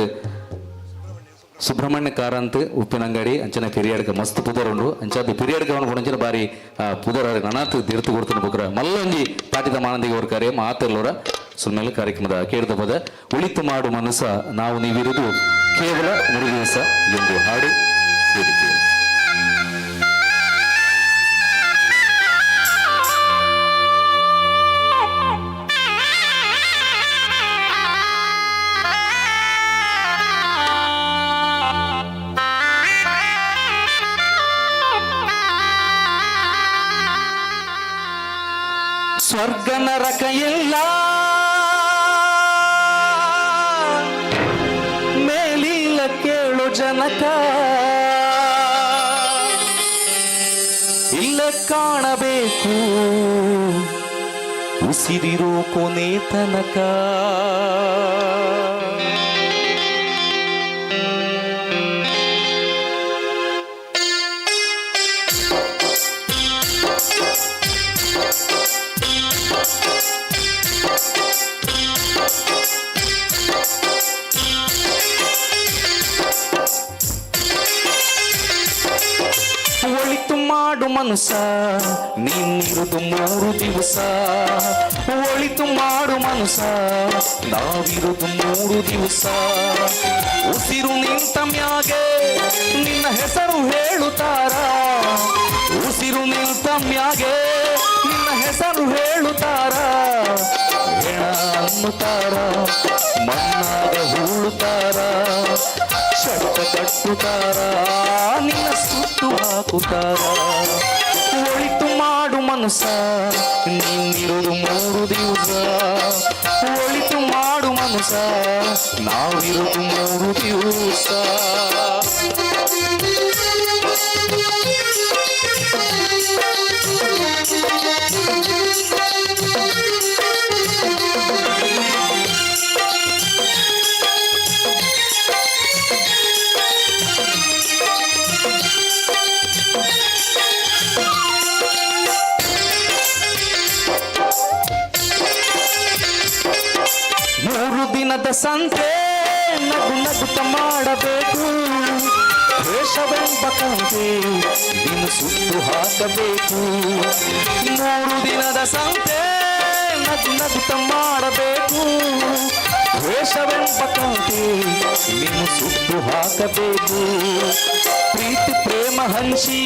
ಸುಬ್ರಹ್ಮಣ್ಯ ಕಾರಂತ್ ಉಪ್ಪಿನಂಗಡಿ ಅಂಚನೆ ಪಿರಿಯಡ್ಕ ಮಸ್ತ್ ಪುದರ್ ಉಂಡು. ಅಂಚಾದ ಪಿರಿಯಡ್ಕ ಅವನು ಬಾರಿ ಪುದರ್ ನನಾತ್ ದಿರ್ತು ಕೊಡ್ತಾನೆ ಬುಕ್ರ ಮಲ್ಲೊಂಜಿ ಪಾಟಿದ ಮಾನಂದಿಗೆ ಅವ್ರ ಕಾರ್ಯ ಮಾತೆಲ್ಲೋರ ಸುಮ್ಮನೆ ಕಾರ್ಯಕ್ರಮದ ಕೇಳಿದ ಪದ ಉಳಿತು ಮಾಡು ಮನಸ್ಸ ನಾವು ನೀವಿರುವುದು ಕೇವಲ 3 ದಿವಸ ಎಂದು ಹಾಡು ವೇದಿಕೆ. ಸ್ವರ್ಗ ನರಕ ಎಲ್ಲ ಮೇಲಿಲ್ಲ ಕೇಳು ಜನಕ, ಇಲ್ಲ ಕಾಣಬೇಕು ಉಸಿರಿರೋ ಕೊನೆ ತನಕ. ಒಳಿತು ಮಾಡು ಮನುಸ ನೀನಿರುದು 3 ದಿವಸ. ಒಳಿತು ಮಾಡು ಮನುಸ ನಾವಿರುದು 3 ದಿವಸ. ಉಸಿರು ನಿಂತ ಮ್ಯಾಗೆ ನಿನ್ನ ಹೆಸರು ಹೇಳುತ್ತಾರ, ಉಸಿರು ನಿಂತ ಮ್ಯಾಗೆ ನಿನ್ನ ಹೆಸರು ಅನ್ನುತ್ತಾರ, ಮಣ್ಣಾಗ ಹೂಳುತ್ತಾರ, ಶಟ್ಟ ಕಟ್ಟುತ್ತಾರ, ನಿನ್ನ ಸುಟ್ಟು ಹಾಕುತ್ತಾರ. ಒಳಿತು ಮಾಡು ಮನುಸ, ನೀನಿರುವುದು 3 ದಿವಸ. ಒಳಿತು ಮಾಡು ಮನುಸ, ನಾವಿರುವುದು 3 ದಿವಸ. ಮೂರು ದಿನದ ಸಂತೆ ನಗು ನಗುತ್ತ ಮಾಡಬೇಕು, ದ್ವೇಷವೆಂಬ ಕಂತೆ ನೀನು ಸುಟ್ಟು ಹಾಕಬೇಕು. 3 ದಿನದ ಸಂತೆ ನಗು ನಗುತ್ತ ಮಾಡಬೇಕು, ದ್ವೇಷವೆಂಬ ಕಂತೆ ನೀನು ಸುಟ್ಟು ಹಾಕಬೇಕು. ಪ್ರೀತಿ ಪ್ರೇಮ ಹಂಚಿ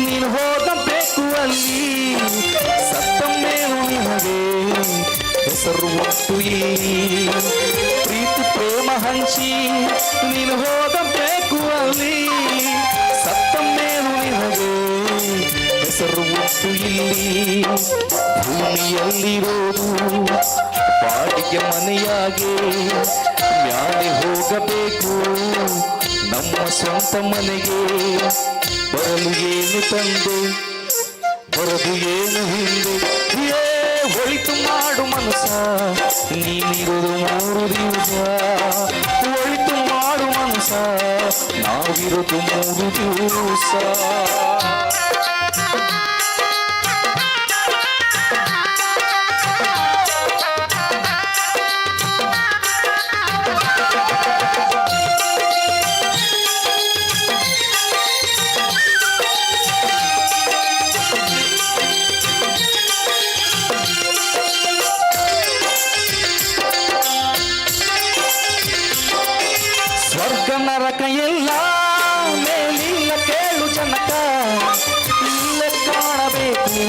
ನೀನು ಹೋಗಬೇಕು ಅಲ್ಲಿ, ಸತ್ತ ಮೇಲೂ ನಿನಗೆ ಹೆಸರು ಒಟ್ಟು ಇಲ್ಲಿ. ಪ್ರೀತಿ ಪ್ರೇಮ ಹಂಚಿ ನೀನು ಹೋಗಬೇಕು ಅಲ್ಲಿ, ಸತ್ತ ಮೇಲೂ ನಿನಗೆ ಹೆಸರು ಒಟ್ಟು ಇಲ್ಲಿ. ಭೂಮಿಯಲ್ಲಿರೋದು ಬಾಡಿಗೆ ಮನೆಯಾಗೆ, ಮ್ಯಾಲೆ ಹೋಗಬೇಕು ನಮ್ಮ ಸ್ವಂತ ಮನೆಗೆ. ಬರಲು ಏನು ತಂದೆ, ಬರದು ಏನು ಹಿಂದೆ, ಏ ಒಳಿತು ಮಾಡು ಮನಸ, ನೀನಿರುವುದು 3 ದಿವಸ. ಒಳಿತು ಮಾಡು ಮನಸ, ನಾವಿರುವುದು 3 ದಿವಸ. ಸ್ವರ್ಗ ನರಕ ಎಲ್ಲ ಮೇಲಿಲ್ಲ ಕೇಳು ಜನಕ, ಇಲ್ಲ ಕಾಣಬೇಕು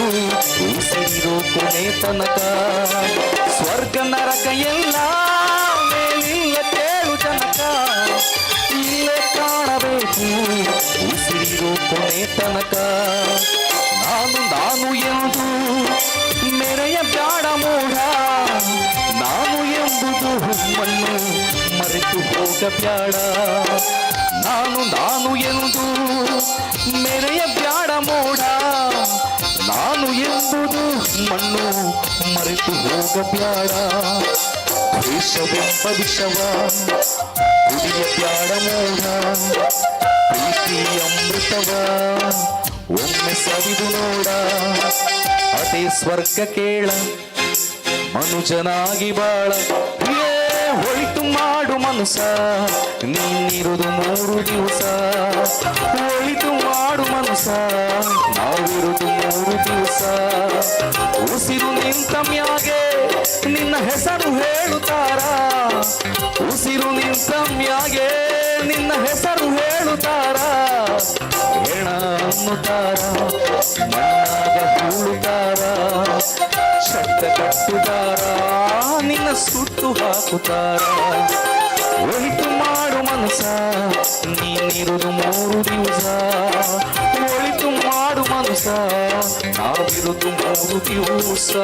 ಉಸಿರು ಕೊನೆ ತನಕ. ಸ್ವರ್ಗ ನರಕ ಎಲ್ಲ ಮೇಲಿಲ್ಲ ಕೇಳು ಜನಕ, ಇಲ್ಲ ಕಾಣಬೇಕು ಉಸಿರು ಕೊನೆ ತನಕ. ನಾನು ನಾನು ಎಂದು ಮೆರೆಯ ಬ್ಯಾಡ ಮೂಢ, ನಾನು ಎಂಬುದು ಮಣ್ಣು ಮರೆತು ಹೋಗಬ್ಯಾಡ. ನಾನು ನಾನು ಎಂದು ಮೆರೆಯ ಬ್ಯಾಡ ಮೋಡ, ನಾನು ಎಂಬುದು ಮಣ್ಣು ಮರೆತು ಹೋಗಬ್ಯಾಡ. ದ್ವೇಷವೆಂಬ ವಿಷವ ಕುಡಿಯ ಬ್ಯಾಡ ಮೋಡ, ಪ್ರೀತಿ ಅಮೃತವ ಒಮ್ಮೆ ಸವಿದು ನೋಡ. ಅದೇ ಸ್ವರ್ಗ ಕೇಳ ಮನುಜನಾಗಿ ಬಾಳ, ಏ ಒಳಿತು ಮಾಡು ಮನುಸ, ನೀನಿರುವುದು 3 ದಿವಸ. ಒಳಿತು ಮಾಡು ಮನುಸ, ನಾವಿರುವುದು 3 ದಿವಸ. ಉಸಿರು ನಿಂತ ಮ್ಯಾಗೆ ನಿನ್ನ ಹೆಸರು ಹೇಳುತ್ತಾರ, ಉಸಿರು ನಿಂತ ಮ್ಯಾಗೆ ನಿನ್ನ ಹೆಸರು ಹೇಳುತ್ತಾರ. ಹೆಣ ಅನ್ನುತ್ತಾರ, ಮಣ್ಣಾಗ ಹೂಳುತ್ತಾರ, ಶಟ್ಟ ಕಟ್ಟುತ್ತಾರ, ನಿನ್ನ ಸುಟ್ಟು ಹಾಕುತ್ತಾರ. ಒಳಿತು ಮಾಡು ಮನಸ, ನೀನಿರುವುದು 3 ದಿವಸ. ಒಳಿತು ಮಾಡು ಮನಸ, ನಾವಿರುವುದು 3 ದಿವಸ.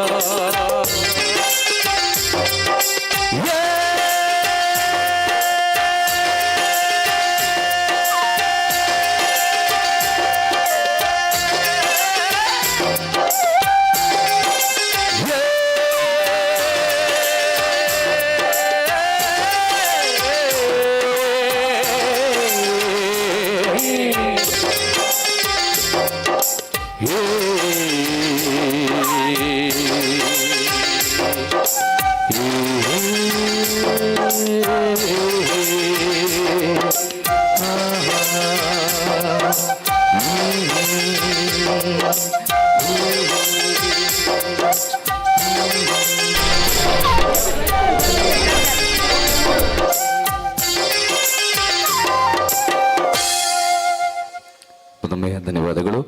ಮತ್ತೊಮ್ಮೆ ಧನ್ಯವಾದಗಳು.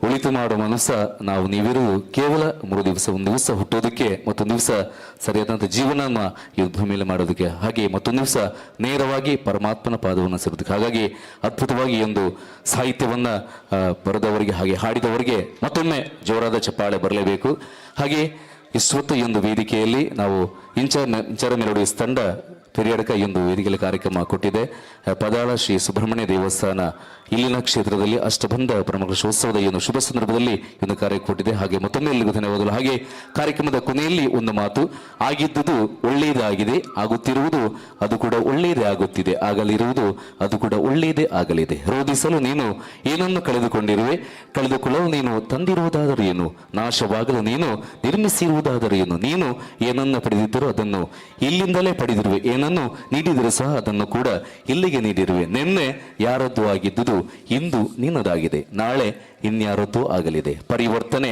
ಉಳಿತು ಮಾಡುವ ಮನಸ್ಸ ನಾವು ನೀವಿರುವುದು ಕೇವಲ 3 ದಿವಸ, ಒಂದು ದಿವಸ ಹುಟ್ಟೋದಕ್ಕೆ, ಮತ್ತೊಂದು ದಿವಸ ಸರಿಯಾದಂಥ ಜೀವನವನ್ನು ಈ ಭೂಮಿಯಲ್ಲಿ ಮಾಡೋದಕ್ಕೆ, ಹಾಗೆ ಮತ್ತೊಂದು ದಿವಸ ನೇರವಾಗಿ ಪರಮಾತ್ಮನ ಪಾದವನ್ನು ಸೇರೋದಕ್ಕೆ. ಹಾಗಾಗಿ ಅದ್ಭುತವಾಗಿ ಈ ಒಂದು ಸಾಹಿತ್ಯವನ್ನು ಬರೆದವರಿಗೆ ಹಾಗೆ ಹಾಡಿದವರಿಗೆ ಮತ್ತೊಮ್ಮೆ ಜೋರಾದ ಚಪ್ಪಾಳೆ ಬರಲೇಬೇಕು. ಹಾಗೆ ಇಷ್ಟೊತ್ತು ಈ ಒಂದು ವೇದಿಕೆಯಲ್ಲಿ ನಾವು ಇಂಚರ ಮೆಲೋಡಿಸ್ ತಂಡ ಪೆರಿಯಡ್ಕ ಈ ಒಂದು ವೇದಿಕೆಯಲ್ಲಿ ಕಾರ್ಯಕ್ರಮ ಕೊಟ್ಟಿದೆ. ಪದಾಳ ಶ್ರೀ ಸುಬ್ರಹ್ಮಣ್ಯ ದೇವಸ್ಥಾನ ಇಲ್ಲಿನ ಕ್ಷೇತ್ರದಲ್ಲಿ ಅಷ್ಟಬಂಧ ಬ್ರಹ್ಮಕಲಶೋತ್ಸವದ ಈ ಒಂದು ಶುಭ ಸಂದರ್ಭದಲ್ಲಿ ಈ ಒಂದು ಕಾರ್ಯ ಕೊಟ್ಟಿದೆ. ಹಾಗೆ ಮತ್ತೊಮ್ಮೆ ಎಲ್ಲರಿಗೂ ಧನ್ಯವಾದಗಳು. ಹಾಗೆ ಕಾರ್ಯಕ್ರಮದ ಕೊನೆಯಲ್ಲಿ ಒಂದು ಮಾತು, ಆಗಿದ್ದುದು ಒಳ್ಳೆಯದಾಗಿದೆ, ಆಗುತ್ತಿರುವುದು ಅದು ಕೂಡ ಒಳ್ಳೆಯದೇ ಆಗುತ್ತಿದೆ, ಆಗಲಿರುವುದು ಅದು ಕೂಡ ಒಳ್ಳೆಯದೇ ಆಗಲಿದೆ. ರೋಧಿಸಲು ನೀನು ಏನನ್ನು ಕಳೆದುಕೊಂಡಿರುವೆ, ಕಳೆದುಕೊಳ್ಳಲು ನೀನು ತಂದಿರುವುದಾದರೂ ಏನು, ನಾಶವಾಗಲು ನೀನು ನಿರ್ಮಿಸಿರುವುದಾದರೂ ಏನು, ನೀನು ಏನನ್ನು ಪಡೆದಿದ್ದರೂ ಅದನ್ನು ಇಲ್ಲಿಂದಲೇ ಪಡೆದಿರುವೆ, ಏನನ್ನು ನೀಡಿದರೂ ಸಹ ಅದನ್ನು ಕೂಡ ಇಲ್ಲಿಗೆ ನೀಡಿರುವೆ. ನಿನ್ನೆ ಯಾರದ್ದು ಆಗಿದ್ದುದು ಇಂದು ನಿನ್ನದಾಗಿದೆ, ನಾಳೆ ಇನ್ಯಾರದ್ದೂ ಆಗಲಿದೆ. ಪರಿವರ್ತನೆ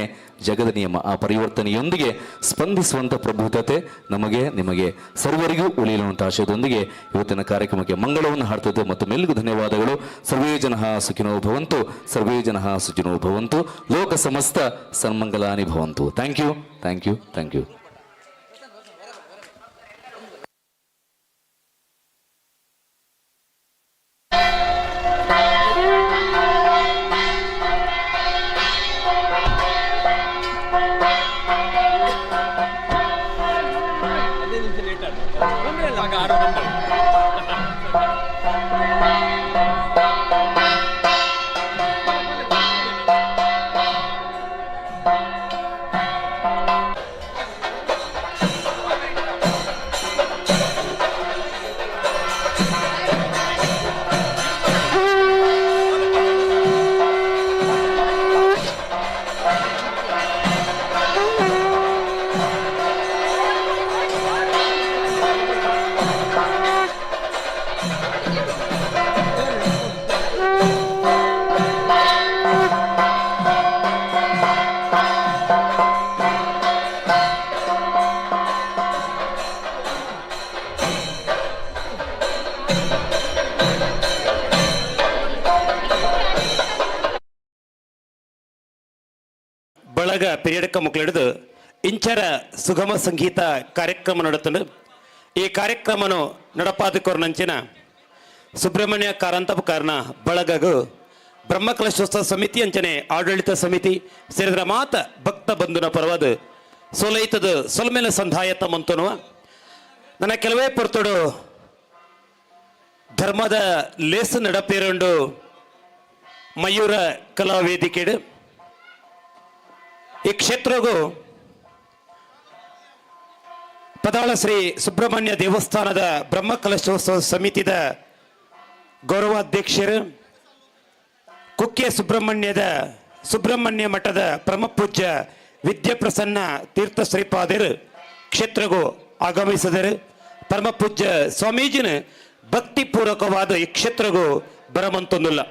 ಜಗದ ನಿಯಮ. ಆ ಪರಿವರ್ತನೆಯೊಂದಿಗೆ ಸ್ಪಂದಿಸುವಂಥ ಪ್ರಬುದ್ಧತೆ ನಮಗೆ ನಿಮಗೆ ಸರ್ವರಿಗೂ ಉಳಿಯಲುವಂಥ ಆಶಯದೊಂದಿಗೆ ಇವತ್ತಿನ ಕಾರ್ಯಕ್ರಮಕ್ಕೆ ಮಂಗಳವನ್ನು ಹಾಡ್ತದೆ. ಮತ್ತು ಮೆಲ್ಲಿಗೂ ಧನ್ಯವಾದಗಳು. ಸರ್ವೇ ಜನಃ ಸುಖಿನೋ ಭವಂತು, ಸರ್ವೇ ಜನಃ ಸುಖಿನೋ ಭವಂತು, ಲೋಕ ಸಮಸ್ತ ಸನ್ಮಂಗಲಾನಿ ಭವಂತು. Thank you, thank you, thank you. ಬಳಗ ಪೆರಿಯಡ್ಕ ಮುಕ್ಳಿಡಿದು ಇಂಚರ ಸುಗಮ ಸಂಗೀತ ಕಾರ್ಯಕ್ರಮ ನಡತನು. ಈ ಕಾರ್ಯಕ್ರಮನು ನಡಪಾದಕೋರ್ನಂಚಿನ ಸುಬ್ರಹ್ಮಣ್ಯ ಕಾರಂತಪಕಾರನ ಬಳಗಗು ಬ್ರಹ್ಮಕಲಶೋತ್ಸವ ಸಮಿತಿ ಅಂಚನೆ ಆಡಳಿತ ಸಮಿತಿ ಸೇರಿದ್ರ ಮಾತ ಭಕ್ತ ಬಂಧುನ ಪರವಾದ ಸೋಲೈತದ ಸೊಲ್ಮೇಲ ಸಂಧಾಯ ತಮ್ಮಂತನುವ ನನ್ನ ಕೆಲವೇ ಪೊರ್ತುಡು ಧರ್ಮದ ಲೇಸು ನಡಪೇರುಂಡು ಮಯೂರ ಕಲಾ ವೇದಿಕೆಡು ಈ ಕ್ಷೇತ್ರಗೂ ಪದಾಳ ಶ್ರೀ ಸುಬ್ರಹ್ಮಣ್ಯ ದೇವಸ್ಥಾನದ ಬ್ರಹ್ಮಕಲಶೋತ್ಸವ ಸಮಿತಿದ ಗೌರವಾಧ್ಯಕ್ಷರು ಕುಕ್ಕೆ ಸುಬ್ರಹ್ಮಣ್ಯದ ಸುಬ್ರಹ್ಮಣ್ಯ ಮಠದ ಪರಮಪೂಜ್ಯ ವಿದ್ಯಾಪ್ರಸನ್ನ ತೀರ್ಥ ಶ್ರೀಪಾದರು ಕ್ಷೇತ್ರಗೂ ಆಗಮಿಸಿದರು. ಪರಮಪೂಜ್ಯ ಸ್ವಾಮೀಜಿನ ಭಕ್ತಿಪೂರ್ವಕವಾದ ಈ ಕ್ಷೇತ್ರಗೂ ಬರಮಂತೊಂದಿಲ್ಲ.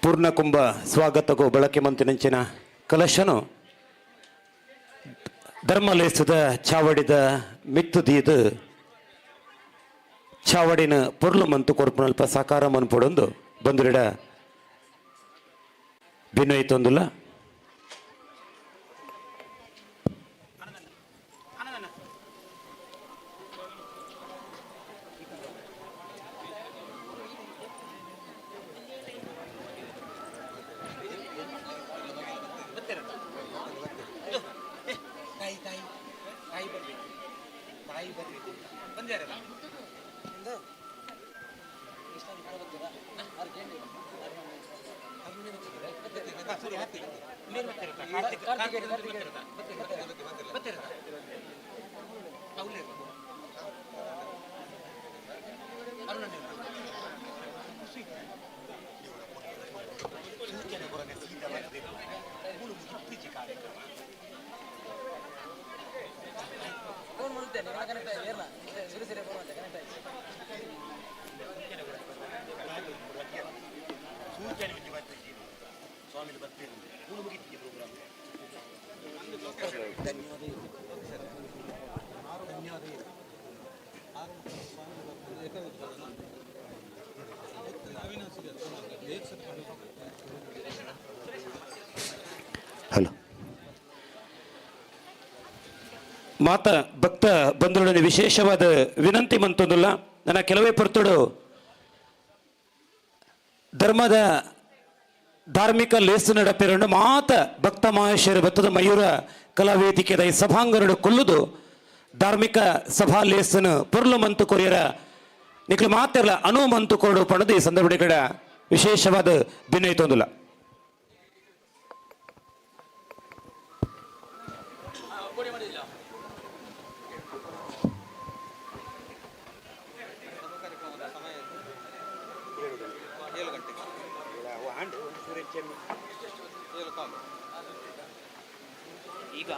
ಪೂರ್ಣಕುಂಭ ಸ್ವಾಗತಕ್ಕೂ ಬಳಕೆ ಮಂತಿನಂಚಿನ ಕಲಶನು ಧರ್ಮಲೇಸದ ಚಾವಡಿದ ಮಿತ್ತುದೀದು ಚಾವಡಿನ ಪೊರ್ಲು ಮಂತು ಕೊರ್ಪುನಲ್ಪ ಸಾಕಾರ ಮನ್ಪೊಡೊಂದು ಬಂದುರಿಡ ಭಿನ್ನಯಿತೊಂದುಲ್ಲ. ಹಲೋ. ಮಾತ ಭಕ್ತ ಬಂಧುಗಳೊಡನೆ ವಿಶೇಷವಾದ ವಿನಂತಿ ಮಂತೊಂದುಲ್ಲ. ನನ್ನ ಕೆಲವೇ ಪೊರ್ತುಡು ಧರ್ಮದ ಧಾರ್ಮಿಕ ಲೇಸು ನಡಪಿರಂಡು ಮಾತ ಭಕ್ತ ಮಹೇಶ್ವರ ಭತ್ತದ ಮಯೂರ ಕಲಾವೇದಿಕೆದ ಈ ಸಭಾಂಗಣಡು ಕೊಲ್ಲುದು ಧಾರ್ಮಿಕ ಸಭಾ ಲೇಸನು ಪೊರ್ಲು ಮಂತು ಕೊರಿಯರ ನಿಕ್ಲು ಮಾತಿರಲ ಅನು ಮಂತು ಕೊರಡು ಪಣದು ಈ ಸಂದರ್ಭ ಕಡೆ ವಿಶೇಷವಾದ ಬಿನ್ನೈತೊಂದುಲ್ಲ. ಈಗ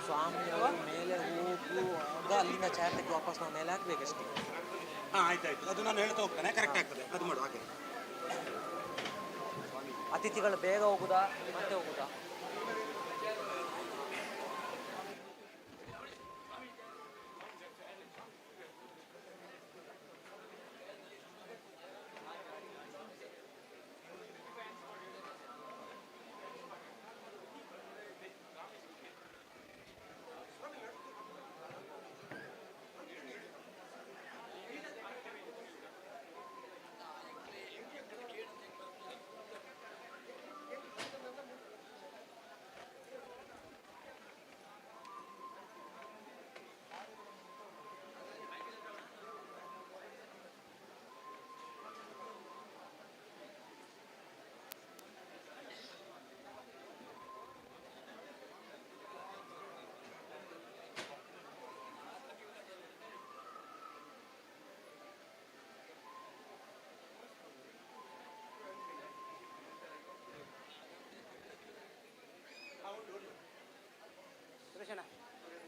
ಸ್ವಾಮಿಯವರು ಮೇಲೆ ಹೋಗುವಾಗ ಅಲ್ಲಿಂದ ಚೇರ್ ತೆಗೆದು ವಾಪಸ್ ನಾವು ಮೇಲೆ ಹಾಕ್ಬೇಕಷ್ಟೇ. ಹಾಂ, ಆಯ್ತಾಯ್ತು, ಅದು ನಾನು ಹೇಳ್ತಾ ಹೋಗ್ತೇನೆ, ಕರೆಕ್ಟ್ ಆಗ್ತದೆ, ಅದು ಮಾಡು ಹಾಗೆ. ಅತಿಥಿಗಳು ಬೇಗ ಹೋಗುದಾ ಮತ್ತೆ ಹೋಗುದಾ?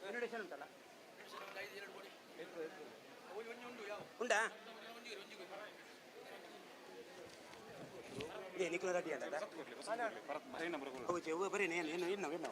ಇನ್ವಿಟೇಷನ್ ಉಂಟಲ್ಲ, ಉಂಟಾ? ಏ ನಿಕ್ಲ ರೆಡಿ ಅಲ್ಲ? ಹೌದು, ಬರೀ ಏನು ಏನು ಏನು ಏನು.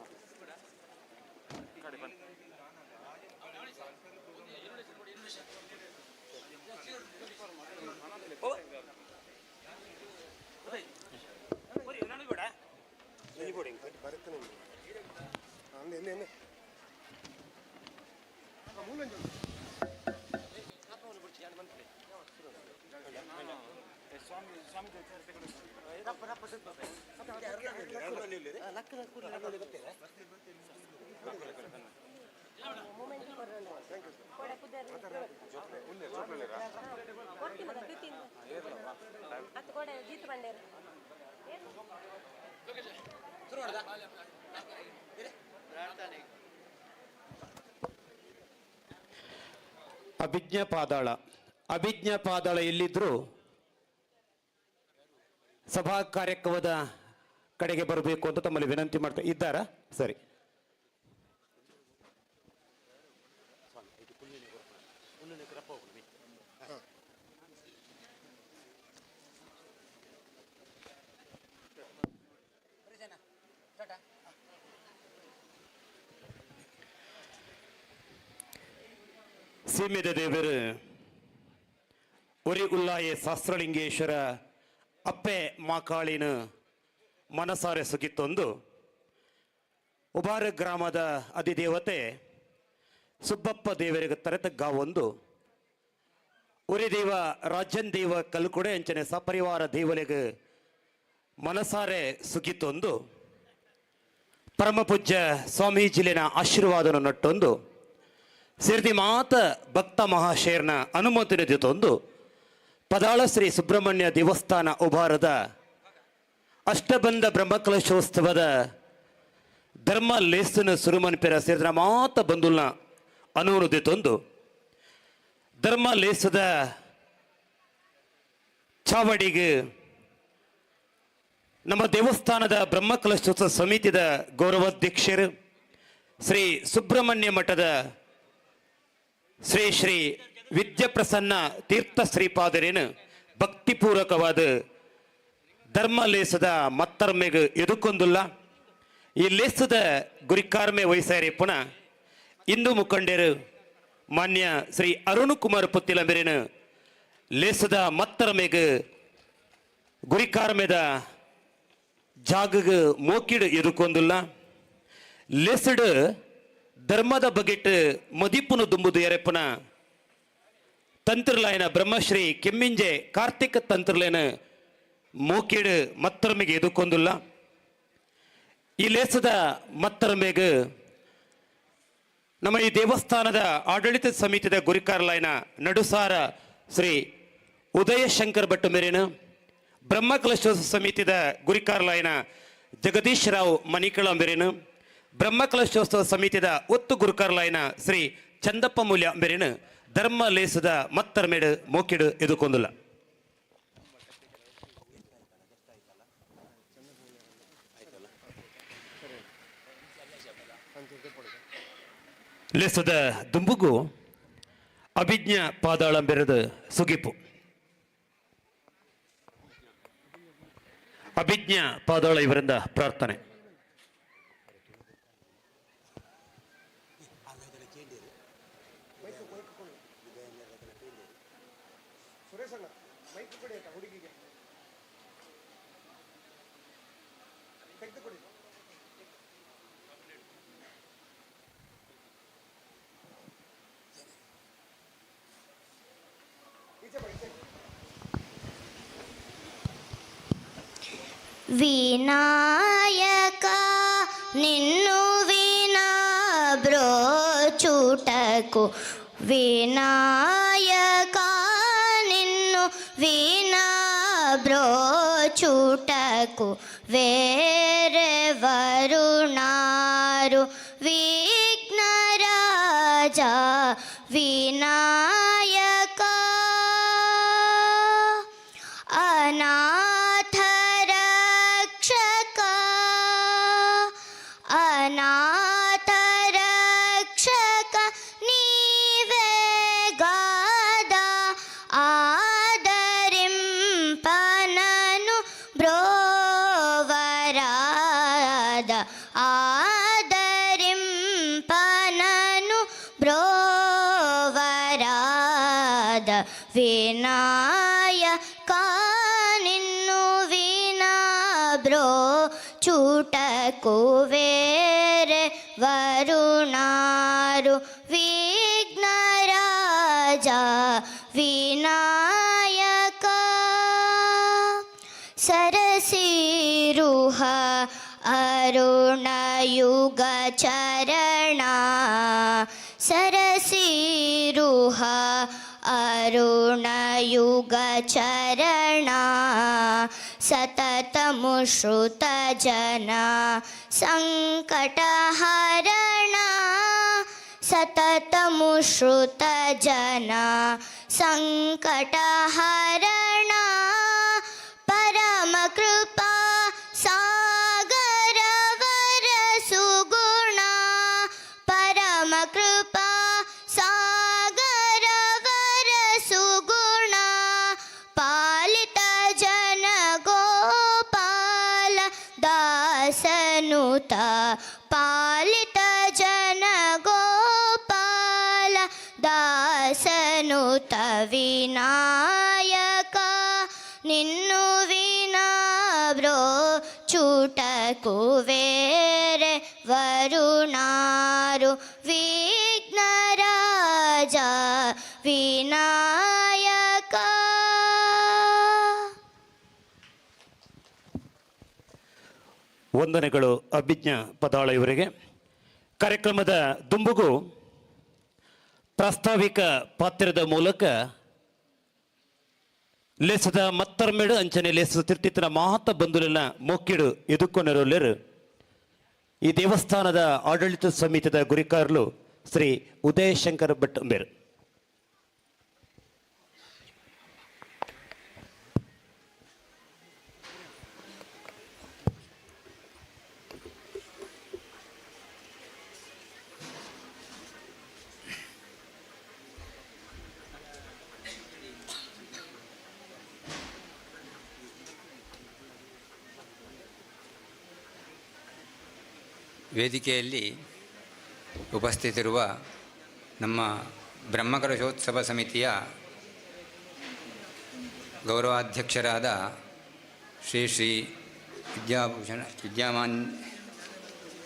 ಅಭಿಜ್ಞ ಪಾದಾಳ, ಅಭಿಜ್ಞ ಪಾದಾಳ ಎಲ್ಲಿದ್ದರೂ ಸಭಾ ಕಾರ್ಯಕ್ರಮದ ಕಡೆಗೆ ಬರಬೇಕು ಅಂತ ತಮ್ಮಲ್ಲಿ ವಿನಂತಿ ಮಾಡ್ತಾ ಇದ್ದಾರಾ? ಸರಿ. ಸೀಮೆದ ದೇವರು ಒರಿ ಉಲ್ಲಾಯೆ ಶಾಸ್ತ್ರಲಿಂಗೇಶ್ವರ ಅಪ್ಪೆ ಮಾಕಾಳಿನ ಮನಸಾರೆ ಸುಗಿತ್ತೊಂದು ಉಬಾರ ಗ್ರಾಮದ ಅಧಿದೇವತೆ ಸುಬ್ಬಪ್ಪ ದೇವರಿಗೆ ತರೆತಗ್ಗಾವೊಂದು ಉರಿ ದೇವ ರಾಜನ್ ದೇವ ಕಲ್ಕುಡೆ ಅಂಚನೆ ಸಪರಿವಾರ ದೇವಲಿಗೆ ಮನಸಾರೆ ಸುಗಿತ್ತೊಂದು ಪರಮಪೂಜ್ಯ ಸ್ವಾಮೀಜಿಲಿನ ಆಶೀರ್ವಾದನ ನಟ್ಟೊಂದು ಸೇರ್ದಿ ಮಾತ ಭಕ್ತ ಮಹಾಶಯರ್ನ ಅನುಮತಿ ತಂದು ಪದಾಳ ಶ್ರೀ ಸುಬ್ರಹ್ಮಣ್ಯ ದೇವಸ್ಥಾನ ಉಬಾರದ ಅಷ್ಟಬಂಧ ಬ್ರಹ್ಮಕಲಶೋತ್ಸವದ ಧರ್ಮ ಲೇಸನ ಸುರುಮನ್ಪೆರ ಸೇರಿದ ಮಾತ ಬಂಧುಲ್ನ ಅನುಮತಿ ತಂದು ಧರ್ಮ ಲೇಸದ ಚಾವಡಿಗೆ ನಮ್ಮ ದೇವಸ್ಥಾನದ ಬ್ರಹ್ಮಕಲಶೋತ್ಸವ ಸಮಿತಿದ ಗೌರವಾಧ್ಯಕ್ಷರು ಶ್ರೀ ಸುಬ್ರಹ್ಮಣ್ಯ ಮಠದ ಶ್ರೀ ಶ್ರೀ ವಿದ್ಯಾಪ್ರಸನ್ನ ತೀರ್ಥ ಶ್ರೀಪಾದರೇನು ಭಕ್ತಿಪೂರ್ವಕವಾದ ಧರ್ಮ ಲೇಸದ ಮತ್ತರ್ಮೆಗ್ ಎದುಕೊಂದುಲ್ಲ. ಈ ಲೇಸದ ಗುರಿಕಾರ್ಮೆ ವಹಿಸಾರಿ ಪುನಃ ಇಂದು ಮುಖಂಡರು ಮಾನ್ಯ ಶ್ರೀ ಅರುಣ್ ಕುಮಾರ್ ಪುತ್ತಿಲಂಬೆರೇನು ಲೇಸದ ಮತ್ತರ್ಮೆಗ್ ಗುರಿಕಾರ್ಮೆದ ಜಾಗಗ್ ಮೋಕಿಡ್ ಎದುಕೊಂದುಲ್ಲ. ಲೇಸಡ್ ಧರ್ಮದ ಬಗೆಟ್ ಮದಿಪುನು ದುಂಬುದು ಎರೆಪುನ ತಂತ್ರಲಾಯನ ಬ್ರಹ್ಮಶ್ರೀ ಕೆಮ್ಮಿಂಜೆ ಕಾರ್ತಿಕ ತಂತ್ರಲೇನ ಮೋಕಿಡ್ ಮತ್ತರ್ಮೆಗೆ ಎದುಕೊಂದುಲ್ಲ. ಈ ಲೇಸದ ಮತ್ತರ್ಮೆಗ್ ನಮ್ಮ ಈ ದೇವಸ್ಥಾನದ ಆಡಳಿತ ಸಮಿತಿಯ ಗುರಿಕಾರ್ಲಾಯನ ನಡುಸಾರ ಶ್ರೀ ಉದಯಶಂಕರ್ ಭಟ್ ಮೇರೇನು, ಬ್ರಹ್ಮಕಲಶೋತ್ಸವ ಸಮಿತಿಯ ಗುರಿಕಾರ್ಲಾಯನ ಜಗದೀಶ್ ರಾವ್ ಮನಿಕಳ ಮೇರೇನು, ಬ್ರಹ್ಮಕಲಶೋತ್ಸವ ಸಮಿತಿಯ ಒತ್ತು ಗುರುಕಾರ್ಲಾಯನ ಶ್ರೀ ಚಂದಪ್ಪ ಮೂಲ್ಯ ಮೇರೇನು ಧರ್ಮ ಲೇಸದ ಮತ್ತರ್ಮೇಡು ಮೋಕಿಡು ಎದುಕೊಂದುಲ್ಲ. ಲೇಸದ ದುಂಬುಗು ಅಭಿಜ್ಞ ಪಾದಾಳಂಬೆರದ ಸುಗಿಪು. ಅಭಿಜ್ಞ ಪಾದಾಳ ಇವರಿಂದ ಪ್ರಾರ್ಥನೆ. ವಿನಾಯಕ ನಿನ್ನು ವಿನಾ ಬ್ರೋಚುಟಕು, ವಿನಾಯಕ ನಿನ್ನು ವಿನಾ ಬ್ರೋಚುಟಕು ಬೇರೆ ವರುಣಾರು ವಿಘ್ನರಾಜ ವಿನಾಯಕ. ಅನಾಥ ರಕ್ಷಕ, ಅನಾಥ ರಕ್ಷಕ ನೀವೇ ಗಾದ ಆದರಿಂಪನನು ಬ್ರೋವರಾದ, ಆದರಿಂಪನನು ಬ್ರೋವರಾದ ವಿನಾಯಕ ನಿನ್ನು ವಿನಾ ಬ್ರೋ ಚೂಟಕು ಬೇರೆ ವರುಣಾರು ವಿಘ್ನರಾಜ ವಿನಾಯಕ. ಸರಸಿರುಹ ಅರುಣಯುಗ ಚರಣ, ಸರಸಿರುಹ ಅರುಣಯುಗ ಚರಣ ಸತತಮುಶ್ರುತ ಜನ ಸಂಕಟಹರಣ, ಸತತಮುಶ್ರುತ ಜನ ಸಂಕಟಹರಣ ಪರಮ ಕೃಪಾ ಸಾಗರ ವರ ಸುಗುಣ, ಪರಮ ಕೃಪಾ ಸಾಗರ ವರ ಸುಗುಣ ಪಾಲಿತ ಜನ ಗೋಪಾಲ ದಾಸನುತ, ಪಾಲಿತ ಜನ ಗೋಪಾಲ ದಾಸನುತ ವಿನಾಯಕ ನಿನ್ನು ವಿನಾ ಬ್ರೋ ಚೂಟಕು ಬೇರೆ ವರುಣಾರು ವಿಘ್ನರಾಜ ವಿನಾಯಕ. ವಂದನೆಗಳು ಅಭಿಜ್ಞ ಪದಾಳ ಇವರಿಗೆ. ಕಾರ್ಯಕ್ರಮದ ದುಂಬುಗು ಪ್ರಾಸ್ತಾವಿಕ ಪಾತ್ರದ ಮೂಲಕ ಲೇಸದ ಮತ್ತರ್ಮೇಡು ಅಂಚನೆ ಲೇಸದ ತಿರ್ತಿತ್ತಿನ ಮಾತ ಬಂಧುಲೆಲ್ಲ ಮೋಕಿಡು ಎದುಕ್ಕೊನೆರೊಲ್ಲೆರು ಈ ದೇವಸ್ಥಾನದ ಆಡಳಿತ ಸಮಿತಿದ ಗುರಿಕಾರ್ಲು ಶ್ರೀ ಉದಯಶಂಕರ್ ಭಟ್ ಅಂಬೇರು. ವೇದಿಕೆಯಲ್ಲಿ ಉಪಸ್ಥಿತಿರುವ ನಮ್ಮ ಬ್ರಹ್ಮಕಲಶೋತ್ಸವ ಸಮಿತಿಯ ಗೌರವಾಧ್ಯಕ್ಷರಾದ ಶ್ರೀ ಶ್ರೀ ವಿದ್ಯಾಭೂಷಣ ವಿದ್ಯಾಮಾನ್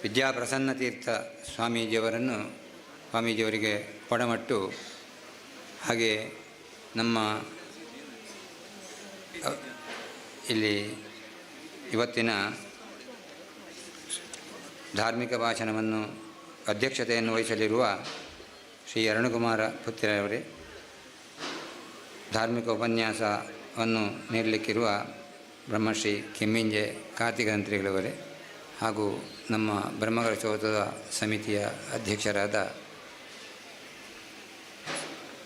ವಿದ್ಯಾಪ್ರಸನ್ನತೀರ್ಥ ಸ್ವಾಮೀಜಿಯವರಿಗೆ ಪಡಮಟ್ಟು, ಹಾಗೆ ನಮ್ಮ ಇಲ್ಲಿ ಇವತ್ತಿನ ಧಾರ್ಮಿಕ ಭಾಷಣವನ್ನು ಅಧ್ಯಕ್ಷತೆಯನ್ನು ವಹಿಸಲಿರುವ ಶ್ರೀ ಅರುಣಕುಮಾರ ಪುತ್ತಿರವರೇ, ಧಾರ್ಮಿಕ ಉಪನ್ಯಾಸವನ್ನು ನೀಡಲಿಕ್ಕಿರುವ ಬ್ರಹ್ಮಶ್ರೀ ಕೆಮ್ಮಿಂಜೆ ಕಾರ್ತಿಕತಂತ್ರಿಗಳವರೇ, ಹಾಗೂ ನಮ್ಮ ಬ್ರಹ್ಮಕಲಶೋತ್ಸವ ಸಮಿತಿಯ ಅಧ್ಯಕ್ಷರಾದ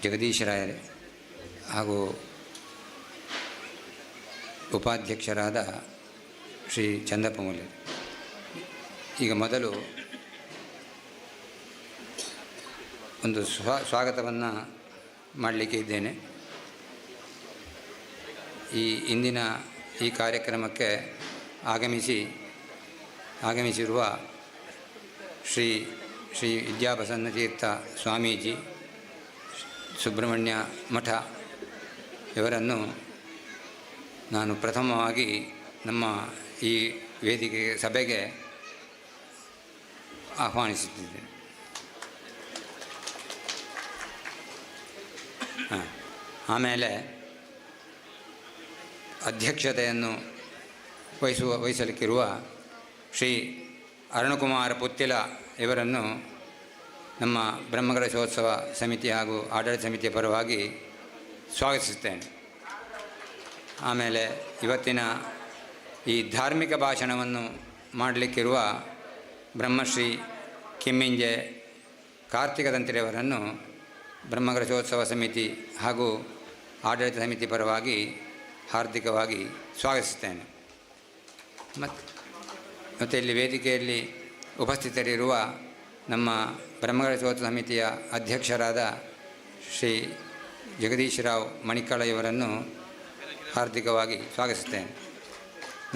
ಜಗದೀಶರಾಯರೇ, ಹಾಗೂ ಉಪಾಧ್ಯಕ್ಷರಾದ ಶ್ರೀ ಚಂದಪ್ಪ ಮೂಲ್ಯ. ಈಗ ಮೊದಲು ಒಂದು ಸ್ವಾಗತವನ್ನು ಮಾಡಲಿಕ್ಕೆ ಇದ್ದೇನೆ. ಈ ಇಂದಿನ ಈ ಕಾರ್ಯಕ್ರಮಕ್ಕೆ ಆಗಮಿಸಿರುವ ಶ್ರೀ ಶ್ರೀ ವಿದ್ಯಾಪ್ರಸನ್ನತೀರ್ಥ ಸ್ವಾಮೀಜಿ, ಸುಬ್ರಹ್ಮಣ್ಯ ಮಠ ಇವರನ್ನು ನಾನು ಪ್ರಥಮವಾಗಿ ನಮ್ಮ ಈ ವೇದಿಕೆ ಸಭೆಗೆ ಆಹ್ವಾನಿಸುತ್ತಿದ್ದೇನೆ. ಆಮೇಲೆ ಅಧ್ಯಕ್ಷತೆಯನ್ನು ವಹಿಸಲಿಕ್ಕಿರುವ ಶ್ರೀ ಅರುಣಕುಮಾರ ಪುತ್ತಿಲ ಇವರನ್ನು ನಮ್ಮ ಬ್ರಹ್ಮಕಲಶೋತ್ಸವ ಸಮಿತಿ ಹಾಗೂ ಆಡಳಿತ ಸಮಿತಿಯ ಪರವಾಗಿ ಸ್ವಾಗತಿಸುತ್ತೇನೆ. ಆಮೇಲೆ ಇವತ್ತಿನ ಈ ಧಾರ್ಮಿಕ ಭಾಷಣವನ್ನು ಮಾಡಲಿಕ್ಕಿರುವ ಬ್ರಹ್ಮಶ್ರೀ ಕೆಮ್ಮಿಂಜೆ ಕಾರ್ತಿಕತಂತ್ರಿಯವರನ್ನು ಬ್ರಹ್ಮಕಲಶೋತ್ಸವ ಸಮಿತಿ ಹಾಗೂ ಆಡಳಿತ ಸಮಿತಿ ಪರವಾಗಿ ಹಾರ್ದಿಕವಾಗಿ ಸ್ವಾಗತಿಸುತ್ತೇನೆ. ಮತ್ತು ಇಲ್ಲಿ ವೇದಿಕೆಯಲ್ಲಿ ಉಪಸ್ಥಿತರಿರುವ ನಮ್ಮ ಬ್ರಹ್ಮಕಲಶೋತ್ಸವ ಸಮಿತಿಯ ಅಧ್ಯಕ್ಷರಾದ ಶ್ರೀ ಜಗದೀಶರಾವ್ ಮಣಿಕಳ ಇವರನ್ನು ಹಾರ್ದಿಕವಾಗಿ ಸ್ವಾಗತಿಸುತ್ತೇನೆ.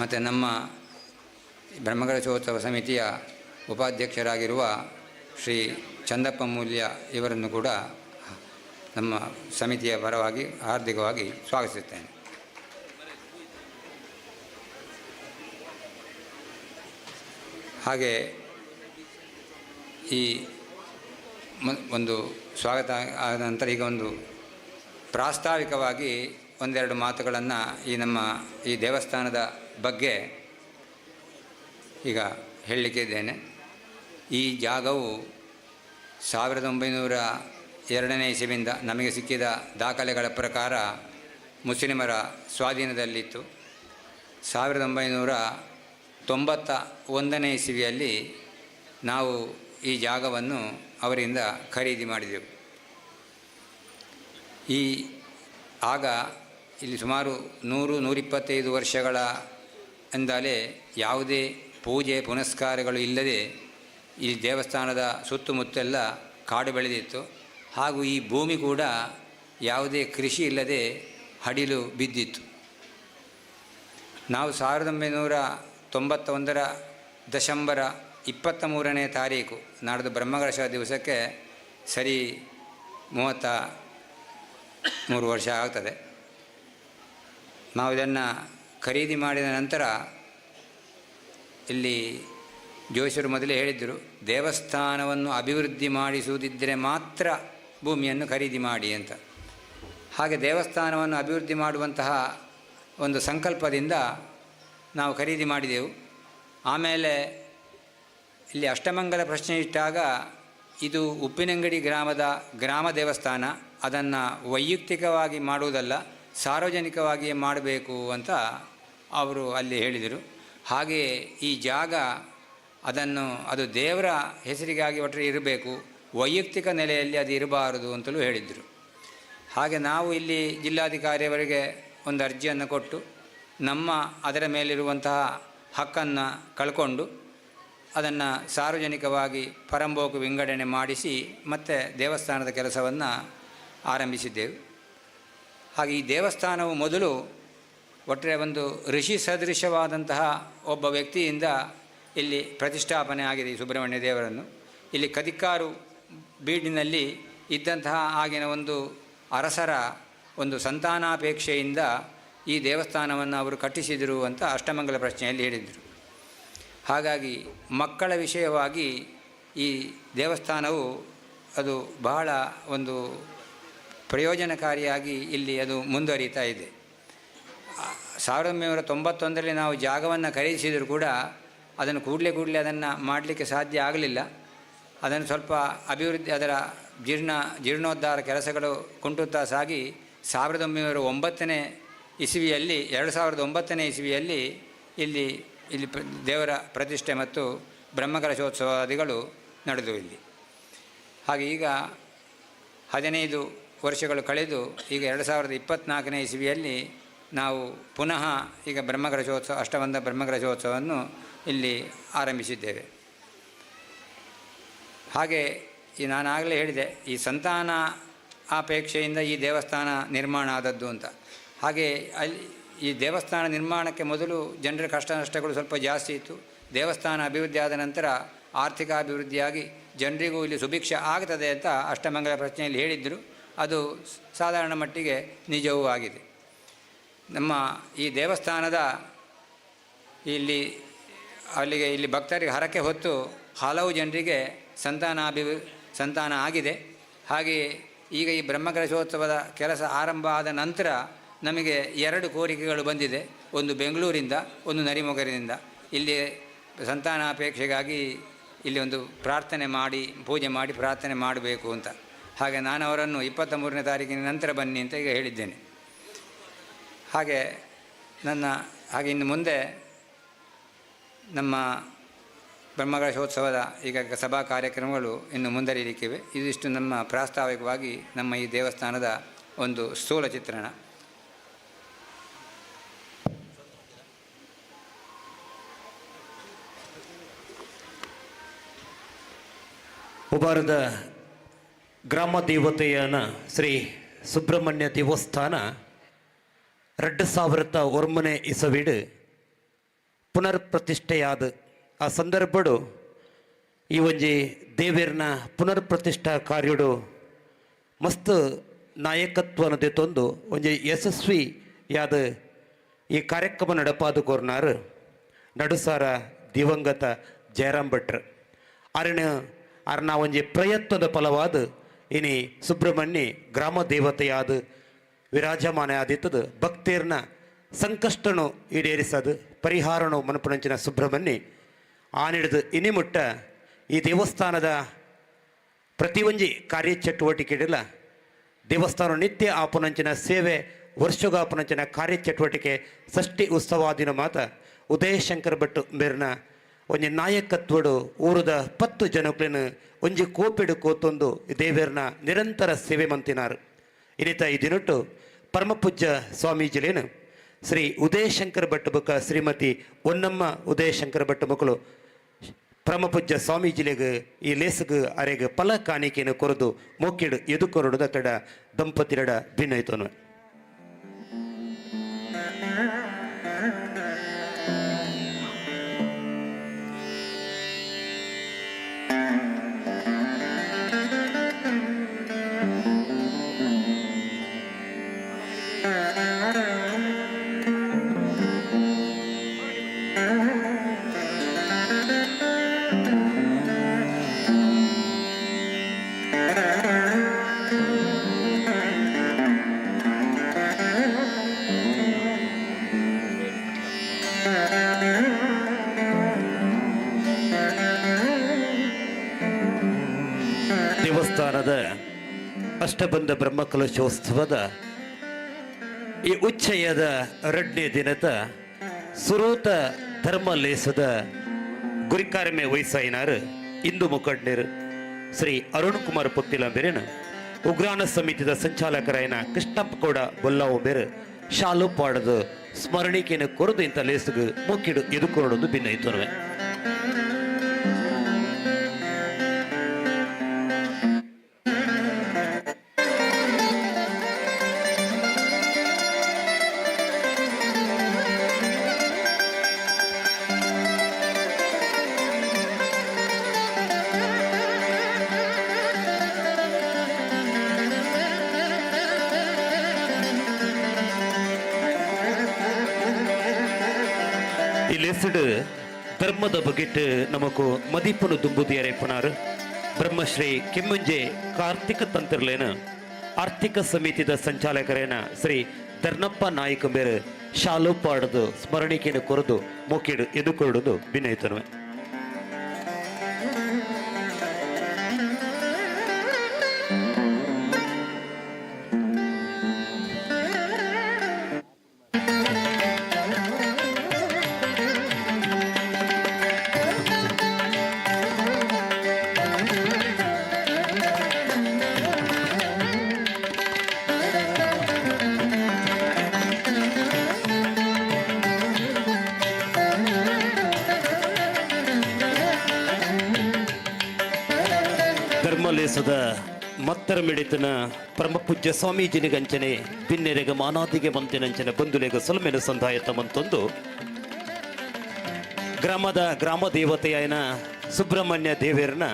ಮತ್ತು ನಮ್ಮ ಬ್ರಹ್ಮಕಲಶೋತ್ಸವ ಸಮಿತಿಯ ಉಪಾಧ್ಯಕ್ಷರಾಗಿರುವ ಶ್ರೀ ಚಂದಪ್ಪ ಮೂಲ್ಯ ಇವರನ್ನು ಕೂಡ ನಮ್ಮ ಸಮಿತಿಯ ಪರವಾಗಿ ಹಾರ್ದಿಕವಾಗಿ ಸ್ವಾಗತಿಸುತ್ತೇನೆ. ಹಾಗೆ ಈ ಒಂದು ಸ್ವಾಗತ ಆದ ನಂತರ ಈಗ ಒಂದು ಪ್ರಾಸ್ತಾವಿಕವಾಗಿ ಒಂದೆರಡು ಮಾತುಗಳನ್ನು ಈ ನಮ್ಮ ಈ ದೇವಸ್ಥಾನದ ಬಗ್ಗೆ ಈಗ ಹೇಳಲಿಕ್ಕೆ ಇದ್ದೇನೆ. ಈ ಜಾಗವು 1902ನೇ ಇಸವಿಯಿಂದ ನಮಗೆ ಸಿಕ್ಕಿದ ದಾಖಲೆಗಳ ಪ್ರಕಾರ ಮುಸ್ಲಿಮರ ಸ್ವಾಧೀನದಲ್ಲಿತ್ತು. 1991ನೇ ಇಸವಿಯಲ್ಲಿ ನಾವು ಈ ಜಾಗವನ್ನು ಅವರಿಂದ ಖರೀದಿ ಮಾಡಿದೆವು. ಆಗ ಇಲ್ಲಿ ಸುಮಾರು 100-125 ವರ್ಷಗಳ ಅಂದಾಲೆ ಯಾವುದೇ ಪೂಜೆ ಪುನಸ್ಕಾರಗಳು ಇಲ್ಲದೆ ಈ ದೇವಸ್ಥಾನದ ಸುತ್ತಮುತ್ತೆಲ್ಲ ಕಾಡು ಬೆಳೆದಿತ್ತು. ಹಾಗೂ ಈ ಭೂಮಿ ಕೂಡ ಯಾವುದೇ ಕೃಷಿ ಇಲ್ಲದೆ ಹಡಿಲು ಬಿದ್ದಿತ್ತು. ನಾವು 1991ರ ಡಿಸೆಂಬರ 23ನೇ ತಾರೀಕು ನಾಡ್ದು ಬ್ರಹ್ಮಕಲಶ ದಿವಸಕ್ಕೆ ಸರಿ 33 ವರ್ಷ ಆಗ್ತದೆ. ನಾವು ಇದನ್ನು ಖರೀದಿ ಮಾಡಿದ ನಂತರ ಇಲ್ಲಿ ಜೋಯಿಸರು ಮೊದಲೇ ಹೇಳಿದ್ದರು, ದೇವಸ್ಥಾನವನ್ನು ಅಭಿವೃದ್ಧಿ ಮಾಡಿಸುವುದಿದ್ದರೆ ಮಾತ್ರ ಭೂಮಿಯನ್ನು ಖರೀದಿ ಮಾಡಿ ಅಂತ. ಹಾಗೆ ದೇವಸ್ಥಾನವನ್ನು ಅಭಿವೃದ್ಧಿ ಮಾಡುವಂತಹ ಒಂದು ಸಂಕಲ್ಪದಿಂದ ನಾವು ಖರೀದಿ ಮಾಡಿದೆವು. ಆಮೇಲೆ ಇಲ್ಲಿ ಅಷ್ಟಮಂಗಲ ಪ್ರಶ್ನೆ ಇಟ್ಟಾಗ ಇದು ಉಪ್ಪಿನಂಗಡಿ ಗ್ರಾಮದ ಗ್ರಾಮ ದೇವಸ್ಥಾನ, ಅದನ್ನು ವೈಯಕ್ತಿಕವಾಗಿ ಮಾಡುವುದಲ್ಲ, ಸಾರ್ವಜನಿಕವಾಗಿಯೇ ಮಾಡಬೇಕು ಅಂತ ಅವರು ಅಲ್ಲಿ ಹೇಳಿದರು. ಹಾಗೆಯೇ ಈ ಜಾಗ ಅದನ್ನು ಅದು ದೇವರ ಹೆಸರಿಗಾಗಿ ಒಟ್ಟರೆ ಇರಬೇಕು, ವೈಯಕ್ತಿಕ ನೆಲೆಯಲ್ಲಿ ಅದು ಇರಬಾರದು ಅಂತಲೂ ಹೇಳಿದರು. ಹಾಗೆ ನಾವು ಇಲ್ಲಿ ಜಿಲ್ಲಾಧಿಕಾರಿಯವರಿಗೆ ಒಂದು ಅರ್ಜಿಯನ್ನು ಕೊಟ್ಟು ನಮ್ಮ ಅದರ ಮೇಲಿರುವಂತಹ ಹಕ್ಕನ್ನು ಕಳ್ಕೊಂಡು ಅದನ್ನು ಸಾರ್ವಜನಿಕವಾಗಿ ಪರಂಬೋಕು ವಿಂಗಡಣೆ ಮಾಡಿಸಿ ಮತ್ತು ದೇವಸ್ಥಾನದ ಕೆಲಸವನ್ನು ಆರಂಭಿಸಿದ್ದೆವು. ಹಾಗೆ ಈ ದೇವಸ್ಥಾನವು ಮೊದಲು ಒಟ್ಟರೆ ಒಂದು ಋಷಿ ಸದೃಶವಾದಂತಹ ಒಬ್ಬ ವ್ಯಕ್ತಿಯಿಂದ ಇಲ್ಲಿ ಪ್ರತಿಷ್ಠಾಪನೆ ಆಗಿದೆ ಈ ಸುಬ್ರಹ್ಮಣ್ಯ ದೇವರನ್ನು. ಇಲ್ಲಿ ಕದಿಕಾರು ಬೀಡಿನಲ್ಲಿ ಇದ್ದಂತಹ ಆಗಿನ ಒಂದು ಅರಸರ ಒಂದು ಸಂತಾನಾಪೇಕ್ಷೆಯಿಂದ ಈ ದೇವಸ್ಥಾನವನ್ನು ಅವರು ಕಟ್ಟಿಸಿದರು ಅಂತ ಅಷ್ಟಮಂಗಲ ಪ್ರಶ್ನೆಯಲ್ಲಿ ಹೇಳಿದರು. ಹಾಗಾಗಿ ಮಕ್ಕಳ ವಿಷಯವಾಗಿ ಈ ದೇವಸ್ಥಾನವು ಅದು ಬಹಳ ಒಂದು ಪ್ರಯೋಜನಕಾರಿಯಾಗಿ ಇಲ್ಲಿ ಅದು ಮುಂದುವರಿತಾ ಇದೆ. 1991ರಲ್ಲಿ ನಾವು ಜಾಗವನ್ನು ಖರೀದಿಸಿದರೂ ಕೂಡ ಅದನ್ನು ಕೂಡಲೇ ಕೂಡಲೇ ಅದನ್ನು ಮಾಡಲಿಕ್ಕೆ ಸಾಧ್ಯ ಆಗಲಿಲ್ಲ. ಅದನ್ನು ಸ್ವಲ್ಪ ಅಭಿವೃದ್ಧಿ, ಅದರ ಜೀರ್ಣೋದ್ಧಾರ ಕೆಲಸಗಳು ಕುಂಟುತ್ತಾ ಸಾಗಿ 1909ನೇ ಇಸವಿಯಲ್ಲಿ, 2009ನೇ ಇಸವಿಯಲ್ಲಿ ಇಲ್ಲಿ ಇಲ್ಲಿ ದೇವರ ಪ್ರತಿಷ್ಠೆ ಮತ್ತು ಬ್ರಹ್ಮಕಲಶೋತ್ಸವಾದಿಗಳು ನಡೆದವು ಇಲ್ಲಿ. ಹಾಗೆ ಈಗ 15 ವರ್ಷಗಳು ಕಳೆದು ಈಗ 2024ನೇ ಇಸವಿಯಲ್ಲಿ ನಾವು ಪುನಃ ಈಗ ಬ್ರಹ್ಮಕಲಶೋತ್ಸವ, ಅಷ್ಟಬಂಧ ಬ್ರಹ್ಮಕಲಶೋತ್ಸವವನ್ನು ಇಲ್ಲಿ ಆರಂಭಿಸಿದ್ದೇವೆ. ಹಾಗೆ ಈ ನಾನಾಗಲೇ ಹೇಳಿದೆ, ಈ ಸಂತಾನ ಅಪೇಕ್ಷೆಯಿಂದ ಈ ದೇವಸ್ಥಾನ ನಿರ್ಮಾಣ ಆದದ್ದು ಅಂತ. ಹಾಗೆ ಅಲ್ಲಿ ಈ ದೇವಸ್ಥಾನ ನಿರ್ಮಾಣಕ್ಕೆ ಮೊದಲು ಜನರ ಕಷ್ಟ ನಷ್ಟಗಳು ಸ್ವಲ್ಪ ಜಾಸ್ತಿ ಇತ್ತು. ದೇವಸ್ಥಾನ ಅಭಿವೃದ್ಧಿ ಆದ ನಂತರ ಆರ್ಥಿಕ ಅಭಿವೃದ್ಧಿಯಾಗಿ ಜನರಿಗೂ ಇಲ್ಲಿ ಸುಭಿಕ್ಷೆ ಆಗ್ತದೆ ಅಂತ ಅಷ್ಟಮಂಗಲ ಪ್ರಶ್ನೆಯಲ್ಲಿ ಹೇಳಿದ್ದರು. ಅದು ಸಾಧಾರಣ ಮಟ್ಟಿಗೆ ನಿಜವೂ ಆಗಿದೆ. ನಮ್ಮ ಈ ದೇವಸ್ಥಾನದ ಇಲ್ಲಿ ಅಲ್ಲಿಗೆ ಇಲ್ಲಿ ಭಕ್ತರಿಗೆ ಹರಕೆ ಹೊತ್ತು ಹಲವು ಜನರಿಗೆ ಸಂತಾನ ಆಗಿದೆ. ಹಾಗೆಯೇ ಈಗ ಈ ಬ್ರಹ್ಮಕಲಶೋತ್ಸವದ ಕೆಲಸ ಆರಂಭ ಆದ ನಂತರ ನಮಗೆ 2 ಕೋರಿಕೆಗಳು ಬಂದಿದೆ. ಒಂದು ಬೆಂಗಳೂರಿಂದ, ಒಂದು ನರಿಮೊಗರಿನಿಂದ. ಇಲ್ಲಿ ಸಂತಾನಾಪೇಕ್ಷೆಗಾಗಿ ಇಲ್ಲಿ ಒಂದು ಪ್ರಾರ್ಥನೆ ಮಾಡಿ, ಪೂಜೆ ಮಾಡಿ ಪ್ರಾರ್ಥನೆ ಮಾಡಬೇಕು ಅಂತ. ಹಾಗೆ ನಾನು ಅವರನ್ನು 23ನೇ ತಾರೀಕಿನ ನಂತರ ಬನ್ನಿ ಅಂತ ಈಗ ಹೇಳಿದ್ದೇನೆ. ಹಾಗೆ ಹಾಗೆ ಇನ್ನು ಮುಂದೆ ನಮ್ಮ ಬ್ರಹ್ಮಕಲಶೋತ್ಸವದ ಈಗ ಸಭಾ ಕಾರ್ಯಕ್ರಮಗಳು ಇನ್ನು ಮುಂದುವರಿಯಲಿಕ್ಕಿವೆ. ಇದಿಷ್ಟು ನಮ್ಮ ಪ್ರಾಸ್ತಾವಿಕವಾಗಿ ನಮ್ಮ ಈ ದೇವಸ್ಥಾನದ ಒಂದು ಸ್ಥೂಲ ಚಿತ್ರಣ. ಉಬಾರದ ಗ್ರಾಮ ದೇವತೆಯನ ಶ್ರೀ ಸುಬ್ರಹ್ಮಣ್ಯ ದೇವಸ್ಥಾನ 2009ನೇ ಇಸವಿಡು ಪುನರ್ ಪ್ರತಿಷ್ಠೆಯಾದ ಆ ಸಂದರ್ಭಡು ಈ ಒಂಜಿ ದೇವೇರ್ನ ಪುನರ್ ಪ್ರತಿಷ್ಠಾ ಕಾರ್ಯಡು ಮಸ್ತ್ ನಾಯಕತ್ವನ ತಂದು ಒಂಜಿ ಯಶಸ್ವಿಯಾದ ಈ ಕಾರ್ಯಕ್ರಮ ನಡಪಾದ ಕೋರ್ನಾರು ನಡುಸಾರ ದಿವಂಗತ ಜಯರಾಮ್ ಭಟ್ರು. ಅರಣ ಅರ್ನ ಒಂಜಿ ಪ್ರಯತ್ನದ ಫಲವಾದ ಇನಿ ಸುಬ್ರಹ್ಮಣ್ಯ ಗ್ರಾಮ ದೇವತೆಯಾದ ವಿರಾಜಮಾನ ಆದಿತ್ತದು. ಭಕ್ತೇರ್ನ ಸಂಕಷ್ಟನು ಈಡೇರಿಸದು ಪರಿಹಾರನು ಮನಪುಣಂಚಿನ ಸುಬ್ರಹ್ಮಣ್ಯ ಆನಿಡ್ದು ಇನಿಮುಟ್ಟ ಈ ದೇವಸ್ಥಾನದ ಪ್ರತಿಯೊಂಜಿ ಕಾರ್ಯಚಟುವಟಿಕೆಡಿಲ್ಲ ದೇವಸ್ಥಾನ ನಿತ್ಯ ಆಪನಂಚಿನ ಸೇವೆ ವರ್ಷಗಾಪನಂಚಿನ ಕಾರ್ಯಚಟುವಟಿಕೆ ಷಷ್ಠಿ ಉತ್ಸವಾದಿನ ಮಾತ ಉದಯಶಂಕರ್ ಭಟ್ ಮೇರ್ನ ಒಂಜಿ ನಾಯಕತ್ವಡು ಊರದ 10 ಜನಕ್ಲೆನ್ ಒಂಜಿ ಕೋಪಿಡು ಕೋತೊಂದು ದೇವೇರ್ನ ನಿರಂತರ ಸೇವೆ ಮಂತಿನಾರು. ಇನ್ನಿತ ಈ ದಿನಟ್ಟು ಪರಮಪೂಜ್ಯ ಸ್ವಾಮೀಜಿಲೇನು ಶ್ರೀ ಉದಯಶಂಕರ್ ಭಟ್ ಬೊಕ್ಕ ಶ್ರೀಮತಿ ಒನ್ನಮ್ಮ ಉದಯಶಂಕರ್ ಭಟ್ ಮಕ್ಕಳು ಪರಮಪೂಜ್ಯ ಸ್ವಾಮೀಜಿಲೆಗ್ ಈ ಲೇಸುಗು ಅರೆಗ್ ಫಲ ಕಾಣಿಕೆಯನ್ನು ಕೊರದು ಮೋಕಿಡು ಎದು ಕೊರಡುದ ಕಡ ದಂಪತಿರಡ ಭಿನ್ನೈತೋನು. ದೇವಸ್ಥಾನದ ಅಷ್ಟಬಂಧ ಬ್ರಹ್ಮಕಲಶೋತ್ಸವದ ಈ ಉಚ್ಚಯದ 2ನೇ ದಿನದ ಸುರೂತ ಧರ್ಮಲೇಸದ ಗುರಿಕಾರ್ಮೆ ವಯಸ್ಸಾಯಿನಾರು ಇಂದು ಮುಖಂಡರು ಶ್ರೀ ಅರುಣ್ ಕುಮಾರ್ ಪೊತ್ತಿಲಂಬೇರಿನ ಉಗ್ರಾಣ ಸಮಿತಿದ ಸಂಚಾಲಕರಾಯನ ಕೃಷ್ಣಪ್ಪ ಗೌಡ ಬೊಲ್ಲಾವು ಶಾಲು ಪಾಡದು ಸ್ಮರಣಿಕೆಯನ್ನು ಕೊರದು ಇಂಥ ಲೇಸುಗು ಮುಕ್ಕಿಡು ಎದುಕೊರಡೊಂದು ಭಿನ್ನ. ಈ ಲೇಸುಡು ಧರ್ಮದ ಬಗೆಟ್ ನಮಕು ಮದಿಪುನು ದುಂಬುದಿಯರೇಪುನಾರು ಬ್ರಹ್ಮಶ್ರೀ ಕೆಮ್ಮುಂಜೆ ಕಾರ್ತಿಕ ತಂತ್ರಲೇನ ಆರ್ಥಿಕ ಸಮಿತಿದ ಸಂಚಾಲಕರೇನ ಶ್ರೀ ಧರ್ನಪ್ಪ ನಾಯಕ ಮೇರು ಶಾಲು ಪಾಡದು ಸ್ಮರಣಿಕೆಯನ್ನು ಕೊರದು ಮೋಕಿಡು ಎದುಕೊರಡುದು ವಿನಯಿತನುವೆ. ಧರ್ಮಲೇಸದ ಮತ್ತರ ಮಿಡಿತನ ಪರಮ ಪೂಜ್ಯ ಸ್ವಾಮೀಜಿನಿಗಂಚನೆ ಬಿನ್ನೆರೆಗ ಮಾನಾದಿಗೆ ಮಂತಿನಂಚನೆ ಬಂಧುಲೆಗ ಸೊಲ್ಮೆನ ಸಂದಾಯತ ಮಂತೊಂದು ಗ್ರಾಮದ ಗ್ರಾಮ ದೇವತೆಯಾಯನ ಸುಬ್ರಹ್ಮಣ್ಯ ದೇವೇರ್ನ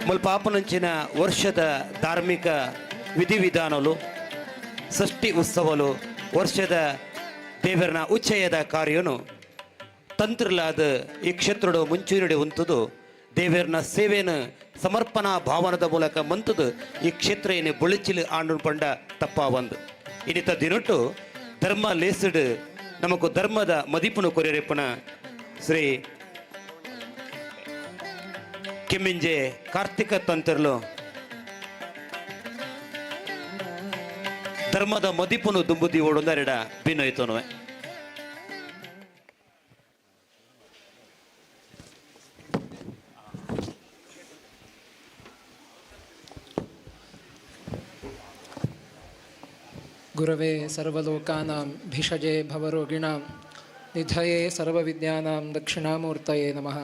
ಮುಲ್ಪಾಪನಂಚಿನ ವರ್ಷದ ಧಾರ್ಮಿಕ ವಿಧಿವಿಧಾನಲು ಷಷ್ಠಿ ಉತ್ಸವಲು ವರ್ಷದ ದೇವರನ ಉಚ್ಚಯದ ಕಾರ್ಯನು ತಂತ್ರಲಾದ ಈ ಕ್ಷೇತ್ರದ ಮುಂಚೂಣಿಡೆ ಉಂತುದು ದೇವರನ ಸೇವೆಯನ್ನು ಸಮರ್ಪಣಾ ಭಾವನದ ಮೂಲಕ ಮಂತದು ಈ ಕ್ಷೇತ್ರ ಏನೇ ಬೊಳಿಚಿಲು ಆಂಡು ಪಂಡ ತಪ್ಪ ಒಂದು ಇನ್ನಿತ ದಿನೊಟ್ಟು ಧರ್ಮ ಲೇಸುಡು ನಮಕು ಧರ್ಮದ ಮದಿಪುನು ಕೊರಿಯರೆಪ್ಪನ ಶ್ರೀ ಕೆಮ್ಮಿಂಜೆ ಕಾರ್ತಿಕ ತಂತ್ರಲು ಧರ್ಮದ ಮದಿಪುನು ದುಂಬುದಿ ಓಡೊಂದರೆಡ ಬಿನ್ನೋಯ್ತನುವೆ. ಗುರವೇ ಸರ್ವಲೋಕಾನಾಂ ಭಿಷಜೇ ಭವರೋಗಿಣಾಂ ನಿಧಯೇ ಸರ್ವವಿದ್ಯಾನಾಂ ದಕ್ಷಿಣಾಮೂರ್ತಯೇ ನಮಃ.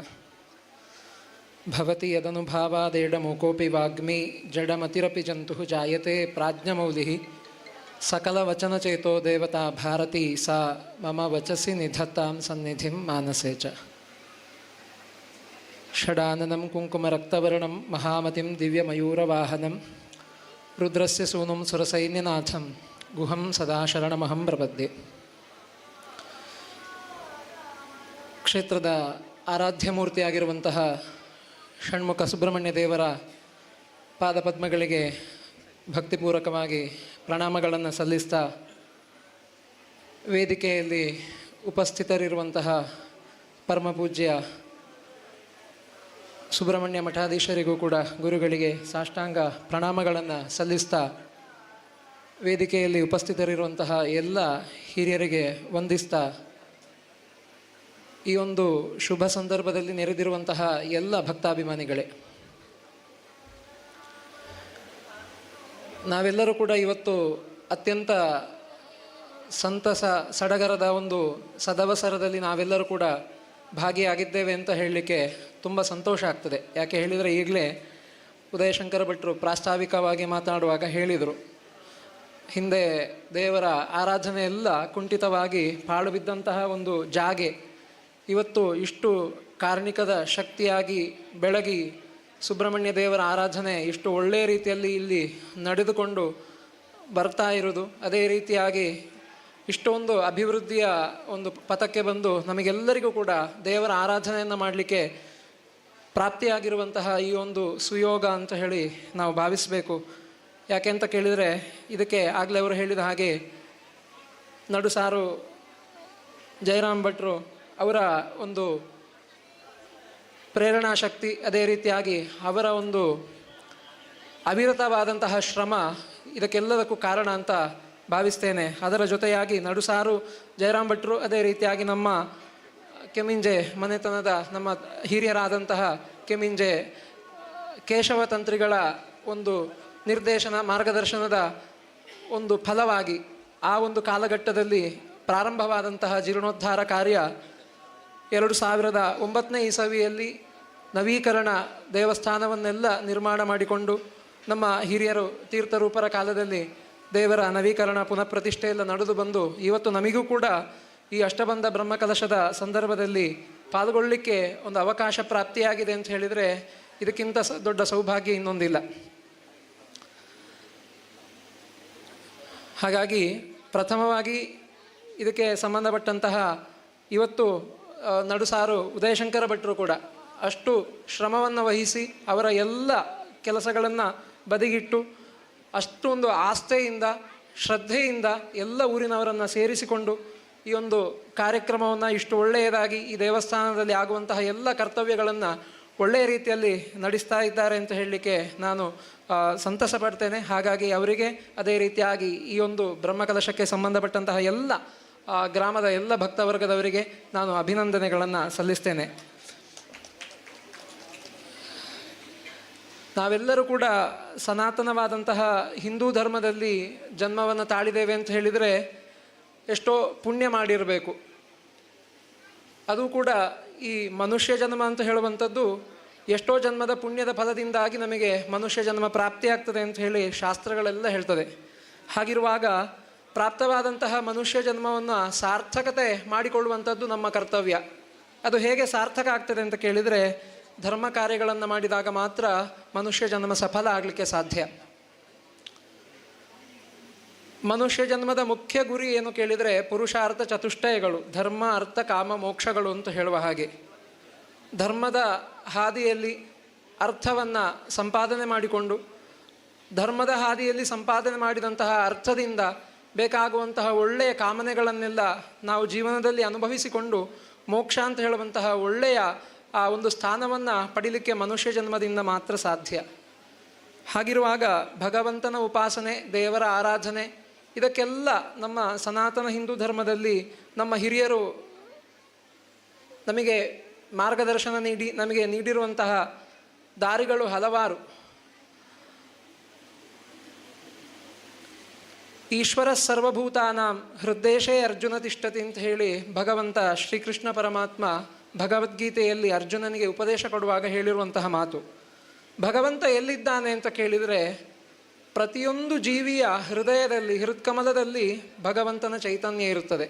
ಭವತಿ ಯದನುಭಾವಾದೇಡಮೂಕೋಪಿ ವಾಗ್ಮಿ ಜಡಮತಿರಪಿ ಜಂತುಃ ಜಾಯತೆ ಪ್ರಾಜ್ಞಮೌಲಿಃ ಸಕಲವಚನಚೇತೋ ದೇವತಾ ಭಾರತಿ ಸಾ ಮಮ ವಚಸಿ ನಿಧತ್ತಾಂ ಸನ್ನಿಧಿಂ ಮಾನಸೇ ಚ. ಷಡಾನನಂ ಕುಂಕುಮರಕ್ತವರ್ಣಂ ಮಹಾಮತಿಂ ದಿವ್ಯಮಯೂರವಾಹನಂ ರುದ್ರಸ್ಯ ಸೂನುಂ ಸುರಸೈನ್ಯನಾಥಂ ಗುಹಂ ಸದಾ ಶರಣಮಹಂ ಪ್ರಪದ್ಯೆ. ಕ್ಷೇತ್ರದ ಆರಾಧ್ಯ ಮೂರ್ತಿಯಾಗಿರುವಂತಹ ಷಣ್ಮುಖ ಸುಬ್ರಹ್ಮಣ್ಯ ದೇವರ ಪಾದಪದ್ಮಗಳಿಗೆ ಭಕ್ತಿಪೂರ್ವಕವಾಗಿ ಪ್ರಣಾಮಗಳನ್ನು ಸಲ್ಲಿಸ್ತಾ ವೇದಿಕೆಯಲ್ಲಿ ಉಪಸ್ಥಿತರಿರುವಂತಹ ಪರಮಪೂಜ್ಯ ಸುಬ್ರಹ್ಮಣ್ಯ ಮಠಾಧೀಶರಿಗೂ ಕೂಡ ಗುರುಗಳಿಗೆ ಸಾಷ್ಟಾಂಗ ಪ್ರಣಾಮಗಳನ್ನು ಸಲ್ಲಿಸ್ತಾ ವೇದಿಕೆಯಲ್ಲಿ ಉಪಸ್ಥಿತರಿರುವಂತಹ ಎಲ್ಲ ಹಿರಿಯರಿಗೆ ವಂದಿಸ್ತಾ ಈ ಒಂದು ಶುಭ ಸಂದರ್ಭದಲ್ಲಿ ನೆರೆದಿರುವಂತಹ ಎಲ್ಲ ಭಕ್ತಾಭಿಮಾನಿಗಳೇ, ನಾವೆಲ್ಲರೂ ಕೂಡ ಇವತ್ತು ಅತ್ಯಂತ ಸಂತಸ ಸಡಗರದ ಒಂದು ಸದವಸರದಲ್ಲಿ ನಾವೆಲ್ಲರೂ ಕೂಡ ಭಾಗಿಯಾಗಿದ್ದೇವೆ ಅಂತ ಹೇಳಲಿಕ್ಕೆ ತುಂಬ ಸಂತೋಷ ಆಗ್ತದೆ. ಯಾಕೆ ಹೇಳಿದರೆ ಈಗಲೇ ಉದಯಶಂಕರ ಭಟ್ರು ಪ್ರಾಸ್ತಾವಿಕವಾಗಿ ಮಾತನಾಡುವಾಗ ಹೇಳಿದರು, ಹಿಂದೆ ದೇವರ ಆರಾಧನೆ ಎಲ್ಲ ಕುಂಠಿತವಾಗಿ ಪಾಳು ಬಿದ್ದಂತಹ ಒಂದು ಜಾಗೆ ಇವತ್ತು ಇಷ್ಟು ಕಾರ್ಣಿಕದ ಶಕ್ತಿಯಾಗಿ ಬೆಳಗಿ ಸುಬ್ರಹ್ಮಣ್ಯ ದೇವರ ಆರಾಧನೆ ಇಷ್ಟು ಒಳ್ಳೆಯ ರೀತಿಯಲ್ಲಿ ಇಲ್ಲಿ ನಡೆದುಕೊಂಡು ಬರ್ತಾ ಇರೋದು, ಅದೇ ರೀತಿಯಾಗಿ ಇಷ್ಟೊಂದು ಅಭಿವೃದ್ಧಿಯ ಒಂದು ಪಥಕ್ಕೆ ಬಂದು ನಮಗೆಲ್ಲರಿಗೂ ಕೂಡ ದೇವರ ಆರಾಧನೆಯನ್ನು ಮಾಡಲಿಕ್ಕೆ ಪ್ರಾಪ್ತಿಯಾಗಿರುವಂತಹ ಈ ಒಂದು ಸುಯೋಗ ಅಂತ ಹೇಳಿ ನಾವು ಭಾವಿಸಬೇಕು. ಯಾಕೆ ಅಂತ ಕೇಳಿದರೆ, ಇದಕ್ಕೆ ಆಗಲೇ ಅವರು ಹೇಳಿದ ಹಾಗೆ ನಡುಸಾರು ಜಯರಾಮ್ ಭಟ್ರು ಅವರ ಒಂದು ಪ್ರೇರಣಾ ಶಕ್ತಿ, ಅದೇ ರೀತಿಯಾಗಿ ಅವರ ಒಂದು ಅವಿರತವಾದಂತಹ ಶ್ರಮ ಇದಕ್ಕೆಲ್ಲದಕ್ಕೂ ಕಾರಣ ಅಂತ ಭಾವಿಸ್ತೇನೆ. ಅದರ ಜೊತೆಯಾಗಿ ನಡುಸಾರು ಜಯರಾಮ್ ಭಟ್ರು, ಅದೇ ರೀತಿಯಾಗಿ ನಮ್ಮ ಕೆಮಿಂಜೆ ಮನೆತನದ ನಮ್ಮ ಹಿರಿಯರಾದಂತಹ ಕೆಮಿಂಜೆ ಕೇಶವ ತಂತ್ರಿಗಳ ಒಂದು ನಿರ್ದೇಶನ ಮಾರ್ಗದರ್ಶನದ ಒಂದು ಫಲವಾಗಿ ಆ ಒಂದು ಕಾಲಘಟ್ಟದಲ್ಲಿ ಪ್ರಾರಂಭವಾದಂತಹ ಜೀರ್ಣೋದ್ಧಾರ ಕಾರ್ಯ 2009ನೇ ಇಸವಿಯಲ್ಲಿ ನವೀಕರಣ ದೇವಸ್ಥಾನವನ್ನೆಲ್ಲ ನಿರ್ಮಾಣ ಮಾಡಿಕೊಂಡು ನಮ್ಮ ಹಿರಿಯರು ತೀರ್ಥರೂಪರ ಕಾಲದಲ್ಲಿ ದೇವರ ನವೀಕರಣ ಪುನಃಪ್ರತಿಷ್ಠೆ ಎಲ್ಲ ನಡೆದು ಬಂದು ಇವತ್ತು ನಮಗೂ ಕೂಡ ಈ ಅಷ್ಟಬಂಧ ಬ್ರಹ್ಮಕಲಶದ ಸಂದರ್ಭದಲ್ಲಿ ಪಾಲ್ಗೊಳ್ಳಲಿಕ್ಕೆ ಒಂದು ಅವಕಾಶ ಪ್ರಾಪ್ತಿಯಾಗಿದೆ ಅಂತ ಹೇಳಿದರೆ ಇದಕ್ಕಿಂತ ದೊಡ್ಡ ಸೌಭಾಗ್ಯ ಇನ್ನೊಂದಿಲ್ಲ. ಹಾಗಾಗಿ ಪ್ರಥಮವಾಗಿ ಇದಕ್ಕೆ ಸಂಬಂಧಪಟ್ಟಂತಹ ಇವತ್ತು ನಡುಸಾರು ಉದಯಶಂಕರ ಭಟ್ರು ಕೂಡ ಅಷ್ಟು ಶ್ರಮವನ್ನು ವಹಿಸಿ ಅವರ ಎಲ್ಲ ಕೆಲಸಗಳನ್ನು ಬದಿಗಿಟ್ಟು ಅಷ್ಟೊಂದು ಆಸ್ಥೆಯಿಂದ ಶ್ರದ್ಧೆಯಿಂದ ಎಲ್ಲ ಊರಿನವರನ್ನು ಸೇರಿಸಿಕೊಂಡು ಈ ಒಂದು ಕಾರ್ಯಕ್ರಮವನ್ನು ಇಷ್ಟು ಒಳ್ಳೆಯದಾಗಿ ಈ ದೇವಸ್ಥಾನದಲ್ಲಿ ಆಗುವಂತಹ ಎಲ್ಲ ಕರ್ತವ್ಯಗಳನ್ನು ಒಳ್ಳೆಯ ರೀತಿಯಲ್ಲಿ ನಡೆಸ್ತಾ ಇದ್ದಾರೆ ಅಂತ ಹೇಳಲಿಕ್ಕೆ ನಾನು ಸಂತಸ ಪಡ್ತೇನೆ. ಹಾಗಾಗಿ ಅವರಿಗೆ ಅದೇ ರೀತಿಯಾಗಿ ಈ ಒಂದು ಬ್ರಹ್ಮಕಲಶಕ್ಕೆ ಸಂಬಂಧಪಟ್ಟಂತಹ ಎಲ್ಲ ಗ್ರಾಮದ ಎಲ್ಲ ಭಕ್ತವರ್ಗದವರಿಗೆ ನಾನು ಅಭಿನಂದನೆಗಳನ್ನು ಸಲ್ಲಿಸ್ತೇನೆ. ನಾವೆಲ್ಲರೂ ಕೂಡ ಸನಾತನವಾದಂತಹ ಹಿಂದೂ ಧರ್ಮದಲ್ಲಿ ಜನ್ಮವನ್ನು ತಾಳಿದ್ದೇವೆ ಅಂತ ಹೇಳಿದರೆ ಎಷ್ಟೋ ಪುಣ್ಯ ಮಾಡಿರಬೇಕು. ಅದು ಕೂಡ ಈ ಮನುಷ್ಯ ಜನ್ಮ ಅಂತ ಹೇಳುವಂಥದ್ದು ಎಷ್ಟೋ ಜನ್ಮದ ಪುಣ್ಯದ ಫಲದಿಂದಾಗಿ ನಮಗೆ ಮನುಷ್ಯ ಜನ್ಮ ಪ್ರಾಪ್ತಿಯಾಗ್ತದೆ ಅಂತ ಹೇಳಿ ಶಾಸ್ತ್ರಗಳೆಲ್ಲ ಹೇಳ್ತದೆ. ಹಾಗಿರುವಾಗ ಪ್ರಾಪ್ತವಾದಂತಹ ಮನುಷ್ಯ ಜನ್ಮವನ್ನು ಸಾರ್ಥಕತೆ ಮಾಡಿಕೊಳ್ಳುವಂಥದ್ದು ನಮ್ಮ ಕರ್ತವ್ಯ. ಅದು ಹೇಗೆ ಸಾರ್ಥಕ ಆಗ್ತದೆ ಅಂತ ಕೇಳಿದರೆ, ಧರ್ಮ ಕಾರ್ಯಗಳನ್ನು ಮಾಡಿದಾಗ ಮಾತ್ರ ಮನುಷ್ಯ ಜನ್ಮ ಸಫಲ ಆಗಲಿಕ್ಕೆ ಸಾಧ್ಯ. ಮನುಷ್ಯ ಜನ್ಮದ ಮುಖ್ಯ ಗುರಿ ಏನು ಕೇಳಿದರೆ ಪುರುಷಾರ್ಥ ಚತುಷ್ಟಯಗಳು, ಧರ್ಮ, ಅರ್ಥ, ಕಾಮ, ಮೋಕ್ಷಗಳು ಅಂತ ಹೇಳುವ ಹಾಗೆ ಧರ್ಮದ ಹಾದಿಯಲ್ಲಿ ಅರ್ಥವನ್ನು ಸಂಪಾದನೆ ಮಾಡಿಕೊಂಡು ಧರ್ಮದ ಹಾದಿಯಲ್ಲಿ ಸಂಪಾದನೆ ಮಾಡಿದಂತಹ ಅರ್ಥದಿಂದ ಬೇಕಾಗುವಂತಹ ಒಳ್ಳೆಯ ಕಾಮನೆಗಳನ್ನೆಲ್ಲ ನಾವು ಜೀವನದಲ್ಲಿ ಅನುಭವಿಸಿಕೊಂಡು ಮೋಕ್ಷ ಅಂತ ಹೇಳುವಂತಹ ಒಳ್ಳೆಯ ಆ ಒಂದು ಸ್ಥಾನವನ್ನು ಪಡೀಲಿಕ್ಕೆ ಮನುಷ್ಯ ಜನ್ಮದಿಂದ ಮಾತ್ರ ಸಾಧ್ಯ. ಹಾಗಿರುವಾಗ ಭಗವಂತನ ಉಪಾಸನೆ, ದೇವರ ಆರಾಧನೆ, ಇದಕ್ಕೆಲ್ಲ ನಮ್ಮ ಸನಾತನ ಹಿಂದೂ ಧರ್ಮದಲ್ಲಿ ನಮ್ಮ ಹಿರಿಯರು ನಮಗೆ ಮಾರ್ಗದರ್ಶನ ನೀಡಿ ನಮಗೆ ನೀಡಿರುವಂತಹ ದಾರಿಗಳು ಹಲವಾರು. ಈಶ್ವರ ಸರ್ವಭೂತಾನಾಂ ಹೃದ್ದೇಶೇ ಅರ್ಜುನ ತಿಷ್ಠತಿ ಅಂತ ಹೇಳಿ ಭಗವಂತ ಶ್ರೀಕೃಷ್ಣ ಪರಮಾತ್ಮ ಭಗವದ್ಗೀತೆಯಲ್ಲಿ ಅರ್ಜುನನಿಗೆ ಉಪದೇಶ ಕೊಡುವಾಗ ಹೇಳಿರುವಂತಹ ಮಾತು. ಭಗವಂತ ಎಲ್ಲಿದ್ದಾನೆ ಅಂತ ಕೇಳಿದರೆ ಪ್ರತಿಯೊಂದು ಜೀವಿಯ ಹೃದಯದಲ್ಲಿ, ಹೃತ್ಕಮಲದಲ್ಲಿ ಭಗವಂತನ ಚೈತನ್ಯ ಇರುತ್ತದೆ.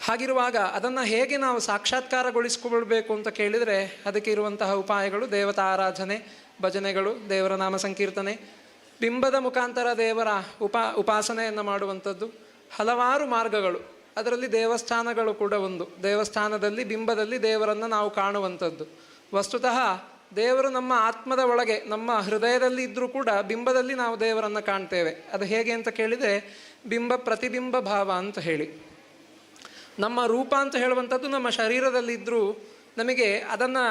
ಹಾಗಿರುವಾಗ ಅದನ್ನು ಹೇಗೆ ನಾವು ಸಾಕ್ಷಾತ್ಕಾರಗೊಳಿಸಿಕೊಳ್ಬೇಕು ಅಂತ ಕೇಳಿದರೆ ಅದಕ್ಕೆ ಇರುವಂತಹ ಉಪಾಯಗಳು ದೇವತಾ ಆರಾಧನೆ, ಭಜನೆಗಳು, ದೇವರ ನಾಮ ಸಂಕೀರ್ತನೆ, ಬಿಂಬದ ಮುಖಾಂತರ ದೇವರ ಉಪಾಸನೆಯನ್ನು ಮಾಡುವಂಥದ್ದು, ಹಲವಾರು ಮಾರ್ಗಗಳು. ಅದರಲ್ಲಿ ದೇವಸ್ಥಾನಗಳು ಕೂಡ ಒಂದು. ದೇವಸ್ಥಾನದಲ್ಲಿ ಬಿಂಬದಲ್ಲಿ ದೇವರನ್ನು ನಾವು ಕಾಣುವಂಥದ್ದು. ವಸ್ತುತಃ ದೇವರು ನಮ್ಮ ಆತ್ಮದ ಒಳಗೆ, ನಮ್ಮ ಹೃದಯದಲ್ಲಿ ಇದ್ದರೂ ಕೂಡ ಬಿಂಬದಲ್ಲಿ ನಾವು ದೇವರನ್ನು ಕಾಣ್ತೇವೆ. ಅದು ಹೇಗೆ ಅಂತ ಕೇಳಿದರೆ ಬಿಂಬ ಪ್ರತಿಬಿಂಬ ಭಾವ ಅಂತ ಹೇಳಿ. ನಮ್ಮ ರೂಪ ಅಂತ ಹೇಳುವಂಥದ್ದು ನಮ್ಮ ಶರೀರದಲ್ಲಿದ್ದರೂ ನಮಗೆ ಅದನ್ನು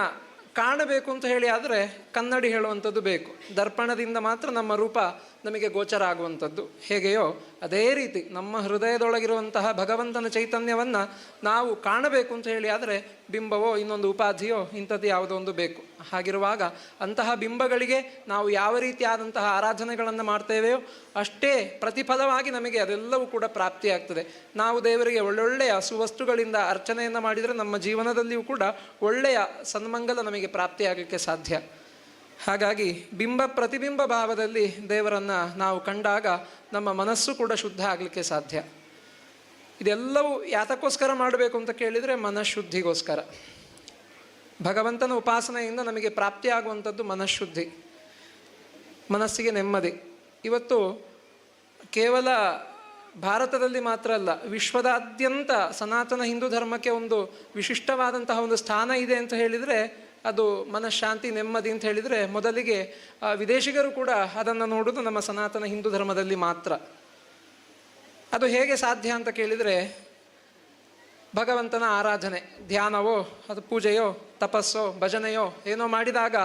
ಕಾಣಬೇಕು ಅಂತ ಹೇಳಿ ಆದರೆ ಕನ್ನಡಿ ಹೇಳುವಂಥದ್ದು ಬೇಕು. ದರ್ಪಣದಿಂದ ಮಾತ್ರ ನಮ್ಮ ರೂಪ ನಮಗೆ ಗೋಚರ ಆಗುವಂಥದ್ದು. ಹೇಗೆಯೋ ಅದೇ ರೀತಿ ನಮ್ಮ ಹೃದಯದೊಳಗಿರುವಂತಹ ಭಗವಂತನ ಚೈತನ್ಯವನ್ನು ನಾವು ಕಾಣಬೇಕು ಅಂತ ಹೇಳಿ ಆದರೆ ಬಿಂಬವೋ ಇನ್ನೊಂದು ಉಪಾಧಿಯೋ ಇಂಥದ್ದು ಯಾವುದೋ ಒಂದು ಬೇಕು. ಹಾಗಿರುವಾಗ ಅಂತಹ ಬಿಂಬಗಳಿಗೆ ನಾವು ಯಾವ ರೀತಿಯಾದಂತಹ ಆರಾಧನೆಗಳನ್ನು ಮಾಡ್ತೇವೆಯೋ ಅಷ್ಟೇ ಪ್ರತಿಫಲವಾಗಿ ನಮಗೆ ಅದೆಲ್ಲವೂ ಕೂಡ ಪ್ರಾಪ್ತಿಯಾಗ್ತದೆ. ನಾವು ದೇವರಿಗೆ ಒಳ್ಳೊಳ್ಳೆಯ ಸುವಸ್ತುಗಳಿಂದ ಅರ್ಚನೆಯನ್ನು ಮಾಡಿದರೆ ನಮ್ಮ ಜೀವನದಲ್ಲಿಯೂ ಕೂಡ ಒಳ್ಳೆಯ ಸನ್ಮಂಗಲ ನಮಗೆ ಪ್ರಾಪ್ತಿಯಾಗಲಿಕ್ಕೆ ಸಾಧ್ಯ. ಹಾಗಾಗಿ ಬಿಂಬ ಪ್ರತಿಬಿಂಬ ಭಾವದಲ್ಲಿ ದೇವರನ್ನು ನಾವು ಕಂಡಾಗ ನಮ್ಮ ಮನಸ್ಸು ಕೂಡ ಶುದ್ಧ ಆಗಲಿಕ್ಕೆ ಸಾಧ್ಯ. ಇದೆಲ್ಲವೂ ಯಾತಕ್ಕೋಸ್ಕರ ಮಾಡಬೇಕು ಅಂತ ಕೇಳಿದರೆ ಮನಃಶುದ್ಧಿಗೋಸ್ಕರ. ಭಗವಂತನ ಉಪಾಸನೆಯಿಂದ ನಮಗೆ ಪ್ರಾಪ್ತಿಯಾಗುವಂಥದ್ದು ಮನಃಶುದ್ಧಿ, ಮನಸ್ಸಿಗೆ ನೆಮ್ಮದಿ. ಇವತ್ತು ಕೇವಲ ಭಾರತದಲ್ಲಿ ಮಾತ್ರ ಅಲ್ಲ, ವಿಶ್ವದಾದ್ಯಂತ ಸನಾತನ ಹಿಂದೂ ಧರ್ಮಕ್ಕೆ ಒಂದು ವಿಶಿಷ್ಟವಾದಂತಹ ಒಂದು ಸ್ಥಾನ ಇದೆ ಅಂತ ಹೇಳಿದರೆ ಅದು ಮನಃಶಾಂತಿ, ನೆಮ್ಮದಿ ಅಂತ ಹೇಳಿದರೆ ಮೊದಲಿಗೆ ವಿದೇಶಿಗರು ಕೂಡ ಅದನ್ನು ನೋಡೋದು ನಮ್ಮ ಸನಾತನ ಹಿಂದೂ ಧರ್ಮದಲ್ಲಿ ಮಾತ್ರ. ಅದು ಹೇಗೆ ಸಾಧ್ಯ ಅಂತ ಕೇಳಿದರೆ ಭಗವಂತನ ಆರಾಧನೆ, ಧ್ಯಾನವೋ ಅದು ಪೂಜೆಯೋ ತಪಸ್ಸೋ ಭಜನೆಯೋ ಏನೋ ಮಾಡಿದಾಗ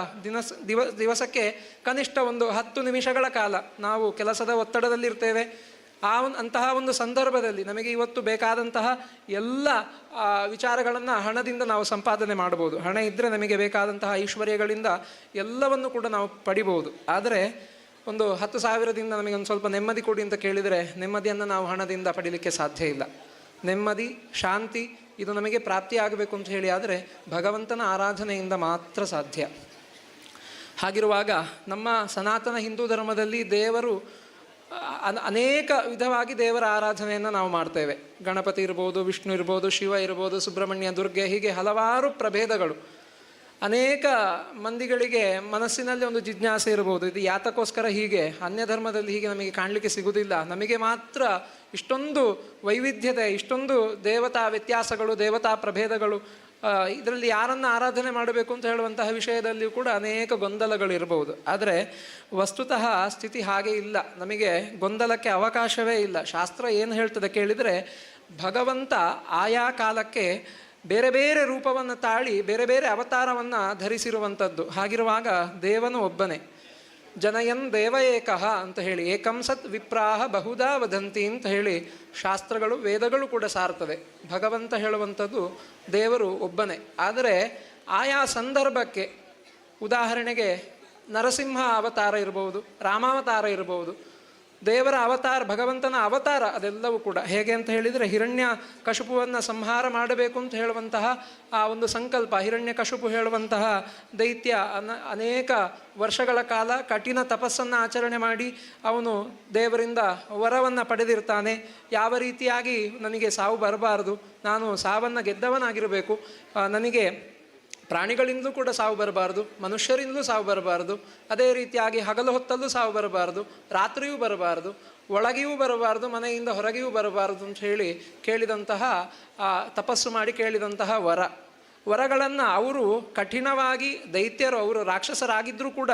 ದಿವಸಕ್ಕೆ ಕನಿಷ್ಠ ಒಂದು 10 ನಿಮಿಷಗಳ ಕಾಲ ನಾವು ಕೆಲಸದ ಒತ್ತಡದಲ್ಲಿರ್ತೇವೆ. ಅಂತಹ ಒಂದು ಸಂದರ್ಭದಲ್ಲಿ ನಮಗೆ ಇವತ್ತು ಬೇಕಾದಂತಹ ಎಲ್ಲ ವಿಚಾರಗಳನ್ನು ಹಣದಿಂದ ನಾವು ಸಂಪಾದನೆ ಮಾಡ್ಬೋದು. ಹಣ ಇದ್ದರೆ ನಮಗೆ ಬೇಕಾದಂತಹ ಐಶ್ವರ್ಯಗಳಿಂದ ಎಲ್ಲವನ್ನು ಕೂಡ ನಾವು ಪಡಿಬೋದು. ಆದರೆ ಒಂದು 10,000ದಿಂದ ನಮಗೆ ಒಂದು ಸ್ವಲ್ಪ ನೆಮ್ಮದಿ ಕೊಡಿ ಅಂತ ಕೇಳಿದರೆ ನೆಮ್ಮದಿಯನ್ನು ನಾವು ಹಣದಿಂದ ಪಡೀಲಿಕ್ಕೆ ಸಾಧ್ಯ ಇಲ್ಲ. ನೆಮ್ಮದಿ, ಶಾಂತಿ ಇದು ನಮಗೆ ಪ್ರಾಪ್ತಿಯಾಗಬೇಕು ಅಂತ ಹೇಳಿ ಆದರೆ ಭಗವಂತನ ಆರಾಧನೆಯಿಂದ ಮಾತ್ರ ಸಾಧ್ಯ. ಹಾಗಿರುವಾಗ ನಮ್ಮ ಸನಾತನ ಹಿಂದೂ ಧರ್ಮದಲ್ಲಿ ದೇವರು ಅನೇಕ ವಿಧವಾಗಿ ದೇವರ ಆರಾಧನೆಯನ್ನು ನಾವು ಮಾಡ್ತೇವೆ. ಗಣಪತಿ ಇರ್ಬೋದು, ವಿಷ್ಣು ಇರ್ಬೋದು, ಶಿವ ಇರ್ಬೋದು, ಸುಬ್ರಹ್ಮಣ್ಯ, ದುರ್ಗೆ, ಹೀಗೆ ಹಲವಾರು ಪ್ರಭೇದಗಳು. ಅನೇಕ ಮಂದಿಗಳಿಗೆ ಮನಸ್ಸಿನಲ್ಲಿ ಒಂದು ಜಿಜ್ಞಾಸೆ ಇರಬಹುದು, ಇದು ಯಾತಕ್ಕೋಸ್ಕರ ಹೀಗೆ, ಅನ್ಯ ಧರ್ಮದಲ್ಲಿ ಹೀಗೆ ನಮಗೆ ಕಾಣಲಿಕ್ಕೆ ಸಿಗುವುದಿಲ್ಲ, ನಮಗೆ ಮಾತ್ರ ಇಷ್ಟೊಂದು ವೈವಿಧ್ಯತೆ, ಇಷ್ಟೊಂದು ದೇವತಾ ವ್ಯತ್ಯಾಸಗಳು, ದೇವತಾ ಪ್ರಭೇದಗಳು, ಇದರಲ್ಲಿ ಯಾರನ್ನು ಆರಾಧನೆ ಮಾಡಬೇಕು ಅಂತ ಹೇಳುವಂತಹ ವಿಷಯದಲ್ಲಿಯೂ ಕೂಡ ಅನೇಕ ಗೊಂದಲಗಳಿರ್ಬೋದು. ಆದರೆ ವಸ್ತುತಃ ಸ್ಥಿತಿ ಹಾಗೆ ಇಲ್ಲ, ನಮಗೆ ಗೊಂದಲಕ್ಕೆ ಅವಕಾಶವೇ ಇಲ್ಲ. ಶಾಸ್ತ್ರ ಏನು ಹೇಳ್ತದೆ ಕೇಳಿದರೆ, ಭಗವಂತ ಆಯಾ ಕಾಲಕ್ಕೆ ಬೇರೆ ಬೇರೆ ರೂಪವನ್ನು ತಾಳಿ ಬೇರೆ ಬೇರೆ ಅವತಾರವನ್ನು ಧರಿಸಿರುವಂಥದ್ದು. ಹಾಗಿರುವಾಗ ದೇವನು ಒಬ್ಬನೇ. ಜನಯನ್ ದೇವ ಏಕಃ ಅಂತ ಹೇಳಿ, ಏಕಂ ಸತ್ ವಿಪ್ರಾಹ ಬಹುಧಾ ವದಂತಿ ಅಂತ ಹೇಳಿ ಶಾಸ್ತ್ರಗಳು ವೇದಗಳು ಕೂಡ ಸಾರ್ತದೆ. ಭಗವಂತ ಹೇಳುವಂಥದ್ದು ದೇವರು ಒಬ್ಬನೇ. ಆದರೆ ಆಯಾ ಸಂದರ್ಭಕ್ಕೆ, ಉದಾಹರಣೆಗೆ ನರಸಿಂಹ ಅವತಾರ ಇರ್ಬೋದು, ರಾಮಾವತಾರ ಇರ್ಬೋದು, ದೇವರ ಅವತಾರ, ಭಗವಂತನ ಅವತಾರ ಅದೆಲ್ಲವೂ ಕೂಡ ಹೇಗೆ ಅಂತ ಹೇಳಿದರೆ, ಹಿರಣ್ಯ ಕಶುಪುವನ್ನು ಸಂಹಾರ ಮಾಡಬೇಕು ಅಂತ ಹೇಳುವಂತಹ ಆ ಒಂದು ಸಂಕಲ್ಪ, ಹಿರಣ್ಯ ಕಶುಪು ಹೇಳುವಂತಹ ದೈತ್ಯ ಅನೇಕ ವರ್ಷಗಳ ಕಾಲ ಕಠಿಣ ತಪಸ್ಸನ್ನು ಆಚರಣೆ ಮಾಡಿ ಅವನು ದೇವರಿಂದ ವರವನ್ನು ಪಡೆದಿರ್ತಾನೆ. ಯಾವ ರೀತಿಯಾಗಿ ನನಗೆ ಸಾವು ಬರಬಾರದು, ನಾನು ಸಾವನ್ನು ಗೆದ್ದವನಾಗಿರಬೇಕು, ನನಗೆ ಪ್ರಾಣಿಗಳಿಂದಲೂ ಕೂಡ ಸಾವು ಬರಬಾರ್ದು, ಮನುಷ್ಯರಿಂದಲೂ ಸಾವು ಬರಬಾರ್ದು, ಅದೇ ರೀತಿಯಾಗಿ ಹಗಲು ಹೊತ್ತಲ್ಲೂ ಸಾವು ಬರಬಾರ್ದು, ರಾತ್ರಿಯೂ ಬರಬಾರ್ದು, ಒಳಗೆಯೂ ಬರಬಾರ್ದು, ಮನೆಯಿಂದ ಹೊರಗೆಯೂ ಬರಬಾರ್ದು ಅಂತ ಹೇಳಿ ಕೇಳಿದಂತಹ, ತಪಸ್ಸು ಮಾಡಿ ಕೇಳಿದಂತಹ ವರ. ವರಗಳನ್ನು ಅವರು ಕಠಿಣವಾಗಿ, ದೈತ್ಯರು ಅವರು ರಾಕ್ಷಸರಾಗಿದ್ದರೂ ಕೂಡ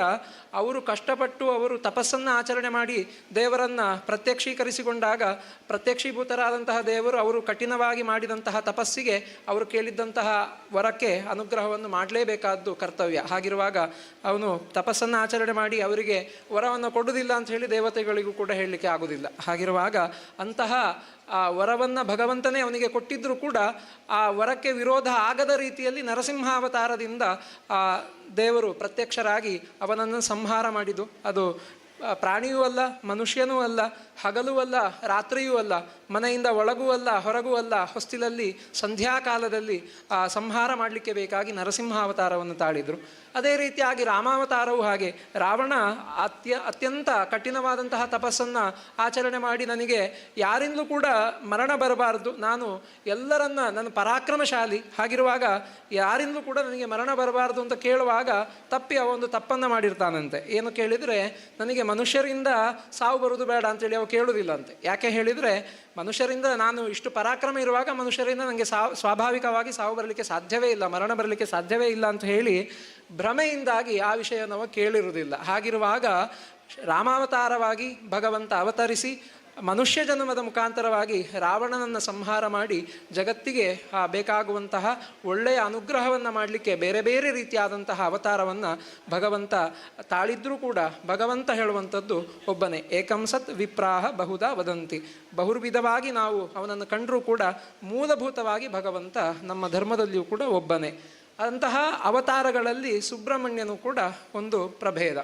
ಅವರು ಕಷ್ಟಪಟ್ಟು ಅವರು ತಪಸ್ಸನ್ನು ಆಚರಣೆ ಮಾಡಿ ದೇವರನ್ನು ಪ್ರತ್ಯಕ್ಷೀಕರಿಸಿಕೊಂಡಾಗ ಪ್ರತ್ಯಕ್ಷೀಭೂತರಾದಂತಹ ದೇವರು ಅವರು ಕಠಿಣವಾಗಿ ಮಾಡಿದಂತಹ ತಪಸ್ಸಿಗೆ, ಅವರು ಕೇಳಿದ್ದಂತಹ ವರಕ್ಕೆ ಅನುಗ್ರಹವನ್ನು ಮಾಡಲೇಬೇಕಾದ್ದು ಕರ್ತವ್ಯ. ಹಾಗಿರುವಾಗ ಅವನು ತಪಸ್ಸನ್ನು ಆಚರಣೆ ಮಾಡಿ ಅವರಿಗೆ ವರವನ್ನು ಕೊಡುವುದಿಲ್ಲ ಅಂತ ಹೇಳಿ ದೇವತೆಗಳಿಗೂ ಕೂಡ ಹೇಳಲಿಕ್ಕೆ ಆಗುವುದಿಲ್ಲ. ಹಾಗಿರುವಾಗ ಅಂತಹ ಆ ವರವನ್ನು ಭಗವಂತನೇ ಅವನಿಗೆ ಕೊಟ್ಟಿದ್ದರೂ ಕೂಡ ಆ ವರಕ್ಕೆ ವಿರೋಧ ಆಗದ ರೀತಿಯಲ್ಲಿ ನರಸಿಂಹಾವತಾರದಿಂದ ಆ ದೇವರು ಪ್ರತ್ಯಕ್ಷರಾಗಿ ಅವನನ್ನು ಸಂಹಾರ ಮಾಡಿದ್ದು. ಅದು ಪ್ರಾಣಿಯೂ ಅಲ್ಲ, ಮನುಷ್ಯನೂ ಅಲ್ಲ, ಹಗಲೂ ಅಲ್ಲ, ರಾತ್ರಿಯೂ ಅಲ್ಲ, ಮನೆಯಿಂದ ಒಳಗೂ ಅಲ್ಲ, ಹೊರಗೂ ಅಲ್ಲ, ಹೊಸ್ತಿಲಲ್ಲಿ ಸಂಧ್ಯಾಕಾಲದಲ್ಲಿ ಆ ಸಂಹಾರ ಮಾಡಲಿಕ್ಕೆ ಬೇಕಾಗಿ ನರಸಿಂಹಾವತಾರವನ್ನು ತಾಳಿದರು. ಅದೇ ರೀತಿಯಾಗಿ ರಾಮಾವತಾರವೂ ಹಾಗೆ. ರಾವಣ ಅತ್ಯಂತ ಕಠಿಣವಾದಂತಹ ತಪಸ್ಸನ್ನು ಆಚರಣೆ ಮಾಡಿ ನನಗೆ ಯಾರಿಂದಲೂ ಕೂಡ ಮರಣ ಬರಬಾರದು, ನಾನು ಎಲ್ಲರನ್ನ, ನನ್ನ ಪರಾಕ್ರಮಶಾಲಿ, ಹಾಗಿರುವಾಗ ಯಾರಿಂದಲೂ ಕೂಡ ನನಗೆ ಮರಣ ಬರಬಾರದು ಅಂತ ಕೇಳುವಾಗ ತಪ್ಪಿ ಅವೊಂದು ತಪ್ಪನ್ನು ಮಾಡಿರ್ತಾನಂತೆ. ಏನು ಕೇಳಿದರೆ, ನನಗೆ ಮನುಷ್ಯರಿಂದ ಸಾವು ಬರುವುದು ಬೇಡ ಅಂತೇಳಿ ಅವು ಕೇಳುವುದಿಲ್ಲ ಅಂತೆ. ಯಾಕೆ ಹೇಳಿದರೆ, ಮನುಷ್ಯರಿಂದ ನಾನು ಇಷ್ಟು ಪರಾಕ್ರಮ ಇರುವಾಗ ಮನುಷ್ಯರಿಂದ ನನಗೆ ಸ್ವಾಭಾವಿಕವಾಗಿ ಸಾವು ಬರಲಿಕ್ಕೆ ಸಾಧ್ಯವೇ ಇಲ್ಲ, ಮರಣ ಬರಲಿಕ್ಕೆ ಸಾಧ್ಯವೇ ಇಲ್ಲ ಅಂತ ಹೇಳಿ ಭ್ರಮೆಯಿಂದಾಗಿ ಆ ವಿಷಯ ನಾವು ಕೇಳಿರುವುದಿಲ್ಲ. ಹಾಗಿರುವಾಗ ರಾಮಾವತಾರವಾಗಿ ಭಗವಂತ ಅವತರಿಸಿ ಮನುಷ್ಯ ಜನ್ಮದ ಮುಖಾಂತರವಾಗಿ ರಾವಣನನ್ನು ಸಂಹಾರ ಮಾಡಿ ಜಗತ್ತಿಗೆ ಆ ಬೇಕಾಗುವಂತಹ ಒಳ್ಳೆಯ ಅನುಗ್ರಹವನ್ನು ಮಾಡಲಿಕ್ಕೆ ಬೇರೆ ಬೇರೆ ರೀತಿಯಾದಂತಹ ಅವತಾರವನ್ನು ಭಗವಂತ ತಾಳಿದ್ರೂ ಕೂಡ ಭಗವಂತ ಹೇಳುವಂಥದ್ದು ಒಬ್ಬನೇ. ಏಕಂ ಸತ್ ವಿಪ್ರಾಹ ಬಹುಧಾ ವದಂತಿ. ಬಹುರ್ವಿಧವಾಗಿ ನಾವು ಅವನನ್ನು ಕಂಡರೂ ಕೂಡ ಮೂಲಭೂತವಾಗಿ ಭಗವಂತ ನಮ್ಮ ಧರ್ಮದಲ್ಲಿಯೂ ಕೂಡ ಒಬ್ಬನೇ. ಅಂತಹ ಅವತಾರಗಳಲ್ಲಿ ಸುಬ್ರಹ್ಮಣ್ಯನು ಕೂಡ ಒಂದು ಪ್ರಭೇದ.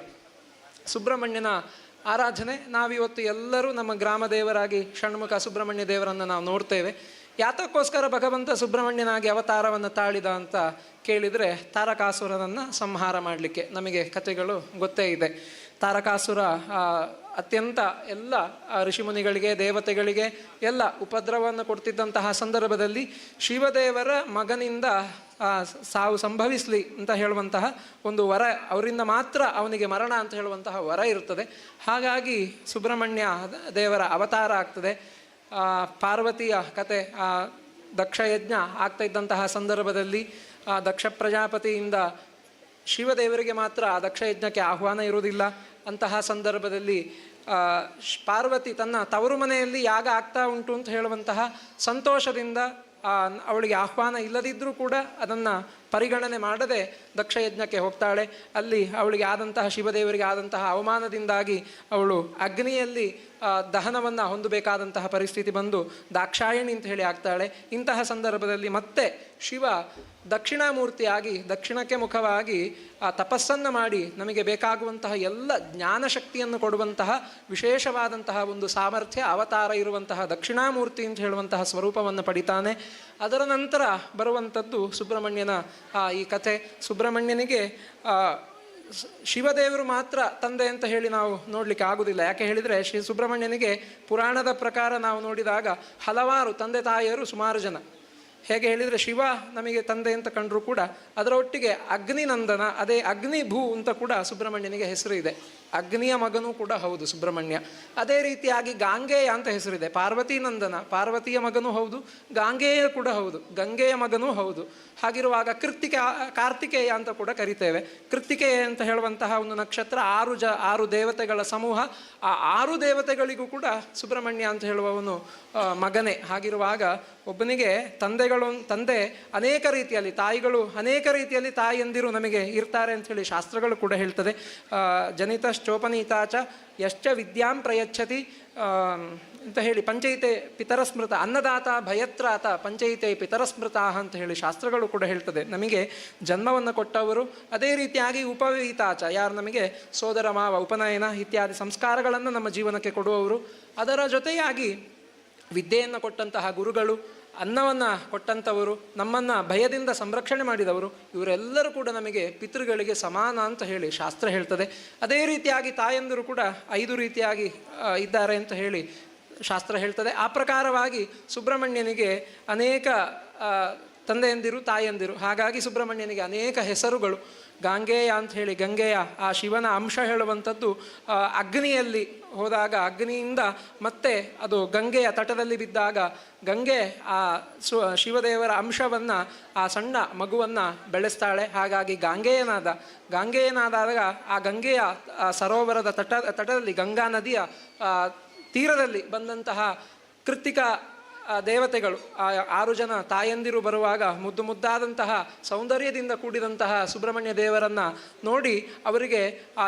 ಸುಬ್ರಹ್ಮಣ್ಯನ ಆರಾಧನೆ ನಾವಿವತ್ತು ಎಲ್ಲರೂ ನಮ್ಮ ಗ್ರಾಮ ದೇವರಾಗಿ ಷಣ್ಮುಖ ಸುಬ್ರಹ್ಮಣ್ಯ ದೇವರನ್ನು ನಾವು ನೋಡ್ತೇವೆ. ಯಾತಕ್ಕೋಸ್ಕರ ಭಗವಂತ ಸುಬ್ರಹ್ಮಣ್ಯನಾಗಿ ಅವತಾರವನ್ನು ತಾಳಿದ ಅಂತ ಕೇಳಿದರೆ, ತಾರಕಾಸುರನನ್ನು ಸಂಹಾರ ಮಾಡಲಿಕ್ಕೆ. ನಮಗೆ ಕಥೆಗಳು ಗೊತ್ತೇ ಇದೆ. ತಾರಕಾಸುರ ಅತ್ಯಂತ ಎಲ್ಲ ಋಷಿಮುನಿಗಳಿಗೆ, ದೇವತೆಗಳಿಗೆ ಎಲ್ಲ ಉಪದ್ರವವನ್ನು ಕೊಡ್ತಿದ್ದಂತಹ ಸಂದರ್ಭದಲ್ಲಿ ಶಿವದೇವರ ಮಗನಿಂದ ಸಾವು ಸಂಭವಿಸಲಿ ಅಂತ ಹೇಳುವಂತಹ ಒಂದು ವರ, ಅವರಿಂದ ಮಾತ್ರ ಅವನಿಗೆ ಮರಣ ಅಂತ ಹೇಳುವಂತಹ ವರ ಇರ್ತದೆ. ಹಾಗಾಗಿ ಸುಬ್ರಹ್ಮಣ್ಯ ದೇವರ ಅವತಾರ ಆಗ್ತದೆ. ಪಾರ್ವತಿಯ ಕತೆ, ದಕ್ಷಯಜ್ಞ ಆಗ್ತಾ ಇದ್ದಂತಹ ಸಂದರ್ಭದಲ್ಲಿ ಆ ದಕ್ಷ ಪ್ರಜಾಪತಿಯಿಂದ ಶಿವದೇವರಿಗೆ ಮಾತ್ರ ಆ ದಕ್ಷಯಜ್ಞಕ್ಕೆ ಆಹ್ವಾನ ಇರುವುದಿಲ್ಲ. ಅಂತಹ ಸಂದರ್ಭದಲ್ಲಿ ಪಾರ್ವತಿ ತನ್ನ ತವರು ಮನೆಯಲ್ಲಿ ಯಾಗ ಆಗ್ತಾ ಉಂಟು ಅಂತ ಹೇಳುವಂತಹ ಸಂತೋಷದಿಂದ ಅವಳಿಗೆ ಆಹ್ವಾನ ಇಲ್ಲದಿದ್ದರೂ ಕೂಡ ಅದನ್ನು ಪರಿಗಣನೆ ಮಾಡದೆ ದಕ್ಷಯಜ್ಞಕ್ಕೆ ಹೋಗ್ತಾಳೆ. ಅಲ್ಲಿ ಅವಳಿಗೆ ಆದಂತಹ, ಶಿವದೇವರಿಗೆ ಆದಂತಹ ಅವಮಾನದಿಂದಾಗಿ ಅವಳು ಅಗ್ನಿಯಲ್ಲಿ ದಹನವನ್ನು ಹೊಂದಬೇಕಾದಂತಹ ಪರಿಸ್ಥಿತಿ ಬಂದು ದಾಕ್ಷಾಯಣಿ ಅಂತ ಹೇಳಿ ಆಗ್ತಾಳೆ. ಇಂತಹ ಸಂದರ್ಭದಲ್ಲಿ ಮತ್ತೆ ಶಿವ ದಕ್ಷಿಣಾಮೂರ್ತಿಯಾಗಿ ದಕ್ಷಿಣಕ್ಕೆ ಮುಖವಾಗಿ ಆ ತಪಸ್ಸನ್ನು ಮಾಡಿ ನಮಗೆ ಬೇಕಾಗುವಂತಹ ಎಲ್ಲ ಜ್ಞಾನಶಕ್ತಿಯನ್ನು ಕೊಡುವಂತಹ ವಿಶೇಷವಾದಂತಹ ಒಂದು ಸಾಮರ್ಥ್ಯ ಅವತಾರ ಇರುವಂತಹ ದಕ್ಷಿಣಾಮೂರ್ತಿ ಅಂತ ಹೇಳುವಂತಹ ಸ್ವರೂಪವನ್ನು ಪಡಿತಾನೆ. ಅದರ ನಂತರ ಬರುವಂಥದ್ದು ಸುಬ್ರಹ್ಮಣ್ಯನ ಈ ಕಥೆ. ಸುಬ್ರಹ್ಮಣ್ಯನಿಗೆ ಶಿವದೇವರು ಮಾತ್ರ ತಂದೆ ಅಂತ ಹೇಳಿ ನಾವು ನೋಡಲಿಕ್ಕೆ ಆಗುವುದಿಲ್ಲ. ಯಾಕೆ ಹೇಳಿದರೆ, ಶ್ರೀ ಸುಬ್ರಹ್ಮಣ್ಯನಿಗೆ ಪುರಾಣದ ಪ್ರಕಾರ ನಾವು ನೋಡಿದಾಗ ಹಲವಾರು ತಂದೆ ತಾಯಿಯರು ಸುಮಾರು ಜನ. ಹೇಗೆ ಹೇಳಿದರೆ ಶಿವ ನಮಗೆ ತಂದೆ ಅಂತ ಕಂಡರೂ ಕೂಡ ಅದರ ಒಟ್ಟಿಗೆ ಅಗ್ನಿನಂದನ, ಅದೇ ಅಗ್ನಿಭೂ ಅಂತ ಕೂಡ ಸುಬ್ರಹ್ಮಣ್ಯನಿಗೆ ಹೆಸರು ಇದೆ. ಅಗ್ನಿಯ ಮಗನೂ ಕೂಡ ಹೌದು ಸುಬ್ರಹ್ಮಣ್ಯ. ಅದೇ ರೀತಿಯಾಗಿ ಗಾಂಗೇಯ ಅಂತ ಹೆಸರಿದೆ. ಪಾರ್ವತಿ ನಂದನ, ಪಾರ್ವತಿಯ ಮಗನೂ ಹೌದು, ಗಾಂಗೇಯ ಕೂಡ ಹೌದು, ಗಂಗೆಯ ಮಗನೂ ಹೌದು. ಹಾಗಿರುವಾಗ ಕಾರ್ತಿಕೇಯ ಅಂತ ಕೂಡ ಕರಿತೇವೆ. ಕೃತ್ತಿಕೇಯ ಅಂತ ಹೇಳುವಂತಹ ಒಂದು ನಕ್ಷತ್ರ, 6 ದೇವತೆಗಳ ಸಮೂಹ. ಆ 6 ದೇವತೆಗಳಿಗೂ ಕೂಡ ಸುಬ್ರಹ್ಮಣ್ಯ ಅಂತ ಹೇಳುವವನು ಮಗನೇ. ಹಾಗಿರುವಾಗ ಒಬ್ಬನಿಗೆ ತಂದೆ ಅನೇಕ ರೀತಿಯಲ್ಲಿ, ತಾಯಿಗಳು ಅನೇಕ ರೀತಿಯಲ್ಲಿ ತಾಯಿಯಂದಿರು ನಮಗೆ ಇರ್ತಾರೆ ಅಂಥೇಳಿ ಶಾಸ್ತ್ರಗಳು ಕೂಡ ಹೇಳ್ತದೆ. ಜನಿತಶ್ಚೋಪನೀತಾಚ ಯಶ್ಚ ವಿದ್ಯಾಂ ಪ್ರಯಚ್ಛತಿ ಅಂತ ಹೇಳಿ ಪಂಚೈತೆ ಪಿತರಸ್ಮೃತ, ಅನ್ನದಾತ ಭಯತ್ರಾತ ಪಂಚೈತೆ ಪಿತರಸ್ಮೃತ ಅಂತ ಹೇಳಿ ಶಾಸ್ತ್ರಗಳು ಕೂಡ ಹೇಳ್ತದೆ. ನಮಗೆ ಜನ್ಮವನ್ನು ಕೊಟ್ಟವರು, ಅದೇ ರೀತಿಯಾಗಿ ಉಪವೀತಾಚ, ಯಾರು ನಮಗೆ ಸೋದರ ಮಾವ ಉಪನಯನ ಇತ್ಯಾದಿ ಸಂಸ್ಕಾರಗಳನ್ನು ನಮ್ಮ ಜೀವನಕ್ಕೆ ಕೊಡುವವರು, ಅದರ ಜೊತೆಯಾಗಿ ವಿದ್ಯೆಯನ್ನು ಕೊಟ್ಟಂತಹ ಗುರುಗಳು, ಅನ್ನವನ್ನು ಕೊಟ್ಟಂಥವರು, ನಮ್ಮನ್ನು ಭಯದಿಂದ ಸಂರಕ್ಷಣೆ ಮಾಡಿದವರು, ಇವರೆಲ್ಲರೂ ಕೂಡ ನಮಗೆ ಪಿತೃಗಳಿಗೆ ಸಮಾನ ಅಂತ ಹೇಳಿ ಶಾಸ್ತ್ರ ಹೇಳ್ತದೆ. ಅದೇ ರೀತಿಯಾಗಿ ತಾಯಂದಿರು ಕೂಡ 5 ರೀತಿಯಾಗಿ ಇದ್ದಾರೆ ಅಂತ ಹೇಳಿ ಶಾಸ್ತ್ರ ಹೇಳ್ತದೆ. ಆ ಪ್ರಕಾರವಾಗಿ ಸುಬ್ರಹ್ಮಣ್ಯನಿಗೆ ಅನೇಕ ತಂದೆಯಂದಿರು ತಾಯಂದಿರು, ಹಾಗಾಗಿ ಸುಬ್ರಹ್ಮಣ್ಯನಿಗೆ ಅನೇಕ ಹೆಸರುಗಳು. ಗಾಂಗೇಯ ಅಂತ ಹೇಳಿ ಗಂಗೆಯ ಆ ಶಿವನ ಅಂಶ ಹೇಳುವಂಥದ್ದು ಅಗ್ನಿಯಲ್ಲಿ ಹೋದಾಗ ಅಗ್ನಿಯಿಂದ ಮತ್ತೆ ಅದು ಗಂಗೆಯ ತಟದಲ್ಲಿ ಬಿದ್ದಾಗ ಗಂಗೆ ಆ ಶಿವದೇವರ ಅಂಶವನ್ನು, ಆ ಸಣ್ಣ ಮಗುವನ್ನು ಬೆಳೆಸ್ತಾಳೆ. ಹಾಗಾಗಿ ಗಾಂಗೇಯನಾದಾಗ ಆ ಗಂಗೆಯ ಆ ಸರೋವರದ ತಟದಲ್ಲಿ ಗಂಗಾ ನದಿಯ ತೀರದಲ್ಲಿ ಬಂದಂತಹ ಕೃತ್ತಿಕ ದೇವತೆಗಳು, ಆ 6 ಜನ ತಾಯಂದಿರು ಬರುವಾಗ ಮುದ್ದು ಮುದ್ದಾದಂತಹ ಸೌಂದರ್ಯದಿಂದ ಕೂಡಿದಂತಹ ಸುಬ್ರಹ್ಮಣ್ಯ ದೇವರನ್ನು ನೋಡಿ ಅವರಿಗೆ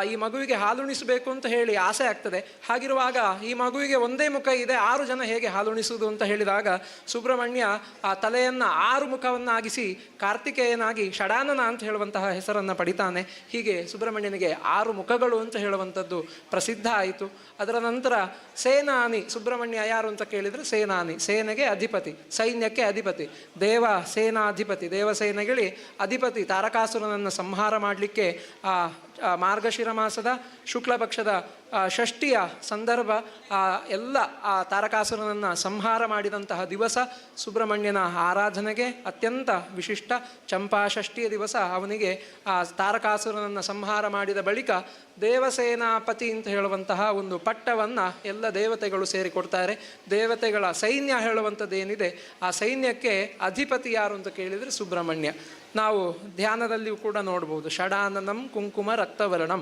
ಈ ಮಗುವಿಗೆ ಹಾಲುಣಿಸಬೇಕು ಅಂತ ಹೇಳಿ ಆಸೆ ಆಗ್ತದೆ. ಹಾಗಿರುವಾಗ ಈ ಮಗುವಿಗೆ ಒಂದೇ ಮುಖ ಇದೆ, 6 ಜನ ಹೇಗೆ ಹಾಲುಣಿಸುವುದು ಅಂತ ಹೇಳಿದಾಗ ಸುಬ್ರಹ್ಮಣ್ಯ ಆ ತಲೆಯನ್ನು 6 ಮುಖವನ್ನಾಗಿಸಿ ಕಾರ್ತಿಕೇಯನಾಗಿ ಷಡಾನನ ಅಂತ ಹೇಳುವಂತಹ ಹೆಸರನ್ನು ಪಡಿತಾನೆ. ಹೀಗೆ ಸುಬ್ರಹ್ಮಣ್ಯನಿಗೆ 6 ಮುಖಗಳು ಅಂತ ಹೇಳುವಂಥದ್ದು ಪ್ರಸಿದ್ಧ ಆಯಿತು. ಅದರ ನಂತರ ಸೇನಾನಿ, ಸುಬ್ರಹ್ಮಣ್ಯ ಯಾರು ಅಂತ ಕೇಳಿದರೆ ಸೇನಾನಿ, ಸೇನೆ ಅಧಿಪತಿ, ಸೈನ್ಯಕ್ಕೆ ಅಧಿಪತಿ, ದೇವ ಸೇನಾಧಿಪತಿ, ದೇವಸೇನೆಗಳಿ ಅಧಿಪತಿ. ತಾರಕಾಸುರನನ್ನು ಸಂಹಾರ ಮಾಡಲಿಕ್ಕೆ ಆ ಮಾರ್ಗಶಿರ ಮಾಸದ ಶುಕ್ಲ ಪಕ್ಷದ ಷಷ್ಠಿಯ ಸಂದರ್ಭ, ಆ ಎಲ್ಲ ಆ ತಾರಕಾಸುರನನ್ನು ಸಂಹಾರ ಮಾಡಿದಂತಹ ದಿವಸ ಸುಬ್ರಹ್ಮಣ್ಯನ ಆರಾಧನೆಗೆ ಅತ್ಯಂತ ವಿಶಿಷ್ಟ. ಚಂಪಾಷಷ್ಠಿಯ ದಿವಸ ಅವನಿಗೆ ಆ ತಾರಕಾಸುರನನ್ನು ಸಂಹಾರ ಮಾಡಿದ ಬಳಿಕ ದೇವಸೇನಾಪತಿ ಅಂತ ಹೇಳುವಂತಹ ಒಂದು ಪಟ್ಟವನ್ನು ಎಲ್ಲ ದೇವತೆಗಳು ಸೇರಿಕೊಡ್ತಾರೆ. ದೇವತೆಗಳ ಸೈನ್ಯ ಹೇಳುವಂಥದ್ದೇನಿದೆ ಆ ಸೈನ್ಯಕ್ಕೆ ಅಧಿಪತಿ ಯಾರು ಅಂತ ಕೇಳಿದರೆ ಸುಬ್ರಹ್ಮಣ್ಯ. ನಾವು ಧ್ಯಾನದಲ್ಲಿಯೂ ಕೂಡ ನೋಡ್ಬೋದು, ಷಡಾನನಂ ಕುಂಕುಮ ರಕ್ತವರ್ಣಂ,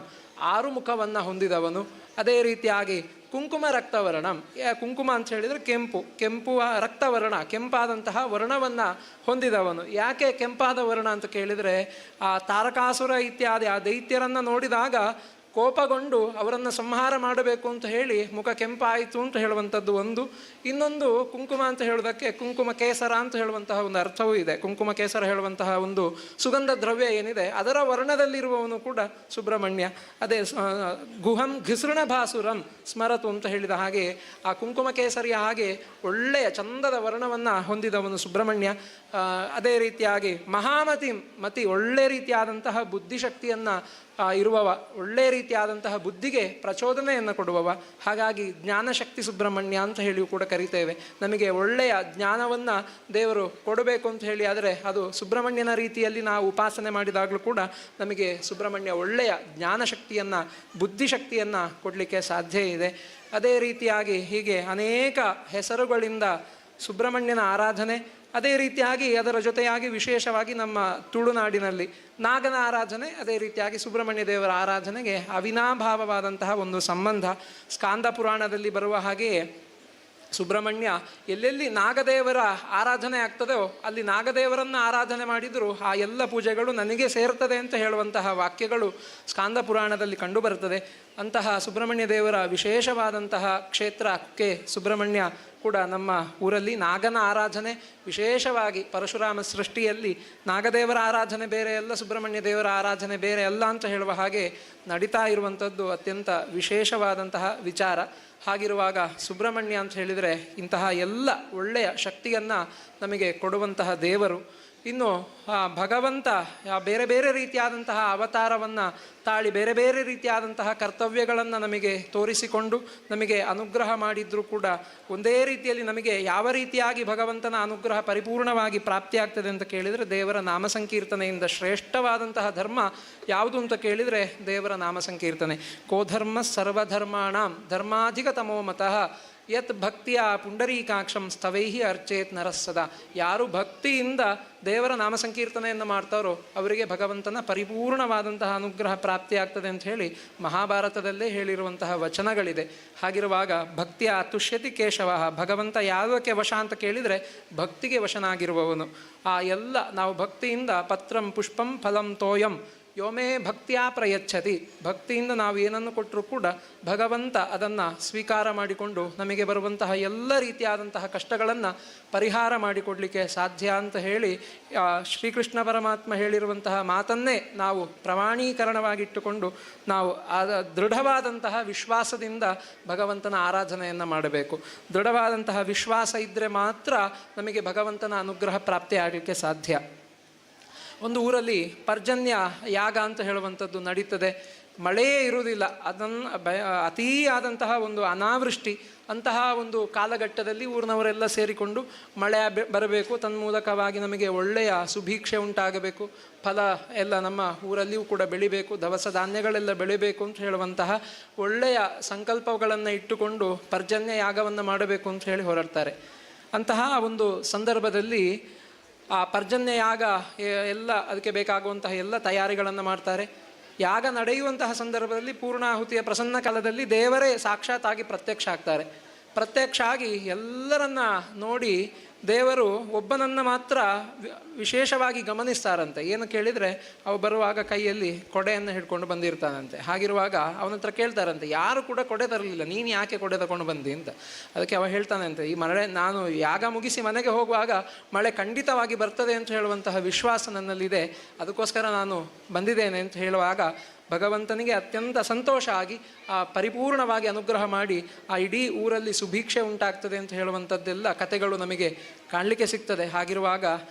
6 ಮುಖವನ್ನು ಹೊಂದಿದವನು. ಅದೇ ರೀತಿಯಾಗಿ ಕುಂಕುಮ ರಕ್ತವರ್ಣಂ, ಕುಂಕುಮ ಅಂತ ಹೇಳಿದರೆ ಕೆಂಪು, ಕೆಂಪು ರಕ್ತವರ್ಣ, ಕೆಂಪಾದಂತಹ ವರ್ಣವನ್ನು ಹೊಂದಿದವನು. ಯಾಕೆ ಕೆಂಪಾದ ವರ್ಣ ಅಂತ ಕೇಳಿದರೆ ಆ ತಾರಕಾಸುರ ಇತ್ಯಾದಿ ಆ ದೈತ್ಯರನ್ನು ನೋಡಿದಾಗ ಕೋಪಗೊಂಡು ಅವರನ್ನು ಸಂಹಾರ ಮಾಡಬೇಕು ಅಂತ ಹೇಳಿ ಮುಖ ಕೆಂಪಾಯಿತು ಅಂತ ಹೇಳುವಂಥದ್ದು ಒಂದು. ಇನ್ನೊಂದು ಕುಂಕುಮ ಅಂತ ಹೇಳೋದಕ್ಕೆ ಕುಂಕುಮ ಕೇಸರ ಅಂತ ಹೇಳುವಂತಹ ಒಂದು ಅರ್ಥವೂ ಇದೆ. ಕುಂಕುಮ ಕೇಸರ ಹೇಳುವಂತಹ ಒಂದು ಸುಗಂಧ ದ್ರವ್ಯ ಏನಿದೆ ಅದರ ವರ್ಣದಲ್ಲಿರುವವನು ಕೂಡ ಸುಬ್ರಹ್ಮಣ್ಯ. ಅದೇ ಗುಹಂ ಘಿಸೃಣ ಭಾಸುರಂ ಸ್ಮರತು ಅಂತ ಹೇಳಿದ ಹಾಗೆ ಆ ಕುಂಕುಮ ಕೇಸರಿಯ ಹಾಗೆ ಒಳ್ಳೆಯ ಚಂದದ ವರ್ಣವನ್ನು ಹೊಂದಿದವನು ಸುಬ್ರಹ್ಮಣ್ಯ. ಅದೇ ರೀತಿಯಾಗಿ ಮಹಾಮತಿ, ಮತಿ ಒಳ್ಳೆ ರೀತಿಯಾದಂತಹ ಬುದ್ಧಿಶಕ್ತಿಯನ್ನು ಇರುವವ, ಒಳ್ಳೆ ರೀತಿಯಾದಂತಹ ಬುದ್ಧಿಗೆ ಪ್ರಚೋದನೆಯನ್ನು ಕೊಡುವವ. ಹಾಗಾಗಿ ಜ್ಞಾನಶಕ್ತಿ ಸುಬ್ರಹ್ಮಣ್ಯ ಅಂತ ಹೇಳಿಯೂ ಕೂಡ ಕರಿತೇವೆ. ನಮಗೆ ಒಳ್ಳೆಯ ಜ್ಞಾನವನ್ನು ದೇವರು ಕೊಡಬೇಕು ಅಂತ ಹೇಳಿ ಆದರೆ ಅದು ಸುಬ್ರಹ್ಮಣ್ಯನ ರೀತಿಯಲ್ಲಿ ನಾವು ಉಪಾಸನೆ ಮಾಡಿದಾಗಲೂ ಕೂಡ ನಮಗೆ ಸುಬ್ರಹ್ಮಣ್ಯ ಒಳ್ಳೆಯ ಜ್ಞಾನಶಕ್ತಿಯನ್ನು, ಬುದ್ಧಿಶಕ್ತಿಯನ್ನು ಕೊಡಲಿಕ್ಕೆ ಸಾಧ್ಯ ಇದೆ. ಅದೇ ರೀತಿಯಾಗಿ ಹೀಗೆ ಅನೇಕ ಹೆಸರುಗಳಿಂದ ಸುಬ್ರಹ್ಮಣ್ಯನ ಆರಾಧನೆ. ಅದೇ ರೀತಿಯಾಗಿ ಅದರ ಜೊತೆಯಾಗಿ ವಿಶೇಷವಾಗಿ ನಮ್ಮ ತುಳುನಾಡಿನಲ್ಲಿ ನಾಗನ ಆರಾಧನೆ, ಅದೇ ರೀತಿಯಾಗಿ ಸುಬ್ರಹ್ಮಣ್ಯ ದೇವರ ಆರಾಧನೆಗೆ ಅವಿನಾಭಾವವಾದಂತಹ ಒಂದು ಸಂಬಂಧ. ಸ್ಕಾಂದ ಪುರಾಣದಲ್ಲಿ ಬರುವ ಹಾಗೆಯೇ ಸುಬ್ರಹ್ಮಣ್ಯ ಎಲ್ಲೆಲ್ಲಿ ನಾಗದೇವರ ಆರಾಧನೆ ಆಗ್ತದೋ ಅಲ್ಲಿ ನಾಗದೇವರನ್ನು ಆರಾಧನೆ ಮಾಡಿದರೂ ಆ ಎಲ್ಲ ಪೂಜೆಗಳು ನನಗೆ ಸೇರ್ತದೆ ಅಂತ ಹೇಳುವಂತಹ ವಾಕ್ಯಗಳು ಸ್ಕಾಂದ ಪುರಾಣದಲ್ಲಿ ಕಂಡುಬರುತ್ತದೆ. ಅಂತಹ ಸುಬ್ರಹ್ಮಣ್ಯ ದೇವರ ವಿಶೇಷವಾದಂತಹ ಕ್ಷೇತ್ರ ಕುಕ್ಕೆ ಸುಬ್ರಹ್ಮಣ್ಯ ಕೂಡ ನಮ್ಮ ಊರಲ್ಲಿ ನಾಗನ ಆರಾಧನೆ ವಿಶೇಷವಾಗಿ ಪರಶುರಾಮ ಸೃಷ್ಟಿಯಲ್ಲಿ ನಾಗದೇವರ ಆರಾಧನೆ ಬೇರೆ ಅಲ್ಲ, ಸುಬ್ರಹ್ಮಣ್ಯ ದೇವರ ಆರಾಧನೆ ಬೇರೆ ಅಲ್ಲ ಅಂತ ಹೇಳುವ ಹಾಗೆ ನಡೀತಾ ಇರುವಂಥದ್ದು ಅತ್ಯಂತ ವಿಶೇಷವಾದಂತಹ ವಿಚಾರ. ಹಾಗಿರುವಾಗ ಸುಬ್ರಹ್ಮಣ್ಯ ಅಂತ ಹೇಳಿದರೆ ಇಂತಹ ಎಲ್ಲ ಒಳ್ಳೆಯ ಶಕ್ತಿಯನ್ನು ನಮಗೆ ಕೊಡುವಂತಹ ದೇವರು. ಇನ್ನು ಭಗವಂತ ಬೇರೆ ಬೇರೆ ರೀತಿಯಾದಂತಹ ಅವತಾರವನ್ನು ತಾಳಿ ಬೇರೆ ಬೇರೆ ರೀತಿಯಾದಂತಹ ಕರ್ತವ್ಯಗಳನ್ನು ನಮಗೆ ತೋರಿಸಿಕೊಂಡು ನಮಗೆ ಅನುಗ್ರಹ ಮಾಡಿದರೂ ಕೂಡ ಒಂದೇ ರೀತಿಯಲ್ಲಿ ನಮಗೆ ಯಾವ ರೀತಿಯಾಗಿ ಭಗವಂತನ ಅನುಗ್ರಹ ಪರಿಪೂರ್ಣವಾಗಿ ಪ್ರಾಪ್ತಿಯಾಗ್ತದೆ ಅಂತ ಕೇಳಿದರೆ ದೇವರ ನಾಮ ಸಂಕೀರ್ತನೆಯಿಂದ ಶ್ರೇಷ್ಠವಾದಂತಹ ಧರ್ಮ ಯಾವುದು ಅಂತ ಕೇಳಿದರೆ ದೇವರ ನಾಮ ಸಂಕೀರ್ತನೆ. ಕೋಧರ್ಮ ಸರ್ವಧರ್ಮಾಣಾಂ ಧರ್ಮಾಧಿಕತಮೋ ಮತಃ ಯತ್ ಭಕ್ತಿಯ ಪುಂಡರೀಕಾಕ್ಷಂ ಸ್ತವೈಹಿ ಅರ್ಚೇತ್ ನರಸ್ಸದ. ಯಾರು ಭಕ್ತಿಯಿಂದ ದೇವರ ನಾಮ ಸಂಕೀರ್ತನೆಯನ್ನು ಮಾಡ್ತಾರೋ ಅವರಿಗೆ ಭಗವಂತನ ಪರಿಪೂರ್ಣವಾದಂತಹ ಅನುಗ್ರಹ ಪ್ರಾಪ್ತಿಯಾಗ್ತದೆ ಅಂತ ಹೇಳಿ ಮಹಾಭಾರತದಲ್ಲೇ ಹೇಳಿರುವಂತಹ ವಚನಗಳಿದೆ. ಹಾಗಿರುವಾಗ ಭಕ್ತಿಯ ತುಷ್ಯತಿ ಕೇಶವ, ಭಗವಂತ ಯಾವುದಕ್ಕೆ ವಶ ಅಂತ ಕೇಳಿದರೆ ಭಕ್ತಿಗೆ ವಶನಾಗಿರುವವನು. ಆ ಎಲ್ಲ ನಾವು ಭಕ್ತಿಯಿಂದ ಪತ್ರಂ ಪುಷ್ಪಂ ಫಲಂ ತೋಯಂ ಯೋಮೇ ಭಕ್ತಿಯ ಪ್ರಯಚ್ಛತಿ, ಭಕ್ತಿಯಿಂದ ನಾವು ಏನನ್ನು ಕೊಟ್ಟರೂ ಕೂಡ ಭಗವಂತ ಅದನ್ನು ಸ್ವೀಕಾರ ಮಾಡಿಕೊಂಡು ನಮಗೆ ಬರುವಂತಹ ಎಲ್ಲ ರೀತಿಯಾದಂತಹ ಕಷ್ಟಗಳನ್ನು ಪರಿಹಾರ ಮಾಡಿಕೊಡಲಿಕ್ಕೆ ಸಾಧ್ಯ ಅಂತ ಹೇಳಿ ಶ್ರೀಕೃಷ್ಣ ಪರಮಾತ್ಮ ಹೇಳಿರುವಂತಹ ಮಾತನ್ನೇ ನಾವು ಪ್ರಮಾಣೀಕರಣವಾಗಿಟ್ಟುಕೊಂಡು ನಾವು ದೃಢವಾದಂತಹ ವಿಶ್ವಾಸದಿಂದ ಭಗವಂತನ ಆರಾಧನೆಯನ್ನು ಮಾಡಬೇಕು. ದೃಢವಾದಂತಹ ವಿಶ್ವಾಸ ಇದ್ದರೆ ಮಾತ್ರ ನಮಗೆ ಭಗವಂತನ ಅನುಗ್ರಹ ಪ್ರಾಪ್ತಿಯಾಗಲಿಕ್ಕೆ ಸಾಧ್ಯ. ಒಂದು ಊರಲ್ಲಿ ಪರ್ಜನ್ಯ ಯಾಗ ಅಂತ ಹೇಳುವಂಥದ್ದು ನಡೀತದೆ. ಮಳೆಯೇ ಇರುವುದಿಲ್ಲ, ಅದನ್ನು ಅತೀ ಆದಂತಹ ಒಂದು ಅನಾವೃಷ್ಟಿ ಅಂತಹ ಒಂದು ಕಾಲಘಟ್ಟದಲ್ಲಿ ಊರಿನವರೆಲ್ಲ ಸೇರಿಕೊಂಡು ಮಳೆ ಬರಬೇಕು, ತನ್ಮೂಲಕವಾಗಿ ನಮಗೆ ಒಳ್ಳೆಯ ಸುಭೀಕ್ಷೆ ಉಂಟಾಗಬೇಕು, ಫಲ ಎಲ್ಲ ನಮ್ಮ ಊರಲ್ಲಿಯೂ ಕೂಡ ಬೆಳಿಬೇಕು, ದವಸ ಧಾನ್ಯಗಳೆಲ್ಲ ಬೆಳಿಬೇಕು ಅಂತ ಹೇಳುವಂತಹ ಒಳ್ಳೆಯ ಸಂಕಲ್ಪಗಳನ್ನು ಇಟ್ಟುಕೊಂಡು ಪರ್ಜನ್ಯ ಯಾಗವನ್ನು ಮಾಡಬೇಕು ಅಂತ ಹೇಳಿ ಹೊರಡ್ತಾರೆ. ಅಂತಹ ಒಂದು ಸಂದರ್ಭದಲ್ಲಿ ಆ ಪರ್ಜನ್ಯ ಯಾಗ ಎಲ್ಲ ಅದಕ್ಕೆ ಬೇಕಾಗುವಂತಹ ಎಲ್ಲ ತಯಾರಿಗಳನ್ನು ಮಾಡ್ತಾರೆ. ಯಾಗ ನಡೆಯುವಂತಹ ಸಂದರ್ಭದಲ್ಲಿ ಪೂರ್ಣಾಹುತಿಯ ಪ್ರಸನ್ನ ಕಾಲದಲ್ಲಿ ದೇವರೇ ಸಾಕ್ಷಾತ್ತಾಗಿ ಪ್ರತ್ಯಕ್ಷ ಆಗ್ತಾರೆ. ಪ್ರತ್ಯಕ್ಷ ಆಗಿ ಎಲ್ಲರನ್ನ ನೋಡಿ ದೇವರು ಒಬ್ಬನನ್ನು ಮಾತ್ರ ವಿಶೇಷವಾಗಿ ಗಮನಿಸ್ತಾರಂತೆ. ಏನು ಕೇಳಿದರೆ ಅವ ಬರುವಾಗ ಕೈಯಲ್ಲಿ ಕೊಡೆಯನ್ನು ಹಿಡ್ಕೊಂಡು ಬಂದಿರ್ತಾನಂತೆ. ಹಾಗಿರುವಾಗ ಅವನ ಹತ್ರ ಕೇಳ್ತಾರಂತೆ, ಯಾರು ಕೂಡ ಕೊಡೆ ತರಲಿಲ್ಲ, ನೀನು ಯಾಕೆ ಕೊಡೆ ತಗೊಂಡು ಬಂದಿ ಅಂತ. ಅದಕ್ಕೆ ಅವ ಹೇಳ್ತಾನಂತೆ, ಈ ಮಳೆ ನಾನು ಯಾಗ ಮುಗಿಸಿ ಮನೆಗೆ ಹೋಗುವಾಗ ಮಳೆ ಖಂಡಿತವಾಗಿ ಬರ್ತದೆ ಅಂತ ಹೇಳುವಂತಹ ವಿಶ್ವಾಸ ನನ್ನಲ್ಲಿದೆ, ಅದಕ್ಕೋಸ್ಕರ ನಾನು ಬಂದಿದ್ದೇನೆ ಅಂತ ಹೇಳುವಾಗ ಭಗವಂತನಿಗೆ ಅತ್ಯಂತ ಸಂತೋಷ ಆಗಿ ಆ ಪರಿಪೂರ್ಣವಾಗಿ ಅನುಗ್ರಹ ಮಾಡಿ ಆ ಇಡೀ ಊರಲ್ಲಿ ಸುಭೀಕ್ಷೆ ಉಂಟಾಗ್ತದೆ ಅಂತ ಹೇಳುವಂಥದ್ದೆಲ್ಲ ಕತೆಗಳು ನಮಗೆ ಕಾಣಲಿಕ್ಕೆ ಸಿಗ್ತದೆ. ಹಾಗಿರುವಾಗ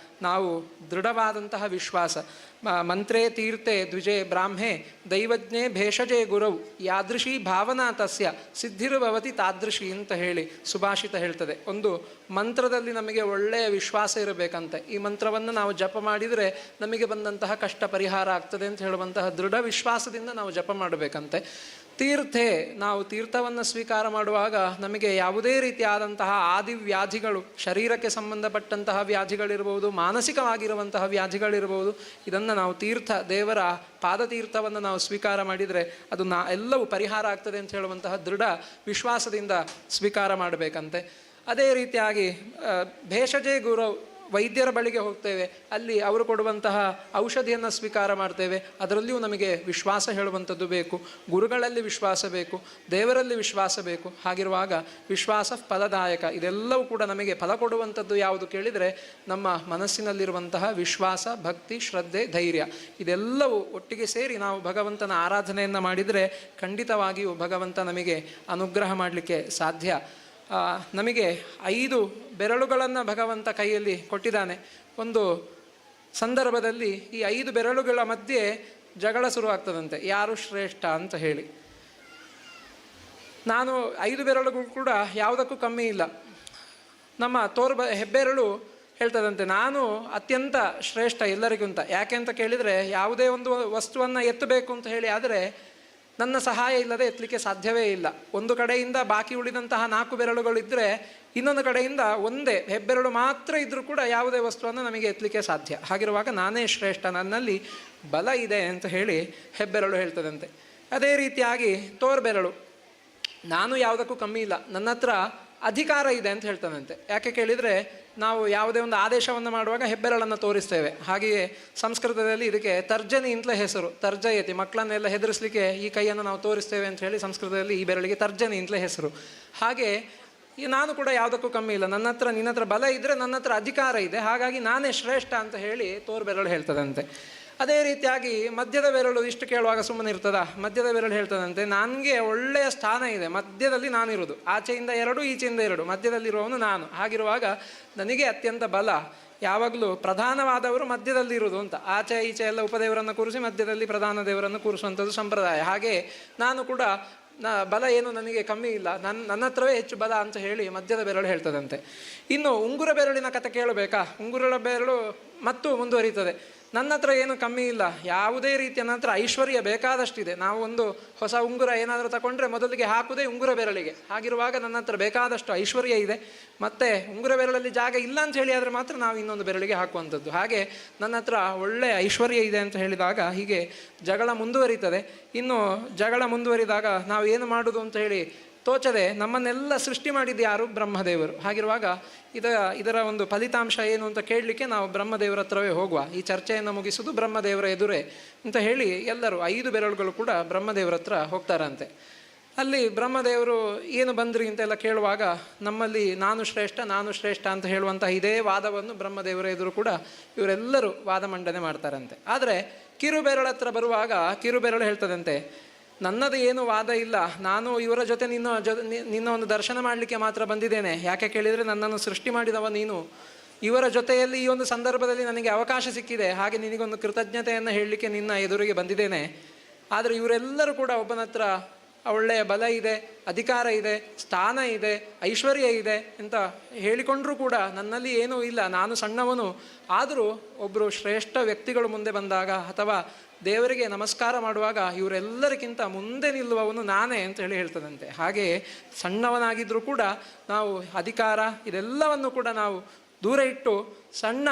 ನಾವು ದೃಢವಾದಂತಹ ವಿಶ್ವಾಸ, ಮಂತ್ರೇ ತೀರ್ಥೆ ದ್ವಿಜೆ ಬ್ರಾಹ್ಮೆ ದೈವಜ್ಞೆ ಭೇಷಜೆ ಗುರೌ ಯಾದೃಶಿ ಭಾವನಾ ತಸ್ಯ ಸಿದ್ಧಿರ್ಭವತಿ ತಾದೃಶಿ ಅಂತ ಹೇಳಿ ಸುಭಾಷಿತ ಹೇಳ್ತದೆ. ಒಂದು ಮಂತ್ರದಲ್ಲಿ ನಮಗೆ ಒಳ್ಳೆಯ ವಿಶ್ವಾಸ ಇರಬೇಕಂತೆ. ಈ ಮಂತ್ರವನ್ನು ನಾವು ಜಪ ಮಾಡಿದರೆ ನಮಗೆ ಬಂದಂತಹ ಕಷ್ಟ ಪರಿಹಾರ ಆಗ್ತದೆ ಅಂತ ಹೇಳುವಂತಹ ದೃಢ ವಿಶ್ವಾಸದಿಂದ ನಾವು ಜಪ ಮಾಡಬೇಕಂತೆ. ತೀರ್ಥೆ, ನಾವು ತೀರ್ಥವನ್ನು ಸ್ವೀಕಾರ ಮಾಡುವಾಗ ನಮಗೆ ಯಾವುದೇ ರೀತಿಯಾದಂತಹ ಆದಿವ್ಯಾಧಿಗಳು, ಶರೀರಕ್ಕೆ ಸಂಬಂಧಪಟ್ಟಂತಹ ವ್ಯಾಧಿಗಳಿರ್ಬೋದು, ಮಾನಸಿಕವಾಗಿರುವಂತಹ ವ್ಯಾಧಿಗಳಿರ್ಬೋದು, ಇದನ್ನು ನಾವು ತೀರ್ಥ, ದೇವರ ಪಾದತೀರ್ಥವನ್ನು ನಾವು ಸ್ವೀಕಾರ ಮಾಡಿದರೆ ಅದು ಎಲ್ಲವೂ ಪರಿಹಾರ ಆಗ್ತದೆ ಅಂತ ಹೇಳುವಂತಹ ದೃಢ ವಿಶ್ವಾಸದಿಂದ ಸ್ವೀಕಾರ ಮಾಡಬೇಕಂತೆ. ಅದೇ ರೀತಿಯಾಗಿ ಭೇಷಜೇ ಗುರು, ವೈದ್ಯರ ಬಳಿಗೆ ಹೋಗ್ತೇವೆ, ಅಲ್ಲಿ ಅವರು ಕೊಡುವಂತಹ ಔಷಧಿಯನ್ನು ಸ್ವೀಕಾರ ಮಾಡ್ತೇವೆ, ಅದರಲ್ಲಿಯೂ ನಮಗೆ ವಿಶ್ವಾಸ ಹೇಳುವಂಥದ್ದು ಬೇಕು, ಗುರುಗಳಲ್ಲಿ ವಿಶ್ವಾಸ ಬೇಕು, ದೇವರಲ್ಲಿ ವಿಶ್ವಾಸ ಬೇಕು. ಹಾಗಿರುವಾಗ ವಿಶ್ವಾಸ ಫಲದಾಯಕ. ಇದೆಲ್ಲವೂ ಕೂಡ ನಮಗೆ ಫಲ ಕೊಡುವಂಥದ್ದು ಯಾವುದು ಕೇಳಿದರೆ ನಮ್ಮ ಮನಸ್ಸಿನಲ್ಲಿರುವಂತಹ ವಿಶ್ವಾಸ, ಭಕ್ತಿ, ಶ್ರದ್ಧೆ, ಧೈರ್ಯ, ಇದೆಲ್ಲವೂ ಒಟ್ಟಿಗೆ ಸೇರಿ ನಾವು ಭಗವಂತನ ಆರಾಧನೆಯನ್ನು ಮಾಡಿದರೆ ಖಂಡಿತವಾಗಿಯೂ ಭಗವಂತ ನಮಗೆ ಅನುಗ್ರಹ ಮಾಡಲಿಕ್ಕೆ ಸಾಧ್ಯ. ನಮಗೆ 5 ಬೆರಳುಗಳನ್ನು ಭಗವಂತ ಕೈಯಲ್ಲಿ ಕೊಟ್ಟಿದ್ದಾನೆ. ಒಂದು ಸಂದರ್ಭದಲ್ಲಿ ಈ 5 ಬೆರಳುಗಳ ಮಧ್ಯೆ ಜಗಳ ಶುರುವಾಗ್ತದಂತೆ, ಯಾರು ಶ್ರೇಷ್ಠ ಅಂತ ಹೇಳಿ. ನಾನು 5 ಬೆರಳುಗಳು ಕೂಡ ಯಾವುದಕ್ಕೂ ಕಮ್ಮಿ ಇಲ್ಲ. ನಮ್ಮ ಹೆಬ್ಬೆರಳು ಹೇಳ್ತದಂತೆ, ನಾನು ಅತ್ಯಂತ ಶ್ರೇಷ್ಠ ಎಲ್ಲರಿಗಿಂತ. ಯಾಕೆ ಅಂತ ಕೇಳಿದರೆ, ಯಾವುದೇ ಒಂದು ವಸ್ತುವನ್ನು ಎತ್ತಬೇಕು ಅಂತ ಹೇಳಿ ಆದರೆ ನನ್ನ ಸಹಾಯ ಇಲ್ಲದೆ ಎತ್ತಲಿಕ್ಕೆ ಸಾಧ್ಯವೇ ಇಲ್ಲ. ಒಂದು ಕಡೆಯಿಂದ ಬಾಕಿ ಉಳಿದಂತಹ 4 ಬೆರಳುಗಳಿದ್ದರೆ ಇನ್ನೊಂದು ಕಡೆಯಿಂದ ಒಂದೇ ಹೆಬ್ಬೆರಳು ಮಾತ್ರ ಇದ್ದರೂ ಕೂಡ ಯಾವುದೇ ವಸ್ತುವನ್ನು ನಮಗೆ ಎತ್ತಲಿಕ್ಕೆ ಸಾಧ್ಯ. ಹಾಗಿರುವಾಗ ನಾನೇ ಶ್ರೇಷ್ಠ, ನನ್ನಲ್ಲಿ ಬಲ ಇದೆ ಅಂತ ಹೇಳಿ ಹೆಬ್ಬೆರಳು ಹೇಳ್ತದಂತೆ. ಅದೇ ರೀತಿಯಾಗಿ ತೋರ್ಬೆರಳು, ನಾನು ಯಾವುದಕ್ಕೂ ಕಮ್ಮಿ ಇಲ್ಲ, ನನ್ನ ಹತ್ರ ಅಧಿಕಾರ ಇದೆ ಅಂತ ಹೇಳ್ತಾನಂತೆ. ಯಾಕೆ ಕೇಳಿದರೆ, ನಾವು ಯಾವುದೇ ಒಂದು ಆದೇಶವನ್ನು ಮಾಡುವಾಗ ಹೆಬ್ಬೆರಳನ್ನು ತೋರಿಸ್ತೇವೆ. ಹಾಗೆಯೇ ಸಂಸ್ಕೃತದಲ್ಲಿ ಇದಕ್ಕೆ ತರ್ಜನಿ ಅಂತಲೇ ಹೆಸರು. ತರ್ಜಯತಿ, ಮಕ್ಕಳನ್ನೆಲ್ಲ ಹೆದರಿಸಲಿಕ್ಕೆ ಈ ಕೈಯನ್ನು ನಾವು ತೋರಿಸ್ತೇವೆ ಅಂತ ಹೇಳಿ ಸಂಸ್ಕೃತದಲ್ಲಿ ಈ ಬೆರಳಿಗೆ ತರ್ಜನಿ ಅಂತಲೇ ಹೆಸರು. ಹಾಗೆ ಈ ನಾನು ಕೂಡ ಯಾವುದಕ್ಕೂ ಕಮ್ಮಿ ಇಲ್ಲ, ನನ್ನ ಹತ್ರ ನಿನ್ನ ಹತ್ರ ಬಲ ಇದ್ದರೆ ನನ್ನ ಹತ್ರ ಅಧಿಕಾರ ಇದೆ, ಹಾಗಾಗಿ ನಾನೇ ಶ್ರೇಷ್ಠ ಅಂತ ಹೇಳಿ ತೋರ್ಬೆರಳು ಹೇಳ್ತದಂತೆ. ಅದೇ ರೀತಿಯಾಗಿ ಮಧ್ಯದ ಬೆರಳು ಇಷ್ಟು ಕೇಳುವಾಗ ಸುಮ್ಮನೆ ಇರ್ತದ? ಮಧ್ಯದ ಬೆರಳು ಹೇಳ್ತದಂತೆ, ನನಗೆ ಒಳ್ಳೆಯ ಸ್ಥಾನ ಇದೆ, ಮಧ್ಯದಲ್ಲಿ ನಾನಿರೋದು, ಆಚೆಯಿಂದ 2 ಈಚೆಯಿಂದ 2, ಮಧ್ಯದಲ್ಲಿರುವವನು ನಾನು, ಹಾಗಿರುವಾಗ ನನಗೆ ಅತ್ಯಂತ ಬಲ, ಯಾವಾಗಲೂ ಪ್ರಧಾನವಾದವರು ಮಧ್ಯದಲ್ಲಿ ಇರುವುದು ಅಂತ. ಆಚೆ ಈಚೆ ಎಲ್ಲ ಉಪದೇವರನ್ನು ಕೂರಿಸಿ ಮಧ್ಯದಲ್ಲಿ ಪ್ರಧಾನ ದೇವರನ್ನು ಕೂರಿಸುವಂಥದ್ದು ಸಂಪ್ರದಾಯ. ಹಾಗೆ ನಾನು ಕೂಡ ಬಲ ಏನು ನನಗೆ ಕಮ್ಮಿ ಇಲ್ಲ, ನನ್ನ ಹತ್ರವೇ ಹೆಚ್ಚು ಬಲ ಅಂತ ಹೇಳಿ ಮಧ್ಯದ ಬೆರಳು ಹೇಳ್ತದಂತೆ. ಇನ್ನು ಉಂಗುರ ಬೆರಳಿನ ಕತೆ ಕೇಳಬೇಕಾ? ಉಂಗುರದ ಬೆರಳು ಮತ್ತು ಮುಂದುವರಿತದೆ, ನನ್ನ ಹತ್ರ ಏನು ಕಮ್ಮಿ ಇಲ್ಲ, ಯಾವುದೇ ರೀತಿಯ ನನ್ನ ಹತ್ರ ಐಶ್ವರ್ಯ ಬೇಕಾದಷ್ಟಿದೆ. ನಾವು ಒಂದು ಹೊಸ ಉಂಗುರ ಏನಾದರೂ ತಗೊಂಡ್ರೆ ಮೊದಲಿಗೆ ಹಾಕುವುದೇ ಉಂಗುರ ಬೆರಳಿಗೆ. ಹಾಗಿರುವಾಗ ನನ್ನ ಹತ್ರ ಬೇಕಾದಷ್ಟು ಐಶ್ವರ್ಯ ಇದೆ, ಮತ್ತು ಉಂಗುರ ಬೆರಳಲ್ಲಿ ಜಾಗ ಇಲ್ಲ ಅಂತ ಹೇಳಿ ಆದರೆ ಮಾತ್ರ ನಾವು ಇನ್ನೊಂದು ಬೆರಳಿಗೆ ಹಾಕುವಂಥದ್ದು. ಹಾಗೆ ನನ್ನ ಹತ್ರ ಒಳ್ಳೆಯ ಐಶ್ವರ್ಯ ಇದೆ ಅಂತ ಹೇಳಿದಾಗ ಹೀಗೆ ಜಗಳ ಮುಂದುವರಿತದೆ. ಇನ್ನು ಜಗಳ ಮುಂದುವರಿದಾಗ ನಾವು ಏನು ಮಾಡೋದು ಅಂತ ಹೇಳಿ ತೋಚದೆ ನಮ್ಮನ್ನೆಲ್ಲ ಸೃಷ್ಟಿ ಮಾಡಿದ್ದು ಯಾರು? ಬ್ರಹ್ಮದೇವರು. ಹಾಗಿರುವಾಗ ಇದರ ಒಂದು ಫಲಿತಾಂಶ ಏನು ಅಂತ ಕೇಳಲಿಕ್ಕೆ ನಾವು ಬ್ರಹ್ಮದೇವರ ಹತ್ರವೇ ಹೋಗುವ, ಈ ಚರ್ಚೆಯನ್ನು ಮುಗಿಸುವುದು ಬ್ರಹ್ಮದೇವರ ಎದುರೇ ಅಂತ ಹೇಳಿ ಎಲ್ಲರೂ 5 ಬೆರಳುಗಳು ಕೂಡ ಬ್ರಹ್ಮದೇವರ ಹತ್ರ ಹೋಗ್ತಾರಂತೆ. ಅಲ್ಲಿ ಬ್ರಹ್ಮದೇವರು ಏನು ಬಂದ್ರಿ ಅಂತೆಲ್ಲ ಕೇಳುವಾಗ ನಮ್ಮಲ್ಲಿ ನಾನು ಶ್ರೇಷ್ಠ ನಾನು ಶ್ರೇಷ್ಠ ಅಂತ ಹೇಳುವಂತಹ ಇದೇ ವಾದವನ್ನು ಬ್ರಹ್ಮದೇವರ ಎದುರು ಕೂಡ ಇವರೆಲ್ಲರೂ ವಾದ ಮಂಡನೆ ಮಾಡ್ತಾರಂತೆ. ಆದರೆ ಕಿರುಬೆರಳ ಹತ್ರ ಬರುವಾಗ ಕಿರುಬೆರಳು ಹೇಳ್ತದಂತೆ, ನನ್ನದು ಏನು ವಾದ ಇಲ್ಲ, ನಾನು ಇವರ ಜೊತೆ ನಿನ್ನ ಒಂದು ದರ್ಶನ ಮಾಡಲಿಕ್ಕೆ ಮಾತ್ರ ಬಂದಿದ್ದೇನೆ. ಯಾಕೆ ಕೇಳಿದರೆ ನನ್ನನ್ನು ಸೃಷ್ಟಿ ಮಾಡಿದವ ನೀನು, ಇವರ ಜೊತೆಯಲ್ಲಿ ಈ ಒಂದು ಸಂದರ್ಭದಲ್ಲಿ ನನಗೆ ಅವಕಾಶ ಸಿಕ್ಕಿದೆ, ಹಾಗೆ ನಿನಗೊಂದು ಕೃತಜ್ಞತೆಯನ್ನು ಹೇಳಲಿಕ್ಕೆ ನಿನ್ನ ಎದುರಿಗೆ ಬಂದಿದ್ದೇನೆ. ಆದರೆ ಇವರೆಲ್ಲರೂ ಕೂಡ ಒಬ್ಬನ ಹತ್ರ ಒಳ್ಳೆಯ ಬಲ ಇದೆ, ಅಧಿಕಾರ ಇದೆ, ಸ್ಥಾನ ಇದೆ, ಐಶ್ವರ್ಯ ಇದೆ ಅಂತ ಹೇಳಿಕೊಂಡ್ರೂ ಕೂಡ ನನ್ನಲ್ಲಿ ಏನೂ ಇಲ್ಲ, ನಾನು ಸಣ್ಣವನು. ಆದರೂ ಒಬ್ಬರು ಶ್ರೇಷ್ಠ ವ್ಯಕ್ತಿಗಳು ಮುಂದೆ ಬಂದಾಗ ಅಥವಾ ದೇವರಿಗೆ ನಮಸ್ಕಾರ ಮಾಡುವಾಗ ಇವರೆಲ್ಲರಿಗಿಂತ ಮುಂದೆ ನಿಲ್ಲುವವನು ನಾನೇ ಅಂತ ಹೇಳಿ ಹೇಳ್ತದಂತೆ. ಹಾಗೆಯೇ ಸಣ್ಣವನಾಗಿದ್ದರೂ ಕೂಡ ನಾವು ಅಧಿಕಾರ ಇದೆಲ್ಲವನ್ನು ಕೂಡ ನಾವು ದೂರ ಇಟ್ಟು ಸಣ್ಣ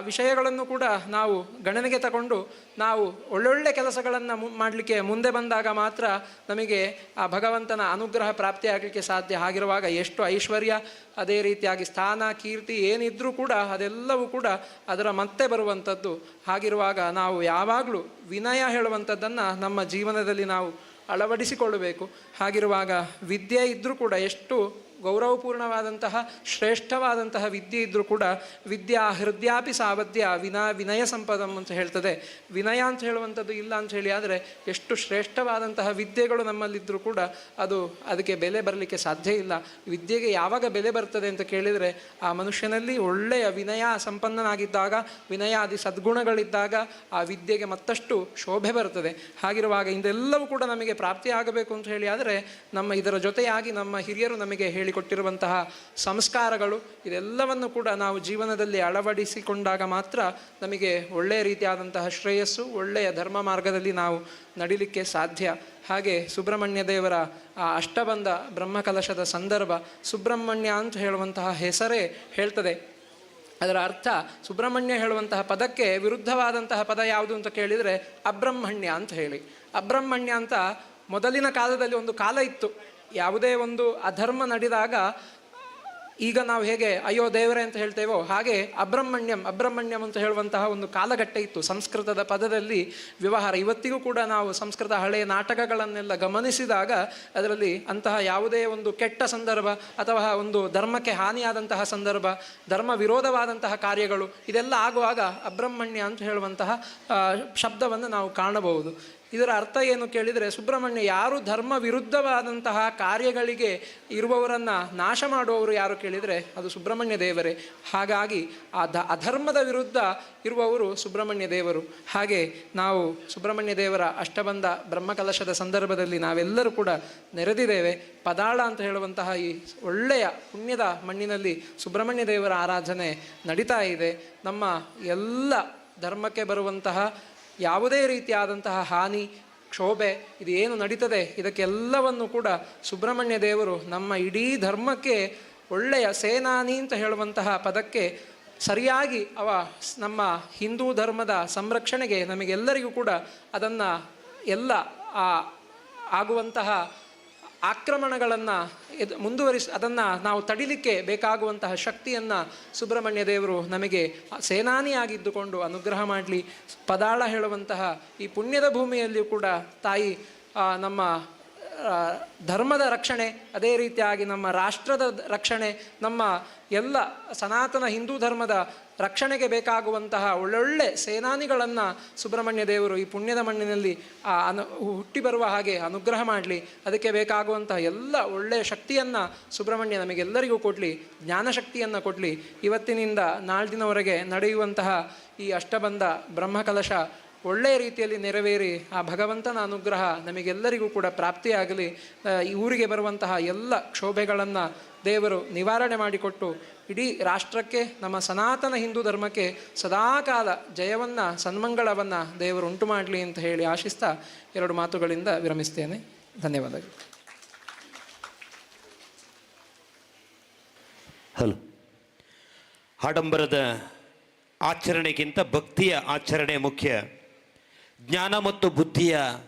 ವಿಷಯಗಳನ್ನು ಕೂಡ ನಾವು ಗಣನೆಗೆ ತಗೊಂಡು ನಾವು ಒಳ್ಳೊಳ್ಳೆ ಕೆಲಸಗಳನ್ನು ಮಾಡಲಿಕ್ಕೆ ಮುಂದೆ ಬಂದಾಗ ಮಾತ್ರ ನಮಗೆ ಆ ಭಗವಂತನ ಅನುಗ್ರಹ ಪ್ರಾಪ್ತಿಯಾಗಲಿಕ್ಕೆ ಸಾಧ್ಯ. ಹಾಗಿರುವಾಗ ಎಷ್ಟು ಐಶ್ವರ್ಯ, ಅದೇ ರೀತಿಯಾಗಿ ಸ್ಥಾನ, ಕೀರ್ತಿ ಏನಿದ್ರೂ ಕೂಡ ಅದೆಲ್ಲವೂ ಕೂಡ ಅದರ ಮತ್ತೆ ಬರುವಂಥದ್ದು. ಹಾಗಿರುವಾಗ ನಾವು ಯಾವಾಗಲೂ ವಿನಯ ಹೇಳುವಂಥದ್ದನ್ನು ನಮ್ಮ ಜೀವನದಲ್ಲಿ ನಾವು ಅಳವಡಿಸಿಕೊಳ್ಳಬೇಕು. ಹಾಗಿರುವಾಗ ವಿದ್ಯೆ ಇದ್ದರೂ ಕೂಡ ಎಷ್ಟು ಗೌರವಪೂರ್ಣವಾದಂತಹ ಶ್ರೇಷ್ಠವಾದಂತಹ ವಿದ್ಯೆ ಇದ್ದರೂ ಕೂಡ ವಿದ್ಯಾ ಹೃದಯಾಪಿ ಸಾವದ್ಯ ವಿನಯ ಸಂಪದಂ ಅಂತ ಹೇಳ್ತದೆ. ವಿನಯ ಅಂತ ಹೇಳುವಂಥದ್ದು ಇಲ್ಲ ಅಂತ ಹೇಳಿ ಆದರೆ ಎಷ್ಟು ಶ್ರೇಷ್ಠವಾದಂತಹ ವಿದ್ಯೆಗಳು ನಮ್ಮಲ್ಲಿದ್ದರೂ ಕೂಡ ಅದಕ್ಕೆ ಬೆಲೆ ಬರಲಿಕ್ಕೆ ಸಾಧ್ಯ ಇಲ್ಲ. ವಿದ್ಯೆಗೆ ಯಾವಾಗ ಬೆಲೆ ಬರ್ತದೆ ಅಂತ ಕೇಳಿದರೆ ಆ ಮನುಷ್ಯನಲ್ಲಿ ಒಳ್ಳೆಯ ವಿನಯ ಸಂಪನ್ನನಾಗಿದ್ದಾಗ, ವಿನಯಾದಿ ಸದ್ಗುಣಗಳಿದ್ದಾಗ ಆ ವಿದ್ಯೆಗೆ ಮತ್ತಷ್ಟು ಶೋಭೆ ಬರ್ತದೆ. ಹಾಗಿರುವಾಗ ಇದೆಲ್ಲವೂ ಕೂಡ ನಮಗೆ ಪ್ರಾಪ್ತಿಯಾಗಬೇಕು ಅಂತ ಹೇಳಿ ಆದರೆ ನಮ್ಮ ಇದರ ಜೊತೆಯಾಗಿ ನಮ್ಮ ಹಿರಿಯರು ನಮಗೆ ಹೇಳಿಕೊಟ್ಟಿರುವಂತಹ ಸಂಸ್ಕಾರಗಳು ಇದೆಲ್ಲವನ್ನು ಕೂಡ ನಾವು ಜೀವನದಲ್ಲಿ ಅಳವಡಿಸಿಕೊಂಡಾಗ ಮಾತ್ರ ನಮಗೆ ಒಳ್ಳೆಯ ರೀತಿಯಾದಂತಹ ಶ್ರೇಯಸ್ಸು, ಒಳ್ಳೆಯ ಧರ್ಮ ಮಾರ್ಗದಲ್ಲಿ ನಾವು ನಡಿಲಿಕ್ಕೆ ಸಾಧ್ಯ. ಹಾಗೆ ಸುಬ್ರಹ್ಮಣ್ಯ ದೇವರ ಆ ಅಷ್ಟಬಂಧ ಬ್ರಹ್ಮಕಲಶದ ಸಂದರ್ಭ, ಸುಬ್ರಹ್ಮಣ್ಯ ಅಂತ ಹೇಳುವಂತಹ ಹೆಸರೇ ಹೇಳ್ತದೆ. ಅದರ ಅರ್ಥ ಸುಬ್ರಹ್ಮಣ್ಯ ಹೇಳುವಂತಹ ಪದಕ್ಕೆ ವಿರುದ್ಧವಾದಂತಹ ಪದ ಯಾವುದು ಅಂತ ಕೇಳಿದರೆ ಅಬ್ರಹ್ಮಣ್ಯ ಅಂತ ಹೇಳಿ. ಅಬ್ರಹ್ಮಣ್ಯ ಅಂತ ಮೊದಲಿನ ಕಾಲದಲ್ಲಿ ಒಂದು ಕಾಲ ಇತ್ತು. ಯಾವುದೇ ಒಂದು ಅಧರ್ಮ ನಡೆದಾಗ ಈಗ ನಾವು ಹೇಗೆ ಅಯ್ಯೋ ದೇವರೇ ಅಂತ ಹೇಳ್ತೇವೋ ಹಾಗೆ ಅಬ್ರಹ್ಮಣ್ಯಂ ಅಬ್ರಹ್ಮಣ್ಯಂ ಅಂತ ಹೇಳುವಂತಹ ಒಂದು ಕಾಲಘಟ್ಟ ಇತ್ತು ಸಂಸ್ಕೃತದ ಪದದಲ್ಲಿ ವ್ಯವಹಾರ. ಇವತ್ತಿಗೂ ಕೂಡ ನಾವು ಸಂಸ್ಕೃತ ಹಳೆಯ ನಾಟಕಗಳನ್ನೆಲ್ಲ ಗಮನಿಸಿದಾಗ ಅದರಲ್ಲಿ ಅಂತಹ ಯಾವುದೇ ಒಂದು ಕೆಟ್ಟ ಸಂದರ್ಭ ಅಥವಾ ಒಂದು ಧರ್ಮಕ್ಕೆ ಹಾನಿಯಾದಂತಹ ಸಂದರ್ಭ, ಧರ್ಮ ವಿರೋಧವಾದಂತಹ ಕಾರ್ಯಗಳು ಇದೆಲ್ಲ ಆಗುವಾಗ ಅಬ್ರಹ್ಮಣ್ಯ ಅಂತ ಹೇಳುವಂತಹ ಶಬ್ದವನ್ನು ನಾವು ಕಾಣಬಹುದು. ಇದರ ಅರ್ಥ ಏನು ಕೇಳಿದರೆ, ಸುಬ್ರಹ್ಮಣ್ಯ ಯಾರು ಧರ್ಮ ವಿರುದ್ಧವಾದಂತಹ ಕಾರ್ಯಗಳಿಗೆ ಇರುವವರನ್ನು ನಾಶ ಮಾಡುವವರು ಯಾರು ಕೇಳಿದರೆ ಅದು ಸುಬ್ರಹ್ಮಣ್ಯ ದೇವರೇ. ಹಾಗಾಗಿ ಆ ಅಧರ್ಮದ ವಿರುದ್ಧ ಇರುವವರು ಸುಬ್ರಹ್ಮಣ್ಯ ದೇವರು. ಹಾಗೆ ನಾವು ಸುಬ್ರಹ್ಮಣ್ಯ ದೇವರ ಅಷ್ಟಬಂಧ ಬ್ರಹ್ಮಕಲಶದ ಸಂದರ್ಭದಲ್ಲಿ ನಾವೆಲ್ಲರೂ ಕೂಡ ನೆರೆದಿದ್ದೇವೆ. ಪದಾಳ ಅಂತ ಹೇಳುವಂತಹ ಈ ಒಳ್ಳೆಯ ಪುಣ್ಯದ ಮಣ್ಣಿನಲ್ಲಿ ಸುಬ್ರಹ್ಮಣ್ಯ ದೇವರ ಆರಾಧನೆ ನಡೀತಾ ಇದೆ. ನಮ್ಮ ಎಲ್ಲ ಧರ್ಮಕ್ಕೆ ಬರುವಂತಹ ಯಾವುದೇ ರೀತಿಯಾದಂತಹ ಹಾನಿ, ಕ್ಷೋಭೆ ಇದು ಏನು ನಡೀತದೆ ಇದಕ್ಕೆಲ್ಲವನ್ನು ಕೂಡ ಸುಬ್ರಹ್ಮಣ್ಯ ದೇವರು ನಮ್ಮ ಇಡೀ ಧರ್ಮಕ್ಕೆ ಒಳ್ಳೆಯ ಸೇನಾನಿ ಅಂತ ಹೇಳುವಂತಹ ಪದಕ್ಕೆ ಸರಿಯಾಗಿ ಅವ ನಮ್ಮ ಹಿಂದೂ ಧರ್ಮದ ಸಂರಕ್ಷಣೆಗೆ ನಮಗೆಲ್ಲರಿಗೂ ಕೂಡ ಅದನ್ನು ಎಲ್ಲ ಆ ಆಗುವಂತಹ ಆಕ್ರಮಣಗಳನ್ನು ಮುಂದುವರಿಸಿ ಅದನ್ನು ನಾವು ತಡಿಲಿಕ್ಕೆ ಬೇಕಾಗುವಂತಹ ಶಕ್ತಿಯನ್ನು ಸುಬ್ರಹ್ಮಣ್ಯ ದೇವರು ನಮಗೆ ಸೇನಾನಿಯಾಗಿದ್ದುಕೊಂಡು ಅನುಗ್ರಹ ಮಾಡಲಿ. ಪದಾಳ ಹೇಳುವಂತಹ ಈ ಪುಣ್ಯದ ಭೂಮಿಯಲ್ಲಿಯೂ ಕೂಡ ತಾಯಿ ನಮ್ಮ ಧರ್ಮದ ರಕ್ಷಣೆ, ಅದೇ ರೀತಿಯಾಗಿ ನಮ್ಮ ರಾಷ್ಟ್ರದ ರಕ್ಷಣೆ, ನಮ್ಮ ಎಲ್ಲ ಸನಾತನ ಹಿಂದೂ ಧರ್ಮದ ರಕ್ಷಣೆಗೆ ಬೇಕಾಗುವಂತಹ ಒಳ್ಳೊಳ್ಳೆ ಸೇನಾನಿಗಳನ್ನು ಸುಬ್ರಹ್ಮಣ್ಯ ದೇವರು ಈ ಪುಣ್ಯದ ಮಣ್ಣಿನಲ್ಲಿ ಹುಟ್ಟಿ ಬರುವ ಹಾಗೆ ಅನುಗ್ರಹ ಮಾಡಲಿ. ಅದಕ್ಕೆ ಬೇಕಾಗುವಂತಹ ಎಲ್ಲ ಒಳ್ಳೆಯ ಶಕ್ತಿಯನ್ನು ಸುಬ್ರಹ್ಮಣ್ಯ ನಮಗೆಲ್ಲರಿಗೂ ಕೊಡಲಿ, ಜ್ಞಾನಶಕ್ತಿಯನ್ನು ಕೊಡಲಿ. ಇವತ್ತಿನಿಂದ ನಾಳ್ದಿನವರೆಗೆ ನಡೆಯುವಂತಹ ಈ ಅಷ್ಟಬಂಧ ಬ್ರಹ್ಮಕಲಶ ಒಳ್ಳೆಯ ರೀತಿಯಲ್ಲಿ ನೆರವೇರಿ ಆ ಭಗವಂತನ ಅನುಗ್ರಹ ನಮಗೆಲ್ಲರಿಗೂ ಕೂಡ ಪ್ರಾಪ್ತಿಯಾಗಲಿ. ಈ ಊರಿಗೆ ಬರುವಂತಹ ಎಲ್ಲ ಕ್ಷೋಭೆಗಳನ್ನು ದೇವರು ನಿವಾರಣೆ ಮಾಡಿಕೊಟ್ಟು ಇಡೀ ರಾಷ್ಟ್ರಕ್ಕೆ, ನಮ್ಮ ಸನಾತನ ಹಿಂದೂ ಧರ್ಮಕ್ಕೆ ಸದಾಕಾಲ ಜಯವನ್ನು, ಸನ್ಮಂಗಳವನ್ನು ದೇವರು ಉಂಟು ಮಾಡಲಿ ಅಂತ ಹೇಳಿ ಆಶಿಸ್ತಾ ಎರಡು ಮಾತುಗಳಿಂದ ವಿರಮಿಸ್ತೇನೆ. ಧನ್ಯವಾದಗಳು. ಹಲೋ. ಆಡಂಬರದ ಆಚರಣೆಗಿಂತ ಭಕ್ತಿಯ ಆಚರಣೆ ಮುಖ್ಯ. ಜ್ಞಾನ ಮತ್ತು ಬುದ್ಧಿಯ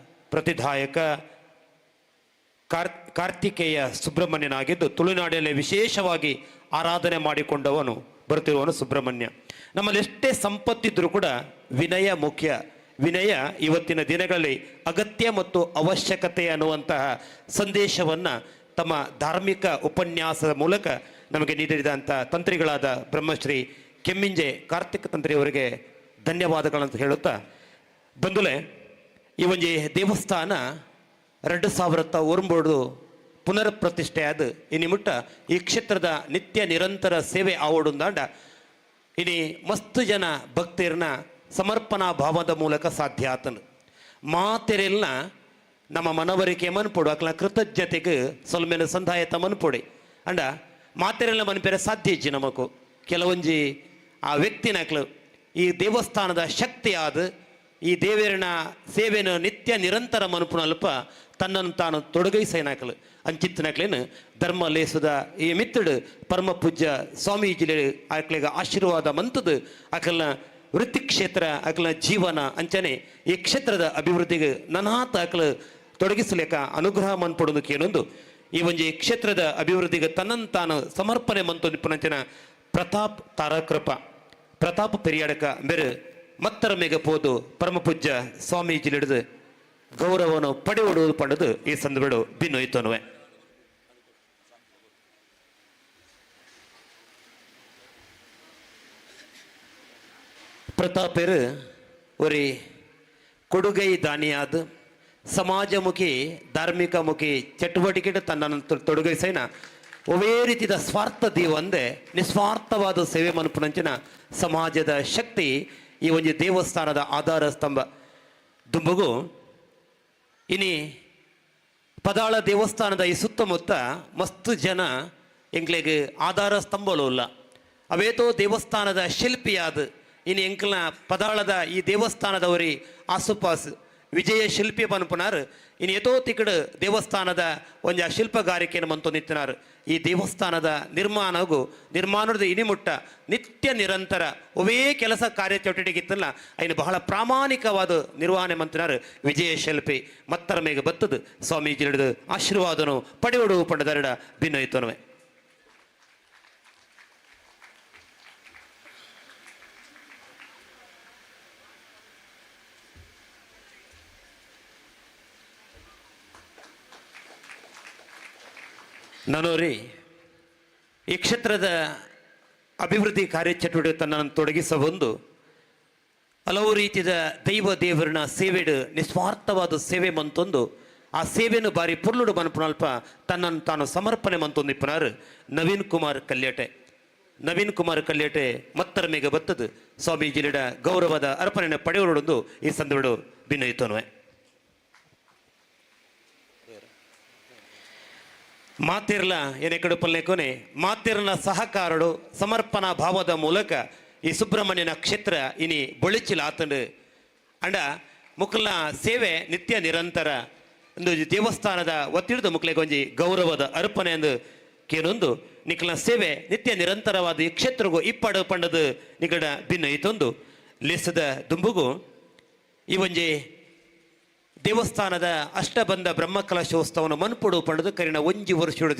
ಪ್ರತಿದಾಯಕ ಕಾರ್ತಿಕೇಯ ಸುಬ್ರಹ್ಮಣ್ಯನಾಗಿದ್ದು ತುಳುನಾಡಿನಲ್ಲಿ ವಿಶೇಷವಾಗಿ ಆರಾಧನೆ ಮಾಡಿಕೊಂಡವನು ಬರುತ್ತಿರುವವನು ಸುಬ್ರಹ್ಮಣ್ಯ. ನಮ್ಮಲ್ಲಿ ಎಷ್ಟೇ ಸಂಪತ್ತಿದ್ರೂ ಕೂಡ ವಿನಯ ಮುಖ್ಯ. ವಿನಯ ಇವತ್ತಿನ ದಿನಗಳಲ್ಲಿ ಅಗತ್ಯ ಮತ್ತು ಅವಶ್ಯಕತೆ ಅನ್ನುವಂತಹ ಸಂದೇಶವನ್ನು ತಮ್ಮ ಧಾರ್ಮಿಕ ಉಪನ್ಯಾಸದ ಮೂಲಕ ನಮಗೆ ನೀಡಿದಂಥ ತಂತ್ರಿಗಳಾದ ಬ್ರಹ್ಮಶ್ರೀ ಕೆಮ್ಮಿಂಜೆ ಕಾರ್ತಿಕ ತಂತ್ರಿಯವರಿಗೆ ಧನ್ಯವಾದಗಳಂತ ಹೇಳುತ್ತಾ ಬಂದುಲೆ, ಈ ಒಂಜಿ ದೇವಸ್ಥಾನ 2009 ಪುನರ್ ಪ್ರತಿಷ್ಠೆಯಾದ ಈ ನಿಮಿತ್ತ ಈ ಕ್ಷೇತ್ರದ ನಿತ್ಯ ನಿರಂತರ ಸೇವೆ ಆವಡುಂದಾಂಡ ಇನಿ ಮಸ್ತು ಜನ ಭಕ್ತರನ್ನ ಸಮರ್ಪಣಾ ಭಾವದ ಮೂಲಕ ಸಾಧ್ಯ ಆತನು. ಮಾತೆರೆಲ್ಲ ನಮ್ಮ ಮನವರಿಕೆ ಮನ್ಪೊಡು, ಅಕ್ಲ ಕೃತಜ್ಞತೆಗೆ ಸೊಲ್ಮೆನ ಸಂದಾಯತ ಮನ್ಪೊಡಿ ಅಂಡ ಮಾತೆರೆಲ್ಲ ಮನ್ಪೆರೆ ಸಾಧ್ಯ ಇಜ್ಜಿ ನಮಕು. ಕೆಲವೊಂಜಿ ಆ ವ್ಯಕ್ತಿನಕ್ಲು ಈ ದೇವಸ್ಥಾನದ ಶಕ್ತಿ ಆದ ಈ ದೇವರನ ಸೇವೆಯನ್ನು ನಿತ್ಯ ನಿರಂತರ ಮನುಪುನಲ್ಪ ತನ್ನನ್ನು ತಾನು ತೊಡಗೈಸೈನಾಕಲು ಅಂಚಿತ್ತನಕ್ಲೇನು ಧರ್ಮ ಲೇಸುದ ಈ ಮಿತ್ತಡು ಪರಮ ಪೂಜ್ಯ ಸ್ವಾಮೀಜಿ ಆಕಲಿಗೆ ಆಶೀರ್ವಾದ ಮಂತದ್ದು ಆಕಲ್ನ ವೃತ್ತಿ ಕ್ಷೇತ್ರ ಆಕಲ್ನ ಜೀವನ ಅಂಚನೆ ಈ ಕ್ಷೇತ್ರದ ಅಭಿವೃದ್ಧಿಗೆ ನನಾತ ಆಕಲು ತೊಡಗಿಸಲೇಕ ಅನುಗ್ರಹ ಮನ್ಪೊಡೋದು ಕೇನೊಂದು ಈ ಒಂಜಿ ಕ್ಷೇತ್ರದ ಅಭಿವೃದ್ಧಿಗೆ ತನ್ನನ್ನು ತಾನು ಸಮರ್ಪಣೆ ಮಂತು ನಿಪುಣಂಚಿನ ಪ್ರತಾಪ್ ತಾರಕೃಪ ಪ್ರತಾಪ್ ಪೆರಿಯಾಡಕ ಬೇರೆ ಮತ್ತರ ಮೇಗ ಪೋದು ಪರಮ ಪೂಜ್ಯ ಸ್ವಾಮೀಜಿಲಿಡಿದು ಗೌರವವನ್ನು ಪಡೆಯುವುದು ಪಡೆದು ಈ ಸಂದರ್ಭ ಬಿನ್ನೊಯ್ತನುವೆ. ಪ್ರತಾಪರು ಒರಿ ಕೊಡುಗೈ ದಾನಿಯಾದ ಸಮಾಜಮುಖಿ ಧಾರ್ಮಿಕಮುಖಿ ಚಟುವಟಿಕೆ ತನ್ನನ್ನು ತೊಡಗಿಸೈನ ಒವೇ ರೀತಿಯ ಸ್ವಾರ್ಥ ದೀವಂದೆ ನಿಸ್ವಾರ್ಥವಾದ ಸೇವೆ ಮನುಪುನಂಚಿನ ಸಮಾಜದ ಶಕ್ತಿ ಈ ಒಂದು ದೇವಸ್ಥಾನದ ಆಧಾರ ಸ್ತಂಭ ದುಂಬಗು. ಇನಿ ಪದಾಳ ದೇವಸ್ಥಾನದ ಈ ಸುತ್ತಮುತ್ತ ಮಸ್ತು ಜನ ಎಂಕ್ಲೆಗ್ ಆಧಾರ ಸ್ತಂಭಲು ಇಲ್ಲ. ಅವೇತೋ ದೇವಸ್ಥಾನದ ಶಿಲ್ಪಿಯಾದ ಇನಿ ಎಂಕ್ಲನ ಪದಾಳದ ಈ ದೇವಸ್ಥಾನದವರಿ ಆಸುಪಾಸು ವಿಜಯ ಶಿಲ್ಪಿ ಪನ್ಪುನಾರ್ ಇನ್ನು ಏತೋ ತಿಕ್ಕಡು ದೇವಸ್ಥಾನದ ಒಂಜ ಶಿಲ್ಪಗಾರಿಕೆಯನ್ನು ಮಂತು ನಿತ್ತಿನಾರ್. ಈ ದೇವಸ್ಥಾನದ ನಿರ್ಮಾಣಗೂ ನಿರ್ಮಾಣದ ಇನಿಮುಟ್ಟ ನಿತ್ಯ ನಿರಂತರ ಒವೇ ಕೆಲಸ ಕಾರ್ಯ ಚಟುವಟಿಕೆ ಇನ್ನು ಬಹಳ ಪ್ರಾಮಾಣಿಕವಾದ ನಿರ್ವಹಣೆ ಮಂತಿನಾರ್ ವಿಜಯ ಶಿಲ್ಪಿ. ಮತ್ತರ ಮೇಗ ಬತ್ತದು ಸ್ವಾಮೀಜಿ ಹಿಡಿದು ಆಶೀರ್ವಾದನು ಪಡೆಯೋಡು ಪಡೆದರಡ ಭಿನ್ನಯಿತನುವೆ. ನನೋರಿ ಈ ಕ್ಷೇತ್ರದ ಅಭಿವೃದ್ಧಿ ಕಾರ್ಯಚಟುವಟಿಕೆ ತನ್ನನ್ನು ತೊಡಗಿಸಬಂದು ಹಲವು ರೀತಿಯ ದೈವ ದೇವರನ್ನ ಸೇವೆಡು ನಿಸ್ವಾರ್ಥವಾದ ಸೇವೆ ಮಂತೊಂದು ಆ ಸೇವೆಯನ್ನು ಬಾರಿ ಪುರ್ಲುಡು ಮನಪುನಲ್ಪ ತನ್ನನ್ನು ತಾನು ಸಮರ್ಪಣೆ ಮಂತೊಂದು ಇಪ್ಪನಾರು ನವೀನ್ ಕುಮಾರ್ ಕಲ್ಯಟೆ. ನವೀನ್ ಕುಮಾರ್ ಕಲ್ಯಟೆ ಮತ್ತರ ಮೇಗ ಬತ್ತದು ಸ್ವಾಮೀಜಿಲಿಡ ಗೌರವದ ಅರ್ಪಣೆಯನ್ನು ಪಡೆಯುವುದೊಂದು ಈ ಸಂದರ್ಭ ಭಿನ್ನಯಿತನುವೆ. ಮಾತಿರ್ಲ ಏನೇ ಕಡುಪಲ್ಲೆ ಕೊನೆ ಮಾತಿರ್ಲ ಸಹಕಾರಡು ಸಮರ್ಪಣಾ ಭಾವದ ಮೂಲಕ ಈ ಸುಬ್ರಹ್ಮಣ್ಯನ ಕ್ಷೇತ್ರ ಇನಿ ಬೊಳಿಚಿಲ ಆತಂಡು ಅಂಡ ಮುಕ್ಕಲ್ನ ಸೇವೆ ನಿತ್ಯ ನಿರಂತರ ಒಂದು ದೇವಸ್ಥಾನದ ಒತ್ತಿಡಿದು ಮುಕ್ಲೆಗೊಂಜಿ ಒಂಜಿ ಗೌರವದ ಅರ್ಪಣೆ ಎಂದು ಕೇನೊಂದು ನಿಖಲ ಸೇವೆ ನಿತ್ಯ ನಿರಂತರವಾದ ಈ ಕ್ಷೇತ್ರಗೂ ಇಪ್ಪಡು ಪಂಡದು ನಿಗಡ ಭಿನ್ನ ಇತ್ತೊಂದು ಲೇಸದ ದುಂಬುಗು ಈ ಒಂಜಿ ದೇವಸ್ಥಾನದ ಅಷ್ಟಬಂಧ ಬ್ರಹ್ಮಕಲಶೋತ್ಸವನ ಮನ್ಪುಡು ಪಂಡದು ಕರಿನ ಒಂಜಿ ವರ್ಷುಡು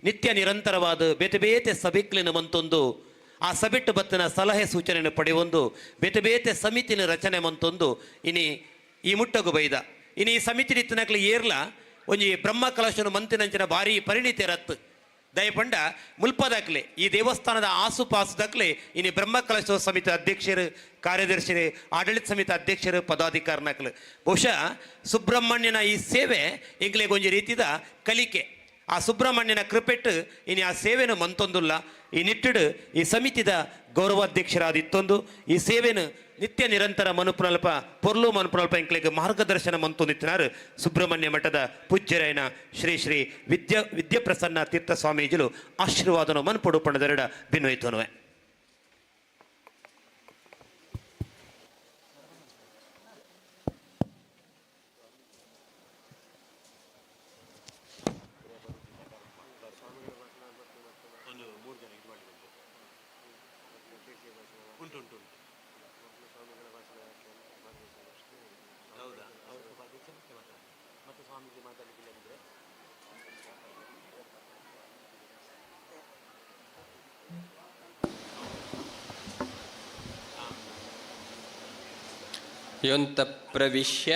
ನಿತ್ಯ ನಿರಂತರವಾದ ಬೇತೆ ಬೇತೆ ಸಭೆಕ್ಲಿನ ಮಂತೊಂದು ಆ ಸಭೆಟ್ಟು ಬತ್ತಿನ ಸಲಹೆ ಸೂಚನೆಯನ್ನು ಪಡೆಯೊಂದು ಬೇತೆ ಬೇತೆ ಸಮಿತಿನ ರಚನೆ ಮಂತೊಂದು ಇನಿ ಈ ಮುಟ್ಟಗು ಬೈದ ಇನಿ ಈ ಸಮಿತಿ ನಿತ್ತನಕ್ಲೆ ಏರ್ಲ ಒಂಜಿ ಬ್ರಹ್ಮ ಕಲಶನ ಮಂತಿನಂಚಿನ ಭಾರಿ ಪರಿಣಿತಿ ರತ್ತು ದಯಪಂಡ ಮುಲ್ಪದಾಕ್ಲೆ ಈ ದೇವಸ್ಥಾನದ ಆಸುಪಾಸುದಾಕ್ಲೆ ಇನಿ ಬ್ರಹ್ಮ ಕಲಶ ಸಮಿತಿ ಅಧ್ಯಕ್ಷರು, ಕಾರ್ಯದರ್ಶಿರು, ಆಡಳಿತ ಸಮಿತಿ ಅಧ್ಯಕ್ಷರು, ಪದಾಧಿಕಾರಿನಾಕ್ಲು. ಬಹುಶಃ ಸುಬ್ರಹ್ಮಣ್ಯನ ಈ ಸೇವೆ ಎಂಕ್ಲೆಗ್ ಒಂಜಿ ರೀತಿದ ಕಲಿಕೆ. ಆ ಸುಬ್ರಹ್ಮಣ್ಯನ ಕೃಪೆಟ್ಟು ಇನಿ ಆ ಸೇವೆನು ಮಂತೊಂದುಲ್ಲ. ಈ ನಿಟ್ಟಿಡು ಈ ಸಮಿತಿದ ಗೌರವಾಧ್ಯಕ್ಷರಾದ ಇತ್ತೊಂದು ಈ ಸೇವೆನು ನಿತ್ಯ ನಿರಂತರ ಮನುಪುನಲ್ಪ ಪೊರ್ಲು ಮನುಪುನಲ್ಪ ಎಂಕ್ಲೆಗ್ ಮಾರ್ಗದರ್ಶನ ಮಂತೊಂದಿತ್ತಿನಾರು ಸುಬ್ರಹ್ಮಣ್ಯ ಮಠದ ಪೂಜ್ಯರಾಯನ ಶ್ರೀ ಶ್ರೀ ವಿದ್ಯಾಪ್ರಸನ್ನ ತೀರ್ಥ ಸ್ವಾಮೀಜಿಲು ಆಶೀರ್ವಾದನ ಮನ್ಪೊಡು ಪಣದೆರಡ ಬಿನ್ವಯ್ತನುವೆ. ಯೋಂತಃ ಪ್ರವಿಶ್ಯ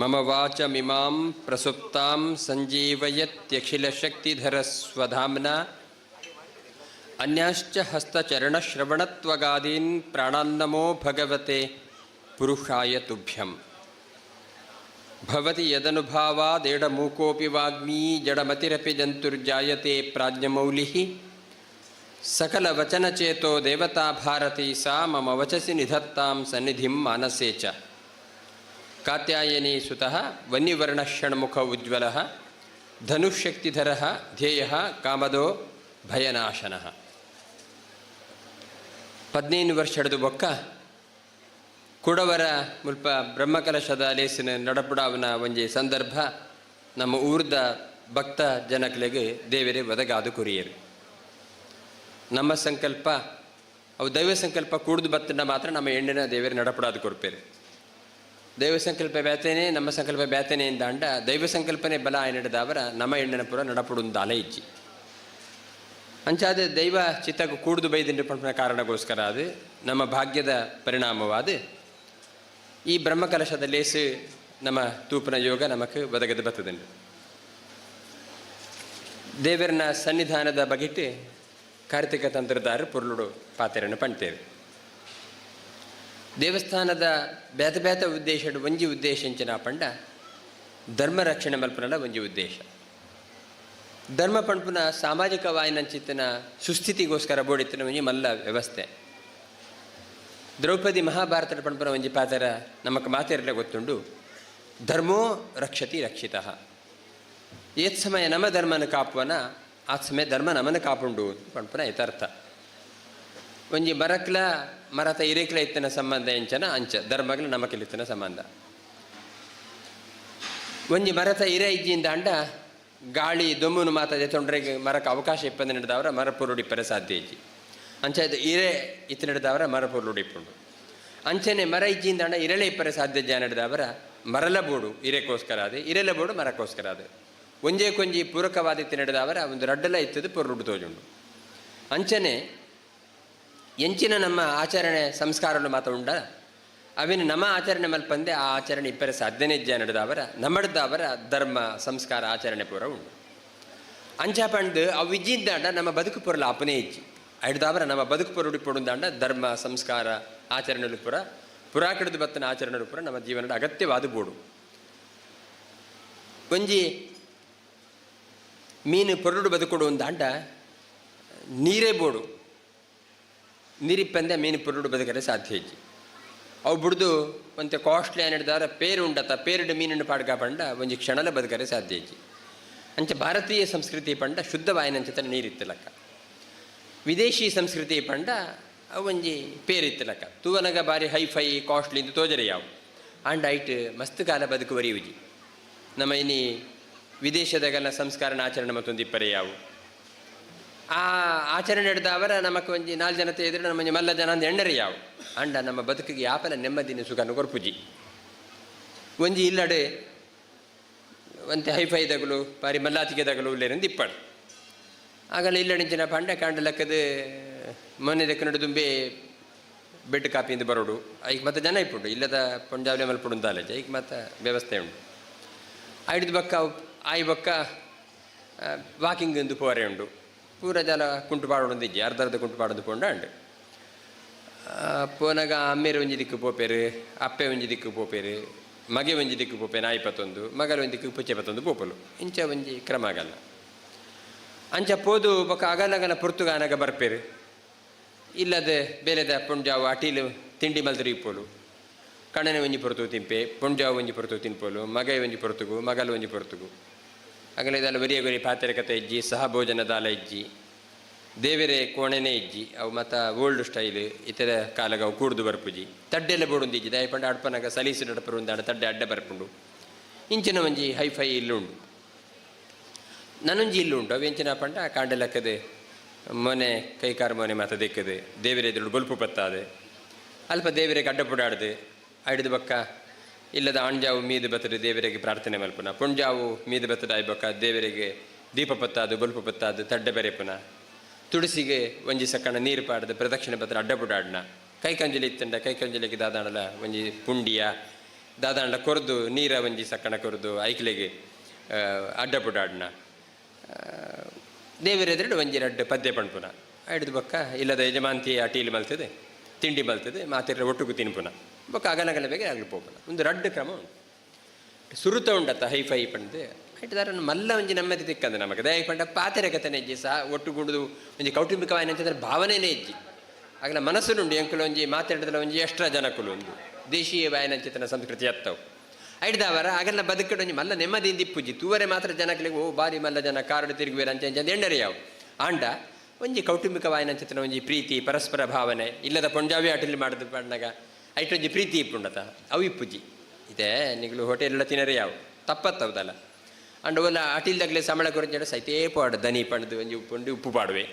ಮಮ ವಾಚಮಿಮಾಂ ಪ್ರಸುಪ್ತಾಂ ಸಂಜೀವಯತ್ಯಖಿಲಶಕ್ತಿಧರಸ್ವಧಾಮ್ನ ಅನ್ಯಾಶ್ಚ ಹಸ್ತಚರಣಶ್ರವಣತ್ವಗಾದೀನ್ ಪ್ರಾಣಾನ್ನಮೋ ಭಗವತೆ ಪುರುಷಾಯ ತುಭ್ಯಂ. ಭವತಿ ಯದನುಭಾವಾದೇಡಮೂಕೋಪಿ ವಾಗ್ಮೀ ಜಡಮತಿರಪಿ ಜಂತುರ್ಜಾಯತೆ ಪ್ರಾಜ್ಞಮೌಲಿಃ ಸಕಲವಚನಚೇತೋ ದೇವತಾ ಭಾರತಿ ಸಾ ಮಮ ವಚಸಿ ನಿಧತ್ತಾಂ ಸನ್ನಿಧಿಂ ಮಾನಸೇ ಚ. ಕಾತ್ಯಾಯನಿ ಸುತಃ ವನ್ನಿವರ್ಣಷಣ್ಮುಖ ಉಜ್ವಲಃ ಧನುಶಕ್ತಿಧರಃ ಧ್ಯೇಯಃ ಕಾಮದೋ ಭಯನಾಶನಃ. 15 ವರ್ಷದ ಬೊಕ್ಕ ಕುಡವರ ಮುಲ್ಪ ಬ್ರಹ್ಮಕಲಶದ ಲೇಸಿನ ನಡಪುಡಾವನ ಒಂಜಿ ಸಂದರ್ಭ ನಮ್ಮ ಊರ್ದ ಭಕ್ತ ಜನಕ್ಲೆಗೆ ದೇವರೇ ಒದಗಾದು ಕುರಿಯರು. ನಮ್ಮ ಸಂಕಲ್ಪ ಅವು ದೈವ ಸಂಕಲ್ಪ ಕೂಡ್ದು ಬತ್ತಂಡ ಮಾತ್ರ ನಮ್ಮ ಹೆಣ್ಣಿನ ದೇವರೇ ನಡಪಡಾದು ಕೊರ್ಪೇರು. ದೈವ ಸಂಕಲ್ಪ ಬ್ಯಾತೇನೆ ನಮ್ಮ ಸಂಕಲ್ಪ ಬ್ಯಾತೇನೆ ಎಂದಾಂಡ ದೈವ ಸಂಕಲ್ಪನೆ ಬಲ ಆಯ್ನಡದವರ ನಮ್ಮ ಹೆಣ್ಣಿನ ಪುರ ನಡಪಡುಂದಾಲೆ ಇಜ್ಜಿ. ಅಂಚಾದ ದೈವ ಚಿತ್ತಕ್ಕೆ ಕೂಡ್ದು ಬೈದಿಂಡು ಪಂಪಿನ ಕಾರಣಕ್ಕೋಸ್ಕರ ಅದು ನಮ್ಮ ಭಾಗ್ಯದ ಪರಿಣಾಮವಾದ ಈ ಬ್ರಹ್ಮಕಲಶದ ಲೇಸು ನಮ್ಮ ತೂಪನ ಯೋಗ ನಮಕ್ ಒದಗದು ಬತ್ತದಂಡು. ದೇವರನ ಸನ್ನಿಧಾನದ ಬಗೆಟ್ ಕಾರ್ತಿಕ ತಂತ್ರದಾರರು ಪುರುಳುಡು ಪಾತೆರನ್ನು ಪಣ್ತೇವೆ. ದೇವಸ್ಥಾನದ ಬೇತ ಬೇತ ಉದ್ದೇಶ ಒಂಜಿ ಉದ್ದೇಶ ಎಂಚಿನ ಪಂಡ ಧರ್ಮ ರಕ್ಷಣೆ ಮಲ್ಪನಲ ಒಂಜಿ ಉದ್ದೇಶ. ಧರ್ಮ ಪಂಪುನ ಸಾಮಾಜಿಕ ವಾಯಿನಂಚಿತ್ತನ ಸುಸ್ಥಿತಿಗೋಸ್ಕರ ಬೋಡಿತ್ತಿನ ಒಂಜಿ ಮಲ್ಲ ವ್ಯವಸ್ಥೆ. ದ್ರೌಪದಿ ಮಹಾಭಾರತದ ಪಂಪುನ ಒಂಜಿ ಪಾತ್ರ ನಮಕ್ ಮಾತೆರಲೆ ಗೊತ್ತುಂಡು. ಧರ್ಮೋ ರಕ್ಷತಿ ರಕ್ಷಿತಃ. ಏತ್ ಸಮಯ ನಮ್ಮ ಧರ್ಮನ ಕಾಪುವನ ಆ ಸಮಯ ಧರ್ಮ ನಮನ ಕಾಪುಂಡು ಪಂಪುನ ಯಥಾರ್ಥ. ಒಂಜಿ ಮರಕ್ಲ ಮರತ ಇರೇಕ್ಲ ಇತ್ತನ ಸಂಬಂಧ ಎಂಚನ ಅಂಚ ಧರ್ಮಗ್ಲ ನಮಕಿಲಿತ್ತನ ಸಂಬಂಧ. ಒಂಜಿ ಮರತ ಇರೆ ಇಜ್ಜಿಂದ ಅಂಡ ಗಾಳಿ ದೊಮ್ಮುನು ಮಾತಾದೆ ತೊಂದರೆಗೆ ಮರಕ್ಕೆ ಅವಕಾಶ ಇಪ್ಪಂದು ನಡೆದವರ ಮರ ಪೊರುಡಿಪ್ಪರೆ ಸಾಧ್ಯ ಇಜ್ಜಿ. ಅಂಚ ಇದು ಇರೆ ಇತ್ತು ನಡೆದವರ ಮರ ಪೊರುಡಿಪ್ಪುಂಡು. ಅಂಚನೆ ಮರ ಇಜ್ಜಿಂದ ಅಂಡ ಇರಳೆ ಇಪ್ಪರೆ ಸಾಧ್ಯ ಜ ನಡೆದವರ ಮರಲ ಬೋಡು ಇರೆಕೋಸ್ಕರ ಅದೇ ಇರೆಲ ಬೋಡು ಮರಕ್ಕೋಸ್ಕರ ಅದೇ ಒಂಜೇ ಕೊಂಜಿ ಪೂರಕವಾದ ಇತ್ತು ನಡೆದವರ ಒಂದು ರಡ್ಡಲ ಇತ್ತದು ಪೊರುಡು ತೋಜುಂಡು. ಅಂಚನೆ ಎಂಚಿನ ನಮ್ಮ ಆಚರಣೆ ಸಂಸ್ಕಾರಗಳು ಮಾತ್ರ ಉಂಡ ಅವಿನ ನಮ್ಮ ಆಚರಣೆ ಮಲ್ಪಂದೆ ಆ ಆಚರಣೆ ಇಪ್ಪರೆ ಸಾಧ್ಯನೇ ಇಜ್ಜ ನಡೆದವರ ನಮ್ಮಡ್ದವರ ಧರ್ಮ ಸಂಸ್ಕಾರ ಆಚರಣೆ ಪೂರ ಉಂಡು. ಅಂಚ ಪಂಡು ಅವು ಇಜ್ಜಿದ್ದಾಂಡ ನಮ್ಮ ಬದುಕು ಪೂರಲ ಅಪನೇ ಇಜ್ಜಿ. ಐಡ್ದವರ ನಮ್ಮ ಬದುಕು ಪೊರುಡಿ ಪೊಡುಂದಾಂಡ ಧರ್ಮ ಸಂಸ್ಕಾರ ಆಚರಣೆಗಳು ಪೂರ ಪುರಾಕಡಿದು ಬತ್ತನ ಆಚರಣೆಗಳು ಪೂರ ನಮ್ಮ ಜೀವನದ ಅಗತ್ಯವಾದ ಬೋಡು. ಒಂಜಿ ಮೀನು ಪೊರುಡು ಬದುಕೊಡು ಅಂದಾಂಡ ನೀರೇ ಬೋಡು. ನೀರಿಪ್ಪಂದೆ ಮೀನು ಪೊರುಡು ಬದುಕರೆ ಸಾಧ್ಯ ಇಜ್ಜಿ. ಅವು ಬುಡ್ದು ಒಂತೆ ಕಾಸ್ಟ್ಲಿ ಏನಿಡ್ದಾರ ಪೇರು ಉಂಡತ ಪೇರುಡು ಮೀನನ್ನು ಪಾಡ್ಕ ಪಂಡ ಒಂಜಿ ಕ್ಷಣಲ ಬದುಕರೆ ಸಾಧ್ಯ ಇಜ್ಜಿ. ಅಂಚ ಭಾರತೀಯ ಸಂಸ್ಕೃತಿ ಪಂಡ ಶುದ್ಧ ವಾಯಿನಂಚಿತ ನೀರಿತ್ತು ಲೆಕ್ಕ. ವಿದೇಶಿ ಸಂಸ್ಕೃತಿ ಪಂಡ ಅವು ಒಂಜಿ ಪೇರಿತ್ತು ಲೆಕ್ಕ. ತೂವನಗ ಬಾರಿ ಹೈಫೈ ಕಾಸ್ಟ್ಲಿ ಇಂದು ತೋಜರೆ ಯಾವು ಆಂಡ ಐಟ್ ಮಸ್ತ್ ಕಾಲ ಬದುಕು ವರಿಯುಜಿ. ನಮ್ಮ ಇನಿ ವಿದೇಶದಾಗೆಲ್ಲ ಸಂಸ್ಕಾರನ ಆಚರಣೆ ಮತ್ತೊಂದು ಇಪ್ಪರೆ ಯಾವು ಆ ಆಚರಣೆ ಹಿಡ್ದವರ ನಮಕ್ ಒಂಜಿ ನಾಲ್ಕು ಜನ ಎದುರು ನಮ್ಮ ಮಲ್ಲ ಜನ ಅಂದ್ ಎಣ್ಣರೆ ಯಾವು ಅಂಡ ನಮ್ಮ ಬದುಕಿಗೆ ಯಾಪಲ ನೆಮ್ಮದಿನ ಸುಖನ ಕೊರ್ಪುಜಿ. ಒಂಜಿ ಇಲ್ಲಡೆ ಒಂತೆ ಹೈಫೈ ದಗಲು ಬಾರಿ ಮಲ್ಲಾತಿಗೆ ದಗಲು ಉಲ್ಲೇರಂದು ಇಪ್ಪಡು. ಆಗಲ್ಲ ಇಲ್ಲಡಿಂಚಿನ ಪಂಡ ಕಾಂಡ ಲೆಕ್ಕದ ಮೊನ್ನೆ ದಕ್ಕನಡು ದುಂಬೆ ಬೆಡ್ ಕಾಪಿಯಿಂದ ಬರೋಡು ಐಕ್ ಮತ್ತೆ ಜನ ಇಪ್ಪುಂಡು ಇಲ್ಲದ ಪಂಜಾಬ್ಲೆ ಮಲ್ಪುಡು ಅಂತಾಲೇಜ ಐಕ್ ಮತ್ತೆ ವ್ಯವಸ್ಥೆ ಉಂಟು. ಐಡ್ದು ಬೊಕ್ಕ ಆಯಿ ಬೊಕ್ಕ ವಾಕಿಂಗ್ ಎಂದು ಪೋರೆ ಉಂಡು. ಪೂರ ಜಲ ಕುಂಟು ಪಾಡೊಂದು ಇಜ್ಜಿ, ಅರ್ಧ ಅರ್ಧ ಕುಂಟು ಪಾಡೊಂದು ಪೋಂಡ ಉಂಡು. ಪೋನಾಗ ಅಮ್ಮೇರು ಒಂಜಿ ದಿಕ್ಕು ಪೋಪೇರು, ಅಪ್ಪೆ ಒಂಜಿ ದಿಕ್ಕು ಪೋಪೇರು, ಮಗೆ ಒಂಜಿ ದಿಕ್ಕು ಪೋಪೆ, ನಾಯಿ ಪತ್ತೊಂದು, ಮಗಲು ಒಂಜಿ ದಿಕ್ಕು ಪುಚ್ಚೆ ಪತ್ತೊಂದು ಪೋಪಲು. ಇಂಚ ಒಂಜಿ ಕ್ರಮ ಆಗಲ್ಲ. ಅಂಚ ಪೋದು ಬೊಕ್ಕ ಅಗಲಗಲ ಪೊರ್ತುಗಾನಗ ಬರ್ಪೇರು. ಇಲ್ಲದೆ ಬೇಲೆದ ಪುಂಜಾವು ಅಟೀಲು ತಿಂಡಿ ಮಲ್ತರು ಇಪ್ಪೋಲು. ಕಣ್ಣನೆ ಒಂಜಿ ಪೊರ್ತು ತಿಂಪೆ, ಪುಂಜಾವು ಒಂಜಿ ಪೊರ್ತು ತಿನ್ಪೋಲು, ಮಗ ಒಂಜಿ ಪೊರ್ತುಗು, ಮಗಲು ಒಂಜಿ ಪೊರ್ತುಗು. ಅಗಲ ಇದೆಲ್ಲ ಒರಿಯ ಗೊರಿ ಪಾತ್ರೆ ಕತೆ ಇಜ್ಜಿ, ಸಹ ಭೋಜನ ದಾಲ ಇಜ್ಜಿ, ದೇವರೇ ಕೋಣೆನೇ ಇಜ್ಜಿ. ಅವು ಮತ್ತು ಓಲ್ಡ್ ಸ್ಟೈಲ್ ಇತರ ಕಾಲಗ ಅವು ಕೂಡ್ದು ಬರ್ಪುಜಿ. ತಡ್ಡೆಲ್ಲ ಬೋಡೊಂದು ಇಜ್ಜಿ, ದಯಪಂಡ ಅಡ್ಪನಾಗ ಸಲೀಸು ನಡಪರು ಒಂದಾಡ ತಡ್ಡೆ ಅಡ್ಡ ಬರ್ಪುಂಡು. ಇಂಚಿನ ಒಂಜಿ ಹೈಫೈ ಇಲ್ಲುಂಡು, ನನೊಂಜಿ ಇಲ್ಲುಂಡು. ಅವು ಎಂಚಿನ ಪಂಡ ಕಾಂಡೆಲಕ್ಕದೆ ಮೊನೆ ಕೈಕಾರು ಮೊನೆ ಮಾತ ದೆಕ್ಕದೆ ದೇವರ ಎದುರು ಬೊಲ್ಪು ಪತ್ತಾದೆ, ಅಲ್ಪ ದೇವರಿಗೆ ಅಡ್ಡ ಪುಡಾಡ್ದೆ ಐಡ್ದು ಬೊಕ್ಕ ಇಲ್ಲದ ಅಣ್ಜಾವು ಮೀದು ಬತ್ತದ ದೇವರಿಗೆ ಪ್ರಾರ್ಥನೆ ಮಲ್ಪುನ, ಪುಂಜಾವು ಮೀದು ಬತ್ತದ ಆಯ್ ಬೊಕ್ಕ ದೇವರಿಗೆ ದೀಪ ಪತ್ತಾದು ಬೊಲ್ಪು ಪತ್ತಾದು ತಡ್ಡೆ ಬರೆಪುನ, ತುಳಸಿಗೆ ಒಂಜಿ ಸಕ್ಕಣ ನೀರು ಪಾಡ್ದು ಪ್ರದಕ್ಷಿಣೆ ಬತ್ತದ ಅಡ್ಡ ಪುಡಾಡ್ನ, ಕೈಕಂಜಲಿ ಇತ್ತಂಡ ಕೈಕಂಜಲಿಗೆ ದಾದಾಂಡಲ ಒಂಜಿ ಪುಂಡಿಯ ದಾದಾಂಡ ಕೊರ್ದು ನೀರ ಒಂಜಿ ಸಕ್ಕಣ ಕೊರ್ದು ಐಕ್ಲೆಗೆ ಅಡ್ಡ ಪುಡಾಡ್ನ, ದೇವರೆದುರು ಒಂಜಿ ರಡ್ಡು ಪದ್ಯ ಪಣ್ಪುನ. ಐಡ್ದು ಬೊಕ್ಕ ಇಲ್ಲದ ಯಜಮಾಂತಿ ಅಟೀಲ್ ಮಲ್ತದೆ, ತಿಂಡಿ ಮಲ್ತದೆ, ಮಾತಿರ ಒಟ್ಟುಗು ತಿನ್ಪುನ, ಬೊಕ್ಕ ಅಗಲಗಲ ಬೇಗ ಆಗಲಿ ಪೋಪುನ. ಒಂದು ರಡ್ಡು ಕ್ರಮ ಉಂಟು. ಸುರುತ ಉಂಡತ್ತ ಹೈಫೈ ಪಂಡ್ದು ಐಟದಾರ ಮಲ್ಲ ಒಂಜಿ ನೆಮ್ಮದಿ ತಿಕ್ಕಂದು ನಮಗೆ. ದಯ ಪಂಡ ಪಾತೆರೆ ಕಥನೆ ಇಜ್ಜಿ, ಸಹ ಒಟ್ಟುಗೂಡುದು ಒಂಜಿ ಕೌಟುಂಬಿಕವಾಯಿನ ಅಂತಂದ್ರೆ ಭಾವನೆನೇ ಇಜ್ಜಿ. ಆಗಲ ಮನಸ್ಸುನುಂಡು ಎಂಕುಲು ಒಂಜಿ ಮಾತಾಡಿದ್ರೆ ಒಂಜಿ ಎಷ್ಟ್ರ ಜನಕುಲು ಒಂದು ದೇಶೀಯ ವಾಯನಂಚಿತನ ಸಂಸ್ಕೃತಿ ಅತ್ತವು ಐಡ್ದಾವರ ಆಗಲ್ಲ ಬದುಕಡು ಒಂಜಿ ಮಲ್ಲ ನೆಮ್ಮದಿಯಿಂದ ಇಪ್ಪುಜಿ. ತೂವರೆ ಮಾತ್ರ ಜನಕಲಿಗೆ ಓ ಬಾರಿ ಮಲ್ಲ ಜನ ಕಾರಡು ತಿರುಗುವೇರ ಅಂಚ ಅಂಚ ಎಂಡರೆ ಯಾವ ಆಂಡ ಒಂಜಿ ಕೌಟುಂಬಿಕ ವಾಯನಂಚಿತನ ಒಂಜಿ ಪ್ರೀತಿ ಪರಸ್ಪರ ಭಾವನೆ ಇಲ್ಲದ ಪಂಜಾಬಿ ಅಟಲಿ ಮಾಡಿದ ಪಂಡಾಗ ಐಟೊಂಜಿ ಪ್ರೀತಿ ಇಪ್ಪುಂಡತ ಅವು ಇಪ್ಪುಜಿ. ಇದೆ ನಿಗಳು ಹೋಟೆಲ್ ತಿನ್ನರೆ ಯಾವ ತಪ್ಪತ್ತವದಲ್ಲ ಅಂಡ ಒಲ್ಲ ಅಟಿಲ್ದಾಗಲೇ ಸಂಬಳ ಕೊರಂಜಡ ಸೈತೇ ಪಾಡು ದನಿ ಪಂಡ್ದು ಒಂಜಿ ಉಪ್ಪುಂಡು ಉಪ್ಪು ಪಾಡುವೆ,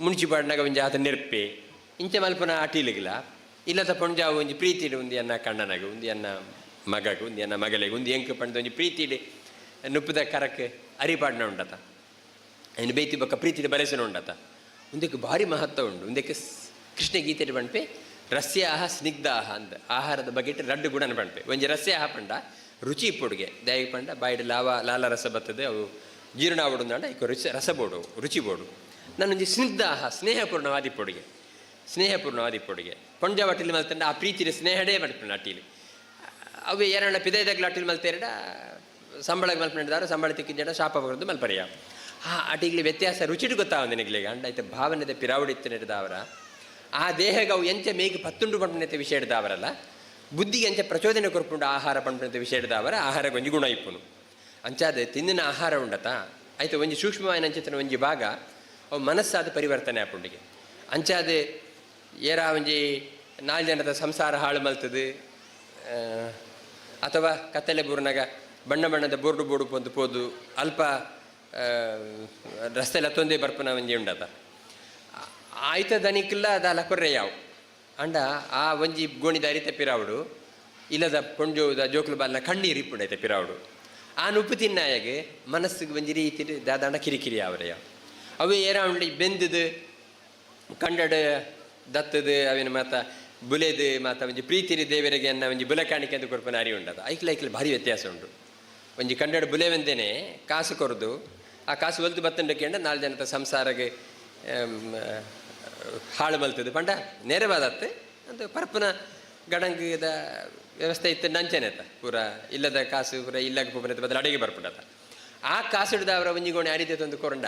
ಮುಂಚಿ ಪಾಡ್ನಾಗ ಒಂಜಿ ಆತ ನೆರ್ಪೆ ಇಂಚ ಮಲ್ಪನ ಅಟಿಲಿಗಿಲ್ಲ. ಇಲ್ಲದ ಪಂಜಾವು ಒಂಜಿ ಪ್ರೀತಿ ಉಂದಿ ಅನ್ನ ಕಣ್ಣನಾಗ ಉಂದಿ ಅನ್ನ ಮಗಗೆ ಉಂದಿ ಅನ್ನ ಮಗಲಿಗೆ ಉಂದಿ ಎಂಕು ಪಂಡ್ದು ಒಂಜಿ ಪ್ರೀತಿ ನುಪ್ಪುದ ಕರಕ್ಕೆ ಅರಿಪಾಡ್ನ ಉಂಡತ ಇನ್ನು ಬೇತಿ ಬೊಕ್ಕ ಪ್ರೀತಿದ ಬರೆಸನ ಉಂಡತ. ಉಂದಕ್ಕೆ ಭಾರಿ ಮಹತ್ವ ಉಂಡು. ಉಂದಕ್ಕೆ ಕೃಷ್ಣ ಗೀತೆ ಪಂಡ್ಪೆ ರಸ್ಯಾಹ ಸ್ನಿಗ್ಧಾಹ ಅಂದ ಆಹಾರದ ಬಗ್ಗೆ ರಡ್ಡು ಗುಣನ ಪಂಡ್ಪೆ. ಒಂಜಿ ರಸ್ಯಾಹ ಪಂಡ ರುಚಿ ಇಪ್ಪೊಡುಗೆ ದಯ ಪಂಡ ಬಾಯಿಡ್ ಲಾವ ಲಾಲ ರಸ ಬರ್ತದೆ ಅವು ಜೀರ್ಣ ಆವಡುಂದಾಂಡ ಇಕ್ಕ ರುಚಿ ರಸ ಬೋಡು ರುಚಿ ಬೋಡು. ನನ್ನೊಂಜಿ ಸ್ನಿಗ್ಧಾಹ ಸ್ನೇಹಪೂರ್ಣವಾದ ಇಪ್ಪೊಡುಗೆ ಸ್ನೇಹಪೂರ್ಣವಾದ ಇಪ್ಪೊಡುಗೆ ಪಂಜಾಬ್ ಅಟಿಲಿ ಮಲ್ತಂಡ ಆ ಪ್ರೀತಿಯ ಸ್ನೇಹಡೇ ಮಲ್ಪುಂಡು ಅಟಿಲಿ. ಅವು ಏರಣ್ಣ ಪಿದೈದಾಗಲ ಅಟಿಲ್ ಮಲ್ತೇರಡ ಸಂಬಳಕ್ಕೆ ಮಲ್ಪಂಡಿದಾರ ಸಂಬಳ ತಿಕ್ಕಿದ್ದ ಶಾಪ ಬರೋದು ಮಲ್ಪರಿಯ ಆ ಅಟಿಗ್ಲಿ ವ್ಯತ್ಯಾಸ ರುಚಿಟು ಗೊತ್ತಾವ ನಿನಗ್ಲಿಗ ಅಂಡ ಐತೆ ಭಾವನೆದ ಪಿರಾವಡಿತ್ತಿನದಾವರ ಆ ದೇಹಗವು ಎಂಚ ಮೇಗ್ ಪತ್ತುಂಡು ಪಂಪನತೆ ವಿಷಯ ಹಿಡ್ದಾವರಲ್ಲ ಬುದ್ಧಿಗೆ ಎಂಚ ಪ್ರಚೋದನೆ ಕೊರ್ಪುಂಡು ಆಹಾರ ಪಂಪನತೆ ವಿಷಯ ಹಿಡ್ದಾವರ ಆಹಾರ ಒಂಜಿ ಗುಣ ಇಪ್ಪುನು. ಅಂಚಾದ ತಿಂದಿನ ಆಹಾರ ಉಂಡತ ಆಯ್ತು ಒಂಜಿ ಸೂಕ್ಷ್ಮವಾಯಿನ ಅಂಚಿತನ ಒಂಜಿ ಭಾಗ ಅವು ಮನಸ್ಸಾದ ಪರಿವರ್ತನೆ ಆಪುಂಡಿಗೆ. ಅಂಚಾದ ಏರ ಒಂಜಿ ನಾಲ್ ಜನದ ಸಂಸಾರ ಹಾಳು ಮಲ್ತದೆ ಅಥವಾ ಕತ್ತಲೆ ಬೂರ್ನಾಗ ಬಣ್ಣ ಬಣ್ಣದ ಬೋರ್ಡು ಬೋರ್ಡು ಪೊಂದು ಪೋದು ಅಲ್ಪ ರಸ್ತೆಲ್ಲ ತೊಂದೆ ಬರ್ಪುನ ಒಂಜಿ ಉಂಡತ ಆಯ್ತ ದನಿಕ್ಲ ದಾಲ ಕೊರ್ರೆ ಯಾವು ಅಂಡ ಆ ಒಂಜಿ ಗೋಣಿದ ಅರಿತ ಪಿರಾವುಡು ಇಲ್ಲದ ಪೊಂಜೋದ ಜೋಕ್ಲು ಬಾಲ್ನ ಕಣ್ಣೀರು ಇಪ್ಪುಂಡೈತೆ ಪಿರಾವುಡು ಆ ನುಪ್ಪು ತಿನ್ನಾಯಗೆ ಮನಸ್ಸಿಗೆ ಒಂಜಿ ರೀತಿ ದಾದಾಂಡ ಕಿರಿಕಿರಿ ಅವರೆಯ ಅವು ಏರ ಉಂಡಿ ಬೆಂದದು ಕಂಡಡ ದತ್ತದು ಅವಿನ ಮಾತ ಬುಲೆದು ಮಾತ ಒಂಜಿ ಪ್ರೀತಿರಿ ದೇವರಿಗೆ ಅನ್ನ ಒಂಜಿ ಬುಲೆ ಕಾಣಿಕೆ ಅಂತ ಕೊರ್ಪುನ ಅರಿ ಉಂಡದ ಐಕ್ಲ ಐಕ್ಲ ಭಾರಿ ವ್ಯತ್ಯಾಸ ಉಂಟು. ಒಂಜಿ ಕಂಡಡ ಬುಲೆವೆಂದೇನೆ ಕಾಸು ಕೊರದು ಆ ಕಾಸು ಒಲ್ದು ಬತ್ತಂಡ ಕೇಂಡ ನಾಲ್ ಜನತ ಸಂಸಾರಗೆ ಹಾಳು ಮಲ್ತದೆ ಪಂಡ ನೇರವಾದತ್ತೆ ಅಂತ ಪರಪುನ ಗಡಂಗದ ವ್ಯವಸ್ಥೆ ಇತ್ತು ನಂಚೆನೆತ ಪೂರ ಇಲ್ಲದ ಕಾಸು ಪೂರ ಇಲ್ಲಗ ಪೂರ ಬದಲು ಅಡಿಗೆ ಬರ್ಪುಂಡತ ಆ ಕಾಸು ಹಿಡ್ದ ಅವರ ಒಂಜಿ ಗೋಣೆ ಅರಿತೆ ತಂದು ಕೊರಂಡ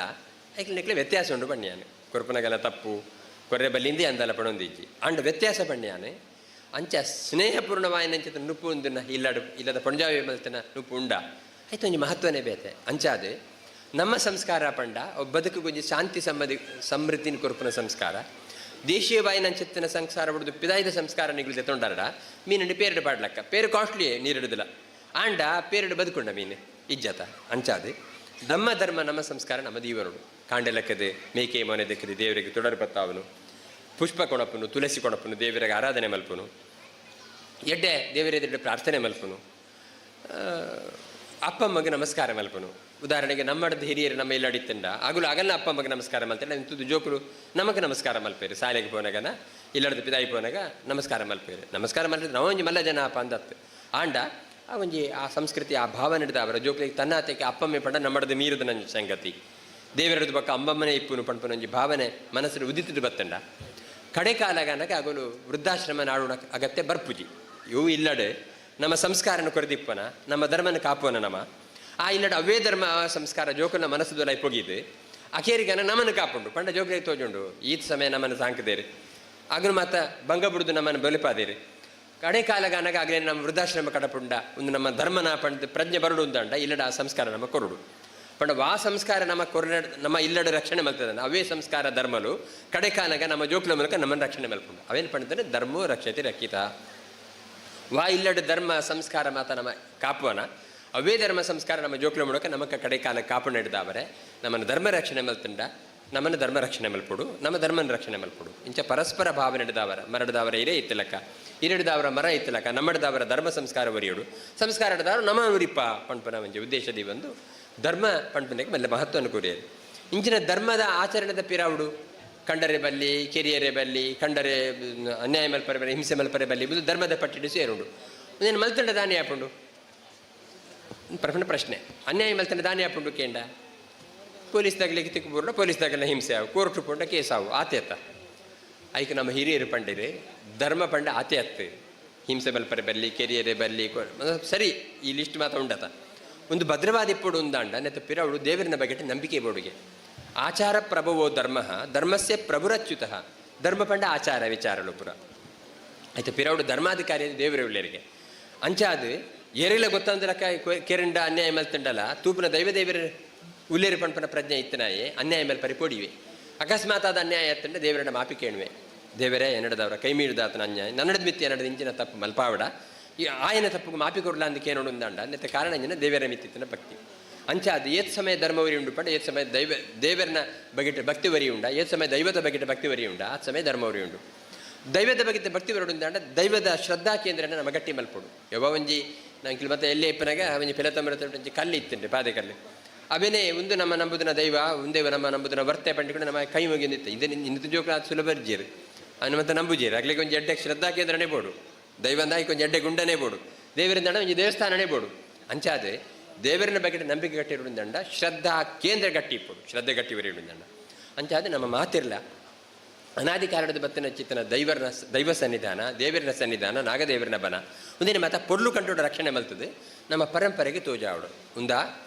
ಐಕ್ಲ ನೆಕ್ಲೆ ವ್ಯತ್ಯಾಸ ಉಂಟು ಬಣ್ಣಿಯಾನೆ ಕೊರ್ಪುನಗಲ ತಪ್ಪು ಕೊರ್ರೆ ಬಲ್ಲಿಂದೇ ಅಂದಲ ಪಣೊಂದಿಜ್ಜಿ ಅಂಡ ವ್ಯತ್ಯಾಸ ಬಣ್ಣಿಯಾನೆ ಅಂಚ ಸ್ನೇಹಪೂರ್ಣವಾಯಿನಂಚಿತ ನುಪ್ಪು ಉಂದನ್ನ ಇಲ್ಲಡು ಇಲ್ಲದ ಪಂಜಾಬಿ ಮಲ್ತನ ನುಪ್ಪು ಉಂಡ ಆಯ್ತು ಒಂಜಿ ಮಹತ್ವನೇ ಬೇತೆ. ಅಂಚಾದೆ ನಮ್ಮ ಸಂಸ್ಕಾರ ಪಂಡ ಬದುಕುಗೊಂಜಿ ಶಾಂತಿ ಸಮ್ಮದಿ ಸಮೃದ್ಧಿನ ಕೊರ್ಪುನ ಸಂಸ್ಕಾರ ದೇಶೀಯ ಬಾಯಿನಂಚಿತ್ತಿನ ಸಂಸ್ಕಾರ ಬಿಡುದು ಪಿದಾಯ್ದ ಸಂಸ್ಕಾರ ನಿಗುಲ್ದೆ ತೊಂಡಾರಡ ಮೀನಂಡಿ ಪೇರಡು ಪಾಡ್ಲಕ್ಕ ಪೇರು ಕಾಸ್ಟ್ಲಿ ನೀರಿಡುದಿಲ್ಲ ಆಂಡ ಪೇರಡು ಬದುಕುಂಡ ಮೀನು ಇಜ್ಜತ. ಅಂಚಾದೆ ನಮ್ಮ ಧರ್ಮ ನಮ್ಮ ಸಂಸ್ಕಾರ ನಮ್ಮ ದೀವರುಡು ಕಾಂಡೆಲಕ್ಕದೆ ಮೇಕೆ ಮೊನೆ ದೆಕ್ಕದೆ ದೇವರಿಗೆ ತೊಡರು ಪತ್ತಾವನು ಪುಷ್ಪ ಕೊಣಪುನು ತುಳಸಿ ಕೊಣಪುನು ದೇವರಿಗೆ ಆರಾಧನೆ ಮಲ್ಪುನು ಎಡ್ಡೆ ದೇವರೆದುರು ಪ್ರಾರ್ಥನೆ ಮಲ್ಪುನು ಅಪ್ಪಮ್ಮಗೆ ನಮಸ್ಕಾರ ಮಲ್ಪುನು. ಉದಾಹರಣೆಗೆ ನಮ್ಮಡದ ಹಿರಿಯರು ನಮ್ಮ ಇಲ್ಲ ಅಡಿತಂಡ ಆಗಲು ಆಗಲ್ಲ ಅಪ್ಪಮ್ಮಗೆ ನಮಸ್ಕಾರ ಮಲ್ತಾರೆ ತುದು ಜೋಕುಲು ನಮಗೆ ನಮಸ್ಕಾರ ಮಲ್ಪೇರು ಶಾಲೆಗೆ ಪೋನಾಗನ ಇಲ್ಲಡ್ದು ಪಿದಾಯಿ ಪೋನಾಗ ನಮಸ್ಕಾರ ಮಲ್ಪೇರು ನಮಸ್ಕಾರ ಮಲ್ಪೇರು ನಾವು ಒಂಜಿ ಮಲ್ಲ ಜನ ಅಪ್ಪ ಅಂದತ್ತು ಆಂಡ ಆ ಒಂಜಿ ಆ ಸಂಸ್ಕೃತಿ ಆ ಭಾವನೆ ಅವರ ಜೋಕ್ಲಿಗೆ ತನ್ನಾತೆಗೆ ಅಪ್ಪಮ್ಮೆ ಪಂಡ ನಮ್ಮಡದ ಮೀರದ ನಂಜಿ ಸಂಗತಿ ದೇವರದು ಬಕ್ಕ ಅಂಬಮ್ಮನೆ ಇಪ್ಪುನು ಪಣ್ಪುನ ಒಂಜಿ ಭಾವನೆ ಮನಸ್ಸು ಉದಿತದ ಬತ್ತಂಡ. ಕಡೆ ಕಾಲಗನಕ ಅಗಲು ವೃದ್ಧಾಶ್ರಮ ನಾಡುಣ ಅಗತ್ಯ ಬರ್ಪುಜಿ. ಇವು ಇಲ್ಲಡೆ ನಮ್ಮ ಸಂಸ್ಕಾರನ ಕೊರೆದಿಪ್ಪನ, ನಮ್ಮ ಧರ್ಮನ ಕಾಪುವನ ನಮ್ಮ ಆ ಇಲ್ಲಡೆ ಅವೇ ಧರ್ಮ ಸಂಸ್ಕಾರ ಜೋಕುನ ಮನಸ್ಸು ಲೈಪೊಗಿದ್ದು ಅಖೇರಿಗನ ನಮ್ಮನ್ನು ಕಾಪುಂಡು ಪಂಡ ಜೋಕ್ಲಿಗೆ ತೋಜುಂಡು ಈತ ಸಮಯ ನಮ್ಮನ್ನು ಸಾಂಕದೇರಿ ಆಗಲು ಮಾತ ಬಂಗ ಬುಡುದು ನಮ್ಮನ್ನು ಬಲಿಪಾದೇರಿ. ಕಡೆ ಕಾಲಗಾನಗ ಆಗಲೇ ನಮ್ಮ ವೃದ್ಧಾಶ್ರಮ ಕಡಪುಂಡ ಒಂದು ನಮ್ಮ ಧರ್ಮನ ಪಂಡ ಪ್ರಜ್ಞೆ ಬರಡು ಅಂದಂಡ ಇಲ್ಲಡ ಆ ಸಂಸ್ಕಾರ ನಮ್ಮ ಕೊರಡು ಪಂಡ ವಾ ಸಂಸ್ಕಾರ ನಮ್ಮ ಕೊರಡ ನಮ್ಮ ಇಲ್ಲಡ ರಕ್ಷಣೆ ಮಲ್ತದ ಅವೇ ಸಂಸ್ಕಾರ ಧರ್ಮಲು ಕಡೆ ಕಾಲಗ ನಮ್ಮ ಜೋಕ್ಲ ಮೂಲಕ ನಮ್ಮನ್ನು ರಕ್ಷಣೆ ಮಲ್ಪುಂಡು. ಅವೇನು ಪಂಡಂದ್ರೆ ಧರ್ಮೋ ರಕ್ಷತೆ ರಕ್ಷಿತ. ವಾ ಇಲ್ಲಡ ಧರ್ಮ ಸಂಸ್ಕಾರ ಮಾತ ನಮ್ಮ ಕಾಪುವನ ಅವೇ ಧರ್ಮ ಸಂಸ್ಕಾರ ನಮ್ಮ ಜೋಕ್ಲ ಮೂಲಕ ನಮಕ ಕಡೆ ಕಾಲ ಕಾಪು ನಡೆದವರೆ ನಮ್ಮನ್ನು ಧರ್ಮ ರಕ್ಷಣೆ ಮಲ್ತಂಡ ನಮ್ಮನ್ನು ಧರ್ಮ ರಕ್ಷಣೆ ಮಲ್ಪುಡು ನಮ್ಮ ಧರ್ಮನ ರಕ್ಷಣೆ ಮಲ್ಪುಡು. ಇಂಚ ಪರಸ್ಪರ ಭಾವ ನಡೆದವರ ಮರಡದವರ ಇರೇ ಇತ್ತಲಕ್ಕ ಇರಡದವರ ಮರ ಇತ್ತಲಕ್ಕ ನಮ್ಮಡದವರ ಧರ್ಮ ಸಂಸ್ಕಾರ ಒರಿಯೋಡು ಸಂಸ್ಕಾರ ಹಿಡಿದವರು ನಮ್ಮ ಉರಿಪ ಪಣ್ಪನ ಒಂಜಿ ಉದ್ದೇಶದಿ ಬಂದು ಧರ್ಮ ಪಣ್ಪನಕ್ಕೆ ಮಲ್ಲ ಮಹತ್ವವನ್ನು ಕೂರಿಯದು. ಇಂಚಿನ ಧರ್ಮದ ಆಚರಣೆದ ಪಿರಾವುಡು ಕಂಡರೆ ಬಲ್ಲಿ ಕೆರಿಯರೆ ಬಲ್ಲಿ ಕಂಡರೆ ಅನ್ಯಾಯ ಮಲ್ಪರೆ ಬಲ್ಲಿ ಹಿಂಸೆ ಮಲ್ಪರೆ ಬಲ್ಲಿ ಇದು ಧರ್ಮದ ಪಟ್ಟಿಡು ಸೇರುಂಡು. ನೀನು ಮಲ್ತಂಡ ದಾನಿ ಆಪುಂಡು ಪ್ರಶ್ನೆ ಅನ್ಯಾಯ ಮಲ್ತಂಡ ದಾನಿ ಆಪುಂಡು ಕೇಂಡ ಪೊಲೀಸ್ ತಗಲಿಕ್ಕೆ ತಿಕ್ಕು ಪೊಲೀಸ್ ತಗಲ ಹಿಂಸೆ ಆವು ಕೋರ್ಟ್ ಪುಂಡ ಕೇಸ್ ಆವು ಆತೇತ. ಐಕ್ ನಮ್ಮ ಹಿರಿಯರು ಪಂಡಿರು ಧರ್ಮ ಪಂಡ ಆತೆ ಅತ್ತು ಹಿಂಸೆ ಮಲ್ಪರೆ ಬಲ್ಲಿ ಕೆರಿಯರೆ ಬಲ್ಲಿ ಸರಿ ಈ ಲಿಸ್ಟ್ ಮಾತ್ರ ಉಂಡತ. ಒಂದು ಭದ್ರವಾದಿಪ್ಪುಡು ಉಂದಾಂಡ ನೆತ್ತ ಪಿರವಡು ದೇವರಿನ ಬಗ್ಗೆ ನಂಬಿಕೆ ಬೋಡುಗೆ. ಆಚಾರ ಪ್ರಭುವೋ ಧರ್ಮ ಧರ್ಮಸ್ಯ ಪ್ರಭುರಚ್ಯುತಃ ಧರ್ಮ ಪಂಡ ಆಚಾರ ವಿಚಾರಲು ಪುರ ಆಯ್ತು ಪಿರವಡು ಧರ್ಮಾಧಿಕಾರಿ ದೇವರ ಉಳ್ಳರಿಗೆ ಅಂಚಾದು ಏರೆಲ್ಲ ಗೊತ್ತಂದ್ರೆ ಕೆರಂಡ ಅನ್ಯಾಯ ಮಲ್ತಂಡಲ್ಲ ತೂಪನ ದೈವ ದೇವರ ಉಲ್ಲೇರು ಪಣ್ಪನ ಪ್ರಜ್ಞೆ ಇತ್ತನಾಯೇ ಅನ್ಯಾಯ ಮೇಲೆ ಪರಿಪೊಡಿವೆ. ಅಕಸ್ಮಾತ್ ಆದ ಅನ್ಯಾಯ ಎತ್ತಂಡೆ ದೇವರನ್ನ ಮಾಪಿ ಕೇಳುವೆ. ದೇವರೇ ಎನ್ನಡದವರ ಕೈ ಮೀರಿದಾತನ ಅನ್ಯಾಯ ನನ್ನಡದ ಮಿತ್ತಿ ಎನ್ನಡದ ಇಂಚಿನ ತಪ್ಪು ಮಲ್ಪಾವಡ ಈ ಆಯನ ತಪ್ಪು ಮಾಪಿ ಕೊಡ್ಲ ಅಂದ ಕೇನೋಡು ಅಂದಾಂಡ ನೆತ್ತ ಕಾರಣ ಇಂಜಿನ ದೇವರ ಮಿತ್ತಿತ್ತನ ಭಕ್ತಿ. ಅಂಚ ಅದು ಏತ್ ಸಮಯ ಧರ್ಮ ವರಿ ಉಂಡು ಪಂಡ ಏತ್ ಸಮಯ ದೈವ ದೇವರನ ಬಗೆಟ ಭಕ್ತಿ ವರಿ ಉಂಡ ಏತ್ ಸಮಯ ದೈವದ ಬಗೆಟ ಭಕ್ತಿ ವರಿ ಉಂಡ ಆ ಸಮಯ ಧರ್ಮ ವರಿ ಉಂಡು. ದೈವದ ಬಗೆಟ ಭಕ್ತಿ ವರುಡು ಅಂದಾಂಡ ದೈವದ ಶ್ರದ್ಧಾ ಕೇಂದ್ರನ ನಮ್ಮ ಗಟ್ಟಿ ಮಲ್ಪೊಡು. ಯವ ಒಂಜಿ ನಂಗೆ ಮತ್ತೆ ಎಲ್ಲೇ ಇಪ್ಪನಾಗ ಒಂಜಿ ಫಿಲತಮರ ಒಂಜಿ ಕಲ್ಲು ಇತ್ತಂಡೆ ಪಾದೆ ಕಲ್ಲು ಅವೇನೇ ಒಂದು ನಮ್ಮ ನಂಬುದಿನ ದೈವ ಒಂದೇ ನಮ್ಮ ನಂಬುದಿನ ವರ್ತೆ ಪಂಡಿಕೊಂಡು ನಮ್ಮ ಕೈ ಮುಗಿಂದಿತ್ತು. ಇದನ್ನ ಇಂದು ಜೋಕ್ಲ ಸುಲಭ ಅರ್ಜಿಯರು ಅವನು ಮತ್ತೆ ನಂಬುಜೇರು ಆಗ್ಲಿಕ್ಕೆ ಒಂದು ಎಡ್ಡೆ ಶ್ರದ್ಧಾ ಕೇಂದ್ರನೇ ಬೋಡು ದೈವ ಅಂದ ಒಂಜಿ ಎಡ್ಡೆ ಗುಂಡನೇ ಬೋಡು ದೇವರಿಂದ ಒಂಜಿ ದೇವಸ್ಥಾನನೇ ಬೋಡು. ಅಂಚಾದೆ ದೇವರನ ಬಗ್ಗೆ ನಂಬಿಕೆ ಗಟ್ಟಿ ಶ್ರದ್ಧಾ ಕೇಂದ್ರ ಗಟ್ಟಿ ಇಪ್ಪಡು ಶ್ರದ್ಧೆ ಗಟ್ಟಿ ಬರೆಯುವುದಂಡ. ಅಂಚಾದೆ ನಮ್ಮ ಮಾತಿರ್ಲ ಅನಾದಿ ಕಾರಣದ ಬತ್ತಿನ ಚಿತ್ತನ ದೈವರನ ದೈವ ಸನ್ನಿಧಾನ ದೇವರನ ಸನ್ನಿಧಾನ ನಾಗದೇವರನ ಬನ ಒಂದಿನ ಮಾತ ಪೊರ್ಲು ಕಂಟೋಡ ರಕ್ಷಣೆ ಮಲ್ತದೆ ನಮ್ಮ ಪರಂಪರೆಗೆ ತೋಜಾವಡು. ಉಂದಾ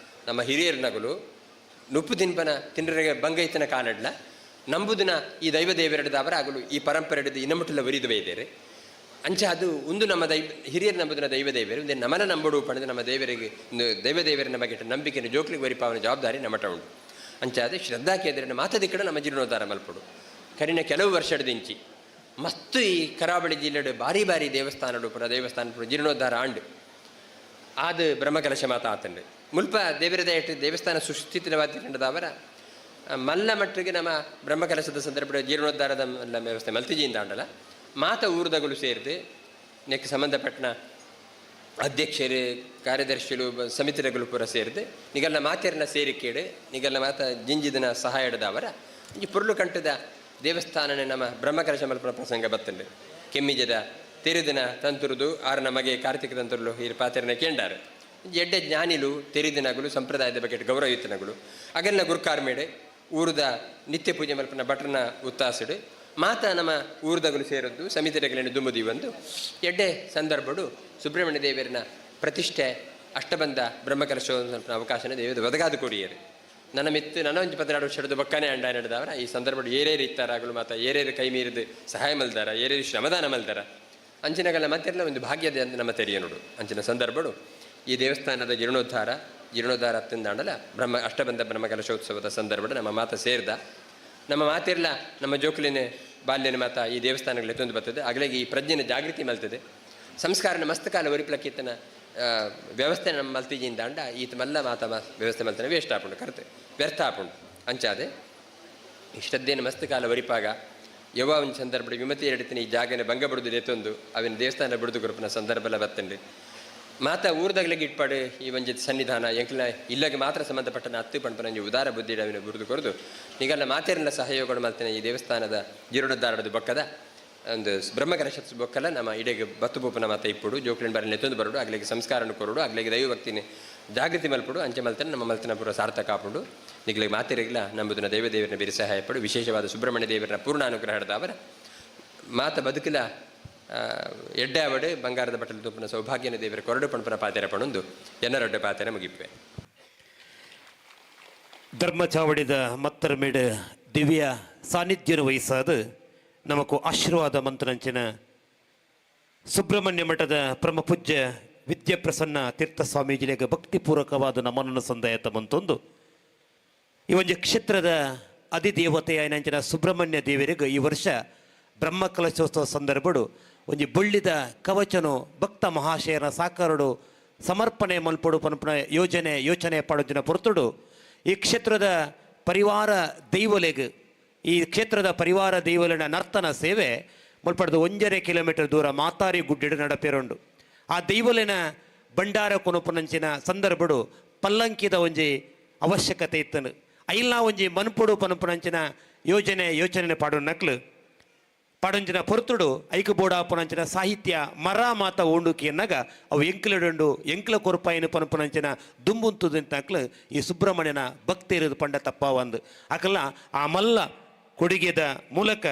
ನಮ್ಮ ಹಿರಿಯರ ನಗಲು ನುಪ್ಪು ತಿನ್ಪನ ತಿಂಡ್ರಿಗೆ ಬಂಗೈತನ ಕಾಲಡ್ಲ ನಂಬುದಿನ ಈ ದೈವ ದೇವರಡದವರ ಆಗಲು ಈ ಪರಂಪರೆ ಹಿಡಿದು ಇನ್ನಮುಟ್ಟಲ ವರಿದು ಬೈದೇರೆ. ಅಂಚ ಅದು ಒಂದು ನಮ್ಮ ದೈವ ಹಿರಿಯರು ನಂಬುದಿನ ದೈವ ದೇವರು ಒಂದು ನಮನ ನಂಬುಡು ಪಡೆದು ನಮ್ಮ ದೇವರಿಗೆ ಒಂದು ದೈವ ದೇವರ ಬಗ್ಗೆ ನಂಬಿಕೆಯನ್ನು ಜೋಕ್ಲಿಗೆ ವರಿಪಾವನ ಜವಾಬ್ದಾರಿ ನಮ್ಮಟ ಉಂಟು. ಅಂಚ ಅದೇ ಶ್ರದ್ಧಾ ಕೇಂದ್ರ ಮಾತದಿಕ್ಕಡ ನಮ್ಮ ಜೀರ್ಣೋದ್ಧಾರ ಮಲ್ಪಡು. ಕರಿನ ಕೆಲವು ವರ್ಷದಿಂಚಿ ಮಸ್ತು ಈ ಕರಾವಳಿ ಜಿಲ್ಲೆಡು ಭಾರಿ ಭಾರಿ ದೇವಸ್ಥಾನಡು ಪುರ ದೇವಸ್ಥಾನ ಪುರ ಜೀರ್ಣೋದ್ಧಾರ ಆಂಡು ಆದು ಬ್ರಹ್ಮಕಲಶ ಮಾತ ಆತಂಡು ಮುಲ್ಪ ದೇವರದ ದೇವಸ್ಥಾನ ಸುಸ್ಥಿತಿವಾದ ಮಲ್ಲ ಮಟ್ಟಿಗೆ ನಮ್ಮ ಬ್ರಹ್ಮಕಲಶದ ಸಂದರ್ಭ ಜೀರ್ಣೋದ್ಧಾರದ ಮಲ್ಲ ವ್ಯವಸ್ಥೆ ಮಲ್ತಿಜಿಯಿಂದ ಆಂಡಲ ಮಾತ ಊರುದಗಳು ಸೇರಿದು ನೆಕ್ ಸಂಬಂಧಪಟ್ಟನ ಅಧ್ಯಕ್ಷರು ಕಾರ್ಯದರ್ಶಿಗಳು ಸಮಿತಿಗಳು ಪೂರ ಸೇರಿದು ನಿಗಲ್ಲ ಮಾತೆರ್ನ ಸೇರಿಕೇಡು ನಿಗಲ್ಲ ಮಾತ ಜಿಂಜಿದನ ಸಹಾಯ ಹಿಡಿದವರ ಈ ಪುರ್ಲು ಕಂಠದ ದೇವಸ್ಥಾನನೇ ನಮ್ಮ ಬ್ರಹ್ಮಕಲಶ ಮಲ್ಪನ ಪ್ರಸಂಗ ಬತ್ತಂಡು. ಕೆಮ್ಮಿಜದ ತೆರಿದಿನ ತಂತುರುದು ಆರನ ಮಗೆ ಕಾರ್ತಿಕ ತಂತುರುಲು ಈ ಪಾತೆರನ ಕೇಂಡಾರು ಎಡ್ಡೆ ಜ್ಞಾನಿಲು ತೆರಿದಿನಗಳು ಸಂಪ್ರದಾಯದ ಬಗ್ಗೆ ಗೌರವಯುತನಗಳು ಅಗಲ್ನ ಗುರುಕಾರ್ಮೇಡೆ ಊರದ ನಿತ್ಯ ಪೂಜೆ ಮಲ್ಪನ ಭಟ್ರನ ಉತ್ತಾಸುಡು ಮಾತ ನಮ್ಮ ಊರುದಗಳು ಸೇರದ್ದು ಸಮಿತಿಗಳನ್ನು ದುಂಬುದಿ ಬಂದು ಎಡ್ಡೆ ಸಂದರ್ಭಡು ಸುಬ್ರಹ್ಮಣ್ಯ ದೇವರನ ಪ್ರತಿಷ್ಠೆ ಅಷ್ಟಬಂಧ ಬ್ರಹ್ಮಕಲಶ ಅವಕಾಶನ ದೇವದ ಒದಗಾದ ಕೊರಿಯರು. ನನ್ನ ಮಿತ್ತು ನನ್ನ ಒಂಜಿ 14 ವರ್ಷದ ಬಕ್ಕನೆ ಅಂಡ ನಡೆದವರ ಈ ಸಂದರ್ಭ ಏರೇರು ಇತ್ತಾರಾಗಲು ಮಾತ ಏರೇರು ಕೈ ಮೀರಿದು ಸಹಾಯ ಮಲ್ದಾರ ಏರೇರು ಶ್ರಮದಾನ ಮಲ್ದಾರ ಅಂಚಿನಗಲ ಮತ್ತೆಲ್ಲ ಒಂದು ಭಾಗ್ಯದ ಅಂತ ನಮ್ಮ ತೆರೆಯ ನೋಡು. ಅಂಚಿನ ಸಂದರ್ಭಡು ಈ ದೇವಸ್ಥಾನದ ಜೀರ್ಣೋದ್ಧಾರ ಜೀರ್ಣೋದ್ಧಾರ ಅತ್ತಂದಾಂಡಲ ಬ್ರಹ್ಮ ಅಷ್ಟಬಂಧ ಬ್ರಹ್ಮಕಲಶೋತ್ಸವದ ಸಂದರ್ಭ ನಮ್ಮ ಮಾತ ಸೇರಿದ ನಮ್ಮ ಮಾತಿರ್ಲ ನಮ್ಮ ಜೋಕುಲಿನ ಬಾಲ್ಯನ ಮಾತ ಈ ದೇವಸ್ಥಾನಗಳು ಎತ್ತೊಂದು ಬರ್ತದೆ. ಆಗಲಿಗೆ ಈ ಪ್ರಜ್ಞೆನ ಜಾಗೃತಿ ಮಲ್ತದೆ ಸಂಸ್ಕಾರನ ಮಸ್ತ್ ಕಾಲ ಒರಿಪ್ಲಕ್ಕಿತ್ತನ ವ್ಯವಸ್ಥೆ ನಮ್ಮ ಮಲ್ತಿಜಿಂದ ಅಂಡ ಈತ ಮಲ್ಲ ಮಾತ ವ್ಯವಸ್ಥೆ ಮಲ್ತನ ವೇಸ್ಟ್ ಆಪುಂಡು ಕರೆತೆ ವ್ಯರ್ಥ ಆಪುಂಡು. ಅಂಚಾದೆ ಈ ಶ್ರದ್ಧೆಯನ್ನು ಮಸ್ತ್ ಕಾಲ ಒರಿಪಾಗ ಯವ ಒಂದು ಸಂದರ್ಭ ವಿಮತಿ ಎಡತಿನ ಈ ಜಾಗನೆ ಭಂಗ ಬಿಡುದು ಎತ್ತೊಂದು ಅವಿನ ದೇವಸ್ಥಾನ ಬಿಡುದು ಕೊರಪನ ಸಂದರ್ಭ ಎಲ್ಲ ಬತ್ತಂಡು ಮಾತ ಊರ್ದಾಗ್ಲಿಗೆ ಇಟ್ಪಾಡು ಈ ಒಂಜಿ ಸನ್ನಿಧಾನ ಎಂಕ್ಲ ಇಲ್ಲಗೆ ಮಾತ್ರ ಸಂಬಂಧಪಟ್ಟನ ಹತ್ತು ಪಂಪನ ಉದಾರ ಬುದ್ಧಿ ಅವಿನ ಬುರುದು ಕೊರದು ನಿಗಲ್ಲ ಮಾತೇರಿನ ಸಹಯೋಗ ಮಲ್ತಿನ ಈ ದೇವಸ್ಥಾನದ ಜೀರ್ಣೋದ್ಧಾರದ ಬಕ್ಕದ ಒಂದು ಬ್ರಹ್ಮಕಲಶ ಬೊಕ್ಕಲ ನಮ್ಮ ಇಡೆಗೆ ಬತ್ತು ಬೋಪನ ಮಾತ ಇಪ್ಪುಡು ಜೋಕ್ಲಿನ ಬರಲಿ ನೆತ್ತೊಂದು ಬರಡು, ಅಗ್ಲಿಗೆ ಸಂಸ್ಕಾರನ ಕೊರಡು, ಅಗ್ಲಿಗೆ ದೈವಭಕ್ತಿನಿ ಜಾಗೃತಿ ಮಲ್ಪುಡು, ಅಂಚೆ ಮಲ್ತನ ನಮ್ಮ ಮಲ್ತನ ಪೂರ ಸಾರ್ಥಕ ಆಪುಂಡು. ನಿಗ್ಲಿಗೆ ಮಾತಿರಗಿಲ್ಲ ನಂಬುದನ್ನ ದೇವ ದೇವರನ್ನ ಬೇರೆ ಸಹಾಯ ಪಡು, ವಿಶೇಷವಾದ ಸುಬ್ರಹ್ಮಣ್ಯ ದೇವರನ್ನ ಪೂರ್ಣ ಅನುಗ್ರಹದ ಅವರ ಮಾತ ಬದುಕಿಲ ಎಡ್ಡೆ ಅವಡು ಬಂಗಾರದ ಬಟ್ಟಲು ತುಪ್ಪನ ಸೌಭಾಗ್ಯನ ದೇವರ ಕೊರಡು ಪಣಪನ ಪಾತೆರ ಪಣೊಂದು ಎನ್ನರೊಡ್ಡೆ ಪಾತೆರ ಮುಗಿಪೆ. ಧರ್ಮಚಾವಡಿದ ಮತ್ತರ ಮೇಡು ದಿವ್ಯ ಸಾನ್ನಿಧ್ಯನು ವಹಿಸಾದ ನಮಕು ಆಶೀರ್ವಾದ ಮಂತ್ರಂಚಿನ ಸುಬ್ರಹ್ಮಣ್ಯ ಮಠದ ಪ್ರಮ ಪೂಜ್ಯ ವಿದ್ಯಾಪ್ರಸನ್ನ ತೀರ್ಥ ಸ್ವಾಮೀಜಿಲಿಗೆ ಭಕ್ತಿಪೂರ್ವಕವಾದ ನಮನನ್ನು ಸಂದಾಯತ ಮಂತೊಂದು ಈ ಒಂದು ಕ್ಷೇತ್ರದ ಅಧಿದೇವತೆಯ ಸುಬ್ರಹ್ಮಣ್ಯ ದೇವರಿಗೆ ಈ ವರ್ಷ ಬ್ರಹ್ಮಕಲಶೋತ್ಸವ ಸಂದರ್ಭಡು ಒಂಜಿ ಬೊಳ್ಳಿದ ಕವಚನು ಭಕ್ತ ಮಹಾಶಯನ ಸಾಕಾರಡು ಸಮರ್ಪಣೆ ಮಲ್ಪಡು ಪನ್ಪುನ ಯೋಜನೆ ಯೋಚನೆ ಪಡೋದಿನ ಪೊರ್ತುಡು ಈ ಕ್ಷೇತ್ರದ ಪರಿವಾರ ದೈವಲೆಗ್ ಈ ಕ್ಷೇತ್ರದ ಪರಿವಾರ ದೈವಲಿನ ನರ್ತನ ಸೇವೆ ಮುಲ್ಪಡ್ದು 1.5 ಕಿಲೋಮೀಟರ್ ದೂರ ಮಾತಾರಿ ಗುಡ್ಡಿಡು ನಡಪೇರುಂಡು. ಆ ದೈವಲಿನ ಭಂಡಾರ ಕೊನಪುನಂಚಿನ ಸಂದರ್ಭಡು ಪಲ್ಲಂಕಿದ ಒಂಜಿ ಅವಶ್ಯಕತೆ ಇತ್ತನು. ಐಲ್ನ ಒಂಜಿ ಮನ್ಪುಡು ಪನಪುನಂಚಿನ ಯೋಜನೆ ಯೋಚನೆ ಪಾಡು ನಕ್ಲು ಪಾಡೊಂಚಿನ ಪೊರ್ತುಡು ಐಕು ಬೋಡಾಪುನಂಚಿನ ಸಾಹಿತ್ಯ ಮರ ಮಾತ ಓಂಡುಕಿ ಎನ್ನಾಗ ಅವು ಎಂಕ್ಲಡುಂಡು ಎಂಕ್ಲ ಕೊರ್ಪಾಯಿನ ಪನಪುನಂಚಿನ ದುಂಬುಂತುದಂತಕ್ಲು ಈ ಸುಬ್ರಹ್ಮಣ್ಯನ ಭಕ್ತಿ ಇರೋದು ಪಂಡ ತಪ್ಪ ಒಂದು ಅಕಲ್ಲ ಆ ಮಲ್ಲ ಕೊಡುಗೆದ ಮೂಲಕ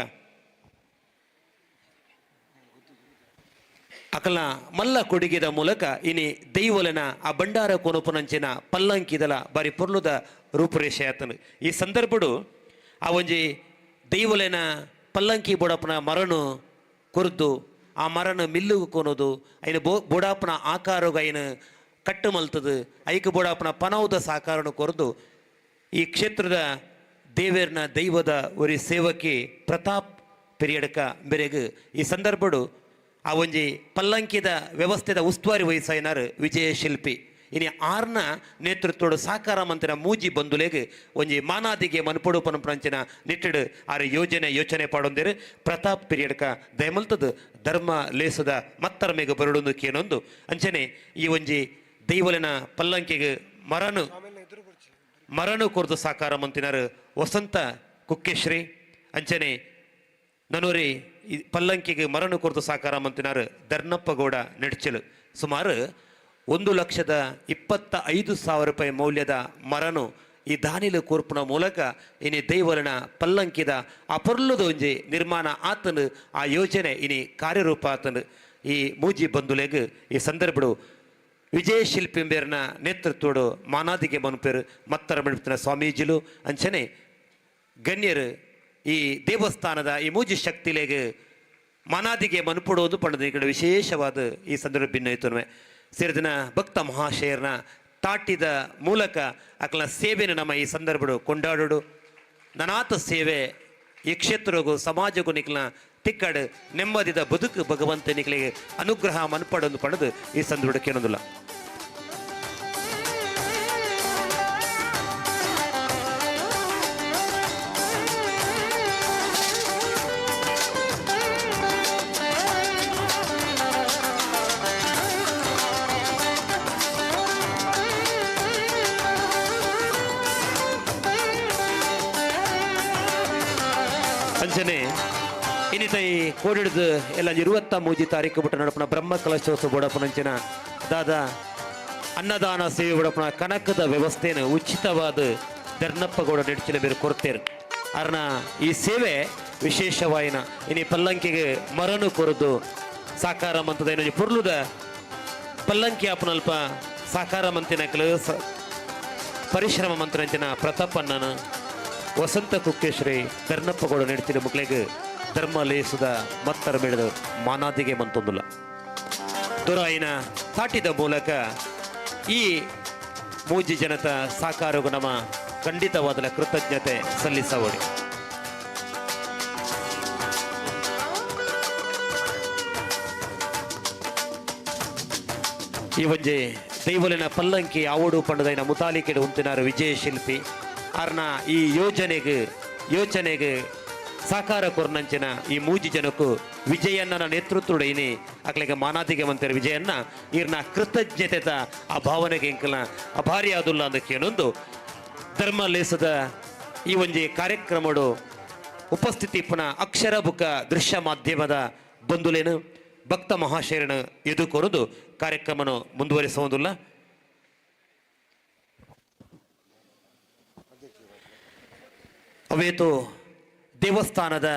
ಅಕಲ್ನ ಮಲ್ಲ ಕೊಡುಗೆದ ಮೂಲಕ ಇನಿ ದೈವಲನ ಆ ಭಂಡಾರ ಕೊನಪುನಂಚಿನ ಪಲ್ಲಂಕಿದಲ ಬಾರಿ ಪೊರ್ಲುದ ರೂಪುರೇಷೆ ಆತನು. ಈ ಸಂದರ್ಭಡು ಆ ಒಂಜಿ ದೈವಲನ ಪಲ್ಲಂಕಿ ಬೋಡಪ್ಪನ ಮರನು ಕೊರ್ದು ಆ ಮರನು ಮಿಲ್ಲುಗು ಕೊನೋದು ಐನ ಬೋಡಾಪನ ಆಕಾರೋಗ ಐನ ಕಟ್ಟು ಮಲ್ತದು ಐಕ ಬೋಡಾಪನ ಪನೌದ ಸಾಕಾರನು ಕೊರ್ದು ಈ ಕ್ಷೇತ್ರದ ದೇವೇರ್ನ ದೈವದ ಒರಿ ಸೇವಕಿ ಪ್ರತಾಪ್ ಪೆರಿಯಡ್ಕ ಬೆರೆಗು ಈ ಸಂದರ್ಭಡು ಆ ಒಂಜಿ ಪಲ್ಲಂಕಿದ ವ್ಯವಸ್ಥೆದ ಉಸ್ತುವಾರಿ ವಹಿಸಾಯಿನಾರು ವಿಜಯ ಶಿಲ್ಪಿ. ಇನಿ ಆರ್ನ ನೇತೃತ್ವಡು ಸಾಕಾರ ಮಂತಿನ ಮೂಜಿ ಬಂಧುಲೆಗ್ ಒಂಜಿ ಮಾನಾದಿಗೆ ಮನ್ಪೊಡು ಪನಪುನಂಚಿನ ನಿಟ್ಟಿಡು ಆರ್ ಯೋಜನೆ ಯೋಚನೆ ಪಾಡೊಂದಿರು. ಪ್ರತಾಪ್ ಪಿರಿಯಡ್ಕ ದಯಮಲ್ತದ ಧರ್ಮ ಲೇಸದ ಮತ್ತರ ಮೇಗ ಬರಡೊಂದು ಕೇನೊಂದು ಅಂಚನೆ ಈ ಒಂಜಿ ದೈವಲಿನ ಪಲ್ಲಂಕಿಗೆ ಮರನು ಮರನು ಕೊರ್ದು ಸಾಕಾರ ಮಂತಿನಾರು ವಸಂತ ಕುಕ್ಕೆಶ್ರೀ ಅಂಚನೆ ನನೂರಿ ಈ ಪಲ್ಲಂಕಿಗೆ ಮರನು ಕೊರ್ದು ಸಾಕಾರ ಮಂತಿನಾರು ಧರ್ನಪ್ಪಗೌಡ ನೆಡ್ಚಲು. ಸುಮಾರು 1,25,000 ರೂಪಾಯಿ ಮೌಲ್ಯದ ಮರನು ಈ ದಾನಿಲು ಕೂರ್ಪುನ ಮೂಲಕ ಇನಿ ದೈವಲನ ಪಲ್ಲಂಕಿದ ಆ ಪೊರ್ಲುದ ಒಂಜಿ ನಿರ್ಮಾಣ ಆತನು ಆ ಯೋಜನೆ ಇನಿ ಕಾರ್ಯರೂಪ ಆತನು. ಈ ಮೂಜಿ ಬಂಧುಲೆಗ್ ಈ ಸಂದರ್ಭಡು ವಿಜಯ ಶಿಲ್ಪಿಂಬೇರ್ನ ನೇತೃತ್ವಡು ಮಾನಾದಿಗೆ ಮನುಪೇರು ಮತ್ತರ ಮಡಿಪಿನ ಸ್ವಾಮೀಜಿಲು ಅಂಚನೆ ಗಣ್ಯರು ಈ ದೇವಸ್ಥಾನದ ಈ ಮೂಜಿ ಶಕ್ತಿಲೆಗ್ ಮಾನಾದಿಗೆ ಮನುಪುಡೋದು ಪಂಡದ ಈ ಕಡೆ ವಿಶೇಷವಾದ ಈ ಸಂದರ್ಭ ಭಿನ್ನಯಿತನುವೆ. ಸೇರಿದಿನ ಭಕ್ತ ಮಹಾಶಯರ್ನ ತಾಟಿದ ಮೂಲಕ ಅಕಲ ಸೇವೆಯನ್ನು ನಮ್ಮ ಈ ಸಂದರ್ಭಡು ಕೊಂಡಾಡೋಡು. ನನಾತ ಸೇವೆ ಈ ಕ್ಷೇತ್ರಗೂ ಸಮಾಜಕ್ಕೂ ನಿಕ್ಲ ತಿಕ್ಕಡು ನೆಮ್ಮದಿದ ಬದುಕು ಭಗವಂತ ನಿಕ್ಲಿಗೆ ಅನುಗ್ರಹ ಮನ್ಪಡೊಂದು ಪಡೆದು ಈ ಸಂದರ್ಭ ಕೇಳೋದಿಲ್ಲ. ಅಂಚನೆ ಇನ್ನಿತ ಈ ಕೋಡಿಡ್ದು ಎಲ್ಲ 23 ತಾರೀಕು ಬಿಟ್ಟು ನಡಪನ ಬ್ರಹ್ಮ ಕಲಶೋತ್ಸವ ಬೋಡಪ್ಪನಂಚಿನ ದಾದ ಅನ್ನದಾನ ಸೇವೆ ಬೋಡಪ್ಪನ ಕನಕದ ವ್ಯವಸ್ಥೆಯನ್ನು ಉಚಿತವಾದ ಧರ್ನಪ್ಪಗೌಡ ನೆಡ್ಚಿನ ಬೇರೆ ಕೊಡ್ತೇರು. ಅರ್ನ ಈ ಸೇವೆ ವಿಶೇಷವಾಯಿನ ಇನಿ ಪಲ್ಲಂಕಿಗೆ ಮರನು ಕೊರದು ಸಾಕಾರ ಮಂತದ ಏನೋ ಪುರ್ಲುದ ಪಲ್ಲಂಕಿ ಅಪ್ಪನಲ್ಪ ಸಾಕಾರ ಮಂತಿನಕಲು ಪರಿಶ್ರಮ ಮಂತ್ರಂಚಿನ ಪ್ರತಾಪಣ್ಣನ ವಸಂತ ಕುಕ್ಕೇಶ್ವರಿ ಧರ್ನಪ್ಪಗೌಡ ನೆಡ್ಚಿನ ಮಕ್ಕಳಿಗೆ ಧರ್ಮ ಲೇಸುದ ಮತ್ತರ ಮೇಳದ ಮಾನಾದಿಗೆ ಮಂತೊಂದುಲ್ಲ. ದೊರಾಯಿನ ತಾಟಿದ ಮೂಲಕ ಈ ಮೂಜಿ ಜನತ ಸಾಕಾರಗು ನಮ್ಮ ಖಂಡಿತವಾದ ಕೃತಜ್ಞತೆ ಸಲ್ಲಿಸವಡಿ. ಈ ಒಂಜಿ ದೈವಲಿನ ಪಲ್ಲಂಕಿ ಆವಡು ಪಂಡದೈನ ಮುತಾಲಿಕೆಡು ಉಂತಿನಾರು ವಿಜಯ ಶಿಲ್ಪಿ ಆರ್ನ ಈ ಯೋಚನೆಗೆ ಸಾಕಾರ ಕೊರ್ನಂಚಿನ ಈ ಮೂಜಿ ಜನಕ್ಕೂ ವಿಜಯಣ್ಣನ ನೇತೃತ್ವದ ಇನಿ ಅಕ್ಲೆಗೆ ಮಾನಾದಿಗೆ ಮಂತಿರ ವಿಜಯಣ್ಣ ಈರ್ನ ಕೃತಜ್ಞತೆತ ಆ ಭಾವನೆಗೆ ಎಂಕಲ್ನ ಅಭಾರಿ ಆದುಲ್ಲ ಅಂದಕ್ಕೆ ಏನೊಂದು ಧರ್ಮ ಲೇಸದ ಈ ಒಂಜಿ ಕಾರ್ಯಕ್ರಮಡು ಉಪಸ್ಥಿತಿ ಪುನಃ ಅಕ್ಷರ ಬುಕ್ಕ ದೃಶ್ಯ ಮಾಧ್ಯಮದ ಬಂಧುಲೇನು ಭಕ್ತ ಮಹಾಶಯರನ ಎದುಕೊರದು ಕಾರ್ಯಕ್ರಮನ ಮುಂದುವರಿಸುವುದಿಲ್ಲ. ಅವೇತು ದೇವಸ್ಥಾನದ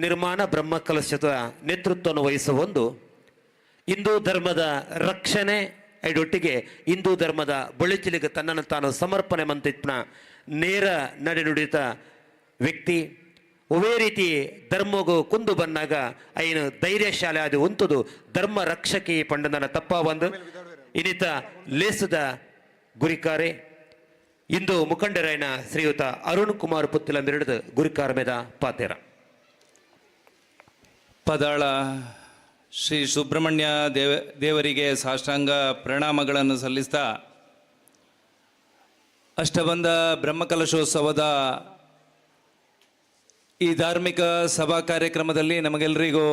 ನಿರ್ಮಾಣ ಬ್ರಹ್ಮಕಲಶದ ನೇತೃತ್ವವನ್ನು ವಹಿಸುವ ಒಂದು ಹಿಂದೂ ಧರ್ಮದ ರಕ್ಷಣೆ ಐಡೊಟ್ಟಿಗೆ ಹಿಂದೂ ಧರ್ಮದ ಬಳಿಚಿಲಿಗೆ ತನ್ನನ್ನು ತಾನು ಸಮರ್ಪಣೆ ಮಂತಿತ್ನ ನೇರ ನಡೆನುಡಿತ ವ್ಯಕ್ತಿ. ಒವೇ ರೀತಿ ಧರ್ಮಗೂ ಕುಂದು ಬಂದಾಗ ಐನು ಧೈರ್ಯಶಾಲೆ ಅದು ಉಂತುದು ಧರ್ಮ ರಕ್ಷಕಿ ಪಂಡನ ತಪ್ಪ ಬಂದು ಇನ್ನಿತ ಲೇಸದ ಗುರಿಕಾರೆ ಇಂದು ಮುಖಂಡರಾಯನ ಶ್ರೀಯುತ ಅರುಣ್ ಕುಮಾರ್ ಪುತ್ತಿಲ ಮಿರಡದ ಗುರಿಕಾರ ಮೇದ ಪಾತೇರ. ಪದಾಳ ಶ್ರೀ ಸುಬ್ರಹ್ಮಣ್ಯ ದೇವರಿಗೆ ಸಾಷ್ಟಾಂಗ ಪ್ರಣಾಮಗಳನ್ನು ಸಲ್ಲಿಸ್ತಾ ಅಷ್ಟಬಂಧ ಬ್ರಹ್ಮಕಲಶೋತ್ಸವದ ಈ ಧಾರ್ಮಿಕ ಸಭಾ ಕಾರ್ಯಕ್ರಮದಲ್ಲಿ ನಮಗೆಲ್ಲರಿಗೂ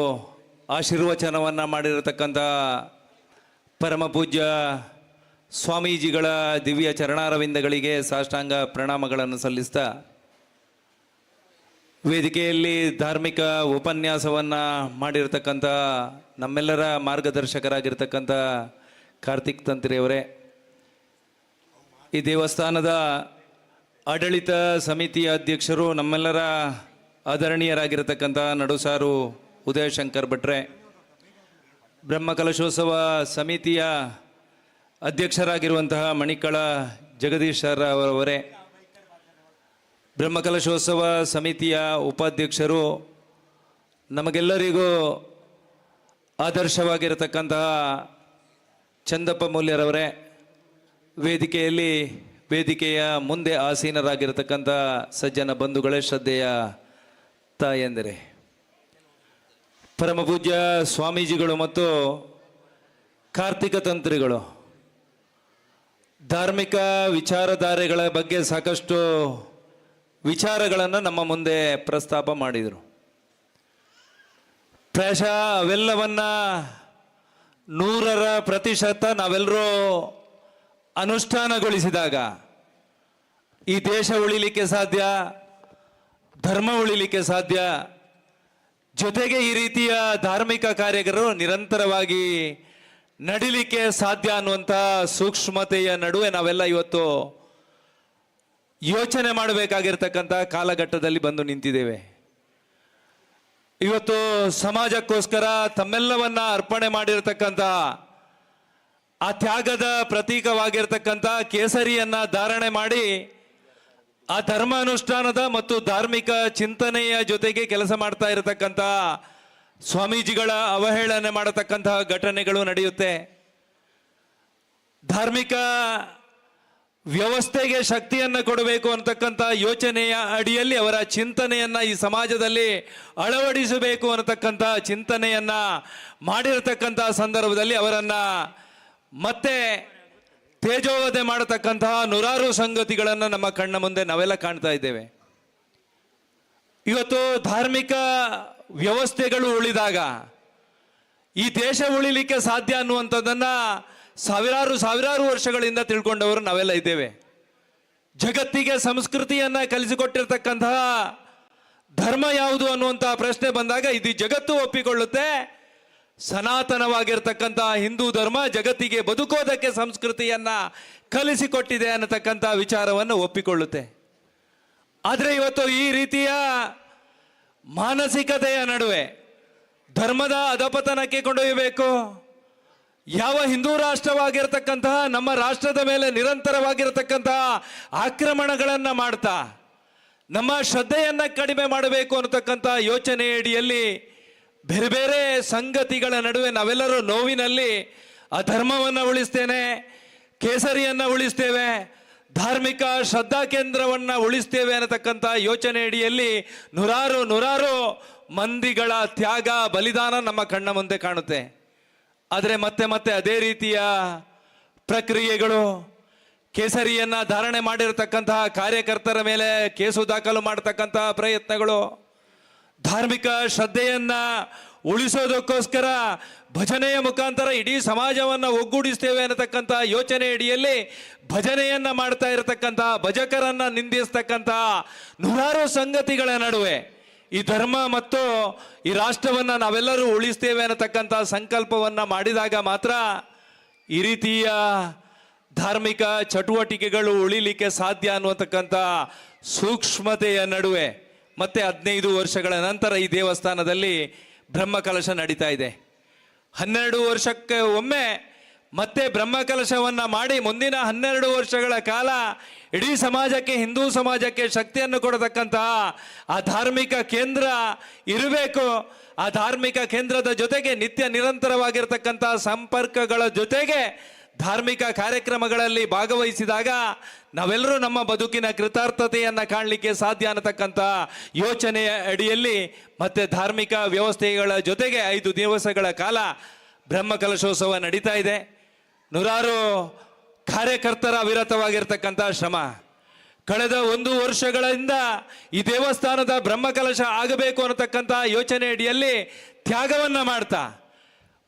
ಆಶೀರ್ವಚನವನ್ನು ಮಾಡಿರತಕ್ಕಂಥ ಪರಮಪೂಜ್ಯ ಸ್ವಾಮೀಜಿಗಳ ದಿವ್ಯ ಚರಣಾರವಿಂದಗಳಿಗೆ ಸಾಷ್ಟಾಂಗ ಪ್ರಣಾಮಗಳನ್ನು ಸಲ್ಲಿಸ್ತಾ ವೇದಿಕೆಯಲ್ಲಿ ಧಾರ್ಮಿಕ ಉಪನ್ಯಾಸವನ್ನು ಮಾಡಿರ್ತಕ್ಕಂಥ ನಮ್ಮೆಲ್ಲರ ಮಾರ್ಗದರ್ಶಕರಾಗಿರ್ತಕ್ಕಂಥ ಕಾರ್ತಿಕ್ ತಂತ್ರಿಯವರೇ, ಈ ದೇವಸ್ಥಾನದ ಆಡಳಿತ ಸಮಿತಿಯ ಅಧ್ಯಕ್ಷರು ನಮ್ಮೆಲ್ಲರ ಆದರಣೀಯರಾಗಿರ್ತಕ್ಕಂಥ ನಡುಸಾರು ಉದಯಶಂಕರ್ ಭಟ್ರೆ, ಬ್ರಹ್ಮಕಲಶೋತ್ಸವ ಸಮಿತಿಯ ಅಧ್ಯಕ್ಷರಾಗಿರುವಂತಹ ಮಣಿಕಳ ಜಗದೀಶ್ ಅವರವರೇ, ಬ್ರಹ್ಮಕಲಶೋತ್ಸವ ಸಮಿತಿಯ ಉಪಾಧ್ಯಕ್ಷರು ನಮಗೆಲ್ಲರಿಗೂ ಆದರ್ಶವಾಗಿರತಕ್ಕಂತಹ ಚಂದಪ್ಪ ಮೂಲ್ಯರವರೇ, ವೇದಿಕೆಯ ಮುಂದೆ ಆಸೀನರಾಗಿರತಕ್ಕಂಥ ಸಜ್ಜನ ಬಂಧುಗಳೇ, ಶ್ರದ್ಧೆಯ ತಾಯಂದಿರೇ, ಪರಮಪೂಜ್ಯ ಸ್ವಾಮೀಜಿಗಳು ಮತ್ತು ಕಾರ್ತಿಕ ತಂತ್ರಿಗಳು ಧಾರ್ಮಿಕ ವಿಚಾರಧಾರೆಗಳ ಬಗ್ಗೆ ಸಾಕಷ್ಟು ವಿಚಾರಗಳನ್ನು ನಮ್ಮ ಮುಂದೆ ಪ್ರಸ್ತಾಪ ಮಾಡಿದರು. ಪ್ರಾಯಶಃ ಅವೆಲ್ಲವನ್ನ 100% ನಾವೆಲ್ಲರೂ ಅನುಷ್ಠಾನಗೊಳಿಸಿದಾಗ ಈ ದೇಶ ಉಳಿಲಿಕ್ಕೆ ಸಾಧ್ಯ, ಧರ್ಮ ಉಳಿಲಿಕ್ಕೆ ಸಾಧ್ಯ. ಜೊತೆಗೆ ಈ ರೀತಿಯ ಧಾರ್ಮಿಕ ಕಾರ್ಯಗಳು ನಿರಂತರವಾಗಿ ನಡಿಲಿಕ್ಕೆ ಸಾಧ್ಯ ಅನ್ನುವಂಥ ಸೂಕ್ಷ್ಮತೆಯ ನಡುವೆ ನಾವೆಲ್ಲ ಇವತ್ತು ಯೋಚನೆ ಮಾಡಬೇಕಾಗಿರ್ತಕ್ಕಂಥ ಕಾಲಘಟ್ಟದಲ್ಲಿ ಬಂದು ನಿಂತಿದ್ದೇವೆ. ಇವತ್ತು ಸಮಾಜಕ್ಕೋಸ್ಕರ ತಮ್ಮೆಲ್ಲವನ್ನ ಅರ್ಪಣೆ ಮಾಡಿರ್ತಕ್ಕಂಥ ಆ ತ್ಯಾಗದ ಪ್ರತೀಕವಾಗಿರ್ತಕ್ಕಂಥ ಕೇಸರಿಯನ್ನ ಧಾರಣೆ ಮಾಡಿ ಆ ಧರ್ಮ ಅನುಷ್ಠಾನದ ಮತ್ತು ಧಾರ್ಮಿಕ ಚಿಂತನೆಯ ಜೊತೆಗೆ ಕೆಲಸ ಮಾಡ್ತಾ ಇರತಕ್ಕಂಥ ಸ್ವಾಮೀಜಿಗಳ ಅವಹೇಳನೆ ಮಾಡತಕ್ಕಂತಹ ಘಟನೆಗಳು ನಡೆಯುತ್ತೆ. ಧಾರ್ಮಿಕ ವ್ಯವಸ್ಥೆಗೆ ಶಕ್ತಿಯನ್ನು ಕೊಡಬೇಕು ಅಂತಕ್ಕಂಥ ಯೋಚನೆಯ ಅಡಿಯಲ್ಲಿ ಅವರ ಚಿಂತನೆಯನ್ನ ಈ ಸಮಾಜದಲ್ಲಿ ಅಳವಡಿಸಬೇಕು ಅನ್ನತಕ್ಕಂಥ ಚಿಂತನೆಯನ್ನ ಮಾಡಿರತಕ್ಕಂಥ ಸಂದರ್ಭದಲ್ಲಿ ಅವರನ್ನ ಮತ್ತೆ ತೇಜೋವಧೆ ಮಾಡತಕ್ಕಂತಹ ನೂರಾರು ಸಂಗತಿಗಳನ್ನು ನಮ್ಮ ಕಣ್ಣ ಮುಂದೆ ನಾವೆಲ್ಲ ಕಾಣ್ತಾ ಇದ್ದೇವೆ. ಇವತ್ತು ಧಾರ್ಮಿಕ ವ್ಯವಸ್ಥೆಗಳು ಉಳಿದಾಗ ಈ ದೇಶ ಉಳಿಲಿಕ್ಕೆ ಸಾಧ್ಯ ಅನ್ನುವಂಥದ್ದನ್ನ ಸಾವಿರಾರು ಸಾವಿರಾರು ವರ್ಷಗಳಿಂದ ತಿಳ್ಕೊಂಡವರು ನಾವೆಲ್ಲ ಇದ್ದೇವೆ. ಜಗತ್ತಿಗೆ ಸಂಸ್ಕೃತಿಯನ್ನ ಕಲಿಸಿಕೊಟ್ಟಿರ್ತಕ್ಕಂತಹ ಧರ್ಮ ಯಾವುದು ಅನ್ನುವಂತಹ ಪ್ರಶ್ನೆ ಬಂದಾಗ ಇದು ಜಗತ್ತು ಒಪ್ಪಿಕೊಳ್ಳುತ್ತೆ. ಸನಾತನವಾಗಿರ್ತಕ್ಕಂತಹ ಹಿಂದೂ ಧರ್ಮ ಜಗತ್ತಿಗೆ ಬದುಕೋದಕ್ಕೆ ಸಂಸ್ಕೃತಿಯನ್ನ ಕಲಿಸಿಕೊಟ್ಟಿದೆ ಅನ್ನತಕ್ಕಂಥ ವಿಚಾರವನ್ನು ಒಪ್ಪಿಕೊಳ್ಳುತ್ತೆ. ಆದರೆ ಇವತ್ತು ಈ ರೀತಿಯ ಮಾನಸಿಕತೆಯ ನಡುವೆ ಧರ್ಮದ ಅಧಪತನಕ್ಕೆ ಕೊಂಡೊಯ್ಯಬೇಕು. ಯಾವ ಹಿಂದೂ ರಾಷ್ಟ್ರವಾಗಿರ್ತಕ್ಕಂತಹ ನಮ್ಮ ರಾಷ್ಟ್ರದ ಮೇಲೆ ನಿರಂತರವಾಗಿರ್ತಕ್ಕಂತಹ ಆಕ್ರಮಣಗಳನ್ನು ಮಾಡ್ತಾ ನಮ್ಮ ಶ್ರದ್ಧೆಯನ್ನ ಕಡಿಮೆ ಮಾಡಬೇಕು ಅನ್ನತಕ್ಕಂಥ ಯೋಚನೆಯಡಿಯಲ್ಲಿ ಬೇರೆ ಬೇರೆ ಸಂಗತಿಗಳ ನಡುವೆ ನಾವೆಲ್ಲರೂ ನೋವಿನಲ್ಲಿ ಅಧರ್ಮವನ್ನು ಉಳಿಸ್ತೇನೆ, ಕೇಸರಿಯನ್ನು ಉಳಿಸ್ತೇವೆ, ಧಾರ್ಮಿಕ ಶ್ರದ್ಧಾ ಕೇಂದ್ರವನ್ನು ಉಳಿಸ್ತೇವೆ ಅನ್ನತಕ್ಕಂಥ ಯೋಚನೆಯಡಿಯಲ್ಲಿ ನೂರಾರು ನೂರಾರು ಮಂದಿಗಳ ತ್ಯಾಗ ಬಲಿದಾನ ನಮ್ಮ ಕಣ್ಣ ಮುಂದೆ ಕಾಣುತ್ತೆ. ಆದರೆ ಮತ್ತೆ ಮತ್ತೆ ಅದೇ ರೀತಿಯ ಪ್ರಕ್ರಿಯೆಗಳು, ಕೇಸರಿಯನ್ನ ಧಾರಣೆ ಮಾಡಿರತಕ್ಕಂತಹ ಕಾರ್ಯಕರ್ತರ ಮೇಲೆ ಕೇಸು ದಾಖಲು ಮಾಡತಕ್ಕಂತಹ ಪ್ರಯತ್ನಗಳು, ಧಾರ್ಮಿಕ ಶ್ರದ್ಧೆಯನ್ನ ಉಳಿಸೋದಕ್ಕೋಸ್ಕರ ಭಜನೆಯ ಮುಖಾಂತರ ಇಡೀ ಸಮಾಜವನ್ನು ಒಗ್ಗೂಡಿಸ್ತೇವೆ ಅನ್ನತಕ್ಕಂಥ ಯೋಚನೆ ಅಡಿಯಲ್ಲಿ ಭಜನೆಯನ್ನ ಮಾಡ್ತಾ ಇರತಕ್ಕಂತಹ ಭಜಕರನ್ನ ನಿಂದಿಸ್ತಕ್ಕಂತಹ ನೂರಾರು ಸಂಗತಿಗಳ ನಡುವೆ ಈ ಧರ್ಮ ಮತ್ತು ಈ ರಾಷ್ಟ್ರವನ್ನು ನಾವೆಲ್ಲರೂ ಉಳಿಸ್ತೇವೆ ಅನ್ನತಕ್ಕಂಥ ಸಂಕಲ್ಪವನ್ನು ಮಾಡಿದಾಗ ಮಾತ್ರ ಈ ರೀತಿಯ ಧಾರ್ಮಿಕ ಚಟುವಟಿಕೆಗಳು ಉಳಿಲಿಕ್ಕೆ ಸಾಧ್ಯ ಅನ್ನುವತಕ್ಕಂಥ ಸೂಕ್ಷ್ಮತೆಯ ನಡುವೆ ಮತ್ತೆ 15 ವರ್ಷಗಳ ನಂತರ ಈ ದೇವಸ್ಥಾನದಲ್ಲಿ ಬ್ರಹ್ಮಕಲಶ ನಡೀತಾ ಇದೆ. 12 ವರ್ಷಕ್ಕೆ ಒಮ್ಮೆ ಮತ್ತೆ ಬ್ರಹ್ಮಕಲಶವನ್ನು ಮಾಡಿ ಮುಂದಿನ 12 ವರ್ಷಗಳ ಕಾಲ ಇಡೀ ಸಮಾಜಕ್ಕೆ, ಹಿಂದೂ ಸಮಾಜಕ್ಕೆ ಶಕ್ತಿಯನ್ನು ಕೊಡತಕ್ಕಂತಹ ಆ ಧಾರ್ಮಿಕ ಕೇಂದ್ರ ಇರಬೇಕು. ಆ ಧಾರ್ಮಿಕ ಕೇಂದ್ರದ ಜೊತೆಗೆ ನಿತ್ಯ ನಿರಂತರವಾಗಿರ್ತಕ್ಕಂತಹ ಸಂಪರ್ಕಗಳ ಜೊತೆಗೆ ಧಾರ್ಮಿಕ ಕಾರ್ಯಕ್ರಮಗಳಲ್ಲಿ ಭಾಗವಹಿಸಿದಾಗ ನಾವೆಲ್ಲರೂ ನಮ್ಮ ಬದುಕಿನ ಕೃತಾರ್ಥತೆಯನ್ನು ಕಾಣಲಿಕ್ಕೆ ಸಾಧ್ಯ ಅನ್ನತಕ್ಕಂಥ ಯೋಚನೆಯ ಅಡಿಯಲ್ಲಿ ಮತ್ತೆ ಧಾರ್ಮಿಕ ವ್ಯವಸ್ಥೆಗಳ ಜೊತೆಗೆ 5 ದಿವಸಗಳ ಕಾಲ ಬ್ರಹ್ಮಕಲಶೋತ್ಸವ ನಡೀತಾ ಇದೆ. ನೂರಾರು ಕಾರ್ಯಕರ್ತರ ಅವಿರತವಾಗಿರ್ತಕ್ಕಂಥ ಶ್ರಮ. ಕಳೆದ 1 ವರ್ಷಗಳಿಂದ ಈ ದೇವಸ್ಥಾನದ ಬ್ರಹ್ಮಕಲಶ ಆಗಬೇಕು ಅನ್ನತಕ್ಕಂಥ ಯೋಚನೆ ಅಡಿಯಲ್ಲಿ ತ್ಯಾಗವನ್ನು ಮಾಡ್ತಾ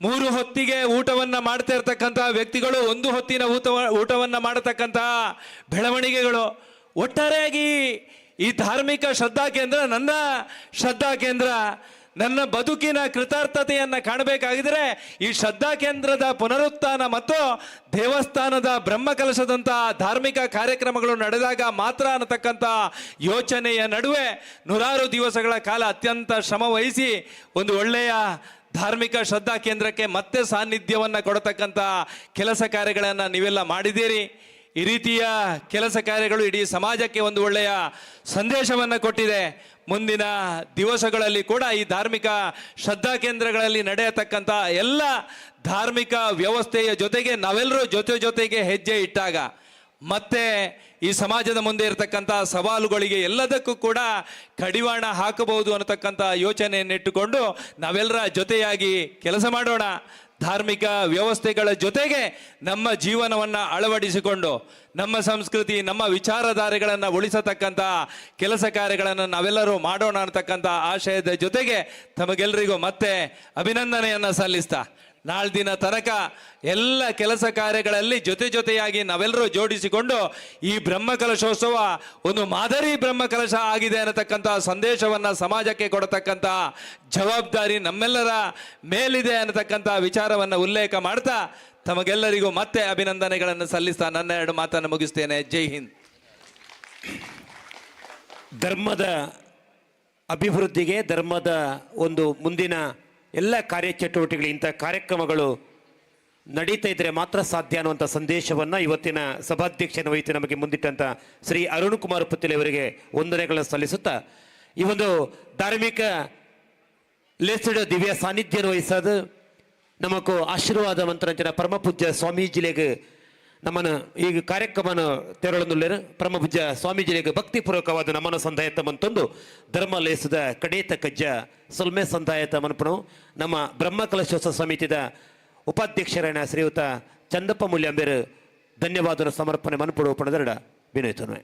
3 ಹೊತ್ತಿಗೆ ಊಟವನ್ನು ಮಾಡ್ತಾ ಇರ್ತಕ್ಕಂಥ ವ್ಯಕ್ತಿಗಳು 1 ಹೊತ್ತಿನ ಊಟವನ್ನು ಮಾಡತಕ್ಕಂಥ ಬೆಳವಣಿಗೆಗಳು. ಒಟ್ಟಾರೆಯಾಗಿ ಈ ಧಾರ್ಮಿಕ ಶ್ರದ್ಧಾ ಕೇಂದ್ರ ನನ್ನ ಶ್ರದ್ಧಾ ಕೇಂದ್ರ, ನನ್ನ ಬದುಕಿನ ಕೃತಾರ್ಥತೆಯನ್ನು ಕಾಣಬೇಕಾಗಿದ್ರೆ ಈ ಶ್ರದ್ಧಾ ಕೇಂದ್ರದ ಪುನರುತ್ಥಾನ ಮತ್ತು ದೇವಸ್ಥಾನದ ಬ್ರಹ್ಮಕಲಶದಂತಹ ಧಾರ್ಮಿಕ ಕಾರ್ಯಕ್ರಮಗಳು ನಡೆದಾಗ ಮಾತ್ರ ಅನ್ನತಕ್ಕಂಥ ಯೋಚನೆಯ ನಡುವೆ ನೂರಾರು ದಿವಸಗಳ ಕಾಲ ಅತ್ಯಂತ ಶ್ರಮ ವಹಿಸಿ ಒಂದು ಒಳ್ಳೆಯ ಧಾರ್ಮಿಕ ಶ್ರದ್ಧಾ ಕೇಂದ್ರಕ್ಕೆ ಮತ್ತೆ ಸಾನ್ನಿಧ್ಯವನ್ನು ಕೊಡತಕ್ಕಂಥ ಕೆಲಸ ಕಾರ್ಯಗಳನ್ನು ನೀವೆಲ್ಲ ಮಾಡಿದ್ದೀರಿ. ಈ ರೀತಿಯ ಕೆಲಸ ಕಾರ್ಯಗಳು ಇಡೀ ಸಮಾಜಕ್ಕೆ ಒಂದು ಒಳ್ಳೆಯ ಸಂದೇಶವನ್ನು ಕೊಟ್ಟಿದೆ. ಮುಂದಿನ ದಿವಸಗಳಲ್ಲಿ ಕೂಡ ಈ ಧಾರ್ಮಿಕ ಶ್ರದ್ಧಾ ಕೇಂದ್ರಗಳಲ್ಲಿ ನಡೆಯತಕ್ಕಂಥ ಎಲ್ಲ ಧಾರ್ಮಿಕ ವ್ಯವಸ್ಥೆಯ ಜೊತೆಗೆ ನಾವೆಲ್ಲರೂ ಜೊತೆ ಜೊತೆಗೆ ಹೆಜ್ಜೆ ಇಟ್ಟಾಗ ಮತ್ತೆ ಈ ಸಮಾಜದ ಮುಂದೆ ಇರತಕ್ಕಂಥ ಸವಾಲುಗಳಿಗೆ ಎಲ್ಲದಕ್ಕೂ ಕೂಡ ಕಡಿವಾಣ ಹಾಕಬಹುದು ಅನ್ನತಕ್ಕಂಥ ಯೋಚನೆಯನ್ನಿಟ್ಟುಕೊಂಡು ನಾವೆಲ್ಲರ ಜೊತೆಯಾಗಿ ಕೆಲಸ ಮಾಡೋಣ. ಧಾರ್ಮಿಕ ವ್ಯವಸ್ಥೆಗಳ ಜೊತೆಗೆ ನಮ್ಮ ಜೀವನವನ್ನು ಅಳವಡಿಸಿಕೊಂಡು ನಮ್ಮ ಸಂಸ್ಕೃತಿ, ನಮ್ಮ ವಿಚಾರಧಾರೆಗಳನ್ನು ಉಳಿಸತಕ್ಕಂಥ ಕೆಲಸ ಕಾರ್ಯಗಳನ್ನು ನಾವೆಲ್ಲರೂ ಮಾಡೋಣ ಅನ್ನತಕ್ಕಂಥ ಆಶಯದ ಜೊತೆಗೆ ತಮಗೆಲ್ಲರಿಗೂ ಮತ್ತೆ ಅಭಿನಂದನೆಯನ್ನು ಸಲ್ಲಿಸ್ತಾ, ನಾಳೆ ದಿನ ತನಕ ಎಲ್ಲ ಕೆಲಸ ಕಾರ್ಯಗಳಲ್ಲಿ ಜೊತೆ ಜೊತೆಯಾಗಿ ನಾವೆಲ್ಲರೂ ಜೋಡಿಸಿಕೊಂಡು ಈ ಬ್ರಹ್ಮಕಲಶೋತ್ಸವ ಒಂದು ಮಾದರಿ ಬ್ರಹ್ಮಕಲಶ ಆಗಿದೆ ಅನ್ನತಕ್ಕಂಥ ಸಂದೇಶವನ್ನು ಸಮಾಜಕ್ಕೆ ಕೊಡತಕ್ಕಂಥ ಜವಾಬ್ದಾರಿ ನಮ್ಮೆಲ್ಲರ ಮೇಲಿದೆ ಅನ್ನತಕ್ಕಂಥ ವಿಚಾರವನ್ನು ಉಲ್ಲೇಖ ಮಾಡ್ತಾ ತಮಗೆಲ್ಲರಿಗೂ ಮತ್ತೆ ಅಭಿನಂದನೆಗಳನ್ನು ಸಲ್ಲಿಸ್ತಾ ನನ್ನ 2 ಮಾತನ್ನು ಮುಗಿಸ್ತೇನೆ. ಜೈ ಹಿಂದ್. ಧರ್ಮದ ಅಭಿವೃದ್ಧಿಗೆ, ಧರ್ಮದ ಒಂದು ಮುಂದಿನ ಎಲ್ಲ ಕಾರ್ಯಚಟುವಟಿಕೆಗಳು, ಇಂಥ ಕಾರ್ಯಕ್ರಮಗಳು ನಡೀತಾ ಇದ್ದರೆ ಮಾತ್ರ ಸಾಧ್ಯ ಅನ್ನುವಂಥ ಸಂದೇಶವನ್ನು ಇವತ್ತಿನ ಸಭಾಧ್ಯಕ್ಷನ ವಹಿಸಿ ನಮಗೆ ಮುಂದಿಟ್ಟಂಥ ಶ್ರೀ ಅರುಣ್ ಕುಮಾರ್ ಪುತ್ತಿಲೆ ಅವರಿಗೆ ವಂದನೆಗಳನ್ನು ಸಲ್ಲಿಸುತ್ತಾ, ಈ ಒಂದು ಧಾರ್ಮಿಕ ಲೇಸಿಡ ದಿವ್ಯ ಸಾನ್ನಿಧ್ಯವನ್ನು ವಹಿಸೋದು ನಮಗೂ ಆಶೀರ್ವಾದ ಮಂತ್ರಂಚಿನ ಪರಮಪೂಜ್ಯ ಸ್ವಾಮೀಜಿಲೆಗೆ ನಮ್ಮನ್ನು ಈ ಕಾರ್ಯಕ್ರಮನ ತೆರಳೊಂದುಳ್ಳೇರು ಪರಮಪೂಜ್ಯ ಸ್ವಾಮೀಜಿಲೆಗೆ ಭಕ್ತಿಪೂರ್ವಕವಾದ ನಮ್ಮನ ಸಂದಾಯತ ಮಂತೊಂದು ಧರ್ಮ ಲೇಸದ ಕಡೇತ ಕಜ್ಜ ಸೊಲ್ಮೆ ಸಂದಾಯತ ಮನ್ಪನು ನಮ್ಮ ಬ್ರಹ್ಮಕಲಶೋತ್ಸವ ಸಮಿತಿದ ಉಪಾಧ್ಯಕ್ಷರಾಯಣ ಶ್ರೀಯುತ ಚಂದಪ್ಪ ಮೂಲ್ಯಾಂಬೇರು ಧನ್ಯವಾದ ಸಮರ್ಪಣೆ ಮನ್ಪಡು ಪಣದರಡ ವಿನಯತನುವೆ.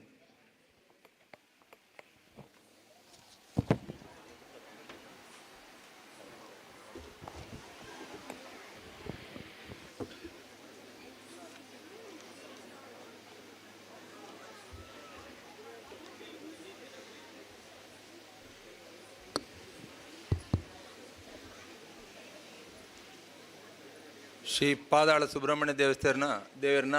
ಶ್ರೀ ಪಾದಾಳ ಸುಬ್ರಹ್ಮಣ್ಯ ದೇವಸ್ಥಾನ ದೇವರನ್ನ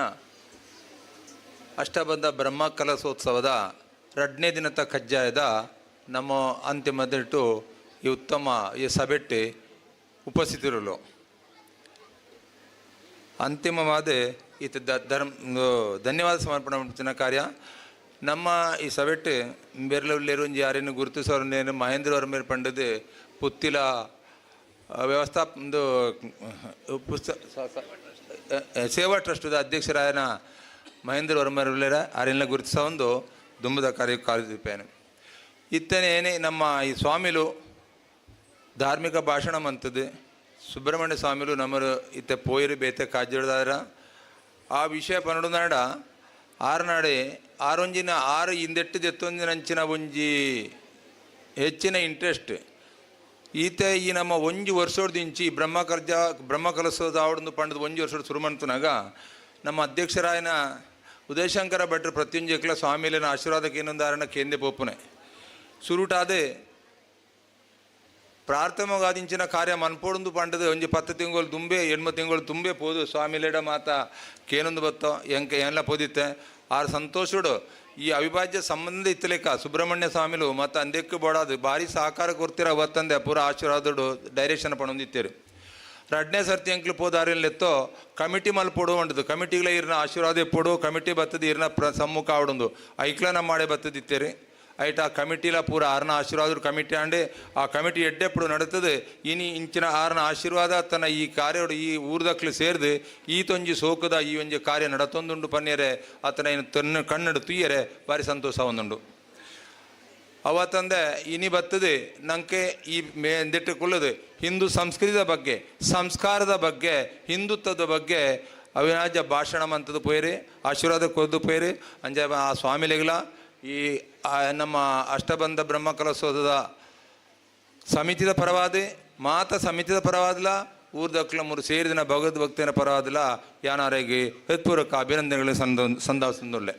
ಅಷ್ಟಬಂಧ ಬ್ರಹ್ಮ ಕಲಶೋತ್ಸವದ 2ನೇ ದಿನದ ಕಜ್ಜಾಯದ ನಮ್ಮ ಅಂತಿಮ ದಿಟ್ಟು ಈ ಉತ್ತಮ ಈ ಸಭೆಟ್ಟಿ ಉಪಸ್ಥಿತರು ಅಂತಿಮವಾದ ಈತ ಧರ್ಮ ಧನ್ಯವಾದ ಸಮರ್ಪಣೆ ಮಾಡ್ತಿನ ಕಾರ್ಯ ನಮ್ಮ ಈ ಸಭೆಟ್ಟು ಬೆರ್ಲುಲ್ಲೇರು ಯಾರೇನು ಗುರುತಿಸೋರನ್ನೇನು ಮಹೇಂದ್ರ ಅವರ ಮೇಲೆ ಪಂಡದು ಪುತ್ತಿಲ ವ್ಯವಸ್ಥಾ ಒಂದು ಪುಸ್ತ ಸೇವಾ ಟ್ರಸ್ಟದ ಅಧ್ಯಕ್ಷರಾಯನ ಮಹೇಂದ್ರ ವರ್ಮರುಳ್ಳೇರ ಆರೆಲ್ಲ ಗುರುತಿಸ ಒಂದು ದುಂಬದ ಕಾರ್ಯ ಕಾರ್ಯದೀಪೇನೆ ಇತ್ತನೇ ಏನೇ ನಮ್ಮ ಈ ಸ್ವಾಮಿಲು ಧಾರ್ಮಿಕ ಭಾಷಣ ಮಂತದ್ದು ಸುಬ್ರಹ್ಮಣ್ಯ ಸ್ವಾಮಿಲು ನಮ್ಮರು ಇತ್ತ ಪೋಯಿರು ಬೇತೆ ಕಾಜಿಡ್ದಾರ ಆ ವಿಷಯ ಪನ್ನಡು ಆರ್ನಾಡೆ ಆರೊಂಜಿನ ಆರು ಹಿಂದೆಟ್ಟು ದೆತ್ತೊಂಜಿನ ಅಂಚಿನ ಒಂಜಿ ಹೆಚ್ಚಿನ ಇಂಟ್ರೆಸ್ಟ್ ಈತ ಈ ನಮ್ಮ ಒಂಜಿ ವರ್ಷೋಡ್ದಿಂಚಿ ಬ್ರಹ್ಮಕರ್ಜ ಬ್ರಹ್ಮಕಲಸೋದ ಆವಡೊಂದು ಪಂಡದ ಒಂಜಿ ವರ್ಷೋಡ್ ಶುರು ಮಂತುನಾಗ ನಮ್ಮ ಅಧ್ಯಕ್ಷರಾಯನ ಉದಯಶಂಕರ ಭಟ್ರು ಪ್ರತ್ಯುಂಜಕ್ಲ ಸ್ವಾಮಿಲಿನ ಆಶೀರ್ವಾದಕ್ಕೆ ಇನ್ನೊಂದು ಆರಣ ಕೇಂದ್ರ ಪೋಪುನೆ ಸುರುಟಾದೆ ಪ್ರಾರ್ಥಮಗಾದಿಂಚಿನ ಕಾರ್ಯ ಮನ್ಪೊಡುಂದು ಪಂಡದು ಒಂಜಿ 10 ತಿಂಗಳು ತುಂಬೆ 8 ತಿಂಗಳು ತುಂಬೆ ಪೋದು ಸ್ವಾಮಿಲೇಡ ಮಾತ ಕೇನೊಂದು ಬತ್ತೋ ಎಂಕ ಎಲ್ಲ ಪೋದಿತ್ತೆ. ಆರ್ ಸಂತೋಷಡು ಈ ಅವಿಭಾಜ್ಯ ಸಂಬಂಧ ಇತ್ತಲೇಕ ಸುಬ್ರಹ್ಮಣ್ಯ ಸ್ವಾಮಿಲು ಮತ್ತು ಅಂದೆಕ್ಕು ಬೋಡಾದು ಭಾರಿ ಸಹಕಾರ ಕೊಡ್ತೀರ ಅವತ್ತಂದೆ ಪೂರ ಆಶೀರ್ವಾದಡು ಡೈರೆಕ್ಷನ್ ಪಣೊಂದಿತ್ತೇರು. ರಡ್ನೇ ಸರ್ತಿ ಎಂಕ್ಲು ಪೋದಾರಿಲೆತ್ತೋ ಕಮಿಟಿ ಮಲ್ಪೊಡು ಉಂಟದು ಕಮಿಟಿಗಳ ಇರ್ನ ಆಶೀರ್ವಾದ ಎಪ್ಪೊಡು ಕಮಿಟಿ ಬತ್ತದ ಇರ್ನ ಸಮ್ಮುಖ ಆವಡೊಂದು ಐಕ್ಲ ನಮ್ಮ ಮಾಡೇ ಬತ್ತದಿತ್ತೇರಿ. ಐಟ ಆ ಕಮಿಟಿಲ ಪೂರ ಆರ್ನ ಆಶೀರ್ವಾದ ಕಮಿಟಿ ಆಂಡೆ ಆ ಕಮಿಟಿ ಎಡ್ಡೆಪ್ಪಡು ನಡತದೆ. ಇನಿ ಇಂಚಿನ ಆರ್ನ ಆಶೀರ್ವಾದ ತನ್ನ ಈ ಕಾರ್ಯೋಡು ಈ ಊರ್ದಕ್ಲು ಸೇರ್ದು ಈ ತೊಂಜಿ ಸೋಕದ ಈ ಒಂಜಿ ಕಾರ್ಯ ನಡತೊಂದುಂಡು ಪನ್ನೇರೆ ಆತನ ಇನ್ನು ತನ್ನ ಕಣ್ಣಡು ತುಯ್ಯರೆ ಭಾರಿ ಸಂತೋಷ ಒಂದುಂಡು. ಅವತ್ತಂದೆ ಇನಿ ಬರ್ತದೆ ನಂಗೆ ಈ ಮೇಂದಿಟ್ಟು ಕುಳ್ಳದು ಹಿಂದೂ ಸಂಸ್ಕೃತಿಯ ಬಗ್ಗೆ, ಸಂಸ್ಕಾರದ ಬಗ್ಗೆ, ಹಿಂದುತ್ವದ ಬಗ್ಗೆ ಅವಿನಾಜ್ಯ ಭಾಷಣ ಮಂತದ್ದು ಪೋಯಿರಿ, ಆಶೀರ್ವಾದ ಕೊದ್ದು ಪೋಯಿರಿ. ಅಂಜ ಆ ಸ್ವಾಮಿಲಿಗಳ ಈ ನಮ್ಮ ಅಷ್ಟಬಂಧ ಬ್ರಹ್ಮಕಲಸೋದದ ಸಮಿತಿದ ಪರವಾದಿ, ಮಾತ ಸಮಿತಿದ ಪರವಾದಿಲ್ಲ, ಊರ್ದಕ್ಲ ಮೂರು ಸೇರಿದಿನ ಭಗವದ್ಭಕ್ತಿನ ಪರವಾದಿಲ್ಲ ಯಾನಾರಿಗೆ ಹೃತ್ಪೂರ್ವಕ ಅಭಿನಂದನೆಗಳು ಸಂದಾಸಂದುಳ್ಳೆ.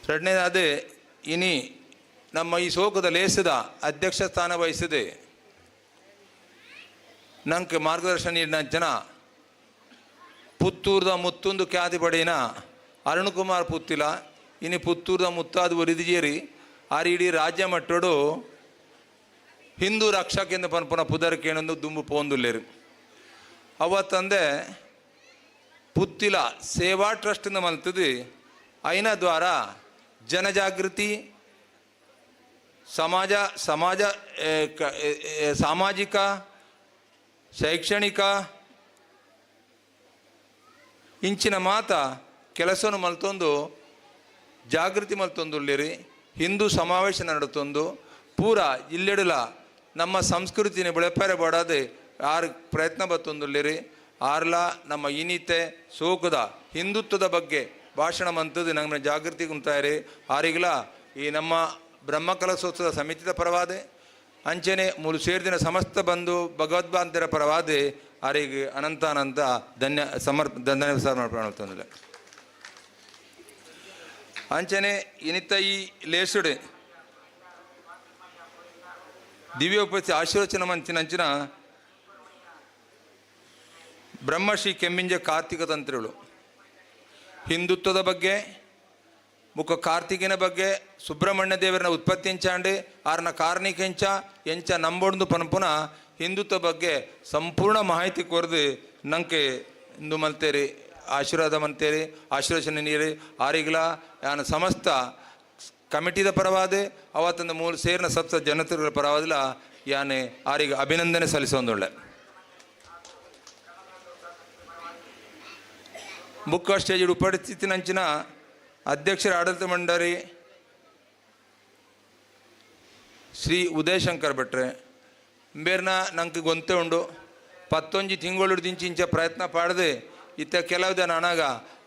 ಎರಡನೇದಾದ ಇನಿ ನಮ್ಮ ಈ ಸೋಕದ ಲೇಸದ ಅಧ್ಯಕ್ಷ ಸ್ಥಾನ ವಹಿಸಿದೆ ನಂಗೆ ಮಾರ್ಗದರ್ಶನ ನೀಡಿನ ಜನ ಪುತ್ತೂರ್ದ ಮುತ್ತೊಂದು ಖ್ಯಾತಿ ಪಡೆಯಿನ ಅರುಣ್ಕುಮಾರ್ ಪುತ್ತಿಲ ಇನಿ ಪುತ್ತೂರ್ದ ಮುತ್ತಾದ ಒರಿದಿಜೇರಿ ಆರ್ ಇಡೀ ರಾಜ್ಯ ಮಟ್ಟೋಡು ಹಿಂದೂ ರಕ್ಷಕೆಂದು ಪನ್ಪುನ ಪುದರ್ಕೇನೊಂದು ದುಂಬು ಪೋಂದುಲ್ಲೇರು. ಅವತ್ತಂದೆ ಪುತ್ತಿಲ ಸೇವಾ ಟ್ರಸ್ಟ್ ಮಲ್ತದು ಐನ ದ್ವಾರ ಜನಜಾಗೃತಿ ಸಮಾಜ ಸಮಾಜ ಸಾಮಾಜಿಕ ಶೈಕ್ಷಣಿಕ ಇಂಚಿನ ಮಾತ ಕೆಲಸವನ್ನು ಮಲ್ತೊಂದು ಜಾಗೃತಿ ಮಲ್ತೊಂದುಳ್ಳಿರಿ. ಹಿಂದೂ ಸಮಾವೇಶ ನಡತೊಂದು ಪೂರ ಇಲ್ಲೆಡುಲ ನಮ್ಮ ಸಂಸ್ಕೃತಿನ ಬೆಳೆಪಾರೆ ಬಡದೆ ಆರು ಪ್ರಯತ್ನ ಬತ್ತೊಂದುಳ್ಳಿರಿ. ಆರ್ಲ ನಮ್ಮ ಇನಿತೆ ಸೋಕದ ಹಿಂದುತ್ವದ ಬಗ್ಗೆ ಭಾಷಣ ಮಂತದ್ದು ನಮ್ಮ ಜಾಗೃತಿ ಕುಂತಾಯಿರಿ. ಆರಿಗ್ಲ ಈ ನಮ್ಮ ಬ್ರಹ್ಮಕಲಶೋತ್ಸವ ಸಮಿತಿದ ಪರವಾದೆ ಅಂಚನೆ ಮೂರು ಸೇರಿದಿನ ಸಮಸ್ತ ಬಂಧು ಭಗವದ್ಭಾಂತರ ಪರವಾದೆ ಆರಿಗೆ ಅನಂತ ಅನಂತ ಧನ್ಯ ಧನ್ಯ ಸಮರ್ಪಣೆ. ಅಂಚನೆ ಇನಿತ ಈ ಲೇಸುಡೆ ದಿವ್ಯೋಪತಿ ಆಶೀರ್ವಚನ ಮಂಚಿನ ಅಂಚಿನ ಬ್ರಹ್ಮಶ್ರೀ ಕೆಮ್ಮಿಂಜ ಕಾರ್ತಿಕ ತಂತ್ರಿಗಳು ಹಿಂದುತ್ವದ ಬಗ್ಗೆ ಮುಖ ಕಾರ್ತಿಕನ ಬಗ್ಗೆ ಸುಬ್ರಹ್ಮಣ್ಯ ದೇವರನ ಉತ್ಪತ್ತಿ ಎಂಚಾಂಡೆ ಆರ್ನ ಕಾರ್ಣಿಕ ಎಂಚ ಎಂಚ ನಂಬೊಂದು ಪನ್ಪುನ ಹಿಂದುತ್ವ ಬಗ್ಗೆ ಸಂಪೂರ್ಣ ಮಾಹಿತಿ ಕೊರೆದು ನಂಗೆ ಇಂದು ಮಲ್ತೇರಿ ಆಶೀರ್ವಾದ ಮಂತೇರಿ ಆಶೀರ್ವಚನ ನೀರಿ. ಆರಿಗ್ಲ ಯಾನ ಸಮಸ್ತ ಕಮಿಟಿದ ಪರವಾದೆ ಅವತ್ತೊಂದು ಮೂರು ಸೇರಿನ ಸಪ್ತ ಜನತೆಗಳ ಪರವಾದಿಲ್ಲ ಯಾನೆ ಆರಿಗೆ ಅಭಿನಂದನೆ ಸಲ್ಲಿಸೊಂದುಳ್ಳೆ. ಬುಕ್ ಸ್ಟೇಜ್ ಉಪಸ್ಥಿತಿನಂಚಿನ ಅಧ್ಯಕ್ಷರ ಆಡಳಿತ ಮಂಡಳಿ ಶ್ರೀ ಉದಯಶಂಕರ್ ಭಟ್ರೆ ಬೇರ್ನ ನಂಗೆ ಗೊಂತೆ ಉಂಡು 11 ತಿಂಗಳು ದಿಂಚಿ ಇಂಚ ಪ್ರಯತ್ನ ಪಾಡದೆ ಇತ್ತ ಕೆಲವು ದಿನ ಅಣಗ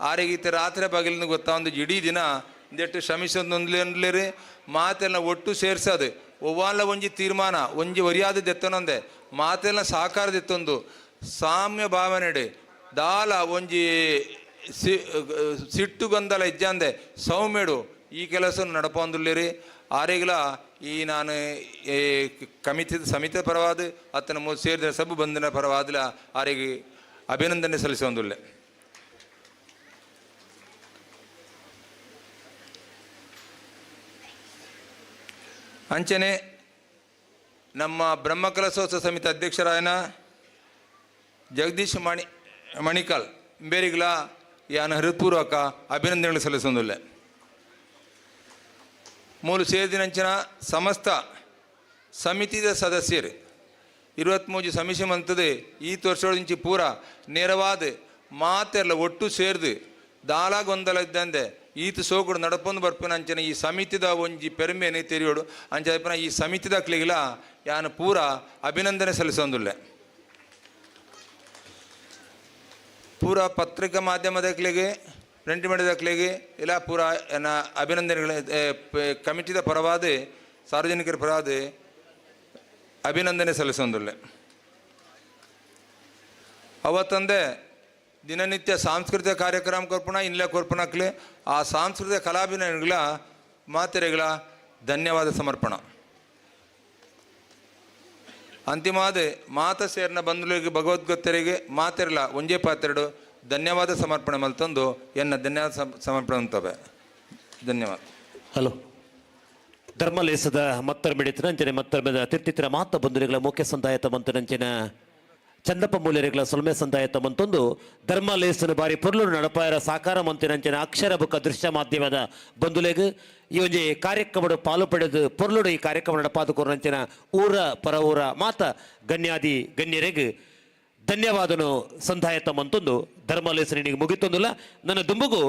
ಆರಿಗೆ ಇತ್ತ ರಾತ್ರಿ ಬಗಲಿನ ಗೊತ್ತಾ ಒಂದು ಇಡೀ ದಿನ ಇಂದೆಟ್ಟು ಶ್ರಮಿಸೊಂದೊಂದ್ಲೇರಿ ಮಾತೆಲ್ಲ ಒಟ್ಟು ಸೇರ್ಸೋದು ಒವ್ವಾಲ ಒಂಜಿ ತೀರ್ಮಾನ ಒಂಜಿ ಒರಿಯಾದ ದೆತ್ತನೊಂದೆ ಮಾತೆಲ್ಲ ಸಹಕಾರದೆತ್ತೊಂದು ಸಾಮ್ಯ ಭಾವನೆಡೆ ದಾಲ ಒಂಜಿ ಸಿಟ್ಟುಗೊಂದಲ ಇಜ್ಜಂದೆ ಸೌಮ್ಯಡು ಈ ಕೆಲಸ ನಡಪೊಂದುಲ್ಲೇರಿ. ಆರೆಗ್ಲ ಈ ನಾನು ಈ ಕಮಿತಿ ಸಮಿತಿ ಪರವಾದ ಅತ್ತನ ಮೂರು ಸೇರಿದ ಸಬ್ಬು ಬಂಧನ ಪರವಾದಲ ಆರಿಗೆ ಅಭಿನಂದನೆ ಸಲ್ಲಿಸೊಂದುಲ್ಲೆ. ಅಂಚನೆ ನಮ್ಮ ಬ್ರಹ್ಮಕಲಶೋತ್ಸವ ಸಮಿತಿ ಅಧ್ಯಕ್ಷರಾಯನ ಜಗದೀಶ್ ಮಣಿಕಾಲ್ ಬೇರಿಗ್ಲ ಯಾನ ಹೃತ್ಪೂರ್ವಕ ಅಭಿನಂದನೆಗಳು ಸಲ್ಲಿಸೊಂದುಲ್ಲೆ. ಮೂಲು ಸೇರಿದಿನಂಚಿನ ಸಮಸ್ತ ಸಮಿತಿದ ಸದಸ್ಯರು 23 ಸಮಿತಿ ಮಂತದೆ ಈ ವರ್ಷದಿಂಚಿ ಪೂರ ನೇರವಾದ ಮಾತೆಲ್ಲ ಒಟ್ಟು ಸೇರ್ದು ದಾಲಾಗೊಂದಲ ಇದ್ದಂದೆ ಈತ ಸೋಕುಡು ನಡಪೊಂದು ಬರ್ಪಿನ ಅಂಚನೆ ಈ ಸಮಿತಿದ ಒಂಜಿ ಪೆರ್ಮೆನೆ ತೆರಿಯೋಡು ಅಂಚ ಈ ಸಮಿತಿದ ಕ್ಲಿಗಿಲ ಯಾನ ಪೂರ ಅಭಿನಂದನೆ ಸಲ್ಲಿಸೊಂದುಲ್ಲೆ. ಪೂರ ಪತ್ರಿಕಾ ಮಾಧ್ಯಮದಕ್ಲಿಗೆ ಪ್ರಿಂಟ್ ಮೀಡಿಯಾದಕ್ಲಿಗೆ ಇಲ್ಲ ಪೂರ ಏನ ಅಭಿನಂದನೆಗಳ ಕಮಿಟಿದ ಪರವಾದ ಸಾರ್ವಜನಿಕರ ಪರವಾದ ಅಭಿನಂದನೆ ಸಲ್ಲಿಸೊಂದುಲ್ಲೆ. ಅವತ್ತಂದೆ ದಿನನಿತ್ಯ ಸಾಂಸ್ಕೃತಿಕ ಕಾರ್ಯಕ್ರಮ ಕೊರ್ಪುಣ ಇನ್ಲೆ ಕೊರ್ಪುಣಕ್ಲೆ ಆ ಸಾಂಸ್ಕೃತಿಕ ಕಲಾಭಿನಯಗಳ ಮಾತೆರೆಗಳ ಧನ್ಯವಾದ ಸಮರ್ಪಣ. ಅಂತಿಮಾದ ಮಾತ ಸೇರ್ನ ಬಂಧುಗಳಿಗೆ ಭಗವದ್ಗತ್ತರಿಗೆ ಮಾತಿರಲ ಒಂಜೇ ಪಾತ್ರೆಡು ಧನ್ಯವಾದ ಸಮರ್ಪಣೆ ಮಲ್ತಂದು ಎನ್ನ ಧನ್ಯವಾದ ಸಮರ್ಪಣೆ ಅಂತವೆ. ಧನ್ಯವಾದ. ಹಲೋ, ಧರ್ಮಲೇಸದ ಮತ್ತರ್ಮಿಡಿತನ ಅಂಚನೆ ಮತ್ತರ್ಮೆದ ತಿರ್ತಿತ್ತಿರ ಮಾತ ಬಂಧುಗಳ ಮುಖ್ಯ ಸಂದಾಯತ ಮಂತನಂಚಿನ ಚಂದಪ್ಪ ಮೂಲ್ಯರಿಗಳ ಸೊಲ್ಮೆ ಸಂದಾಯತ ಮಂತೊಂದು ಧರ್ಮಲೇಸನ ಬಾರಿ ಪೊರ್ಲು ನಡಪಾಯರ ಸಾಕಾರ ಮಂತಿನಂಚಿನ ಅಕ್ಷರ ಬುಕ್ಕ ದೃಶ್ಯ ಮಾಧ್ಯಮದ ಬಂಧುಲೆಗ್ ಈ ಒಂಜಿ ಕಾರ್ಯಕ್ರಮಡು ಪಾಲು ಪಡೆದು ಪೊರ್ಲುಡು ಈ ಕಾರ್ಯಕ್ರಮ ನಡಪಾದ ಕೊರನಂಚಿನ ಊರ ಪರ ಊರ ಮಾತ ಗಣ್ಯಾದಿ ಗಣ್ಯರೆಗ್ ಧನ್ಯವಾದನು ಸಂದಾಯತ ಮಂತೊಂದು ಧರ್ಮಲೇಸನಿಗೆ ಮುಗಿತೊಂದುಲ್ಲ. ನನ್ನ ದುಂಬುಗು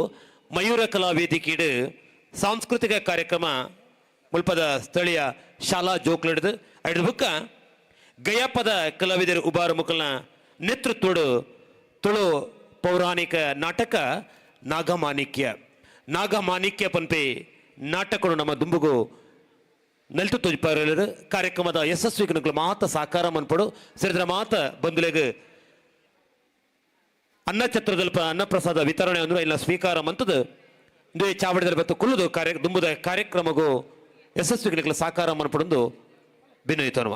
ಮಯೂರ ಕಲಾ ವೇದಿಕೆಡು ಸಾಂಸ್ಕೃತಿಕ ಕಾರ್ಯಕ್ರಮ ಮುಲ್ಪದ ಸ್ಥಳೀಯ ಶಾಲಾ ಜೋಕ್ಲಿಡ್ದು ಐದು ಬುಕ್ಕ ಗಯಾಪದ ಕಲಾವಿದರು ಉಬಾರು ಮುಕಲ್ನ ನೇತೃತ್ವಡು ತುಳು ಪೌರಾಣಿಕ ನಾಟಕ ನಾಗಮಾಣಿಕ್ಯ ನಾಗಮಾಣಿಕ್ಯ ಪನ್ಪೆ ನಾಟಕನು ನಮ್ಮ ದುಂಬುಗು ನೆಲ್ತು ತೋಜಿಪಾರರು. ಕಾರ್ಯಕ್ರಮದ ಯಶಸ್ವಿ ಮಾತ ಸಾಕಾರ ಮನ್ಪಡು ಸೇರಿದ್ರ ಮಾತ ಬಂಧುಲೆಗ್ ಅನ್ನಛತ್ರದಲ್ಪ ಅನ್ನಪ್ರಸಾದ ವಿತರಣೆ ಅಂದ್ರೆ ಇಲ್ಲ ಸ್ವೀಕಾರ ಮಂತದ್ದು ಇಂದು ಚಾವಡಿದಲ್ಲಿ ಬತ್ತು ಕುಲ್ಲುದು ಕಾರ್ಯ ದುಂಬುದ ಕಾರ್ಯಕ್ರಮಗೂ ಯಶಸ್ವಿಗಳಿಗೆ ಸಾಕಾರ ಮನ್ಪಡೊಂದು ಬಿನೋಯ್ತನುವ.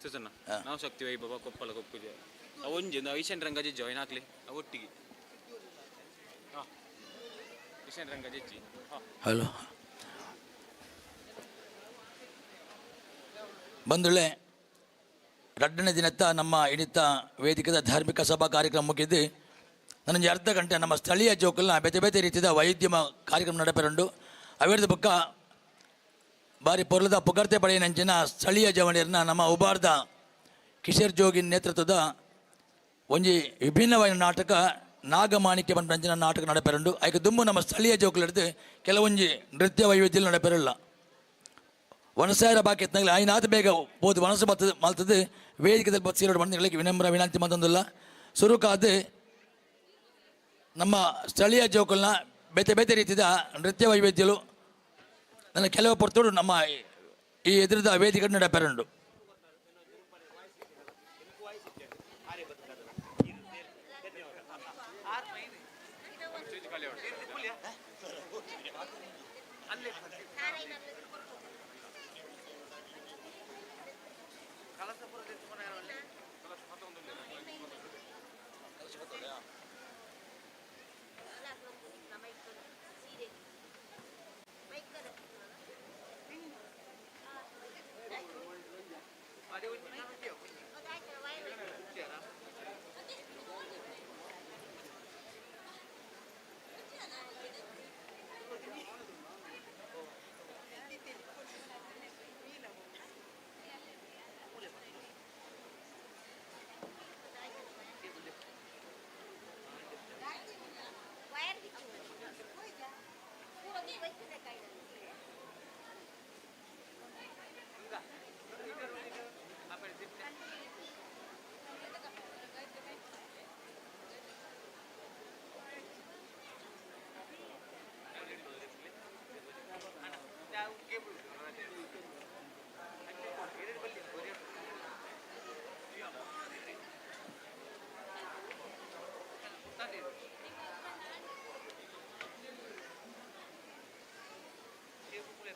ಸುಸನ್ನ, ನಾವು ಶಕ್ತಿ ವೈಭವ ಕೊಪ್ಪಳ ಕೊಪ್ಪುಜೆ ಒಂಜಿ ಈಶಾನ್ ರಂಗಜಿ ಜಾಯಿನ್ ಆಗ್ಲಿ ಒಟ್ಟಿಗೆ. ಹಾಂ, ಈಶಾನ್ ರಂಗಜಿ. ಹಾಂ. ಹಲೋ ಬಂಧುಗಳೇ, ರಡ್ಡನೇ ದಿನತ್ತ ನಮ್ಮ ಇಡಿತ ವೇದಿಕದ ಧಾರ್ಮಿಕ ಸಭಾ ಕಾರ್ಯಕ್ರಮ ಮುಗಿದು ನನಗೆ ಅರ್ಧ ಗಂಟೆ ನಮ್ಮ ಸ್ಥಳೀಯ ಜೋಕಲ್ನ ಬೇತೆ ಬೇತೆ ರೀತಿಯ ವೈದ್ಯಮ ಕಾರ್ಯಕ್ರಮ ನಡಪೆರುಂಡು. ಅವೇರ್ದ ಬೊಕ್ಕ ಬಾರಿ ಪೊರ್ಲದ ಪುಗರ್ತೆ ಪಡೆಯನಂಚಿನ ಸ್ಥಳೀಯ ಜವಣಿಯರನ್ನ ನಮ್ಮ ಉಬಾರ್ದ ಕಿಶೋರ್ ಜೋಗಿನ್ ನೇತೃತ್ವದ ಒಂಜಿ ವಿಭಿನ್ನವಾದ ನಾಟಕ ನಾಗಮಾಣಿಕ್ಯ ಪಂಚಿನ ನಾಟಕ ನಡಪೆರುಂಡು. ಐಕೆ ದುಂಬು ನಮ್ಮ ಸ್ಥಳೀಯ ಜೋಕುಲು ಕೆಲವೊಂಜಿ ನೃತ್ಯ ವೈವಿಧ್ಯ ನಡಪೆರಲ್ಲ. ವನಸಾಯರ ಬಾಕಿ ಎತ್ತನಾಗಲಿ ಆಯ್ನಾತ ಬೇಗ ಪೋದು ವನಸು ಬರ್ತದೆ ಮಲ್ತದೆ ವೇದಿಕೆದಲ್ಲಿ ಬತ್ತು ಸೀರೋಡು ಬಂದು ವಿನಮ್ರ ವಿನಂತಿ ಮಂತೊಂದಿಲ್ಲ. ಸುರುಕಾದ ನಮ್ಮ ಸ್ಥಳೀಯ ಜೋಕುಲ್ನ ಬೇತೆ ಬೇತೆ ರೀತಿಯ ನೃತ್ಯ ವೈವಿಧ್ಯలు ನನ್ನ ಕೆಲವು ಪೊರ್ತುಡು ನಮ್ಮ ಈ ಎದುರದ ವೇದಿಕೆ ನಡಪೆರುಂಡು.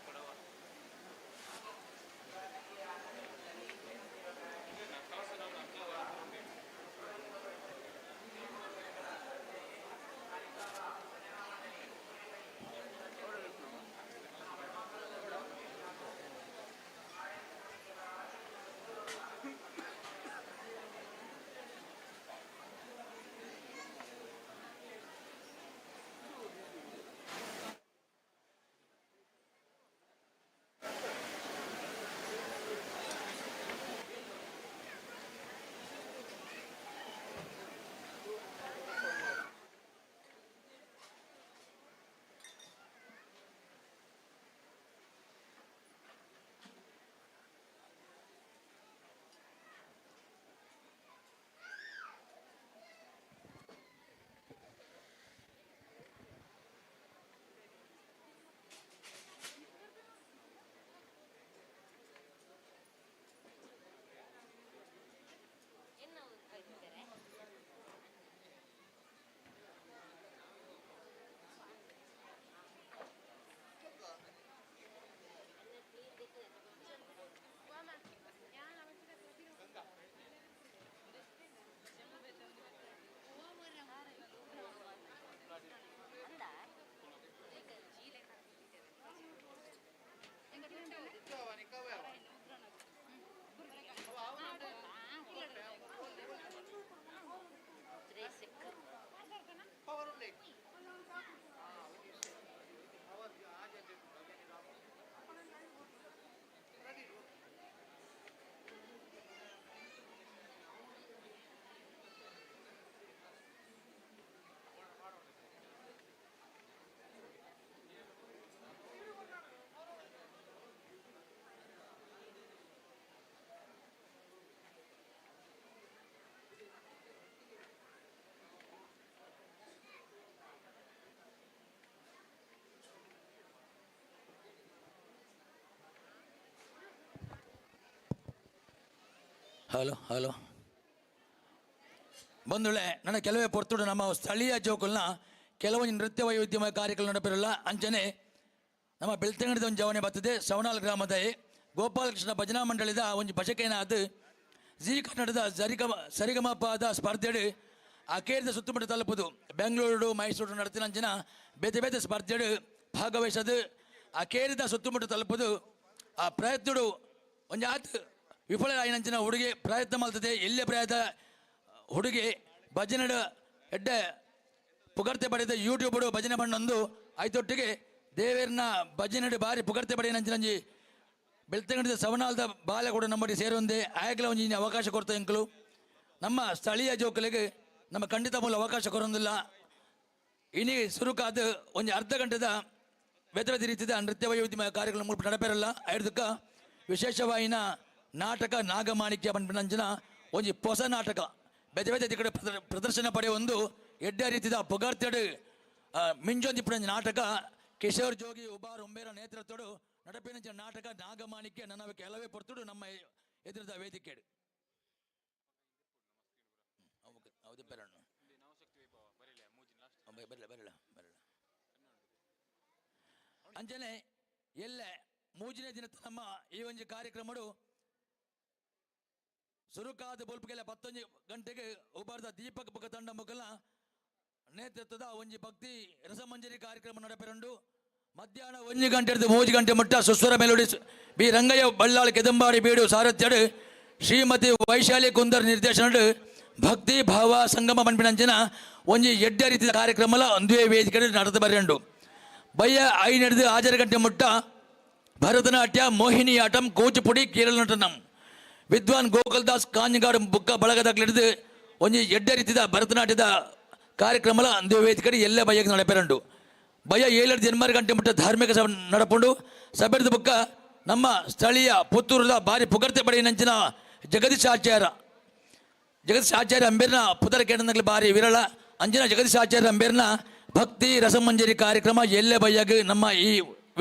ಕೊಡವ. ಹಲೋ ಹಲೋ ಬಂಧುಗಳೇ, ನನ್ನ ಕೆಲವೇ ಪೊರ್ತುಡು ನಮ್ಮ ಸ್ಥಳೀಯ ಜೋಕುಲ್ನ ಕೆಲವೊಂದು ನೃತ್ಯ ವೈವಿಧ್ಯಮಯ ಕಾರ್ಯಕ್ರಮ ನಡಪಿರಲ್ಲ. ಅಂಚನೆ ನಮ್ಮ ಬೆಳ್ತಂಗಡಿದ ಒಂದು ಜವನೆ ಬರ್ತದೆ. ಸವಣಾಲ್ ಗ್ರಾಮದ ಗೋಪಾಲಕೃಷ್ಣ ಭಜನಾ ಮಂಡಳಿದ ಒಂದು ಭಜಕೇನಾದ ಜೀ ಕನ್ನಡದ ಸರಿಗಮಪದ ಸ್ಪರ್ಧೆಡು ಅಕೇರಿದ ಸುತ್ತಮುತ್ತ ತಲುಪುದು ಬೆಂಗಳೂರು ಮೈಸೂರು ನಡೆತಿನ ಅಂಚಿನ ಬೇತೆ ಬೇತೆ ಸ್ಪರ್ಧೆಡು ಭಾಗವಹಿಸದು ಅಕೇರಿದ ಸುತ್ತಮುತ್ತ ತಲುಪುದು ಆ ಪ್ರಯತ್ನಡು ಒಂಜಿ ಆತ್ ವಿಫಲ ಆಯಿನಂಚಿನ ಹುಡುಗಿ ಪ್ರಯತ್ನ ಮಾಡ್ತದೆ. ಎಲ್ಲೇ ಪ್ರಯತ್ನ ಹುಡುಗಿ ಭಜನೆಡು ಎಡ್ಡೆ ಪುಗರ್ತೆ ಪಡೆದ ಯೂಟ್ಯೂಬ್ ಭಜನೆ ಬಣ್ಣೊಂದು ಐತೊಟ್ಟಿಗೆ ದೇವೇರ್ನ ಭಜನೆಡು ಬಾರಿ ಪುಗರ್ತೆ ಪಡೆಯನಂಚಿನಂಜಿ ಬೆಳ್ತಂಗಡಿದ ಸವಣಾಲ್ದ ಬಾಲೆ ಕೂಡ ನಮ್ಮಡಿ ಸೇರೊಂದೆ ಆಯಗ್ಲ ಒಂಜಿ ಅವಕಾಶ ಕೊಡ್ತಾ ಇಂಕಲು ನಮ್ಮ ಸ್ಥಳೀಯ ಜೋಕುಲಿಗೆ ನಮ್ಮ ಖಂಡಿತ ಮೂಲ ಅವಕಾಶ ಕೊರೊಂದಿಲ್ಲ. ಇನಿ ಸುರುಕಾದ ಒಂಜಿ ಅರ್ಧ ಗಂಟೆದ ಬೇತೆ ಬೇತೆ ರೀತಿಯ ನೃತ್ಯ ವೈವಿಧ್ಯಮಯ ಕಾರ್ಯಕ್ರಮ ಮೂಲಕ ನಡಪೇರಲ್ಲ. ಐದಕ್ಕ ವಿಶೇಷವಾಯಿನ ನಾಟಕ ನಾಗಮಾಣಿಕ್ಯ ಪನ್ಪಿನಂಚಿನ ಒಂಜಿ ಹೊಸ ನಾಟಕ ಬೇತೆ ಬೇತೆ ಕಡೆ ಪ್ರದರ್ಶನ ಪಡೆಯ ಒಂದು ಎಡ್ಡೆ ರೀತಿಯ ಪುಗರ್ತೆಡು ಮಿಂಜೊಂದಿ ಪುಣಂಜಿ ನಾಟಕ ಕಿಶೋರ್ ಜೋಗಿ ಉಬಾರ್ ಉಂಬೇರ ನೇತೃತ್ವಡು ನಡಪಿನಂಚಿನ ನಾಟಕ ನಾಗಮಾಣಿಕ್ಯ ನನ್ನ ಕೆಲವೇ ಪೊರ್ತುಡು ನಮ್ಮ ಎದುರದ ವೇದಿಕೆ. ಬರಲ ಬರಲ ಬರಲ ಅಂಜನೆ ಎಲ್ಲೆ ಮೂಜನೇ ದಿನ ನಮ್ಮ ಈ ಒಂದು ಕಾರ್ಯಕ್ರಮಡು ಸುರುಕಾದ ಬೊಲ್ಪುಗೆಲ್ಲ 11 ಗಂಟೆಗೆ ಉಬಾರ್ದ ದೀಪಕ್ ಬುಕ ತಂಡ ಮುಖಲ ನೇತೃತ್ವದ ಒಂಜಿ ಭಕ್ತಿ ರಸಮಂಜರಿ ಕಾರ್ಯಕ್ರಮ ನಡಪೆರಂಡು. ಮಧ್ಯಾಹ್ನ 1 ಗಂಟೆ 3 ಗಂಟೆ ಮಟ್ಟ ಸುಸ್ವರ ಮೆಲೋಡಿ ಬಿ ರಂಗಯ್ಯ ಬಳ್ಳಾಳ್ ಕೆದಂಬಾಡಿ ಬೀಡು ಸಾರಥ್ಯಡು ಶ್ರೀಮತಿ ವೈಶಾಲಿ ಕುಂದರ್ ನಿರ್ದೇಶನಡು ಭಕ್ತಿ ಭಾವ ಸಂಗಮ ಪನ್ಪಿನಂಚಿನ ಒಂಜಿ ಎಡ್ಡೆ ರೀತಿಯ ಕಾರ್ಯಕ್ರಮಲ ಒಂದುವೇ ವೇದಿಕೆ ನಡೆದು ಬರೆಂಡು. ಬಯ್ಯ 5 6 ಗಂಟೆ ಮುಟ್ಟ ಭರತನಾಟ್ಯ ಮೋಹಿನಿಯಾಟಂ ಕೂಚಿಪುಡಿ ಕೇರಳ ನಟನಂ ವಿದ್ವಾನ್ ಗೋಕುಲ್ದಾಸ್ ಕಾಂಜಗಾಡು ಬುಕ್ಕ ಬಳಗದಾಗ್ಲಿಡಿದು ಒಂಜಿ ಎಡ್ಡೆ ರೀತಿಯ ಭರತನಾಟ್ಯದ ಕಾರ್ಯಕ್ರಮಲ ಅಂದು ವೇದಿಕೆ ಎಲ್ಲ ಬಯ್ಯಕ್ಕೆ ನಡಪೆರಂಡು. ಬಯ್ಯ 7 8 ಗಂಟೆ ಮುಟ್ಟ ಧಾರ್ಮಿಕ ಸಭೆ ನಡಪುಂಡು. ಸಭೆದ ಬುಕ್ಕ ನಮ್ಮ ಸ್ಥಳೀಯ ಪುತ್ತೂರದ ಭಾರಿ ಪುಗರ್ತೆ ಪಡೆಯಿನಂಚಿನ ಜಗದೀಶಾಚಾರ್ಯ ಜಗದೀಶಾಚಾರ್ಯ ಅಂಬೇರ್ನ ಪುದರ ಕೇಂದ್ರದಲ್ಲಿ ಭಾರಿ ವಿರಳ ಅಂಜಿನ ಜಗದೀಶಾಚಾರ್ಯ ಅಂಬೇರ್ನ ಭಕ್ತಿ ರಸಮಂಜರಿ ಕಾರ್ಯಕ್ರಮ ಎಲ್ಲೆ ಬಯ್ಯಾಗ ನಮ್ಮ ಈ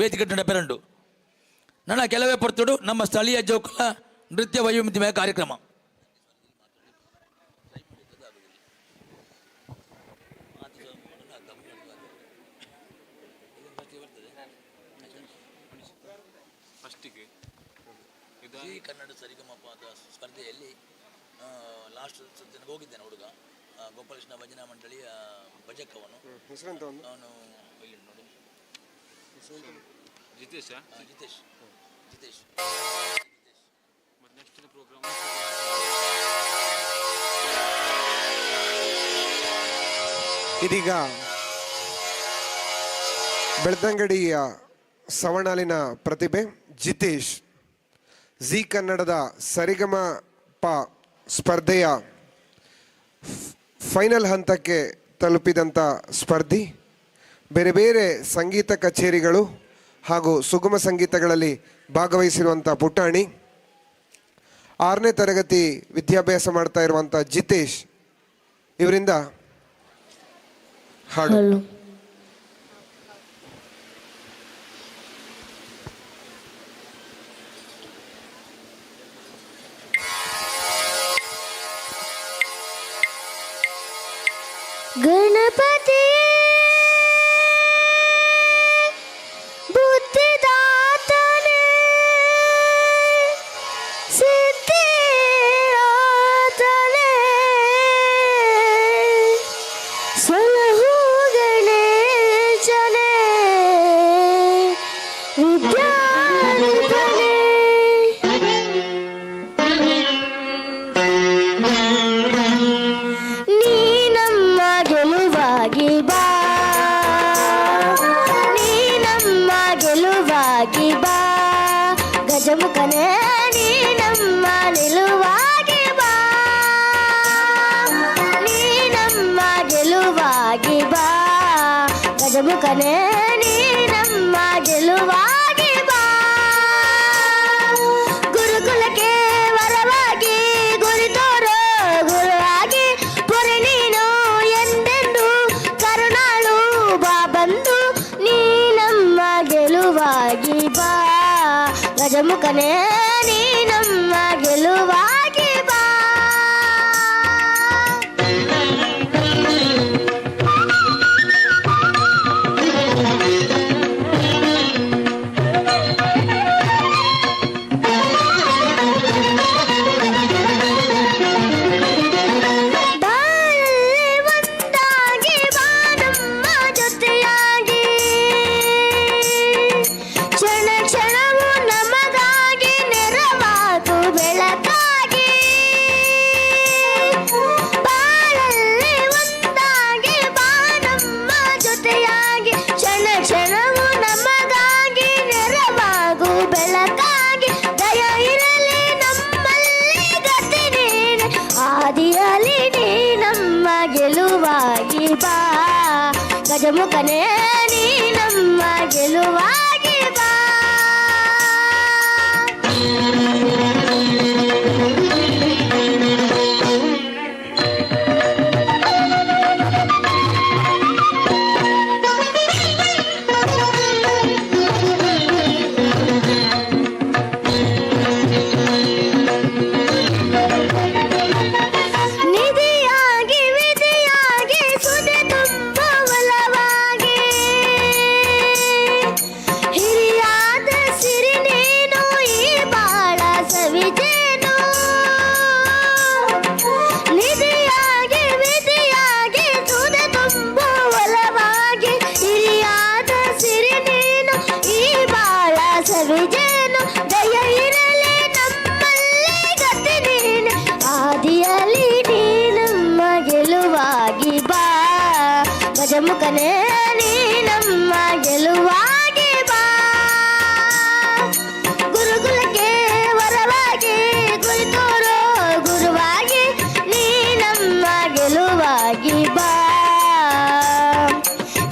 ವೇದಿಕೆ ನಡಪೆರಂಡು. ನನ್ನ ಕೆಲವೇ ಪೊರ್ತುಡು ನಮ್ಮ ಸ್ಥಳೀಯ ಜೋಕುಲ ನೃತ್ಯ ವೈವಿಧ್ಯಮಯ ಕಾರ್ಯಕ್ರಮ. ಜೀ ಕನ್ನಡ ಸರಿಗಮಪದ ಸ್ಪರ್ಧೆಯಲ್ಲಿ ಲಾಸ್ಟ್ ದಿನ ಹೋಗಿದ್ದಾನೆ ಹುಡುಗ ಗೋಪಾಲಕೃಷ್ಣ ಭಜನಾ ಮಂಡಳಿಯ ಭಜಕ್ ಅವನು. ಅವನು ಇಲ್ಲಿ ನೋಡಿ ಜಿತೇಶ್ ಜಿತೇಶ್ ಜಿತೇಶ್ ನೆಕ್ಸ್ಟ್ ಪ್ರೋಗ್ರಾಮ್. ಇದೀಗ ಬೆಳ್ತಂಗಡಿಯ ಸವಣಾಲಿನ ಪ್ರತಿಭೆ ಜಿತೇಶ್ ಜೀ ಕನ್ನಡದ ಸರಿಗಮ ಪ ಸ್ಪರ್ಧೆಯ ಫೈನಲ್ ಹಂತಕ್ಕೆ ತಲುಪಿದಂಥ ಸ್ಪರ್ಧಿ. ಬೇರೆ ಬೇರೆ ಸಂಗೀತ ಕಚೇರಿಗಳು ಹಾಗೂ ಸುಗಮ ಸಂಗೀತಗಳಲ್ಲಿ ಭಾಗವಹಿಸಿರುವಂಥ ಪುಟಾಣಿ. 6ನೇ ತರಗತಿ ವಿದ್ಯಾಭ್ಯಾಸ ಮಾಡ್ತಾ ಇರುವಂಥ ಜಿತೇಶ್ ಇವರಿಂದ ಹಾಡು. ಗಣಪತಿ ಬುದ್ಧಿದಾತನೇ ಸಿದ್ಧಿದಾತನೇ ಸಲಹು ಗಣೇಶನೇ ವಿದ್ಯಾನಿಧನೇ. ನೀ ನಮ್ಮ ಗೆಲುವಾಗಿ ಬಾ, ನೀ ನಮ್ಮ ಗೆಲುವಾಗಿ ಬಾ, ಗಜಮುಖನೇ ನೀ ನಮ್ಮ ನಿಲುವಾಗಿ ಬಾ, ನೀ ನಮ್ಮ ಗೆಲುವಾಗಿ ಬಾ, ಗಜಮುಖನೇ ನೀ ನಮ್ಮ ಗೆಲುವಾಗಿ ಬಾ. ಗುರುಕುಲಕ್ಕೆ ವರವಾಗಿ ಗುರಿ ತೋರೋ ಗುರುವಾಗಿ ಪೊರೆ ನೀನು ಎಂದೆಂದು ಕರುಣಾಳು ಬಾ ಬಂದು, ನೀ ನಮ್ಮ ಗೆಲುವಾಗಿ ಬಾ, ಗಜಮುಖನೇ ನೀ ನಮ್ಮ ಗೆಲುವಾಗಿ ಬಾ. ಗಜಮುಖನೇ ನೀ ನಮ್ಮ ಗೆಲುವಾಗಿ ಬಾ. ನಿಧಿಯಾಗಿ ವಿಧಿಯಾಗಿ ಸುದೆ ತುಂಬ ಒಲವಾಗಿ, ಹಿರಿಯಾದ ಸಿರಿ ನೀನು ಈ ಬಾಳ ಸವಿಜೇನು. ನಿಧಿಯಾಗಿ ವಿಧಿಯಾಗಿ ಸುದೆ ತುಂಬ ಒಲವಾಗಿ, ಹಿರಿಯಾದ ಸಿರಿ ನೀನು ಈ ಬಾಳ ಸವಿಜೇನು. ದಯ ಇರಲಿ ನಮ್ಮಲ್ಲಿ ಗತಿ ನೀನೆ, ಆದಿಯಲ್ಲಿ ನೀ ನಮ್ಮ ಗೆಲುವಾಗಿ ಬಾ. ಗಜಮುಖನೇ ನೀ ನಮ್ಮ ಗೆಲುವಾಗಿ ಬಾ. ಗುರುಕುಲಕ್ಕೆ ವರವಾಗಿ ಗುರಿ ತೋರೋ ಗುರುವಾಗಿ ನೀ ನಮ್ಮ ಗೆಲುವಾಗಿ ಬಾ.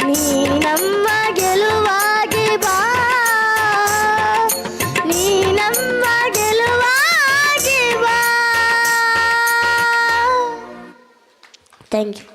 ನೀ ನಮ್ಮ ಗೆಲುವಾಗಿ ಬಾ. ನೀ ನಮ್ಮ ಗೆಲುವಾಗಿ ಬಾ. Thank you.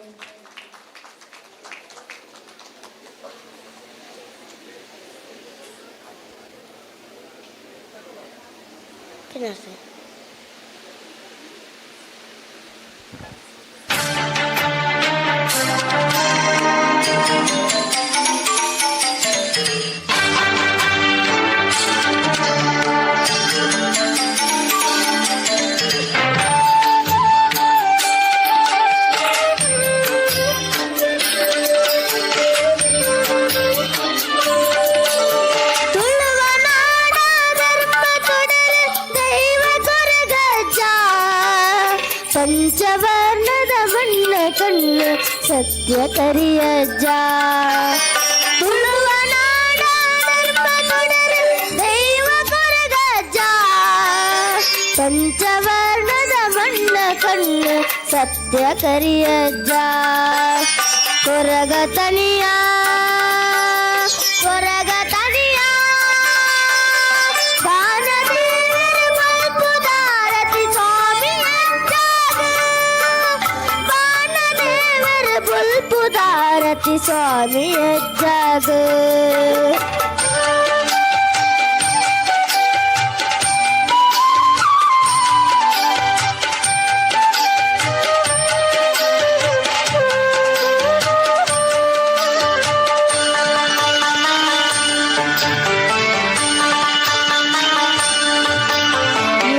Tuluva ನಾಡ ಧರ್ಮ ತೊಡರ ದೈವ ಕೊರಗಜ್ಜ, ಪಂಚವರ್ಣದ ಬಣ್ಣ ಕಣ್ಣು ಸತ್ಯ ಕರಿಯಜ್ಜ. ತುಳುವ ನಾಡ ಧರ್ಮ ತೊಡರ ದೈವ ಕೊರಗಜ್ಜ, ಪಂಚವರ್ಣದ ಬಣ್ಣ ಕಣ್ಣು ಸತ್ಯ ಕರಿಯಜ್ಜ. ಕೊರಗ ತನಿಯ ಕೊರಗ ತನಿಯ ಬಾನದೇವರ ಬಲ್ಪುದಾರತಿ ಸ್ವಾಮಿಯಜ್ಜಾಗ, ಬಾನದೇವರ ಬಲ್ಪುದಾರತಿ ಸ್ವಾಮಿಯಜ್ಜಾಗ.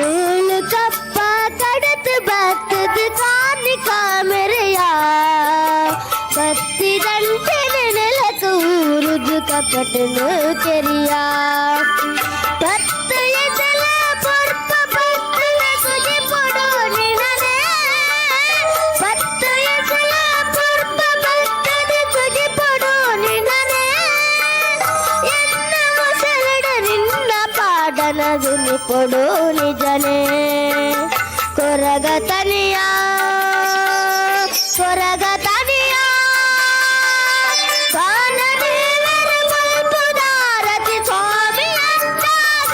ಏಳು ಕಪ್ಪ ಕಡತ ಬತ್ತದ ಕಾನಿ ಕಾಮೆರೆಯ, ಬತ್ತಿದಂತೆ ನೆಲಕ ಊರುದು ಕಪಟನು ಕೆರಿಯ. ಪತ್ತು ಎಸಲ ಪೊರ್ಪ ಪತ್ತಲ ಸುಜಿ ಪೊಡೋ ನಿನನೆ, ಪತ್ತು ಎಸಲ ಪೊರ್ಪ ಪತ್ತದ ಸುಜಿ ಪೊಡೋ ನಿನನೆ. ಎನ್ನ ಮುಸಲಡ ನಿನ್ನ ಪಾಡನದು ಪೊಡೋ ನಿಜನೇ. ಕೊರಗ ತನಿಯ ಕೊರಗ ತನಿಯ ಬಾನದೇವರ ಬಲ್ಪುದಾರತಿ ಸ್ವಾಮಿಯಜ್ಜಾಗ,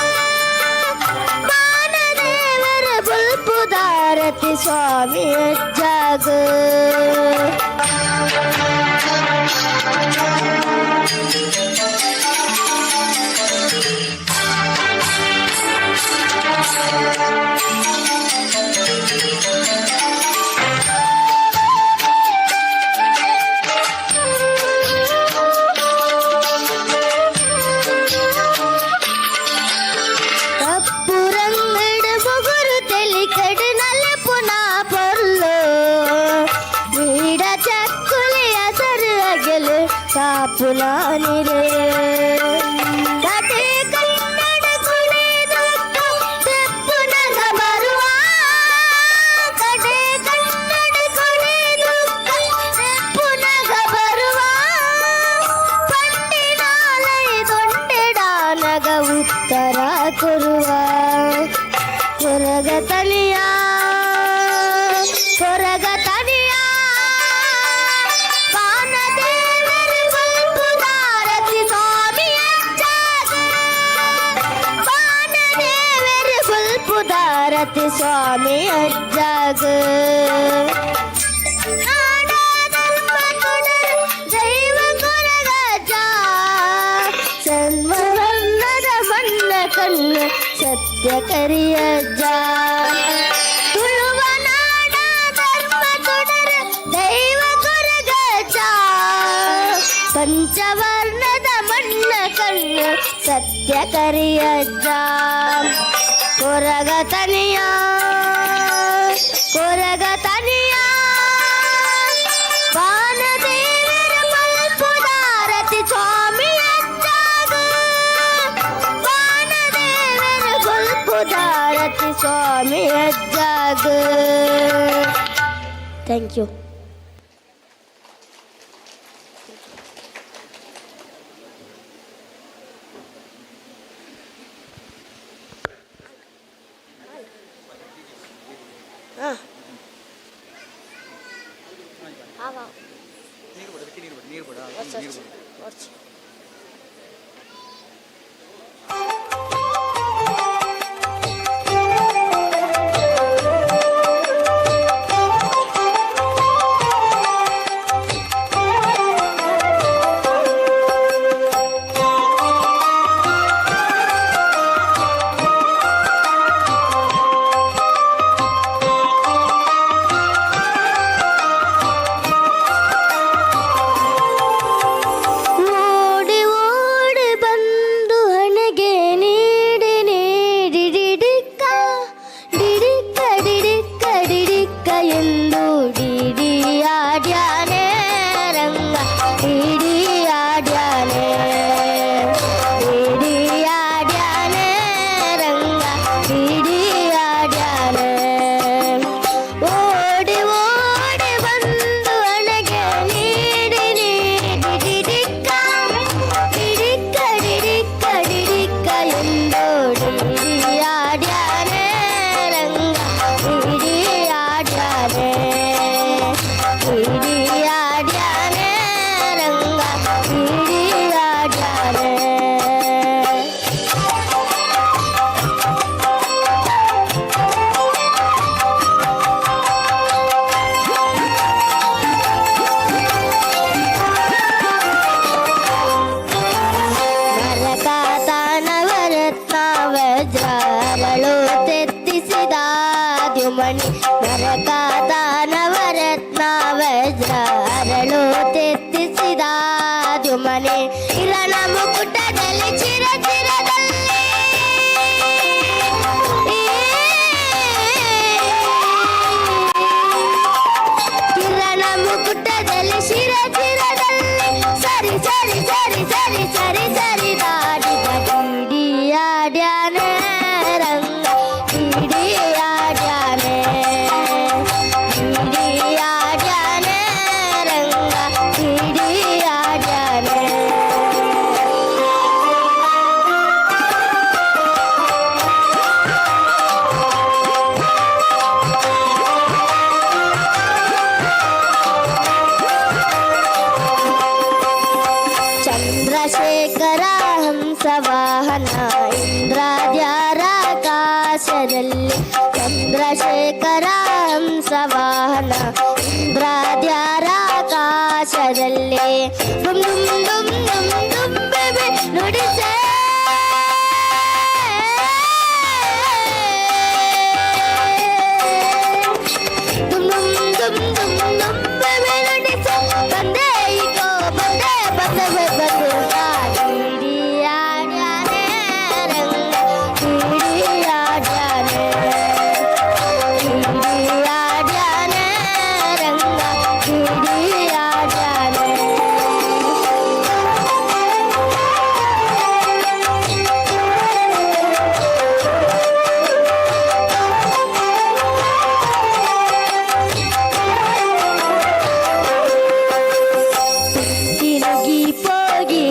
ಬಾನದೇವರ ಬಲ್ಪುದಾರತಿ ಸ್ವಾಮಿಯಜ್ಜಾಗ. ಕಪ್ಪು ರಂಗಡ ಬೊಗುರು ತೆಲಿ ಕಡು ನಲಪುನ ಪೊರ್ಲು, ಬೀಡ ಚಕ್ಕುಲಿಯ ಸರು ಅಗಲು ಕಾಪುನ ನಿರೆ. ಕತೆ ಕನ್ನಡ ಕುಣಿದುತ್ತ ತೆಪ್ಪುನಗ ಬರುವ, ಕಡೆ ಕನ್ನಡ ಕುಣಿದುತ್ತ ತೆಪ್ಪುನಗ ಬರುವ. ಪಂಡಿನಾಲೈ ದೊಂಡೆಡಾನಗ ಉತ್ತರ ಕೊರುವ. ಕೊರಗ ತನಿಯ ಕೊರಗ ತನಿಯ ಬಾನದೇವರ ಪುದಾರತಿ ಸ್ವಾಮಿ ಅಜ್ಜಾಗ. ದೈವ ಕೊರಗಜ್ಜ, ಸನ್ಮವರ್ಣದ ಮಣ್ಣ ಕಣ್ಣು ಸತ್ಯ ಕರಿಯಜ್ಜ. ತುಳುವ ನಾಡ ಧರ್ಮ ತೊಡರ ದೈವ ಕೊರಗಜ್ಜ, ಪಂಚವರ್ಣದ ಮಣ್ಣ ಕಣ್ಣು ಸತ್ಯ ಕರಿಯಜ್ಜ. ಕೊರಗ ತನಿಯ, ಕೊರಗ ತನಿಯ, ವಾನದೇವರ ಪಲ್ಪುದಾರತಿ ಸ್ವಾಮಿ ಅಜ್ಜಾಗ. ವಾನದೇವರ ಪಲ್ಪುದಾರತಿ ಸ್ವಾಮಿ ಅಜ್ಜಾಗ. Thank you. ಓಡಿ ಓಡಿ ಬಂದು ಹಣೆಗೆ ನೀಡಿ ನೀಡಿ ಡಿಡಿಕ್ಕ ಡಿಡಿಕ್ಕ ಡಿಡಿಕ್ಕ ಡಿಡಿಕ್ಕ ಎಂದು ಡಿಡಿಯಾಡ್ಯಾನೆ ರಂಗ, ಡಿಡಿಯಾಡ್ಯಾನೆ, ಡಿಡಿಯಾಡ್ಯಾನೆ ರಂಗ, ಡಿಡಿಯಾಡ್ಯಾನೆ. ಓಡಿ ಓಡಿ ಬಂದು ಹಣೆಗೆ ನೀಡಿ ನೀಡಿ ಡಿಡಿಕ್ಕ ಡಿಡಿಕ್ಕ ಡಿಡಿಕ್ಕ ಡಿಡಿಕ್ಕ ಎಂದು ಡಿಡಿಯಾಡ್ಯಾನೆ ರಂಗ, ಡಿಡಿಯಾಡ್ಯಾನೆ, ಡಿಡಿಯಾಡ್ಯಾನೆ ರಂಗ, ಡಿಡಿಯಾಡ್ಯಾನೆ. ನರಕಾತನವರತ್ನ ವಜ್ರಗಳು ತೆತ್ತಿಸಿದ ದ್ಯುಮಣಿ, ನರಕಾತನವರತ್ನ ವಜ್ರಗಳು ತೆತ್ತಿಸಿದ ದ್ಯುಮಣಿ. ಇರಣ ಮುಕುಟದಲ್ಲಿ ಚಿರ ಚಿರದಲ್ಲಿ, ಕಿರಣ ಮುಕುಟದಲ್ಲಿ ಶಿರ ಚಿರದಲ್ಲಿ ಸರಿ ಸರಿ ಸರಿ ಸರಿ ಸರಿ ಸರಿ ದಾಡಿದ ಡಿಡಿಯಾಡ್ಯಾನೆ ರಂಗ, ಡಿಡಿಯಾಡ್ಯಾನೆ, ಡಿಡಿಯಾಡ್ಯಾನೆ ರಂಗ, ಡಿಡಿಯಾಡ್ಯಾನೆ. ಚಂದ್ರಶೇಖರ ಹಂಸವಾಹನ ಇಂದ್ರಾದ್ಯಾರಾಕಾಶದಲ್ಲಿ, ಚಂದ್ರಶೇಖರ ಹಂಸವಾಹನ ಇಂದ್ರಾದ್ಯಾರಾಕಾಶದಲ್ಲಿ. ಡುಮ್ ಡುಮ್ ಡುಮ್ ಡುಮ್ ಡುಮ್ ಬೆಬೆ ನುಡಿಸೇ, ಡುಮ್ ಡುಮ್ ಡುಮ್ ಡುಮ್ ಡುಮ್ ಬೆಬೆ ನುಡಿಸೆ. ಬಂದೆ ಈಗೋ ಬಂದೆ ಬಂದೆ ಬಂದೆ ಡಿಡಿಯಾಡ್ಯಾನೆ ರಂಗ, ಡಿಡಿಯಾಡ್ಯಾನೆ, ಡಿಡಿಯಾಡ್ಯಾನೆ ರಂಗ, ಡಿಡಿಯಾಡ್ಯಾನೆ. ತಿರುಗಿ ಪೋಗಿ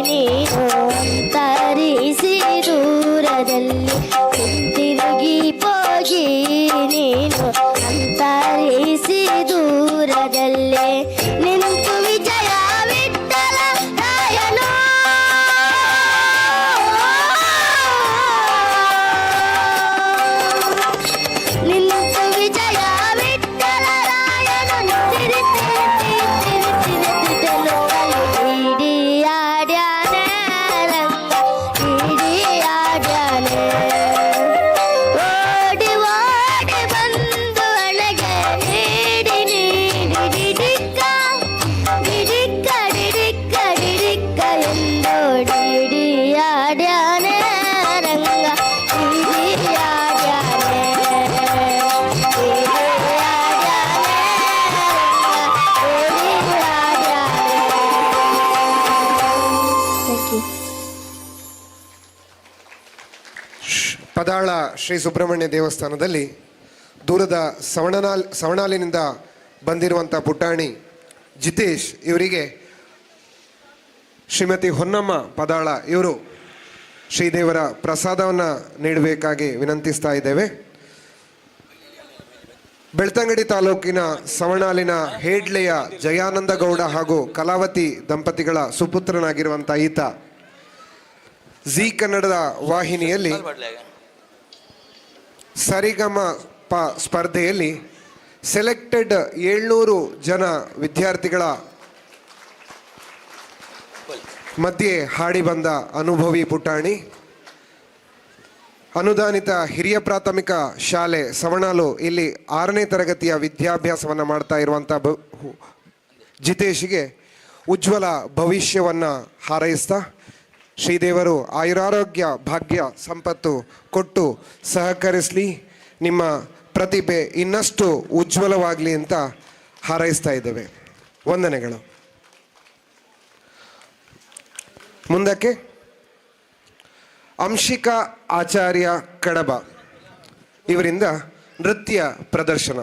ನೀನು ಅಂತರಿಸಿ ದೂರದಲ್ಲಿ, ತಿರುಗಿ ಪೋಗಿ ನೀನು ಅಂತರಿಸಿ ದೂರದಲ್ಲಿ ನಿಂತು ವಿಜಯ ವಿಠಲ ರಾಯನು. ಪದಾಳ ಶ್ರೀ ಸುಬ್ರಹ್ಮಣ್ಯ ದೇವಸ್ಥಾನದಲ್ಲಿ ದೂರದ ಸವಣಾಲಿನಿಂದ ಬಂದಿರುವಂಥ ಪುಟಾಣಿ ಜಿತೇಶ್ ಇವರಿಗೆ ಶ್ರೀಮತಿ ಹೊನ್ನಮ್ಮ ಪದಾಳ ಇವರು ಶ್ರೀದೇವರ ಪ್ರಸಾದವನ್ನು ನೀಡಬೇಕಾಗಿ ವಿನಂತಿಸ್ತಾ ಇದ್ದೇವೆ. ಬೆಳ್ತಂಗಡಿ ತಾಲೂಕಿನ ಸವಣಾಲಿನ ಹೇಡ್ಲೆಯ ಜಯಾನಂದ ಗೌಡ ಹಾಗೂ ಕಲಾವತಿ ದಂಪತಿಗಳ ಸುಪುತ್ರನಾಗಿರುವಂಥ ಈತ ಜೀ ಕನ್ನಡದ ವಾಹಿನಿಯಲ್ಲಿ ಸರಿಗಮ ಪ ಸ್ಪರ್ಧೆಯಲ್ಲಿ ಸೆಲೆಕ್ಟೆಡ್ 700 ಜನ ವಿದ್ಯಾರ್ಥಿಗಳ ಮಧ್ಯೆ ಹಾಡಿ ಬಂದ ಅನುಭವಿ ಪುಟಾಣಿ. ಅನುದಾನಿತ ಹಿರಿಯ ಪ್ರಾಥಮಿಕ ಶಾಲೆ ಸವಣಾಲು ಇಲ್ಲಿ 6ನೇ ತರಗತಿಯ ವಿದ್ಯಾಭ್ಯಾಸವನ್ನು ಮಾಡ್ತಾ ಇರುವಂಥ ಜಿತೇಶ್ಗೆ ಉಜ್ವಲ ಭವಿಷ್ಯವನ್ನು ಹಾರೈಸ್ತಾ ಶ್ರೀದೇವರು ಆಯುರಾರೋಗ್ಯ ಭಾಗ್ಯ ಸಂಪತ್ತು ಕೊಟ್ಟು ಸಹಕರಿಸಲಿ, ನಿಮ್ಮ ಪ್ರತಿಭೆ ಇನ್ನಷ್ಟು ಉಜ್ವಲವಾಗಲಿ ಅಂತ ಹಾರೈಸ್ತಾ ಇದ್ದೇವೆ. ವಂದನೆಗಳು. ಮುಂದಕ್ಕೆ ಅಂಶಿಕಾ ಆಚಾರ್ಯ ಕಡಬ ಇವರಿಂದ ನೃತ್ಯ ಪ್ರದರ್ಶನ.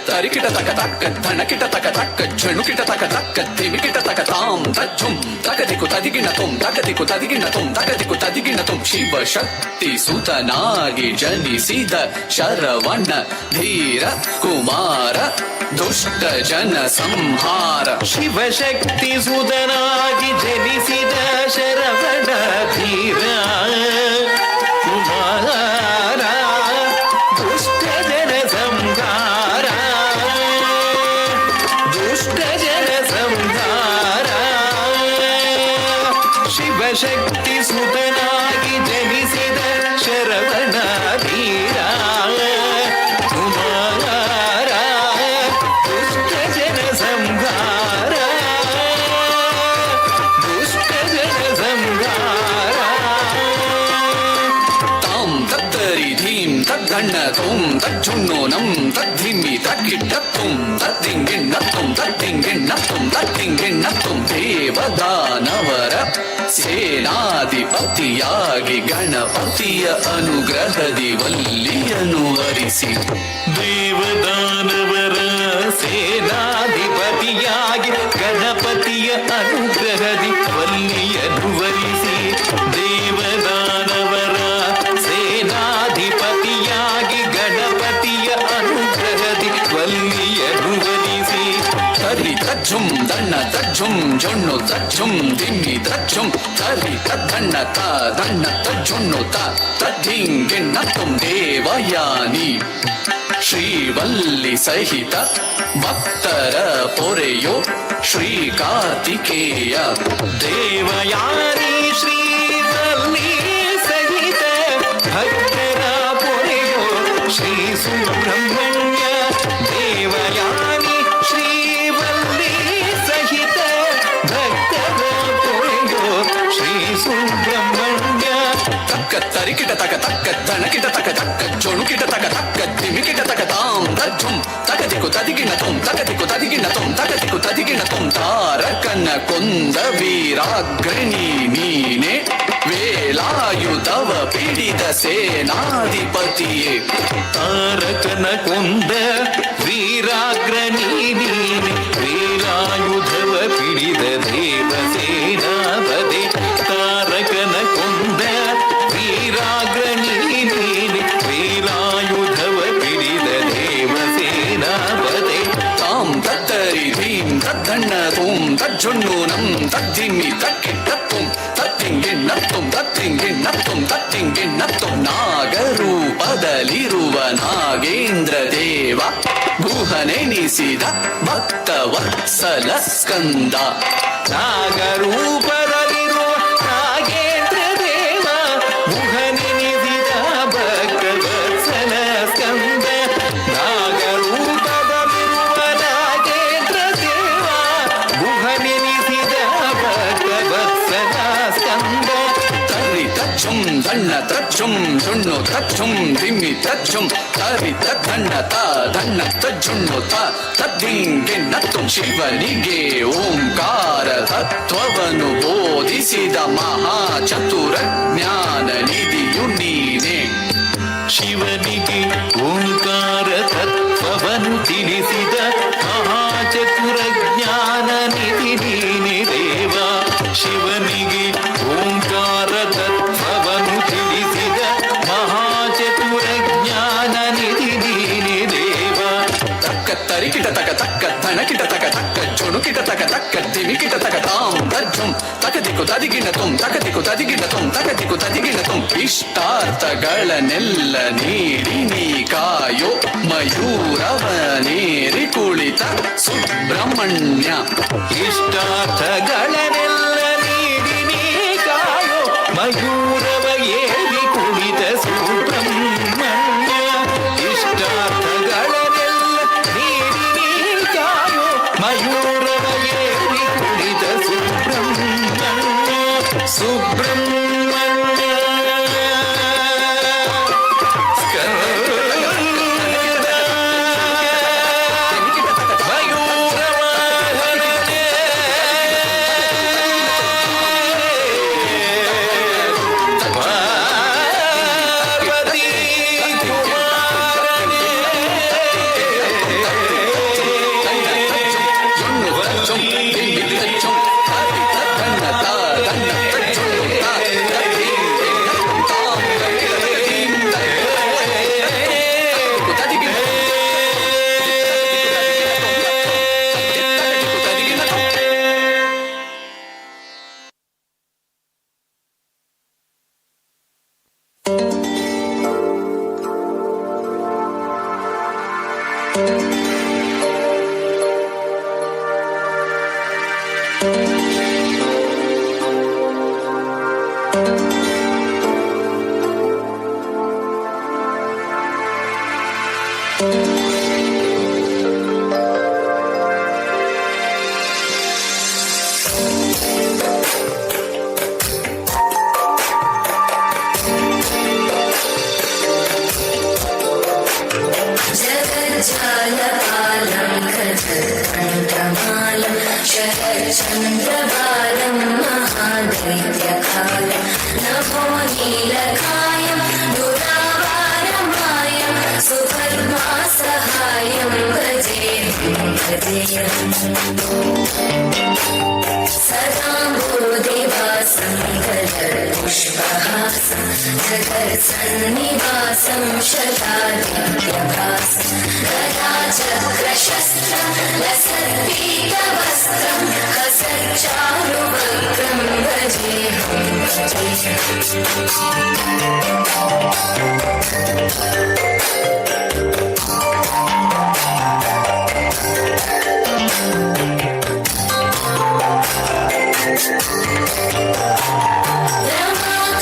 ತರಿಕಿಟ ತಕ ತಕ್ಕ ಧನಕಿಟ ತಕ ತಕ್ಕ ಝಣುಕಿಟ ತಕ ತಕ್ಕ ಧಿಮಿಕಿಟ ತಕ ತಾಂ ತಜ್ಜುಂ ತಕದಿಕು ತದಿಗಿಣ ತುಂ ತಕದಿಕು ತದಿಗಿಣ ತುಂ ತಕದಿಕು ತದಿಗಿಣ ತುಂ. ಶಿವಶಕ್ತಿ ಸುತನಾಗಿ ಜನಿಸಿದ ಶರವಣ ಧೀರ ಕುಮಾರ ದುಷ್ಟ ಜನ ಸಂಹಾರ. ಶಿವಶಕ್ತಿ ಸುತನಾಗಿ ಜನಿಸಿದ ಶರವಣ ಧೀರ ಕುಮಾರ ದುಷ್ಟ ಜನ ಸಂಹಾರ, ದುಷ್ಟ ಜನ ಸಂಹಾರ. ಶಿವಶಕ್ತಿ ಸುತನಾಗಿ ಜನಿಸಿದ ಶರವಣ ಧೀರ ಕುಮಾರ ದುಷ್ಟ ಜನ ಸಂಹಾರ, ದುಷ್ಟ ಜನ ಸಂಹಾರ. ತಾಂ ತತ್ತರಿ ಧೀಂ ತದ್ಧಣ್ಣ ತೋಂ ತಜ್ಜುಣ್ಣೋ ನಂ ತದ್ಧಿಮ್ಮಿ ತಕ್ಕಿಟ್ಟ ತುಂ ತದ್ದಿಂಗಿಣ್ಣ ತುಂ ತದ್ದಿಂಗಿಣ್ಣ ತುಂ ತದ್ದಿಂಗಿಣ್ಣ ತುಂ. ದೇವದಾನವರ ಸೇನಾಧಿಪತಿಯಾಗಿ ಗಣಪತಿಯ ಅನುಗ್ರಹದಿ ವಲ್ಲಿಯನ್ನು ವರಿಸಿ. ದೇವದಾನವರ ಸೇನಾಧಿಪತಿಯಾಗಿ ಗಣಪತಿಯ ಅನುಗ್ರಹದಿ ವಲ್ಲಿಯನ್ನು ವರಿಸಿ. ದೇವದಾನವರ ಸೇನಾಧಿಪತಿಯಾಗಿ ಗಣಪತಿಯ ಅನುಗ್ರಹದಿ ವಲ್ಲಿಯನ್ನು ವರಿಸಿ. ತರಿ ತಜ್ಜುಂ ದಣ್ಣ ತಜ್ಜುಂ ಜೊಣ್ಣು ತಜ್ಜುಂ ದಿಮ್ಮಿ ತಜ್ಜುಂ ತರಿ ತದ್ದಣ್ಣ ತ ದಣ್ಣ ತಜ್ಜುಣ್ಣು ತ ತದ್ಧಿಂಗಿಣ್ಣ ತುಂ. ದೇವಯಾನಿ ಶ್ರೀವಲ್ಲಿ ಸಹಿತ ಭಕ್ತರ ಪೊರೆಯೋ ಶ್ರೀ ಕಾರ್ತಿಕೇಯ. ದೇವಯಾನಿ ಶ್ರೀವಲ್ಲಿ ಸಹಿತ ಭಕ್ತರ ಪೊರೆಯೋ ಶ್ರೀ ಸುಬ್ರಹ್ಮಣ್ಯ. ದೇವಯಾನಿ ಶ್ರೀವಲ್ಲಿ ಸಹಿತ ಭಕ್ತರ ಪೊರೆಯೋ ಶ್ರೀ ಸುಬ್ರಹ್ಮಣ್ಯ. ತಕ್ಕ ತರಿಕಿಟ ತಕ ತಕ್ಕ ದಣಕಿಟ ತಕ ತಕ್ಕ ಜೊಣುಕಿಟ ತಕ ತಕ್ಕ ದಿಮಿಕಿಟ ತಕ ತಾಂ ತಜ್ಜುಂ ತಕದಿಕು ತದಿಗಿಣ ತುಂ ತಕದಿಕು ತದಿಗಿಣ ತುಂ ತಕದಿಕು ತದಿಗಿಣ ತುಂ. ತಾರಕನ ಕೊಂದ ವೀರಾಗ್ರಣಿ ನೀನೆ ವೇಲಾಯುಧವ ಪಿಡಿದ ಸೇನಾಧಿಪತಿಯೇ. ತಾರಕನ ಕೊಂದ ವೀರಾಗ್ರಣಿ ನೀನೆ ವೇಲಾಯುಧವ ಪಿಡಿದ ದೇವಸೇನಾಪತಿ. ತಾರಕನ ದಿಮ್ಮಿ ತಕ್ಕಿಟ್ಟ ತುಂ ತತ್ತಿಂಗಿಣ್ಣತ್ತುಂ ತತ್ತಿಂಗಿಣ್ಣತ್ತುಂ ತತ್ತಿಂಗಿಣ್ಣತ್ತುಂ. ನಾಗರೂಪದಲ್ಲಿರುವ ನಾಗೇಂದ್ರ ದೇವ, ಗುಹನೆನಿಸಿದ ಭಕ್ತ ವತ್ಸಲ ಸ್ಕಂದ. ನಾಗರೂಪದಲ್ಲಿರುವ ನಾಗೇಂದ್ರ ದೇವ, ಗುಹನೆನಿಸಿದ ಭಕ್ತ ವತ್ಸಲ ಸ್ಕಂದ. ನಾಗರೂಪದಲ್ಲಿರುವ ನಾಗೇಂದ್ರ ದೇವ, ಗುಹನೆನಿಸಿದ ಭಕ್ತ ವತ್ಸಲ ಸ್ಕಂದ. ತರಿ ತಚ್ಚುಂ ದಣ್ಣ ತಚ್ಚುಂ ಜುಣ್ಣು ತಚ್ಚುಂ ದಿಮ್ಮಿ ತಚ್ಚುಂ ತರಿ ತಣ್ಣ ತ ದಣ್ಣ ತಜ್ಜುಣ್ಣು ತ ತದ್ದಿಂಗಿಣ್ಣತ್ತುಂ. ಶಿವನಿಗೆ ಓಂಕಾರ ತತ್ವವನ್ನು ಬೋಧಿಸಿದ ಮಹಾ ಚತುರ ಜ್ಞಾನ ನಿಧಿಯು ನೀನೆ. ಶಿವನಿಗೆ ಓಂಕಾರ ತತ್ವವನ್ನು ತಿಳಿಸಿದ ಮಹಾಚತುರ ಜ್ಞಾನ ನಿಧಿ ನೀನೆ ದೇವ. ಶಿವನಿಗೆ ಓಂಕಾರ ತತ್ವವನ್ನು ತಿಳಿಸಿದ ಮಹಾಚತುರ ಜ್ಞಾನ ನಿಧಿ ನೀನೆ ದೇವ. ತಕ್ಕ ತರಿಕಿಟ ತಕ ತಕ್ಕ ಧಣಕಿಟ ತಕ ತಕ್ಕ ಜುಣುಕಿಟ ತಕ ತಕ್ಕ ದಿಮಿಕಿಟ ತಕ ತಾಂ ತಜ್ಜುಂ ತಕ ದಿಕ್ಕು ತದಿಗಿಣ ತುಂ ತಕ ದಿಕ್ಕು ತದಿಗಿಣ ತುಂ ತಕ ದಿಕ್ಕು ತದಿಗಿಣ ತುಂ. ಇಷ್ಟಾರ್ಥಗಳನ್ನೆಲ್ಲ ನೀಡಿ ನೀ ಕಾಯೋ ಮಯೂರವನೇರಿ ಕುಳಿತ ಸುಬ್ರಹ್ಮಣ್ಯ. ಇಷ್ಟಾರ್ಥಗಳನ್ನೆಲ್ಲ ನೀಡಿ ನೀ ಕಾಯೋ ಮಯೂರವ ಏರಿ ಕುಳಿತ ಸುಬ್ರಹ್ಮಣ್ಯ. ಇಷ್ಟಾರ್ಥಗಳನ್ನೆಲ್ಲ ನೀಡಿ ನೀ ಕಾಯೋ ಮಯೂರವ ಏರಿ ಕುಳಿತ ಸುಬ್ರಹ್ಮಣ್ಯ. ಸುಬ್ರಹ್ಮಣ್ಯ जगज्जालपालं खजकण्ठमालं शरच्चन्द्रबालं महादैत्यकालं नभो नीलकायं दुरावारमायं सुपद्मासहायं भजेऽहं भजेऽहम्। सदाम्बोधिवासं गलत्पुष्पहासं जगत्सन्निवासं शतादित्यभासं गदाचक्रशस्त्रं लसत्पीतवस्त्रं हसच्चारुवक्त्रं भजेऽहं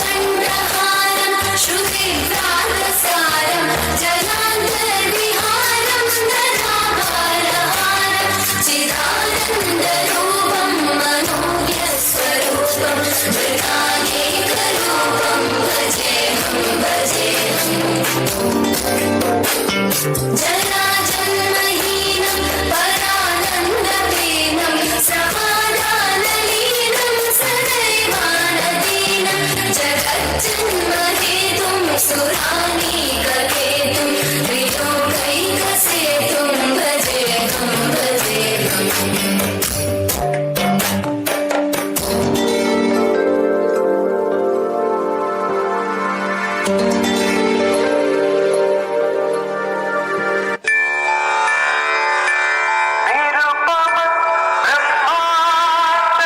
रमाखण्डहारं श्रुतिव्रातसारं जलान्तर्विहारं नराभारहारं चिदानन्दरूपं मनोज्ञस्वरूपं मृगानेकरूपं भजेऽहं भजेऽहम्। जराजन्महीनं परानन्दपीनं समाधानलीनं सदैवानदीनं जगज्जन्महेतुं सुरानीककेतुं त्रिलोकैकसेतुं भजेऽहं भजेऽहम्। ನಿರುಪಮ ಬ್ರಹ್ಮಾಂಡ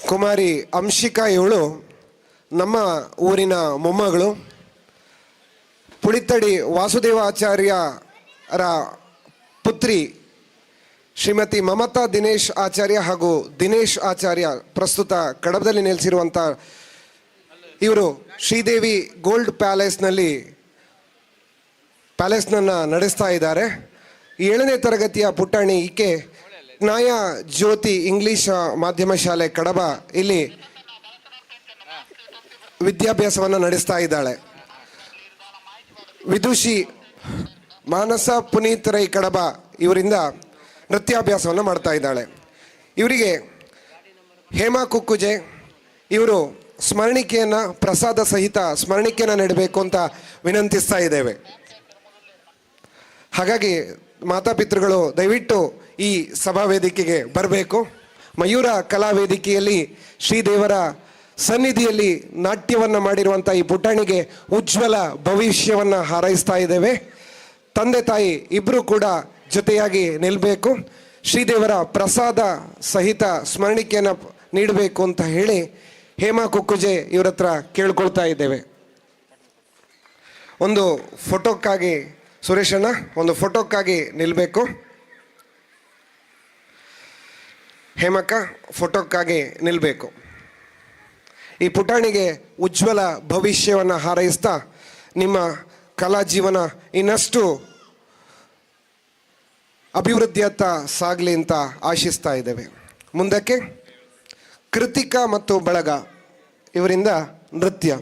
ಕುಮಾರಿ ಅಂಶಿಕಾ ಇವಳು ನಮ್ಮ ಊರಿನ ಮೊಮ್ಮಗಳು. ಪುಳಿತ್ತಡಿ ವಾಸುದೇವಾಚಾರ್ಯರ ಪುತ್ರಿ ಶ್ರೀಮತಿ ಮಮತಾ ದಿನೇಶ್ ಆಚಾರ್ಯ ಹಾಗೂ ದಿನೇಶ್ ಆಚಾರ್ಯ ಪ್ರಸ್ತುತ ಕಡಬದಲ್ಲಿ ನೆಲೆಸಿರುವಂಥ ಇವರು ಶ್ರೀದೇವಿ ಗೋಲ್ಡ್ ಪ್ಯಾಲೇಸ್ನಲ್ಲಿ ಪ್ಯಾಲೇಸ್ನನ್ನು ನಡೆಸ್ತಾ ಇದ್ದಾರೆ. 7ನೇ ತರಗತಿಯ ಪುಟಾಣಿ ಈಕೆ ನ್ಯಾಯ ಜ್ಯೋತಿ ಇಂಗ್ಲಿಷ್ ಮಾಧ್ಯಮ ಶಾಲೆ ಕಡಬ ಇಲ್ಲಿ ವಿದ್ಯಾಭ್ಯಾಸವನ್ನು ನಡೆಸ್ತಾ ಇದ್ದಾಳೆ. ವಿದುಷಿ ಮಾನಸ ಪುನೀತ್ ರೈ ಕಡಬ ಇವರಿಂದ ನೃತ್ಯಾಭ್ಯಾಸವನ್ನು ಮಾಡ್ತಾ ಇದ್ದಾಳೆ. ಇವರಿಗೆ ಹೇಮಾ ಕುಕ್ಕುಜೆ ಇವರು ಸ್ಮರಣಿಕೆಯನ್ನು, ಪ್ರಸಾದ ಸಹಿತ ಸ್ಮರಣಿಕೆಯನ್ನು ನೀಡಬೇಕು ಅಂತ ವಿನಂತಿಸ್ತಾ ಇದ್ದೇವೆ. ಹಾಗಾಗಿ ಮಾತಾಪಿತೃಗಳು ದಯವಿಟ್ಟು ಈ ಸಭಾ ವೇದಿಕೆಗೆ ಬರಬೇಕು. ಮಯೂರ ಕಲಾ ವೇದಿಕೆಯಲ್ಲಿ ಶ್ರೀದೇವರ ಸನ್ನಿಧಿಯಲ್ಲಿ ನಾಟ್ಯವನ್ನು ಮಾಡಿರುವಂಥ ಈ ಪುಟಾಣಿಗೆ ಉಜ್ವಲ ಭವಿಷ್ಯವನ್ನು ಹಾರೈಸ್ತಾ ಇದ್ದೇವೆ. ತಂದೆ ತಾಯಿ ಇಬ್ಬರೂ ಕೂಡ ಜೊತೆಯಾಗಿ ನಿಲ್ಲಬೇಕು. ಶ್ರೀದೇವರ ಪ್ರಸಾದ ಸಹಿತ ಸ್ಮರಣಿಕೆಯನ್ನು ನೀಡಬೇಕು ಅಂತ ಹೇಳಿ ಹೇಮಾ ಕುಕ್ಕುಜೆ ಇವರ ಹತ್ರ ಕೇಳ್ಕೊಳ್ತಾ ಇದ್ದೇವೆ. ಒಂದು ಫೋಟೋಕ್ಕಾಗಿ ಸುರೇಶಣ್ಣ, ಒಂದು ಫೋಟೋಕ್ಕಾಗಿ ನಿಲ್ಲಬೇಕು. ಹೇಮಕ್ಕ ಫೋಟೋಕ್ಕಾಗಿ ನಿಲ್ಲಬೇಕು. ಈ ಪುಟಾಣಿಗೆ ಉಜ್ವಲ ಭವಿಷ್ಯವನ್ನು ಹಾರೈಸ್ತಾ ನಿಮ್ಮ ಕಲಾ ಜೀವನ ಇನ್ನಷ್ಟು ಅಭಿವೃದ್ಧಿಯತ್ತ ಸಾಗಲಿ ಅಂತ ಆಶಿಸ್ತಾ ಇದ್ದೇವೆ. ಮುಂದಕ್ಕೆ ಕೃತಿಕಾ ಮತ್ತು ಬಳಗ ಇವರಿಂದ ನೃತ್ಯ.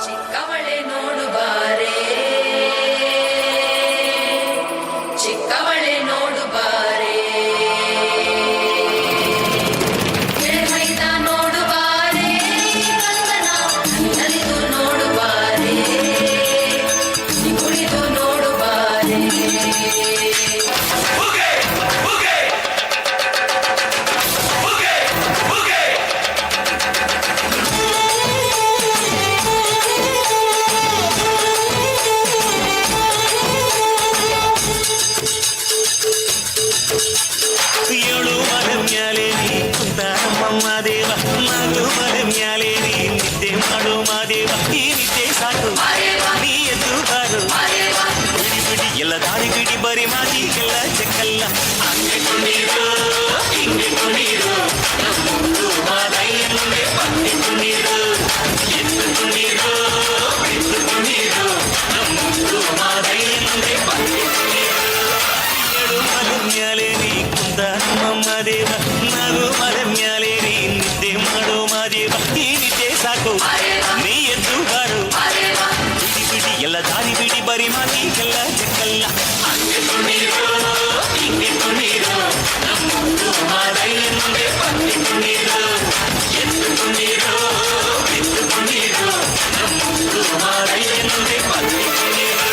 ಚಿಕ್ಕವಳೆ ನೋಡುಬಾರೆ, ಚಿಕ್ಕವಳೆ ನೋಡುಬಾರೆ, ಮೈದ ನೋಡುಬಾರೆ, ಕಂದನ ನಲಿದು ನೋಡುಬಾರೆ, ಕುಣಿದು ನೋಡುಬಾರೆ. ಏಳು ಮಲೆ ಮ್ಯಾಲೆ ನೀ ಕುಂತ ನಮ್ಮ ಮಾದೇವ, ನಾಲ್ಕು ಮಲೆ ಮ್ಯಾಲೆ ನೀ ನಿದ್ದೆ ಮಾಡು ಮಾದೇವ, ಈ ನಿದ್ದೆ ಸಾಕು ನೀ ಎದ್ದು ಬಾರು, ಬಿಡಿ ಬಿಡಿ ಎಲ್ಲ ದಾರಿ ಬಿಡಿ, ಬರಿ ಮಾತಿಗೆಲ್ಲ ಚೆಕ್ಕಲ್ಲ. ಹಂಗೆ ಕುಣೀರು ಹಿಂಗೆ ಕುಣೀರು ನಮ್ಮೂರು ಮಾದಯ್ಯನಿಗೆ ಪತ್ನಿ ಕುಣೀರು, ಎದ್ದು ಕುಣೀರು ಬಿದ್ದು ಕುಣೀರು ನಮ್ಮೂರು ಮಾದಯ್ಯನಿಗೆ ಪತ್ನಿ ಕುಣೀರು. ಏಳು ಮಲೆ ಮ್ಯಾಲೆ ನೀ ಕುಂತ ನಮ್ಮ ದೇವ, ನಾಲ್ಕು ಮಲೆ ಮ್ಯಾಲೆ ನೀ ನಿದ್ದೆ ಮಾಡೋ ಮಾದೇವ, ಈ ನಿದ್ದೆ ಸಾಕು ನೀ ಎದ್ದು ಬಾರು, ಬಿಡಿ ಬಿಡಿ ಎಲ್ಲ ದಾರಿ ಬಿಡಿ, ಬರಿ ಮಾತಿಗೆಲ್ಲ ಚೆಕ್ಕಲ್ಲ. ಹಂಗೆ ಕುಣೀರು ಹಿಂಗೆ ಕುಣೀರು ನಮ್ಮೂರು ಮಾದಯ್ಯನಿಗೆ ಪತ್ನಿ ಕುಣೀರು, ಎದ್ದು ಕುಣೀರು ಬಿದ್ದು ಕುಣೀರು ನಮ್ಮೂರು ಮಾದಯ್ಯನಿಗೆ ಪತ್ನಿ ಕುಣೀರು.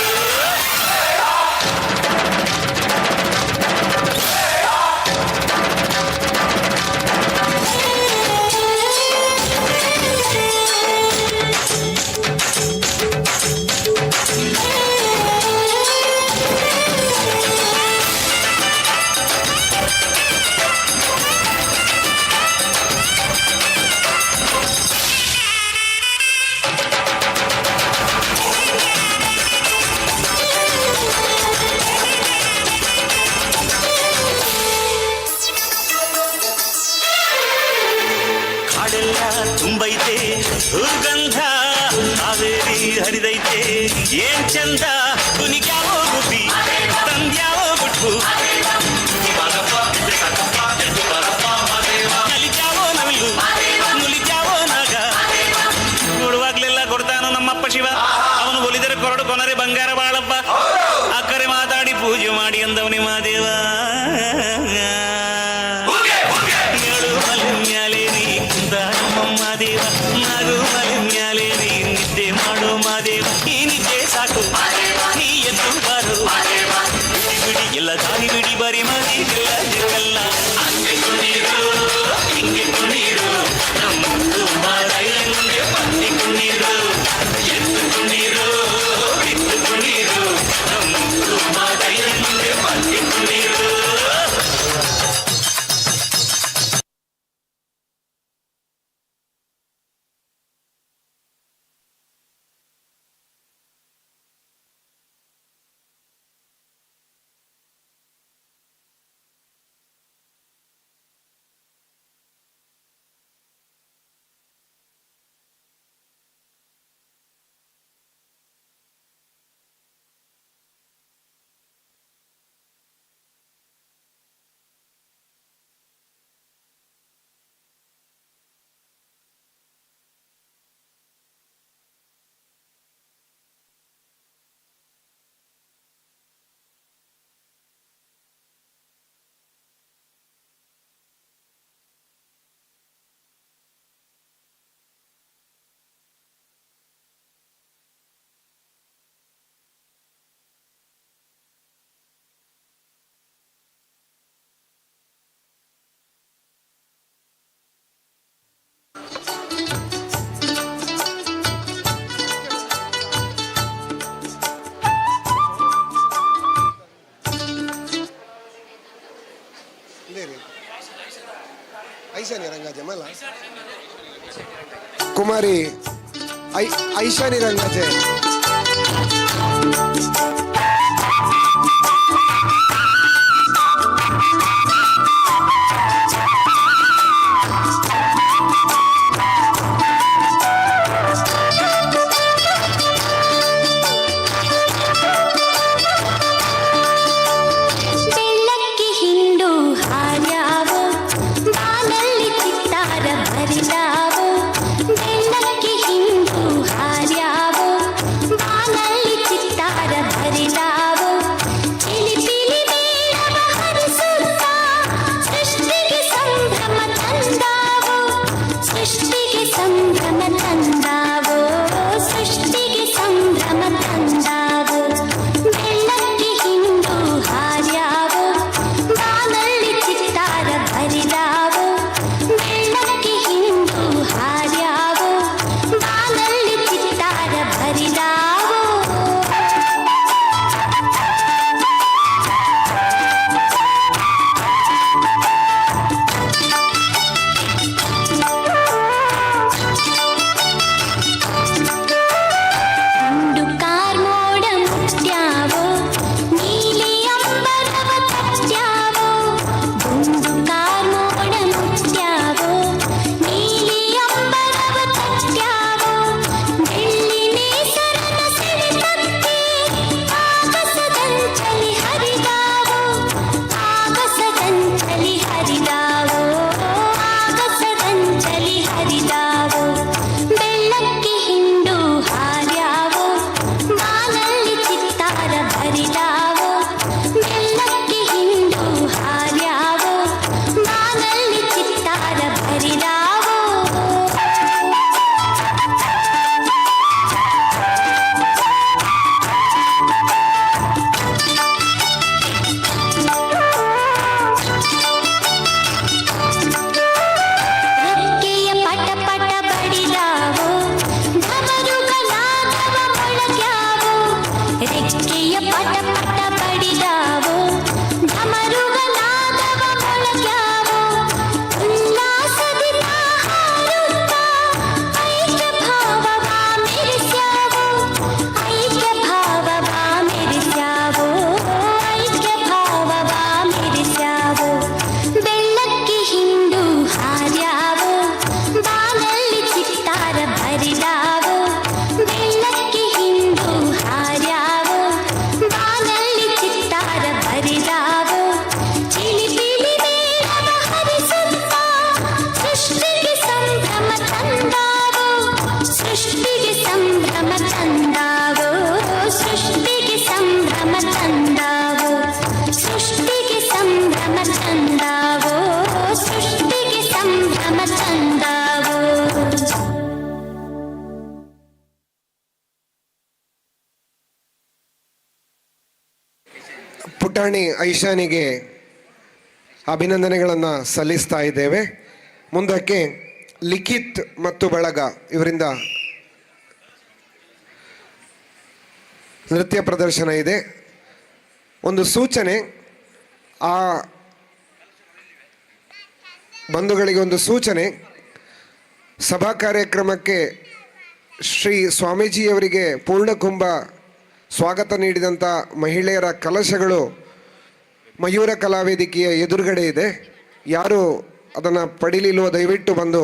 ಕಾಡೆಲ್ಲ ತುಂಬೈತೆ ಹೂಗಂಧ, ಕಾವೇರಿ ಹರಿದೈತೆ ಏನ್ ಚಂದ, ಕುನಿಗ್ಯಾವೋ ಗುಬ್ಬಿ ತಂದ್ಯಾವೋ ಗುಟ್ಟು, ನಲಿದ್ಯಾವೋ ನವಿಲು ನುಲಿದ್ಯಾವೋ ನಾಗ, ನೋಡುವಾಗ್ಲೆಲ್ಲ ಕೊಡ್ತಾನೋ ನಮ್ಮಪ್ಪ ಶಿವ, ಅವನು ಒಲಿದರೆ ಪೂಜೆ ಮಾಡಿ ಅಂದವನೇ ಮಾದೇವ. ಏಳು ಮಲೆ ಮ್ಯಾಲೆ ನೀ ಕುಂದಾರಮ್ಮ ಮಾದೇವ, ನಾಗು ಮಲೆ ಮ್ಯಾಲೆ ನೀ ನಿದ್ದೆ ಮಾಡು ಮಾದೇವ. ಈ ನಿದ್ದೆ ಸಾಕು ನೀ ಎದ್ದು ಬಾರು, ಬಿಡಿ ಬಿಡಿ ಎಲ್ಲ ದಾರಿ ಬಿಡಿ ಬರಿ ಮಾಡಿ ಎಲ್ಲ ಜಗಲ್ಲ. ಹಂಗೆ ಕುಣೀರು ಹಿಂಗೆ ಕುಣೀರು ನಮ್ಮದು ಮಾರೈಲಂಗೆ ಪತ್ನಿ ಕುಣೀರು, ಎದ್ದು ಕುಣೀರು ಬಿದ್ದು ಕುಣೀರು ನಮ್ಮದು ಮಾರೈಲಂಗೆ ಪತ್ನಿ ಕುಣೀರು. ಕುಮಾರಿ ಐಶಾನಿ ರಂಗಾಜೆ. ಬೆಳ್ಳಕ್ಕಿ ಹಿಂಡು ಹಾರ್ಯಾವೋ, ಬಾನಲ್ಲಿ ಚಿತ್ತಾರ ಬರಿದಾವೋ. ಬೆಳ್ಳಕ್ಕಿ ಹಿಂಡು ಹಾರ್ಯಾವೋ, ಬಾನಲ್ಲಿ ಚಿತ್ತಾರ ಬರಿದಾವೋ. ಚಿಲಿಪಿಲಿ ಮೇಳವ ಹರಿಸುತ್ತ ಸೃಷ್ಟಿಗೆ ಸಂಭ್ರಮ ತಂದಾವೋ, ಸೃಷ್ಟಿಗೆ ಸಂಭ್ರಮ ತಂದಾವೋ, ಸೃಷ್ಟಿಗೆ ಸಂಭ್ರಮ ತಂದಾವೋ. ಬೆಳ್ಳಕ್ಕಿ ಹಿಂಡು ಹಾರ್ಯಾವೋ, ಬಾನಲ್ಲಿ ಚಿತ್ತಾರ ಬರಿದಾವೋ. ಬೆಳ್ಳಕ್ಕಿ ಹಿಂಡು ಹಾರ್ಯಾವೋ, ಬಾನಲ್ಲಿ ಚಿತ್ತಾರ ಬರಿದಾವೋ. ಗುಂಡು ಕಾರ್ಮೋಡ ಮುಟ್ಯಾವೋ, ನೀಲಿ ಅಂಬರವ ತಟ್ಯಾವೋ. ಗುಂಡು ಕಾರ್ಮೋಡ ಮುಟ್ಯಾವೋ, ನೀಲಿ ಅಂಬರವ ತಟ್ಯಾವೋ. ಬೆಳ್ಳಿ ನೇಸರನ ಸೆಳೆತಕ್ಕೆ ಆಗಸದಂಚಲಿ ಹರಿದಾವೋ, ಆಗಸದಂಚಲಿ ಹರಿದಾವೋ, ಆಗಸದಂಚಲಿ ಹರಿದಾವೋ. ಬೆಳ್ಳಕ್ಕಿ ಹಿಂಡು ಹಾರ್ಯಾವೋ, ಬಾನಲ್ಲಿ ಚಿತ್ತಾರ ಬರಿದಾವೋ. ಬೆಳ್ಳಕ್ಕಿ ಹಿಂಡು ಹಾರ್ಯಾವೋ, ಬಾನಲ್ಲಿ ಚಿತ್ತಾರ ಬರಿದಾವೋ. ರೆಕ್ಕೆಯ ಪಟ ಪಟ ಬಡಿದಾವೋ, ಢಮರುಗನಾದವ ಮೊಳಗ್ಯಾವೋ. ರೆಕ್ಕೆಯ ಪಟ ಪಟ ಬಡಿದಾವೋ, ಢಮರುಗನಾದವ ಮೊಳಗ್ಯಾವೋ. ಉಲ್ಲಾಸದಿ ಹಾರುತ್ತ ಐಕ್ಯ ಭಾವವ ಮೆರೆಸ್ಯಾವೋ, ಐಕ್ಯ ಭಾವವ ಮೆರೆಸ್ಯಾವೋ, ಐಕ್ಯ ಭಾವವ ಮೆರೆಸ್ಯಾವೋ. ಬೆಳ್ಳಕ್ಕಿ ಹಿಂಡು ಹಾರ್ಯಾವೋ, ಬಾನಲ್ಲಿ ಚಿತ್ತಾರ ಬರಿದಾವೋ. ಬೆಳ್ಳಕ್ಕಿ ಹಿಂಡು ಹಾರ್ಯಾವೋ, ಬಾನಲ್ಲಿ ಚಿತ್ತಾರ ಬರಿದಾವೋ. ಚಿಲಿಪಿಲಿ ಮೇಳವ ಹರಿಸುತ್ತ ಸೃಷ್ಟಿಗೆ ಸಂಭ್ರಮ ತಂದಾವೋ, ಸೃಷ್ಟಿಗೆ ಸಂಭ್ರಮ ತಂದಾವೋ, ಸೃಷ್ಟಿಗೆ ಸಂಭ್ರಮ ತಂದಾವೋ. ಪುಟಾಣಿ ಐಶಾನಿಗೆ ಅಭಿನಂದನೆಗಳನ್ನು ಸಲ್ಲಿಸ್ತಾ ಇದ್ದೇವೆ. ಮುಂದಕ್ಕೆ ಲಿಖಿತ್ ಮತ್ತು ಬಳಗ ಇವರಿಂದ ನೃತ್ಯ ಪ್ರದರ್ಶನ ಇದೆ. ಒಂದು ಸೂಚನೆ, ಆ ಬಂಧುಗಳಿಗೆ ಒಂದು ಸೂಚನೆ, ಸಭಾ ಕಾರ್ಯಕ್ರಮಕ್ಕೆ ಶ್ರೀ ಸ್ವಾಮೀಜಿಯವರಿಗೆ ಪೂರ್ಣಕುಂಭ ಸ್ವಾಗತ ನೀಡಿದಂಥ ಮಹಿಳೆಯರ ಕಲಶಗಳು ಮಯೂರ ಕಲಾವೇದಿಕೆಯ ಎದುರುಗಡೆ ಇದೆ. ಯಾರು ಅದನ್ನು ಪಡೀಲಿಲ್ವೋ ದಯವಿಟ್ಟು ಬಂದು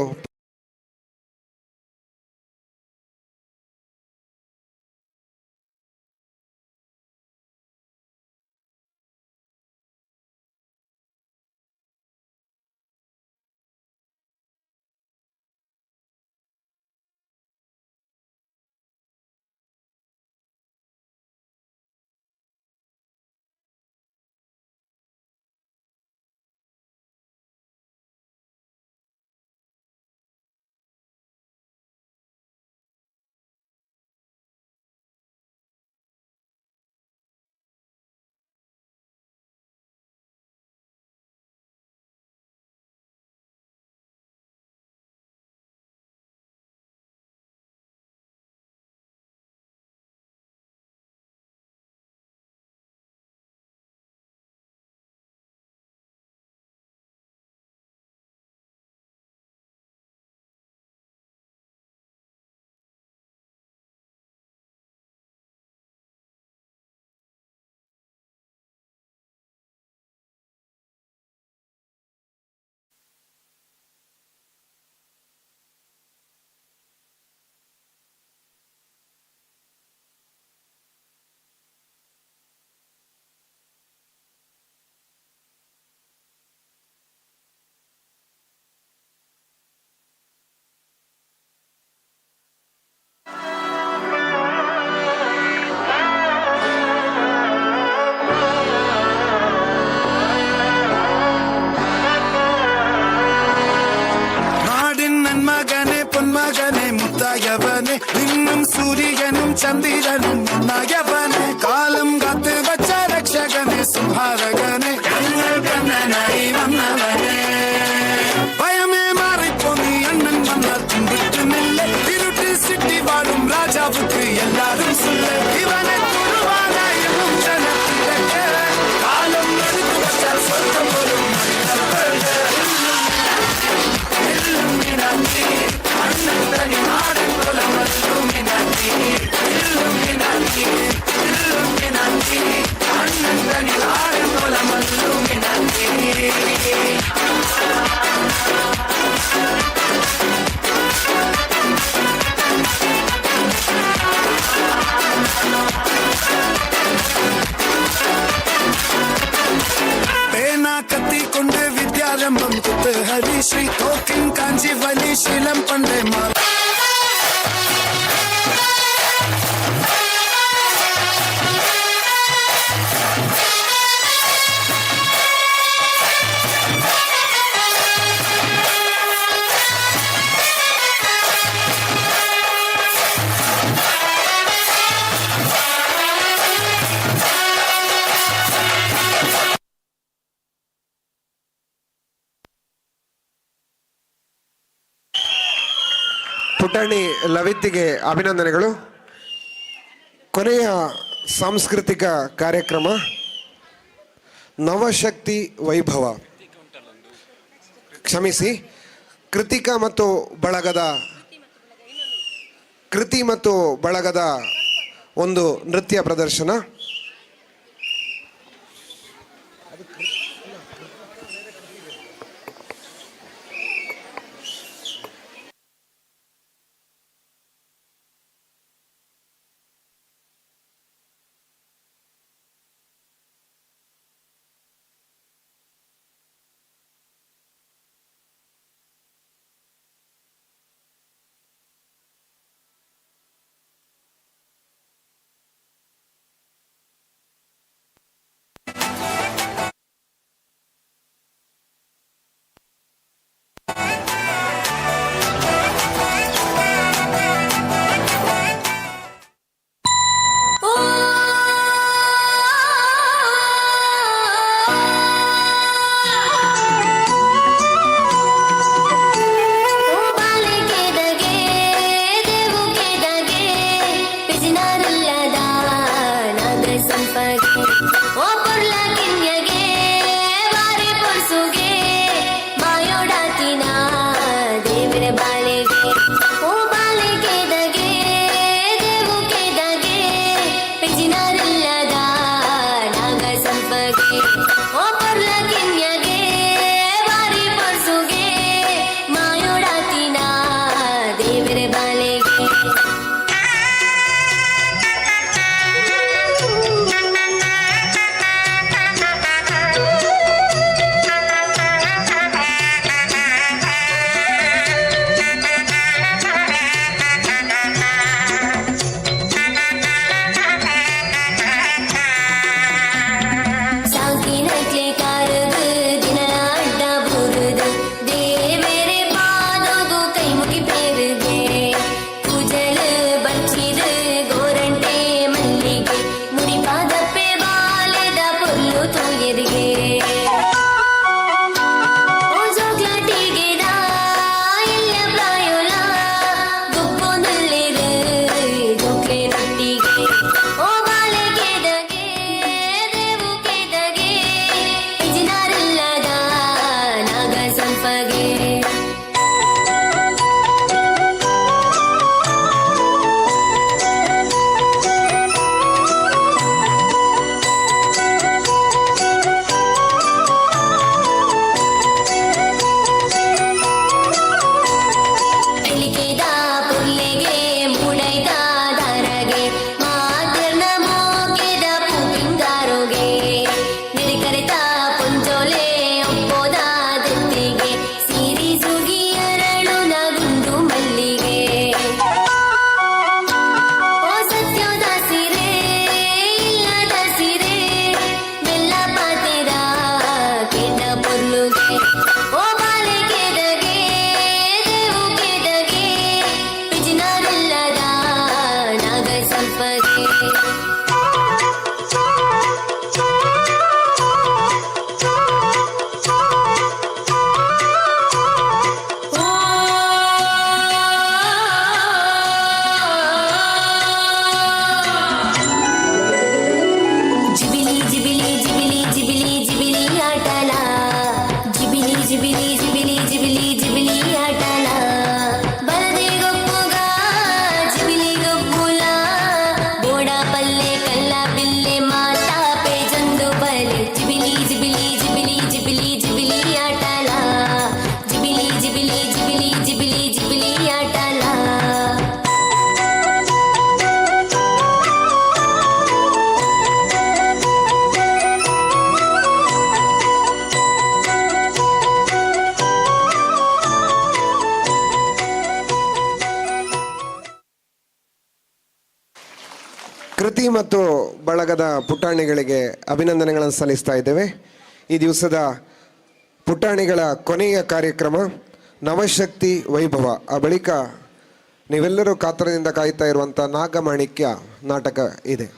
നാടിൻ നന്മകനെ പൊന്മകനെ മുത്തായവനെ നിന്നും സൂര്യനും ചന്ദ്രനും ഒന്നായവനെ കാലം കാത്ത് വച്ച രക്ഷകനെ സംഹാരകനെ ഞങ്ങൾ കണ്ണനായി വന്നവനെ பயமே மாறிப்போ நீ அண்ணன் வந்தால் தும்பிட்டு நில்ல இருட்டு சிட்டி வாழும் ராஜாவுக்கு எல்லாரும் சொல்ல இவனை தொழுவான என்னும் ஜனத்திற்கு காலம் நடுத்து வச்சால் சொர்க்கம் வரும். பேனா கத்தி கொண்டு வித்யாரம்பம் குத்து ஹரி ஸ்ரீ தோக்கின் காஞ்சி வலி சீலம் பண்டே மாற ಪುಟಾಣಿ ಲವಿತ್ತಿಗೆ ಅಭಿನಂದನೆಗಳು. ಕೊನೆಯ ಸಾಂಸ್ಕೃತಿಕ ಕಾರ್ಯಕ್ರಮ ನವಶಕ್ತಿ ವೈಭವ, ಕ್ಷಮಿಸಿ, ಕೃತಿಕಾ ಮತ್ತು ಬಳಗದ, ಕೃತಿ ಮತ್ತು ಬಳಗದ ಒಂದು ನೃತ್ಯ ಪ್ರದರ್ಶನ. ಸಾಕಿನಕ್ಲೆ ಕಾರದು ದಿನಲಾಡ್ಡ ಬುರುದು ದೇವೆರೆ ಪಾದಗು ಕೈ ಮುಗಿ ಪೇರುಗೆ ಕುಜಲು ಬಚ್ಚಿದು ಗೋರಂಟೆ ಮಲ್ಲಿಗೆ ಮುಡಿಪಾದಪ್ಪೆ ಬಾಲೆದ ಪೊಲ್ಲು ತೋಯರಿಗೆ ಓ ಜೋಗ್ಲಾಟಿಗೆದ ಇಲ್ಲ ಪ್ರಾಯೋಲ ಗುಪ್ಪೊಂದುಲ್ಲಿರು ಜೋಕ್ಲೆ ನೊಟ್ಟಿಗೆ ಓ ಬಾಲೆ ಕೆದಗೆ ದೇವು ಕೆದಗೆ ಇಜಿನಾರಿಲ್ಲದ ನಾಗ ಸಂಪಗೆ. ಎಲಿಕೆದ ಪುಲ್ಲೆಗೆ ಮೂಡೈದ ದಾರಗೆ ಮಾತಿರ್ನ ಮೋಕೆದ ಪೂಪಿಂಗಾರೋಗೆ ನಿರಿಕರಿತ ಪುಂಜೋಲೆ ಒಪ್ಪೋದ ದೆತ್ತಿಗೆ ಸಿರಿ ಸುಗಿ ಅರಳು ನಗುಂಡು ಮಲ್ಲಿಗೆ. ಓ ಸತ್ಯೋದ ಸಿರೆ ಇಲ್ಲದ ಸಿರೆ ಬೆಲ್ಲ ಪಾತೆರ ಕೆಂಡ ಪೊರ್ಲುಗೆ ಓ ಬಾಲೆ ಕೆದಗೆ ದೇವು ಕೆದಗೆ ಪಿಜಿನಾರಿಲ್ಲದ ನಾಗ ಸಂಪಗೆ. ಜಿಬಿಲಿ ಜಿಬಿಲಿ ಜಿಬಿಲಿ ಜಿಬಿಲಿ ಜಿಬಿಲಿ ಆಟಲ ಜಿಬಿಲಿ ಜಿಬಿಲಿ ಜಿಬಿಲಿ ಜಿಬಿಲಿ ಜಿಬಿಲಿ ಆಟಲ ಬರದೆ ಗೊಪ್ಪುಗ ಜಿಬಿಲಿ ಗೊಪ್ಪುಲ ಬೋಡ ಪಲ್ಲೆ ಕಲ್ಲ ಬಿಲ್ಲೆ ಮಾತಾ ಪೇಜೊಂದು ಬಲೆ ಜಿಬಿಲಿ ಜಿಬಿಲಿ ಜಿಬಿಲಿ ಜಿಬಿಲಿ ಜಿಬಿಲಿ ಆಟಲ ಜಿಬಿಲಿ ಜಿಬಿಲಿ ಜಿಬಿಲಿ ಜಿಬಿಲಿ ಜಿಬಿಲಿ ಆಟಲ. ಕೃತಿ ಮತ್ತು ಬಳಗದ ಪುಟಾಣಿಗಳಿಗೆ ಅಭಿನಂದನೆಗಳನ್ನು ಸಲ್ಲಿಸ್ತಾ ಇದ್ದೇವೆ. ಈ ದಿವಸದ ಪುಟಾಣಿಗಳ ಕೊನೆಯ ಕಾರ್ಯಕ್ರಮ ನವಶಕ್ತಿ ವೈಭವ. ಆ ಬಳಿಕ ನೀವೆಲ್ಲರೂ ಕಾತರದಿಂದ ಕಾಯ್ತಾ ಇರುವಂಥ ನಾಗಮಾಣಿಕ್ಯ ನಾಟಕ ಇದೆ.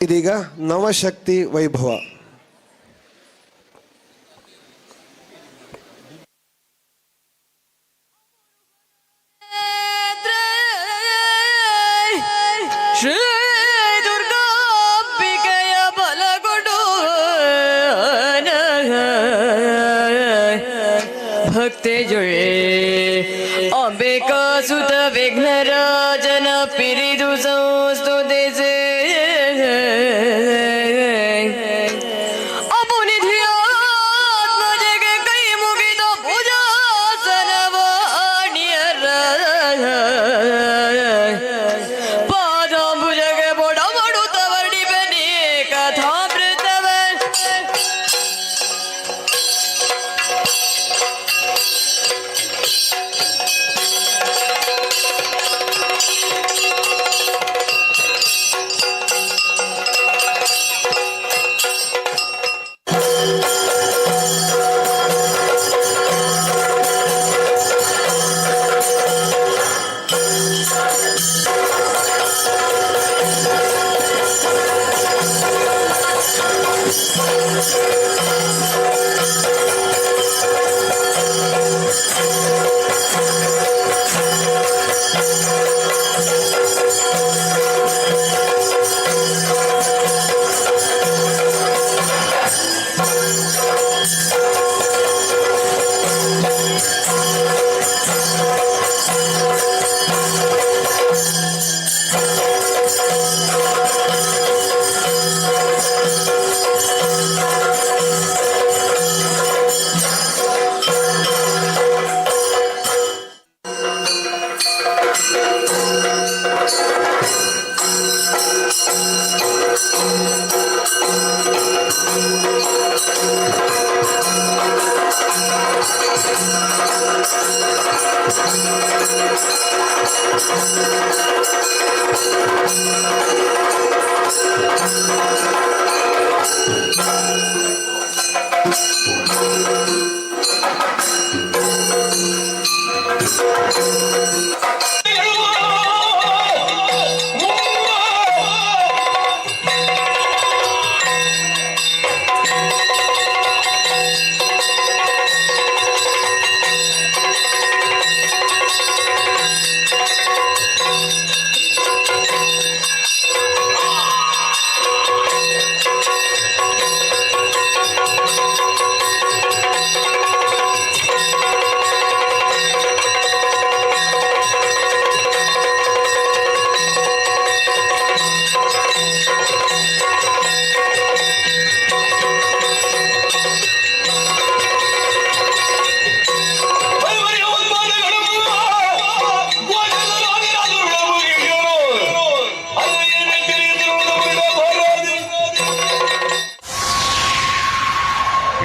ಇದೀಗ ನವಶಕ್ತಿ ವೈಭವ. ಶ್ರೀ ದುರ್ಗಾಂಬಿಕೆಯ ಬಲಗೊಡು ಭಕ್ತಿಜುಳ್ ಅಂಬಿಕಾ ಸುತ ವಿಘ್ನರಾಜನ ಪಿರಿದು ಸಂಸ್ತುತಿಸಿ ಅಪುನಿಧಿಯಾತ್ಮಜಗೆ ಕೈ ಮುಗಿದ ಭುಜಾಸನವಾಣಿಯರ ಪಾದಾಂಬುಜಗೆ ಬೊಡ ಮಾಡುತ್ತ ವರ್ಣಿಪೆನಿ ಕಥಾಮೃತವ.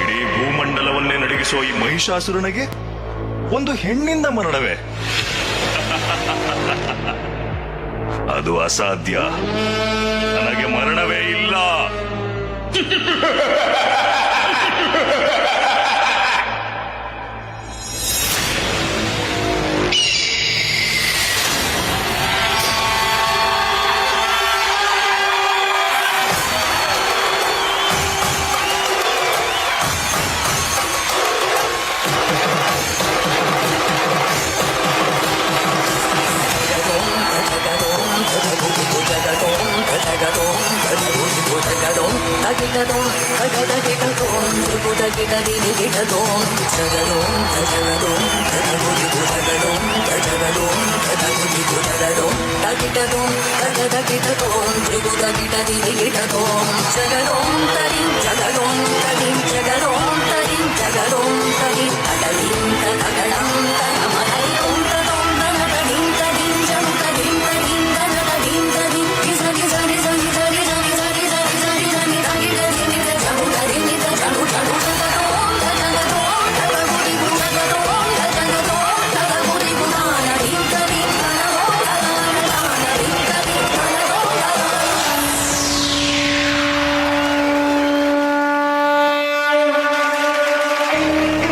ಇಡೀ ಭೂಮಂಡಲವನ್ನೇ ನಡಗಿಸುವ ಈ ಮಹಿಷಾಸುರನಿಗೆ ಒಂದು ಹೆಣ್ಣಿಂದ ಮರಣವೇ? ಅದು ಅಸಾಧ್ಯ. ನನಗೆ ಮರಣವೇ ಇಲ್ಲ.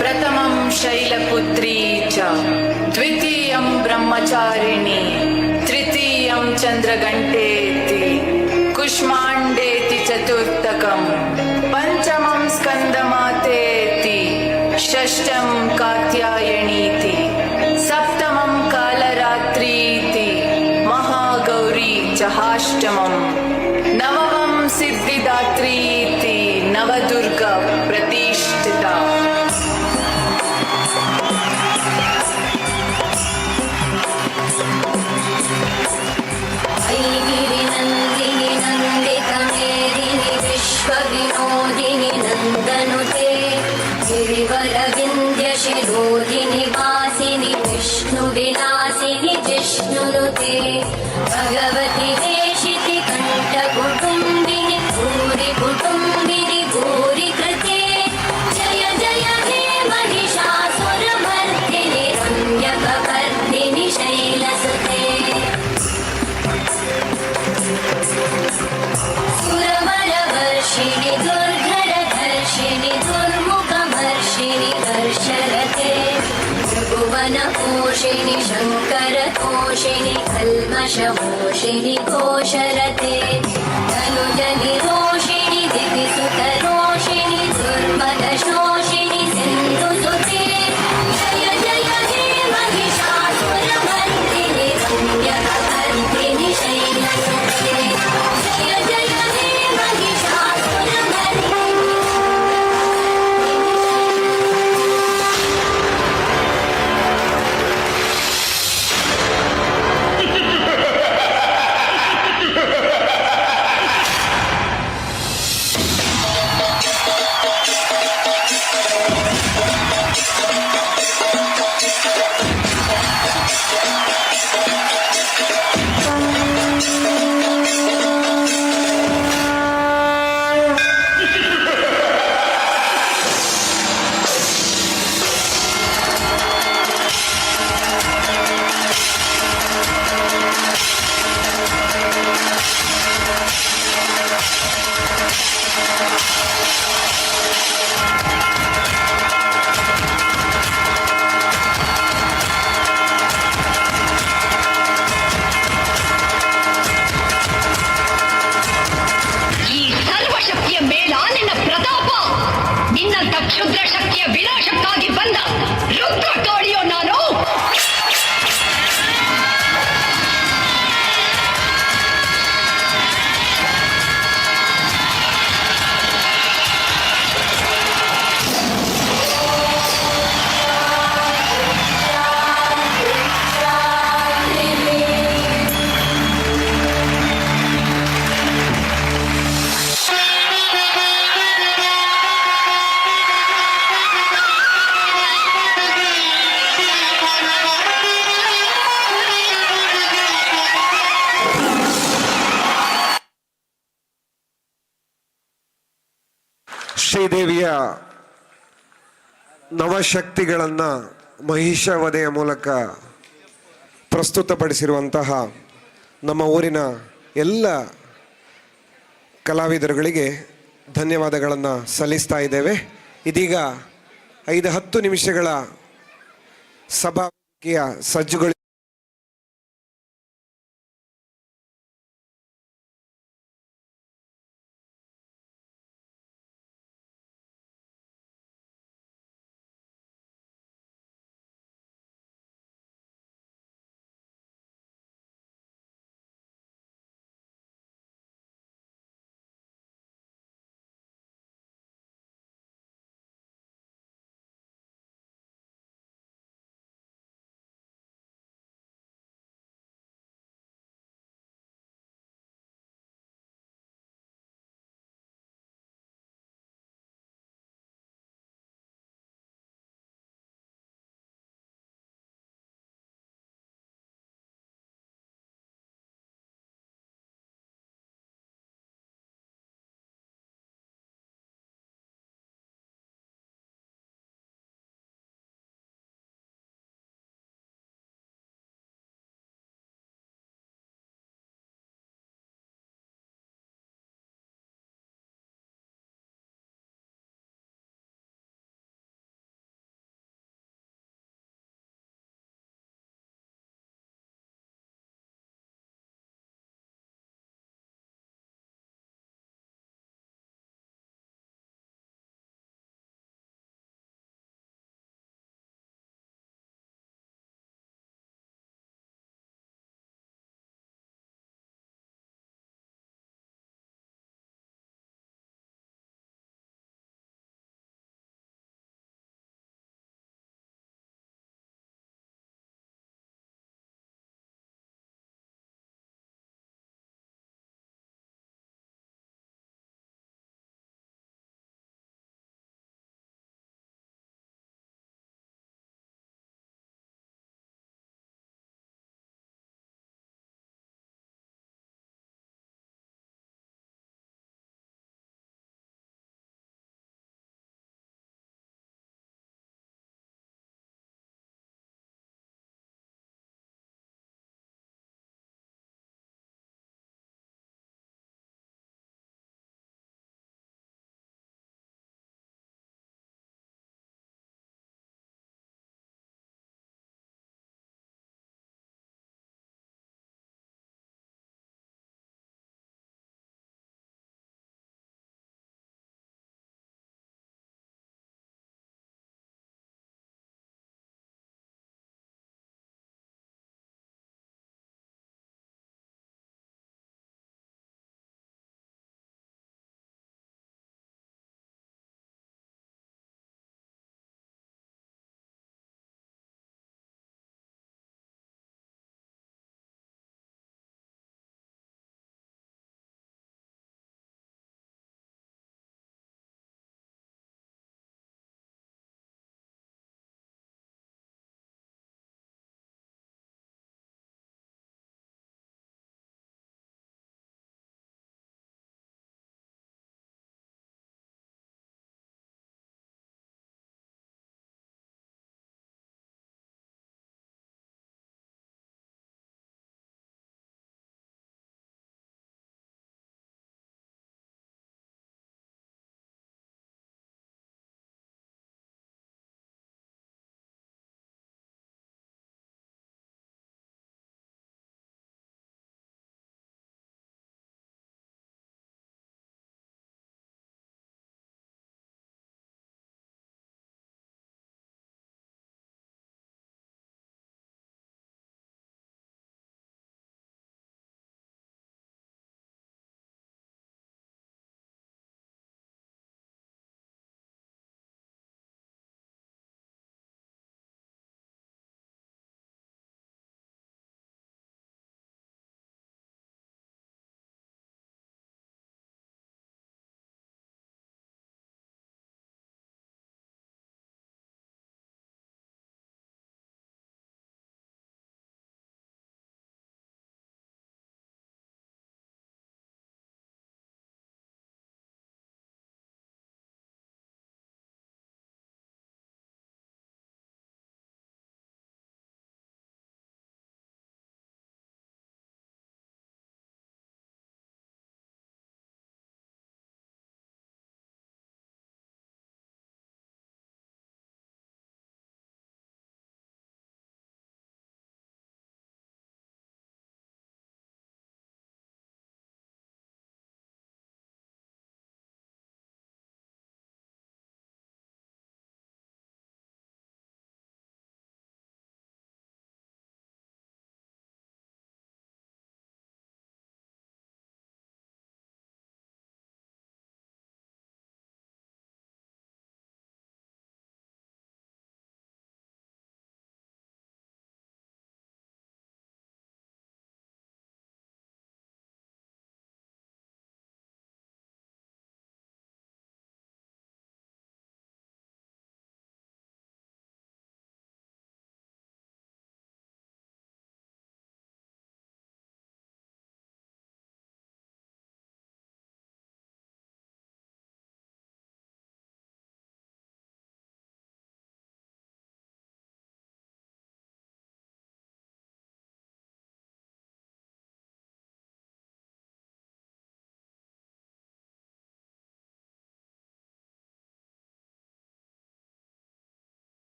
ಪ್ರಥಮಂ ಶೈಲಪುತ್ರೀ ಚ, ದ್ವಿತೀಯಂ ಬ್ರಹ್ಮಚಾರಿಣಿ, ತೃತೀಯಂ ಚಂದ್ರಘಂಟೇತಿ, ಕುಷ್ಮಾಂಡೇತಿ ಚತುರ್ಥಕಂ, ಪಂಚಮಂ ಸ್ಕಂದಮಾತೇತಿ, ಷಷ್ಠಂ ಕಾತ್ಯಾಯಣೀತಿ, ಸಪ್ತಮಂ ಕಾಲರಾತ್ರೀತಿ, ಮಹಾಗೌರಿ ಚಹಾಷ್ಟಮಂ, ನವಮಂ ಸಿದ್ಧಿದಾತ್ರೀತಿ, ನವದುರ್ಗ ಪ್ರತಿಷ್ಠಿತ. ऐगिरिनन्दिनि नन्दितमेदिनि विश्वविनोदिनि नन्दनुते गिरिवरविन्द्यशिरोधिनि वासिनि विष्णुविलासिनि जिष्णुनुते भगवति वेशिति कण्ठकुटुम्बिनि भूरि कुटुम्बिनि भूरि कृते जय जय हे महिषासुरमर्दिनि रम्यकवर्दिनि शैलसुते। सुरवरवर्षिणि दुर्धरधर्षिणि दुर्मुखमर्षिणि वर्षरते त्रिभुवनपोषिणि शङ्करतोषिणि कल्मषमोषिणि घोषरते धनुजनिरोषिणि दिविसुतरोषिणि दुर्मदशोषिणि सिन्धुसुते जय जय हे महिषासुरमर्दिनि रम्यकवर्दिनि शैलसुते जय जय हे महिषासुरमर्दिनि। ನವಶಕ್ತಿಗಳನ್ನು ಮಹಿಷವಧೆಯ ಮೂಲಕ ಪ್ರಸ್ತುತಪಡಿಸಿರುವಂತಹ ನಮ್ಮ ಊರಿನ ಎಲ್ಲ ಕಲಾವಿದರುಗಳಿಗೆ ಧನ್ಯವಾದಗಳನ್ನು ಸಲ್ಲಿಸ್ತಾ ಇದ್ದೇವೆ. ಇದೀಗ 5-10 ನಿಮಿಷಗಳ ಸಭಾಯ ಸಜ್ಜುಗಳು.